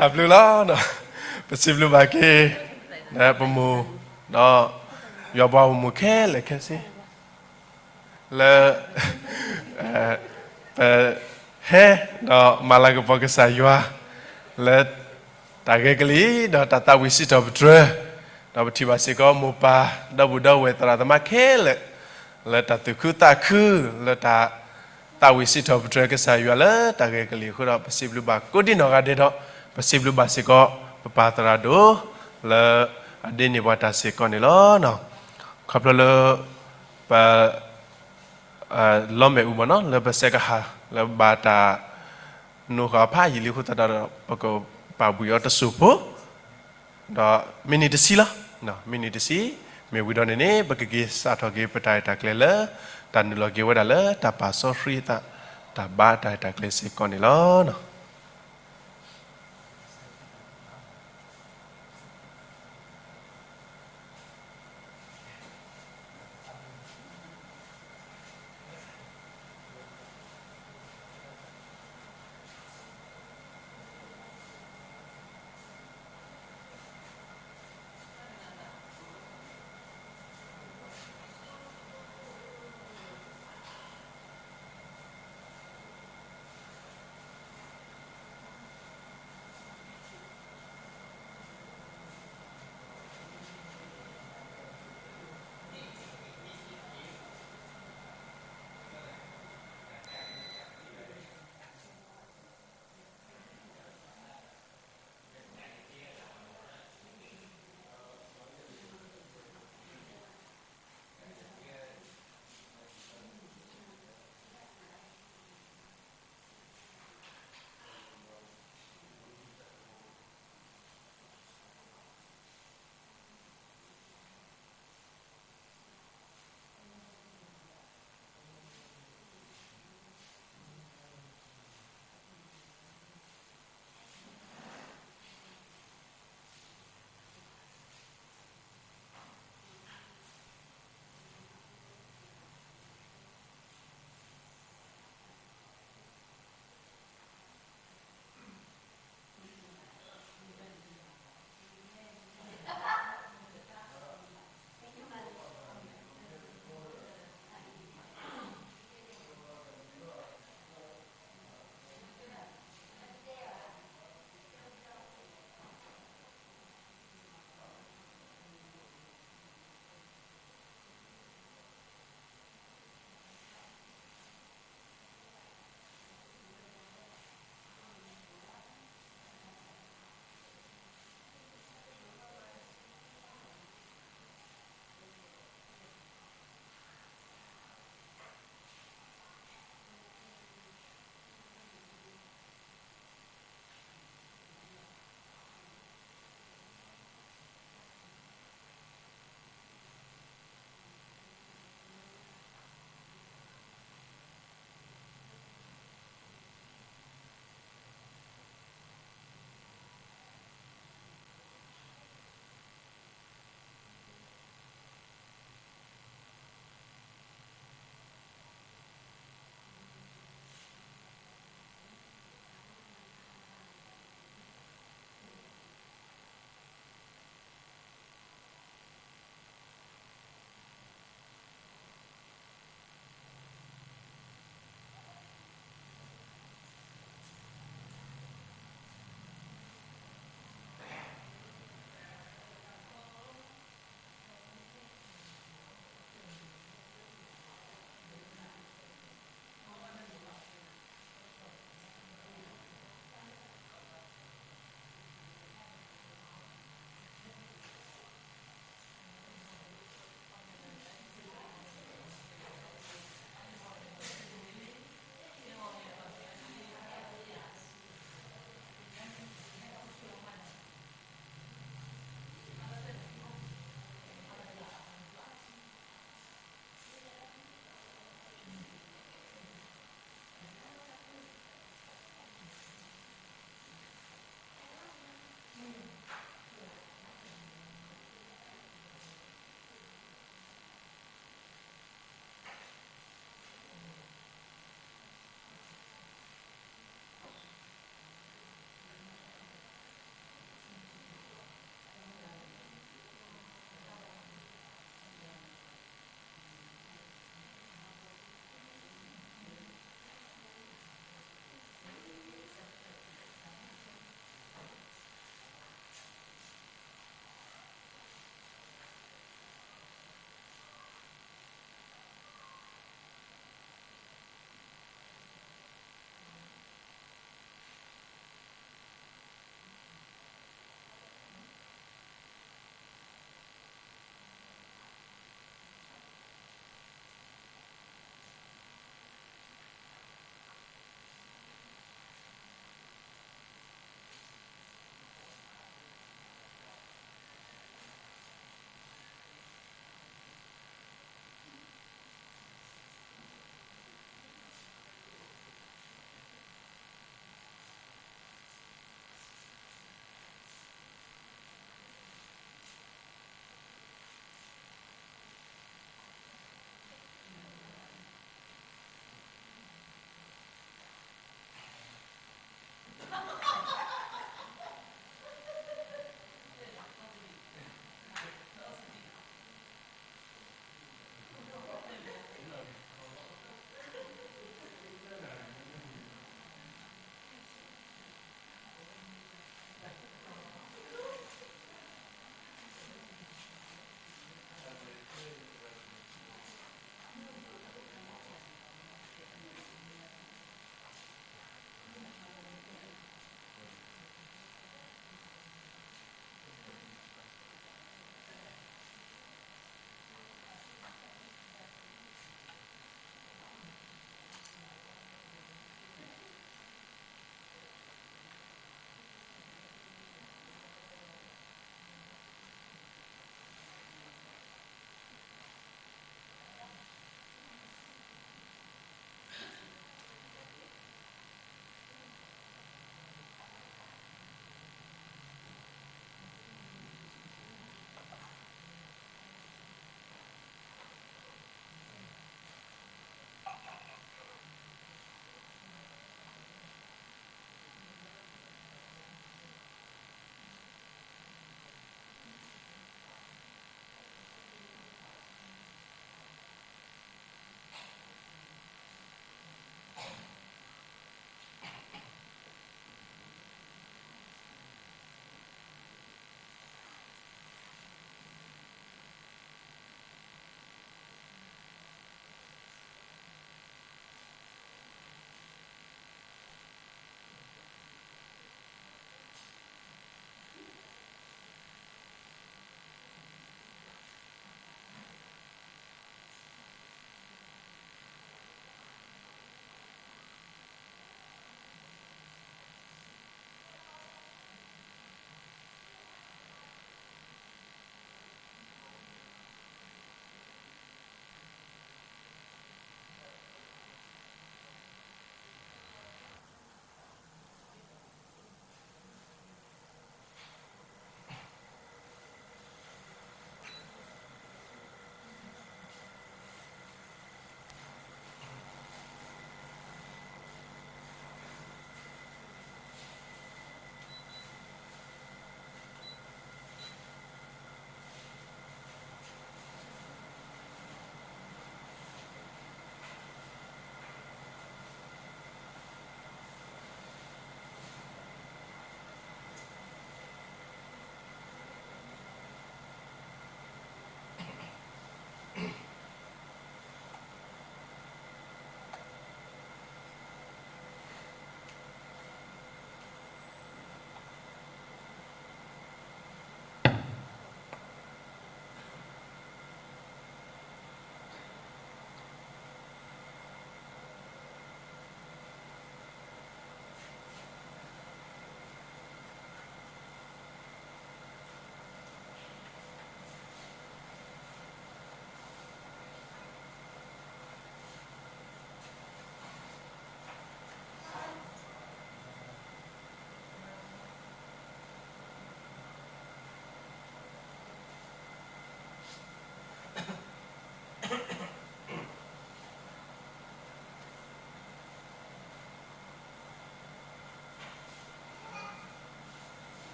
တၢ်ဘျုးလီၤ. ပစံးဘျုးဘၣ်က့ၤ ပမိၢ် ဒီးယွၤဘှါပမိၢ်ခဲလၢာ်ခဲဆ့ လၢ ပ ဟဲ ဒီးမၤလၤကပီၤကစၢ်ယွၤ လၢ တၢ်ဂဲၤကလံၤ ဒီးတၢ်သးဝံၣ်စံးထီၣ်ပတြၢၤ, ဒီးပထံၣ်ဘၣ်စ့ၢ်ကီးမိၢ်ပၢ် ဒီပုၢ်ဒီဝဲၢ်သရၣ်သမါခဲလၢာ် လၢတၢ်သူၣ်ခုသးခု လၢတၢ်သးဝံၣ်စံးထီၣ်ပတြၢၤကစၢ်ယွၤလၢတၢ်ဂဲၤကလံၤအဃိဒီး ပစံးဘျုးဘၣ်ကိးဒံနီၢ်ဂၤဒဲးဒီး ပစံးဘျုးဘၣ်စ့ၢ်ကီး ပပၢ်သရၣ်ဒိၣ် လၢအဒ့န့ၢ်ပှၤတၢ်စ့ၢ်ကီးန့ၣ်လီၤ. ခီဖျိလၢ ပ လီမဲာ်အူမ့ၢ်နီၤ လၢပစဲးကဟၣ် လၢဘၣ်တၢ် နိဃာ်ဖးယံာ်လံအဃိသတးဒီး ပကပာ်ဘှံးအီၤတစိၢ်ဖိ ဒီးမံးနံးတဆံလီၤ. မံးနံးတဆံ မ့ၢ်ဝံၤဒီးန့ၣ်န့ၣ် ပကက့ၤစးထီၣ်က့ၤပတၢ်ရဲၣ်တၢ်ကျဲၤလၢ တၢ်နုာ်လီၤက့ၤဝဲဒၣ်လၢတၢ်ပာ်စီဆှံအသး တၢ်ဘါတၢ်ရဲၣ်တၢ်ကျဲၤစ့ၢ်ကီးန့ၣ်လီၤ.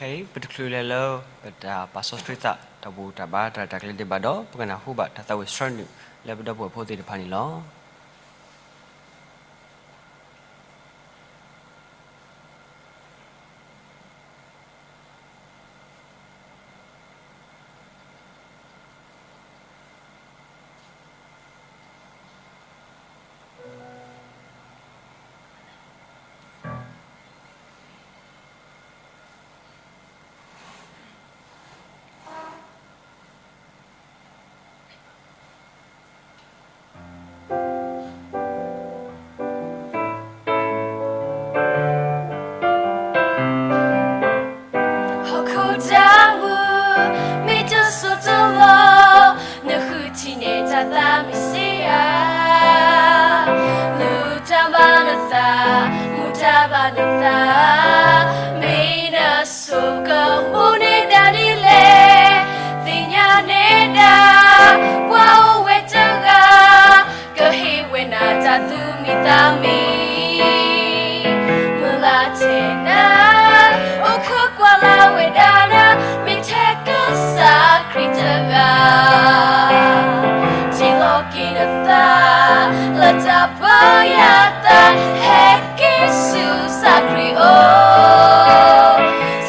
ခဲအံၤ ပတချုးလဲၤလၢ ပတၢ်ပာ်စီဆှံသး တၢ်ဘူၣ်တၢ်ဘါတၢ်ရဲၣ်တၢ်ကျဲၤဒံးဘၣ်ဒီး ပကနၢ်ဟူဘၣ်တၢ်သးဝံၣ်ဆှၢနုာ် လၢပဒီပုၢ်ဝဲၢ်ဖိသ့ၣ်တဖၣ်န့ၣ်လီၤ. Hokutamo, mito sotolo, nahutine tata misia. Lutabanatha, mutabanatha, mina soka mone danile, thinya neda, wa owetaga, Kahiwena tatu mitami. Mulatena, okokwala wedana, miteka sakritaga. Tilokinatha, latapoyata, hekisu sakrio.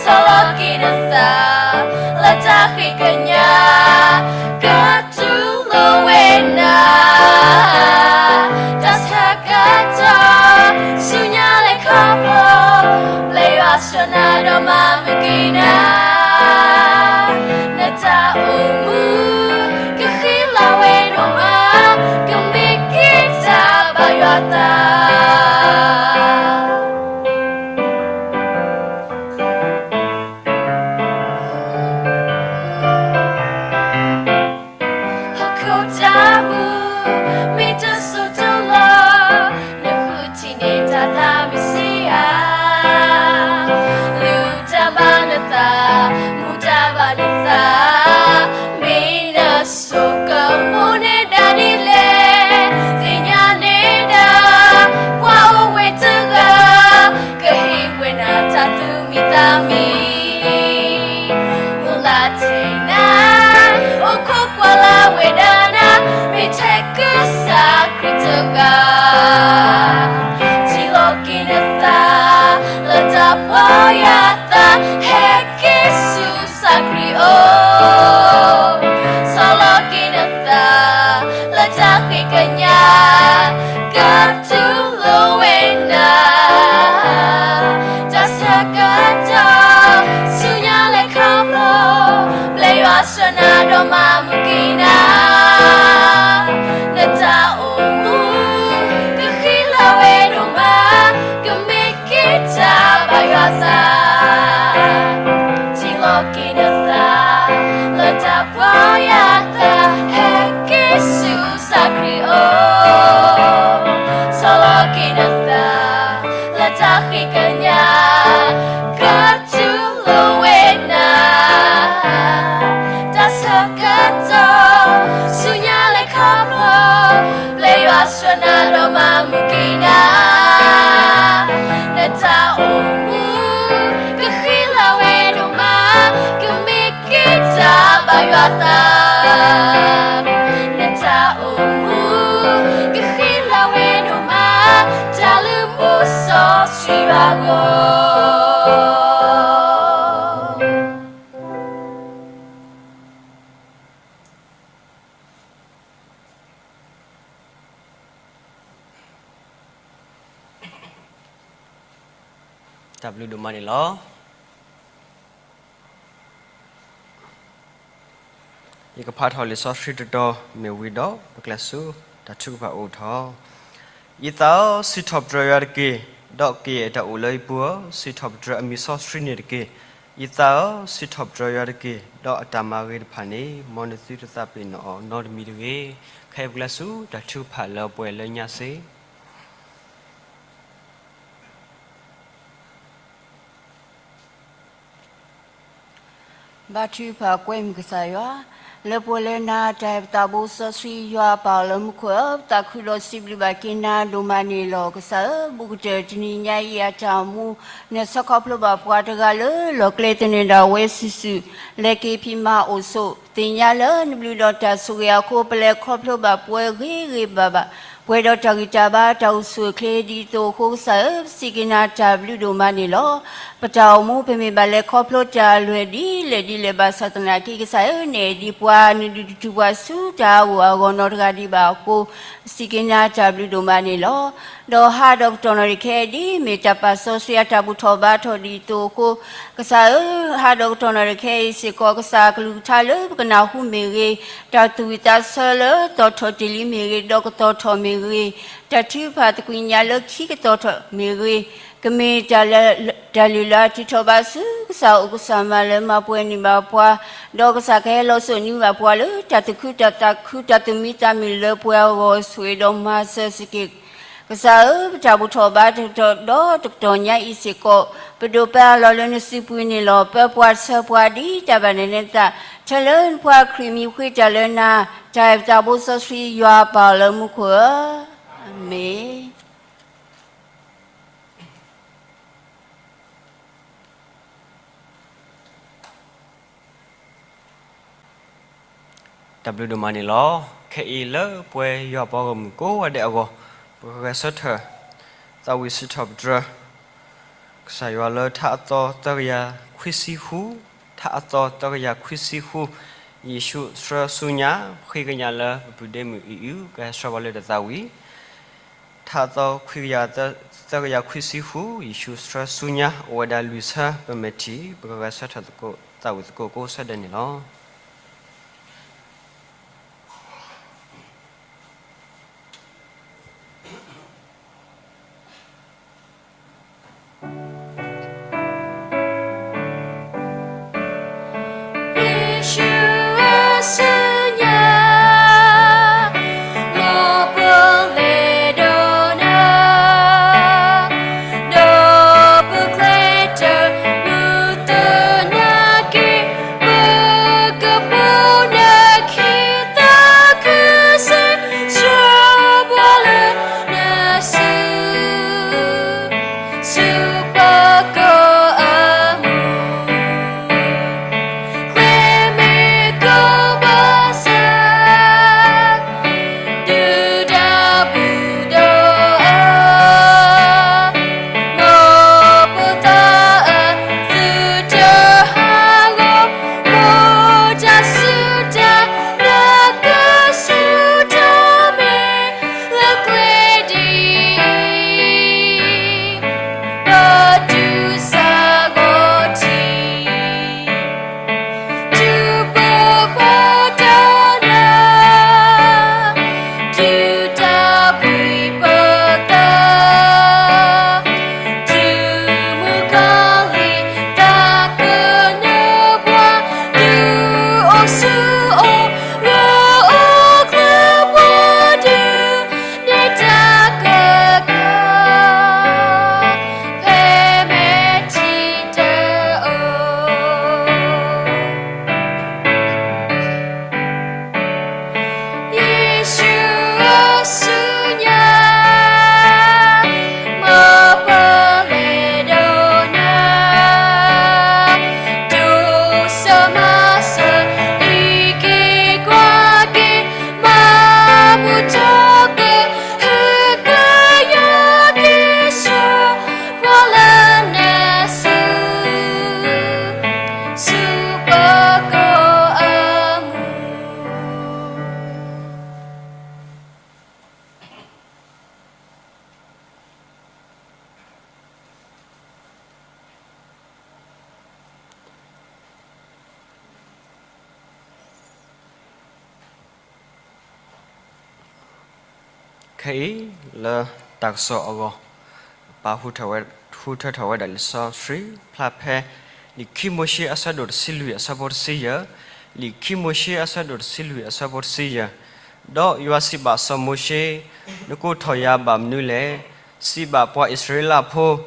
Salokinatha, latakikanya, Katulowena, tasakata, sunyale kapo, blewa sona doma mukina. Nata umu, kahila wenoma, kamikita bayata. Hakotamu, mita sotolo, nahutine tata misia. Lutabanatha, mutabanatha, mina soka mone danile, thinya neda, wa owetaga, Kahiwena tatu mitami. Mulatena, okokwala wedana, miteka sakritaga. Tilokinatha, latapoyata, hekisu sakrio. Salokinatha, latakikanya, Katulowena, tasakata, sunyale kapo, blewa sona doma mukina. Nata umu, kahila wenoma, kamikita bayata. Tilokinatha, latapoyata, hekisu sakrio. Salokinatha, latakikanya, Katulowena, tasakata, sunyale kapo, blewa sona doma mukina. Nata umu, kahila wenoma, kamikita bayata. Nata umu, kahila wenoma, talumu so sirago. တၢ်ဘျုးဒိၣ်မးန့ၣ်လီၤ. ယကဖးထီၣ်လံာ်စီဆှံတတီၤမ့ၢ်ဝံၤဒီး ပကျဲးစၢးတၢ်ထုကဖၣ်အိၣ်ထီၣ်. ယသးဧၢ, စံးထီၣ်ပတြၢၤယွၤတက့ၢ်, ဒီးကယဲၢ်တၢ်အိၣ်လၢယပူၤဧၢ, စံးထီၣ်ပတြၢၤအမံၤစီဆှံန့ၣ်တက့ၢ်. ယသးဧၢ, စံးထီၣ်ပတြၢၤယွၤတက့ၢ်, ဒီးအတၢ်မၤဂ့ၤတဖၣ်န့ၣ် မ်နသုတသးပ့ၤနီၣ်အီၤနီတမံၤတဂ့ၤ. ခဲအံၤပကျဲးစၢးတၢ်ထုကဖၣ်လၢပှဲၤလၢညါစ့ၢ် ဘါထုကဖၣ်ကွဲမုာ်ကစၢ်ယွၤ, လၢပှဲၤလၢနၤ တၢ်အဲၣ်ပသးဘိစီဆှံယွၤအပၢ်လၢမူခိၣ်ဧၢ, ပသးခုဒီးစံးဘျုးဘၣ်က့ၤနၤဒိၣ်မးန့ၣ်လီၤ. ကစၢ်ဧၢ, ဘူးကတၢၢ်တနံၤညါအံၤအတၢ်အိၣ်မူ နဆၢခီဖျိဘၣ်ပှၤတဂၤလၢလီၢ်ကျဲသနၢၣ်ဒၣ်ဝဲစုာ်စုာ်, လဲၤက့ၤဖံးမၤအိၣ်ဆိး, သ့ၣ်ညါလၢနဘျုးဒီးတၢ်ဆိၣ်ဂ့ၤအဃိ ပလဲၤခီဖျိဘၣ်ပှၤဂ့ၤဂ့ၤဘၣ်ဘၣ်, ပှဲၤဒီးတၢ်ဂံၢ်တၢ်ဘါတၢ်အိၣ်ဆူၣ်အိၣ်ချ့ဒ်သိးအဃိ ကစၢ်ဧၢ, ပစံးက့ၤနၤတၢ်ဘျုးဒိၣ်မးန့ၣ်လီၤ. ပတၢ်အိၣ်မူပမ့ၢ်ဘၣ်လဲၤခီဖျိတၢ်အလွဲၢ်ဒ်လဲၣ်ဒ်လဲၣ်ဘၣ်ဆၣ်သနာ်က့ ကစၢ်ဧၢ, နအဲၣ်ဒိးပှၤ နဒုးတတုၤပှၤဆူတၢ်အဂီၢ်အဂီၢ်နီတဂၤဒံးဘၣ်အဃိ ပစံးက့ၤနၤတၢ်ဘျုးဒိၣ်မးန့ၣ်လီၤ. ဒီးဟးဒီးကတီၢ်နီၣ်တခါအံၤ ဒ်မ့ၢ်တၢ်ပာ်စီဆှံအတၢ်ဘူၣ်ထီၣ်ဘါထီၣ်ဒ်သိးအဃိ ကစၢ်ဧၢ, ဟးဒီးကတီၢ်နီၣ်တခါအံၤစ့ၢ်ကီး ကစၢ်အကလုၢ်ကထါလၢပကနၢ်ဟူမ့ၢ်ဂ့ၤ, တၢ်သူၣ်ဝံၣ်သးဆၢလၢသီၣ်ထီၣ်တ့ၢ်လံမ့ၢ်ဂ့ၤ, ဒီးကသီၣ်ထီၣ်မ့ၢ်ဂ့ၤ, တၢ်ထုကဖၣ်သကွံာ်ညါလၢခံကသီၣ်ထီၣ်မ့ၢ်ဂ့ၤ, ကမ့ၢ်တၢ်လၢ တၢ်လုၢ်လၢ်အတုၤထီၣ်ဘၣ်ဆူကစၢ်အအိၣ် ကစၢ်မၤလၢမၤပှဲၤန့ၢ်ဘၣ်ပှၤ, ဒီးကစၢ်ကဟဲလီၤစိာ်န့ၢ်ဘၣ်ပှၤလၢတၢ်သူၣ်ခုသးခု တၢ်သူၣ်မံသးမုာ်လၢပှဲၤအဂီၢ် ဆိၣ်ဂ့ၤဒီးမၤစၢၤစ့ၢ်ကီး ကစၢ်ဧၢ, ပတၢ်ဘူၣ်ထီၣ်ဘါထီၣ်ဒီးတကတီၢ်ညါအံၤစ့ၢ်ကီး ပဒိးပၢအလီၢ်လၢနစုပူၤန့ၣ်လီၤ. ပၢပှၤဆှၢပှၤဒ်တၢ်ဘၣ်နနဲနသး, ထဲလၢနဖိခရံာ်မံၤဃ့တၢ်လၢနၤ, တၢ်အဲၣ်ပသးဘိစီဆှံယွၤအပၢ်လၢမူခိၣ်ဧၢ, အၤမ့ၣ်. တၢ်ဘျုးဒိၣ်မးန့ၣ်လီၤ. ခဲအံၤလၢပဝဲယွၤပှၤဂီၢ်မုၢ်ကိးဂၤဒဲးအဂီၢ် ပကဂဲၤဆၢထၢၣ် သးဝံၣ်စံးထီၣ်ပတြၢၤ ကစၢ်ယွၤလၢထါအသီသၢကယၤခွံဆံဃု, ထါအသီသၢကယၤခွံဆံဃု, ယ့ၣ်ၡူးဆှၢဆူညါ ပဃ့ကညးလၢပပုၢ်ဒ့မုၣ်အံၤအု ကဟဲဆှၢပှၤလၢတၢ်သးဝံၣ် ထါအသီခွံကယၤ သၢကယၤခွံဆံဃု, ယ့ၣ်ၡူးဆှၢဆူညါ အိၣ်ဝဲဒၣ်လွံၢ်ဆၢ ပမဲာ်ထံၣ် ပကဂဲၤဆၢထၢၣ်သကိး သးဝံၣ်သကိးကိးဆၢဒဲးန့ၣ်လီၤ. ယ့ၣ်ၡူးဆှၢဆူညါ မ်ပလဲၤဒီးနၤ ဒီးပကျဲတၢ် မုၢ်သနာ်က့ ပကပူၤနခံသးခုစ့ၢ် ဆှၢပှၤလၢနစု ဆူပကိးအမူး ကျဲမ့ၢ်ကိးဘၣ်ဆၣ် ဒုၣ်ဒါဘူၣ်ဒီးအါ မ်ပသးအသုတဟးဂီၤ မ်တၢ်စူၢ်တၢ်နာ် ကစူၢ်တၢ်မဲာ် လၢကျဲဒ်အံၤ ပတုၤဆၢဂီၤထံး တုၤပပာ်တၢ်နၤ တုၤတၢ်ဘှံးပသး တုၤမုၣ်ကီၤလံၤ သးကနၢပှၤ တုၤအိၣ်ဆူၣ်အိၣ်ဂၢၢ်အိၣ်ကျၢၤပှၤ ဒုးနဲၣ်တၢ်ကကီ ဖဲမဲာ်ထံတအိၣ် ယ့ၣ်ၡူးဆှၢဆူညါ မ်ပလဲၤဒီးနၤ တိစၢၤမၤစၢၤ အံးက့ၤကွၢ်က့ၤ မၤဘူၣ်ထီၣ်က့ၤ ဟ့ၣ်ကယီက့ၤ ဆှၢပှၤလၢနစု ဆူပကိးအမူး ခဲအံၤလၢတၢ်ကစီၣ်အဂီၢ် ပာ်ဟူထၢထီၣ်ဝဲဒၣ်လံာ်စီဆှံ ဖျါဖဲ လံာ်ခံမိၤၡ့အဆၢဒိၣ်တဆံလွံၢ်အဆၢဖိတဆံယဲၢ်, လံာ်ခံမိၤၡ့အဆၢဒိၣ်တဆံလွံၢ်အဆၢဖိတဆံယဲၢ်, ဒီးယွၤစံးဘၣ်စီၤမိၤၡ့, နကိးထီၣ်ယၤဘၣ်မနုၤလဲၣ်. စံးဘၣ်ပှၤအံၣ်စရ့လးဖိ, ဒ်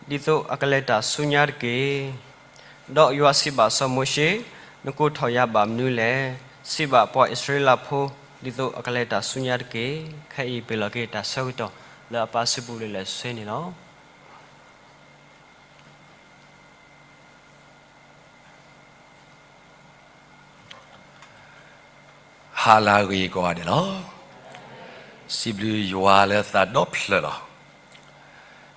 သိးအကလဲၤတၢ်ဆူညါတက့ၢ်. ဒီးယွၤစံးဘၣ်စီၤမိၤၡ့, နကိးထီၣ်ယၤဘၣ်မနုၤလဲၣ်. စံးဘၣ်ပှၤအံၣ်စရ့လးဖိ ဒ်သိးအကလဲၤတၢ်ဆူညါတက့ၢ်. ခဲအံၤပ့ၤလီၤက့ၤတၢ်ဆၢကတီၢ်လၢအပၢ်စုပူၤလၢလဲၤဆှၢန့ၣ်လီၤ. ဟါလၢအဂ့ၤကိးဂၤဒဲးလီၤ. စံးဘျုးယွၤလၢသးဒီဖျၢၣ်လီၤ.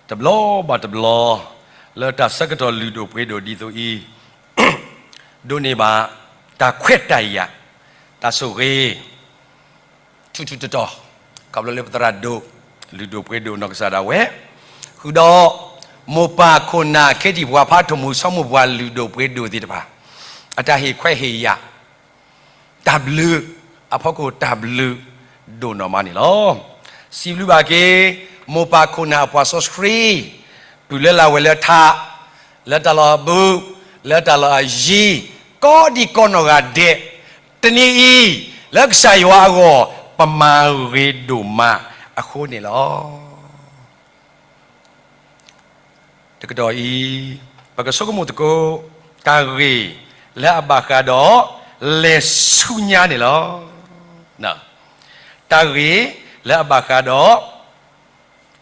တဘျီဘၣ်တဘျီ လၢတၢ်ဆၢကတီၢ်လုၢ်ဒိၣ်ပှ့ၤဒိၣ်ဒ်သိးအံၤ ဒိးန့ၢ်ဘၣ် တၢ်ခွဲးတၢ်ယာ်, တၢ်ဆိၣ်ဂ့ၤ ထူးထူးတီၤတီၤ, ခီဖျိလၢပသရၣ်ဒိၣ် လုၢ်ဒိၣ်ပှ့ၤဒိၣ်နီၢ်ကစၢ်ဒၣ်ဝဲ, ဃုာ်ဒီး မိၢ်ပၢ်ခိၣ်နၢ်ခ့တံၢ်ပှၤဖးထီၣ်မူ ဆီမိၢ်ပှၢ်လုၢ်ဒိၣ်ပှ့ၤဒိၣ်သ့ၣ်တဖၣ် အတၢ်ဟ့ၣ်ခွဲးဟ့ၣ်ယာ် တၢ်ဘျုး အဖီခိၣ်တၢ်ဘျုးဒိၣ်နီၢ်မးန့ၣ်လီၤ. စံးဘျုးဘၣ်က့ၤ မိၢ်ပၢ်ခိၣ်နၢ်အပှၤစီဆှံ ပုၢ်လၢလၢ်ဝဲလၢထး လၢတၢ်လီၢ်အဘု လၢတၢ်လီၢ်အယံၤ ကိးဒံကိးနီၢ်ဂၤဒဲး, တနံၤအံၤ လၢကစၢ်ယွၤအဂီၢ် ပမၤဂ့ၤဒိၣ်မးအဃိန့ၣ်လီၤ. တကတီၢ်အံၤ ပကဆိကမိၣ်သကိး တၢ်ဂ့ၢ်လၢအဘၣ်ဃးဒီး လဲၤဆူညါန့ၣ်လီၤ. တၢ်ဂ့ၢ်လၢအဘၣ်ဃးဒီး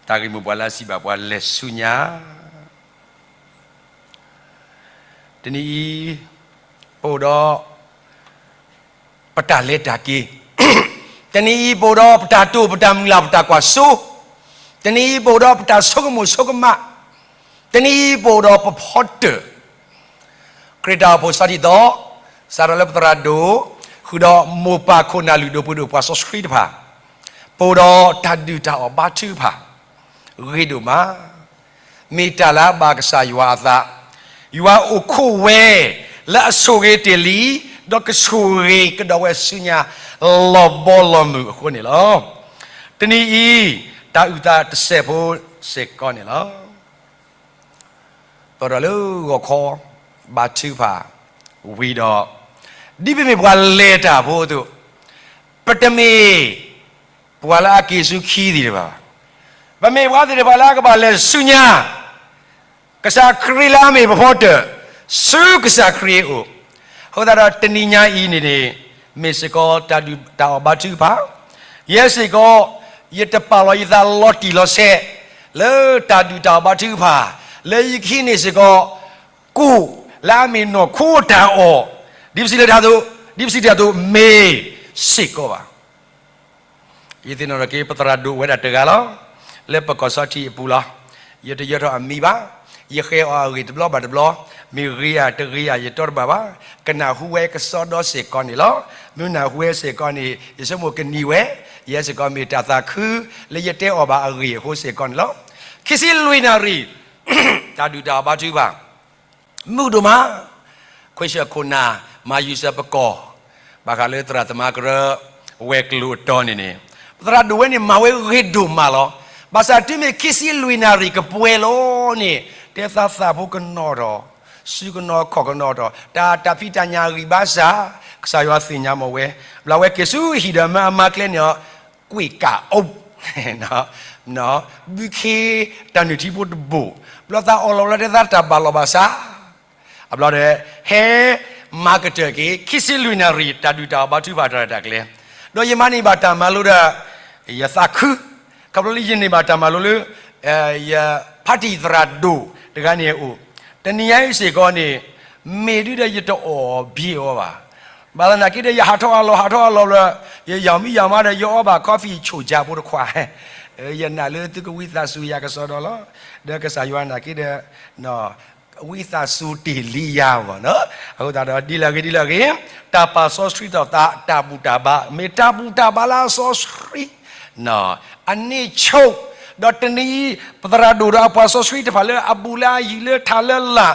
တၢ်ဂ့ၢ်မိၢ်ပှၢ်လၢအစံးဘၣ်ပှၤလဲၤဆူညါ တနံၤအံၤ ပအိၣ်ဒီး ပတၢ်လဲၤတၢ်က့ၤ, တနံၤအံၤ ပအိၣ်ဒီးပတၢ်တိာ် ပတၢ်မုၢ်လၢ် ပတၢ်ကွၢ်စိ, တနံၤအံၤ ပအိၣ်ဒီးပတၢ်ဆိကမိၣ်ဆိကမး, တနံၤအံၤ ပအိၣ်ဒီးပဖီတၢၣ် ခရံာ်တၢ်အိၣ်ဖှိၣ်စးထီၣ်သီ, စးထီၣ်လၢပသရၣ်ဒိၣ် ဃုာ်ဒီးမိၢ်ပၢ်ခိၣ်နၢ်လုၢ်ဒိၣ်ပှ့ၤဒိၣ်ပှၤစီဆှံတဖၣ်, ပအိၣ်ဒီးတၢ်ဒုၣ်တၢ်အီၣ်ဘါထုကဖၣ် ဂ့ၤဒိၣ်မး, မ့ၢ်တၢ်လၢအဘၣ်ကစၢ်ယွၤအသး, ယွၤအိၣ်ခိးဝဲ လၢအဆိၣ်ဂ့ၤတ့ၢ်လံ, ဒီးကဆိၣ်ဂ့ၤကဒီးဝဲဆူညါ လီၤဘီလီၤမုၢ်အဃိန့ၣ်လီၤ. တနံၤအံၤ တၢ်အုၣ်သးတစဲးဖိစ့ၢ်ကီးန့ၣ်လီၤ. ပအိၣ်ဒီးလၢဂီၤခီ ဘါထုကဖၣ်ဝံၤဒီး, ဒ်ပမ့ၢ်ပှၤလဲၤတၢ်ဖိအသိး, ပတမ့ၢ်ပှၤလၢအက့ၤဆူခံသ့ၣ်တဖၣ်ဘၣ်. ပမ့ၢ်ပှၤသ့ၣ်တဖၣ်လၢအကဘၣ်လဲၤဆူညါ ကစၢ်ခရံာ်လၢအမ့ၢ်ပဖီတၢၣ် ဆူကစၢ်ခရံာ်အအိၣ်, အဃိသတးဒီးတနံၤညါအံၤန့ၣ်န့ၣ် မ့ၢ်စ့ၢ်ကီးတၢ်ဒုၣ်တၢ်အီၣ်ဘါထုကဖၣ်, ယဲစ့ၢ်ကီး ယတပာ်လီၤယသးလီၤတံၢ်လီၤဆဲး လၢတၢ်ဒုၣ်တၢ်အီၣ်ဘါထုကဖၣ်, လၢယခံန့ၣ်စ့ၢ်ကီး ကိၣ်လၢအမ့ၢ်နီၢ်ခိတၢ်အီၣ်, ဒ်ပစံးလၢတၢ်အသိး, ဒ်ပစံးတၢ်အသိး မ့ၢ်စ့ၢ်ကီးဘၣ်. ယသ့ၣ်နီၣ်ထီၣ်က့ၤ ပသရၣ်ဒိၣ်ဝဲဒၣ်တဂၤလီၤ. လၢပကီၢ်စီထံးအပူၤလီၤ. ယတယၢၤထီၣ်အမံၤဘၣ်. ယဃဲၤအီၤအဂ့ၢ်တဘျီဘၣ်တဘျီ, မ့ၢ်ဂ့ၤဧါတဂ့ၤဧါ ယတီတဘၣ်ဘၣ်. ကနၢ်ဟူဝဲကစီဒီစ့ၢ်ကီးန့ၣ်လီၤ. မ့ၢ်နၢ်ဟူဝဲစ့ၢ်ကီးန့ၣ် ယဆိကမိၣ်ကနံၤဝဲ, ယဲစ့ၢ်ကီးမ့ၢ်တၢ်သးခု လၢယတဲအီၤဘၣ်အဂ့ၢ်အဃိစ့ၢ်ကီးန့ၣ်လီၤ. ခံဆံလွံၢ်နၣ်ရံၣ် တၢ်ဒုၣ်တၢ်အီၣ်ဘါထုကဖၣ် မုာ်ဒိၣ်မး, ခွဲးဆၢခိၣ်နၢ် မၤယူၤစၢၤပကီၢ်, ဘၣ်ဃးလၢသရၣ်သမါကရၢ ဝဲၤကျိၤအတီၤန့ၣ်န့ၣ်, ပသရၣ်ဒိၣ်ဝဲန့ၣ်မၤဝဲဂ့ၤဒိၣ်မးလီၤ. ဘၣ်ဆၣ်တုၤမ့ၢ်ခံဆံလွံၢ်နၣ်ရံၣ်ကပှဲၤလီၤန့ၣ်, တဲသးသးဖိကနီၤထီၣ်, စုကနီၤခီၣ်ကနီၤထီၣ်, တၢ်တၢ်ဖံးတၢ်ညၣ်အဂံၢ်ဘါစၢ်, ကစၢ်ယွၤသ့ၣ်ညါမ့ၢ်ဝဲ, ဘျီဝဲက့ၤဆူဟံၣ်ဒီးမၢအမါကျဲန့ၣ် ကွံာ်ကးအိၣ် ဘုခ့တၢ်နုၢ်ထံဖိတဘိၣ်, ဘျီသးအီၣ်လီၤလၢတဲသးတၢ်ဘၣ်လီၤဘၣ်စး, အဘျီဒီး ဟဲမၤကတၢၢ်က့ၤ ခံဆံလွံၢ်နၣ်ရံၣ် တၢ်ဒုၣ်တၢ်အီၣ်ဘါထုကဖၣ်တၢ်ရဲၣ်တၢ်ကျဲၤ, ဒီးယမၤန့ၢ်ဘၣ်တၢ်မၤလိဒီး ယသးခု, ခီဖျိလၢယန့ၢ်ဘၣ်တၢ်မၤလိလၢ ယဖါတံၢ်သရၣ်ဒိၣ်တဂၤန့ၣ်အအိၣ်, တနံၤညါအံၤစ့ၢ်ကီးန့ၣ် မ့ၢ်ဒုဒီးယတအီၣ်ဘံအီၤဘၣ်. ဘၣ်သနာ်က့ဒီး ယဟးထီၣ်အလီၢ် ဟးထီၣ်အလီၢ်ဘျီ, ယယီၤမံယီၤမးဒီး ယအီဘၣ် coffee ဆိၣ်ကၠၢ်ဖိတခွါ, ယနာ်လၢသုကဝံသးစူၤယၤကစီဒီလီၤ. ဒီးကစၢ်ယွၤနာ်က့ဒီး ဝံသးစူၤတ့ၢ်လံယၤမ့ၢ်နီၤ. အဃိသတးဒီး ဒ်လဲၣ်ဂ့ၤဒ်လဲၣ်ဂ့ၤ, တၢ်ပာ်စီဆှံထီၣ်သး တၢ်ဘူၣ်တၢ်ဘါ မ့ၢ်တၢ်ဘူၣ်တၢ်ဘါလၢအစီဆှံ အန့ၣ်ဆိ, ဒီးတနံၤအံၤ ပသရၣ်ဒိၣ်ဒီးအပှၤစီဆှံတဖၣ်လၢအဘူးလၢအယံၤလၢထးလၢလာ်,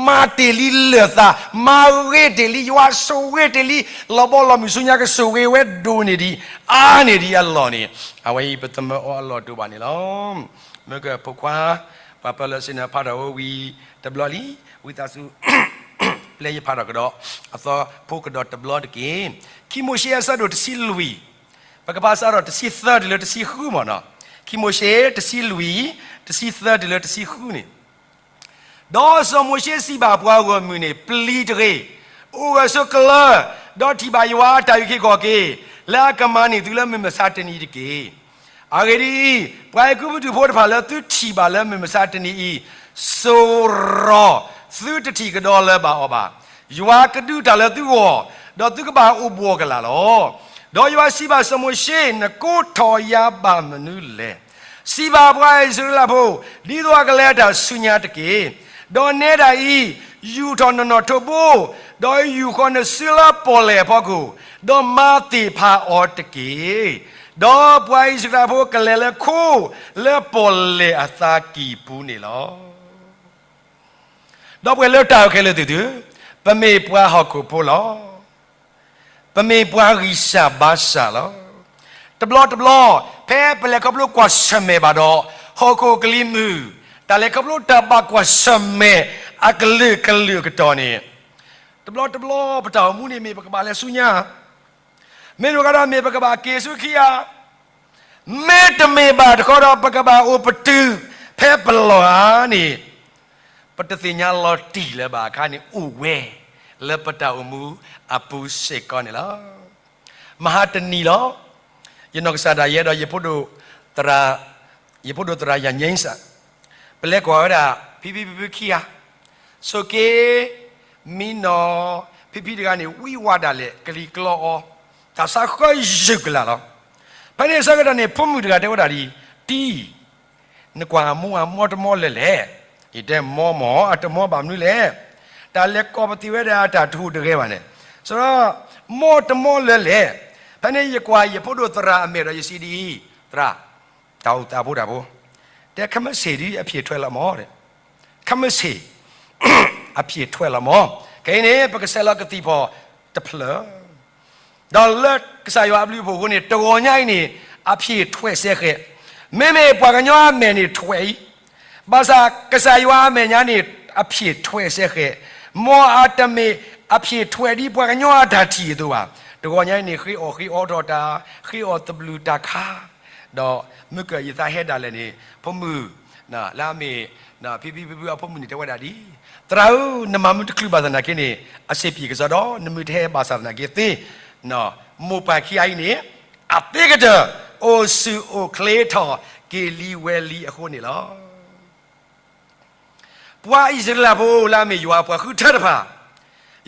မၤတ့ၢ်လံလၢၢ်သး, မၤဂ့ၤတ့ၢ်လံ ယွၤဆိၣ်ဂ့ၤတ့ၢ်လံ, လီၤဘီလီၤမုၢ်ဆူညါကဆိၣ်ဂ့ၤဝဲဒိၣ်န့ၢ်ဒံး, အါန့ၢ်ဒံးအလီၢ်န့ၣ်, အဝဲအံၤပသမၢအီၤအလီၢ်တအိၣ်ဘၣ်န့ၣ်လီၤ. မ့ၢ်ကဖိခွါ, ပှၤပၢလၢစ့နၢဖးထီၣ်ဝဲဝံၤတဘျီလံ, ဝံသးစူၤ ပျဲယဖးထီၣ်ကဒီး, အသီဖိကဒီးတဘျီတက့ၢ်. ခံမိၤၡ့အဆၢဒိၣ်တဆံလွံၢ်, ပကဖးစးထီၣ်တဆံသၢတုၤလၢတဆံဃုမ့ၢ်နီၤ. ခံမိၤၡ့တဆံလွံၢ်, တဆံသၢတုၤလၢတဆံဃုန့ၣ်, ဒီးစီၤမိၤၡ့စံးဘၣ်ပှၤဂီၢ်မုၢ်န့ၣ်, ပျံၤတဂ့ၤ, အိၣ်ဂၢၢ်ဆိးကျၢၤ, ဒီးထံၣ်ဘၣ်ယွၤအတၢ်အုၣ်က့ၤခီၣ်က့ၤ လၢအကမၤန့ၢ်သုလၢမုၢ်မဆါတနံၤအံၤတက့ၢ်. အဂ့ၢ်ဒ်အံၤ, ပှၤအဲၤကူပတူးဖိတဖၣ်လၢသုထံၣ်ဘၣ်လၢမုၢ်မဆါတနံၤအံၤ, စိၤရီၤသုတထံၣ်ကဒီးလၢၤဘၣ်အီၤဘၣ်. ယွၤကဒုးတၢ်လၢသုဂီၢ်, ဒီးသုကဘၣ်အိၣ်ဘှီၣ်ကလာ်လီၤ. ဒီးယွၤစံးဘၣ်စီၤမိၤၡ့, နကိးထီၣ်ယၤဘၣ်မနုၤလဲၣ်. စံးဘၣ်ပှၤအံၣ်စရ့လးဖိ, ဒ်သိးအကလဲၤတၢ်ဆူညါတက့ၢ်. ဒီးနဲဒၣ်အံၤ, ယူာ်ထီၣ်နနီၣ်ထိးဘိ, ဒီးယူာ်ဃီၤနစုလၢပီၣ်လဲၣ်အဖီခိၣ်, ဒီးမၤသ့ၣ်ဖးအီၤတက့ၢ်. ဒီးပှၤအံၣ်စရ့လးဖိကလဲၤလၢခိ လၢပီၣ်လဲၣ်အသးကံၢ်ပူၤန့ၣ်လီၤ. ဒီပုၢ်ဝဲၢ်လၢတၢ်အဲၣ်ခဲလၢာ်သ့ၣ်သုဧၢ, ပမ့ၢ်ပှၤဟီၣ်ခိၣ်ဖိလီၤ. ပမ့ၢ်ပှၤဂံၢ်စၢ်ဘါစၢ်လီၤ. တဘျီတဘျီ, ဖဲပလဲၤခီဖျိကွၢ်ဆၢၣ်မဲာ်ဘၣ်ဒီး ဟီၣ်ခိၣ်ကလံၤမုၢ်, တၢ်လဲၤခီဖျိတၢ်ဘၣ်ကွၢ်ဆၢၣ်မဲာ်အကလုာ်ကလုာ်အကတီၢ်န့ၣ်, တဘျီတဘျီပတၢ်အိၣ်မူန့ၣ် မ့ၢ်ပကဘၣ်လဲၤဆူညါ, မ့တမ့ၢ်ဘၣ်ဒီး မ့ၢ်ပကဘၣ်က့ၤဆူခံဂၤ, မ့တမ့ၢ်ဘၣ်တခီဒီး ပကဘၣ်အိၣ်ပတုာ်ဖဲပလီၢ်ဧါန့ၣ်, ပတသ့ၣ်ညါလီၤတံၢ်လၢၤဘၣ်အခါန့ၣ် အိၣ်ဝဲလၢပတၢ်အိၣ်မူအပူၤစ့ၢ်ကီးန့ၣ်လီၤ. မဟါတနံၤလီၤ, ယနီၢ်ကစၢ်ဒၣ်ယဲဒီး ယဖိဒိၣ်သရၣ်, ယဖိဒိၣ်သရၣ်ယၤညိစၢ်, ပလဲၤကွၢ်ဝဲဒၣ် ဖံဖံဖုဖုခံဂၤ, ဆိးက့, မံနီၤ, ဖံဖံတဂၤန့ၣ် ဝံဝါဒၣ်လဲာ် ကလံၤကျီအီၤ, တၢ်ဆါဃၢယုၢ်ကလာ်လီၤ. ဖဲန့ၣ်အဆၢကတီၢ်န့ၣ် ဖိမုၣ်တဂၤတဲဝဲဒၣ်ဒ်အံၤ, တံၤ, နကွၢ်အမိၢ်အမီၢ်တမီၢ်လၢလဲၣ်. ယတဲမီၢ်မီၢ်အတမီၢ်ဘၣ်မနုၤလဲၣ်. တၢ်လဲၤကိးပသံးဝဲဒၣ်တၢ်တဟူးတဂဲၤဘၣ်န့ၣ်, ဆိဒီး, မီၢ်တမီၢ်လၢလဲၣ်. ဖဲန့ၣ်ယကွၢ်ယဖိဒိၣ်သရၣ်အမဲာ်ဒီးယစံးဒ်အံၤ, သရၣ်, တၢ်အိၣ်သးဖိတၢ်ဖိ, တဲ ခဲမုၢ်ဆ့ၣ်ဒ်အဖျၢၣ်ထွဲလီၤမီၢ်, ခဲမုၢ်ဆ့ၣ် အဖျၢၣ်ထွဲလီၤမီၢ်. ခဲအံၤန့ၣ် ပကဆဲးလီၤကသံၣ်ဖီၣ်တဖျၢၣ် ဒီးလၢကစၢ်ယွၤအဘျုးအဖှိၣ်အဃိန့ၣ် တဂီၤညါအံၤန့ၣ် အဖျၢၣ်ထွဲစဲဃဲး, မ့မ့ၢ်ပှၤကညီအမဲာ်န့ၣ်ထွဲအံၤ, ဘၣ်ဆၣ်ကစၢ်ယွၤအမဲာ်ညါန့ၣ် အဖျၢၣ်ထွဲစဲဃဲး, မ်အတမ့ၢ်အဖျၢၣ်ထွဲဒ်ပှၤကညီအတၢ်ထံၣ်အသိးဘၣ်. တဂီၤညါအံၤန့ၣ် ဃ့အီၣ်ဃ့အီထီၣ်တၢ်, ဃ့အီၣ်သဘျုးတၢ်ခါ, ဒီးမုၢ်ကၢၢ်ယသးဟဲဒၣ်လဲာ်န့ၣ် ဖိမုၣ် လၢအမ့ၢ် ဖံဖံဖုဖုအဖိမုၣ်န့ၣ် တဲဝဲဒၣ်ဒ်အံၤ, သရၣ်ဧၢ, နမၤမုၢ်တချုးဘၣ်သနာ်က့န့ၣ် အစ့ပံၢ်ကစီဒီ, နမုၢ်တဟဲဘၣ်ဆၣ်သနာ်က့သ့, မိၢ်ပၢ်ခံဂၤအံၤန့ၣ် အသ့ကတၢၢ် အိၣ်ဆူၣ်အိၣ်ချ့ထီၣ်က့ၤလံဝဲလံအဃိန့ၣ်လီၤ. ပှၤအံၣ်စရ့လးဖိလၢအမ့ၢ်ယွၤအပှၤဃုထၢတဖၣ်,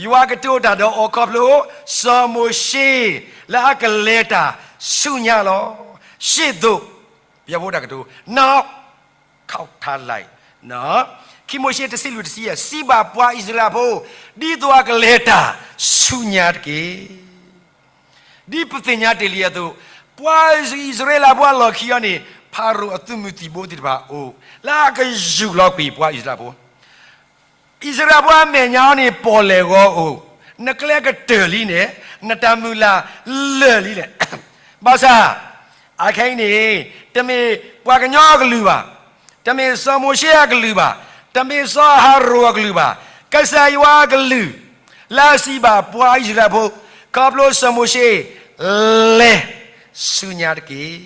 ယွၤကတိၤတၢ်ဒီးအီၤခီဖျိ စီၤမိၤၡ့ လၢအကလဲၤတၢ်ဆူညါလီၤ. ရှေ့သို့, ယဖိတၢ်ကတိၤ, နောက် ခီၣ်ထါလဲၣ်, ခံမိၤၡ့ တဆံလွံၢ် တဆံယဲၢ်, စံးဘၣ်ပှၤအံၣ်စရ့လးဖိ ဒ်သိးအကလဲၤတၢ်ဆူညါတက့ၢ်. ဒ်ပသ့ၣ်ညါတ့ၢ်လံအသိး, ပှၤအံၣ်စရ့လးဖိအလီၢ်ခံအံၤန့ၣ် ဖၤရိၤအသုးမုၢ်သံၣ်ဘိသ့ၣ်တဖၣ်အိၣ် လၢအကယူၢ်လီၤကွံာ်ပှၤအံၣ်စရ့လးဖိ. အံၣ်စရ့လးဖိအမဲာ်ညါအံၤန့ၣ် ပီၣ်လဲၣ်ဂီၤအိၣ်, နကျဲကတၢၢ်လံန့ၣ်, နတၢ်မုၢ်လၢ်လၢာ်လံလဲၣ်. ဘၣ်ဆၣ် အခဲအံၤန့ၣ် တမ့ၢ်ပှၤကညီအကလုၢ်ဘၣ်, တမ့ၢ်စီၤမိၤၡ့အကလုၢ်ဘၣ်, တမ့ၢ်စီၤအၤဟရိၣ်အကလုၢ်ဘၣ်, ကစၢ်ယွၤအကလုၢ် လၢအစံးဘၣ်ပှၤအံၣ်စရ့လးဖိ ခီဖျိစီၤမိၤၡ့ လဲၤဆူညါတက့ၢ်.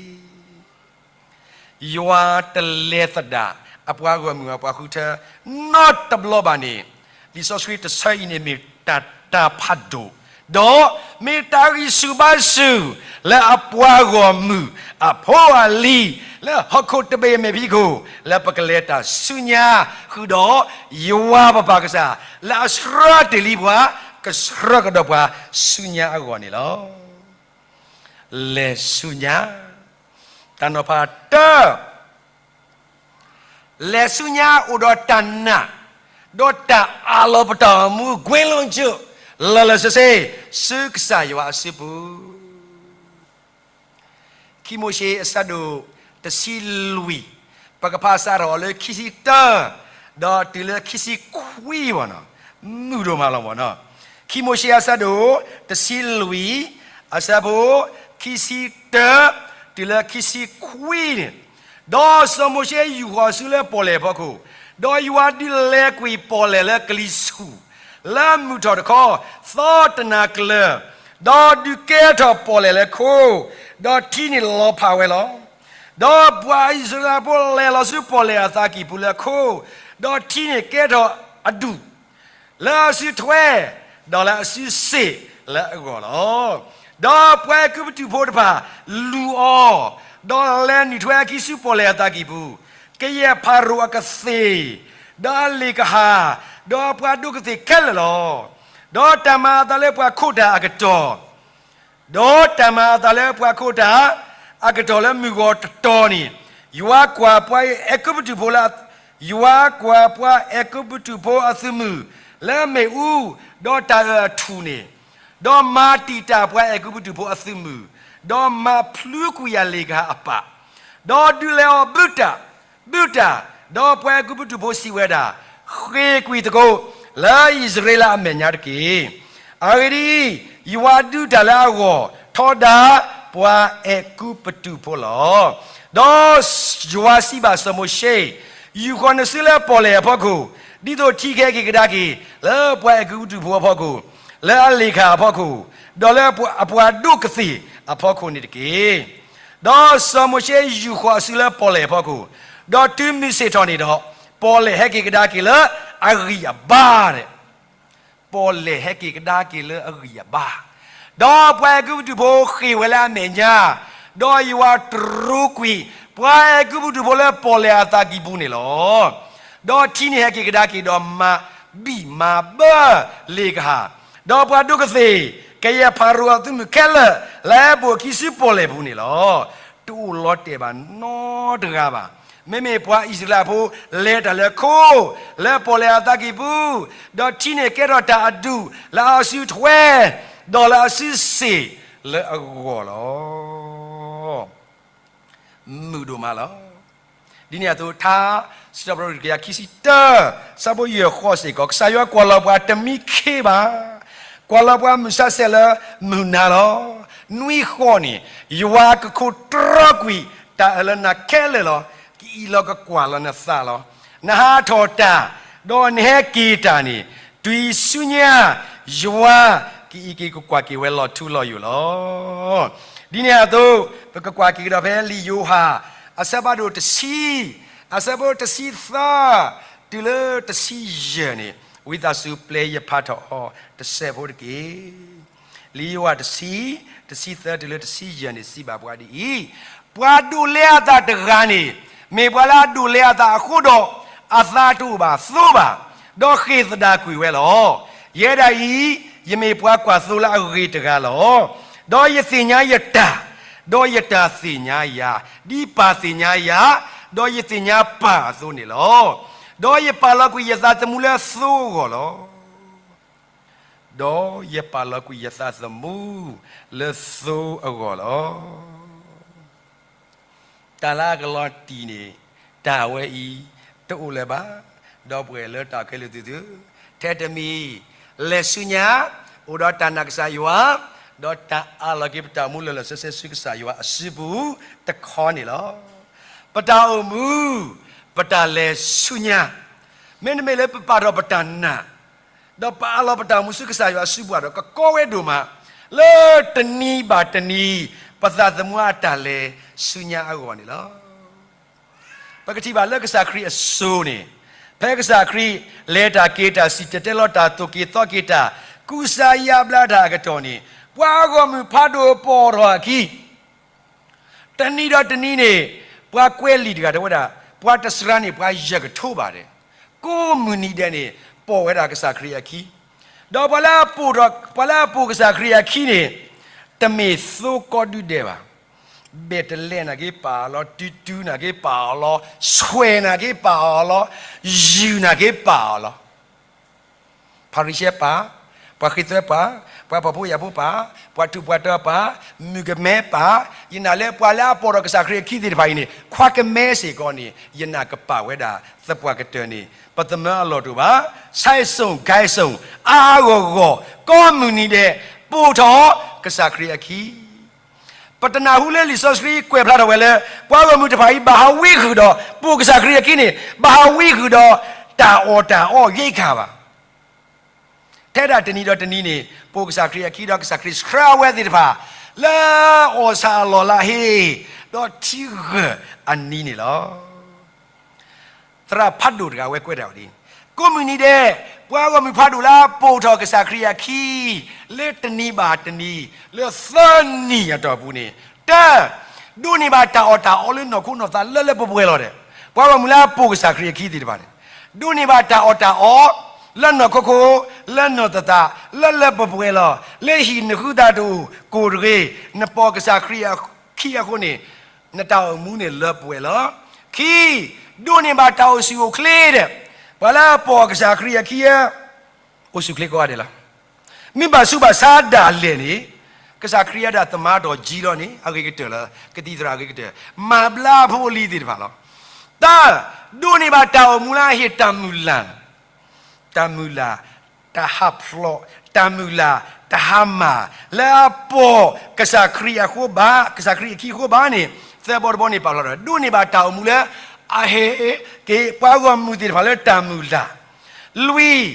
ယွၤတလဲၤသဒၣ် အပှၤဂီၢ်မုၢ်အပှၤဃုထၢ နီတဘျီဘၣ်န့ၣ်, လံာ်စီဆှံတဆၢအံၤန့ၣ် မ့ၢ်တၢ်တၢ်ဖးဒိၣ်, ဒီးမ့ၢ်တၢ်ဂံၢ်ဆူၣ်ဘါဆူၣ် လၢအပှၤဂီၢ်မုၢ်အဖိအလံၤ လၢဟီၣ်ခိၣ်တဘ့ၣ်အမဲာ်ဖံးခိၣ် လၢပကလဲၤတၢ်ဆူညါဃုာ်ဒီး ယွၤပပၢ်ကစၢ် လၢအဆှၢတ့ၢ်လံပှၤ ကဆှၢကဒီးပှၤဆူညါအဂီၢ်န့ၣ်လီၤ. လဲၤဆူညါ, တၢ်နီၤဖးတၢ, လဲၤဆူညါအိၣ်ဒီးတၢ်နာ်, ဒီးတၢ်အးလီၤပတၢ်အိၣ်မူ ကွ့လိကၠိ, လီၤလီၤဆ့ဆ့, ဆူကစၢ်ယွၤအစုပူၤ. ခံမိၤၡ့အဆၢဒိၣ်တဆံလွံၢ်, ပကဖးစးထီၣ်အီၤလၢခံဆံတၢ, ဒီးတုၤလၢခံဆံခွံဘၣ်နီၤ, မုာ်ဒိၣ်မးလီၤမၢ်နီၤ. ခံမိၤၡ့အဆၢဒိၣ်တဆံလွံၢ်, အဆၢဖိခံဆံတၢ, တုၤလၢခံဆံခွံန့ၣ်, ဒီးစီၤမိၤၡ့ယူာ်ဃီၤဆူလၢပီၣ်လဲၣ်အဖီခိၣ်, ဒီးယွၤဒုးလဲၤကွံာ်ပီၣ်လဲၣ်လၢကလံၤဆူၣ် လၢမုၢ်ထီၣ်တခီ သီတနၤကျၢၤ, ဒီးဒုးကဲထီၣ်ပီၣ်လဲၣ်လၢခိ, ဒီးထံန့ၣ်လီၤဖးဝဲလီၤ. ဒီးပှၤအံၣ်စရ့လးဖိလဲၤလီၤဆူပီၣ်လဲၣ်အသးကံၢ်ပူၤလၢခိ, ဒီးထံန့ၣ်ကဲထီၣ်အဒူၣ် လၢအစုထွဲ, ဒီးလၢအစုစ့ၣ်, လၢအဂီၢ်လီၤ. ဒီးပှၤအဲၤကူပတူးဖိတဖၣ်လူၤအီၤ, ဒီးလဲၤနုာ်ထွဲအခံဆူပီၣ်လဲၣ်အသးကံၢ်ပူၤ, ကယဲၢ်ဖၤရိၤအကသ့ၣ်, ဒီးအလ့ၣ်ကဟၣ်, ဒီးအပှၤဒိၣ်ကသ့ၣ်ခဲလၢာ်လီၤ. ဒီးတၢ်မၤအသးလၢပှၤခိးတၢ်အကတီၢ် ဒီးတၢ်မၤအသးလၢပှၤခိးတၢ်အကတီၢ်လၢမုၢ်ဂီၤတတီၤန့ၣ်, ယွၤကွၢ်ပှၤအဲၤကူပတူးဖိလၢ, ယွၤကွၢ်ပှၤအဲၤကူပတူးဖိအသုးမုၢ်လၢအမ့ၣ်အူ, ဒီးတၢ်အၢၣ်အထူၣ်န့ၣ်, ဒီးမၤတံာ်တာ်ပှၤအဲၤကူပတူးဖိအသုးမုၢ်, ဒီးမၤဖျူကွံာ်အလ့ၣ်ကဟၣ်အပၢ်, ဒီးဒုးလဲၤအီၤဘုတၢ်, ဘုတၢ်, ဒီးပှၤအဲၤကူပတူးဖိစံးဝဲဒၣ်, ဃ့ၢ်ကွံာ်သကိးလၢအံၣ်စရ့လးအမဲာ်ညါတက့ၢ်. အဂ့ၢ်ဒ်အံၤ, ယွၤဒုးတၢ်လၢအဂီၢ်, ထီဒါပှၤအဲၤကူပတူးဖိလီၤ. ဒီးယွၤစံးဘၣ်စီၤမိၤၡ့, ယူာ်ဃီၤနစုလၢပီၣ်လဲၣ်အဖီခိၣ်, ဒ်သိးထံကဟဲက့ၤကဒါက့ၤလၢပှၤအဲၤကူပတူးဖိအဖီခိၣ်, လၢအလ့ၣ်ကဟၣ်အဖီခိၣ်, ဒီးလၢအပှၤဒိၣ်ကသ့ၣ်အဖီခိၣ်န့ၣ်တက့ၢ်. ဒီးစီၤမိၤၡ့ယူာ်ဃီၤအစုလၢပီၣ်လဲၣ်အဖီခိၣ်, ဒီးတုၤမုၢ်ဆ့ၣ်ထီၣ်န့ၣ်ဒီး, ပီၣ်လဲၣ်ဟဲက့ၤကဒါက့ၤလၢအဂံၢ်အဘါ, ပီၣ်လဲၣ်ဟဲက့ၤကဒါက့ၤလၢအဂံၢ်အဘါ, ဒီးပှၤအဲၤကူပတူးဖိဃ့ၢ်ဝဲလၢအမဲာ်ညါ, ဒီးယွၤတရူးကွံာ်ပှၤအဲၤကူပတူးဖိလၢပီၣ်လဲၣ်အသးကံၢ်ပူၤန့ၣ်လီၤ. ဒီးထံန့ၣ်ဟဲက့ၤကဒါက့ၤဒီးမၤဘံၣ်မၤဘၢလ့ၣ်ကဟၣ်, ဒီးပှၤဒိၣ်ကသ့ၣ်ကယဲၢ်ဖၤရိၤအသုးမုၢ်ခဲလၢာ် လဲၤပိာ်အခံဆူပီၣ်လဲၣ်ပူၤန့ၣ်လီၤ. တအိၣ်လီၤတဲာ်ဘၣ်နီတဂၤဘၣ်. မ့မ့ၢ်ပှၤအံၣ်စရ့လးဖိလဲၤတၢ်လၢခိ, လၢပီၣ်လဲၣ်အသးကံၢ်ပူၤ, ဒီးထံန့ၣ်ကဲထီၣ်တၢ်အဒူၣ်လၢအစုထွဲ, ဒီးလၢအစုစ့ၣ်လၢအဂီၢ်လီၤ. မုာ်ဒိၣ်မးလီၤ. ဒ်န့ၣ်အသိး ထါစံးထီၣ်ပတြၢၤတကယၤခံဆံတၢ, ဆၢဖိယဲၢ်ဃီစ့ၢ်ကီး, ကစၢ်ယွၤကွၢ်လီၤပှၤတမံခ့ဘၣ်, ကွၢ်လီၤပှၤမုၢ်ဆါဆဲးလၢမုၢ်နၤလီၤ. နွံဃီန့ၣ်, ယွၤကခိးတြီကွံာ်တၢ်အၢၣ်လီၤနၤခဲလၢာ်လီၤ. ကအံးလီၤကကွၢ်လီၤနသးလီၤ. နဟးထီၣ်တၢ်, ဒီးနဟဲက့ၤတၢ်န့ၣ်, တုၤဆူညါ ယွၤကအံးက့ၤကကွၢ်က့ၤဝဲလီၤထူလီၤယိာ်လီၤ. ဒ်န့ၣ်အသိး, ပကကွၢ်က့ၤကဒီးဖဲလံာ်ယိၤဟၣ် အဆၢဖးဒိၣ်တဆံ, အဆၢဖိတဆံသၢ တုၤလၢတဆံယဲၢ်န့ၣ်, ဝံသးစူၤပျဲယဖးထီၣ်အီၤတစဲးဖိတက့ၢ်. လံာ်ယိၤဟၣ်တဆံ, တဆံသၢတုၤလၢတဆံယဲၢ်န့ၣ် စံးဘၣ်ပှၤဒ်အံၤ, ပှၤဒိးလဲအသးတဂၤန့ၣ်, မ့ၢ်ပှၤလၢအဒိးလဲအသးအဃိဒီး, အသးတအိၣ်ဘၣ်သိဘၣ်, ဒီးဃ့ၢ်သဒၣ်ကွံာ်ဝဲလီၤ. ယဲဒၣ်အံၤ, ယမ့ၢ်ပှၤကွၢ်သိလၢအဂ့ၤတဂၤလီၤ. ဒီးယသ့ၣ်ညါယတၢ်, ဒီးယတၢ်သ့ၣ်ညါယၤ, ဒ်ပၢ်သ့ၣ်ညါယၤ, ဒီးယသ့ၣ်ညါပၢ်အသိးန့ၣ်လီၤ. ဒီးယပာ်လီၤကွံာ်ယသးသမူလၢသိအဂီၢ်လီၤ. ဒီးယပာ်လီၤကွံာ်ယသးသမူလၢသိအဂီၢ်လီၤ. တၢ်လၢအကလီၤတံၢ်န့ၣ်, တၢ်ဝဲအံၤတအိၣ်လၢၤဘၣ်, ဒီပုၢ်ဝဲၢ်လၢတၢ်ခဲလၢာ်သ့ၣ်ဧၢ, ထဲတမံၤ, လဲၤဆူညါ, အိၣ်ဒီးတၢ်နာ်ကစၢ်ယွၤ, ဒီးတၢ်အးလီၤက့ၤပတၢ်အိၣ်မူလၢာ်လၢာ်ဆ့ဆ့ဆူကစၢ်ယွၤအစုပူၤတခီန့ၣ်လီၤ. ပတၢ်အိၣ်မူ, ပတၢ်လဲၤဆူညါ, မ့တမ့ၢ်လၢပပာ်ထီၣ်ပတၢ်နာ် ဒီးပအးလီၤပတၢ်အိၣ်မူဆူကစၢ်ယွၤအစုပူၤဒီး ကကီဝဲဒိၣ်မး, လၢတနံၤဘၣ်တနံၤ, ပသးသမူအတၢ်လဲၤဆူညါအဂီၢ်န့ၣ်လီၤ. ပကထံၣ်ဘၣ်လၢကစၢ်ခရံာ်အစိၤန့ၣ်, ဖဲကစၢ်ခရံာ်လဲၤတၢ်က့ၤတၢ် စံၣ်တဲၤတဲလီၤတၢ် သိၣ်က့ၤသီက့ၤတၢ် ကူစါယါဘျါတၢ်အကတီၢ်န့ၣ်, ပှၤအဂီၢ်မုၢ်ဖးဒိၣ်ပိာ်ထီၣ်အခံ တနံၤဒီးတနံၤန့ၣ်, ပှၤကွဲးလံာ်တဂၤတဲဝဲဒၣ်, ပှၤတစှၤန့ၣ် ပှၤယဲၢ်ကထိဘၣ်ဒဲး, ကိးမုၢ်နံၤဒဲးန့ၣ်, ပိာ်ဝဲဒၣ်ကစၢ်ခရံာ်အခံ, ဒီးပှၤလၢအပိာ်, ပှၤလၢအပိာ်ကစၢ်ခရံာ်အခံန့ၣ်, တမ့ၢ်သိကီဒုဒဲးဘၣ်, ဘဲၣ်တလဲၣ်နာ်က့ပာ်အီၤလီၤ, တူတူနာ်က့ပာ်အီၤလီၤ, ဆွဲးနာ်က့ပာ်အီၤလီၤ, ယုၢ်နာ်က့ပာ်အီၤလီၤ. ဖၤရံၤၡဲပာ်, ပှၤဃ့သွဲပာ်, ပှၤဖှီၣ်ဖိယာ်ဖိပာ်, ပှၤထူးပှၤတီၤပာ်, မုၣ်ကမဲပာ်, ယနာ်လၢပှၤလၢအပိာ်ထီၣ်ကစၢ်ခရံာ်အခံသ့ၣ်တဖၣ်အံၤန့ၣ်, ခွါကမဲစ့ၢ်ကီးန့ၣ်, ယနာ်ကပာ်ဝဲဒၣ်သပှၢ်ကတၢၢ်န့ၣ်, ပသမၢအလီၢ်တအိၣ်ဘၣ်, ဆဲးစိၣ်ကဲစိၣ်, အါအါဂီၢ်ဂီၢ်, ကိးမုၢ်နံၤဒဲး, ပိာ်ထီၣ်ကစၢ်ခရံာ်အခံ ပတနၢ်ဟူလၢလံာ်စီဆှံကွဲးဖျါထီၣ်ဝဲလၢ ပှၤဂီၢ်မုၢ်တဖၣ်အံၤ ဘၣ်ဟးဝံဃုာ်ဒီး ပိာ်ကစၢ်ခရံာ်အခံန့ၣ်, ဘၣ်ဟးဝံဃုာ်ဒီး တၢ်အီၣ်တၢ်အီယဲၢ်ကၤဘၣ်. ထဲဒၣ်တနံၤဒီးတနံၤန့ၣ်, ပိာ်ကစၢ်ခရံာ်အခံဒီး ကစၢ်ခရံာ်ဆှၢဝဲသ့ၣ်တဖၣ် လၢအီၣ်ဆၣ်အလီၢ်လၢအဟ့ၣ်, ဒီးထံဂၢၢ်အနံၤန့ၣ်လီၤ. သရၣ်ဖးဒိၣ်တဂၤဝဲကွဲးတၢ်ဝဲဒ်အံၤ, ကိးမုၢ်နံၤဒဲး, ပှၤဂီၢ်မုၢ်ဖးဒိၣ်လၢအပိာ်ထီၣ်ကစၢ်ခရံာ်အခံ လၢတနံၤဘၣ်တနံၤ လၢသၢနံၣ်အတီၢ်ပူၤန့ၣ်, တၢ, ဒိးန့ၢ်ဘၣ်တၢ်အီၣ်တၢ်အီလၢနီၢ်ခိနီၢ်သးလၢလၢပှဲၤပှဲၤလီၤဒီး, ပှၤဂီၢ်မုၢ်လၢအပိာ်ကစၢ်ခရံာ်အခံသ့ၣ်တဖၣ်န့ၣ်, ဒိးန့ၢ်ဘၣ်တၢ်အီၣ်တၢ်အီ လၢနီၢ်ခိခိၣ် လၢနီၢ်သးသး လၢလၢပှဲၤပှဲၤလီၤ. လၢဟံၣ်နဃုသးတအိၣ်ကိၢ်တဂ့ၤ, နပိာ်ကစၢ်ခရံာ်အခံအဃိန့ၣ် နတၢ်အိၣ်မူန့ၣ်လၢပှဲၤလီၤ. ခံ, ဒိးန့ၢ်ဘၣ်တၢ်အိၣ်ဆူၣ်အိၣ်ချ့ဒီး, ပှၤလၢအပိာ်ကစၢ်ခရံာ်အခံ အိၣ်ဆူၣ်ချ့ကိးဂၤဒဲးလီၤ. မ့ၢ်ဘၣ်ဆူးဘၣ်ဆါဒၣ်လဲာ်န့ၣ်, ကစၢ်ခရံာ်အတၢ်သမါထီၣ်ကံလီၤန့ၣ် အဂ့ၤကတၢၢ်လီၤ. ကသံၣ်သရၣ်အဂ့ၤကတၢၢ်, မၤဘျါဖိလံၤသ့ၣ်တဖၣ်လီၤ. သၢ, ဒိးန့ၢ်ဘၣ်တၢ်အိၣ်မူလၢအဟ့ၣ်တၢ်မုၢ်လၢ် တၢ်မုၢ်လၢ်တၢ်ဟးဖျိး, တၢ်မုၢ်လၢ်တၢ်ဟါမၢ်, လၢအပိာ်ကစၢ်ခရံာ်အဃိဘၣ်, ကစၢ်ခရံာ်အခံအဃိဘၣ်န့ၣ်, သၢဘီတဘီန့ၣ် ပာ်ဖျါထီၣ် ဒိးန့ၢ်ဘၣ်တၢ်အိၣ်မူလၢ အဟ့ၣ်က့ၤပှၤဂီၢ်မုၢ်သ့ၣ်တဖၣ်လၢတၢ်မုၢ်လၢ်. လွံၢ်,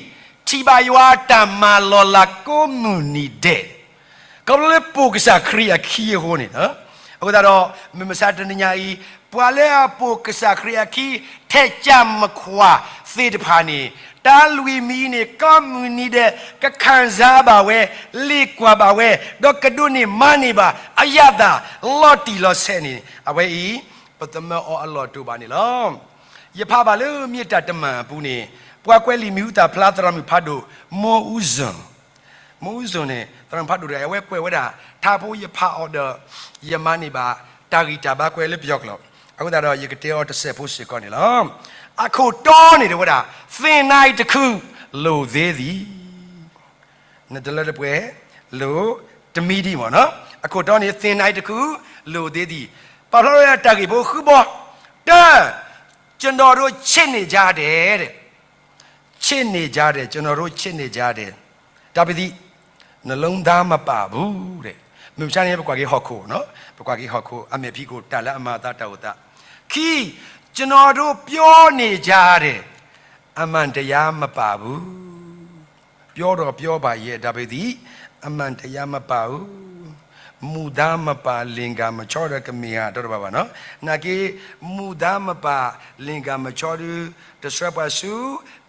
ထံၣ်ဘၣ်ယွၤအတၢ်မၤလီၤလးကိးမုၢ်နံၤဒဲး ခီဖျိလၢပိာ်ကစၢ်ခရံာ်အခံအဃိန့ၣ်လီၤ. အဃိသတးဒီး မုၢ်မဆါတနံၤညါအံၤ, ပှၤလၢအပိာ်ကစၢ်ခရံာ်အခံ ထဲးကၢ်မခွါသ့ၣ်တဖၣ်န့ၣ်, တၢ်လွံၢ်မံၤအံၤန့ၣ် ကိးမုၢ်နံၤဒဲး ကခံစားဘၣ်ဝဲ, လ့ၣ်ကွၢ်ဘၣ်ဝဲ, ဒီးကဒိးန့ၢ်မၤန့ၢ်ဘၣ် အယၤသၣ်လီၤတံၢ်လီၤဆဲးန့ၣ် အဝဲအံၤ ပသမၢအီၤအလီၢ်တအိၣ်ဘၣ်န့ၣ်လီၤ. ယဖးဘၣ်လၢမ့ၢ်တၢ်တမၢ်အပူၤန့ၣ်, ပှၤကွဲးလံာ်မံၤဟူသၣ်ဖျါသရၣ်မုၣ်ဖးဒိၣ် မိၢ်အူစၢၣ်, မိၢ်အူစၢၣ်န့ၣ် သရၣ်မုၣ်ဖးဒိၣ်တဂၤ အဝဲကွဲးဝဲဒၣ် ထါဖိယဖးအီၤဒီး ယမၤန့ၢ်ဘၣ် တၢ်ဂံၢ်တၢ်ဘါကွဲးလၢပယီၤကျိာ်, အဃိသတးဒီး ယကတဲအီၤတစဲးဖိစ့ၢ်ကီးန့ၣ်လီၤ. အခိၣ်တီန့ၣ်တဲဝဲဒၣ် သ့ၣ်နၤအံၤတခု လိၣ်သ့သ့ၣ် နတလၢတပှဲၤ လိၣ်တမံၤဒံးမ့ၢ်နီၤ. အခိၣ်တီန့ၣ် သ့ၣ်နၤအံၤတခု လိၣ်သ့သ့ၣ်, ပာ်ဖျါဝဲဒၣ်တၢ်ဂ့ၢ်ဖိဃုဘီ, တၢ, ကျွန်တော်တို့ချစ်နေကြတယ်, ချစ်နေကြတယ်, ကျွန်တော်တို့ချစ်နေကြတယ်, တၢ်ပသံ နှလုံးသားမပါဘူး, မုၢ်မဆါန့ၣ် ပကွၢ်က့ၤဟီၣ်ခိၣ်, ပကွၢ်က့ၤဟီၣ်ခိၣ် အမဲာ်ဖံးခိၣ် တၢ်လၢအမၤအသးတၢ်အိၣ်သး, ခံ, ကျွန်တော်တို့ပြောနေကြတယ်, အမှန်တရားမပါဘူး ပြောတော့ပြောပါရဲ့ ဒါပေမဲ့ အမှန်တရားမပါဘူး မူသားမပါလင်္ကာမချောဒီး ကမ့ၢ်ဧါ ဒီးတဘၣ်ဘၣ်နီၤ, နာ်က့ မူသားမပါလင်္ကာမချောဒီး တစွဲပှၤဆူ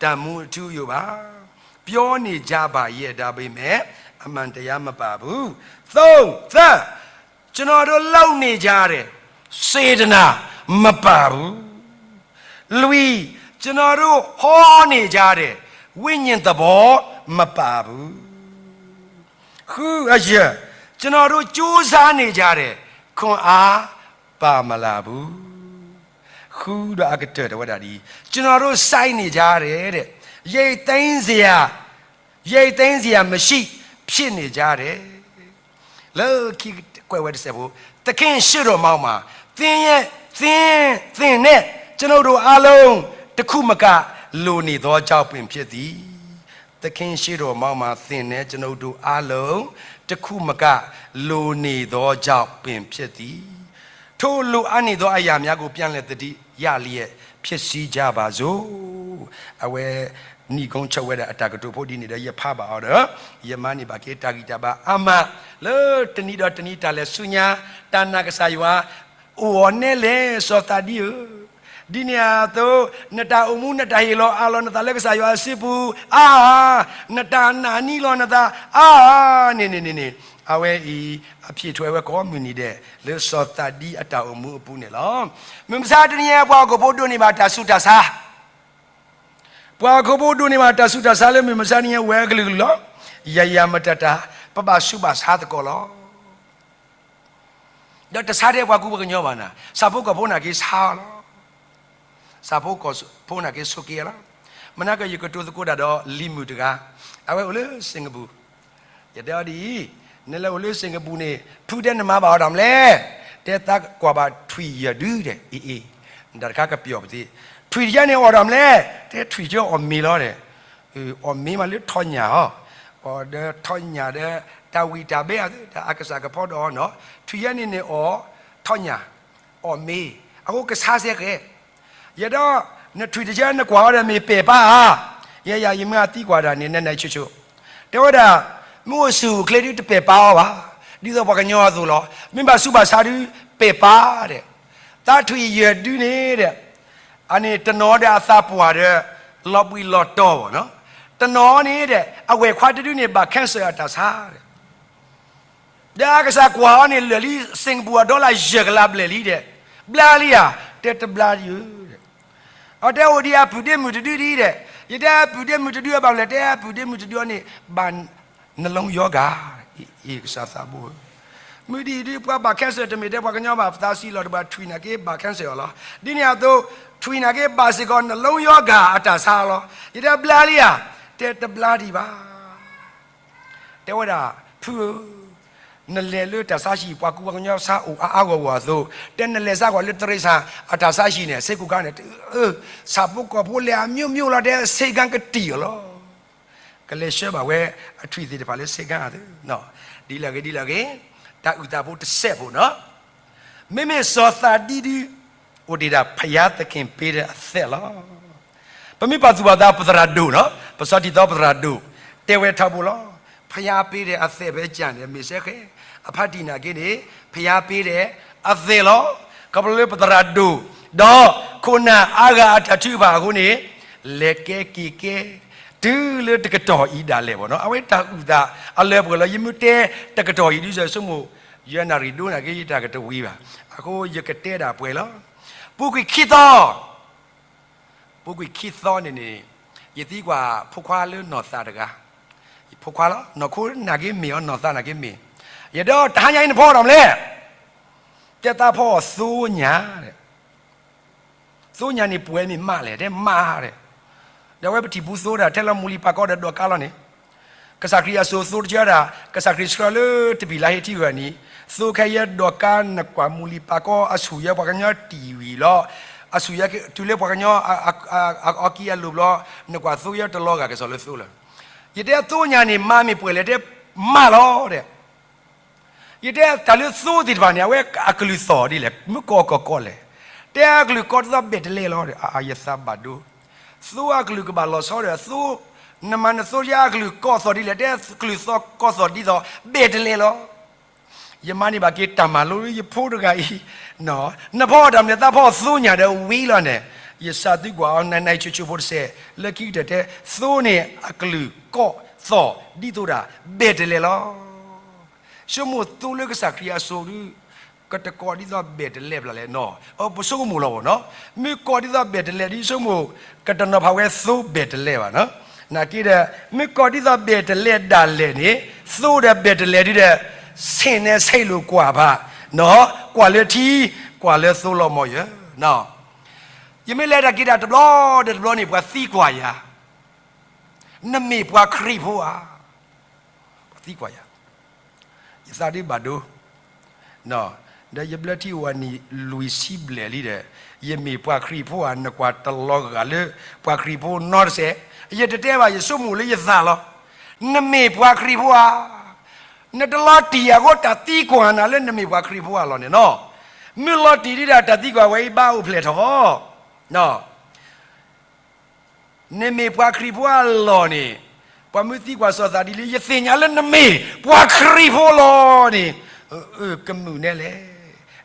တၢ်မူအထူအယိာ်ဘၣ်, ပြောနေကြပါရဲ့ ဒါပေမဲ့ အမှန်တရားမပါဘူး, သုံး, သၢ, ကျွန်တော်တို့လုပ်နေကြတယ်, စေတနာမပါဘူး, လွံၢ်, ကျွန်တော်တို့ဟောနေကြတယ်, ဝိညာဉ်သဘောမပါဘူး, ဃု, အယဲၢ်, ကျွန်တော်တို့ကြိုးစားနေကြတယ်, ခွန်အားပါမလာဘူး, ဃုဒီးအကတၢၢ်တဲဝဲဒၣ်ဒ်အံၤ, ကျွန်တော်တို့စိုက်နေကြတယ်တဲ့, ရိတ်သိမ်းစရာ, ရိတ်သိမ်းစရာမရှိ ဖြစ်နေကြတယ် လၢခံကွဲးဝဲတစဲးဖိ, သခင်ရှေ့တော်မှောက်မှာ သင်ရဲ့, သင်, သင်နဲ့ကျွန်ုပ်တို့အားလုံး တစ်ခုမက လိုနေသောကြောင့်ပင်ဖြစ်သည်, သခင်ရှေ့တော်မှောက်မှာ သင်နဲ့ကျွန်ုပ်တို့အားလုံး တစ်ခုမက လိုနေသောကြောင့်ပင်ဖြစ်သည်, ထိုလိုအပ်နေသောအရာများကို ပြန်လည်သတိရလျက် ဖြစ်စည်းကြပါစို့, အဝဲ နိဂုံးချုပ် ဝဲဒၣ်အတၢ်ကတိၤဖိဒ်န့ၣ်ဒီး ယဖးဘၣ်အီၤဒီး ယမၤန့ၢ်ဘၣ်က့ၤတၢ်ဂံၢ်တၢ်ဘါအါမး, လၢတနံၤဒီးတနံၤတၢ်လဲၤဆူညါ တၢ်နာ်ကစၢ်ယွၤ အိၣ်အီၤနဲလဲၣ် စီၤသးဒံဧၢ, ဒ်န့ၣ်အသိး နတၢ်အိၣ်မူ နတၢ်ဟ့ၣ်လီၤအးလီၤနသးလၢကစၢ်ယွၤအစုပူၤအါ, နတၢ်နာ်န့ၢ်လီၤနသးအါန့ၣ်န့ၣ်န့ၣ်န့ၣ်, အဝဲအံၤ အဖြေထွက်ဝဲကိးမုၢ်နံၤဒဲး လၢစီၤသးဒံအတၢ်အိၣ်မူအပူၤန့ၣ်လီၤ. မုၢ်မဆါတနံၤညါ ပှၤဟီၣ်ခိၣ်ဖိဒိးန့ၢ်ဘၣ်တၢ်ဆူးတၢ်ဆါ ပှၤဟီၣ်ခိၣ်ဖိဒိးန့ၢ်ဘၣ်တၢ်ဆူးတၢ်ဆါလၢမုၢ်မဆါတနံၤညါ ဝဲကလုာ်ကလုာ်လီၤ. ယၤယၤမတၤတၢ် ပဘၣ်ဆူးဘၣ်ဆါသကိးလီၤ. ဒီးတဆါထဲပှၤကူပှၤကညီဘၣ်နၤ, ဆၣ်ဖိကီၢ်ဖိနာ်က့ဆါလီၤ. ဆၣ်ဖိကီၢ်ဖိနာ်က့ဆိးက့လီၤ. မနၤက့ ယကတိၤသကိးတၢ်ဒီးလံၤမုၣ်တဂၤ, အဝဲအိၣ်လၢစ့ၣ်ကပူၤ, ယတဲအီၤဒ်အံၤ, နလဲၤအိၣ်လၢစ့ၣ်ကပူၤန့ၣ် ဖုတဲနမၤဘၣ်အီၤတၢ်မနုၤလဲၣ်, တဲသးကွၢ်ဘၣ်ထွံၣ်ယဲၢ်ဒုဒီး အ့ၣ်အ့ၣ်, တၢ်တခါကပျီၣ်ပသ့, ထွံၣ်တယဲၢ်န့ၣ်အီၣ်တၢ်မနုၤလဲၣ်, တဲထွံၣ်တယဲၢ်အီၣ်မ့ၤလီၤဒီး, အီၣ်မ့ၤမးလၢထီၣ်ညၣ်ဟီ, အီၣ်ဒီးထီၣ်ညၣ်ဒီး တၢ်ဝံၣ်တၢ်ဘဲအီၤ တၢ်အကစၢ်ကဖီဒီးအီၤနီၤ, ထွံၣ်ယဲၢ်န့ၣ်န့ၣ်အီၣ်ထီၣ်ညၣ်, အီၣ်မ့ၤ, အဃိကဆါစဲဃဲ, ယဲဒီး နထွံၣ်တယဲၢ်နကွၢ်အီၤဒီးမ့ၢ်ပဲာ်ပါဧါ, ယဲယၤယမ့ၢ်သံကွၢ်တၢ်န့ၣ် နဲနဲဆိဆိ, တဲဝဲဒၣ်, မ့ၢ်အိၣ်ဆူၣ်အိၣ်ချ့ဒုတပဲာ်ပါအီၤဘၣ်, ဒ်သိးပှၤကညီအသိးလီၤ, မ့ၢ်ဘၣ်ဆူးဘၣ်ဆါဒုပဲာ်ပါဒီး, သးထွံၣ်ယဲၢ်ဒုန့ၣ်ဒီး အန့ၣ်တနီၤဒီးအသးပှၢ်ဒီး လီၤဘှံးလီၤတီၤဘၣ်နီၤ, တနီၤန့ၣ်ဒီး အဝဲၢ်ခွါတဒုန့ၣ် ဘၣ် cancer အတၢ်ဆါဒီး ဒီးအကစၢ်ကွၢ်အီၤန့ၣ် လၢာ်လံ Singapore အ dollar ယဲၢ်ကလးဘျဲၣ်လံဒီး ဘျါလံဧါ, တဲတဘျါဒံးဧၢ, အတဲအိၣ်ဒံးအပုၢ်ဒ့မုၣ်တဒုဒံးဒီး, ယတဲအပုၢ်ဒ့မုၣ်တဒုအဘၣ်လဲၣ်, တဲအပုၢ်ဒ့မုၣ်တဒုအီၤန့ၣ် ဘၣ် နှလုံးရောဂါ, အ့ၣ်ကစၢ်သးဘိဧၢ, မုၢ်ဒ်အံၤဒုးပှၤဘၣ် cancer တမ့ၢ်တဲပှၤကညီဘၣ်, ပသးစံးလီၤတဘၣ် ထွံၣ်နာ်က့ဘၣ် cancer အီၤလီၤ, ဒ်န့ၣ်အသိး ထွံၣ်နာ်က့ဘၣ်စ့ၢ်ကီး နှလုံးရောဂါ အတၢ်ဆါလီၤ, ယတဲဘျါလံဧါ, တဲတဘျါဒံးဘၣ် တဲဝဲဒၣ်, ဖုဧၢ, နလဲၤလၢတၢ်ဆါဟံၣ် ပှၤကူပှၤကညီဆါအိၣ်အါအါဂီၢ်ဂီၢ်အသိး, တဲနလဲၤဆါကွၢ်လၢတရံးဆၣ်အတၢ်ဆါဟံၣ်န့ၣ် စ့ၢ်ကီးခါန့ၣ်, ဆၣ်ဖိကီၢ်ဖိလဲၤအမျိုးမျိုးလီၤ တဲ ဆေးခန်း ကတံၢ်အီၤလီၤ, ကလဲၤဆှၢဘၣ်ဝဲအထွံၣ်သ့ၣ်တဖၣ်လၢ ဆေးခန်း အသိး, ဒ်လဲၣ်ဂ့ၤဒ်လဲၣ်ဂ့ၤ, တၢ်အုၣ်သးဖိတစဲးဖိနီၤ မ့မ့ၢ်စီၤသးဒံဒုး အိၣ်တ့ၢ်ဒၣ် ဘုရားသခင်ပေးတဲ့အသက်လီၤ. ပမ့ၢ်ပာ်သူၣ်ပာ်သး ပသရၣ်ဒိၣ်နီၤ, ပစီၤတံၢ်သီပသရၣ်ဒိၣ်, တဲဝဲထီဘိလီၤ, ဘုရားပေးတဲ့အသက်ပဲကျန်တယ် မ့ၢ်စ့ၢ်ကီး, အဖါတံၢ်နာ်က့န့ၣ် ဘုရားပေးတဲ့အသက်လီၤ. ခီဖျိလၢပသရၣ်ဒိၣ်, ဒီးခိၣ်နၢ်အါဂၤအတၢ်ထုကဖၣ်အဃိန့ၣ်, လဲၤကဲက့ၤကဲ, တုၤလၢတကတီၢ်အံၤဒၣ်လဲာ်ဘၣ်နီၤ, အဝဲတၢ်အုၣ်သးအလၢပှဲၤလီၤ. ယမ့ၢ်တဲတကတီၢ်အံၤဒ်ယဆိကမိၣ် ယနၣ်ရံၣ်ဒိၣ်နာ်က့ ယတၢ်ကတဝံၤဘၣ်. အဃိယကတဲဒၣ်ပှဲၤလီၤ. ပူၤကွံာ်ခံသီ, ပူၤကွံာ်ခံသီန့ၣ်န့ၣ်, ယသံကွၢ်ဖိခွါလၢနီၢ်သးတဂၤ, ယဖိခွါလီၤ, နီၢ်ခိနာ်က့မ့ၢ်အီၤ နီၢ်သးနာ်က့မ့ၢ်, ယတဲအီၤ တဟါညါအံၤနဖီအီၤတၢ်မနုၤလဲၣ်, တဲသးဖီအီၤသိညၣ်, သိညၣ်န့ၣ်ပှဲၤမ့ၢ်မးလဲၣ်, တဲမးတဲ, ဒီးအဝဲပထံၣ်ဘူးသိတၢ်ထဲလီၤမူလံပာ်ကီဒီးဒီးကါလီၤန့ၣ် ကစၢ်ခရံာ်အစိၤသိတကၢဒၣ်, ကစၢ်ခရံာ်ဆှၢလၢတဘ့ၣ်လါဟ့ထံဂၤန့ၣ်, သိခဲယဲဒီးကါနကွၢ်မူလံပာ်ကီအဆူၣ်ယဲပှၤကညီတံၢ်ဝံၤလီၤ, အဆူၣ်ယဲတုၤလၢပှၤကညီအီကံအလိၤဘျီ, နကွၢ်သိယဲတလီၤဂာ်ကစီၣ်လၢသိလီၤ. ယတဲသိညၣ်န့ၣ်မးမ့ၢ်ပှဲၤလဲၣ်, တဲမးလီၤဒီး ယတဲတၢ်လၢသိသ့ၣ်တဖၣ်န့ၣ် အဝဲအကလုၢ်သီၣ်ဒ်လဲၣ်, မ့ၢ်ကီၢ်ကီၢ်ကီၢ်လဲၣ်, တဲအကလုၢ်ကီၢ်ဒ်သိးဘဲၣ်တလဲလီၤဒီး, အါ ယသးဘၣ်ဒိ, သိအကလုၢ်ကဘၣ်လီၤဆီဒီးသိ, နမၤနသိယဲအကလုၢ်ကီၢ်သီၣ်ဒ်လဲၣ်, တဲကလုၢ်သီၣ်ကီၢ်သီၣ်ဒ်သိးဘဲၣ်တလဲလီၤ. ယမၤန့ၢ်ဘၣ်က့ၤတၢ်မၤလိလၢယဖိတဂၤအံၤ, နဖီအီၤတၢ်မနုၤလဲၣ်, သးဖီအီၤသိညၣ်ဒီးဝံၤလီၤန့ၣ်, ယစးသံကွၢ်အီၤ နနဆိဆိဖိတစဲး, လၢခံကတၢၢ်တဲ, သိန့ၣ်အကလုၢ်ကီၢ်သီၣ်ဒ်သိးဒၣ်ဘဲၣ်တလဲလီၤ. ဆိကမိၣ်သိလၢကစၢ်ခရံာ်အစိၤဒုး, ကတကီၢ်ဒ်သိးဘဲၣ်တလဲဘၣ်လဲၣ်နီၤ, ပဆိကမိၣ်လီၤဘၣ်နီၤ, မ့ၢ်ကီၢ်ဒ်သိးဘဲၣ်တလဲဒ်ဆိကမိၣ်, ကတနီၤဖးဝဲသိဘဲၣ်တလဲဘၣ်နီၤ, နာ်က့ဒီး, မ့ၢ်ကီၢ်ဒ်သိးဘဲၣ်တလဲဒၣ်လဲာ်န့ၣ်, သိဒီးဘဲၣ်တလဲဒုးဒီး, ဆ့ၣ်နဲးဆ့ၣ်လိာ်ကွၢ်ဘၣ်, ကွၢ်လၢထံ, ကွၢ်လၢသိလီၤမၢ်ယၢ်, ယမ့ၢ်လဲၤတၢ်က့ၤတၢ်တဘျီဒီးတဘျီန့ၣ် ပှၤသံကွၢ်ယၤ, နမ့ၢ်ပှၤခရံာ်ဖိဧါ, ပှၤသံကွၢ်ယၤ, ယသးဒုးဘၣ်ဒိ, ဒီးယဘျၢထံအိၣ်အနံၣ်လွံၢ်ဆံဘျဲၣ်လံဒီး, ယမ့ၢ်ပှၤခရံာ်ဖိဧါ, နကွၢ်တလီၤဂာ်လၢပှၤခရံာ်ဖိနီတစဲး, ယတတဲဘၣ် ယဆိကမိၣ်လၢယသးလီၤ, နမ့ၢ်ပှၤခရံာ်ဖိဧါ, နတလီၤတံၢ်အဃိတၢ်သံကွၢ်နၤလၢနမ့ၢ်ပှၤခရံာ်ဖိဧါလီၤန့ၣ်နီၤ, မ့ၢ်လီၤတံၢ်ဒ်ဒီးတၢ်သံကွၢ်ဝဲအံၤဘၣ်အိၣ်ဖျဲၣ်ထီၣ် နမ့ၢ်ပှၤခရံာ်ဖိအလီၢ်န့ၣ်, ပှၤမ့ၢ်သံကွၢ်စီၤသးဒ်လံ ယသ့ၣ်ညါလၢနမ့ၢ်ပှၤခရံာ်ဖိလီၤန့ၣ်, အၢ ကမုာ်နဲလဲၣ်,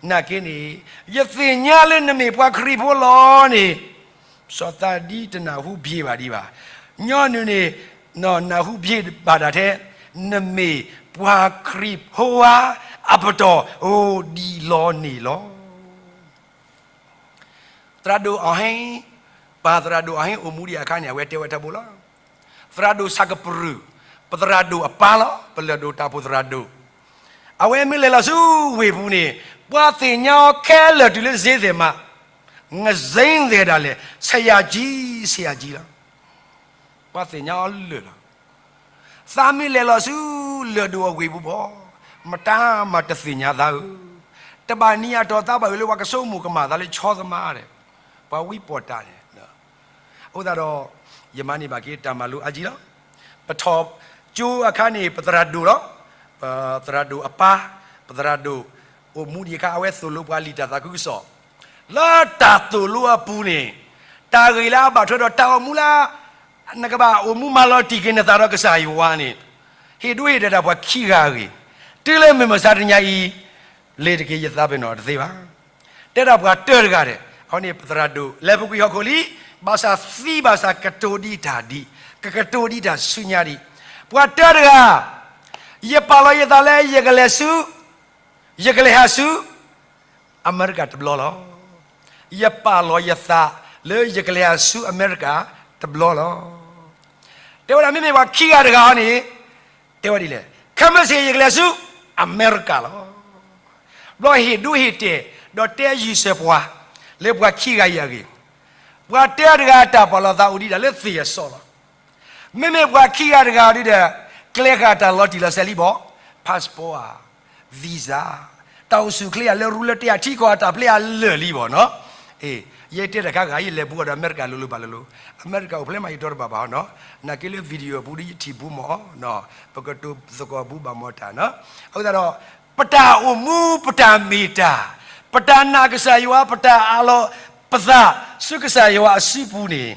နာ်က့န့ၣ်, ယသ့ၣ်ညါလၢနမ့ၢ်ပှၤခရံာ်ဖိလီၤန့ၣ်, စီၤသးဒ်တနၢ်ဟူဘျ့ဘၣ်ဒံးဘၣ်, ညီနုၢ်န့ၣ်, နၢ်ဟူဘျ့ဘၣ်ဒၣ်ထဲ, နမ့ၢ်ပှၤခရံာ်ဖိဧါ, အပတီၢ်အိၣ်ဒံးလီၤန့ၣ်လီၤ. သရၣ်ဒိၣ်အဟ့ၣ်, ပှၤသရၣ်ဒိၣ်အဟ့ၣ်အိၣ်မူဒံးအခါန့ၣ် အဝဲတဲဝဲထီဘိလီၤ. သရၣ်ဒိၣ်ဆၣ်ကပြူၢ်, ပသရၣ်ဒိၣ်အပၢ်လီၤ, ပလၢၢ်ဒိၣ်တၢ်ဖိသရၣ်ဒိၣ်, အဝဲမ့ၢ်လဲၤလီၤဆူဝ့ၢ်ပူၤန့ၣ်, ပှၤသ့ၣ်ညါအီၤခဲလၢာ်တုၤလၢစ့သ့ၣ်မး, ငစ့သဲးဒၣ်လဲာ်, ဆရာကြီး, ဆရာကြီးလီၤ. ပှၤသ့ၣ်ညါအီၤလၢာ်လီၤ. သးမ့ၢ်လဲၤလီၤဆူလၢၢ်ဒိၣ်အဝ့ၢ်ပူၤဘၣ်, မတၤမးတသ့ၣ်ညါသးဧၢ, တဘၣ်နံၤအတီၢ်သးဘၣ်ဝံၤလၢပှၤကဆိကမိၣ်ကမၣ်သးလၢဆီသမါဒီး, ပှၤဝံပီၢ်တၢ်န့ၣ်, အဃိသတးဒီး, ယမၤန့ၢ်ဘၣ်က့ၤတၢ်မၤလိအါကံလီၤ. ပထီၣ်ကၠိအခါန့ၣ် ပသရၣ်ဒိၣ်လီၤ. ပသရၣ်ဒိၣ်အပၢ်, ပသရၣ်ဒိၣ်အိၣ်မူဒံးအခါ အဝဲသိၣ်လိပှၤလံာ်တၢ်သးခုကစီၣ်, လၢတၢ်သိၣ်လိအပူၤန့ၣ်, တၢ်ဂ့ၢ်လၢအဘၣ်ထွဲဒီးတၢ်အိၣ်မူလၢ နကဘၣ်အိၣ်မူမၤလီၤတံၢ်က့ၤနသးဒီးကစၢ်ယွၤန့ၣ်, ဟ့ၣ်ဒိဟ့ၣ်ဒဲးတၢ်ပှၤခံဂၤအဂ့ၢ်, တုၤလၢမုၢ်မဆါတနံၤအံၤ, လ့ၤတက့ၤယသးပ့ၤနီၣ်တသ့ဘၣ်. တဲဒၣ်ပှၤတၢတဂၤဒီး, အဝဲန့ၣ်ပသရၣ်ဒိၣ် လဲၤပူၤကွံာ်ဟီၣ်ခိၣ်လံ, ဘၣ်ဆၣ်သံဘၣ်ဆၣ်ကတိၤဒံးတၢ်ဒံး, ကကတိၤဒံးတၢ်ဆူညါဒံး. ပှၤတၢတဂၤ, ယပာ်လီၤယသးလၢယကလဲၤဆူ, ယကလဲၤဟးဆူ အမဲရကၤတဘျီလီၤ. ယပာ်လီၤယသးလၢယကလဲၤဟးဆူအမဲရကၤတဘျီလီၤ. တဲဝဲဒၣ်မ့မ့ၢ်ပှၤခံဂၤတဂၤအံၤန့ၣ်, တဲဝဲဒ်လဲၣ်, ခဲမုၢ်ဆ့ၣ်ယကလဲၤဆူ အမဲရကၤလီၤ. ဘျီဟ့ၣ်ဒိဟ့ၣ်တဲာ်, ဒီးတဲယုၢ်စၢၤပှၤ, လၢပှၤခံဂၤအံၤအဂ့ၢ်, ပှၤတၢတဂၤအတၢ်ပာ်လီၤသးအိၣ်ဒံးဒၣ်လၢသ့ၣ်အစီလီၤ. မ့မ့ၢ်ပှၤခံဂၤတဂၤဒ်ဒီး, ကျဲဃာ်တၢ်လီၤတံၢ်လီၤဆဲးလံဘၣ်, passport ဧါ, visa, တၢ်အိၣ်ဆူၣ်အိၣ်ချ့ယၤလၢရူလၢတ့ၢ်အထံကီၢ်အတၢ်ပျဲအလၢာ်လံဘၣ်နီၤ. အ့, ယတဲတၢ်ခါဂၤ ယလဲၤဘူးအီၤဒီးအမဲရကၤလိၤလိၤဘၣ်လိၤလိၤ, အမဲရကၤအိၣ်ဖျဲၣ်မးယတီတဘၣ်ဘၣ်နီၤ, နာ်က့လၢ video အပူၤဒီးယထံၣ်ဘူးမးနီၤ, ပကတိၤသကိးဘူးဘၣ်မးတၢ်နီၤ. အဃိသတးဒီး, ပတၢ်အိၣ်မူ ပတၢ်မ့ၢ်တၢ်, ပတၢ်နာ်ကစၢ်ယွၤ ပတၢ်အးလီၤပသး ဆူကစၢ်ယွၤအစုပူၤန့ၣ်,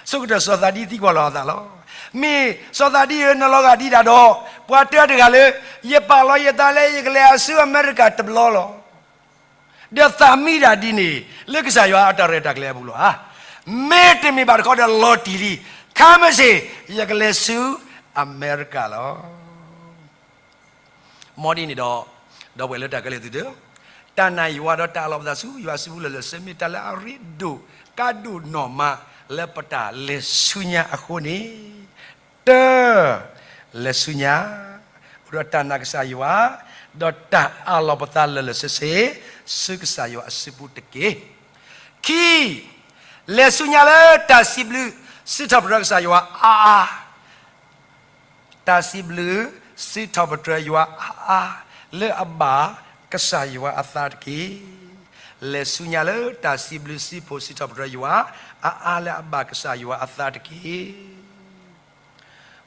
ဆိကတၢၢ်စီၤသးဒံသံကွၢ်လီၤအသးလီၤ. မ့ၢ်စီၤသးဒံဧၢ နလီၤဂာ်ဒ်တၢ်ဒီး, ပှၤတၢတဂၤလၢ, ယပာ်လီၤယသးလၢယကလဲၤဟးဆူအမဲရကၤတဘျီလီၤ. ဒီးသးမံဒၣ်ဒ်န့ၣ်, လၢကစၢ်ယွၤအတၢ်ရဲၣ်တၢ်ကျဲၤအပူၤလီၤဧါ. မ့တမ့ၢ်ဘၣ်တခီဒီးလီၤတံၢ်လံ, ခဲမုၢ်ဆ့ၣ် ယကလဲၤဆူအမဲရကၤလီၤ. မ်ဒ်န့ၣ်ဒီး, ဒီပုၢ်ဝဲၢ်လၢတၢ်ခဲလၢာ်သ့ၣ်ဧၢ, တၢ်နာ်ယွၤဒီးတၢ်အးလီၤပသးဆူယွၤစုပူၤလၢာ်လၢာ်ဆ့ဆ့ မ့ၢ်တၢ်လၢအရ့ဒိၣ်ကါဒိၣ်နီၢ်မးလၢပတၢ်လဲၤဆူညါအဃိန့ၣ်, တၢ, လဲၤဆူညါ, အိၣ်ဒီးတၢ်နာ်ကစၢ်ယွၤ, ဒီးတၢ်အးလီၤပသးလၢာ်လၢာ်ဆ့ဆ့, ဆူကစၢ်ယွၤအစုပူၤတက့ၢ်. ခံ, လဲၤဆူညါလၢတၢ်စံးဘျုးစံးထီၣ်ပတြၢၤကစၢ်ယွၤအါအါ တၢ်စံးဘျုးစံးထီၣ်ပတြၢၤယွၤအါအါလၢအဘၣ်ကစၢ်ယွၤအသးတက့ၢ်. လဲၤဆူညါလၢတၢ်စံးဘျုးစံးဖှိၣ်စံးထီၣ်ပတြၢၤယွၤအါအါလၢအဘၣ်ကစၢ်ယွၤအသးတက့ၢ်.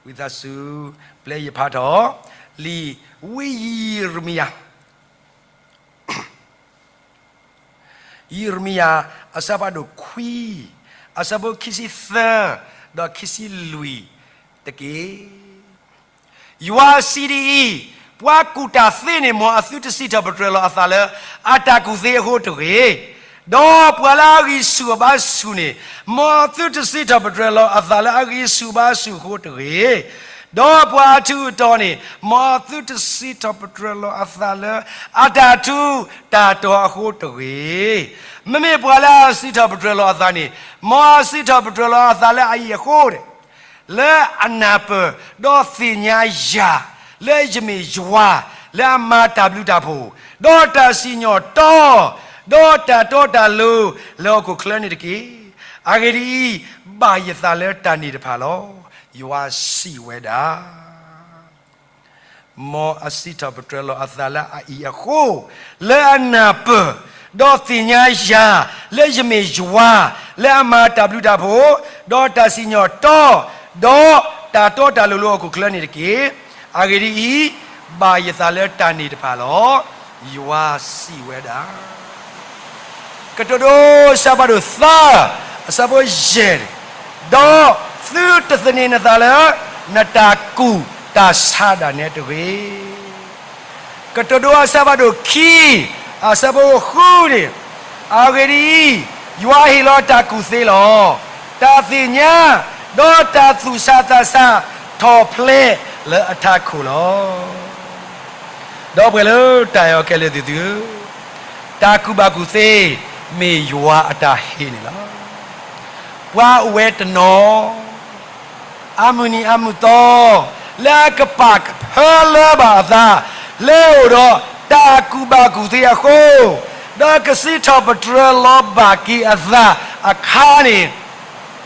ဝံသးစူၤ ပျဲယဖးထီၣ် လံာ်ဝံယံးရမံယၤ ယံးရမံယၤ အဆၢဖးဒိၣ်ခွံ, အဆၢဖိခံဆံသၢ ဒီးခံဆံလွံၢ်တက့ၢ်. ယွၤစံးဒ်အံၤ, ပှၤကူၣ်တၢ်သ့န့ၣ် မ်အသုတစံးထီၣ်ပတြၢၤလီၤအသးလၢအတၢ်ကူၣ်သ့အဃိတဂ့ၤ, ဒီးပှၤလၢအဂံၢ်ဆူၣ်အဘါဆူၣ်န့ၣ်, မ်အသုတစံးထီၣ်ပတြၢၤလီၤအသးလၢအဂံၢ်ဆူၣ်ဘါဆူၣ်အဃိတဂ့ၤ, ဒီးပှၤအထူးအတီၤန့ၣ်, မ်အသုတစံးထီၣ်ပတြၢၤလီၤအသးလၢအတၢ်ထူးတၢ်တီၤအဃိတဂ့ၤ. မ့မ့ၢ်ပှၤလၢအစံးထီၣ်ပတြၢၤလီၤအသးန့ၣ်, မ်အစံးထီၣ်ပတြၢၤလီၤအသးလၢအအံၤအဃိန့ၣ်, လၢအနၢ်ပၢၢ်, ဒီးသ့ၣ်ညါယၤ, လၢယမ့ၢ်ယွၤ, လၢအမၤတၢ်ဘျုးတၢ်ဖှိၣ်, ဒီးတၢ်စံၣ်ညီၣ်တီ, ဒီးတၢ်တီတၢ်လိၤလၢဟီၣ်ခိၣ်ချၢန့ၣ်တက့ၢ်. အဂ့ၢ်ဒ်အံၤ, ဘၣ်ယသးလၢတၢ်န့ၣ်တဖၣ်လီၤ. ယွၤစံးဝဲဒၣ် မ်အစံးထီၣ်ပတြၢၤလီၤအသးလၢအအံၤအဃိ, လၢအနၢ်ပၢၢ်, ဒီးသ့ၣ်ညါယၤ, လၢယမ့ၢ်ယွၤ, လၢအမၤတၢ်ဘျုးတၢ်ဖှိၣ်, ဒီးတၢ်စံၣ်ညီၣ်တီ, ဒီးတၢ်တီတၢ်လိၤလၢဟီၣ်ခိၣ်ချၢန့ၣ်တက့ၢ်. အဂ့ၢ်ဒ်အံၤ, ဘၣ်ယသးလၢတၢ်န့ၣ်တဖၣ်လီၤ. ယွၤစံးဝဲဒၣ် ကတိၤဒိ အဆၢဖးဒိၣ်သၢ, အဆၢဖိယဲၢ်, ဒီးသုတသန့ၤနသးလၢ နတၢ်ကူၣ်တၢ်ဆးဒၣ်နဲတဂ့ၤ. ကတိၤဒိ အဆၢဖးဒိၣ်ခံ, အဆၢဖိဃုန့ၣ်, အဂ့ၢ်ဒ်အံၤ, ယွၤဟ့ၣ်လီၤတၢ်ကူၣ်သ့လီၤ. တၢ်သ့ၣ်ညါ, ဒီးတၢ်သူၣ်ဆးသးဆးထီၣ်ဖျဲးလၢအထးခိၣ်လီၤ. ဒီပုၢ်ဝဲၢ်လၢတၢ်အဲၣ်အီၤခဲလၢာ်သ့ၣ်သုဧၢ, တၢ်ကူၣ်ဘၣ်ကူၣ်သ့ မ့ၢ်ယွၤအတၢ်ဟ့ၣ်န့ၣ်လီၤ. ပှၤအိၣ်ဝဲတနီၤ, အမုၢ်နံၤအမုၢ်သီ, လၢအကပာ်ကဖၢလၢဘၣ်အသး, လၢအအိၣ်ဒီးတၢ်ကူၣ်ဘၣ်ကူၣ်သ့အဃိ, ဒီးကစံးထီၣ်ပတြၢၤလီၤဘၣ်က့ၤအသးအခါန့ၣ်,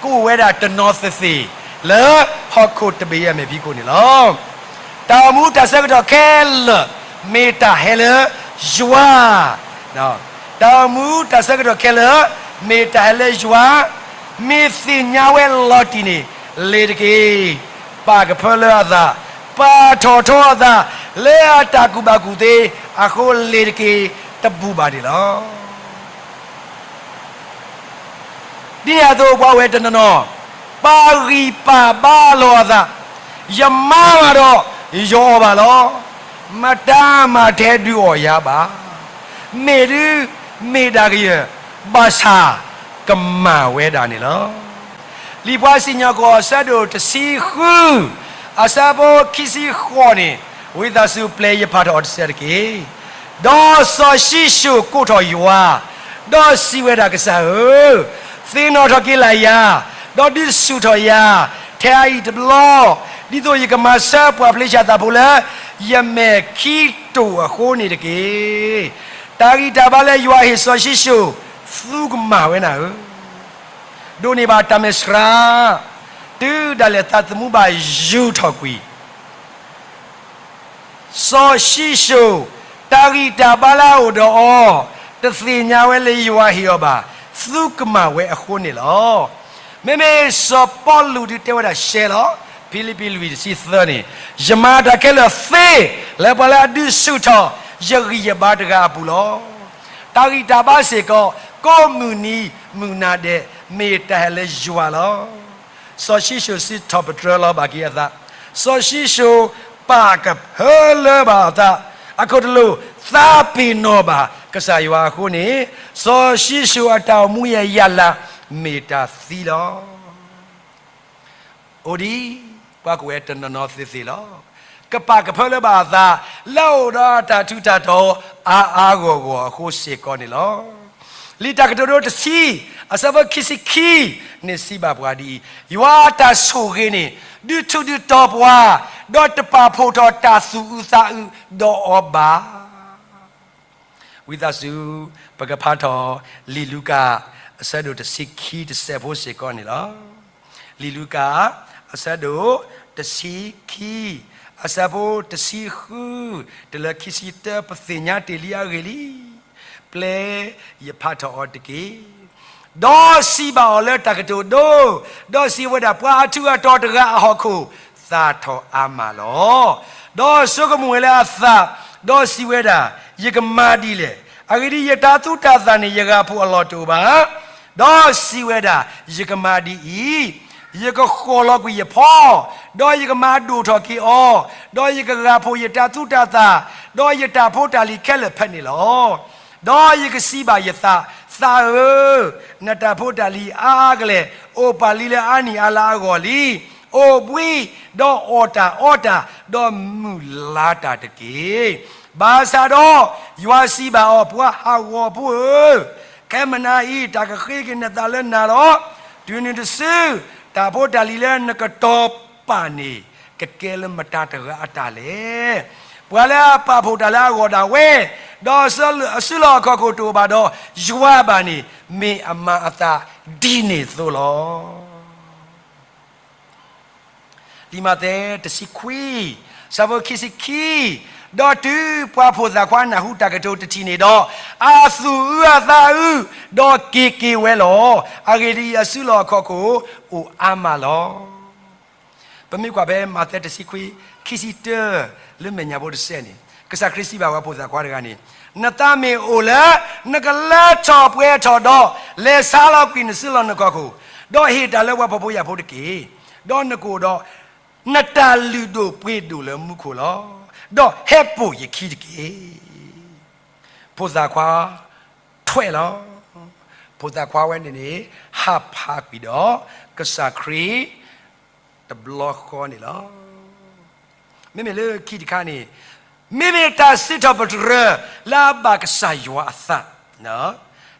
ကအိၣ်ဝဲဒၣ်တနီၤသ့ၣ်သ့ၣ် လၢဟီၣ်ခိၣ်တဘ့ၣ်အမဲာ်ဖံးခိၣ်န့ၣ်လီၤ. တၢ်အိၣ်မူတၢ်ဆၢကတီၢ်ခဲလၢာ် မ့ၢ်တၢ်ဟဲလၢယွၤ, တၢ်အိၣ်မူတၢ်ဆၢကတီၢ်ခဲလၢာ် မ့ၢ်တၢ်ဟဲလၢယွၤ, မ့ၢ်သ့ၣ်ညါဝဲလီၤတံၢ်န့ၣ် လ့ၤတက့ၢ်. ပာ်ကဖၢလၢအသး, ပာ်ထီၣ်ထီအသး လၢအတၢ်ကူၣ်ဘၣ်ကူၣ်သ့အဃိလ့ၤတက့ၢ်, တဘူၣ်ဘၣ်န့ၣ်လီၤ. ဒ်န့ၣ်အသိးပှၤအိၣ်ဝဲတနီၤနီၤ, ပာ်ဂံၢ်ပာ်ဘါလီၤအသး, ယမၤဘၣ်ဒီး ယအီၣ်ဘၣ်လီၤ. မတၤမၤထဲဒုးအီၣ်ယၤဘၣ်. မ့ၢ်ဒုးမ့ၢ်ဒၣ်ကယၢၢ်, ဘၣ်ဆၣ်ကမၣ်ဝဲဒၣ်န့ၣ်လီၤ. လံာ်ပှၤစံၣ်ညီၣ်ကွီၢ်အဆၢဒိၣ်တဆံဃု, အဆၢဖိခံဆံဃိးန့ၣ်, ဝံသးစူၤပျဲယဖးထီၣ်အီၤတစဲးတက့ၢ်. ဒီးစီၤၡံၣ်ၡိၣ်ကိးထီၣ်ယွၤ, ဒီးစံးဝဲဒၣ်, ကစၢ်ဧၢ, သ့ၣ်နီၣ်ထီၣ်က့ၤလၢ်ယၤ, ဒီးဒုးဆူၣ်ထီၣ်ယၤ, ထဲအအံၤတဘျီ, ဒ်သိးယကမၤဆၢပှၤဖလ့ၡသးဖိလၢ ယမဲာ်ခံတိာ်အဃိန့ၣ်တက့ၢ်. တၢ်ဂံၢ်တၢ်ဘါလၢယွၤဟ့ၣ်စီၤၡံၣ်ၡိၣ်, သူကမၣ်ဝဲနၤဧၢ, ဒိးန့ၢ်ဘၣ်တၢ်မဲာ်ဆှး, တုၤဒၣ်လဲာ်သးသမူဘၣ်ယူၢ်ထီၣ်ကွံာ် စီၤၡံၣ်ၡိၣ်, တၢ်ဂံၢ်တၢ်ဘါလၢအအိၣ်ဒီးအီၤ, တသ့ၣ်ညါဝဲလၢယွၤဟ့ၣ်အီၤဘၣ်, သူကမၣ်ဝဲအဃိန့ၣ်လီၤ. မ့မ့ၢ်စီၤပီလူးဒုးတဲဝဲဒၣ်ရှဲလီၤ, ဖံလံးပံးလွံၢ်တဆံသၢန့ၣ်, ယမၤတၢ်ခဲလၢာ်သ့, လၢပှၤလၢအဒုးဆူၣ်ထီၣ်ယဂံၢ်ယဘါတဂၤအပူၤလီၤ. တၢ်ဂံၢ်တၢ်ဘါစ့ၢ်ကီး, ကိးမုၢ်နံၤမုၢ်နၤဒဲး, မ့ၢ်တၢ်ဟဲလၢယွၤလီၤ. စီၤၡံၣ်ၡိၣ်စံးထီၣ်ပတြၢၤလီၤဘၣ်က့ၤအသး, စီၤၡံၣ်ၡိၣ်ပာ်ကဖၢလၢဘၣ်အသး, အခိၣ်တလိာ်သးပ့ၤနီၣ်ဘၣ်ကစၢ်ယွၤအဃိန့ၣ်, စီၤၡံၣ်ၡိၣ်အတၢ်အိၣ်မူယဲၢ်ယၤလၢ်မ့ၢ်တၢ်သံလီၤ. အိၣ်ဒံးပှၤကိးဝဲတနီၤနီၤသ့ၣ်သ့ၣ်လီၤ. ကပာ်ကဖၢလၢဘၣ်အသး, လၢအအိၣ်ဒီးအတၢ်ထူးတၢ်တီၤအါအါဂီၢ်ဂီၢ်အဃိစ့ၢ်ကီးန့ၣ်လီၤ. လံာ်တၢ်ကတိၤဒိတဆံ, အဆၢဖိခံဆံခံန့ၣ်စံးဘၣ်ပှၤဒ်အံၤ, ယွၤအတၢ်ဆိၣ်ဂ့ၤန့ၣ်, ဒုးထူးဒုးတီၤပှၤ, ဒီးတပာ်ဖှိၣ်ထီၣ်တၢ်သူၣ်အုးသးအုးဒီးအီၤဘၣ်. ဝံသးစူၤ, ပကဖးထီၣ်လံာ်လူၤကၣ် အဆၢဒိၣ်တဆံခံတစဲးဖိစ့ၢ်ကီးန့ၣ်လီၤ. လံာ်လူၤကၣ် အဆၢဒိၣ်တဆံခံ, အဆၢဖိတဆံဃု, တုၤလၢခံဆံတၢ ပသ့ၣ်ညါတ့ၢ်လံအဂ့ၢ်လံ. ပျဲယဖးထီၣ်အီၤတက့ၢ်. ဒီးစံးဘၣ်အီၤလၢတၢ်ကတိၤဒိ, ဒီးစံးဝဲဒၣ်, ပှၤအထူးအတီၤတဂၤအဟီၣ်ခိၣ် သၣ်ထီၣ်အါမးလီၤ. ဒီးဆိကမိၣ်ဝဲလၢအသး, ဒီးစံးဝဲဒၣ်, ယကမၤဒ်လဲၣ်. အဂ့ၢ်ဒ်အံၤ, ယတၤသူတၤသၣ်န့ၣ် ယဂၤဖိအလီၢ်တအိၣ်ဘၣ်. ဒီးစံးဝဲဒၣ်, ယကမၤဒ်အံၤ, ယကဃီၣ်လီၤကွံာ်ယဖီ, ဒီးယကမၤဒိၣ်ထီၣ်က့ၤအီၤ, ဒီးယကဂၢ်ဖှိၣ်ယတၤသူတၤသၣ်, ဒီးယတၢ်ဖိတၢ်လံၤခဲလၢာ်ဖဲန့ၣ်လီၤ. ဒီးယကစံးဘၣ်ယသး, သးဧၢ, နတၢ်ဖိတၢ်လံၤအါအါကလဲာ် အိၣ်ပာ်လံလၢအါနံၣ်အါလါအဂီၢ်လံ. အိၣ်ဘှံး, ဒီးအီၣ်တၢ်အီတၢ်, ဒီးမုာ်လၤတၢ်တက့ၢ်. ဘၣ်ဆၣ်ဒီးယွၤစံးဘၣ်အီၤ, ပှၤဟးဂီၤဖိဧၢ, ခဲမုၢ်နၤအံၤ တၢ်ကဃ့က့ၤနသးလၢနၤလီၤ. တုၤနုၤတစု, တၢ်ဖိတၢ်လံၤလၢနကတီၤပာ်န့ၣ် ကကဲလၢမတၤတဂၤအတၢ်လဲၣ်. ပှၤလၢအပာ်ဖှိၣ်တၢ်လၢအဂီၢ်ဒၣ်ဝဲ, ဒီးအစုလီၢ်အခီၣ်ခိၣ်တအိၣ်ဘၣ်ဒီး, ယွၤဘၣ်န့ၣ် မ့ၢ်အမၤအသးဒ်န့ၣ်အသိးလီၤ. လံာ်မးသဲတဆံခွံ, ဆၢဖိခံဆံခံ, ဒီးတုၤပှၤဖိသၣ်ခွါနၢ်ဟူတၢ်ကတိၤတထံၣ်န့ၣ်ဒီး, အသူၣ်အုးအသးအုး, ဒီးက့ၤက့ၤဝဲလီၤ. အဂ့ၢ်ဒ်အံၤ, အစုလီၢ်အခီၣ်ခိၣ်အိၣ်အါမးလီၤ. ပမ့ၢ်ကွၢ်ဖဲမးသဲတဆံခွံ, ခံဆံတၢ, လၢမဲာ်ညါဖိတစဲးန့ၣ်, ကစၢ်ခရံာ်စံးဘၣ်ဝဲဖိသၣ်ခွါတဂၤန့ၣ်, နသးမ့ၢ်အိၣ်လၢနကလၢထီၣ်ပှဲၤထီၣ်ဒီး, လဲၤဆါလီၤကွံာ်နစုလီၢ်နခီၣ်ခိၣ်, ဒီးဟ့ၣ်တၢ်လၢပှၤဖှီၣ်ဖိယာ်ဖိတက့ၢ်. ဒီးနကအိၣ်ဒီးနတၢ်လုၢ်ဒိၣ်ပှ့ၤဒိၣ်လၢမူခိၣ်လီၤ. ဒီးဟဲပိာ်ယခံတက့ၢ်. ဖိသၣ်ခွါထွဲလီၤ. ဖိသၣ်ခွါဝဲန့ၣ်န့ၣ် ဟးဖးကွံာ်ဒီးကစၢ်ခရံာ်တဘျီဃီန့ၣ်လီၤ. မ့မ့ၢ်လၢခံတခါန့ၣ်, မ့မ့ၢ်တၢ်စံးထီၣ်ပတြၢၤလၢအဘၣ်ကစၢ်ယွၤအသး,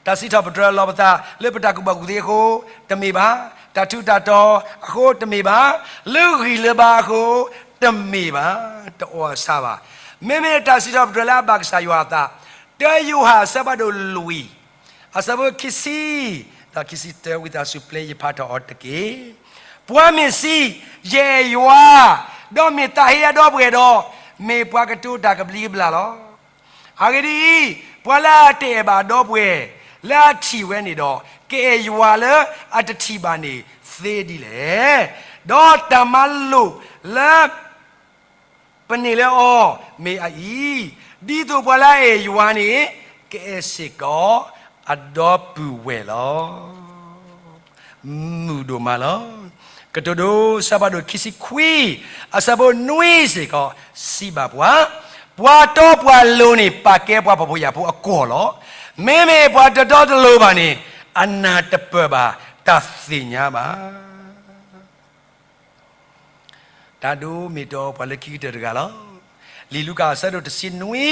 တၢ်စံးထီၣ်ပတြၢၤလီၤပသးလၢပတၢ်ကူၣ်ဘၣ်ကူၣ်သ့အဃိ, တမ့ၢ်ဘၣ်, တၢ်ထူးတၢ်တီၤအဃိတမ့ၢ်ဘၣ်, လၢဂံၢ်လၢဘါအဃိတမ့ၢ်ဘၣ်, တအီၣ်ဆၣ်ဘၣ်. မ့မ့ၢ်တၢ်စံးထီၣ်ပတြၢၤလၢအဘၣ်ကစၢ်ယွၤအသး, တၢယိၤဟၣ် အဆၢဖးဒိၣ်လွံၢ်, အဆၢဖိခံဆံ, ဒီးခံဆံတၢ ဝံသးစူၤပျဲယဖးထီၣ်အီၤတက့ၢ်. ပှၤမ့ၢ်စံး, ယအဲၣ်ယွၤ, ဒီးမ့ၢ်သးဟ့အဒီပုၢ်ဝဲၢ်ဒီး, မ့ၢ်ပှၤကတိၤတၢ်ကဘျံးကဘျၣ်လီၤ. အဂ့ၢ်ဒ်အံၤ, ပှၤလၢအတအဲၣ်ဘၣ်အဒီပုၢ်ဝဲၢ်လၢအထံၣ်ဝဲန့ၣ်ဒီး, ကအဲၣ်ယွၤလၢအတထံၣ်ဘၣ်န့ၣ်သ့ဒ်လဲၣ်. ဒီးတၢ်မၤလိာ်လၢ ပန့ၢ်လၢအီၤမ့ၢ်အအံၤ, ဒ်သိးပှၤလၢအအဲၣ်ယွၤန့ၣ် ကအဲၣ်စ့ၢ်ကီးအဒီပုၢ်ဝဲၢ်လီၤ. မုာ်ဒိၣ်မးလီၤ. ကတိၤဒိ ဆၢဖးဒိၣ်ခံဆံခွံ, အဆၢဖိနွံစ့ၢ်ကီး စံးဘၣ်ပှၤ, ပှၤတီပှၤလိၤန့ၣ် ပာ်ကဲပှၤဖှီၣ်ဖိယာ်ဖိအကွီၢ်လီၤ. မ့မ့ၢ်ပှၤတတီတလိၤဘၣ်န့ၣ် အနၢ်တပၢၢ်ဘၣ် တၢ်သ့ၣ်ညါဘၣ်. တၢ်ဒိးမ့ၢ်တီပှၤလၢခံကတၢၢ်တဂၤလီၤ. လံာ်လူၤကၣ်အဆၢဒိၣ်တဆံနွံ,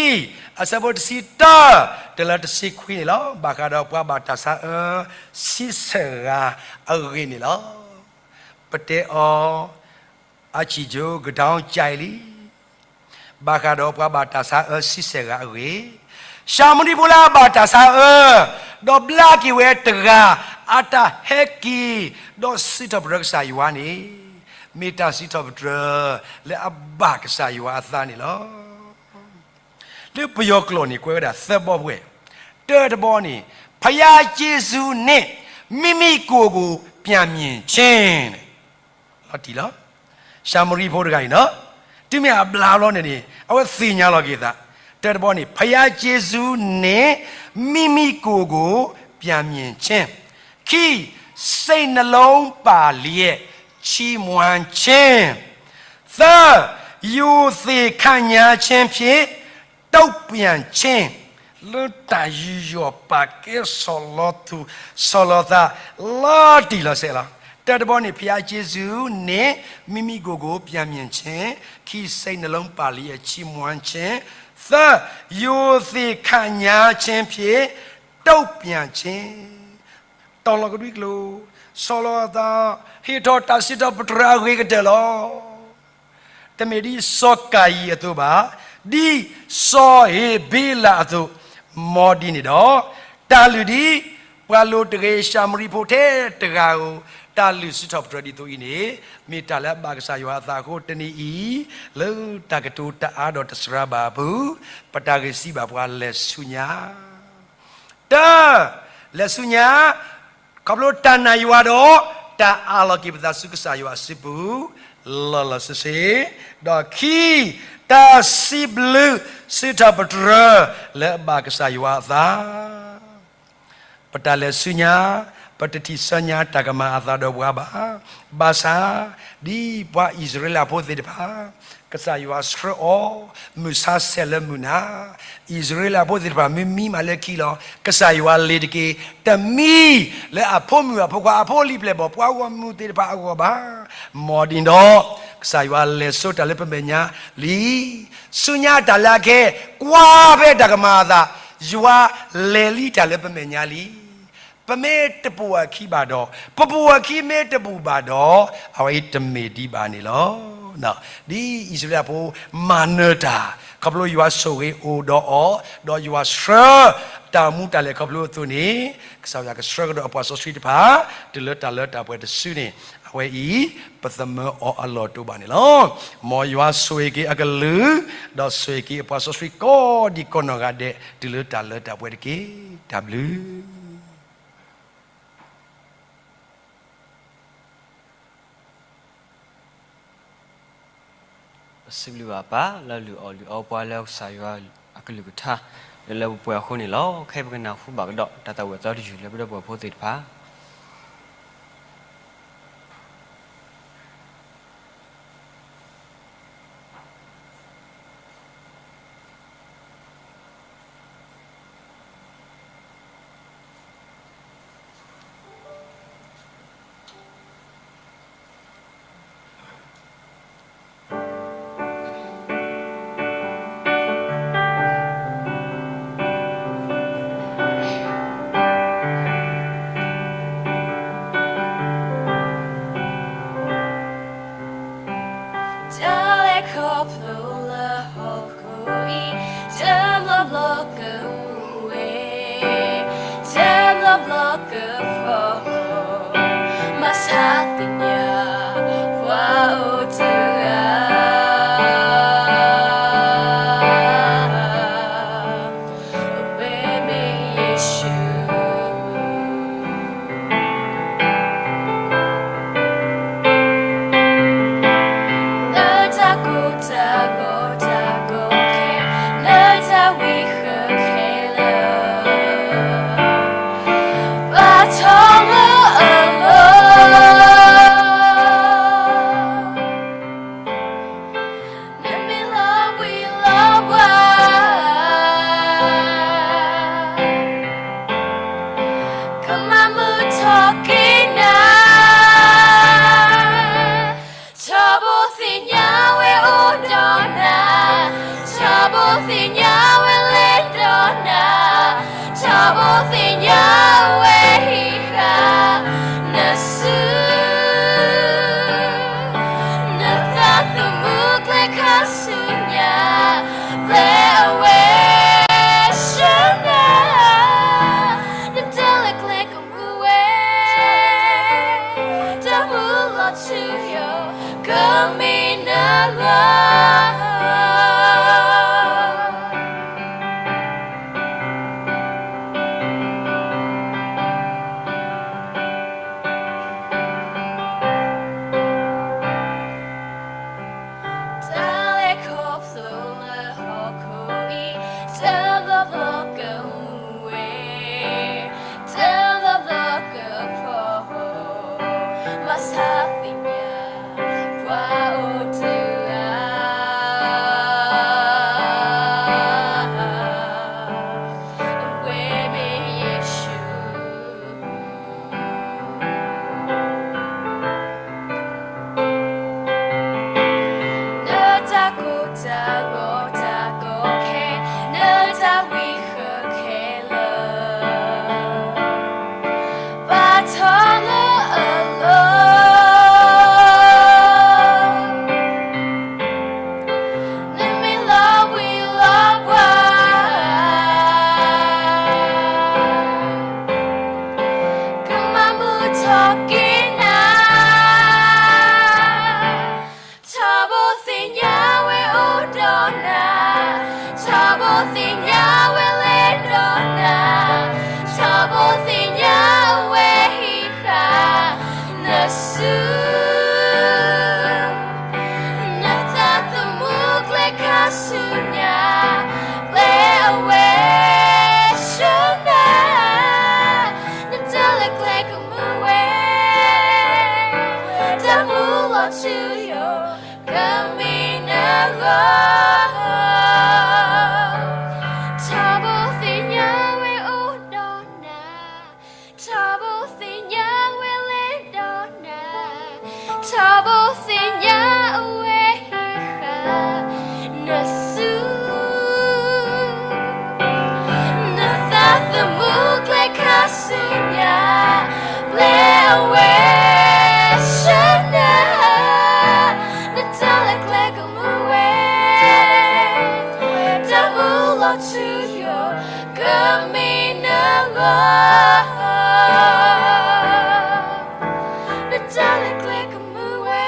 အဆၢဖိတဆံတၢ တုၤလၢတဆံခွံန့ၣ်လီၤ. ဘၣ်ဃးဒီးပှၤဘၣ်တၢ်ဆါအၢ ဆံဆဲၣ်ဂၤအဂ့ၢ်န့ၣ်လီၤ. ပတဲအီၤ အဆံၣ်ကၠိကဒီကၠဲးလံ ဘၣ်ဃးဒီးပှၤဘၣ်တၢ်ဆါအၢဆံဆဲၣ်ဂၤအဂ့ၢ်, ၡၤမရံဖိလၢအဘၣ်တၢ်ဆါအၢ, ဒီးဘျါက့ၤဝဲတဂၤ, အတၢ်ဟဲက့ၤ, ဒီးစံးထီၣ်ပတြၢၤကစၢ်ယွၤန့ၣ်, မ့ၢ်တၢ်စံးထီၣ်ပတြၢၤလၢအဘၣ်ကစၢ်ယွၤအသးန့ၣ်လီၤ. လၢပယီၤကျိာ်န့ၣ် ကွဲးဝဲဒၣ်သၢဘီပှဲၤ, တၢတဘီန့ၣ်, ဖယၤက့ၤစူးန့ၣ်မံမံကိၣ်ကိၣ်ပျၢ်မၠ့ၣ်ဆ့ လီၤတံၢ်လီၤ. ၡၤမရံဖိတဂၤအံၤနီၤ, တုၤမ့ၢ်အဘျါလီၤန့ၣ်န့ၣ် အဝဲသ့ၣ်ညါလီၤက့ၤအသး, တၢတဘီန့ၣ် ဖယၤက့ၤစူးန့ၣ်မံမံကိၣ်ကိၣ်ပျၢ်မၠ့ၣ်ဆ့, ခံ, စိတ်နှလုံးပျော်လျက်ချီးမွမ်းခြင်း, သၢ, ရိုသေခံစားခြင်းဖြင့်တုံ့ပြန်ခြင်း, လၢတၢ်ယူးယီၣ်ပာ်ကဲ ဆီၣ်လီၤသူၣ်ဆီၣ်လီၤသး လီၤတံၢ်လီၤဆဲးလီၤ. တၢတဘီန့ၣ် ဖယၤက့ၤစူးန့ၣ်မံမံကိၣ်ကိၣ်ပျၢ်မၠ့ၣ်ဆ့, ခံ, စိတ်နှလုံးပျော်လျက်ချီးမွမ်းခြင်း, သၢ, ရိုသေခံစားခြင်းဖြင့်တုံ့ပြန်ခြင်း, တီၢ်လီၤကဒွံကျိာ်, ဆီၣ်လီၤသး, ဟ့ၣ်ထီၣ်တၢ်စံးထီၣ်ပတြၢၤအဂ့ၤကတၢၢ်လီၤ. တမ့ၢ်ဒ်စီၤကၤယံၣ်အသိးဘၣ်, ဒ်စီၤဧ့ၤဘ့လးအသိး, မ်ဒ်န့ၣ်ဒီး, တၢ်လုၢ်ဒ်ပှၤလိၤတဂ့ၤ ၡၤမရံဖိထဲတဂၤဧိၤ, တၢ်လုၢ်စံးထီၣ်ပတြၢၤဒ်သိးအံၤန့ၣ်, မ့ၢ်တၢ်လၢအဘၣ်ကစၢ်ယွၤအသးအဃိတနံၤအံၤ, လၢတၢ်ကတိၤတအါဒီးတစှၤဘၣ်အပူၤ, ပတၢ်ဂ့ၢ်စံးဘၣ်ပှၤလဲၤဆူညါ တၢ်, လဲၤဆူညါ, ခီဖျိတၢ်နာ်ယွၤဒီး တၢ်အးလီၤက့ၤပသးဆူကစၢ်ယွၤအစုပူၤ လီၤလီၤဆ့ဆ့, ဒီးခံ, တၢ်စံးဘျုးစံးထီၣ်ပတြၢၤလၢအဘၣ်ကစၢ်ယွၤအသး ပတၢ်လဲၤဆူညါ, ပတထံၣ်ဆူညါတၢ်ကမၤအသးဒီးပှၤဘၣ်. ဘၣ်ဆၣ်, ဒ်ပှၤအံၣ်စရ့လးဖိသ့ၣ်တဖၣ်, ကစၢ်ယွၤဆှၢအီၤ, မုၢ်ဆါဆဲးလၢမုၢ်နၤ, အံၣ်စရ့လးဖိသ့ၣ်တဖၣ် မ့ၢ်မံမးလၢခံလီၤ, ကစၢ်ယွၤလဲၤတက့ၢ်, တမံလၢအဖိမုၣ်အဖိခွါအဖိလံၤပျဲၢ်ဘီၣ် ပှၤဂီၢ်မုၢ်သ့ၣ်တဖၣ်အဂီၢ်ဘၣ်. မ်ဒ်န့ၣ်ဒီး, ကစၢ်ယွၤလဲၤဆိတၢ်လၢပမဲာ်ညါလံ ဆူညါတၢ်လၢအခဲ, ကွၢ်ဖဲတၢ်ကမၤအသး, ယွၤလဲၤလံတၢ်လၢပမဲာ်ညါလံ. ပမ့ၢ်တပိာ်အခံဘၣ်ဒီး, ပပိာ်အခံမ့ၢ်တဘူၣ်ဘၣ်ဒီး, အဝဲအံၤတမ့ၢ်ဒံးဘၣ်န့ၣ်လီၤ. ဒ်အံၣ်စရ့လးဖိမၤနၢၤတၢ်, ခီဖျိယွၤဆိၣ်ဂ့ၤအိၣ်ဒီးအီၤ, ဒီးယွၤဆှၢတၢ်မူတၢ်လဲၤခီဖျိအသိးန့ၣ်, ကစၢ်ယွၤကဆှၢကဒီးအပှၤစီဆှံတဖၣ်, တုၤလၢတၢ်လၢတၢ်ပှဲၤတစုန့ၣ်, အဝဲအံၤ, ပသမၢအီၤအလီၢ်တအိၣ်ဘၣ်န့ၣ်လီၤ. မ်ယွၤဆိၣ်ဂ့ၤက့ၤအကလုၢ်, ဒီးဆိၣ်ဂ့ၤက့ၤအပှၤစီဆှံကိးဒံးကိးနီၢ်ဂၤဒဲး တုၤလၢတၢ်လၢတၢ်ပှဲၤတက့ၢ်. တၢ်ဘျုး ပစံးဘျုးဘၣ်ပၢ် လၢလုၢ်အီၣ်လုၢ်အီပှၤလၢကစၢ်ယွၤအကလုၢ်ကထါ, လၢလၢပှဲၤပှဲၤအဃိန့ၣ်လီၤ. ခဲအံၤပကနၢ်ဟူဘၣ်ကဒီး တၢ်သးဝံၣ်အသီတယုၢ်လၢပဒီပုၢ်ဝဲၢ်ဖိသ့ၣ်တဖၣ်. တၢ်လဲၤခီဖျိလၢဟီၣ်ခိၣ်အံၤ, တဘျီဘျီကမူဝဲ, တဘျီဘျီကဖှီၣ်, မၤဆါသ့ၣ်ညါ, ပှၤအိၣ်တဂၤ အဝဲမ့ၢ်ယ့ၣ်ၡူး. နတၢ်ကိၢ်တၢ်ဂီၤတၢ်ကီခဲ, နတၢ်ဝံဃၢခဲလၢာ်, ဘၣ်ထီ ဘိသ့ၣ်ညါဝဲဟံးဃာ် နစု နသးသမူကျဲခါဆူညါ ပျဲအဝဲဆှၢနၤ နတၢ်လဲၤကျဲကမူဝဲ တၢ်မူလီၤထူယိာ် ကမ့ၢ်နဂီၢ် တၢ်လဲၤခီဖျိလၢဟီၣ်ခိၣ်အံၤ တဘျီဘျီကမူဝဲ တဘျီဘျီကဖီၣ် ဘၣ်ဆၣ်သ့ၣ်ညါ ပှၤအိၣ်တုၤလၢ အဝဲမ့ၢ်ယ့ၣ်ၡူး နတၢ်ကိၢ်တၢ်ဂီၤတၢ်ကီခဲ နတၢ်ဝံဃၢခဲလၢာ် ဘၣ်ထီၣ်လၢအလိၤ နမ့ၢ်လီၤဘှံးလီၤဘှါ ကမၤမုာ်ထီၣ်က့ၤနၤ ထီဘိသ့ၣ်ညါဝဲအိၣ်ဒီးနၤ ထီဘိသ့ၣ်ညါဝဲလဲၤဒီးနၤ ထီဘိသ့ၣ်ညါဝဲဟံးဃာ် နစု နသးသမူကျဲခါဆူညါ ပျဲအဝဲဆှၢနၤ နတၢ်လဲၤကျဲကမူဝဲ တၢ်မူလီၤထူယိာ် ကမ့ၢ်နဂီၢ် ထီဘိသ့ၣ်ညါဝဲအိၣ်ဒီးနၤ ထီဘိသ့ၣ်ညါဝဲလဲၤဒီးနၤ ထီဘိသ့ၣ်ညါအဝဲဟံးဃာ် နစု နသးသမူကျဲခါဆူညါ ပျဲအဝဲဆှၢနၤ နတၢ်လဲၤကျဲကမူဝဲ တၢ်မူလီၤထူယိာ် ကမ့ၢ်နဂီၢ် နတၢ်လဲၤကျဲကမူဝဲ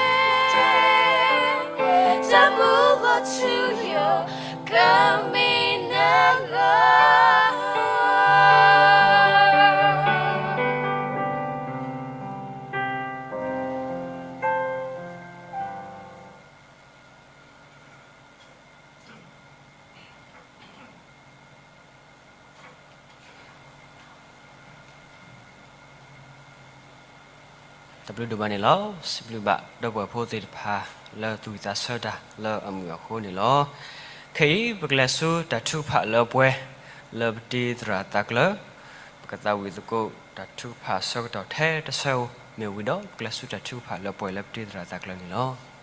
တၢ်မူလီၤထူယိာ် ကမ့ၢ်နဂီၢ် တၢ်ဘျုးဒိၣ်မးန့ၣ်လီၤ. စံးဘျုးဘၣ်ဒီပုၢ်ဝဲၢ်ဖိသ့ၣ်တဖၣ် လၢသူၣ်ဝံၣ်သးဆၢတၢ်လၢအမုာ်အဃိန့ၣ်လီၤ. ခဲအံၤ ပကလဲၤဆူတၢ်ထုကဖၣ်လၢပှဲၤ လၢပတံၤသရၣ်သးကျၢၤ, ပကသးဝံၣ်သကိးတၢ်ထုကဖၣ်ဆၢကတီၢ်ထဲတဆၢဧိၤမ့ၢ်ဝံၤဒီး ပကလဲၤဆူတၢ်ထုကဖၣ်လၢပှဲၤလၢပတံၤသရၣ်သးကျၢၤန့ၣ်လီၤ.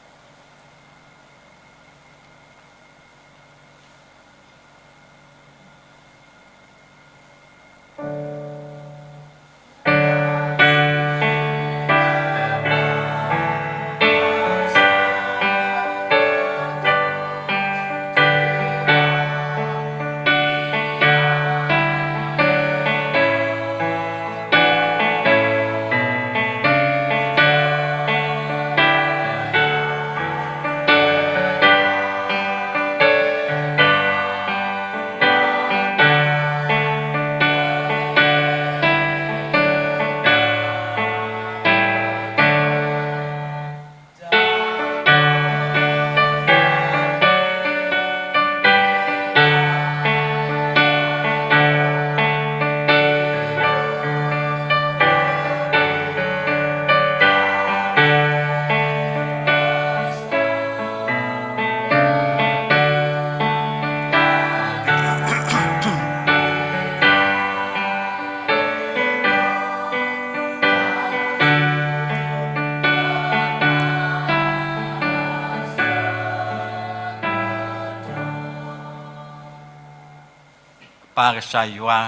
ပၢ်ကစၢ်ယွၤ,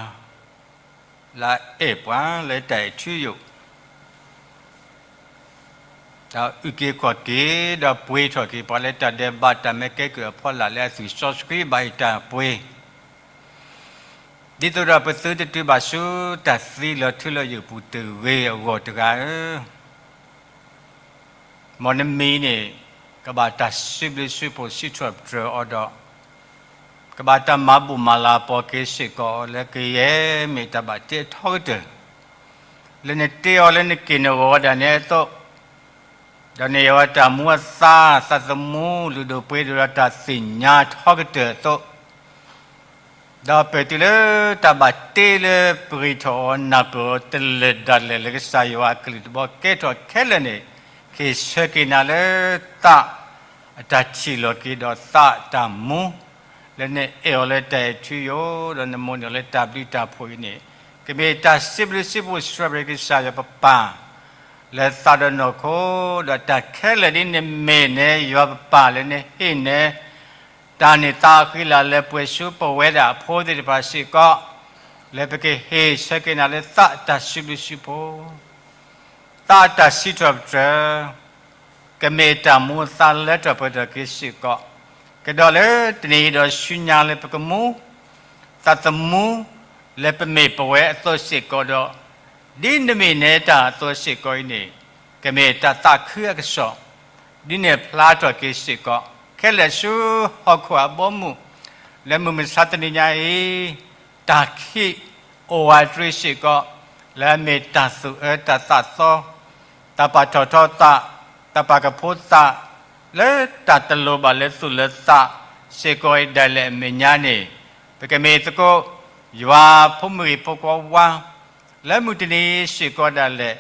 လၢအအဲၣ်ပှၤလၢတၢ်အဲၣ်ထံယိာ်, ဒီးအုၣ်က့ၤခီၣ်က့ၤ ဒီးပှ့ၤထီၣ်က့ၤပှၤလၢတၢ်ဒဲးဘး တၢ်မၢကဲကုၢ်အဖီလာ်လၢအသွံၣ်စီဆှံဘၣ်အံၤတၢ်ပှ့ၤ, ဒ်သိးဒီးပသုတတုၤဘၣ်ဆူတၢ်သံလီၤထူလီၤယိာ်ပူၤတဂ့ၤအဂီၢ်တဂၤဧၢ. မ်နမံၤန့ၣ် ကဘၣ်တၢ်စံးဘျုးစံးဖှိၣ်စံးထီၣ်ပတြၢၤအီၤဒီး ကဘၣ်တၢ်မၤဘူၣ်မၤလၤကပီၤက့ၤစ့ၢ်ကီး လၢကယဲၢ်မ့ၢ်တၢ်ဘၣ်တ့အထီကတၢၢ်, လၢနတ့အီၤလၢနက့ၢ်နဂီၤဒၣ်နဲအသိး, ဒီးနအဲၣ်ဝဲတၢ်မူအသါ သးသမူ လုၢ်ဒိၣ်ပှ့ၤဒိၣ်ဒီးတၢ်သ့ၣ်ညါထီကတၢၢ်အသိး, ဒီးပတုၤလၢတၢ်ဘၣ်တ့လၢပဂံၢ်ထီၣ်အီၤနၢ်ပၢၢ်အီၤတလၢာ်ဒၣ်လဲာ်လၢကစၢ်ယွၤအကလုၢ်တဘီကဲထီၣ်ခဲလၢာ်န့ၣ်, ဟ့ၣ်ဆၢက့ၤနၤလၢသးအတၢ်ထံၣ်လိာ်က့ၤဒီးသးအတၢ်မူ, လၢနအဲၣ်အီၤလၢတၢ်အဲၣ်ထံယိာ် ဒီးနမိၣ်န့ၢ်အီၤလၢတၢ်ဘျုးတၢ်ဖှိၣ်အံၤန့ၣ်, ကမ့ၢ်တၢ်စံးဘျုးစံးဖှိၣ်စံးထီၣ်ပတြၢၤက့ၤကစၢ်ယွၤပပၢ် လၢသးဒီးနီၢ်ခိ, ဒီးတၢ်ခဲလၢာ်ဒ်နမ့ၢ်နဲယွၤပပၢ်လၢနဟ့ၣ်နဲ တၢ်န့ၢ်သါအဃံလၤလၢပှဲၤဆူပဝဲဒၣ်အဖိသ့ၣ်တဖၣ်စ့ၢ်ကီး, လၢပကဟ့ၣ်ဆၢက့ၤနၤလၢသးအတၢ်စံးဘျုးစံးဖှိၣ်, သးအတၢ်စံးထီၣ်ပတြၢၤ, ကမ့ၢ်တၢ်မူအသါလၢထီၣ်ပှဲၤထီၣ်က့ၤစ့ၢ်ကီး, ကဒီးလၢတနံၤအံၤဒီးဆူညါလၢပကမူ သးသမူ လၢပမ့ၢ်ပဝဲအသိးစ့ၢ်ကီးဒီး, ဒ်နမ့ၢ်နဲတၢ်အသိးစ့ၢ်ကီးအံၤန့ၣ်, ကမ့ၢ်တၢ်သးခုအကစီၣ် ဒ်န့ၣ်ဖျါထီၣ်က့ၤစ့ၢ်ကီး, ခဲလၢာ်ဆူဟီၣ်ခိၣ်အဘီအမုၢ်, လၢမုၢ်မဆါတနံၤညါအံၤ, တၢ်ခံးအိၣ်ဝးတရံးစ့ၢ်ကီး, လၢအမ့ၢ်တၢ်သူၣ်အၢတၢ်သးသီ, တၢ်ပာ်ထီၣ်ထီသး, တၢ်ပာ်ကဖိသး, လၢတၢ်တလိၣ်ဘၣ်လၢသူၣ်လၢသးစ့ၢ်ကီးအံၤဒၣ်လဲာ်အမဲာ်ညါန့ၣ်, ပကမ့ၢ်သကိး ယွၤဖိမုၣ်ဂ့ၤဖိခွါဝါ လၢမုၢ်တနံၤစ့ၢ်ကီးဒၣ်လဲာ်,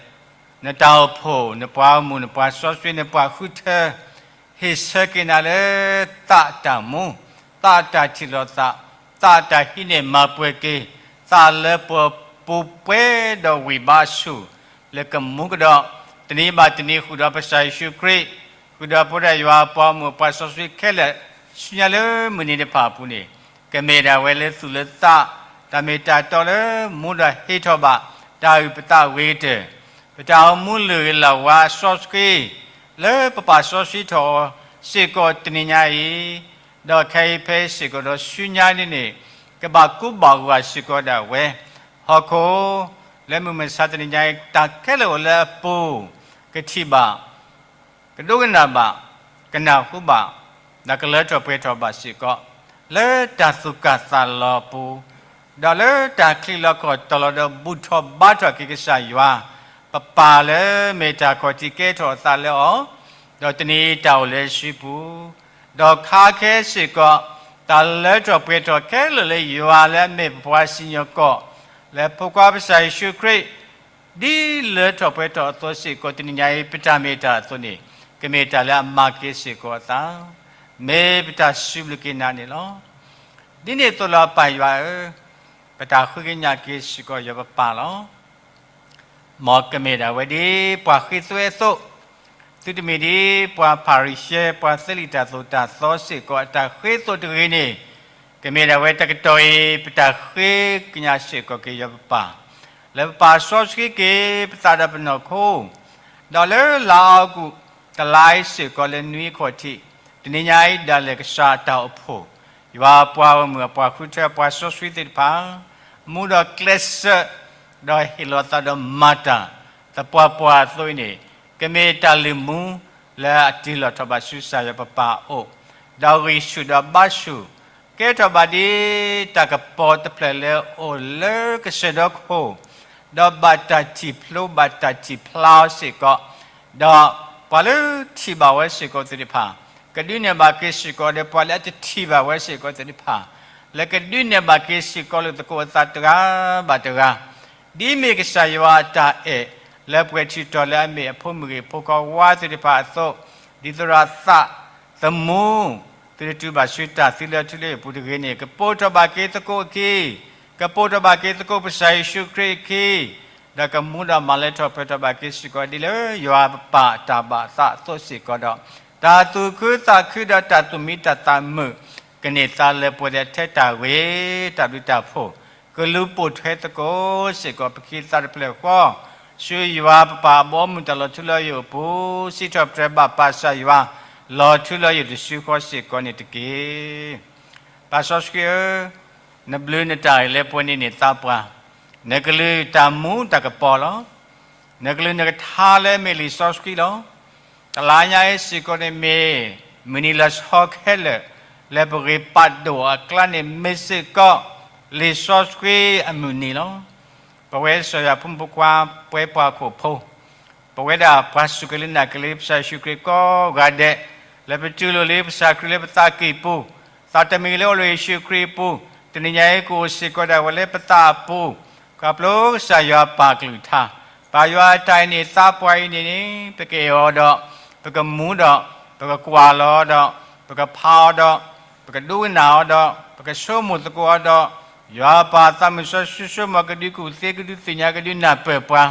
နတၢ်အိၣ်ဖှိၣ် နပှၤဂီၢ်မုၢ် နပှၤစီဆှံ နပှၤဃုထၢ, ဟ့ၣ်ဆၢက့ၤနၤလၢသးအတၢ်မူ, သးအတၢ်ထံၣ်လိာ်သး, သးအတၢ်ဟံးန့ၢ်မၤပှဲၤက့ၤ, သးလၢပှဲၤပူၤပှဲၤဒီးဝံၢ်ဘါဆူၣ်, လၢကမူကဒီး, တနံၤဘၣ်တနံၤဃုာ်ဒီးပကစၢ်ယ့ၣ်ၡူးခရံာ်, ဃုာ်ဒီးပဝဲဒၣ်ယွၤအပှၤဂီၢ်မုၢ်ပှၤစီဆှံခဲလၢာ်, ဆူညါလၢမုၢ်နံၤတဖၣ်အပူၤန့ၣ်, ကမ့ၢ်ဒၣ်ဝဲလၢသူၣ်လၢသး, တၢ်မ့ၢ်တၢ်တီလၢမူဒီးဟ့ၣ်ထီၣ်ဘၣ်, တၢ်အုၣ်ပသးဝံၤကတၢၢ်, ပတၢ်အိၣ်မူလုၢ်ဂ့ၤလၢ်ဝါစီဆှံ, လၢပပာ်စီဆှံထီၣ်အီၤစ့ၢ်ကီးတနံၤညါအံၤ, ဒီးခဲအံၤဖဲစ့ၢ်ကီးဒီးဆူညါန့ၣ်န့ၣ်, ကဘၣ်ကူဘၣ်ဂာ်စ့ၢ်ကီးဒၣ်ဝဲ, ဟီၣ်ခိၣ်, လၢမုၢ်မဆါတနံၤညါအံၤ တၢ်ခဲလၢာ်အိၣ်လၢအပူၤ, ကထံၣ်ဘၣ် ကဒိကနၣ်ဘၣ်, ကနၢ်ဟူဘၣ်, ဒီးကလၢထီၣ်ပှဲၤထီၣ်ဘၣ်စ့ၢ်ကီး, လၢတၢ်သူၣ်ကၢ်သးလီၤအပူၤ, ဒီးလၢတၢ်ချံးလီၤခီၣ်တီလီၤဒီးဘူၣ်ထီၣ်ဘါထီၣ်က့ၤကစၢ်ယွၤ, ပပၢ်လၢမ့ၢ်တၢ်ခီၣ်ထံးကဲထီၣ်အသးလၢအီၤ, ဒီးတနံၤအံၤတၢ်အိၣ်လၢအစုပူၤ, ဒီးခါခဲစ့ၢ်ကီး, တၢ်လၢထီၣ်ပှဲၤထီၣ်ခဲလၢာ်လၢယွၤလၢအမ့ၢ်ပပှၤစံၣ်ညီၣ်ကွီၢ်, လၢဖိခွါကစၢ်ယ့ၣ်ၡူးခရံာ် ဒ်လၢထီၣ်ပှဲၤထီၣ်အသိးစ့ၢ်ကီးတနံၤညါအံၤ ပတၢ်မ့ၢ်တၢ်အသိးန့ၣ်, ကမ့ၢ်တၢ်လၢအမၤက့ၤစ့ၢ်ကီးအသး, မ့ၢ်ပတၢ်စံးဘျုးက့ၤနၤန့ၣ်လီၤ. ဒ်န့ၣ်အသိးလီၤပၢ်ယွၤဧၢ, ပတၢ်ဃ့ကညးက့ၤစ့ၢ်ကီးယွၤပပၢ်လီၤ. မ်ကမ့ၢ်ဒၣ်ဝဲဒ်ပှၤဃ့သွဲအသိး, သုတမ့ၢ်ဒ်ပှၤဖၤရံၤၡဲ ပှၤသ့လံာ်တၢ်သိၣ်တၢ်သီစ့ၢ်ကီးအတၢ်ဃ့သိးတဂ့ၤန့ၣ်, ကမ့ၢ်ဒၣ်ဝဲတကတီၢ်အံၤ ပတၢ်ဃ့ကညးစ့ၢ်ကီးက့ၤယွၤပပၢ်, လၢပပာ်စီဆှံက့ၤပသးဒီးပနီၢ်ခိ, ဒီးလၢလါအီကူး တလါအံၤစ့ၢ်ကီးလၢနွံခီၣ်ထံး, တနံၤညါအံၤဒၣ်လဲာ်ကစၢ်အတၢ်အိၣ်ဖှိၣ်, ယွၤအပှၤဂီၢ်မုၢ်အပှၤဃုထၢပှၤစီဆှံသ့ၣ်တဖၣ်, မူဒီးကျဲးစၢး, ဒီးဟ့ၣ်လီၤသးဒီးမၤတၢ်, သပှၢ်ပှၢ်အသိးအံၤန့ၣ်, ကမ့ၢ်တၢ်လုၢ်မူ လၢအတ့ၢ်လီၤထီၣ်ဘၣ်ဆူကစၢ်ယွၤပပၢ်အအိၣ်, ဒီးဂံၢ်ဆူၣ်ဒီးဘါဆူၣ်, ကဲထီၣ်ဘၣ်ဒ်တၢ်ကပီၤတဖျၢၣ်လၢအအိၣ်လၢကစၢၢ်ဒီခိၣ်, ဒီးဘၣ်တၢ်ထံၣ်ဖျိဘၣ်တၢ်ထံၣ်ဖျါအီၤစ့ၢ်ကီး, ဒီးပှၤလၢထံၣ်ဘၣ်ဝဲစ့ၢ်ကီးသ့ၣ်တဖၣ်, ကဒုးနဲၣ်ဘၣ်က့ၤစ့ၢ်ကီးဒီးပှၤလၢအတထံၣ်ဘၣ်ဝဲစ့ၢ်ကီးသ့ၣ်တဖၣ်, လၢကဒုးနဲၣ်ဘၣ်က့ၤစ့ၢ်ကီးလိာ်သကိးအသးတဂၤဘၣ်တဂၤ, ဒ်မ့ၢ်ကစၢ်ယွၤအတၢ်အဲၣ်, လၢပှဲၤထံးတီၤလၢအမ့ၢ်အဖိမုၣ်ဂ့ၤဖိခွါဝါသ့ၣ်တဖၣ်အသိး, ဒ်သိးဒီးသးသမူ, သုတတုၤဘၣ်ဆူတၢ်သံလၢထူလၢယိာ်ပူၤတဂ့ၤန့ၣ်, ကပိာ်ထီၣ်ဘၣ်က့ၤသကိးအခံ, ကပိာ်ထီၣ်ဘၣ်က့ၤသကိးပကစၢ်ယ့ၣ်ၡူးခရံာ်အခံ, ဒီးကမူဒီးမၤလၢထီၣ်ပှဲၤထီၣ်ဘၣ်က့ၤစ့ၢ်ကီးဒ်လၢယွၤပပၢ်တၢ်ဘၣ်သးအသိးစ့ၢ်ကီးဒီး, တၢ်သူၣ်ခုသးခုဒီးတၢ်သူၣ်မံတၢ်သးမုာ်, ကန့ၢ်သါလၢပှဲၤဒီးထဲတၢ်ဂ့ၤ, တၢ်ဘျုးတၢ်ဖှိၣ်, ကလူၤပိာ်ထွဲသကိးစ့ၢ်ကီး ပခံသးတဖျၢၣ်ဃီ, ဆူယွၤပပၢ်အဘီအမုၢ်တၢ်လီၤထူလီၤယိာ်အပူၤ, စံးထီၣ်ပတြၢၤဘၣ်ပၢ်ကစၢ်ယွၤ လီၤထူလီၤယိာ်တစုဃီစ့ၢ်ကီးန့ၣ်တက့ၢ်. ပၢ်စီဆှံဧၢ, နဘျုးနတၢ်အုၣ်လၢပှဲၤန့ၢ်န့ၢ်သးပှၢ်, နကလုၢ်တၢ်မူတၢ်ကပီၤလီၤ. နကလုၢ်နကထါလၢမ့ၢ်လံာ်စီဆှံလီၤ. တလါညါအံၤစ့ၢ်ကီးန့ၣ်မ့ၢ် မုၢ်နံၤလီၤဆီခဲလၢာ် လၢပဂ့ၤပာ်ဒိၣ်အကျါန့ၣ် မ့ၢ်စ့ၢ်ကီး လံာ်စီဆှံအမုၢ်နံၤလီၤ. ပဝဲကစၢ်ယွၤဖိမုၣ်ဖိခွါ ပဝဲပှၤဟီၣ်ခိၣ်ဖိ ပဝဲဒၣ်ပှၤစူၢ်က့ၤနာ်က့ၤလၢကစၢ်ယ့ၣ်ၡူးခရံာ်ကိးဂၤဒဲး, လၢပတူၢ်လိာ်လံကစၢ်ခရံာ်လၢပသးကံၢ်ပူၤ, သးတမံၤလၢအိၣ်လၢယ့ၣ်ၡူးခရံာ်အပူၤ, တနံၤညါအံၤကအိၣ်စ့ၢ်ကီးဒၣ်ဝဲလၢပသးအပူၤ, ခီဖျိကစၢ်ယွၤပၢ်ကလုၢ်ကထါ, ပၢ်ယွၤအတၢ်အုၣ်န့ၢ်သးပှၢ်အံၤန့ၣ်န့ၣ် ပကအ့ၣ်အီၤဒီး, ပကမူဒီး, ပကကွၢ်လီၤဒီး, ပကဖးအီၤဒီး, ပကဒိကနၣ်အီၤဒီး, ပကဆိကမိၣ်သကိးအီၤဒီး, ယွၤပၢ်သးမုၢ်စီဆှံဆိကမိၣ်ကဒုးကူၣ်သ့ကဒုးသ့ၣ်ညါကဒုးနၢ်ပၢၢ်ပှၤ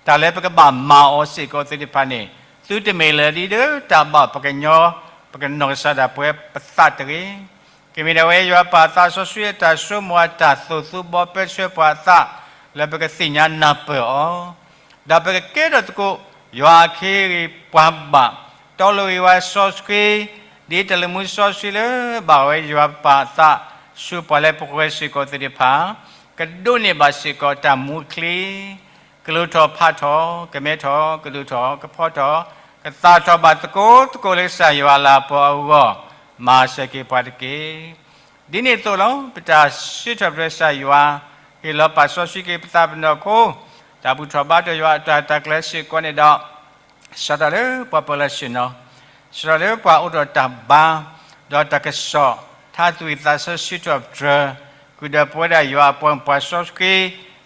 တၢ်လၢပကဘၣ်မၤအီၤစ့ၢ်ကီးသ့ၣ်တဖၣ်န့ၣ်, သုတမ့ၢ်လၢၤဒ်ဒီးတၢ်ဘၣ်ပှၤကညီ, ပကနီၢ်ကစၢ်ဒၣ်ပဝဲပသးတဂ့ၤ. ကမ့ၢ်ဒၣ်ဝဲယွၤပၢ်သးစီဆှံအတၢ်ဆိကမိၣ်အတၢ်သိၣ်သူဘီပၢဆှၢပှၤအသး, လၢပကသ့ၣ်ညါနၢ်ပၢၢ်အီၤ, ဒီးပကကဲထီၣ်သကိး ယွၤအခ့အဂ့ၢ်ပှၤဘၣ်, တီလိၤဂ့ၤဝဲစီဆှံ, ဒ်တၢ်လုၢ်မူစီဆှံလၢဘၣ်ဝဲယွၤပၢ်အသး, ဆူပှၤလၢပဃၢၤစ့ၢ်ကီးသ့ၣ်တဖၣ်, ကဒိးန့ၢ်ဘၣ်စ့ၢ်ကီးတၢ်မူအချံ ကလူၤထီၣ်ဖးထီၣ်, ကမဲထီၣ်, ကဒိၣ်ထီၣ်, ကဖီထီၣ်, ကသၣ်ထီၣ်ဘၣ်သကိးသကိးလၢကစၢ်ယွၤအလၤကပီၤအဂီၢ်, မၤစၢၤက့ၤပှၤတက့ၢ်. ဒ်န့ၣ်အသိးလီၤ. ပတၢ်စံးထီၣ်ပတြၢၤကစၢ်ယွၤ, ဟ့ၣ်လီၤပာ်စီဆှံက့ၤပသးပနီၢ်ခိ, တၢ်ဘူၣ်ထီၣ်ဘါထီၣ်ယွၤအတၢ်တၢ်ကျဲၤစ့ၢ်ကီးန့ၣ်ဒီး စးထီၣ်လၢပှၤပၢၤလီၢ်ဆ့ၣ်နီၤ, စးထီၣ်လၢပှၤအိးထီၣ်တၢ်ဘါ, ဒီးတၢ်ကစီၣ်, ထါသူၣ်ဝံၣ်သးဆၢစံးထီၣ်ပတြၢၤ, ဃုာ်ဒီးပဝဲဒၣ်ယွၤအပှၤမုၣ်ပှၤစီဆှံ,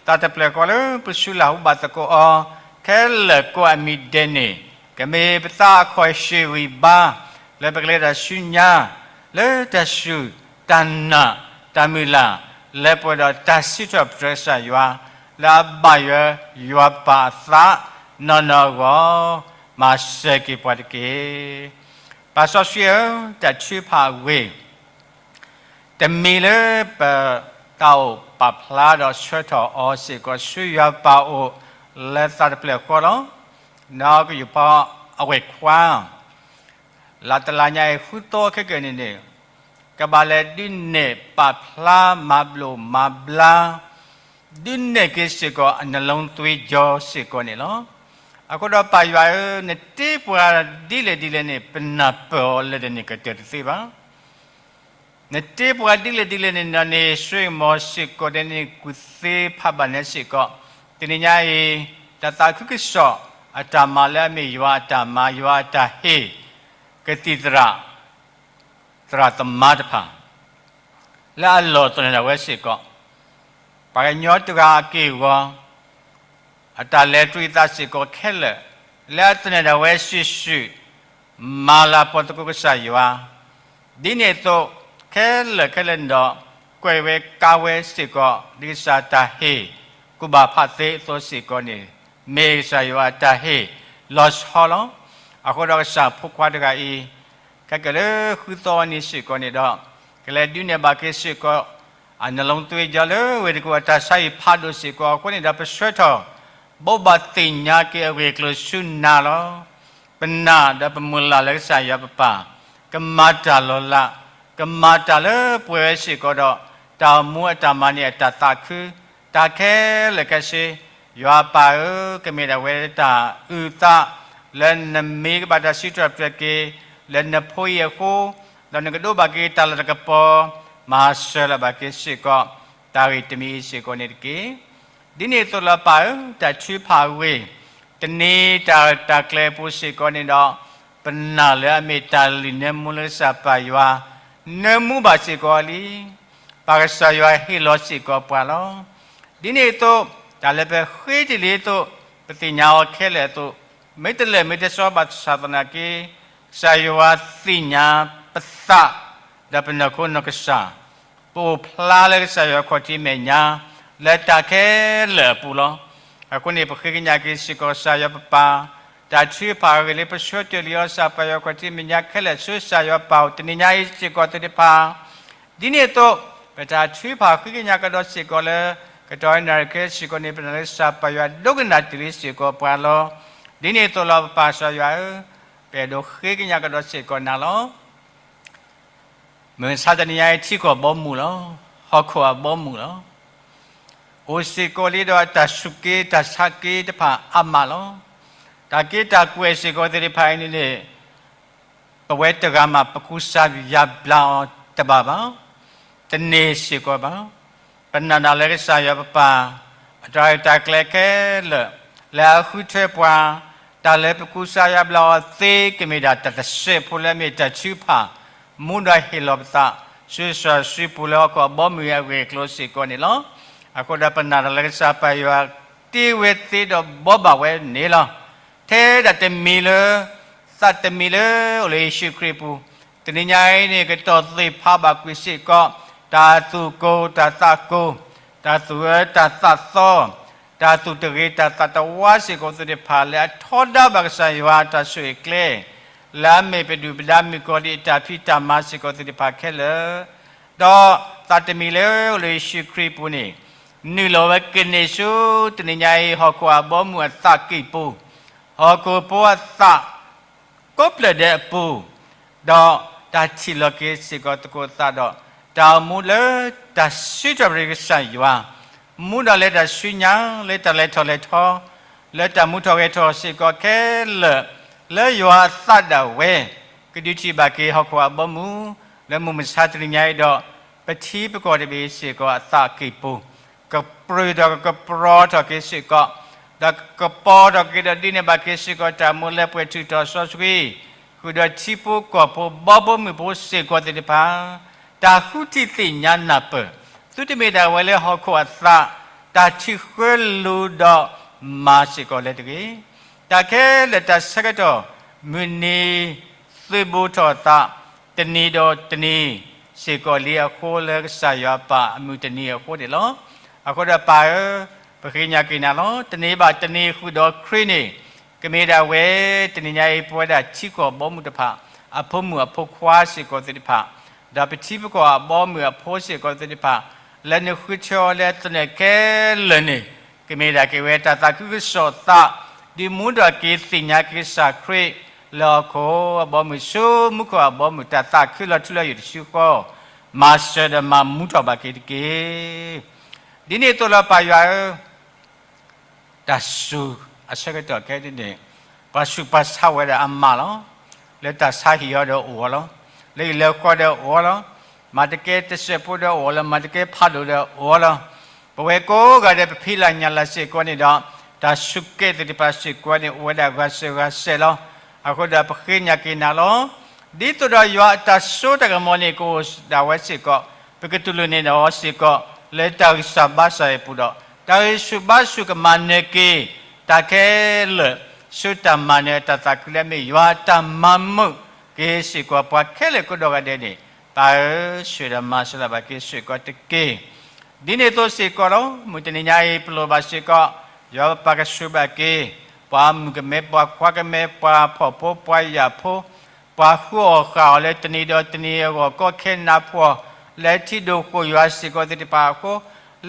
သးတဖျၢၣ်ဃီလၢပစုလၢ်ဟူဘၣ်သကိးအီၤ, ခဲလၢာ်ကိးအမံၤဒဲးန့ၣ်, ကမ့ၢ်ပသးအခီၣ်ဆူၣ်ဂံၢ်ဘါ, လၢပကလဲၤတၢ်ဆူညါ, လၢတၢ်စူၢ်, တၢ်နာ်, တၢ်မုၢ်လၢ်, လၢပှဲၤဒီးတၢ်စံးထီၣ်ပတြၢၤကစၢ်ယွၤ, လၢအဘၣ်ယွၤ, ယွၤပၢ်အသး, နီၢ်နီၢ်အဂီၢ်, မၤစၢၤက့ၤပှၤတက့ၢ်. ပၢ်စီဆှံဧၢ, တၢ်ထုကဖၣ်အဂ့ၢ်, တမံၤလၢပတၢ်အိၣ်ပာ်ဖျါဒီးဆှၢထီၣ်အီၤစ့ၢ်ကီးဆူယွၤပၢ်အိၣ်လၢသးတဖျၢၣ်ဃီလီၤ. နီၢ်ကယုၢ်ဖီအဝဲၢ်ခွါ, လၢတလါညါအံၤဃုသီခဲကနံၣ်န့ၣ်, ကဘၣ်လဲၤဒုးနဲၣ်ပာ်ဖျါမၤဘျိၣ်မၤဘျါ ဒုးနဲၣ်က့ၤစ့ၢ်ကီးအနလုံးသွေးကြောစ့ၢ်ကီးန့ၣ်လီၤ. အဃိဒီးပၢ်ယွၤဧၢ, နတ့ပှၤဒ်လဲၣ်ဒ်လဲၣ်န့ၣ် ပနၢ်ပၢၢ်အီၤလၢာ်ဒီးန့ၣ်ကတၢၢ်တသ့ဘၣ်. နတ့ပှၤဒ်လဲၣ်ဒ်လဲၣ်န့ၣ်ဒီးန့ၣ် ဆိကမိၣ်စ့ၢ်ကီးဒီးန့ၣ် ကူၣ်သ့ဖးဘၣ်နဲစ့ၢ်ကီး, တနံၤညါအံၤ, တၢ်သးခုကစီၣ်အတၢ်မၤလၢအမ့ၢ်ယွၤအတၢ်မၤ ယွၤအတၢ်ဟ့ၣ်, ကသံၣ်သရၣ် သရၣ်သမါတဖၣ် လၢအလီၢ်သနၢၣ်ဒၣ်ဝဲစ့ၢ်ကီး, ပှၤကညီတဂၤအက့ၢ်အဂီၤ, အတၢ်လဲၤတြံသးစ့ၢ်ကီးခဲလၢာ်, လၢအသနၢၣ်ဒၣ်ဝဲစုာ်စုာ်, မၤလၤကပီၤသကိးကစၢ်ယွၤ, ဒ်န့ၣ်အသိး, ခဲလၢာ်ခဲလၢာ်န့ၣ်ဒီး, ကွဲးဝဲကါဝဲစ့ၢ်ကီး ဒ်ကစၢ်တၢ်ဟ့ၣ်, ကူၣ်ဘၣ်ဖးသ့အသိးစ့ၢ်ကီးန့ၣ်, မ့ၢ်ကစၢ်ယွၤအတၢ်ဟ့ၣ်လီၤဆီလီၤ. အဃိဒီးကစၢ်ဖိခွါတဂၤအံၤ, ခဲကနံၣ်လၢဃုသီနံၤစ့ၢ်ကီးန့ၣ်ဒီး, ကလဲၤဒုးနဲၣ်ဘၣ်က့ၤစ့ၢ်ကီး, အနလုံးသွေးကြောလၢဝ့ၢ်တကူၣ်အတၢ်ဆါဟံၣ်ဖးဒိၣ်စ့ၢ်ကီးအဃိန့ၣ်ဒီး ပဆှၢထီၣ်, ဘိးဘၣ်သ့ၣ်ညါက့ၤအဂ့ၢ်အကျိၤဆူနၤလီၤ. ပနာ်ဒီးပမုၢ်လၢ်လၢကစၢ်ယွၤပပၢ်, ကမၤတၢ်လီၤလး, ကမၤတၢ်လၢပှဲၤဝဲစ့ၢ်ကီးဒီး, တၢ်အိၣ်မူအတၢ်မၤန့ၢ်အတၢ်သးခု, တၢ်ခဲလၢာ်ခဲဆ့, ယွၤပၢ်ဧၢ, ကမ့ၢ်ဒၣ်ဝဲတၢ်အုၣ်သး, လၢနမ့ၢ်ကဘၣ်တၢ်စံးထီၣ်ပတြၢၤက့ၤ, လၢနဖိအံၤအဃိ, ဒီးနကဒိးဘၣ်က့ၤတၢ်လၤကပီၤ, မၤစၢၤလၢၤဘၣ်က့ၤစ့ၢ်ကီး, တၢ်ဂ့ၢ်တမံၤအံၤစ့ၢ်ကီးန့ၣ်တက့ၢ်. ဒ်န့ၣ်အသိးလၢပၢ်ဧၢ, တၢ်ထုကဖၣ်အဂ့ၢ်, တနံၤတၢ်တၢ်ကျဲၤအပူၤစ့ၢ်ကီးန့ၣ်ဒီး, ပနာ်လၢအမ့ၢ်တၢ်လုၢ်နၢမူလၢကစၢ်ပၢ်ယွၤ, နၢမူဘၣ်စ့ၢ်ကီးလံ. ပၢ်ကစၢ်ယွၤဟ့ၣ်လီၤစ့ၢ်ကီးပှၤလီၤ. ဒ်န့ၣ်အသိး, တၢ်လၢပဃ့တ့ၢ်လံအသိး, ပသ့ၣ်ညါအီၤခဲလၢာ်အသိး, မ့ၢ်တလၢာ်မ့ၢ်တစီဘၣ်ဆၣ်သနာ်က့, ကစၢ်ယွၤသ့ၣ်ညါပသး, ဒီးပနီၢ်ခိနီၢ်ကစၢ် ပအိၣ်ဖျါလၢကစၢ်ယွၤခီၣ်ထံးမဲာ်ညါ, လၢတၢ်ခဲလၢာ်အပူၤလီၤ. အဃိန့ၣ် ပဃ့ကညးက့ၤစ့ၢ်ကီးကစၢ်ယွၤပပၢ်, တၢ်ထုကဖၣ်အဂ့ၢ်လၢပဆှၢတ့ၢ်လံအီၤ ကစၢ်ပၢ်ယွၤခီၣ်ထံးမဲာ်ညါခဲလၢာ်ဆူကစၢ်ယွၤပၢ်အိၣ်တနံၤညါအံၤစ့ၢ်ကီးသ့ၣ်တဖၣ်, ဒ်န့ၣ်အသိး, ပတၢ်ထုကဖၣ်ဃ့ကညးကဒီးစ့ၢ်ကီးလၢ ကတီၢ်နၣ်ရံၣ်ခဲအံၤစ့ၢ်ကီးန့ၣ် ပနာ်လၢကစၢ်ပၢ်ယွၤဒိကနၣ်တုၤလံစ့ၢ်ကီးပှၤလီၤ. ဒ်န့ၣ်အသိးလီၤ ပပၢ်ကစၢ်ယွၤဧၢ, ပအဲၣ်ဒိးဃ့ကညးကဒီးစ့ၢ်ကီးနၤလီၤ. မုၢ်မဆါတနံၤညါအံၤ ထံကီၢ်ဘီမုၢ်လီၤ. ဟီၣ်ခိၣ်အဘီမုၢ်လီၤ. အိၣ်စ့ၢ်ကီးလံဒီးတၢ်ဆူးက့တၢ်ဆါက့တဖၣ်အါမးလီၤ. တၢ်က့တၢ်ကွဲးစ့ၢ်ကီးသ့ၣ်တဖၣ်အံၤန့ၣ်န့ၣ် ပဝဲတဂၤမး ပကူစါယါဘျါအီၤတဘၣ်ဘၣ်. တန့ၢ်စ့ၢ်ကီးဘၣ်. ပနာ်တၢ်လၢကစၢ်ယွၤပပၢ် အတၢ်ရဲၣ်တၢ်ကျဲၤခဲလၢာ် လၢအဃုထၢပှၤ, တၢ်လၢပကူစါယါဘျါအီၤသ့ ကမ့ၢ်ဒၣ်တၢ်တစဲးဖိလၢအမ့ၢ်တၢ်ထုကဖၣ် မူဒီးဟ့ၣ်လီၤပသး ဆူစီၤစုပူၤလၢဟီၣ်ခိၣ်အဘီမုၢ်အဂ့ၢ်အကျိၤစ့ၢ်ကီးန့ၣ်လီၤ. အဃိဒီးပနာ်တၢ်လၢကစၢ်ပၢ်ယွၤ တ့ဝဲသ့ဒီးဘှီဘၣ်ဝဲန့ၣ်လီၤ. ထဲဒၣ်တမံၤလၢ သးတမံၤလၢအိၣ်လၢယ့ၣ်ၡူးခရံာ်အပူၤ, တနံၤညါအံၤန့ၣ် ကတီၢ်သ့ၣ်ဖးဘၣ်ကွံာ်စ့ၢ်ကီး တၢ်သူၣ်ကိၢ်တၢ်သးကိၢ်, တၢ်သူၣ်အၢတၢ်သးသီ, တၢ်သူၣ်တဂ့ၤတၢ်သးတဝါစ့ၢ်ကီးသ့ၣ်တဖၣ် လၢအထီဒါဘၣ်ကစၢ်ယွၤတၢ်ဆိၣ်ဂ့ၤကျဲ လၢအမ့ၢ်ပဒုၣ်ပဒါမုၣ်ကီၤလံၢ်အတၢ်ဖံးတၢ်မၤစ့ၢ်ကီးသ့ၣ်တဖၣ်ခဲလၢာ်, ဒီးသးတမံၤလၢအိၣ်လၢယ့ၣ်ၡူးခရံာ်အပူၤန့ၣ် နုာ်လီၤဝဲကန့ၢ်ဆူတနံၤညါအံၤ ဟီၣ်ခိၣ်အဘီအမုၢ်အသးကံၢ်ပူၤ, ဟီၣ်ခိၣ်ဖိအသး ကိးဖျၢၣ်ဒဲးအပူၤ, ဒီးတၢ်ထံၣ်လီၤက့ၤစ့ၢ်ကီးသကိးသးဒီး တၢ်အိၣ်မူလၢတၢ်စံးထီၣ်ပတြၢၤကစၢ်ယွၤ, မူဒီးလၢတၢ်ဆူညါ လၢတၢ်လဲၤထီၣ်လဲၤထီ, လၢတၢ်မူထီၣ်ဂဲၤထီၣ်စ့ၢ်ကီးခဲလၢာ်, လၢယွၤအသးဒၣ်ဝဲ ကဒုးထံၣ်ဘၣ်က့ၤဟီၣ်ခိၣ်အဘီအမုၢ် လၢမုၢ်မဆါတနံၤညါအံၤဒီး ပထံပကီၢ်တဘ့ၣ်စ့ၢ်ကီးအသးကံၢ်ပူၤ ကပြၢၢ်ထီၣ်ကပြီထီၣ်က့ၤစ့ၢ်ကီး, ဒီးကကပီၤထီၣ်က့ၤဒီးဒ်န့ၣ်ဘၣ်က့ၤစ့ၢ်ကီး တၢ်မူလၢပှဲၤထူၣ်တီၤစီဆှံ, ဃုာ်ဒီးထံဖိကီၢ်ဖိဘီဖိမုၢ်ဖိစ့ၢ်ကီးသ့ၣ်တဖၣ်, တၢ်ဃုထံၣ်သ့ၣ်ညါနၢ်ပၢၢ်, သုတမ့ၢ်ဒၣ်ဝဲလၢဟီၣ်ခိၣ်အသး, တၢ်ထံၣ်ဃၢလူၤဒီးမၤစ့ၢ်ကီးလၢတဂ့ၤ. တၢ်ခဲလၢာ်တၢ်ဆၢကတီၢ် မုၢ်နံၤ သုးဘူးထီၣ်သး တနံၤဒီးတနံၤ စ့ၢ်ကီးလံအဃိ လၢကစၢ်ယွၤပာ်အမုၢ်တနံၤအဃိန့ၣ်လီၤ. အဃိဒီးပၢ်ဧၢ, ပဃ့ကညးက့ၤနၤလီၤ. တနံၤဘၣ်တနံၤဃုာ်ဒီးခရံာ်န့ၣ် ကမ့ၢ်ဒၣ်ဝဲ တနံၤညါအံၤ ပဝဲဒၣ်ထံကီၢ်ဘီမုၢ်တဖၣ် အဖိမုၣ်အဖိခွါစ့ၢ်ကီးသ့ၣ်တဖၣ်, ဒီးပထံပကီၢ်အဘီမုၢ်အဖိစ့ၢ်ကီးသ့ၣ်တဖၣ်, လၢနဃုထၢအီၤလၢသနၢၣ်ခဲလၢာ်န့ၣ် ကမ့ၢ်ဒၣ်က့ၤဝဲတၢ်သးခုကစီၣ်သး, ဒုးမူထီၣ်က့ၤသ့ၣ်ညါက့ၤကစၢ်ခရံာ် လၢဟီၣ်ခိၣ်အဘီမုၢ်ဆူမူခိၣ်အဘီမုၢ် တၢ်သးခုလီၤထူလီၤယိာ်တစုဃီ, မၤစၢၤဒီးမၤမူထီၣ်ဘၣ်က့ၤတက့ၢ်. ဒ်န့ၣ်အသိးလၢပၢ်ယွၤဧၢ, တၢ်စူၤအဆၢကတီၢ်ခဲအံၤန့ၣ် ပှၤဆူးပှၤဆါဝဲဒၣ်အါမးလီၤ. လၢတၢ်ဆါဟံၣ်အီၤဒီးအိၣ်အီၤလီၤ. လၢဟံၣ်လၢဃီဒီးအိၣ်အီၤလီၤ. မၤတကဲတစဲးဖိဒီးအိၣ်အီၤလီၤ. မၤတကဲဖးဒိၣ်ဒီးအိၣ်အီၤလီၤ. ပဝဲကိးဂၤဒဲး ပဖံးလၢ်ညၣ်လၢ်စ့ၢ်ကီးန့ၣ်ဒီး တၢ်စူးကဲသ့ၣ်တဖၣ်စ့ၢ်ကီးန့ၣ် အိၣ်ဝဲဒၣ်ဂၤစၢၤဂၤစဲးလီၤ. အဃိဒီးပဃ့ကညးက့ၤနၤလီၤ. ဒ်သိးဒီးယွၤအတၢ်စိတၢ်ကမီၤန့ၣ် ကအိၣ်ဒၣ်ဝဲစ့ၢ်ကီး, ပကတူၢ်လိာ်န့ၢ်ဒီးအီၤစ့ၢ်ကီး လၢတၢ်ဂံၢ်စၢ်ဘါစၢ်အံၤအပူၤဒီး တၢ်ဂံၢ်ဆူၣ်ဘါဆူၣ်ကမၤနၢၤက့ၤ တၢ်ခဲလၢာ် ဆူတၢ်မၤနၢၤအတၢ်သးခုလၢအမ့ၢ်ယွၤအတၢ်မၤမုာ်က့ၤစ့ၢ်ကီး ပှၤခဲလၢာ်ကိးဒီးဂၤဒဲးန့ၣ် ပၢ်ဧၢ, ဆှၢဒီးမၤစၢၤလၢ်ဘၣ်က့ၤစ့ၢ်ကီးတက့ၢ်. ဒ်န့ၣ်အသိးစ့ၢ်ကီးလီၤ. မုၢ်တနံၤညါအံၤ ပလိၣ်ဘၣ်စ့ၢ်ကီး ယွၤပပၢ်ကစူးဘၣ်က့ၤ ပှၤမုၣ်ကမဲ ပှၤခွါကမဲ ပှၤဖှီၣ်ဖိ ပှၤယာ်ဖိ ပှၤဃုအီၣ်ဃၣ်အီၤလၢတနံၤဒီးတနံၤအဂီၢ် ကီခဲနးဖှီၣ် လၢထံဒိၣ်ဃိၣ်ယွၤစ့ၢ်ကီးသ့ၣ်တဖၣ်အဃိ,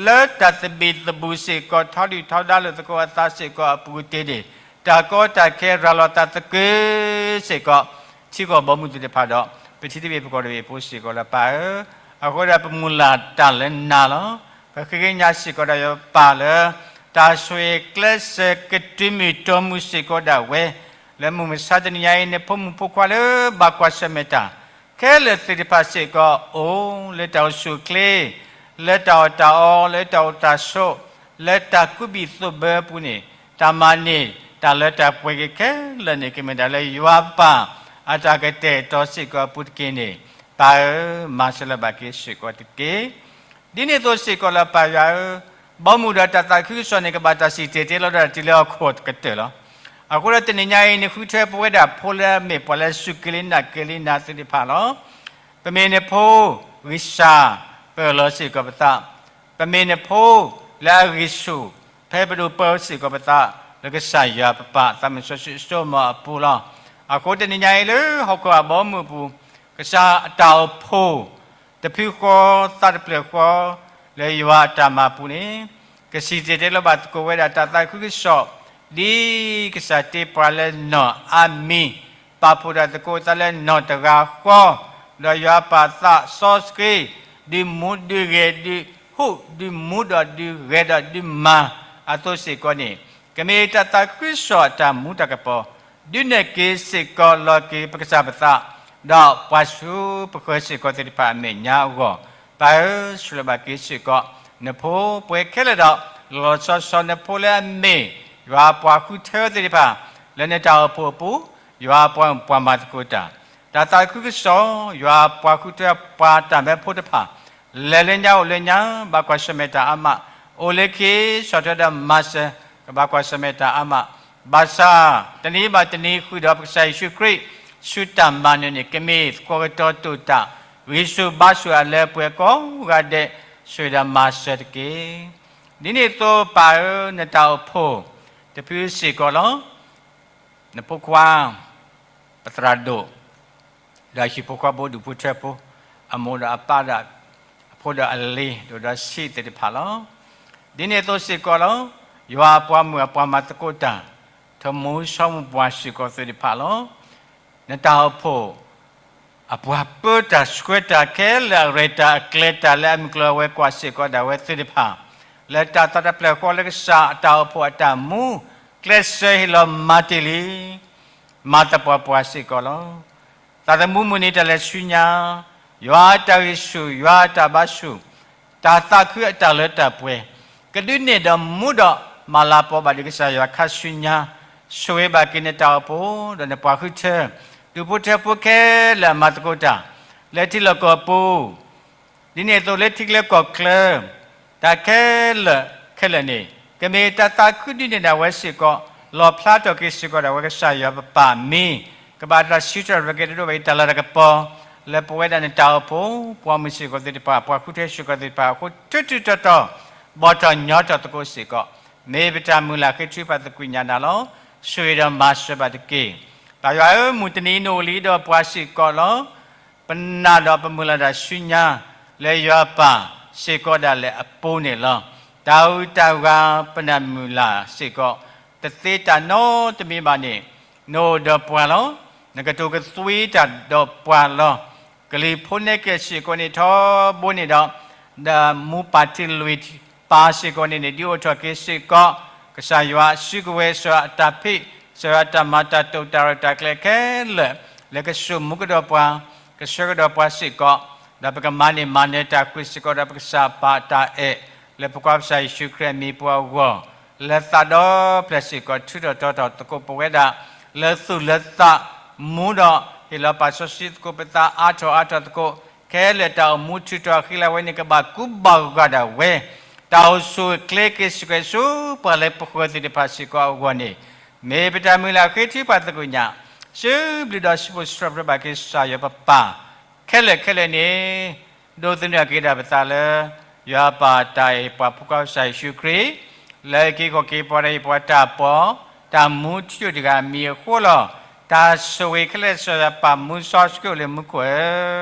လၢတၢ်သဘံၣ်သဘုၣ်စ့ၢ်ကီး ထီဒုၣ်ထီဒါလိာ်သကိးအသးစ့ၢ်ကီးအပူၤတ့ၢ်န့ၣ်, တၢ်ကီတၢ်ခဲရၤလီၤတၢ်သကုၤစ့ၢ်ကီး ထံကီၢ်ဘီမုၢ်သ့ၣ်တဖၣ်ဒီး ပထံတဘ့ၣ်ပကီၢ်တဘ့ၣ်အပူၤစ့ၢ်ကီးလၢပၢ်ဧၢ, အဃိဒီးပမုၢ်လၢ်တၢ်လၢနၤလီၤ. ပဃ့ကညးစ့ၢ်ကီးဒီးယွၤပၢ်လၢ တၢ်ဆိၣ်ဂ့ၤကျဲးစၢးကတုၤမုၢ်တီမုၢ်စ့ၢ်ကီးဒၣ်ဝဲ လၢမုၢ်မဆါတနံၤညါအံၤ နဖိမုၣ်ဖိခွါလၢဘၣ်ကွၢ်ဆၢၣ်မဲာ်တၢ် ခဲလၢာ်သ့ၣ်တဖၣ်စ့ၢ်ကီး အိၣ်လၢတၢ်အိၣ်ဆူၣ်အိၣ်ချ့, လၢတၢ်အီၣ်တၢ်အီ, လၢတၢ်အိၣ်တၢ်ဆိး, လၢတၢ်ကူးဘံၣ်သိးဘၢအပူၤန့ၣ်, တၢ်မၤန့ၢ်တၢ်လၢတၢ်ပှဲၤက့ၤခဲလၢာ်န့ၣ် ကမ့ၢ်ဒၣ်လၢယွၤပၢ်အတၢ်ကတဲာ်ကတီၤစ့ၢ်ကီးအပူၤတက့ၢ်န့ၣ်, ပၢ်ဧၢ, မၤစၢၤလၢ်ဘၣ်က့ၤစ့ၢ်ကီးတက့ၢ်. ဒ်န့ၣ်အသိးစ့ၢ်ကီးလၢပၢ်ယွၤဧၢ, ဘီမုၢ်ဒီးတၢ်သးခုကစီၣ်န့ၣ် ကဘၣ်တၢ်စံၣ်တဲၤတဲလီၤတၢ်တုၤလၢဟီၣ်ခိၣ်ကတၢၢ်လီၤ. အဃိဒီးတနံၤညါအံၤ နဃုထၢပဝဲဒၣ်ဖိလၢအမ့ၢ်ပှၤလၢစူၢ်က့ၤလံနာ်က့ၤလံနၤသ့ၣ်တဖၣ်လီၤ. ပမ့ၢ်နဖိ, ဂံၢ်စၢ်, ပၢၢ်လီၤစ့ၢ်ကီးပသး, ပမ့ၢ်နဖိလၢအဂံၢ်ဆူၣ်, ဖဲပဒိၣ်ပၢဆ့ၢ်ကီးပသး, လၢကစၢ်ယွၤပပၢ်သးမုၢ်စီဆှံအစိကမီၤအပူၤလီၤ. အဃိတနံၤညါအံၤလၢဟီၣ်ခိၣ်အဘီမုၢ်အပူၤ, ကစၢ်အတၢ်အိၣ်ဖှိၣ် တဖုဃီ သးတဖျၢၣ်ဃီ လၢယွၤအတၢ်မၤပူၤန့ၣ်, ကစံၣ်တဲၤတဲလီၤဘၣ်သကိးဝဲဒၣ်တၢ်သးခုကစီၣ်, ဒ်ကစၢ်တ့ပှၤလၢနီၢ်အါမံၤ, ပာ်ဖှိၣ်ဒၣ်သကိးသးလၢနီၢ်တဂၤဃီ, ဒီးယွၤပာ်သးစီဆှံ, ဒုးမူဒုးဂဲၤဒုးဟူး ဒုးမူဒီးဒုးဂဲၤဒီးဒုးမၤအသိးစ့ၢ်ကီးန့ၣ်, ကမ့ၢ်တၢ်သးခုကစီၣ်အတၢ်မူတၢ်ကပီၤ, ဒုးနဲၣ်က့ၤစ့ၢ်ကီးလီၤက့ၤပကစၢ်ပသး, ဒီးပှၤစူးပဃၢၤစ့ၢ်ကီးသ့ၣ်တဖၣ်အမဲာ်ညါအဂီၢ်, ပၢ်ဧၢ, ဆိၣ်လီၤဘၣ်က့ၤစ့ၢ်ကီး နဖိပှဲၤခဲလၢာ်ဒီး လီၤလီၤဆီဆီနဖိလၢအမ့ၢ် ယွၤပှၤဃုထၢသ့ၣ်တဖၣ်, လၢနတၢ်အိၣ်ဖှိၣ်အပူၤ, ယွၤပှၤပှၤမၤသကိးတၢ်, တၢ်သးခုကစီၣ်, ယွၤပှၤဃုထၢပှၤတၢ်မၢဖိတဖၣ်, လဲၤလၢညါအိၣ်လၢညါ, ဘၣ်ကွၢ်ဆၢၣ်မဲာ်တၢ်အါမး, အိၣ်လၢခံ, ဆီၣ်ထွဲဒီးမၤစၢၤ, ကဘၣ်ကွၢ်ဆၢၣ်မဲာ်တၢ်အါမး, ဘၣ်ဆၣ်, တနံၤဘၣ်တနံၤဃုာ်ဒီးပကစၢ်ယ့ၣ်ၡူးခရံာ်, ဆူတၢ်မၤနၢၤန့ၣ် ကမ့ၢ်သကိးကတီၤတိာ်တၢ်, ဂံၢ်ဆူၣ်ဘါဆူၣ်အလၢပှဲၤကိးဂၤဒဲး, ဆိၣ်ဂ့ၤဒီးမၤစၢၤတက့ၢ်. ဒ်န့ၣ်အသိးပၢ်ဧၢ, နတၢ်အိၣ်ဖှိၣ်တဖုစ့ၢ်ကီးလီၤ. နဖိခွါ, ပသရၣ်ဒိၣ်, ဒီးဟံၣ်ဖိဃီဖိဒူၣ်ဖိထၢဖိ, အမိၢ်ဒီးအပၢ်ဒီး, အဖိဒီးအလံၤ, ဒိၣ်ဒီးဆံးသ့ၣ်တဖၣ်လီၤ. ဒ်န့ၣ်အသိးစ့ၢ်ကီးလီၤ. ယွၤအပှၤမုၣ်အပှၤမၤသကိးတၢ်, ထမူစီမူပှၤစ့ၢ်ကီးသ့ၣ်တဖၣ်လီၤ. နတၢ်အိၣ်ဖှိၣ် အပှၤပၢတၢ်ဆှၢတၢ်ခဲလၢာ်အရဲၣ်တၢ်အကျဲၤတၢ်လၢအမုၢ်ကျိၤအဝဲကွၢ်စ့ၢ်ကီးဒၣ်ဝဲသ့ၣ်တဖၣ်, လၢတၢ်သးတဖျၢၣ်ဃီလၢကစၢ်အတၢ်အိၣ်ဖှိၣ်အတၢ်မူ, ကျဲးစၢးဟ့ၣ်လီၤမၤတ့ၢ်လံ, မၤသပှၢ်ပှၢ်စ့ၢ်ကီးလီၤ. သးသမူမုၢ်နံၤတၢ်လဲၤဆူညါ, ယွၤအတၢ်ဂံၢ်ဆူၣ်, ယွၤအတၢ်ဘါဆူၣ်, တၢ်သးခုအတၢ်လၢတၢ်ပှဲၤ, ကဒုးနဲၣ်ဒီးမူဒီးမၤလၤကပီၤဘၣ်ဒီးကစၢ်ယွၤခါဆူညါ, ဆိၣ်ဂ့ၤဘၣ်က့ၤနတၢ်အိၣ်ဖှိၣ်, ဒီးနပှၤဃုထၢ, ဒူၣ်ဖိထၢဖိခဲလၢာ်အမၤသကိးတၢ်, လၢထံလီၢ်ကီၢ်ပူၤ ဒ်န့ၣ်အသိးလၢထံချၢကီၢ်ချၢ, တၢ်ခဲလၢာ်ခဲလၢာ်န့ၣ်, ကမ့ၢ်တၢ်သးခုဒုးနဲၣ်ဒၣ်ဝဲစ့ၢ်ကီး, လီၣ်ဖျါထီၣ်က့ၤစ့ၢ်ကီးဒၣ်ဝဲကစၢ်ယွၤပပၢ်မံၤ, ကဘၣ်တၢ်စံးထီၣ်ပတြၢၤက့ၤတဒိၣ်ဘၣ်အံၤတၢ်လၤတၢ်ကပီၤ, လၢပဝဲဒၣ်နတၢ်အိၣ်ဖှိၣ်, ပှၤမုၢ်စ့ၢ်ကီးသ့ၣ်တဖၣ်, ပှၤဃုထၢစ့ၢ်ကီးသ့ၣ်တဖၣ်, အဃိထူထူတီတီ, ဘီၣ်ထီၣ်ညီထီၣ်သကိးစ့ၢ်ကီး, မ့ၢ်ပတၢ်မုၢ်လၢ်ဃ့ထုကဖၣ်သကွံာ်ညါနၤလီၤ. ဆိၣ်ဂ့ၤဒီးမၤစၢၤဘၣ်တက့ၢ်. ပၢ်ယွၤဧၢ, မုၢ်တနံၤအံၤနအိၣ်လံဒီးပှၤစ့ၢ်ကီးလီၤ. ပနာ်ဒီးပမုၢ်လၢ်တၢ်ဆူညါ, လၢယွၤပၢ်စ့ၢ်ကီးဒၣ်လဲာ်အပူၤန့ၣ်လီၤ. တၢ်အုၣ်တၢ်ဂၤပနၢ်မုၢ်လၢ်စ့ၢ်ကီး, တသ့တၢ်နီတမံၤဘၣ်န့ၣ်, နအိၣ်ဒီးပှၤလီၤ. နကတိၤကသွံတၢ်ဒီးပှၤလီၤ. ကလံၤဖိနဲကဲစ့ၢ်ကီးန့ၣ်ထီဘိန့ၣ်ဒီး, ဒီးမူပၢ်ထံလွံၢ်ပၢ်စ့ၢ်ကီးန့ၣ်န့ၣ်, ဒုးအိၣ်ထီၣ်က့ၤစ့ၢ်ကီး, ကစၢ်ယွၤစုကဝဲၤ, ကစၢ်ယွၤအတၢ်ဖံး, ကစၢ်ယွၤအတၢ်မၤတၢ်တိာ်တၢ်ရဲၣ်တၢ်ကျဲၤခဲလၢာ်, လၢကစိာ်မူကဒီးပှၤ, ကဆှၢကဒီးပှၤစ့ၢ်ကီး, ဒီးပကမၤန့ၢ်မၤနၢၤတၢ်ဃုာ်စ့ၢ်ကီးဒီးပကစၢ်ပၢ်အတၢ်အဲၣ်, လၢပကွၢ်ပကစၢ်ယ့ၣ်ၡူးခရံာ်အမံၤပူၤအဂီၢ်, လၢသးဒီဖျၢၣ်စ့ၢ်ကီး ထုးထီၣ်တီထီၣ်သကိးပဝဲဒၣ်, လၢသူၣ်လၢသး, မူဒီးဟ့ၣ်လီၤပာ်စီဆှံသကိးပသးအါထီၣ်အါထီၣ်သကိး, ခဲလၢာ်တၢ်အိၣ်မူထုးထီၣ်အဃံလၤဝဲန့ၣ် ကဘၣ်ကူဘၣ်ဂာ်ဒၣ်ဝဲ, တၢ်အိၣ်ဆူၣ်အိၣ်ချ့က့ၤစ့ၢ်ကီးဆူပှၤလၢပဃၢၤသ့ၣ်တဖၣ်စ့ၢ်ကီးအဂီၢ်န့ၣ်, မ့ၢ်ပတၢ်မုၢ်လၢ်ဃ့ထုကဖၣ်သကွံာ်ညါ, စံးဘျုးဒီးစံးဘျုးစံးထီၣ်ပတြၢၤဘၣ်က့ၤကစၢ်ယွၤပပၢ်, ခဲလၢာ်ခဲလၢာ်န့ၣ်, ဒိးသန့ၤက့ၤဒၣ်ပသးလၢ, ယွၤပၢ်တၢ်အဲၣ်ပှၤဖိခွါကစၢ်ယ့ၣ်ၡူးခရံာ်, လၢအက့ၤခီၣ်က့ၤပှၤဒီးဟ့ၣ်ပှၤတၢ်ပီး, တၢ်မူထူယိာ်တဂၤအမံၤအဃိလီၤ. တၢ်ဆိၣ်ဂ့ၤခဲလၢာ်ကစၢ်ယွၤပာ်မူစီဆှံအိၣ်လၢမူခိၣ်ဧ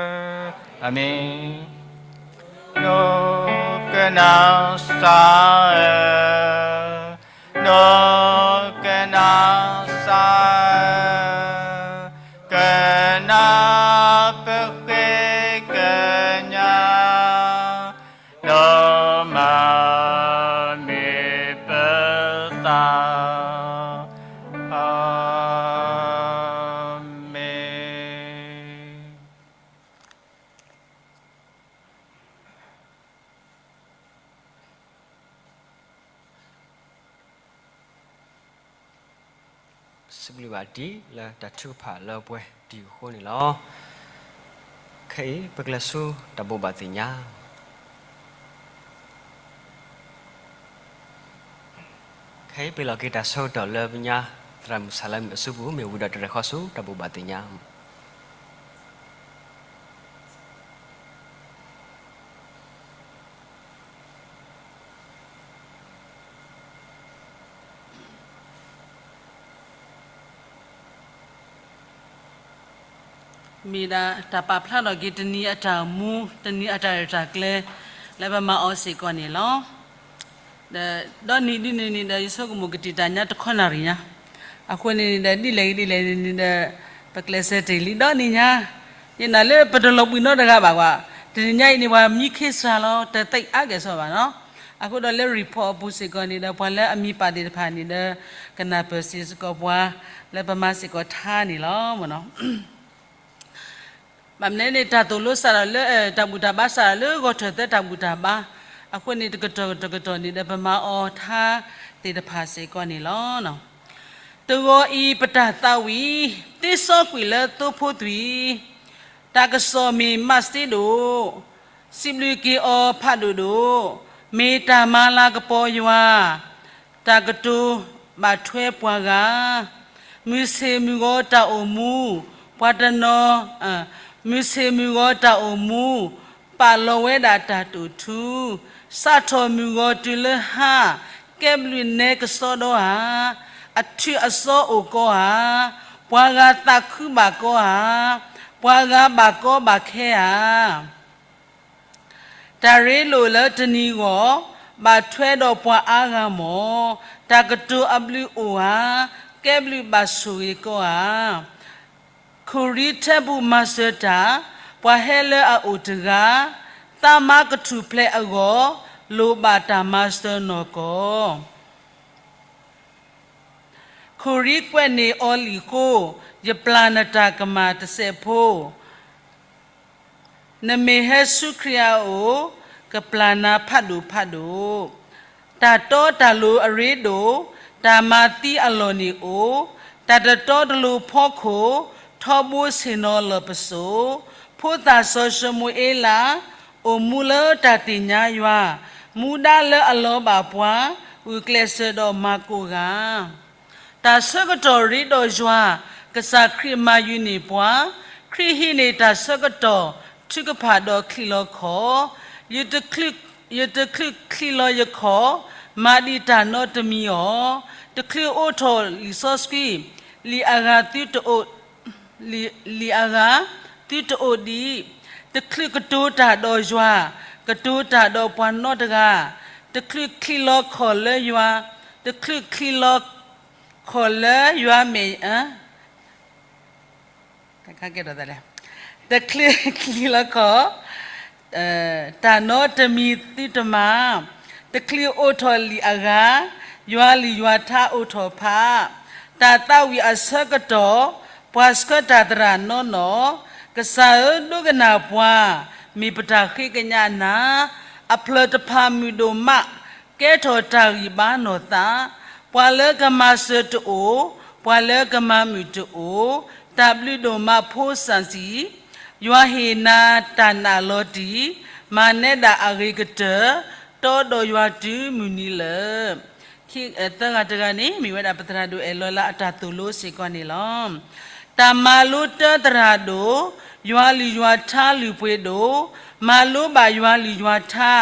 ၢ, အၤမ့ၣ်. ဒိကနၣ်စၢ်ဧၢ, ဒိကနၣ်စၢ်ဧၢ, ကနၣ်ပဃ့ကညး, ဒီးမၤန့ၢ်ပသး, အၤမ့ၣ်. စံးဘျုးဘၣ်တံၢ်လၢတၢ်ထုကဖၣ်လၢပှဲၤတံၢ်အဃိန့ၣ်လီၤ. ခဲအံၤပကလဲၤဆူတၢ်ဘိးဘၣ်သ့ၣ်ညါ, ခဲအံၤပဟ့ၣ်လီၤက့ၤတၢ်ဆၢကတီၢ်လၢပညါသရၣ်မုၣ်ဆၣ်လါမုၣ်အစုပူၤ မ့ၢ်ဝံၤဒီးတရဲၣ်ဃီဆူတၢ်ဘိးဘၣ်သ့ၣ်ညါ. မ့ၢ်ဒၣ်တၢ်ပာ်ဖျါထီၣ်က့ၤတနံၤအတၢ်အိၣ်မူ တနံၤအတၢ်ရဲၣ်တၢ်ကျဲၤ လၢပမၤအီၤစ့ၢ်ကီးန့ၣ်လီၤ. ဒီးဒီနံၤဒ်န့ၣ်န့ၣ်ဒီး ယဆိကမိၣ်ကတံာ်တၢ်ညါတခီနၣ်ရံၣ်ညါ, အဃိန့ၣ်န့ၣ်ဒီး ဒ်လဲၣ်ဂ့ၤဒ်လဲၣ်န့ၣ်န့ၣ်ဒီး ပကျဲးစၢးတ့ၢ်လံဒီနံၤညါ, ယနာ်လၢပတလီၤဘှံးနီတဂၤဘၣ်ကွၢ်, တနံၤညါအံၤန့ၣ် ပှၤမံခ့စှၤလီၤ တသ့အါကဲၣ်ဆိးဘၣ်နီၤ. အဃိဒီးလၢ report အပူၤစ့ၢ်ကီးန့ၣ်ဒီး ပှၤလၢအမံၤပာ်သ့ၣ်တဖၣ်န့ၣ်ဒီး ကနၢ်ပၢၢ်စ့ၢ်ကီးပှၤ လၢပမၤစ့ၢ်ကီးထါန့ၣ်လီၤ. ဘၣ်မနုၤန့ၣ် တၢ်သိၣ်လိစးထီၣ်လၢ တၢ်ဘူၣ်တၢ်ဘါစးထီၣ်လၢဂီၤထၢၣ်သၢတၢ်ဘူၣ်တၢ်ဘါ, အဃိန့ၣ် တကတီၢ်တကတီၢ်န့ၣ်ဒီး ပမၤအီၤထါသ့ၣ်တဖၣ်စ့ၢ်ကီးန့ၣ်လီၤ. တဂီၤအံၤပတၢ်သးဝံၣ် သ့စီကွံာ်လၢသိဖိသွံၣ်, တၢ်ကစီၣ်မ့ၢ်မးစ့ဒိၣ်, စံးဘျုးက့ၤအီၤဖးဒိၣ်ဒိၣ်, မ့ၢ်တၢ်မၤလၤကပီၤယွၤ တၢ်ကတိၤဘၣ်ထွဲပှၤဂၤ, မုၢ်ဆ့ၣ်မုၢ်ဂီၤတၢ်အိၣ်မူ, ပှၤတနီၤ, မုၢ်ဆ့ၣ်မုၢ်ဂီၤတၢ်အိၣ်မူ, ပာ်လီၤဝဲဒၣ်တၢ်တိာ်ထူ, စးထီၣ်မုၢ်ဂီၤတုၤလၢဟါ, ကဲဘျုးနဲကစီဒီဧါ, အထုးအစီအိၣ်ကီဧါ, ပှၤဂၤသးခုဘၣ်ကီဧါ, ပှၤဂၤဘၣ်ကီဘၣ်ခဲဧါ. တၢ်ရ့လိာ်လၢတနံၤဂီၢ်, ဘၣ်ထွဲဒီးပှၤအါဂၤမး, တၢ်ကတိၤအဘျုးအိၣ်ဧါ, ကဲဘျုးဘၣ်ဆိၣ်ဂ့ၤကီဧါ. ခိၣ်ရံထဲပူၤမၤစၢၤတၢ်, ပှၤဟဲလၢအအိၣ်တဂၤ, သးမါကထူၣ်ဖျဲးအဂီၢ်, လိၣ်ဘၣ်တၢ်မၤစၢၤနီၢ်ကီၢ်. ခိၣ်ရံကွဲးန့ၢ်အီၤလံာ်ဃိ, ယပျၢ်နတၢ်ကမၣ်တစဲးဖိ, နမ့ၢ်ဟဲဆူခရံာ်အအိၣ်, ကပျၢ်နၤဖးဒိၣ်ဖးဒိၣ်. တၢ်တီတၢ်လိၤအရ့ဒိၣ်, တၢ်မၤသံအလီၢ်န့ၣ်အိၣ်, တၢ်တတီတလိၤဖီခိၣ်, ထီဘိဆ့ၣ်နီၤလီၢ်ပစိာ်, ဖိသၣ်စီၤၡမူၤအ့လး, အိၣ်မူလၢတၢ်သ့ၣ်ညါယွၤ, မူဒါလၢအလီၤဘၣ်ပှၤ, ဂုာ်ကျဲးစၢးဒီးမၤကိးဂၤ. တၢ်ဆၢကတီၢ်ရ့ဒီးယွၤ, ကစၢ်ခရံာ်မၤယုၤန့ၢ်ပှၤ, ခရံာ်ဟံးန့ၢ်တၢ်ဆၢကတီၢ်, ထုကဖၣ်ဒီးချံးလီၤခီၣ်, ယတချုးချံးလီၤယခီၣ်, မၤဒံးတၢ်နီတမံၤအီၤ, တချုးအိးထီၣ်လံာ်စီဆှံ, လံာ်အဂၤသုတအိၣ် လံာ်အဂၤသုတအိၣ်ဒံး, တချုးကတိၤတၢ်ဒီးယွၤ, ကတိၤတၢ်ဒီးပှၤနီတဂၤ, တချုးချံးလီၤခီၣ်လၢယွၤ, တချုးချံးလီၤခီၣ်လၢယွၤမဲာ်, တချုးချံးလီၤခီၣ် တၢ်နီတမံၤသုတမၤ, တချုးအိးထီၣ်လံာ်အဂၤ, ယွၤလံာ်ယွၤထါအိးထီၣ်ဖး, တၢ်သးဝံၣ်အဆၢကတီၢ်, ပှၤဆှၢတၢ်သရၣ်နီၢ်နီၢ်, ကစၢ်ဧၢဒိကနၣ်ပှၤ, မ့ၢ်ပတၢ်ဃ့ကညးနၤ, အဖျၢၣ်တဖၣ်မုာ်ဒိၣ်မး, ကဲထီၣ်တၢ်ဂံၢ်ဘါနီၢ်သး, ပှၤလၢကမၤစၢၤတအိၣ်, ပှၤလၢကမၤမုာ်တအိၣ်, တၢ်ဘျုးဒိၣ်မးဖိစၢ်စံၣ် ယွၤဟ့ၣ်နၤတၢ်နာ်လီၤတံၢ်, မၤနဲဒၣ်အဂ့ၤကတၢၢ်, တီဒီးယွၤတုၤမုၢ်နံၤလၢာ်. သၢဂၤတဂၤန့ၣ် မ့ၢ်ဝဲဒၣ်ပသရၣ်ဒိၣ်အဲၣ်လီၤလၢအတၢ်သိၣ်လိစ့ၢ်ကီးန့ၣ်လီၤ. တၢ်မၤလိတၢသရၣ်ဒိၣ်, ယွၤလုၢ်ယွၤထါလုၢ်ပှ့ၤဒိၣ်, မၤလိဘၣ်ယွၤလုၢ်ယွၤထါ,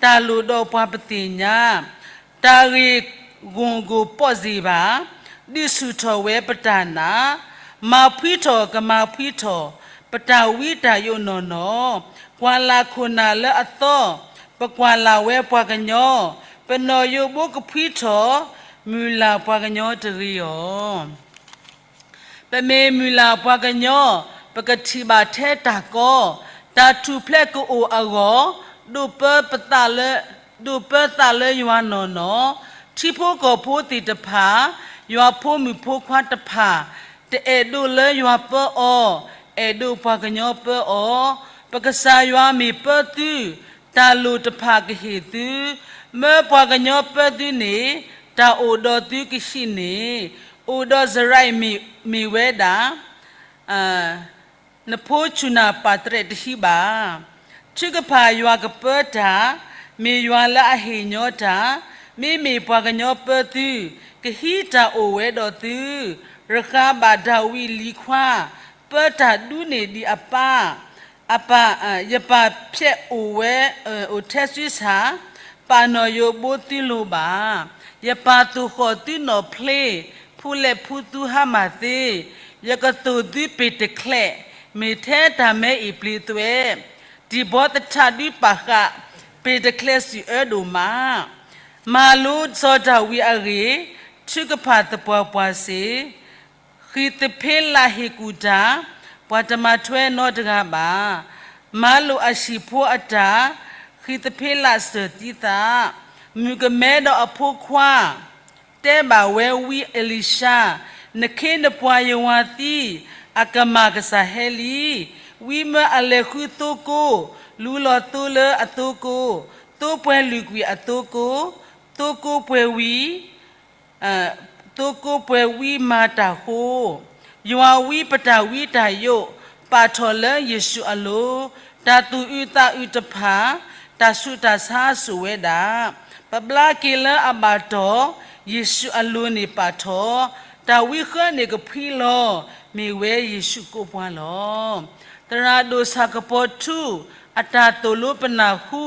တၢ်လိၣ်ဒီးပှၤပသ့ၣ်ညါ တၢ်ဂ့ၢ်ဂီၢ်ဂီၢ်ပိာ်စ့ၢ်ဘၣ်, ဒုးဆူၣ်ထီၣ်ဝဲပတၢ်နာ်, မၤဖှံထီၣ်ကမၤဖှံထီၣ်, ပတၢ်ဝံတၢ်ယိးနီၢ်နီၢ်, ကွၢ်လၢ်ခိၣ်နၢ်လၢအသီ, ပကွၢ်လၢ်ဝဲပှၤကညီ, ပနီၢ်ယိးဘိကဖှံထီၣ်, မုၢ်လၢ်ပှၤကညီတဂ့ၤအီၤ. ပမ့ၢ်မုၢ်လၢ်ပှၤကညီ, ပကထံၣ်ဘၣ်ထဲတၢ်ကီ, တၢ်ထူၣ်ဖျဲးကအိၣ်အဂီၢ်, ဒိးပၢသးလၢ, ဒိးပၢသးလၢယွၤနီၢ်နီၢ်, ထံဖိကီၢ်ဖိသ့ၣ်တဖၣ်, ယွၤဖိမုၣ်ဖိခွါတဖၣ်, တအဲၣ်ဒိးလၢယွၤပၢအီၤ, အဲၣ်ဒိးပှၤကညီပၢအီၤ, ပကစၢ်ယွၤမ့ၢ်ပၢသု, တၢ်လိၣ်တဖၣ်ကဟ့ၣ်သု, မၢပှၤကညီပၢသုန့ၣ်, တၢ်အိၣ်ဒီးသုကဟံးန့ၢ်, အိၣ်ဒီးစရံးမ့ၢ်ဝဲဒၣ် နဖိဆူၣ်နၢ်ပၢ်တရဲးတဟံးဘၣ်. ထုကဖၣ်ယွၤကပၢတၢ်, မ့ၢ်ယွၤလၢအဟ့ၣ်ညီတၢ်, မ့မ့ၢ်ပှၤကညီပၢသု, ကဟံးတၢ်အိၣ်ဝဲဒီးသု, ရဃးဘၣ်ဒၤဝံးလံၤခွါ, ပၢတၢ်ဒူန့ၢ်ဒံးအပၢ်, အပၢ်, ယပၢ်ဖျဲးအိၣ်ဝဲ, အိၣ်ထဲဆံဆၣ်, ပာ်နီၢ်ယိးဘိသုလိၤဘၣ်. ယပၢ်သိၣ်ဃီၣ်သုနီၢ်ဖျ့, ဖူလဲၣ်ဖူသူဟါမၢ်သ့, ယကသိၣ်သုပ့ၢ်တချဲး, မ့ၢ်ထဲတၢ်မဲအံၤပျ့ၤသွဲၣ်, ဒံၣ်ဘီသထးဒုးပာ်ဃာ်, ပ့ၤတကျဲးစံးအၢဒိၣ်မး. မၤလိစီၤဒၤဝံးအဂ့ၢ်, ထုကဖၣ်သပှၢ်ပှၢ်စ့ၢ်, ဃံးသဖ့လးဟ့ၣ်ကူၣ်တၢ်, ပှၤတမၤထွဲနီတဂၤဘၣ်. မၤလိာ်အဟံၣ်ဖိအတၢ်, ဃံးသဖ့လးစၢၢ်သံသး, မုၣ်ကမဲဒီးအဖိခွါ တဲဘၣ်ဝဲဝံအ့လံၡါ, နခ့နပှၤယဝၤသံ, အကမၢ်ကစၢ်ဟဲလံ. ဝံမၢအလဲၤဃုသိကိ, လူလီၤသိလၢအသိကိ, သိပှဲၤလုၣ်ကွံာ်အသိကိ, သိကိပှဲၤဝံ, သိကိပှဲၤဝံမၤတၢ်ဃိ, ယွၤဝံပတၢ်ဝံတၢ်ယိး, ပာ်ထီၣ်လၢယ့ၣ်ၡူးအလိၤ, တၢ်သူၣ်အုးသးအုးတဖၣ်, တၢ်ဆူးတၢ်ဆါစိာ်ဝဲဒၣ်, ပဘျါက့ၤလၢအဘၣ်တီၢ်, ယ့ၣ်ၡူးအလိၤန့ၣ်ပာ်ထီၣ်, တၢ်ဝံဃၢန့ၣ်ကဖှံလီၤ, မ့ၢ်ဝဲယ့ၣ်ၡူးကိးပှၤလီၤ. သရၣ်ဒိၣ်ဆၣ်ကပီၤထူ, အတၢ်သိၣ်လိပနၢ်ဟူ,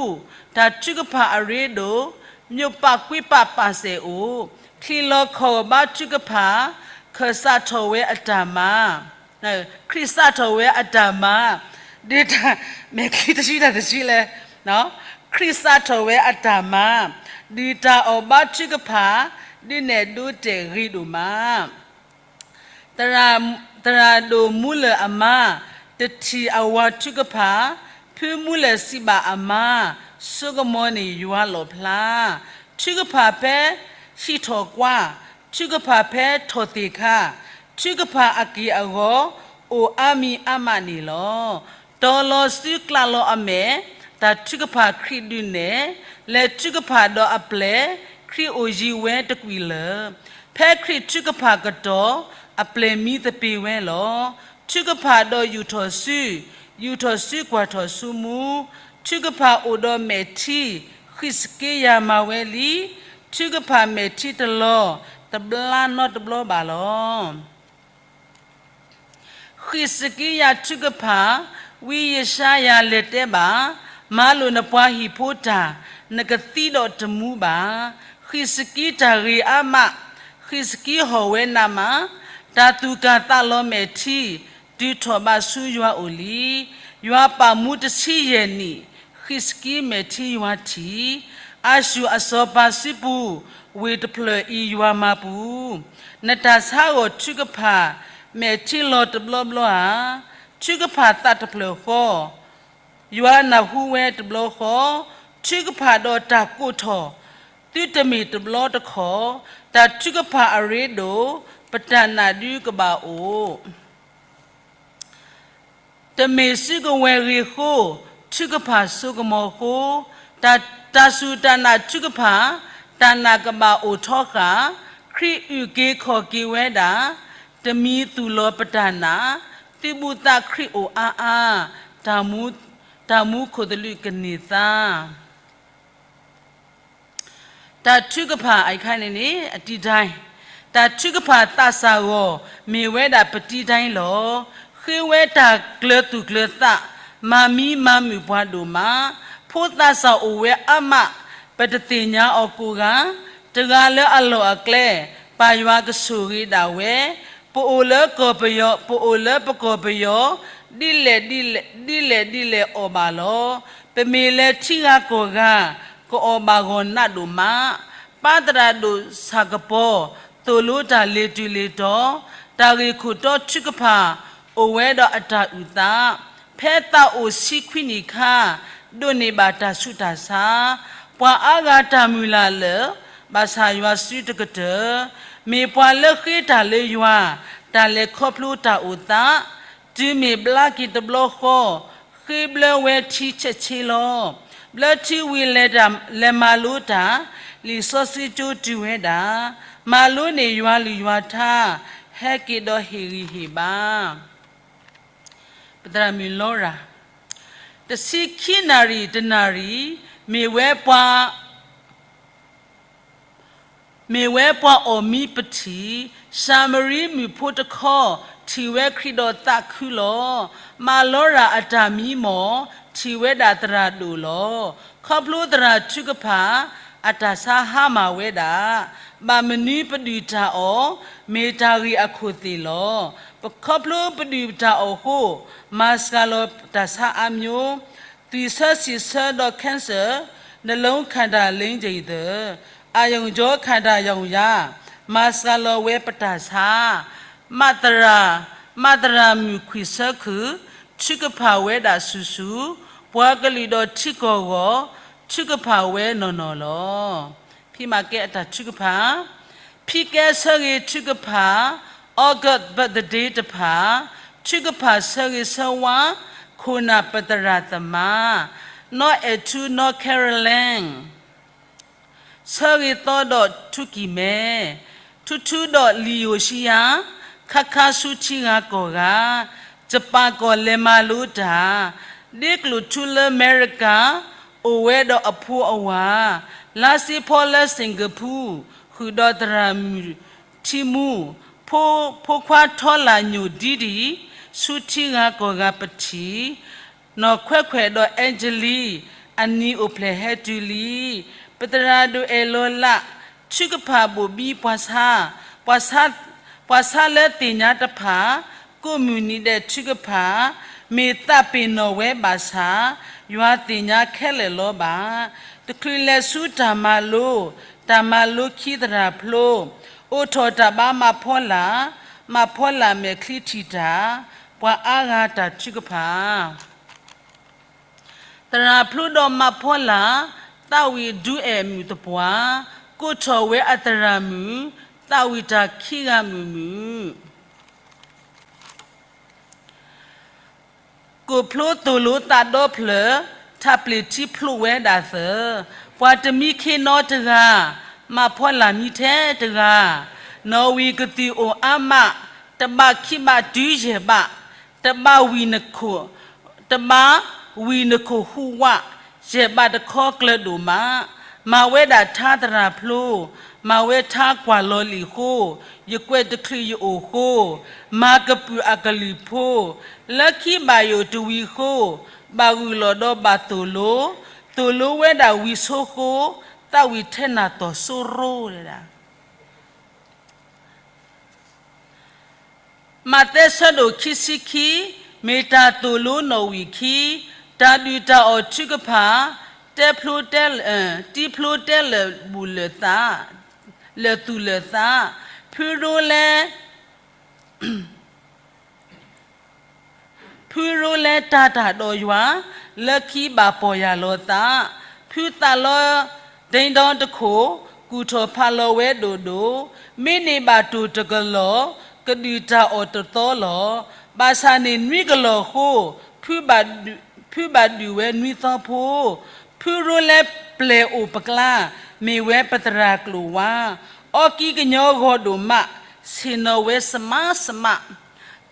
တၢ်ထုကဖၣ်အရ့ဒိၣ်, မျိးပာ်ကွံပာ်ပာ်စဲၣ်အိၣ်, ချံးလီၤခီၣ်ဘါထုကဖၣ်, ခၢၣ်စးထီၣ်ဝဲအတၢ်မၤ ခရံာ်စးထီၣ်ဝဲအတၢ်မၤ, ဒုးတၢ်, မဲာ်ချံတဆံတၢ်တဆံလဲၣ်, ခရံာ်စးထီၣ်ဝဲအတၢ်မၤ, ဒုၣ်တၢ်အီၣ်ဘါထုကဖၣ်, ဒုးနဲၣ်ဒိတဲာ်ဂ့ၤဒိၣ်မး. သရၣ်ဒိၣ်မူလၢၢ်အမါ, တထံၣ်အဝၤထုကဖၣ်, ဖုမူလၢၢ်စံးဘၣ်အမါ, ဆိကမိၣ်န့ၢ်ယွၤလီၣ်ဖျါ, ထုကဖၣ်ဖဲဟံးထီၣ်ကွၢ်, ထုကဖၣ်ဖဲထီၣ်သ့ၣ်ခါ, ထုကဖၣ်အက့ၢ်အဂီၤ, အိၣ်အါမံၤအါမးန့ၣ်လီၤ. တီၤလီၤစုကျးလီၤအမဲာ်, တၢ်ထုကဖၣ်ခရံာ်ဒုးနဲၣ်, လဲၤထုကဖၣ်ဒီးအပျဲၢ်, ခရံာ်အိၣ်ယံၤဝဲတကွံာ်လၢာ်. ဖဲခရံာ်ထုကဖၣ်ကတီၢ်, အပျဲၢ်မံသပ့ၤဝဲလီၤ. ထုကဖၣ်ဒီးယူာ်ထီၣ်စု, ယူာ်ထီၣ်စုကွၢ်ထီၣ်ဆူမူ, ထုကဖၣ်အိၣ်ဒီးမဲာ်ထံ, ဃံးစက့ယၤမၤဝဲလံ. ထုကဖၣ်မဲာ်ထံတလီၤ, တဘျါနီတဘျီဘၣ်လီၤ. ဃံးစက့ယၤထုကဖၣ်, ဝံယၡါယၤလဲၤတဲဘၣ်, မၤလိာ်နပှၤဟံၣ်ဖိတၢ်, နကသံဒီးတမူဘၣ်. ဃံးစက့တၢ်ဂ့ၤအါမး, ဃံးစက့ဟီၣ်ဝဲနးမး, တၢ်သူၣ်ကၢ်သးလီၤမဲာ်ထံ, တုၤထီၣ်ဘးဆူယွၤအိၣ်လံ. ယွၤပာ်မူတဆံယဲၢ်နံၣ်, ဃံးစက့မဲာ်ထံယွၤထံၣ်, အၤၡူၢ်အစီၤပၤစုပူၤ, ဝ့ၢ်တဖျၢၣ်အံၤယွၤမၤပူၤ နတၢ်ဆါဂီၤထုကဖၣ်, မဲာ်ထံလီၤတဘျီဘျီဧါ. ထုကဖၣ်သးတဖျၢၣ်ဃီ, ယွၤနၢ်ဟူဝဲတဘျီဃီ, ထုကဖၣ်ဒီးတၢ်ကိးထီၣ်, သုတမ့ၢ်တဘျီတခီၣ်, တၢ်ထုကဖၣ်အရ့ဒိၣ်, ပတၢ်နာ်ဒုးကဘၣ်အိၣ် တမ့ၢ်စုကဝဲၤဂ့ၤဃိ, ထုကဖၣ်စိကမီၤဃိ, တၢ်စူၢ်တၢ်နာ်ထုကဖၣ်, တၢ်နာ်ကဘၣ်အိၣ်ထီဃာ်, ခရံာ်အုၣ်က့ၤခီၣ်က့ၤဝဲဒၣ်, တမံၤသူၣ်လီၤပတၢ်နာ်, သုးဘူးသးခရံာ်အိၣ်အါအါ, တၢ်မူခိၣ်သလုးကန့ၢ်သါ တၢ်ထုကဖၣ်အခါန့ၣ်န့ၣ် အတံၤတၢ်, တၢ်ထုကဖၣ်သးစၢ်ဂီၢ် မ့ၢ်ဝဲဒၣ်ပတံၤတၢ်လီၤ. ဃ့ဝဲတၢ်ကျၢၤသူၣ်ကျၢၤသး, မၤမံမၤမုာ်ပှၤဒိၣ်မး, ဖိသးစၢ်အိၣ်ဝဲအါမး, ပတသ့ၣ်ညါအီၤကိးဂၤ, တဂၤလၢအလီၢ်အကျဲ, ပၢ်ယွၤကဆိၣ်ဂ့ၤဒၣ်ဝဲ, ပအိၣ်လၢကီၢ်ပယီၤ, ပအိၣ်လၢပကီၢ်ပယီၤ, ဒ်လဲၣ်ဒ်လဲၣ်အီၣ်ဘၣ်လီၤ. ပမ့ၢ်လဲၤထံဂၤကီၢ်ဂၤ, ကအီၣ်ဘၣ်ဂီၢ်နးဒိၣ်မး, ပၢ်သရၣ်ဒိၣ်ဆၣ်ကပီၤ, သိၣ်လိတၢ်လ့ၤတုၤလ့ၤတီၤ, တၢ်ဂ့ၢ်ခိၣ်တီထုကဖၣ်, အိၣ်ဝဲဒီးအတၢ်အုၣ်သး, ဖဲသးအိၣ်ဆံခွံနံၣ်ခါ, ဒိးန့ၢ်ဘၣ်တၢ်ဆူးတၢ်ဆါ, ပှၤအါဂၤတၢ်မုၢ်လၢ်လၢာ်, ဘၣ်ဆၣ်ယွၤစုတကတၢၢ်, မ့ၢ်ပှၤလၢဃ့တၢ်လၢယွၤ, တၢ်လဲၤခီဖျိတၢ်အိၣ်သး, တုၤမ့ၢ်ဘျါက့ၤတဘျီဃီ, ဃ့ဘျၢဝဲထံဆဲးဆ့လီၤ. ဘျၢထံဝံၤလဲၤတၢ်, လဲၤမၤလိတၢ်, လံာ်စီဆှံကၠိတုၤဝဲဒၣ်, မၤလိန့ၢ်ယွၤလုၢ်ယွၤထါ, ဟဲက့ၤဒီးဟ့ၣ်ဂံၢ်ဟ့ၣ်ဘါ ပသရၣ်မုၣ်လီရၤ, တဆံခံနၣ်ရံၣ်တနၣ်ရံၣ်, မ့ၢ်ဝဲပှၤ, မ့ၢ်ဝဲပှၤအီၣ်မံပထံၣ်, ၡၤမရံမုၣ်ဖိတခီ, ထံၣ်ဝဲခရံာ်ဒီးသးခုလီၤ. မၤလီရၤအတၢ်မံမီၢ်, ထံၣ်ဝဲဒၣ်သရၣ်ဒိၣ်လီၤ. ခီဖျိသရၣ်ထုကဖၣ်, အတၢ်ဆါဟါမၢ်ဝဲဒၣ်, ဘၣ်မနုၤပဒုၣ်တၢ်အီၣ်, မ့ၢ်တၢ်ဂ့ၢ်အခိၣ်သ့ၣ်လီၤ. ခီဖျိပဒုးပတၢ်အီၣ်အဃိ, မၤစှၤလီၤတၢ်ဆါအါမျိုး, သွံၣ်ဆၢဆံးဆၢဒီး cancer, နှလုံး ခန္ဓာ လိင် যেသည်, အာရုံကြော ခန္ဓာရောင်ရာ, မၤစှၤလီၤဝဲပတၢ်ဆါ, မၤသရၣ်, မၤသရၣ်မုၣ်ခွံၣ်ဆၢခုၣ်, ထုကဖၣ်ဝဲဒၣ်ဆူၣ်ဆူၣ်, ပှၤကလုာ်ဒီးထံကီၢ်ဂီၢ်, ထုကဖၣ်ဝဲနီၢ်နီၢ်လီၤ. ဖံမၤကဲအတၢ်ထုကဖၣ်, ဖံကဲဆၢဂ့ၤထုကဖၣ်, August birthday တဖၣ်, ထုကဖၣ်ဆၢဂ့ၤဆၢဝါ, ခိၣ်နၢ်ပသရၣ်သမါ, နီၢ်အဲၣ်ထူ နီၢ် Caroline ဆၢဂ့ၤသီဒီးထူကံၢ်မဲ, ထူထူဒီးလံာ်ယိၤၡံယၤ, ခါခါဆူထံဂၤကီၢ်ဂၤ, ယပၢ်ကီၢ်လဲၤမၤလိတၢ်, ဒ့ကျိၣ်ထူလၢအမဲရကၤ, အိၣ်ဝဲဒီးအဖိအဝၤ, လါစ့ဖီလၢစ့ၣ်ကပူၤ, ဃုာ်ဒီးသရၣ်မုၣ်ထံမူ, ဖိ, ဖိခွါထီလာ်ညိၣ်ဒံဒံ, ဆူထံဂၤကီၢ်ဂၤပထံၣ်, နီၢ်ခွဲးခွဲးဒီးအဲကလံ, အနံၤအိၣ်ဖျဲၣ်ဟဲတုၤလံ, ပသရၣ်ဒိၣ်အဲၣ်လီၤလး, ထုကဖၣ်ဘိၣ်ဘံပှၤဆါ, ပှၤဆါ, ပှၤဆါလၢသ့ၣ်ညါတဖၣ်, ကိးမုၢ်နံၤဒဲးထုကဖၣ်, မ့ၢ်သးပ့ၤနီၣ်ဝဲဘၣ်ဆၣ်, ယွၤသ့ၣ်ညါခဲလၢာ်လီၤဘၣ်. တချုးလဲၤဆူတၢ်မၤလိ, တၢ်မၤလိခံသရၣ်ဖျိ, အိးထီၣ်တၢ်ဘါမၤဖီလာ်, မၤဖီလာ်မဲာ်ချံထံၣ်တၢ်, ပှၤအါဂၤတၢ်ထုကဖၣ် သရၣ်ဖျိဒီးမၤဖီလာ်, သးဝံၣ်ဒုးအဲၣ်မုာ်သပှၢ်, ကိးထီၣ်ဝဲအသရၣ်မုၣ်, သးဝံၣ်တၢ်ခံဂၤမုာ်မုာ်. ကိးဖျိသိၣ်လိသးဒီဖျၢၣ်, ထးပျ့ၣ်ထံဖျိးဝဲဒၣ်သၢ, ပှၤတမံခ့နီတဂၤ, မၤဖီလာ်မံထဲတဂၤ, နီၣ်ဝံၣ်ကသံၣ်အိၣ်အါမး, တဘးခံဘးတုၤယဲၢ်ဘး, တဘးဝံၣ်နခိၣ်, တဘးဝံၣ်နခိၣ်ဟူးဝး, ယဲၢ်ဘးတခီကျၢၤဒိၣ်မး, မၤဝဲဒၣ်ထါသရၣ်ဖျိ, မၤဝဲထါကွၢ်လီၤလံာ်ဃိ, ယကွဲးတချုးယအိၣ်ဃိ, မၤကပုာ်အကလုၢ်ဖိ, လၢခံဘၣ်ယိၣ်တဝံၤဃိ, ဘၣ်ဂုာ်လီၤဒီးဘၣ်သိၣ်လိ, သိၣ်လိဝဲဒၣ်ဝံၤဆိဃိ, သးဝံၣ်ထဲနၢ်သီၣ်စိရိၤဒၣ် မးသဲဆၢဒိၣ်ခံဆံခံ, မ့ၢ်တၢ်သိၣ်လိနီၣ်ဝံာ်ခံ, တၢ်ဒုၣ်တၢ်အီၣ်ထုကဖၣ်, တဲဖျိတဲ, တံဖျိတဲလၢာ်ဘူၣ်လၢာ်သး, လၢာ်သူၣ်လၢာ်သး, ဖုရိလဲ ဖုရိလဲတၢ်တၢ်ဒီးယွၤ, လၢခံဘၣ်ပီၢ်ယၢ်လီၤသး, ဖုသးလီဒ့ဒီတခိၣ်, ကူၣ်ထီၣ်ဖးလီၤဝဲဒိၣ်ဒိၣ်, မ့ၢ်န့ၢ်ဘၣ်တိၢ်တကလီၢ်, ကဒုၣ်တၢ်အီၣ်တသီလီၤ. ဘၣ်ဆၣ်န့ၣ်နွံကလီၢ်ဃိ, ဖုဘၣ်ဒုး, ဖုဘၣ်ဒုးဝဲနွံသီဖိ, ဖုရိလဲပျဲၢ်အိၣ်ပကျါ, မ့ၢ်ဝဲပသရၣ်ကျိာ်ဝါ, အီကံကညီဂီၤဒိၣ်မး, ဆ့ၣ်နီၤဝဲစမးစမး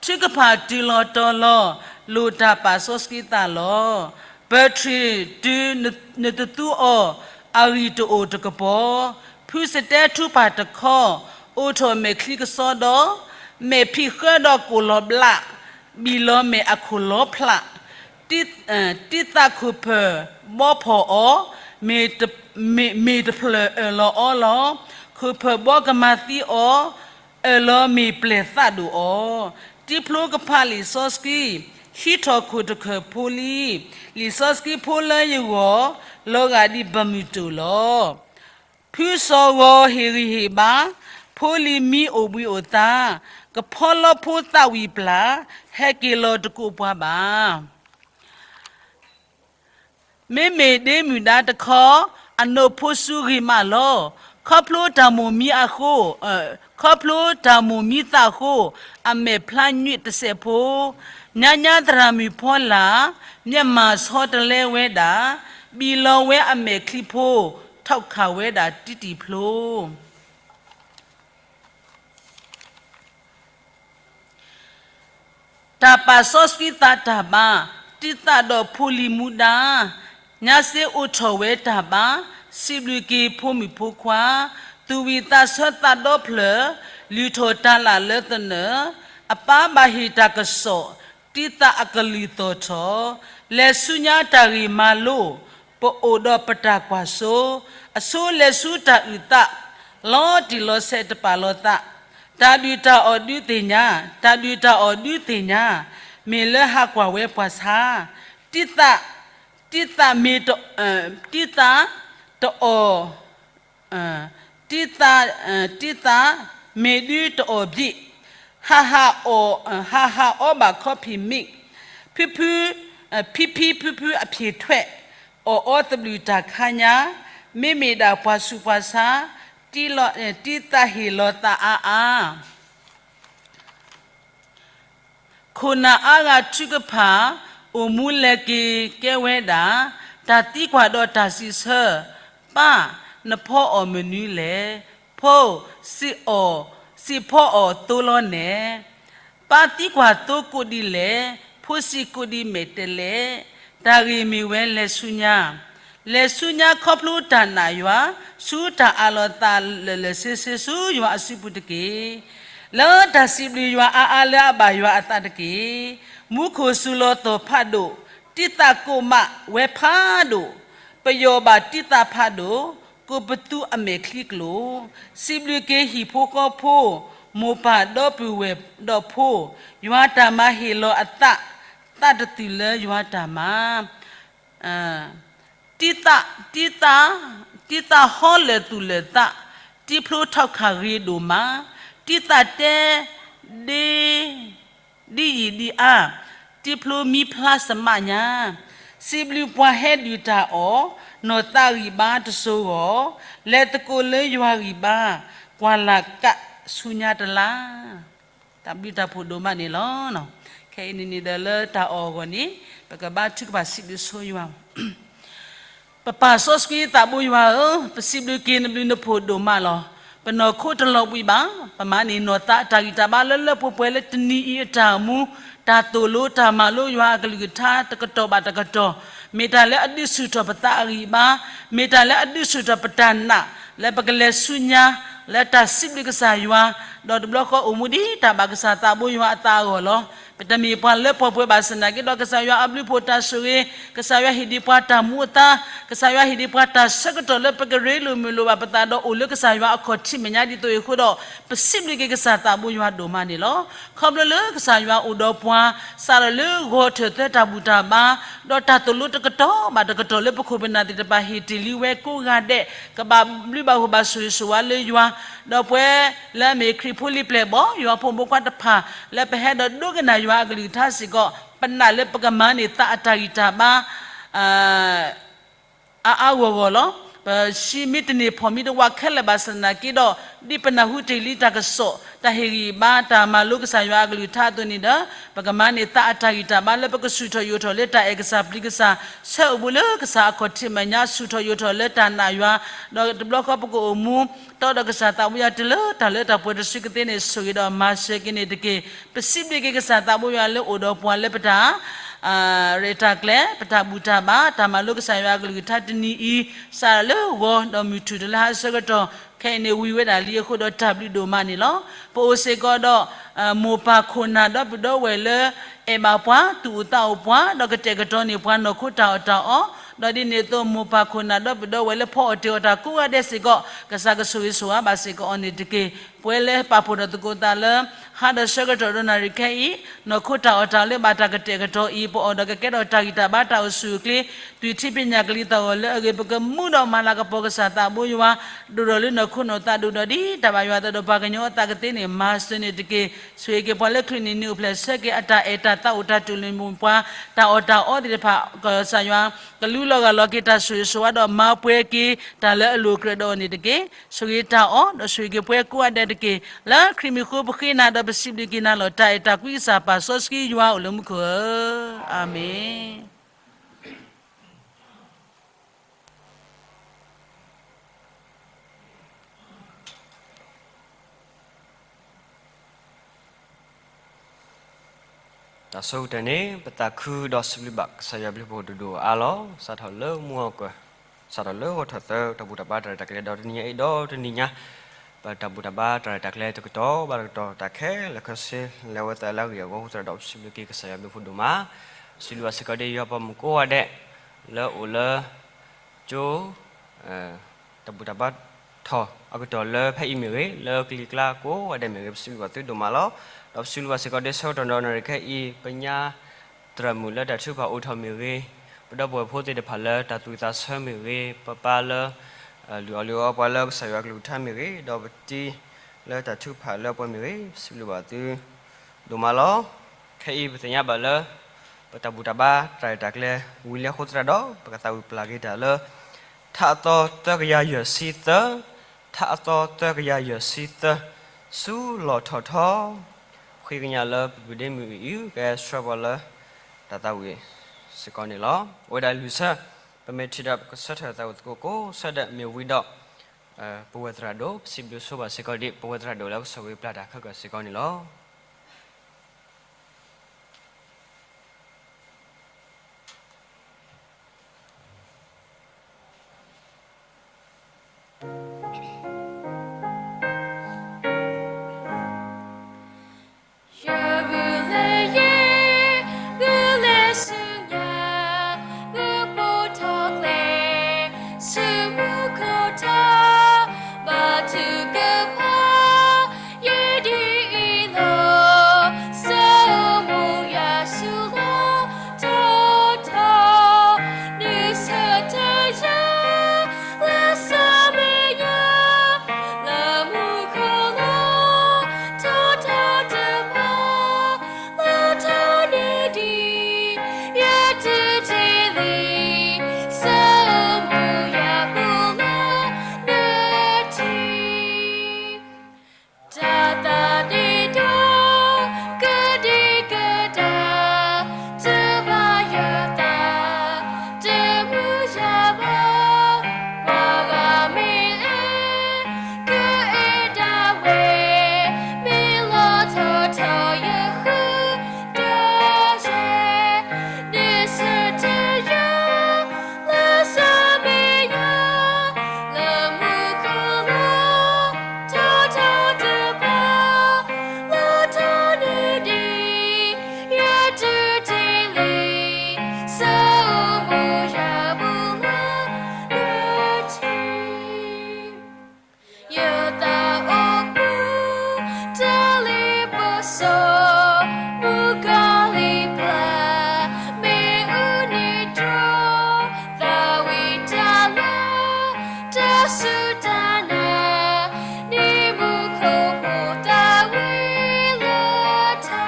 ထုကဖၣ်တုၤလီၤတီၤလီၤ, လိၣ်တၢ်ပာ်စီဆှံသးလီၤ. ပၢၢ်ထရံၣ်တုၤနတသူအီၤ, အဂံၢ်တအိၣ်တကပီၤ, ဖုစတဲထူပာ်တခီ, အိးထီၣ်မဲာ်ချံကစီဒီ, မဲာ်ဖံးဃၢဒီးကိၣ်လီၤဘျး, ဘံၣ်လီၤမဲာ်အခိၣ်လီၤဖျး, တံသးခိၣ်ဖၢၣ်ဘီဖီၣ်အီၤ, မ့ၢ်တဖျၢၣ်အၢၣ်လီၤအီလီၤ. ခိၣ်ဖၢၣ်ဘီကမၤသံအီၤ, အၢၣ်လီၤမ့ၢ်ပျဲၢ်သးဒိၣ်အီၤ, တံဖျိကဖးလံာ်စီဆှံ, ဟံးထီၣ်ခိၣ်တခၢၣ်ဖိလံ, လံာ်စီဆှံဖိလၢယဂီၢ်, လီၤဂာ်ဒ်ဘၣ်မုၢ်တိၢ်လီၤ. ဖုစီၤဂီၤဟ့ၣ်ဂံၢ်ဟ့ၣ်ဘါ, ဖိလံၤမံအိၣ်ဘှံးအိၣ်သါ, ကဖီလီဖိသးဝံၣ်ပျၢ်, ဟဲက့ၤလီၤတကိးပှၤဘၣ်. မ့မ့ၢ်ဒ့မုၣ်ဒါတခီ, အနိးဖိဆူဂ့ၤမးလီၤ. ခီဖျိတၢ်မိၣ်မံအဃိ, ခီဖျိတၢ်မိၣ်မံသးအဃိ, အမဲာ်ဖျါညွံးတစဲးဖိ, ညါညါသရၣ်မုၣ်ဖီလာ်, မျက်မှောင်ဆီတလဲဝဲဒၣ်, ဘံၣ်လီၤဝဲအမဲာ်ချံဖိ, ထောက်ခံဝဲဒၣ်တံၢ်တံၢ်ဖျိ တၢ်ပာ်စီဆှံသးတၢ်ဘါ, တံၢ်သးဒီးဖိလံၤမူဒါ, ညါစ့အိးထီၣ်ဝဲတၢ်ဘါ, စံးဘျုးက့ၤဖိမုၣ်ဖိခွါ, သူၣ်ဝံၣ်သးဆၢသးဒီဖျၢၣ်, လုၢ်ထီၣ်တၢ်လၢ်လၢသနၢၣ်, အပၢ်ဘၣ်ဟ့ၣ်တၢ်ကစီၣ်, တံၢ်သးအကလုၢ်သီၣ်ထီၣ်, လဲၤဆူညါတၢ်ဂ့ၢ်မၤလိ, ပအိၣ်ဒီးပတၢ်ကွၢ်စိ, အဆိလဲၤဆူတၢ်အုၣ်သး, လီၤတံၢ်လီၤဆဲးတပာ်လီၤသး တၢ်ဒုၣ်တၢ်အီၣ်ဒုးသ့ၣ်ညါ, တၢ်ဒုၣ်တၢ်အီၣ်ဒုးသ့ၣ်ညါ, မ့ၢ်လၢဟးကွၢ်ဝဲပှၤဆါ, တံသး, တံသးမ့ၢ်တ, တံသးတအီၣ်, တံသး, တံသးမ့ၢ်ဒုးတအီၣ်ဘျ့ၣ်, ဟးဟးအီၣ်, ဟးဟးအီဘၣ် coffee mix, ဖုဖု, ဖံဖံဖုဖုအဖျၢၣ်ထွဲ, အီၣ်အီသဘျုးတၢ်ခါညါ, မ့မ့ၢ်ဒၣ်ပှၤဆူးပှၤဆါ, တံ, တံသးဟ့ၣ်လီၤသးအါအါ ခိၣ်နၢ်အါဂၤထုကဖၣ်, အိၣ်မူလဲၤက့ၤကဲဝဲဒၣ်, တၢ်သံကွၢ်ဒီးတၢ်စံးဆၢ, ပၢ်, နဖီအီၣ်မနုၤလဲၣ်, ဖိ, စံးအီၣ်, စံးဖီအီၣ်သိလီၤနဲၣ်, ပၢ်သံကွၢ်သိကိးဒ်လဲၣ်, ဖိစံးကိးဒ်မဲာ်တဲးလဲး, တၢ်ဂ့ၢ်မ့ၢ်ဝဲလဲၤဆူညါ လဲၤဆူညါခီဖျိတၢ်နာ်ယွၤ, ဆူတၢ်အးလီၤသးလၢာ်လၢာ်ဆ့ဆ့ ဆူယွၤအစုပူၤတက့ၢ်. လၢတၢ်စံးဘျုးယွၤအါအါလၢအဘၣ်ယွၤအသးတက့ၢ်. မူခိၣ်စူၤလီၤသီၣ်ဖးဒိၣ်, တံသးကိးမးဝဲဖးဒိၣ်, ပယီၤဘၣ်တံသးဖးဒိၣ်, ကိးပသူအမဲာ်ချံကျိၣ်, စံးဘျုးက့ၤဟံၣ်ဖိဃီဖိ, မိၢ်ပၢ်ဒီပုၢ်ဝဲၢ်ဒီးဖိ, ယွၤတၢ်မၤဟ့ၣ်လီၤအသး, သးတသုးလၢယွၤတၢ်မၤ တံသး, တံသး, တံသးဟီလၢာ်သူၣ်လၢာ်သး, တံဖျိထီၣ်ခးဂ့ၤဒိၣ်မး, တံသးတဲ, ဒ့, ဒ်ယံာ်ဒ်အါ, တံဖျိမံဖျါစမးညါ, စံးဘျုးပှၤဟဲဒုၣ်တၢ်အီၣ်, နီၢ်သးဂံၢ်ဘါတစိၤဂီၢ်, လဲၤသကိးလၢယွၤဂံၢ်ဘါ, ကွၢ်လၢ်ကးဆူညါတလါ တၢ်ဘျုးတၢ်ဖှိၣ်ဒိၣ်မးန့ၣ်လီၤ. ခဲအံၤန့ၣ်န့ၣ်ဒီးလၢတၢ်အီၣ်အဂီၢ်န့ၣ် ပကဘါထုကဖၣ်စံးဘျုးဆိယွၤ ပပၢ်စီဆှံသးဘိယွၤဧၢ, ပစံးဘျုးက့ၤနဘျုးနဖှိၣ်ဒိၣ်မးလီၤ. ပနီၢ်ခိတလီၤဘှံးဘၣ်, ပမၤန့ၢ်နီၢ်သးအတၢ်ဂံၢ်တၢ်ဘါလၢလၢပှဲၤပှဲၤလၢတနံၤအံၤအတၢ်မူ, တၢ်သိၣ်လိတၢ်မၤလိယွၤအကလုၢ်ကထါတကတီၢ်ဘၣ်တကတီၢ်, မ့ၢ်တၢ်လၢအဒုးဆူၣ်ထီၣ်ပသးအဂံၢ်ဘါ, မ့ၢ်တၢ်လၢအဒုးဆူၣ်ထီၣ်ပတၢ်နာ်, လၢပကလဲၤဆူညါ, လၢတၢ်စံးဘျုးကစၢ်ယွၤ, ဒီးတဘျီဃီအိၣ်မူဒ်တၢ်ဘၣ်ကစၢ်သးဘိယွၤအသးအဂီၢ်လီၤ. ပတမ့ၢ်ပှၤလၢပှဲၤပှဲၤဘၣ်ဆၣ်သနာ်က့ဒီး ကစၢ်ယွၤအဘျုးဖှိၣ်တၢ်ဆိၣ်ဂ့ၤ, ကစၢ်ယွၤဟ့ၣ်ဒံးပှၤတၢ်မူအသါ, ကစၢ်ယွၤဟ့ၣ်ဒံးပှၤတၢ်ဆၢကတီၢ်လၢပကရ့လိာ်မုာ်လိာ်ဘၣ်ပသးဒီးအိၣ်လၢကစၢ်ယွၤအခီၣ်ထံးမဲာ်ညါဒ်သိးအံၤအဃိဒီး, ပစံးဘျုးက့ၤကစၢ်သးဘိယွၤဒိၣ်မးန့ၣ်လီၤ. ခီဖျိလၢကစၢ်ယွၤအိၣ်ဒီးပှၤ, စးထီၣ်လၢဂီၤထၢၣ်သၢတၢ်ဘူၣ်တၢ်ဘါ, ဒီးတၢ်သိၣ်လိတကတီၢ်ဘၣ်တကတီၢ်လၢပခိၣ်ပနၢ်သ့ၣ်တဖၣ်ဟ့ၣ်တ့ၢ်လံဝဲကိးဂၤဒဲး, ကဘၣ်ဘျုးဘၣ်ဖှိၣ်ဘၣ်ဆိၣ်ဂ့ၤဆိၣ်ဝါလၢယွၤ, ဒီးပှၤလၢအမ့ၢ်ခရံာ်ဖိလံၤပျဲၢ်ဘီၣ်, ယွၤဖိမုၣ်ဖိခွါတဖၣ်, လၢပဟဲဒီးဒိကနၣ်ယွၤအကလုၢ်ကထါစ့ၢ်ကီး, ပနာ်လၢပကမၤန့ၢ်သးအတၢ်ဂံၢ်တၢ်ဘါ အါအါဂီၢ်ဂီၢ်လီၤ. ပဆံးမ့ၢ်တန့ၢ်ဖီၣ်မ့ၢ်တဝးခဲလၢာ်ဘၣ်ဆၣ်သနာ်က့ဒီး, ဒ်ပနၢ်ဟူတ့ၢ်လံတၢ်ကစီၣ်, တၢ်ဟ့ၣ်ဂံၢ်ဘါ, တၢ်မၤလိကစၢ်ယွၤအကလုၢ်ကထါအသိးန့ၣ်ဒီး, ပကမၤန့ၢ်သးအတၢ်ဂံၢ်တၢ်ဘါလၢပကဆူၣ်ထီၣ်ယိာ်ထီၣ်လၢတၢ်အဲၣ်ကစၢ်ပျံၤကစၢ်, ဆၢအိၣ်ဘူးလၢကစၢ်အခီၣ်ထံးမဲာ်ညါ, ဆူၣ်ထီၣ်ယိာ်ထီၣ်လၢတၢ်နာ်ယွၤ, ဒီးတဘျီဃီပကအိၣ်မူ တီဒီးကစၢ်သးဘိယွၤတုၤလၢတၢ်လၢတၢ်ပှဲၤတစုကသ့န့ၣ် ဆိၣ်ဂ့ၤဒီးမၤစၢၤက့ၤန့ၣ်တက့ၢ်. ပစံးဘျုးက့ၤကစၢ်သးဘိယွၤလၢအိၣ်ဒီးပှၤလၢပတၢ် ရဲၣ်တၢ်ကျဲၤ, ပတၢ်ဘူၣ်တၢ်ဘါ, တၢ်မၤလိကစၢ်ယွၤအကလုၢ်ကထါတနံၤအံၤ, စးထီၣ်လၢဂီၤဒီးမုၢ်ထူၣ်တုၤလၢဟါဆၢကတီၢ်, ခဲအံၤန့ၣ်ဝံၤဝဲဒၣ်လံအဃိဒီးတၢ်ဘျုးဒိၣ်မးန့ၣ်လီၤ. ပအိၣ်စ့ၢ်ကီးဒီး မိၢ်ပၢ်ခိၣ်နၢ်ဒီပုၢ်ဒီဝဲၢ်လၢ အဲၣ်ဘၣ်ပှၤ, သူၣ်အိၣ်သးအိၣ်ပှၤ, ဒီးကတဲာ်ကတီၤန့ၢ်ပှၤနီၢ်ခိတၢ်အီၣ်တၢ်အီ, ဒီးဒ်န့ၣ်အသိးမိၢ်ပၢ်ခိၣ်နၢ်ဒီပုၢ်ဒီဝဲၢ်လၢဖီအီၣ်တ့ၢ်အီၣ်တၢ်ကိးဂၤဒဲးစ့ၢ်ကီး, ကစၢ်ကဆိၣ်ဂ့ၤဆိၣ်ဝါဘၣ်စ့ၢ်ကီးအီၤန့ၣ်တက့ၢ်. ပဝဲလၢပာ်ဖှိၣ်ထီၣ်သကိးသးလၢ ဟါဒီးဆၢကတီၢ်ဒီးနၣ်ရံၣ်ခဲအံၤ, နီၢ်ခိတၢ်အီၣ်တၢ်အီလၢဘၣ်တၢ်ကတဲာ်ကတီၤအံၤ, ပအီၣ်ဒီးကကဲထီၣ်တၢ်ဂံၢ်တၢ်ဘါတၢ်အိၣ်ဆူၣ်အိၣ်ချ့, သွံၣ်ထံပညၣ်ကလံၤသးဂီၤလၢအဂ့ၤ, ပကမူဒီးမၤလၤကပီၤကစၢ်သးဘိယွၤ, ဒိၣ်ဒီးလၢနီၢ်ခိနီၢ်သးဒိၣ်ဒီးဒ်တၢ်ဘၣ်ယွၤသးဒီးပှၤကညီအသးကသ့န့ၣ် မၤစၢၤန့ၣ်တက့ၢ်. ဆိၣ်ဂ့ၤက့ၤပှၤလၢချုးနံၤနံၤအိၣ်ဖျဲၣ်ဆၢက့ၤအတၢ်အဲၣ်တၢ်သးအိၣ်တၢ်တူၢ်လိာ်မုာ်ပှၤ, တၢ်အီၣ်တၢ်အီသ့ၣ်တဖၣ်, ကစၢ်ယွၤ ကလူလီၤဂာ်လီၤက့ၤတၢ်ဆိၣ်ဂ့ၤဆိၣ်ဝါဒီး မၤပှဲၤက့ၤတၢ်လၢအလိၤအကြၢးဒီးအီၤန့ၣ်တက့ၢ်. ဆိၣ်ဂ့ၤတၢ်အီၣ်, ဒီးဆိၣ်ဂ့ၤက့ၤပှၤကိးဂၤဒဲးတက့ၢ်. လၢခရံာ်မံၤအဃိပဃ့နၤဒီးပစံးဘျုးက့ၤနၤလီၤ. တၢ်အဲၣ်တၢ်ကွံကစၢ်ပၢ်စီဆှံယွၤအိၣ်လၢမူခိၣ်ဧၢ, အၤမ့ၣ်. တၢ်ဆိကတၢၢ်န့ၣ် ပသးခုဒီးစံးဘျုးဘၣ်ကစၢ်ယွၤဘျုးဖှိၣ်ဒိၣ်ဒိၣ်အါအါလီၤ. စးထီၣ်လၢမုၢ်ဂီၤကွၢ်, စးထီၣ်လၢဂီၤထီၣ်သၢ တၢ်ဘူၣ်တၢ်ဘါတၢ်ရဲၣ်တၢ်ကျဲၤဒီးတနံၤညါအံၤဒီးတနံၤညါ, ပတၢ်ဘူၣ်တၢ်ဘါတၢ်ရဲၣ်တၢ်ကျဲၤတကတီၢ်ဘၣ်တကတီၢ် တၢ်ခဲလၢာ်ခဲဆ့ လဲၤဝဲသးလၢအဂ့ၢ်အဝီအဃိသတးဒီး ပစံးဘျုးက့ၤကစၢ်ယွၤဘျုးဖှိၣ်ဒိၣ်မး, စံးဘျုးဘၣ်စ့ၢ်ကီးဒ်ယွၤပှၤမုၣ်ကိးဂၤဒဲး လၢအိၣ်လၢ ကၠိ တၢ်ဘူၣ်တၢ်ဘါ ထီၣ်အကတီၢ်လၢဖဲအံၤမ့ၢ်ဂ့ၤ, လၢကလံၤကျါကိးဂၤဒဲးမ့ၢ်ဂ့ၤ, ပစံးဘျုးဘၣ်သုဒိၣ်မးလီၤ. ဒီးပစံးဘျုးဘၣ်စ့ၢ်ကီး ဒ်ဆၢကတီၢ်ဒီးနၣ်ရံၣ်ခဲအံၤ ပညါ သရၣ်မုၣ်လၢတၢ်ထုကဖၣ်အိၣ်ထီၣ်မ့ၢ်ဂ့ၤ, ပဒီပုၢ်ဝဲၢ်ဖိသ့ၣ်တဖၣ်လၢတၢ်သူၣ်ဝံၣ်သးဆၢမ့ၢ်ဂ့ၤ, ပပၢ်လၢ လုၢ်အီၣ်လုၢ်အီပှၤလၢကစၢ်ယွၤကလုၢ်ကထါမ့ၢ်ဂ့ၤ, ဒီးပတံၤလၢတၢ်ထုကဖၣ်လၢပှၤမ့ၢ်ဂ့ၤ, ပစံးဘျုးဘၣ်သုဒိၣ်မးလီၤ. ခဲအံၤပသ့ၣ်ညါဘၣ်လၢ ပတၢ်ဘူၣ်တၢ်ဘါတၢ်ရဲၣ်တၢ်ကျဲၤဝံၤလံအဃိသတးဒီး ပကသးဝံၣ်ပျၢ်က့ၤတၢ်လၢ ထါအသီသၢကယၤယဲၢ်ဆံသၢ, ထါအသီသၢကယၤယဲၢ်ဆံသၢ, ဆူလီၢ်ထီၣ်ထီ, ဃ့ကညးလၢပပူၤဒ့မုၢ်အံၤ ကဲဆှၢပှၤလၢတၢ်သးဝံၣ်စ့ၢ်ကီးန့ၣ်လီၤ. အဝဲဒၣ်လွံၢ်ဆၢ, ပမ့ၢ်ထံၣ်ဒီးပကဆၢထၢၣ်သးဝံၣ်သကိးကိးဆၢဒၣ်မ့ၢ်ဝံၤဒီး ပဝဲသရၣ်ဒိၣ် ပစံးဘျုးဆိဘၣ်စ့ၢ်ကီးဒ် ပဝဲသရၣ်ဒိၣ်လၢကဆိၣ်ဂ့ၤပျၢ်တၢ်ခဲကီၢ်စ့ၢ်ကီးန့ၣ်လီၤ. ယဂုာ်လၢယဲ, ဂုာ်လၢဆူညါ, ဂုာ်ပိာ်ထီၣ်ကျဲ, ဆူမူခိၣ်ထီ, ဘါထုကဖၣ် ယဲဒ်အံၤလီၤ. စီၤမိၤယၤဆူလီၢ်ထီၣ်ထီ, နုာ်ဆၢထၢၣ်ယၤ လၢစီၤမဲာ်ညါ, လၢမူခိၣ်လီၢ်ထီၣ်ထီတဖၣ်, လီၢ်ထီၣ်န့ၢ်ဒံး ယဲဒၣ်တ့ၢ်လံ, စီၤမိၤယၤပူၤလၢနထံၣ် တၢ်သးဒ့ဒီး ကဒံကဒါ တဘၣ်ယသး တမုာ်ယၤဘၣ်, ပှၤဂၤမ့ၢ်အဲၣ် ကအဲၣ်ဒၣ်ဝဲ, မ့ၢ်လီၢ်ထီၣ်ထီယဃုဒီးယဲ, နုာ်ဆၢထၢၣ်ယၤ လၢစီၤမဲာ်ညါ, လၢမူခိၣ်လီၢ်ထီၣ်ထီတဖၣ်, လီၢ်ထီၣ်န့ၢ်ဒံး ယဲဒၣ်တ့ၢ်လံ, စီၤမိၤယၤပူၤလၢနထံၣ် ယသးအိၣ်ပူၤ တၢ်လ့ပစီ မုၣ်ကီၤလံၢ်ပျၢ် မ့ၣ်အူန့ၢ်တြီ သးဝံၣ်တၢ်လၢ တၢ်စူၢ်တၢ်နာ် နံၤမူခိၣ်ဖိသးဝံၣ်လၢထါ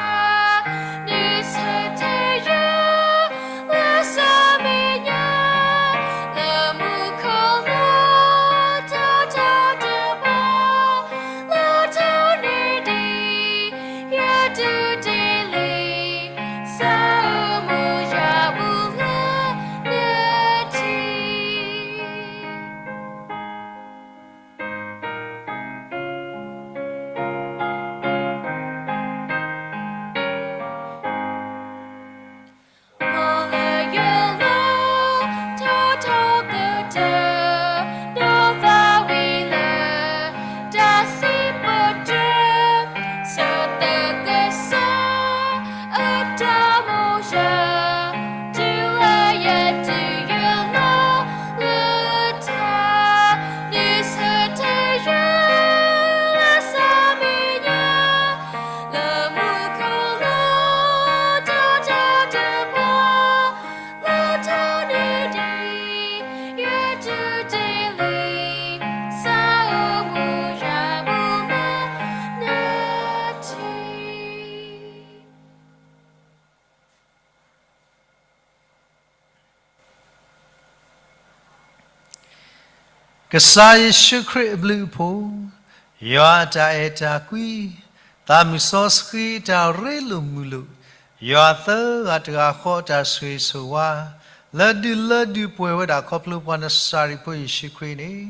နုာ်ဆၢထၢၣ်ယၤ လၢစီၤမဲာ်ညါ လၢမူခိၣ်လီၢ်ထီၣ်ထီတဖၣ် လီၢ်ထီၣ်န့ၢ်ဒံး ယဲဒၣ်တ့ၢ်လံ စီၤမိၤယၤပူၤလၢနထံၣ် မ်လၢယလီၢ်ထီၣ်ထီကတၢၢ် ဒီးသးဝံၣ်လၢ တၢ်စံးပတြၢၤ စီၤသးကစၢ် အတၢ်မိၣ်ယၤ တုၤလၢယတုၤယလီၢ်လၢထါ နုာ်ဆၢထၢၣ်ယၤ လၢစီၤမဲာ်ညါ လၢမူခိၣ်လီၢ်ထီၣ်ထီတဖၣ် လီၢ်ထီၣ်န့ၢ်ဒံး ယဲဒၣ်တ့ၢ်လံ စီၤမိၤယၤပူၤလၢနထံၣ် ကစၢ်ယ့ၣ်ၡူးခရံာ်အဘျုးအဖှိၣ်, ယွၤအတၢ်အဲၣ်တၢ်ကွံ, သးမုၢ်စီဆှံအတၢ်ရ့လိာ်မုာ်လိာ်, ယွၤသၢဂၤတဂၤဃီအတၢ်ဆိၣ်ဂ့ၤဆိၣ်ဝါ, လၢဒုးလၢဒုးပှဲၤဝဲဒၣ်ခီဖျိပှၤနစၤရ့းဖိယ့ၣ်ၡူးခရံာ်န့ၣ်,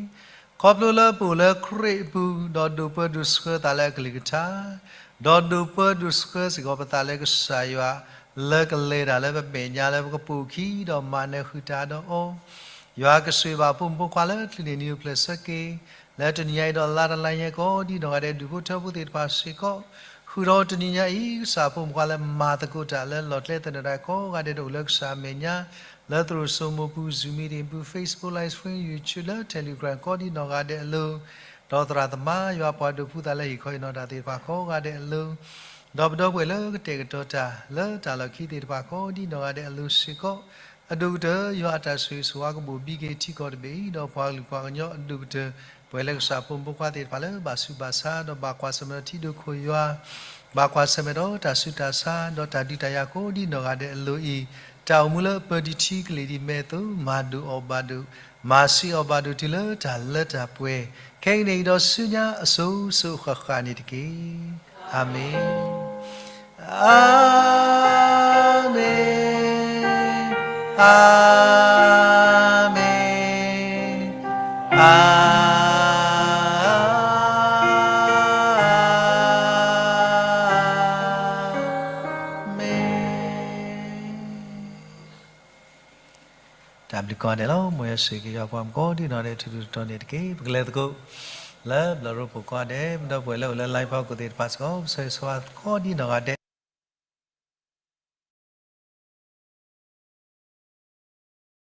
ခီဖျိလၢပအိၣ်လၢခရံာ်အပူၤ, ဒီးဒိးပၢဒိးဆှၢသးလၢအကလုၢ်ကထါ, ဒီးဒိးပၢဒိးဆှၢစ့ၢ်ကီးပသးလၢကစၢ်ယွၤ, လၢကလဲၤတၢ်လၢပမဲာ်ညါလၢပကပိာ်အခံ, ဒီးမၤနၢၤဃုာ်တၢ်ဒီးအီၤ, ယွၤကဆိၣ်ဂ့ၤဘၣ်ဖိမုၣ်ဖိခွါလၢကလုၢ်န့ၣ်နံၤအိၣ်ဖျဲၣ်ဆၢက့ၤ, လၢတနံၤညါအံၤဒီးလါတလါညါကိးဒ်နီၢ်ဂၤဒဲးဒူၣ်ဖိထၢဖိသ့ၣ်တဖၣ်စ့ၢ်ကီး, ဃုာ်ဒီးတနံၤညါအံၤ ကစၢ်ဖိမုၣ်ဖိခွါလၢမၤသကိးတၢ်လၢလီၢ်ကျဲသနၢၣ်ဒၣ်ကိးဂၤဒဲးဒိၣ်လၢကစၢ်အမဲာ်ညါ, လၢသရိာ်စိမိၢ်ပူၤ Zoom meeting ပူၤ Facebook Live Stream YouTube လၢ Telegram ကိးဒ်နီၢ်ဂၤဒဲးအလိၤ, ဒီးသရၣ်သမါယွၤပှၤဒိးဖုသးလၢဟ့ၣ်ခီအံၤနီၢ်တၢ်သ့ၣ်တဖၣ်ကိးဂၤဒဲးအလိၤ, ဒီးပဒီပုၢ်ဝဲၢ်လၢကတဲာ်ကတီၤတၢ်လၢတၢ်လီၢ်ခံသ့ၣ်တဖၣ်ကိးဒ်နီၢ်ဂၤဒဲးအလိၤစ့ၢ်ကီး, အဒိၣ်ကတၢၢ်ယွၤအတၢ်ဆိၣ်ဂ့ၤဆိၣ်ဝါကဘိၣ်ဘံက့ၤထံကီၢ်တဘ့ၣ်အံၤ, ဒီးပှၤကလုာ်ပှၤကညီအဒိၣ်ကတၢၢ် ပဝဲလၢကစၢ်ဖိမုၣ်ဖိခွါသ့ၣ်တဖၣ်လၢဘၣ်ဆူးဘၣ်ဆါ ဒီးဘၣ်ကွၢ်ဆၢၣ်မဲာ်ဒီးထံဒိၣ်ခိၣ်ယွၤ, ဘၣ်ကွၢ်ဆၢၣ်မဲာ်ဒီးတၢ်ဆူးတၢ်ဆါ ဒီးတၢ်ဒုးတၢ်ယၤကိးဒ်နီၢ်ဂၤဒဲးအလိၤအံၤ, တၢ်အိၣ်မူလၢအပၢၤဒံးထံကလ့ၢ်ဒံးမဲာ်အသိး မၤဒိၣ်အီၣ်ဘၣ်ဒိၣ်, မၤဆံးအီၣ်ဘၣ်ဒိၣ်တုၤလၢတၢ်လၢတၢ်ပှဲၤ, ခဲကနံၣ်အံၤဒီးဆူညါအစိၤစိၤအဃၣ်ဃၣ်န့ၣ်တက့ၢ်. အၤမ့ၣ်. အၤမ့ၣ်, အၤမ့ၣ်, အၤမ့ၣ်. တၢ်ဘျုးကိးဂၤဒဲးလီၤ. မ်ယွၤဆိၣ်ဂ့ၤက့ၤယွၤပှၤမုၣ်ကိးဒ်နီၢ်ဂၤဒဲး ထူထူတီတီန့ၣ်တက့ၢ်. ပကလဲၤသကိး လၢဘျီၣ်ရိဖှိၣ်ကိးဂၤဒဲး, ပဒီပုၢ်ဝဲၢ်လၢအိၣ်လၢ live ဖီခိၣ်သ့ၣ်တဖၣ်စ့ၢ်ကီး ပဆၢဂ့ၤဆၢဝါကိးဒ်နီၢ်ဂၤဒဲး.